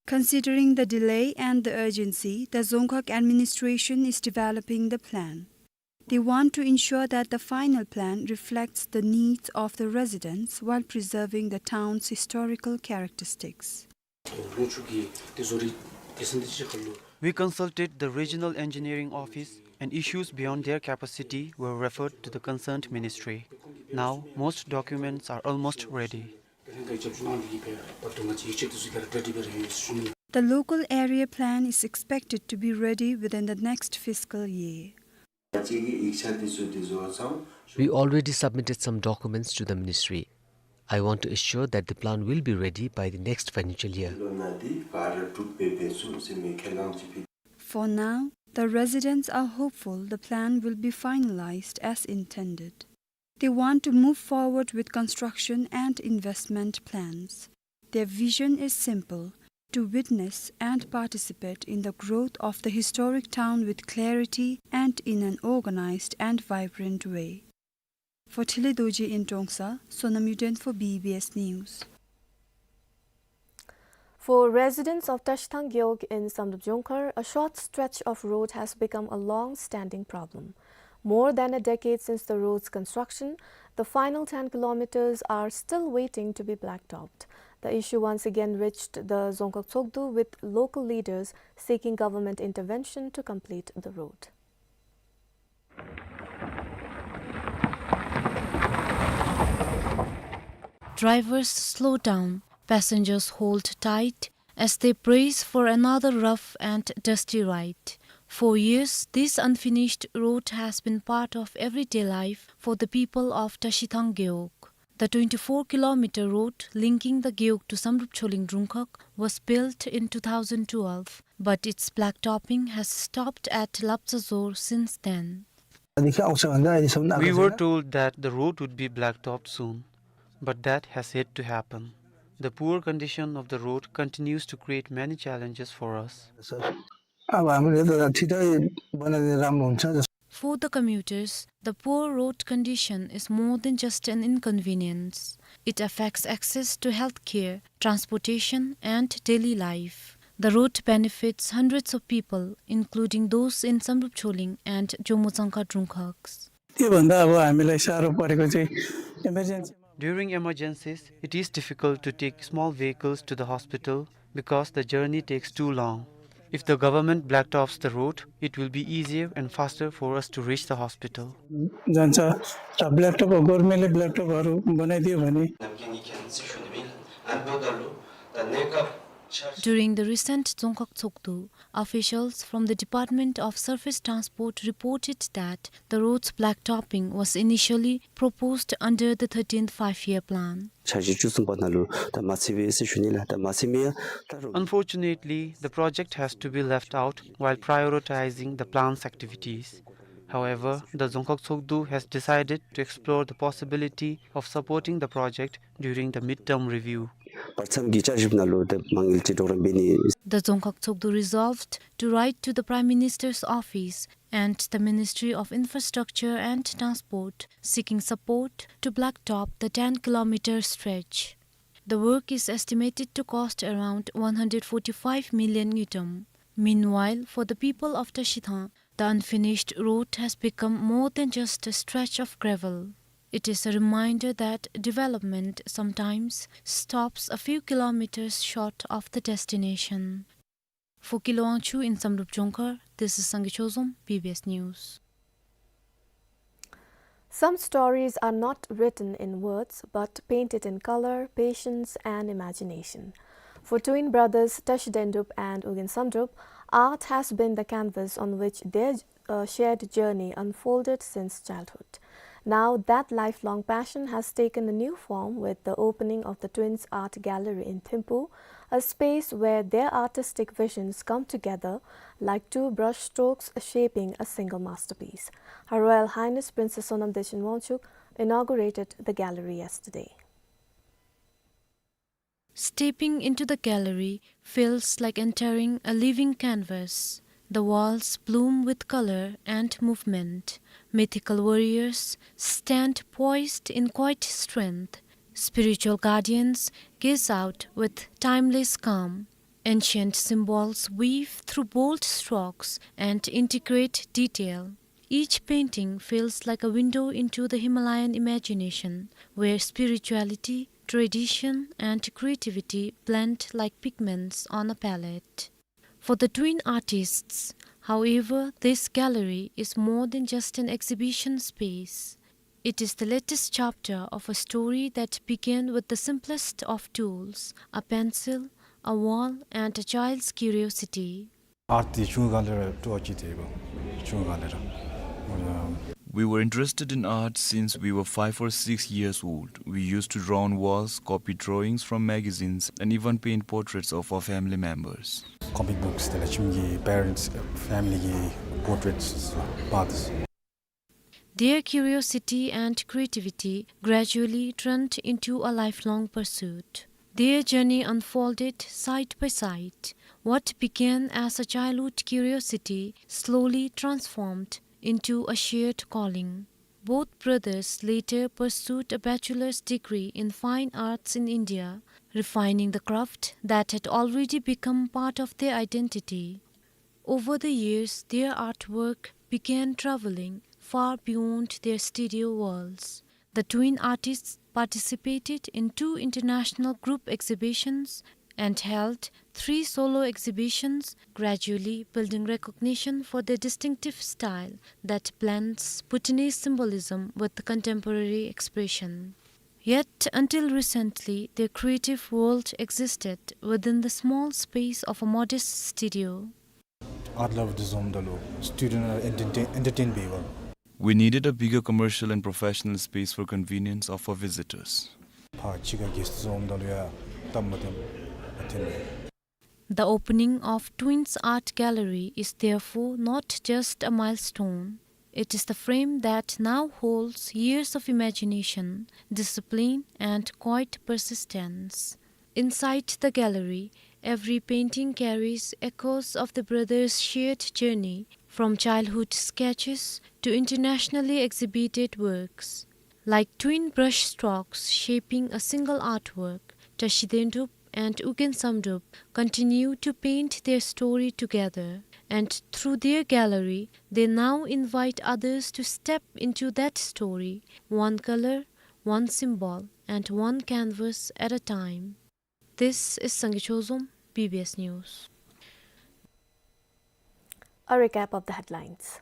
Considering the delay and the urgency, the Dzongkhag administration is developing the plan. They want to ensure that the final plan reflects the needs of the residents while preserving the town's historical characteristics. We consulted the regional engineering office and issues beyond their capacity were referred to the concerned ministry. Now, most documents are almost ready. The local area plan is expected to be ready within the next fiscal year. We already submitted some documents to the ministry. I want to assure that the plan will be ready by the next financial year. For now, the residents are hopeful the plan will be finalized as intended. They want to move forward with construction and investment plans. Their vision is simple: to witness and participate in the growth of the historic town with clarity and in an organized and vibrant way. For Thili Dorji in Trongsa, Sonam Yuden for B B S News. For residents of Tashithang Gewog in Samdrup Jongkhar, a short stretch of road has become a long-standing problem. More than a decade since the road's construction, the final ten kilometers are still waiting to be blacktopped. The issue once again reached the Dzongkhag Tshogdu, with local leaders seeking government intervention to complete the road. Drivers slow down, passengers hold tight as they brace for another rough and dusty ride. For years, this unfinished road has been part of everyday life for the people of Tashithang Gewog. The twenty-four kilometer road linking the Gewog to Samdrup Choling Rungkhag was built in two thousand twelve, but its blacktopping has stopped at Lapchazor since then. We were told that the road would be blacktopped soon, but that has yet to happen. The poor condition of the road continues to create many challenges for us. अब हामीले त छिटै बनाइदिए राम्रो हुन्छ जस्तो। For the commuters, the poor road condition is more than just an inconvenience. It affects access to healthcare, transportation, and daily life. The road benefits hundreds of people, including those in Samdrup Choling and Jomo Dzongkhag Rungkhags. त्योभन्दा अब हामीलाई साह्रो परेको चाहिँ emergency During emergencies, it is difficult to take small vehicles to the hospital because the journey takes too long. If the government blacktops the road, it will be easier and faster for us to reach the hospital. जान्छ र blacktop, government ले blacktop हरू बनाइदियो भने During the recent Dzongkhag Tshogdu, officials from the Department of Surface Transport reported that the road's blacktopping was initially proposed under the thirteenth Five-Year Plan. འཆར་གཞི་བཅུ་གསུམ་པ་ནང་ལུ་ད་མ་ཚུད་པས་ཟེར་ཞུ་ནི་ལགས། ད་མ་ཚུད་མི་ཡང་ད་རུང་། Unfortunately, the project has to be left out while prioritizing the plan's activities. However, the Dzongkhag Tshogdu has decided to explore the possibility of supporting the project during the midterm review. བར་མཚམས་ཀྱི་བསྐྱར་ཞིབ་ནང་ལུ་ད་མ་དངུལ་ཅིག་གྲོགས་རམ་འབད་ནི། The Dzongkhag Tshogdu resolved to write to the Prime Minister's office and the Ministry of Infrastructure and Transport, seeking support to blacktop the ten kilometer stretch. The work is estimated to cost around one hundred forty-five million ngultrum. Meanwhile, for the people of Tashithang, the unfinished road has become more than just a stretch of gravel. It is a reminder that development sometimes stops a few kilometers short of the destination. For Kilu Wangchuk in Samdrup Jongkhar, this is Sangay Chozom, B B S News. Some stories are not written in words, but painted in color, patience, and imagination. For twin brothers Tashi Dendup and Ugyen Samdrup, art has been the canvas on which their uh, shared journey unfolded since childhood. Now that lifelong passion has taken a new form with the opening of the Twins Art Gallery in Thimphu, a space where their artistic visions come together like two brush strokes shaping a single masterpiece. Her Royal Highness Princess Sonam Dechen Wangchuck inaugurated the gallery yesterday. Stepping into the gallery feels like entering a living canvas. The walls bloom with color and movement. Mythical warriors stand poised in quiet strength. Spiritual guardians gaze out with timeless calm. Ancient symbols weave through bold strokes and intricate detail. Each painting feels like a window into the Himalayan imagination, where spirituality, tradition, and creativity blend like pigments on a palette. For the twin artists, however, this gallery is more than just an exhibition space. It is the latest chapter of a story that began with the simplest of tools, a pencil, a wall, and a child's curiosity. Art འདི་ཆུང་ཀུ་ལས་ར་སྤྲོ་སྐྱིད་དེ་ཡོད་པ། ཆུང་ཀུ་ལས་ར། We were interested in art since we were five or six years old. We used to draw on walls, copy drawings from magazines, and even paint portraits of our family members. Comic books དེ་ལས་ཁྱིམ་གྱི་parents, family གི་portraits ལགས་པར་དེ་ཚུ། Their curiosity and creativity gradually turned into a lifelong pursuit. Their journey unfolded side by side. What began as a childhood curiosity slowly transformed into a shared calling. Both brothers later pursued a bachelor's degree in fine arts in India, refining the craft that had already become part of their identity. Over the years, their artwork began traveling far beyond their studio walls. The twin artists participated in two international group exhibitions and held three solo exhibitions, gradually building recognition for their distinctive style that blends Bhutanese symbolism with contemporary expression. Yet, until recently, their creative world existed within the small space of a modest studio. Art lover འདི་འཛོམས་ད་ལུ་student ར་entertain- entertain འབད་བ། We needed a bigger commercial and professional space for convenience of our visitors. ཕར་ཕྱི་ཁར་guest འཛོམས་ད་ལུ་ཡང་སྟབས་མ་བདེཝ་མ་ཐོན་པས། The opening of Twins Art Gallery is therefore not just a milestone. It is the frame that now holds years of imagination, discipline, and quiet persistence. Inside the gallery, every painting carries echoes of the brothers' shared journey, from childhood sketches to internationally exhibited works. Like twin brush strokes shaping a single artwork, Tashi Dendrup and Ugyen Samdrup continue to paint their story together, and through their gallery, they now invite others to step into that story, one color, one symbol, and one canvas at a time. This is Sangay Chozom, B B S News. A recap of the headlines.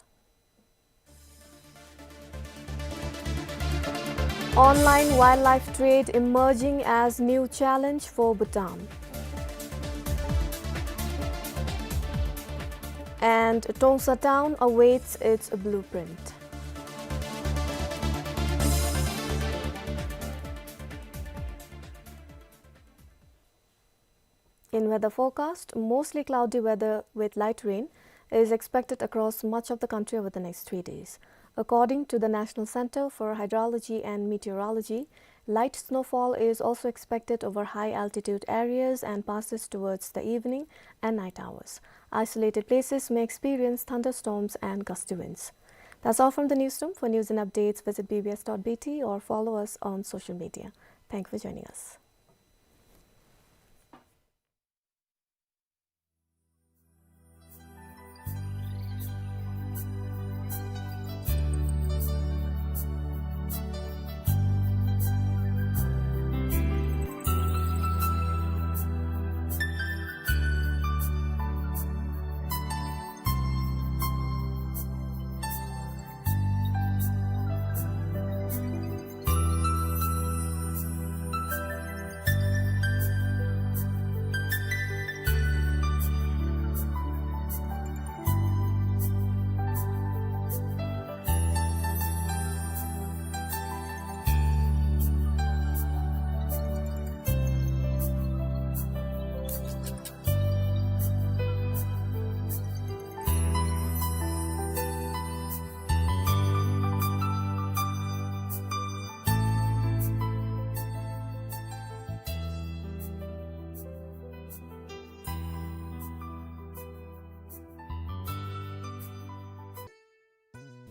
Online wildlife trade emerging as new challenge for Bhutan. And Tongsa town awaits its blueprint. In weather forecast, mostly cloudy weather with light rain is expected across much of the country over the next three days. According to the National Center for Hydrology and Meteorology, light snowfall is also expected over high-altitude areas and passes towards the evening and night hours. Isolated places may experience thunderstorms and gusty winds. That's all from the newsroom. For news and updates, visit B B S dot B T or follow us on social media. Thank you for joining us.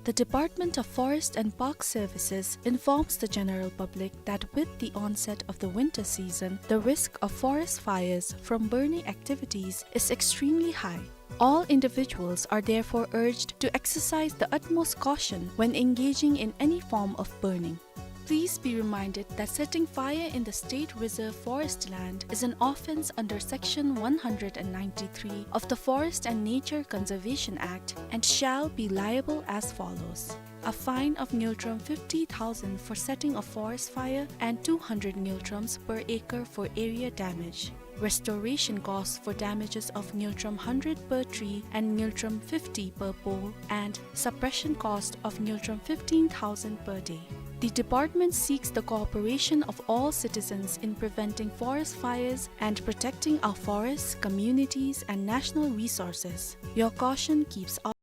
The Department of Forest and Park Services informs the general public that with the onset of the winter season, the risk of forest fires from burning activities is extremely high. All individuals are therefore urged to exercise the utmost caution when engaging in any form of burning. Please be reminded that setting fire in the state reserve forest land is an offence under Section one hundred and ninety-three of the Forest and Nature Conservation Act and shall be liable as follows: a fine of ngultrum fifty thousand for setting a forest fire and two hundred ngultrums per acre for area damage. Restoration costs for damages of ngultrum hundred per tree and ngultrum fifty per pole, and suppression cost of ngultrum fifteen thousand per day. The department seeks the cooperation of all citizens in preventing forest fires and protecting our forests, communities, and national resources. Your caution keeps our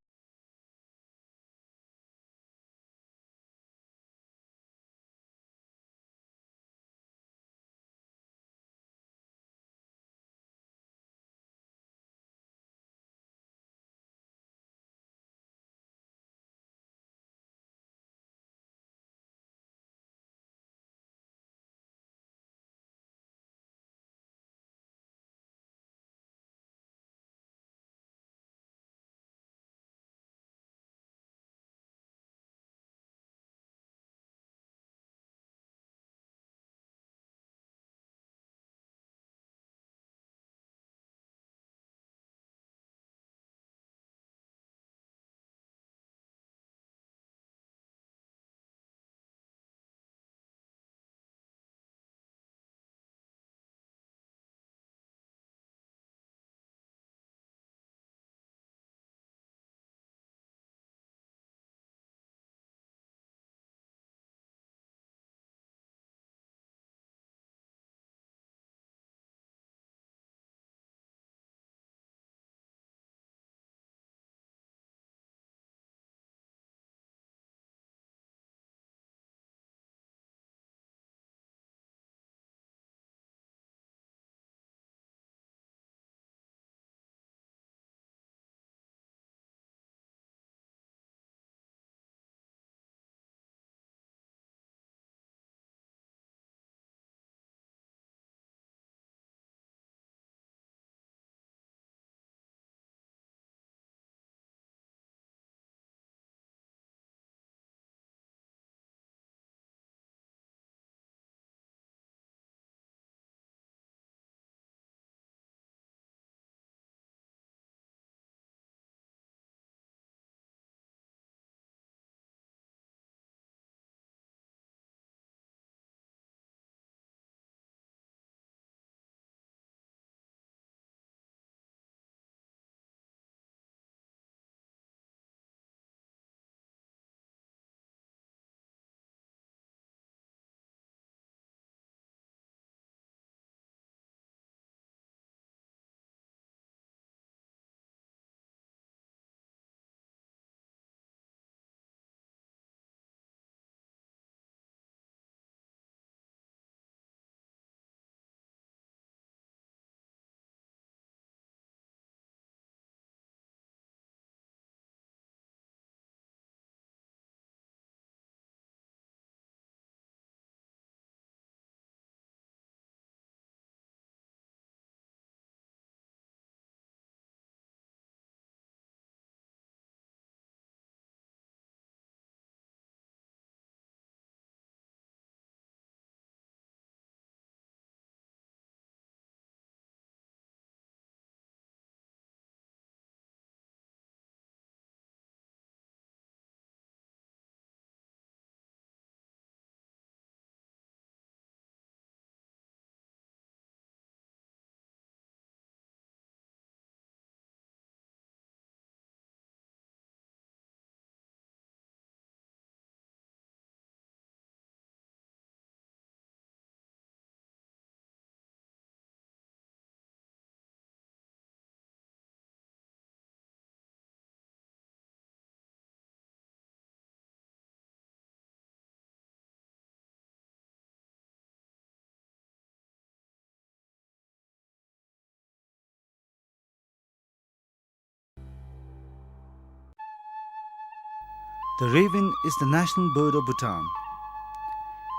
The raven is the national bird of Bhutan.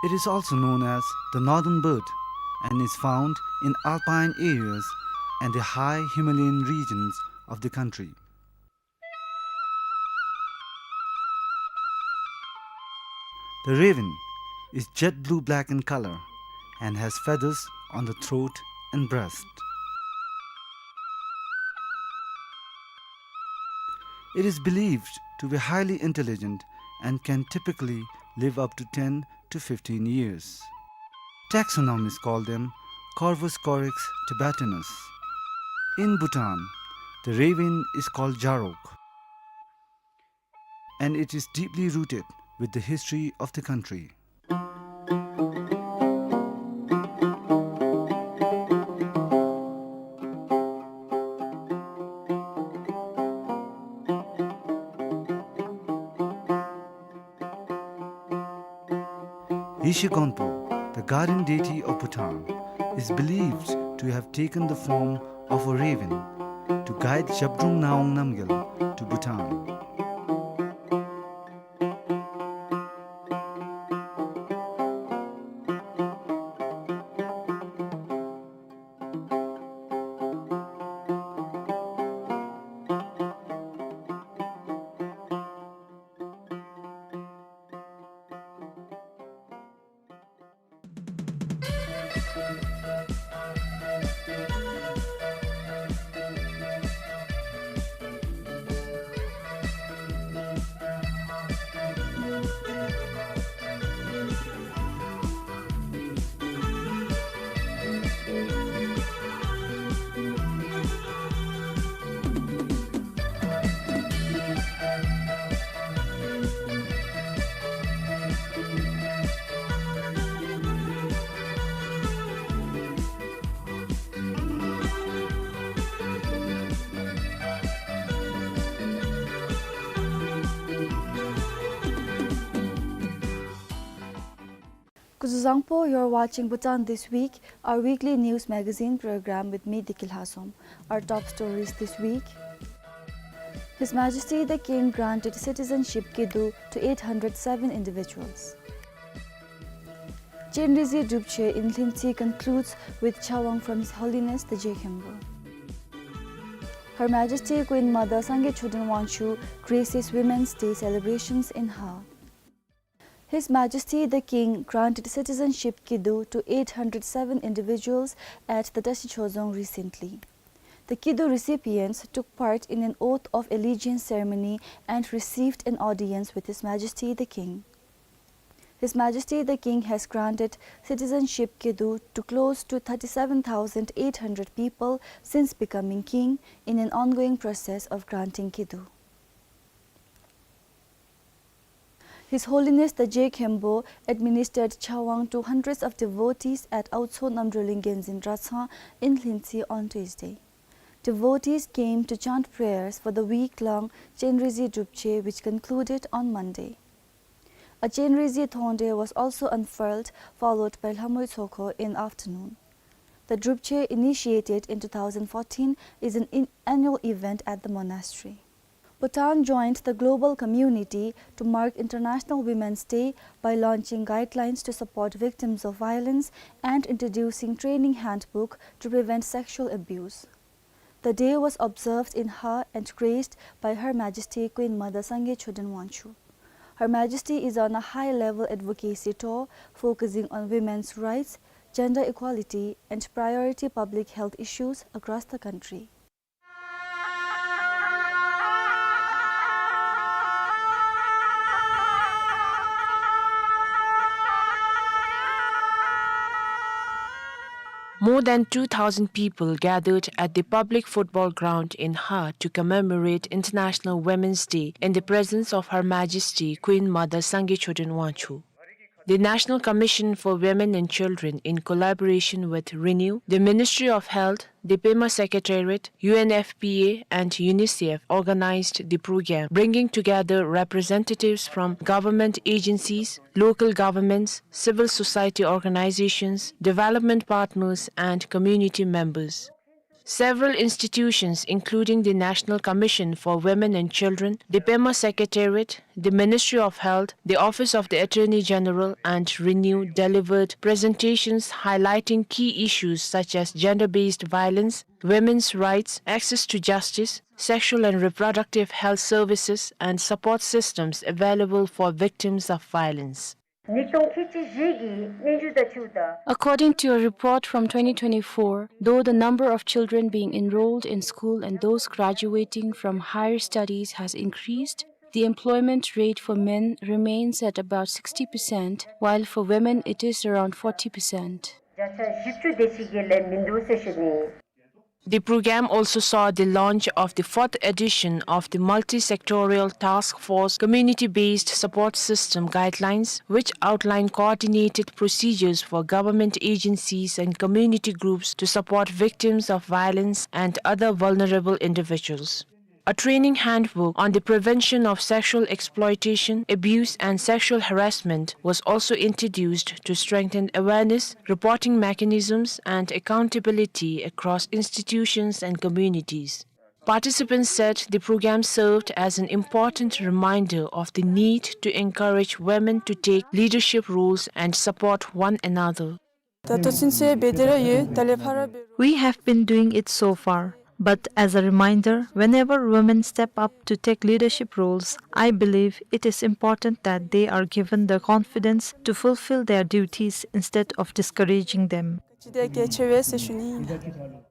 It is also known as the northern bird and is found in alpine areas and the high Himalayan regions of the country. The raven is jet blue-black in color and has feathers on the throat and breast. It is believed to be highly intelligent and can typically live up to ten to fifteen years. Taxonomists call them Corvus corax tibetanus. In Bhutan, the raven is called jarok, and it is deeply rooted with the history of the country. Yeshe Gonpo, the guardian deity of Bhutan, is believed to have taken the form of a raven to guide Zhabdrung Ngawang Namgyal to Bhutan. Kuzuzangpo, you're watching Bhutan This Week, our weekly news magazine program with me, Deki Lhasum. Our top stories this week. His Majesty the King granted citizenship kidu to eight hundred seven individuals. Chenrezi Drupche in Lhintsi concludes with Chawang from His Holiness the Je Khenpo. Her Majesty Queen Mother Sangay Choden Wangchuck graces Women's Day celebrations in Har. His Majesty the King granted citizenship kidu to eight hundred seven individuals at the Tashi Chozong recently. The kidu recipients took part in an oath of allegiance ceremony and received an audience with His Majesty the King. His Majesty the King has granted citizenship kidu to close to thirty-seven thousand eight hundred people since becoming king in an ongoing process of granting kidu. His Holiness the Je Khenpo administered Chawang to hundreds of devotees at Aotso Namdroling Genzin Dratshang in Lhintsi on Tuesday. Devotees came to chant prayers for the week-long Chenrezi Drupche, which concluded on Monday. A Chenrezi Thongde was also unfurled, followed by Lhamoi Tsokho in afternoon. The Drupche, initiated in two thousand fourteen, is an in-, annual event at the monastery. Bhutan joined the global community to mark International Women's Day by launching guidelines to support victims of violence and introducing training handbook to prevent sexual abuse. The day was observed in Har and graced by Her Majesty Queen Mother Sangay Choden Wangchuck. Her Majesty is on a high-level advocacy tour focusing on women's rights, gender equality, and priority public health issues across the country. More than two thousand people gathered at the public football ground in Har to commemorate International Women's Day in the presence of Her Majesty Queen Mother Sangay Choden Wangchuck. The National Commission for Women and Children, in collaboration with RENEW, the Ministry of Health, the Pema Secretariat, U N F P A and UNICEF, organized the program, bringing together representatives from government agencies, local governments, civil society organizations, development partners, and community members. Several institutions, including the National Commission for Women and Children, the Pema Secretariat, the Ministry of Health, the Office of the Attorney General, and Renew, delivered presentations highlighting key issues such as gender-based violence, women's rights, access to justice, sexual and reproductive health services, and support systems available for victims of violence. ཉིས་སྟོང་ཁལ་གཅིག་བཞི་གི་སྙན་ཞུ་དང་འཁྲིལཝ་ད། According to a report from twenty twenty-four, though the number of children being enrolled in school and those graduating from higher studies has increased, the employment rate for men remains at about sixty percent, while for women it is around forty percent. བརྒྱ་ཆ་བཞི་བཅུ་དེ་ཅིག་གི་ལས་མིན་འདུག་ཟེར་ཞུ་ནི། The program also saw the launch of the fourth edition of the Multi-Sectorial Task Force Community-Based Support System Guidelines, which outline coordinated procedures for government agencies and community groups to support victims of violence and other vulnerable individuals. A training handbook on the prevention of sexual exploitation, abuse, and sexual harassment was also introduced to strengthen awareness, reporting mechanisms, and accountability across institutions and communities. Participants said the program served as an important reminder of the need to encourage women to take leadership roles and support one another. ད་ལྟོ་ཚུན་ཚོད་འབད་དེ་ར་ཡོད། ད་ལས་ཕར་འབད་རུང་། We have been doing it so far, but as a reminder, whenever women step up to take leadership roles, I believe it is important that they are given the confidence to fulfill their duties instead of discouraging them. ཅི་དེ་གལ་ཆེ་བས་ཟེར་ཞུ་ནི་ཨིན།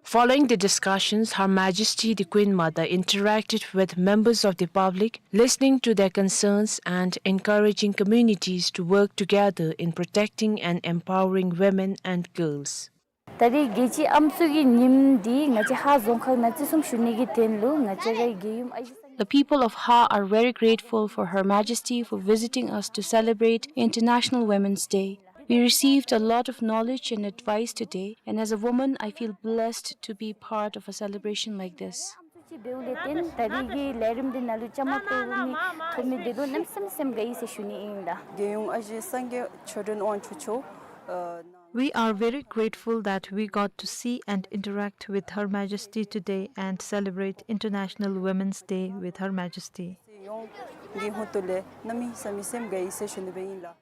Following the discussions, Her Majesty the Queen Mother interacted with members of the public, listening to their concerns and encouraging communities to work together in protecting and empowering women and girls. ད་རེས་རྒྱལ་སྤྱིའི་ཨམ་སྲུ་གི་ཉིནམ་འདི་ང་བཅས་ཧཱ་རྫོང་ཁག་ནང་བརྩི་སྲུང་ཞུ་ནི་གི་དོན་ལུ་ང་བཅས་རའི་རྒྱལ་ཡུམ་ཨ་ཞེ། The people of Ha are very grateful for Her Majesty for visiting us to celebrate International Women's Day. We received a lot of knowledge and advice today, and as a woman, I feel blessed to be part of a celebration like this. ཅིག་འབདཝ་ལས་བརྟེན་ད་རེས་ཀྱི་ལས་རིམ་འདི་ནང་ལུ་བཅའ་མར་གཏོགས་མི་ཐོབ་མི་འདི་ལུ་གནམ་མེད་ས་མེད་སེམས་དགའ་ཡི་ཟེར་ཞུ་ནི་ཨིན་ལགས། རྒྱལ་ཡོངས་ཨ་ཞེ་སངས་རྒྱས་ཆོས་སྒྲོན་དབང་ཕྱུག་མཆོག། ཨ། We are very grateful that we got to see and interact with Her Majesty today and celebrate International Women's Day with Her Majesty. ཡོངས་ཀྱི་ཧོངས་ལས་གནམ་མེད་ས་མེད་སེམས་དགའ་ཡི་ཟེར་ཞུ་ནི་སྦེ་ཨིན་ལགས།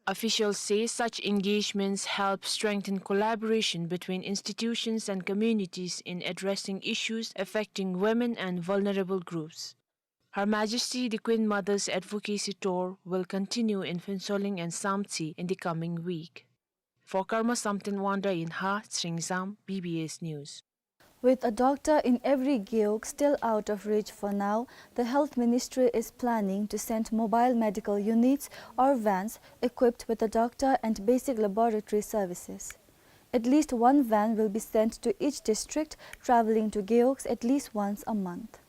Officials say such engagements help strengthen collaboration between institutions and communities in addressing issues affecting women and vulnerable groups. Her Majesty the Queen Mother's advocacy tour will continue in Phuentsholing and Samtse in the coming week. For Karma Samten Wangda in Ha, Tsering Zam, B B S News. With a doctor in every gewog still out of reach for now, the Health Ministry is planning to send mobile medical units or vans equipped with a doctor and basic laboratory services. At least one van will be sent to each district, travelling to gewogs at least once a month.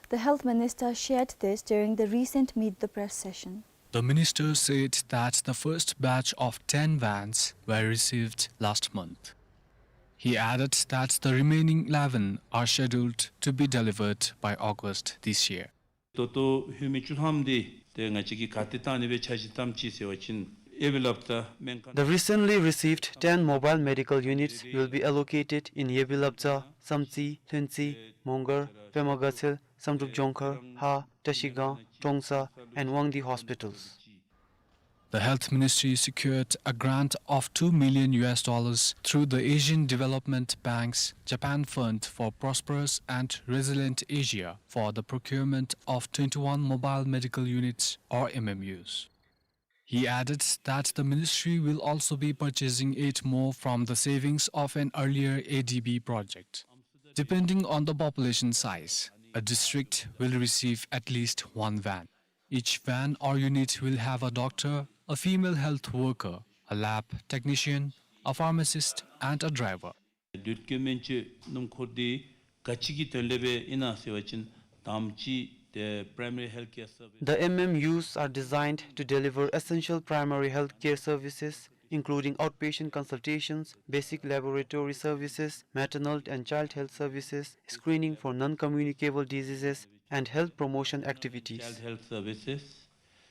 The Health Minister shared this during the recent Meet the Press session. The minister said that the first batch of ten vans were received last month. He added that the remaining eleven are scheduled to be delivered by August this year. ད་ལྟོ་ལྷོད་མི་བཅུ་ཐམ་འདི་ཏེ་ང་བཅས་ཀྱིས་ག་ཏེ་བཏང་ནི་སྦེ་འཆར་གཞི་བཏངམ་ཅིག་ཟེར་བ་ཅིན་ཡེ་བི་ལབ་ཙ་སྨན་ཁང་། The recently received ten mobile medical units will be allocated in Yebilabdza, Samtse, Lhuentse, Mongar, Pema Gatshel, Samdrup Jongkhar, Ha, Trashigang, Trongsa, and Wangdue hospitals. The Health Ministry secured a grant of two million U S dollars through the Asian Development Bank's Japan Fund for Prosperous and Resilient Asia for the procurement of twenty-one mobile medical units, or M M Us. He added that the ministry will also be purchasing eight more from the savings of an earlier A D B project. Depending on the population size, a district will receive at least one van. Each van or unit will have a doctor, a female health worker, a lab technician, a pharmacist, and a driver. དུས་ཀྱི་སྨན་བཅོས་སྣུམ་འཁོར་འདི་ག་ཅི་གི་དོན་ལས་སྦེ་ཨིན་ན་ཟེར་བ་ཅིན་དང་པ་ཅིག་ཏེ་primary health care service. The M M Us are designed to deliver essential primary health care services, including outpatient consultations, basic laboratory services, maternal and child health services, screening for non-communicable diseases, and health promotion activities. Child health services,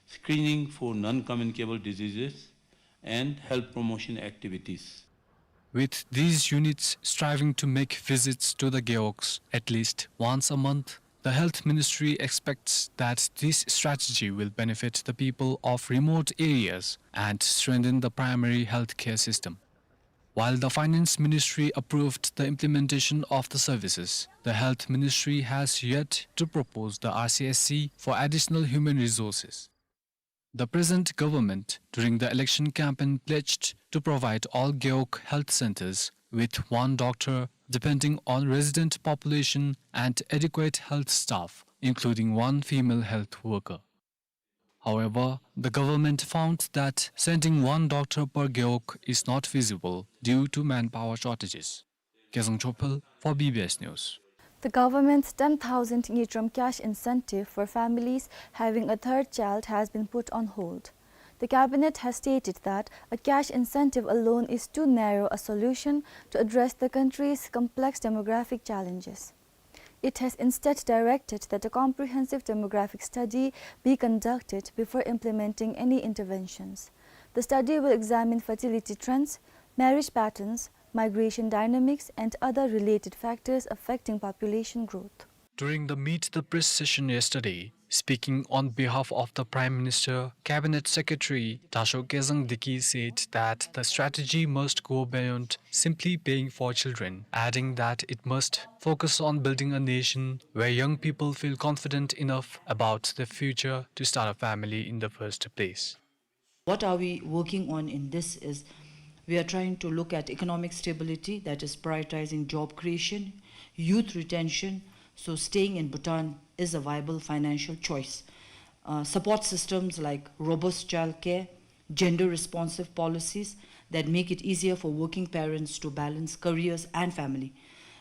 screening for non-communicable diseases, and health promotion activities. With these units striving to make visits to the gewogs at least once a month, the Health Ministry expects that this strategy will benefit the people of remote areas and strengthen the primary health care system. While the Finance Ministry approved the implementation of the services, the Health Ministry has yet to propose the R C S C for additional human resources. The present government, during the election campaign, pledged to provide all gewog health centers with one doctor, depending on resident population and adequate health staff, including one female health worker. However, the government found that sending one doctor per gewog is not feasible due to manpower shortages. Kezang Chopel for B B S News. The government's ten thousand ngultrum cash incentive for families having a third child has been put on hold. The cabinet has stated that a cash incentive alone is too narrow a solution to address the country's complex demographic challenges. It has instead directed that a comprehensive demographic study be conducted before implementing any interventions. The study will examine fertility trends, marriage patterns, migration dynamics, and other related factors affecting population growth. During the Meet the Press session yesterday, speaking on behalf of the Prime Minister, Cabinet Secretary Dasho Kezang Diki said that the strategy must go beyond simply paying for children, adding that it must focus on building a nation where young people feel confident enough about their future to start a family in the first place. What are we working on in this is we are trying to look at economic stability, that is prioritizing job creation, youth retention, so staying in Bhutan is a viable financial choice. Uh, support systems like robust childcare, gender-responsive policies that make it easier for working parents to balance careers and family.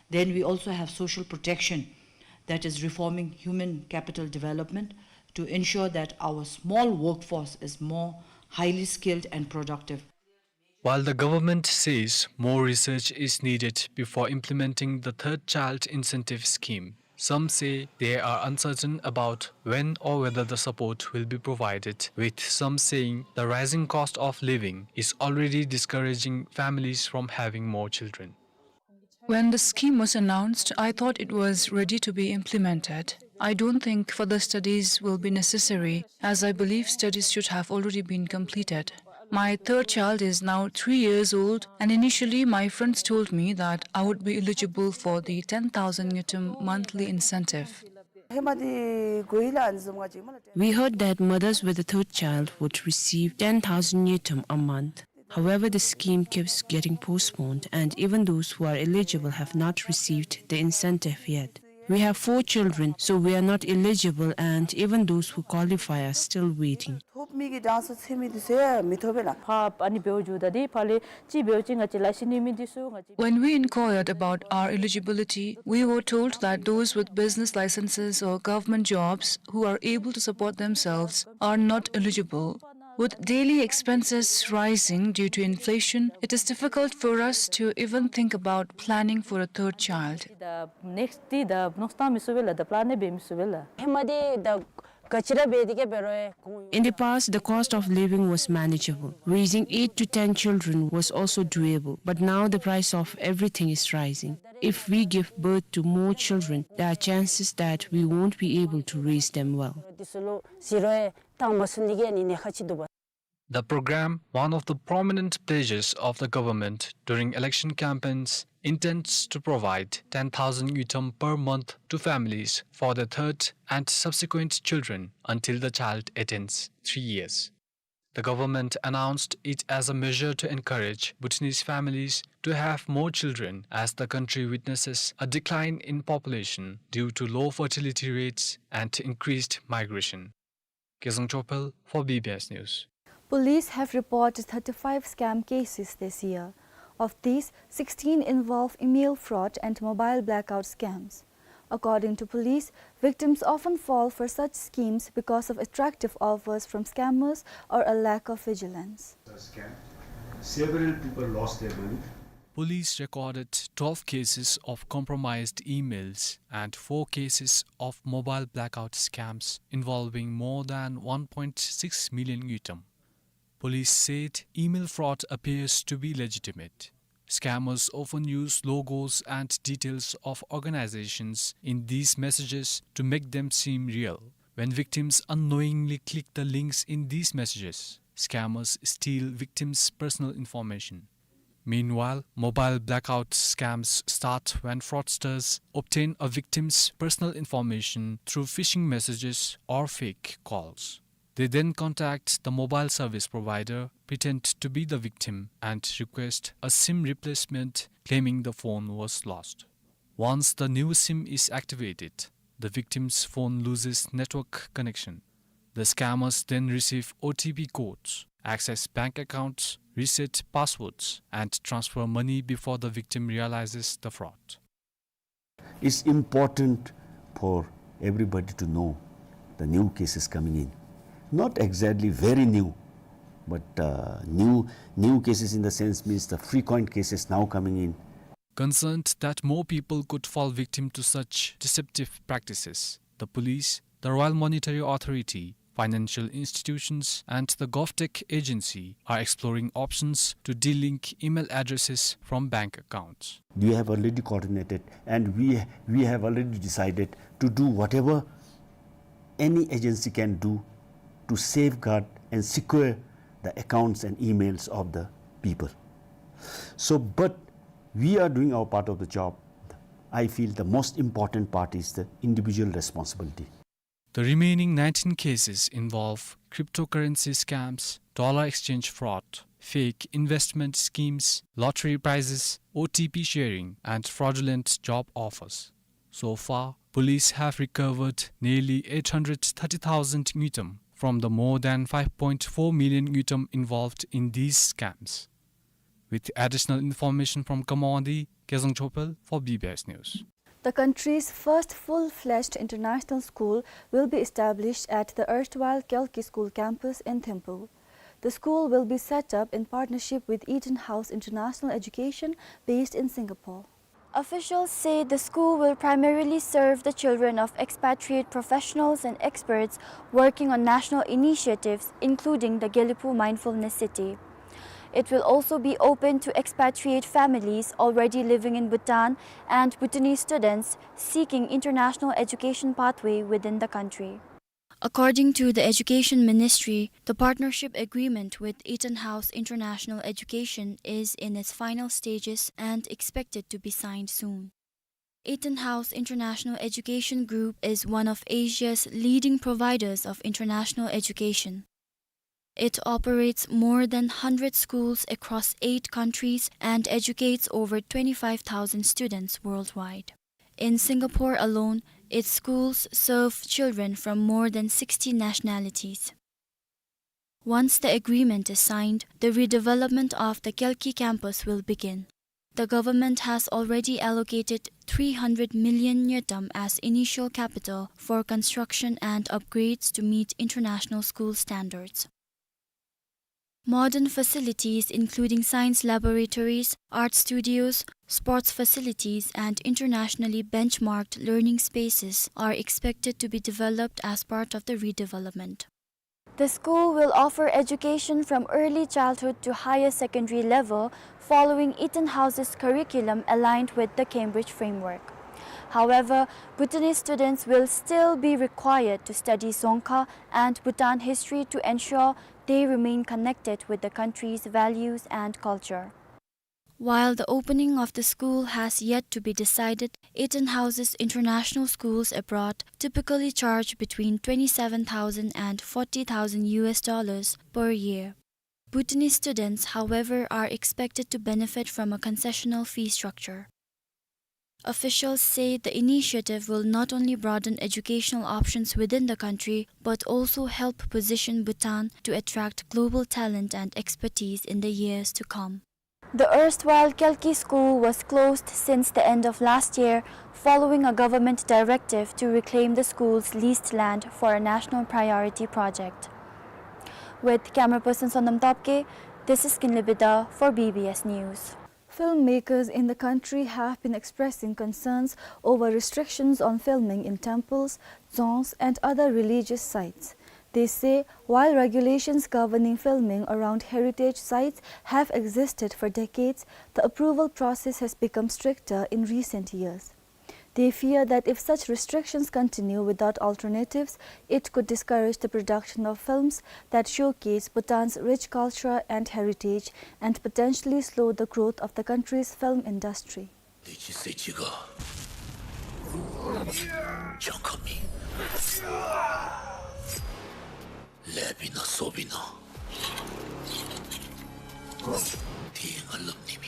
Then we also have social protection, that is reforming human capital development to ensure that our small workforce is more highly skilled and productive. While the government says more research is needed before implementing the third child incentive scheme, some say they are uncertain about when or whether the support will be provided, with some saying the rising cost of living is already discouraging families from having more children. When the scheme was announced, I thought it was ready to be implemented. I don't think further studies will be necessary, as I believe studies should have already been completed. My third child is now three years old, and initially my friends told me that I would be eligible for the ten thousand ngultrum monthly incentive. We heard that mothers with a third child would receive ten thousand ngultrum a month. However, the scheme keeps getting postponed, and even those who are eligible have not received the incentive yet. We have four children, so we are not eligible, and even those who qualify are still waiting. When we inquired about our eligibility, we were told that those with business licenses or government jobs who are able to support themselves are not eligible. With daily expenses rising due to inflation, it is difficult for us to even think about planning for a third child. In the past, the cost of living was manageable. Raising eight to ten children was also doable, but now the price of everything is rising. If we give birth to more children, there are chances that we won't be able to raise them well. The program, one of the prominent pledges of the government during election campaigns, intends to provide ten thousand ngultrum per month to families for their third and subsequent children until the child attains three years. The government announced it as a measure to encourage Bhutanese families to have more children, as the country witnesses a decline in population due to low fertility rates and increased migration. Kezang Chopel for B B S News. Police have reported thirty-five scam cases this year. Of these, sixteen involve email fraud and mobile blackout scams. According to police, victims often fall for such schemes because of attractive offers from scammers or a lack of vigilance. Scam. Several people lost their money. Police recorded twelve cases of compromised emails and four cases of mobile blackout scams involving more than one point six million ngultrum. Police said email fraud appears to be legitimate. Scammers often use logos and details of organizations in these messages to make them seem real. When victims unknowingly click the links in these messages, scammers steal victims' personal information. Meanwhile, mobile blackout scams start when fraudsters obtain a victim's personal information through phishing messages or fake calls. They then contact the mobile service provider, pretend to be the victim, and request a SIM replacement, claiming the phone was lost. Once the new SIM is activated, the victim's phone loses network connection. The scammers then receive O T P codes, access bank accounts, reset passwords, and transfer money before the victim realizes the fraud. It's important for everybody to know the new cases coming in. Not exactly very new, but, uh, new, new cases in the sense means the frequent cases now coming in. Concerned that more people could fall victim to such deceptive practices, the police, the Royal Monetary Authority, financial institutions, and the GovTech agency are exploring options to delink email addresses from bank accounts. We have already coordinated and we, we have already decided to do whatever any agency can do to safeguard and secure the accounts and emails of the people. So, but we are doing our part of the job. I feel the most important part is the individual responsibility. The remaining nineteen cases involve cryptocurrency scams, dollar exchange fraud, fake investment schemes, lottery prizes, O T P sharing, and fraudulent job offers. So far, police have recovered nearly eight hundred thirty thousand ngultrum from the more than five point four million ngultrum involved in these scams. With additional information from Gamawangdi, Kezang Chopel for B B S News. The country's first full-fledged international school will be established at the erstwhile Kalki School campus in Thimphu. The school will be set up in partnership with Eton House International Education, based in Singapore. Officials say the school will primarily serve the children of expatriate professionals and experts working on national initiatives, including the Gelephu Mindfulness City. It will also be open to expatriate families already living in Bhutan and Bhutanese students seeking international education pathway within the country. According to the Education Ministry, the partnership agreement with Eton House International Education is in its final stages and expected to be signed soon. Eton House International Education Group is one of Asia's leading providers of international education. It operates more than hundred schools across eight countries and educates over twenty-five thousand students worldwide. In Singapore alone, its schools serve children from more than sixty nationalities. Once the agreement is signed, the redevelopment of the Kalki campus will begin. The government has already allocated three hundred million ngultrum as initial capital for construction and upgrades to meet international school standards. Modern facilities including science laboratories, art studios, sports facilities, and internationally benchmarked learning spaces are expected to be developed as part of the redevelopment. The school will offer education from early childhood to higher secondary level, following Eton House's curriculum aligned with the Cambridge framework. However, Bhutanese students will still be required to study Dzongkha and Bhutan history to ensure they remain connected with the country's values and culture. While the opening of the school has yet to be decided, Eton House's international schools abroad typically charge between twenty-seven thousand and forty thousand U S dollars per year. Bhutanese students, however, are expected to benefit from a concessional fee structure. Officials say the initiative will not only broaden educational options within the country, but also help position Bhutan to attract global talent and expertise in the years to come. The erstwhile Kalki School was closed since the end of last year following a government directive to reclaim the school's leased land for a national priority project. With camera person Sonam Topke, this is Kinley Bida for B B S News. Filmmakers in the country have been expressing concerns over restrictions on filming in temples, dzongs, and other religious sites. They say while regulations governing filming around heritage sites have existed for decades, the approval process has become stricter in recent years. They fear that if such restrictions continue without alternatives, it could discourage the production of films that showcase Bhutan's rich culture and heritage and potentially slow the growth of the country's film industry.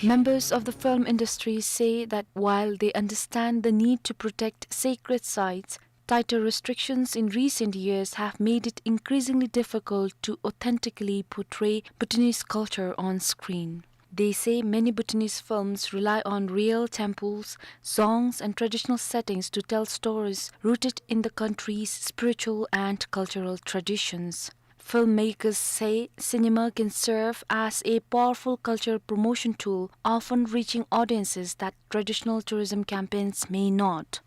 Members of the film industry say that while they understand the need to protect sacred sites, tighter restrictions in recent years have made it increasingly difficult to authentically portray Bhutanese culture on screen. They say many Bhutanese films rely on real temples, dzongs, and traditional settings to tell stories rooted in the country's spiritual and cultural traditions. Filmmakers say cinema can serve as a powerful cultural promotion tool, often reaching audiences that traditional tourism campaigns may not.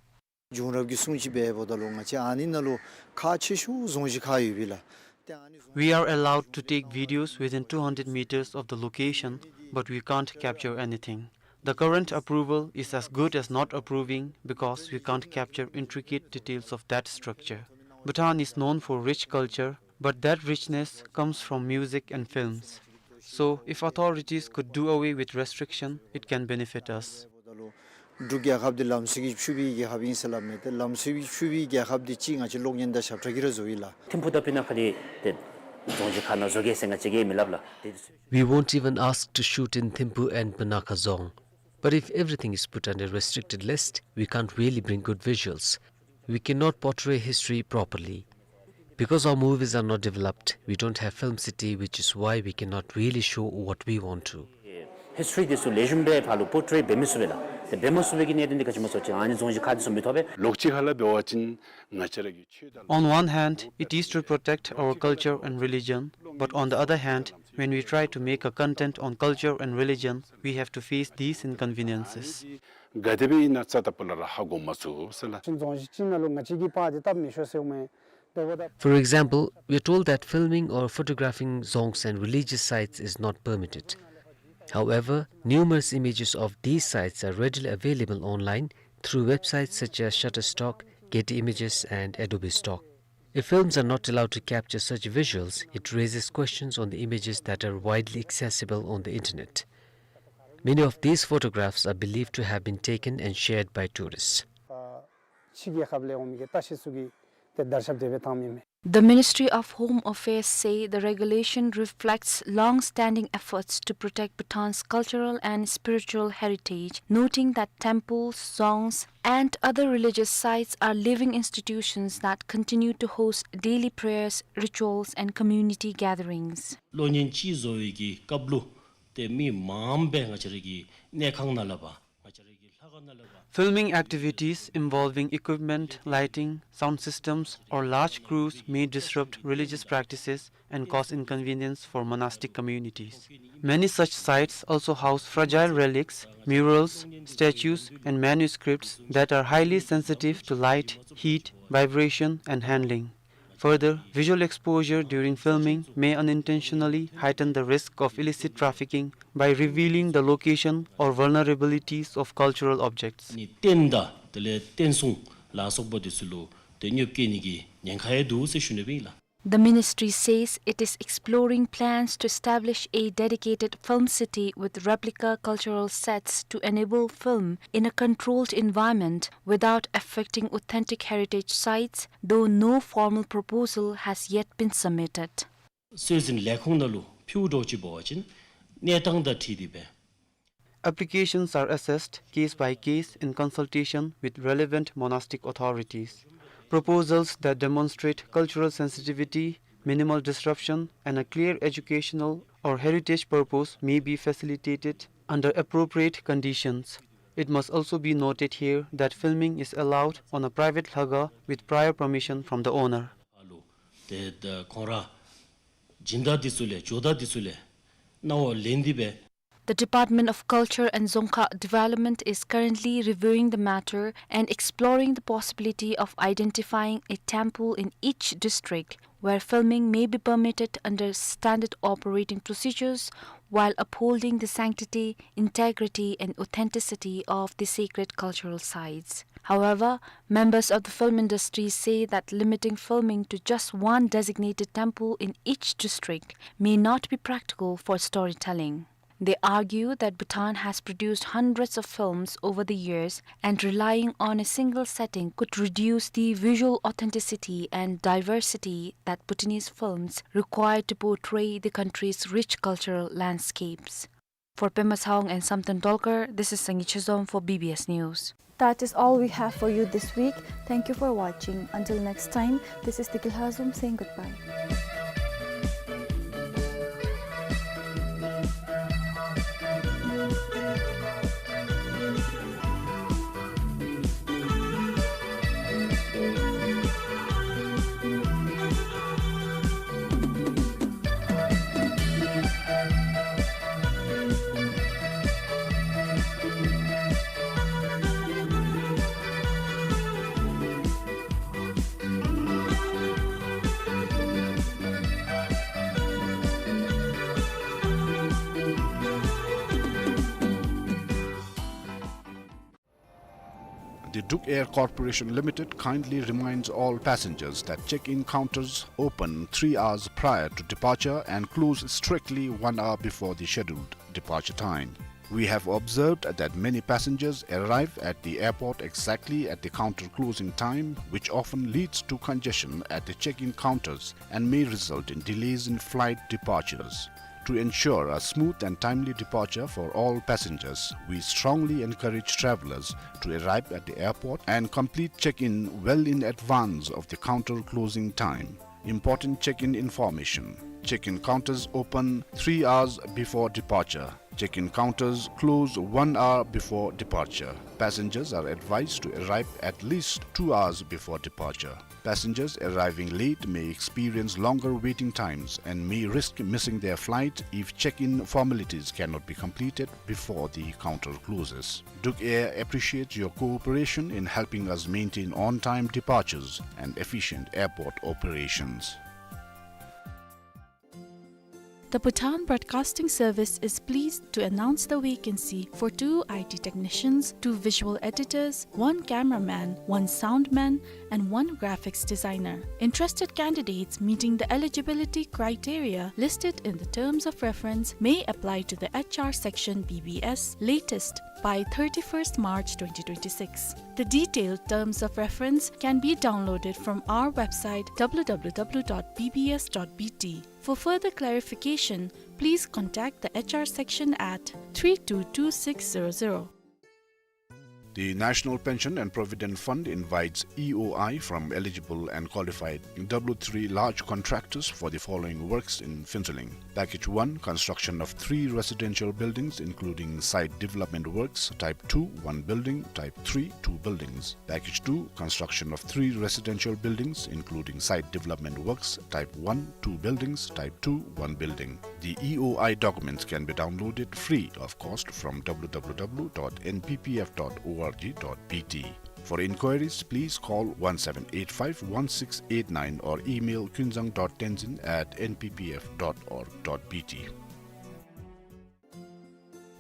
བྱུང་རབས་ཀྱི་སྲུང་བརྩི་འབདཝ་ད་ལུ་ང་བཅས་ཨ་ནི་ནང་ལུ་ཁག་ཆེ་ཤོས་རྫོང་གཞི་ཁག་ཡོད་པས་ལགས། ཏེ་ཨ་ནི་རྫོང་We are allowed to take videos within two hundred meters of the location, but we can't capture anything. The current approval is as good as not approving because we can't capture intricate details of that structure. Bhutan is known for rich culture, but that richness comes from music and films. So, if authorities could do away with restriction, it can benefit us. འབྲུག་རྒྱལ་ཁབ་འདི་ལམ་སྲོལ་གྱིས་ཕྱུག་པའི་རྒྱལ་ཁབ་ཨིན་ཟེར་སླབ་མས། ཏེ་ལམ་སྲོལ་གྱིས་ཕྱུག་པའི་རྒྱལ་ཁབ་འདི་ཅིག་ང་བཅས་གློག་བརྙན་དང་ཞབས་ཁྲ་གིས་ར་བཟོ་ཡི་ལགས། ཐིམ་ཕུག་དང་སྤུ་ན་ཁ་འདི་ཏེ་རྫོང་གཞི་ཁག་ནང་བཟོ་གེ་ཟེར་ང་བཅས་ཀྱིས་མི་སླབ་ལགས། ཏེ་We won't even ask to shoot in Thimphu and Punakha dzong. But if everything is put under restricted list, we can't really bring good visuals. We cannot portray history properly. Because our movies are not developed, we don't have film city, which is why we cannot really show what we want to. History འདི་ཚུ་ལེགས་ཤོམ་སྦེ་ཕར་ལུ་པོར་ཊྲེ་འབད་མི་ཚུགས་པས་ལགས། ཏེ་འབད་མ་ཚུགས་པའི་གི་གནད་དོན་འདི་ག་ཅི་སྨོ་ཟེར་བ་ཅིན་ཨ་ནི་རྫོང་གཞི་ཁག་འདི་ཚུ་མི་ཐོབ་པས། ལོགས་གཅིག་ཁ་ལས་འབད་བ་ཅིན་ང་བཅས་ར་གི་ཆོས་དང་། On one hand, it is to protect our culture and religion, but on the other hand, when we try to make a content on culture and religion, we have to face these inconveniences. ག་དེ་སྦེ་ཨིན་ན་རྩ་དང་སྤུ་ལས་ར་ཧ་གོ་མ་ཚུགས་ཟེར་ལགས། རྫོང་གཞི་ཅིག་ནང་ལུ་ང་བཅས་ཀྱིས་པར་འདི་བཏབ་མི་ཆོག་ཟེརཝ་མས། For example, we are told that filming or photographing dzongs and religious sites is not permitted. However, numerous images of these sites are readily available online through websites such as Shutterstock, Getty Images, and Adobe Stock. If films are not allowed to capture such visuals, it raises questions on the images that are widely accessible on the internet. Many of these photographs are believed to have been taken and shared by tourists. ཕྱི་རྒྱལ་ཁབ་ལས་འོང་མི་གི་བརྟག་ཞིབ་ཚུ་གིས་ཏེ་བརྡར་ཤ་དེ་སྦེ་བཏང་མི་མས། The Ministry of Home Affairs say the regulation reflects long-standing efforts to protect Bhutan's cultural and spiritual heritage, noting that temples, dzongs, and other religious sites are living institutions that continue to host daily prayers, rituals, and community gatherings. གློག་བརྙན་ཅིག་བཟོ་བའི་གི་སྐབས་ལུ་ཏེ་མི་མངམ་སྦེ་ང་བཅས་ར་གི་གནས་ཁང་ནང་ལས་ཕར་ང་བཅས་ར་གི་ལྷ་ཁང་ནང་ལས་ཕར། Filming activities involving equipment, lighting, sound systems or large crews may disrupt religious practices and cause inconvenience for monastic communities. Many such sites also house fragile relics, murals, statues, and manuscripts that are highly sensitive to light, heat, vibration, and handling. Further, visual exposure during filming may unintentionally heighten the risk of illicit trafficking by revealing the location or vulnerabilities of cultural objects. ནི་རྟེན་དང་དེ་ལས་རྟེན་གསུང་ལ་སོགས་པ་འདི་ཚུ་ལུ་ཏེ་གནོདཔ་བཀལ་ནི་གི་ཉེན་ཁ་ཡང་འདུག་ཟེར་ཞུ་ནི་སྦེ་ཨིན་ལགས། The ministry says it is exploring plans to establish a dedicated film city with replica cultural sets to enable film in a controlled environment without affecting authentic heritage sites, though no formal proposal has yet been submitted. སྲོལ་འཛིན་ལས་ཁུངས་ནང་ལུ་ཕུལཝ་འདྲཝ་ཅིག་འབད་བ་ཅིན་གནས་སྟངས་དང་འཁྲིལ་ཏེ་སྦེ། Applications are assessed case by case in consultation with relevant monastic authorities. Proposals that demonstrate cultural sensitivity, minimal disruption, and a clear educational or heritage purpose may be facilitated under appropriate conditions. It must also be noted here that filming is allowed on a private ལྷ་ཁང་with prior permission from the owner. ཨ་ལུ་ཏེ་ད་ཁོང་ར་སྦྱིན་བདག་འདི་ཚུ་ལས་ཇོ་བདག་འདི་ཚུ་ལས་གནང་བ་ལེན་ཏེ་སྦེ། The Department of Culture and Dzongkha Development is currently reviewing the matter and exploring the possibility of identifying a temple in each district where filming may be permitted under standard operating procedures while upholding the sanctity, integrity, and authenticity of the sacred cultural sites. However, members of the film industry say that limiting filming to just one designated temple in each district may not be practical for storytelling. They argue that Bhutan has produced hundreds of films over the years, and relying on a single setting could reduce the visual authenticity and diversity that Bhutanese films require to portray the country's rich cultural landscapes. For Pema Tshawang and Samten Dolkar, this is Sangi Chezom for B B S News. That is all we have for you this week. Thank you for watching. Until next time, this is Deki Lhazom saying goodbye. The Duk Air Corporation Limited kindly reminds all passengers that check-in counters open three hours prior to departure and close strictly one hour before the scheduled departure time. We have observed that many passengers arrive at the airport exactly at the counter closing time, which often leads to congestion at the check-in counters and may result in delays in flight departures. To ensure a smooth and timely departure for all passengers, we strongly encourage travelers to arrive at the airport and complete check-in well in advance of the counter closing time. Important check-in information. Check-in counters open three hours before departure. Check-in counters close one hour before departure. Passengers are advised to arrive at least two hours before departure. Passengers arriving late may experience longer waiting times and may risk missing their flight if check-in formalities cannot be completed before the counter closes. Duk Air appreciates your cooperation in helping us maintain on-time departures and efficient airport operations. The Bhutan Broadcasting Service is pleased to announce the vacancy for two I T technicians, two visual editors, one cameraman, one soundman, and one graphics designer. Interested candidates meeting the eligibility criteria listed in the terms of reference may apply to the H R section B B S latest by thirty-first March twenty twenty-six. The detailed terms of reference can be downloaded from our website W W W dot B B S dot B T. For further clarification, please contact the H R section at three two two six zero zero. The National Pension and Provident Fund invites E O I from eligible and qualified W three large contractors for the following works in Phuentsholing. Package one, construction of three residential buildings, including site development works, type two, one building, type three, two buildings. Package two, construction of three residential buildings, including site development works, type one, two buildings, type two, one building. The E O I documents can be downloaded free of cost from W W W dot N P P F dot O R G dot B T. For inquiries, please call one seven eight five one six eight nine or email kunzang dot tenzin at N P P F dot org dot B T.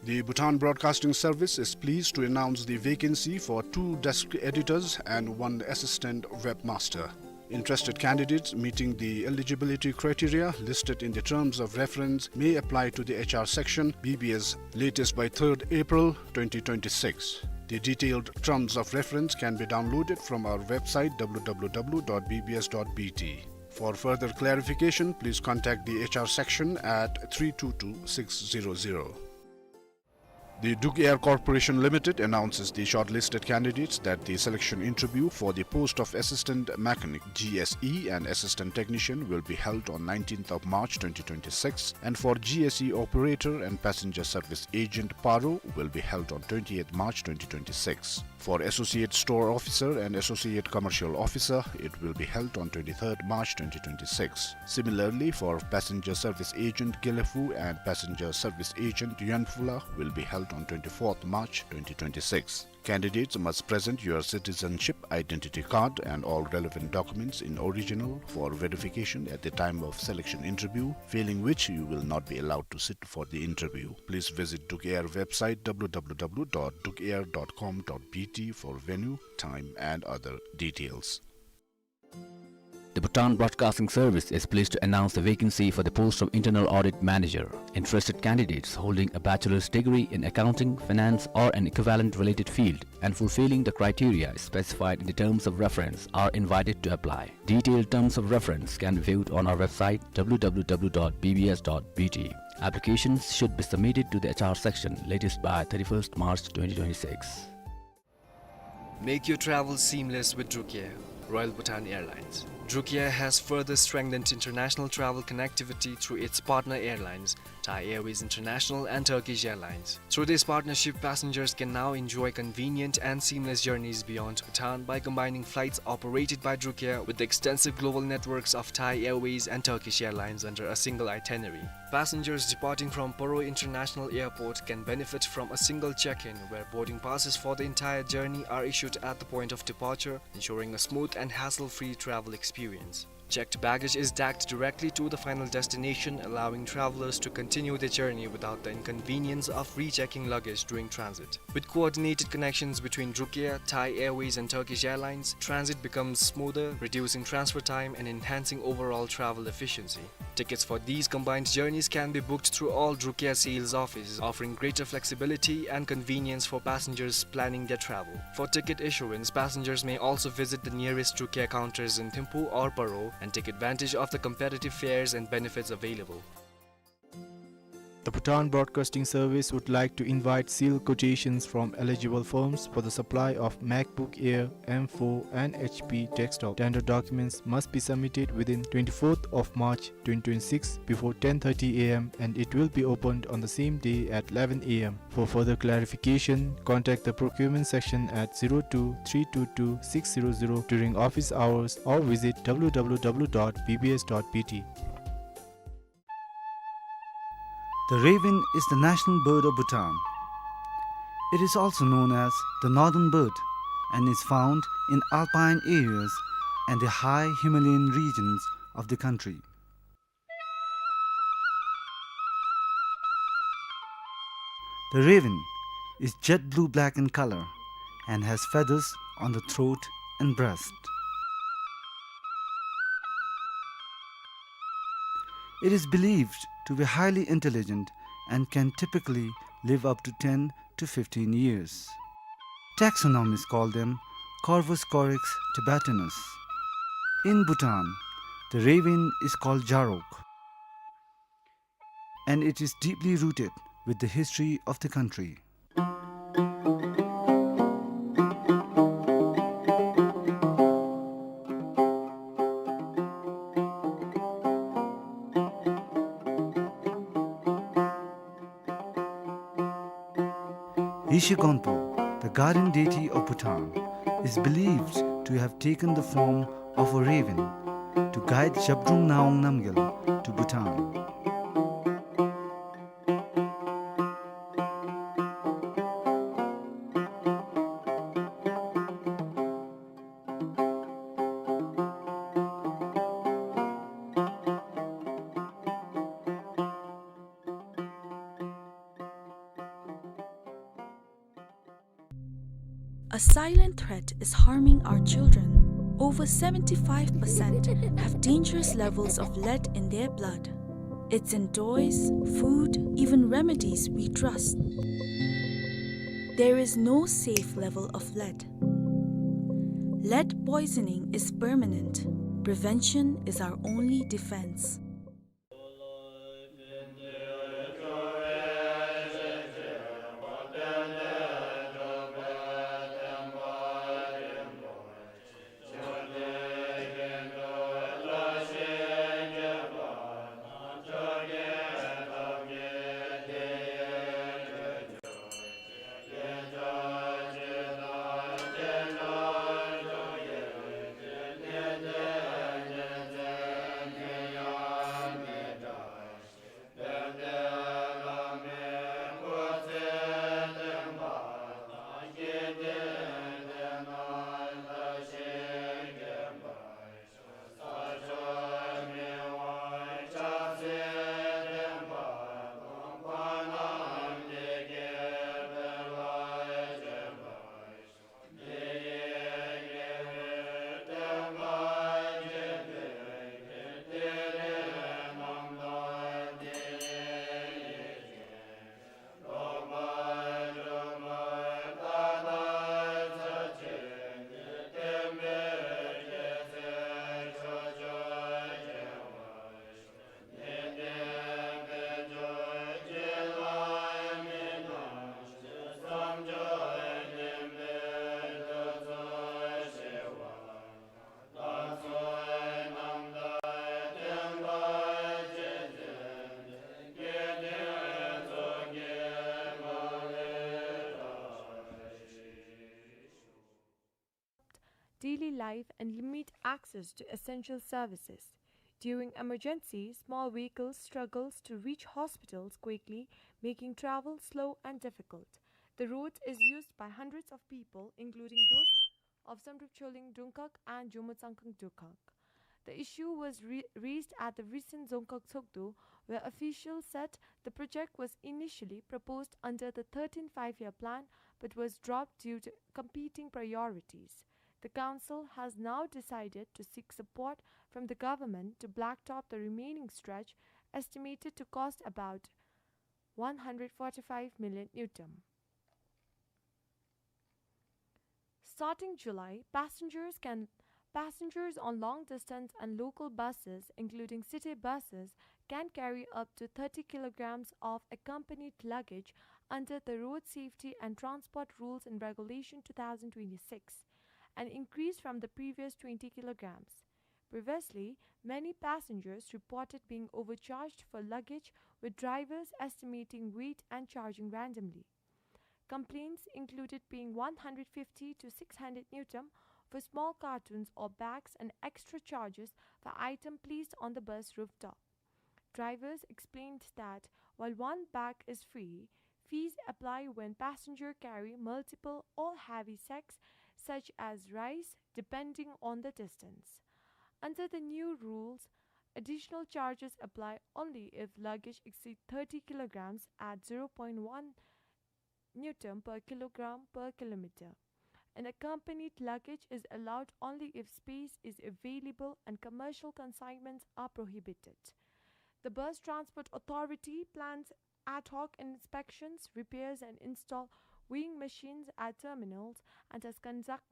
The Bhutan Broadcasting Service is pleased to announce the vacancy for two desk editors and one assistant webmaster. Interested candidates meeting the eligibility criteria listed in the terms of reference may apply to the H R section, B B S, latest by third April twenty twenty-six. The detailed terms of reference can be downloaded from our website W W W dot B B S dot B T. For further clarification, please contact the H R section at three two two six zero zero. The Duk Air Corporation Limited announces the shortlisted candidates that the selection interview for the post of Assistant Mechanic, G S E, and Assistant Technician will be held on nineteenth of March twenty twenty-six, and for G S E Operator and Passenger Service Agent, PARO, will be held on twentieth March twenty twenty-six. For Associate Store Officer and Associate Commercial Officer, it will be held on twenty-third March twenty twenty-six. Similarly, for Passenger Service Agent Gelephu and Passenger Service Agent Yuanphu-La will be held on twenty-fourth March twenty twenty-six. Candidates must present your citizenship identity card and all relevant documents in original for verification at the time of selection interview, failing which you will not be allowed to sit for the interview. Please visit Duk Air website w w w dot duk air dot com dot b t for venue, time and other details. The Bhutan Broadcasting Service is pleased to announce the vacancy for the post of Internal Audit Manager. Interested candidates holding a bachelor's degree in accounting, finance, or an equivalent related field and fulfilling the criteria specified in the terms of reference are invited to apply. Detailed terms of reference can be viewed on our website w w w dot b b s dot b t. Applications should be submitted to the H R section latest by thirty-first March twenty twenty-six. Make your travel seamless with Drukair, Royal Bhutan Airlines. Drukair has further strengthened international travel connectivity through its partner airlines, Thai Airways International and Turkish Airlines. Through this partnership, passengers can now enjoy convenient and seamless journeys beyond Bhutan by combining flights operated by Drukair with the extensive global networks of Thai Airways and Turkish Airlines under a single itinerary. Passengers departing from Paro International Airport can benefit from a single check-in, where boarding passes for the entire journey are issued at the point of departure, ensuring a smooth and hassle-free travel experience. Checked baggage is tagged directly to the final destination, allowing travelers to continue their journey without the inconvenience of rechecking luggage during transit. With coordinated connections between Drukair, Thai Airways, and Turkish Airlines, transit becomes smoother, reducing transfer time and enhancing overall travel efficiency. Tickets for these combined journeys can be booked through all Drukair sales offices, offering greater flexibility and convenience for passengers planning their travel. For ticket issuance, passengers may also visit the nearest Drukair counters in Thimphu or Paro and take advantage of the competitive fares and benefits available. The Bhutan Broadcasting Service would like to invite sealed quotations from eligible firms for the supply of MacBook Air M four and H P desktop. Tender documents must be submitted within twenty-fourth of March twenty twenty-six before ten thirty a m and it will be opened on the same day at eleven a m. For further clarification, contact the procurement section at zero two three two two six zero zero during office hours or visit w w w dot b b s dot b t. The raven is the national bird of Bhutan. It is also known as the northern bird and is found in alpine areas and the high Himalayan regions of the country. The raven is jet blue-black in color and has feathers on the throat and breast. It is believed to be highly intelligent and can typically live up to ten to fifteen years. Taxonomists call them Corvus corax tibetanus. In Bhutan, the raven is called jarok, and it is deeply rooted with the history of the country. Yeshe Gonpo, the guardian deity of Bhutan, is believed to have taken the form of a raven to guide Zhabdrung Ngawang Namgyal to Bhutan. A silent threat is harming our children. Over seventy-five percent have dangerous levels of lead in their blood. It's in toys, food, even remedies we trust. There is no safe level of lead. Lead poisoning is permanent. Prevention is our only defense. daily life and limit access to essential services. During emergency, small vehicles struggles to reach hospitals quickly, making travel slow and difficult. The road is used by hundreds of people, including those of Samdrup Choling Dungkhag and Jomo Tsangkhang Dungkhag. The issue was re- raised at the recent Dzongkhag Tshogdu, where officials said the project was initially proposed under the thirteenth Five-Year Plan but was dropped due to competing priorities. The council has now decided to seek support from the government to blacktop the remaining stretch, estimated to cost about one hundred forty-five million ngultrum. Starting July, passengers can passengers on long distance and local buses, including city buses, can carry up to thirty kilograms of accompanied luggage under the Road Safety and Transport Rules and Regulation two thousand twenty-six, an increase from the previous twenty kilograms. Previously, many passengers reported being overcharged for luggage, with drivers estimating weight and charging randomly. Complaints included paying one hundred fifty to six hundred ngultrum for small cartons or bags and extra charges for item placed on the bus rooftop. Drivers explained that while one bag is free, fees apply when passenger carry multiple or heavy sacks such as rice, depending on the distance. Under the new rules, additional charges apply only if luggage exceed thirty kilograms at zero point one ngultrum per kilogram per kilometer. And accompanied luggage is allowed only if space is available and commercial consignments are prohibited. The Bus Transport Authority plans ad hoc inspections, repairs, and install weighing machines at terminals and has conduct,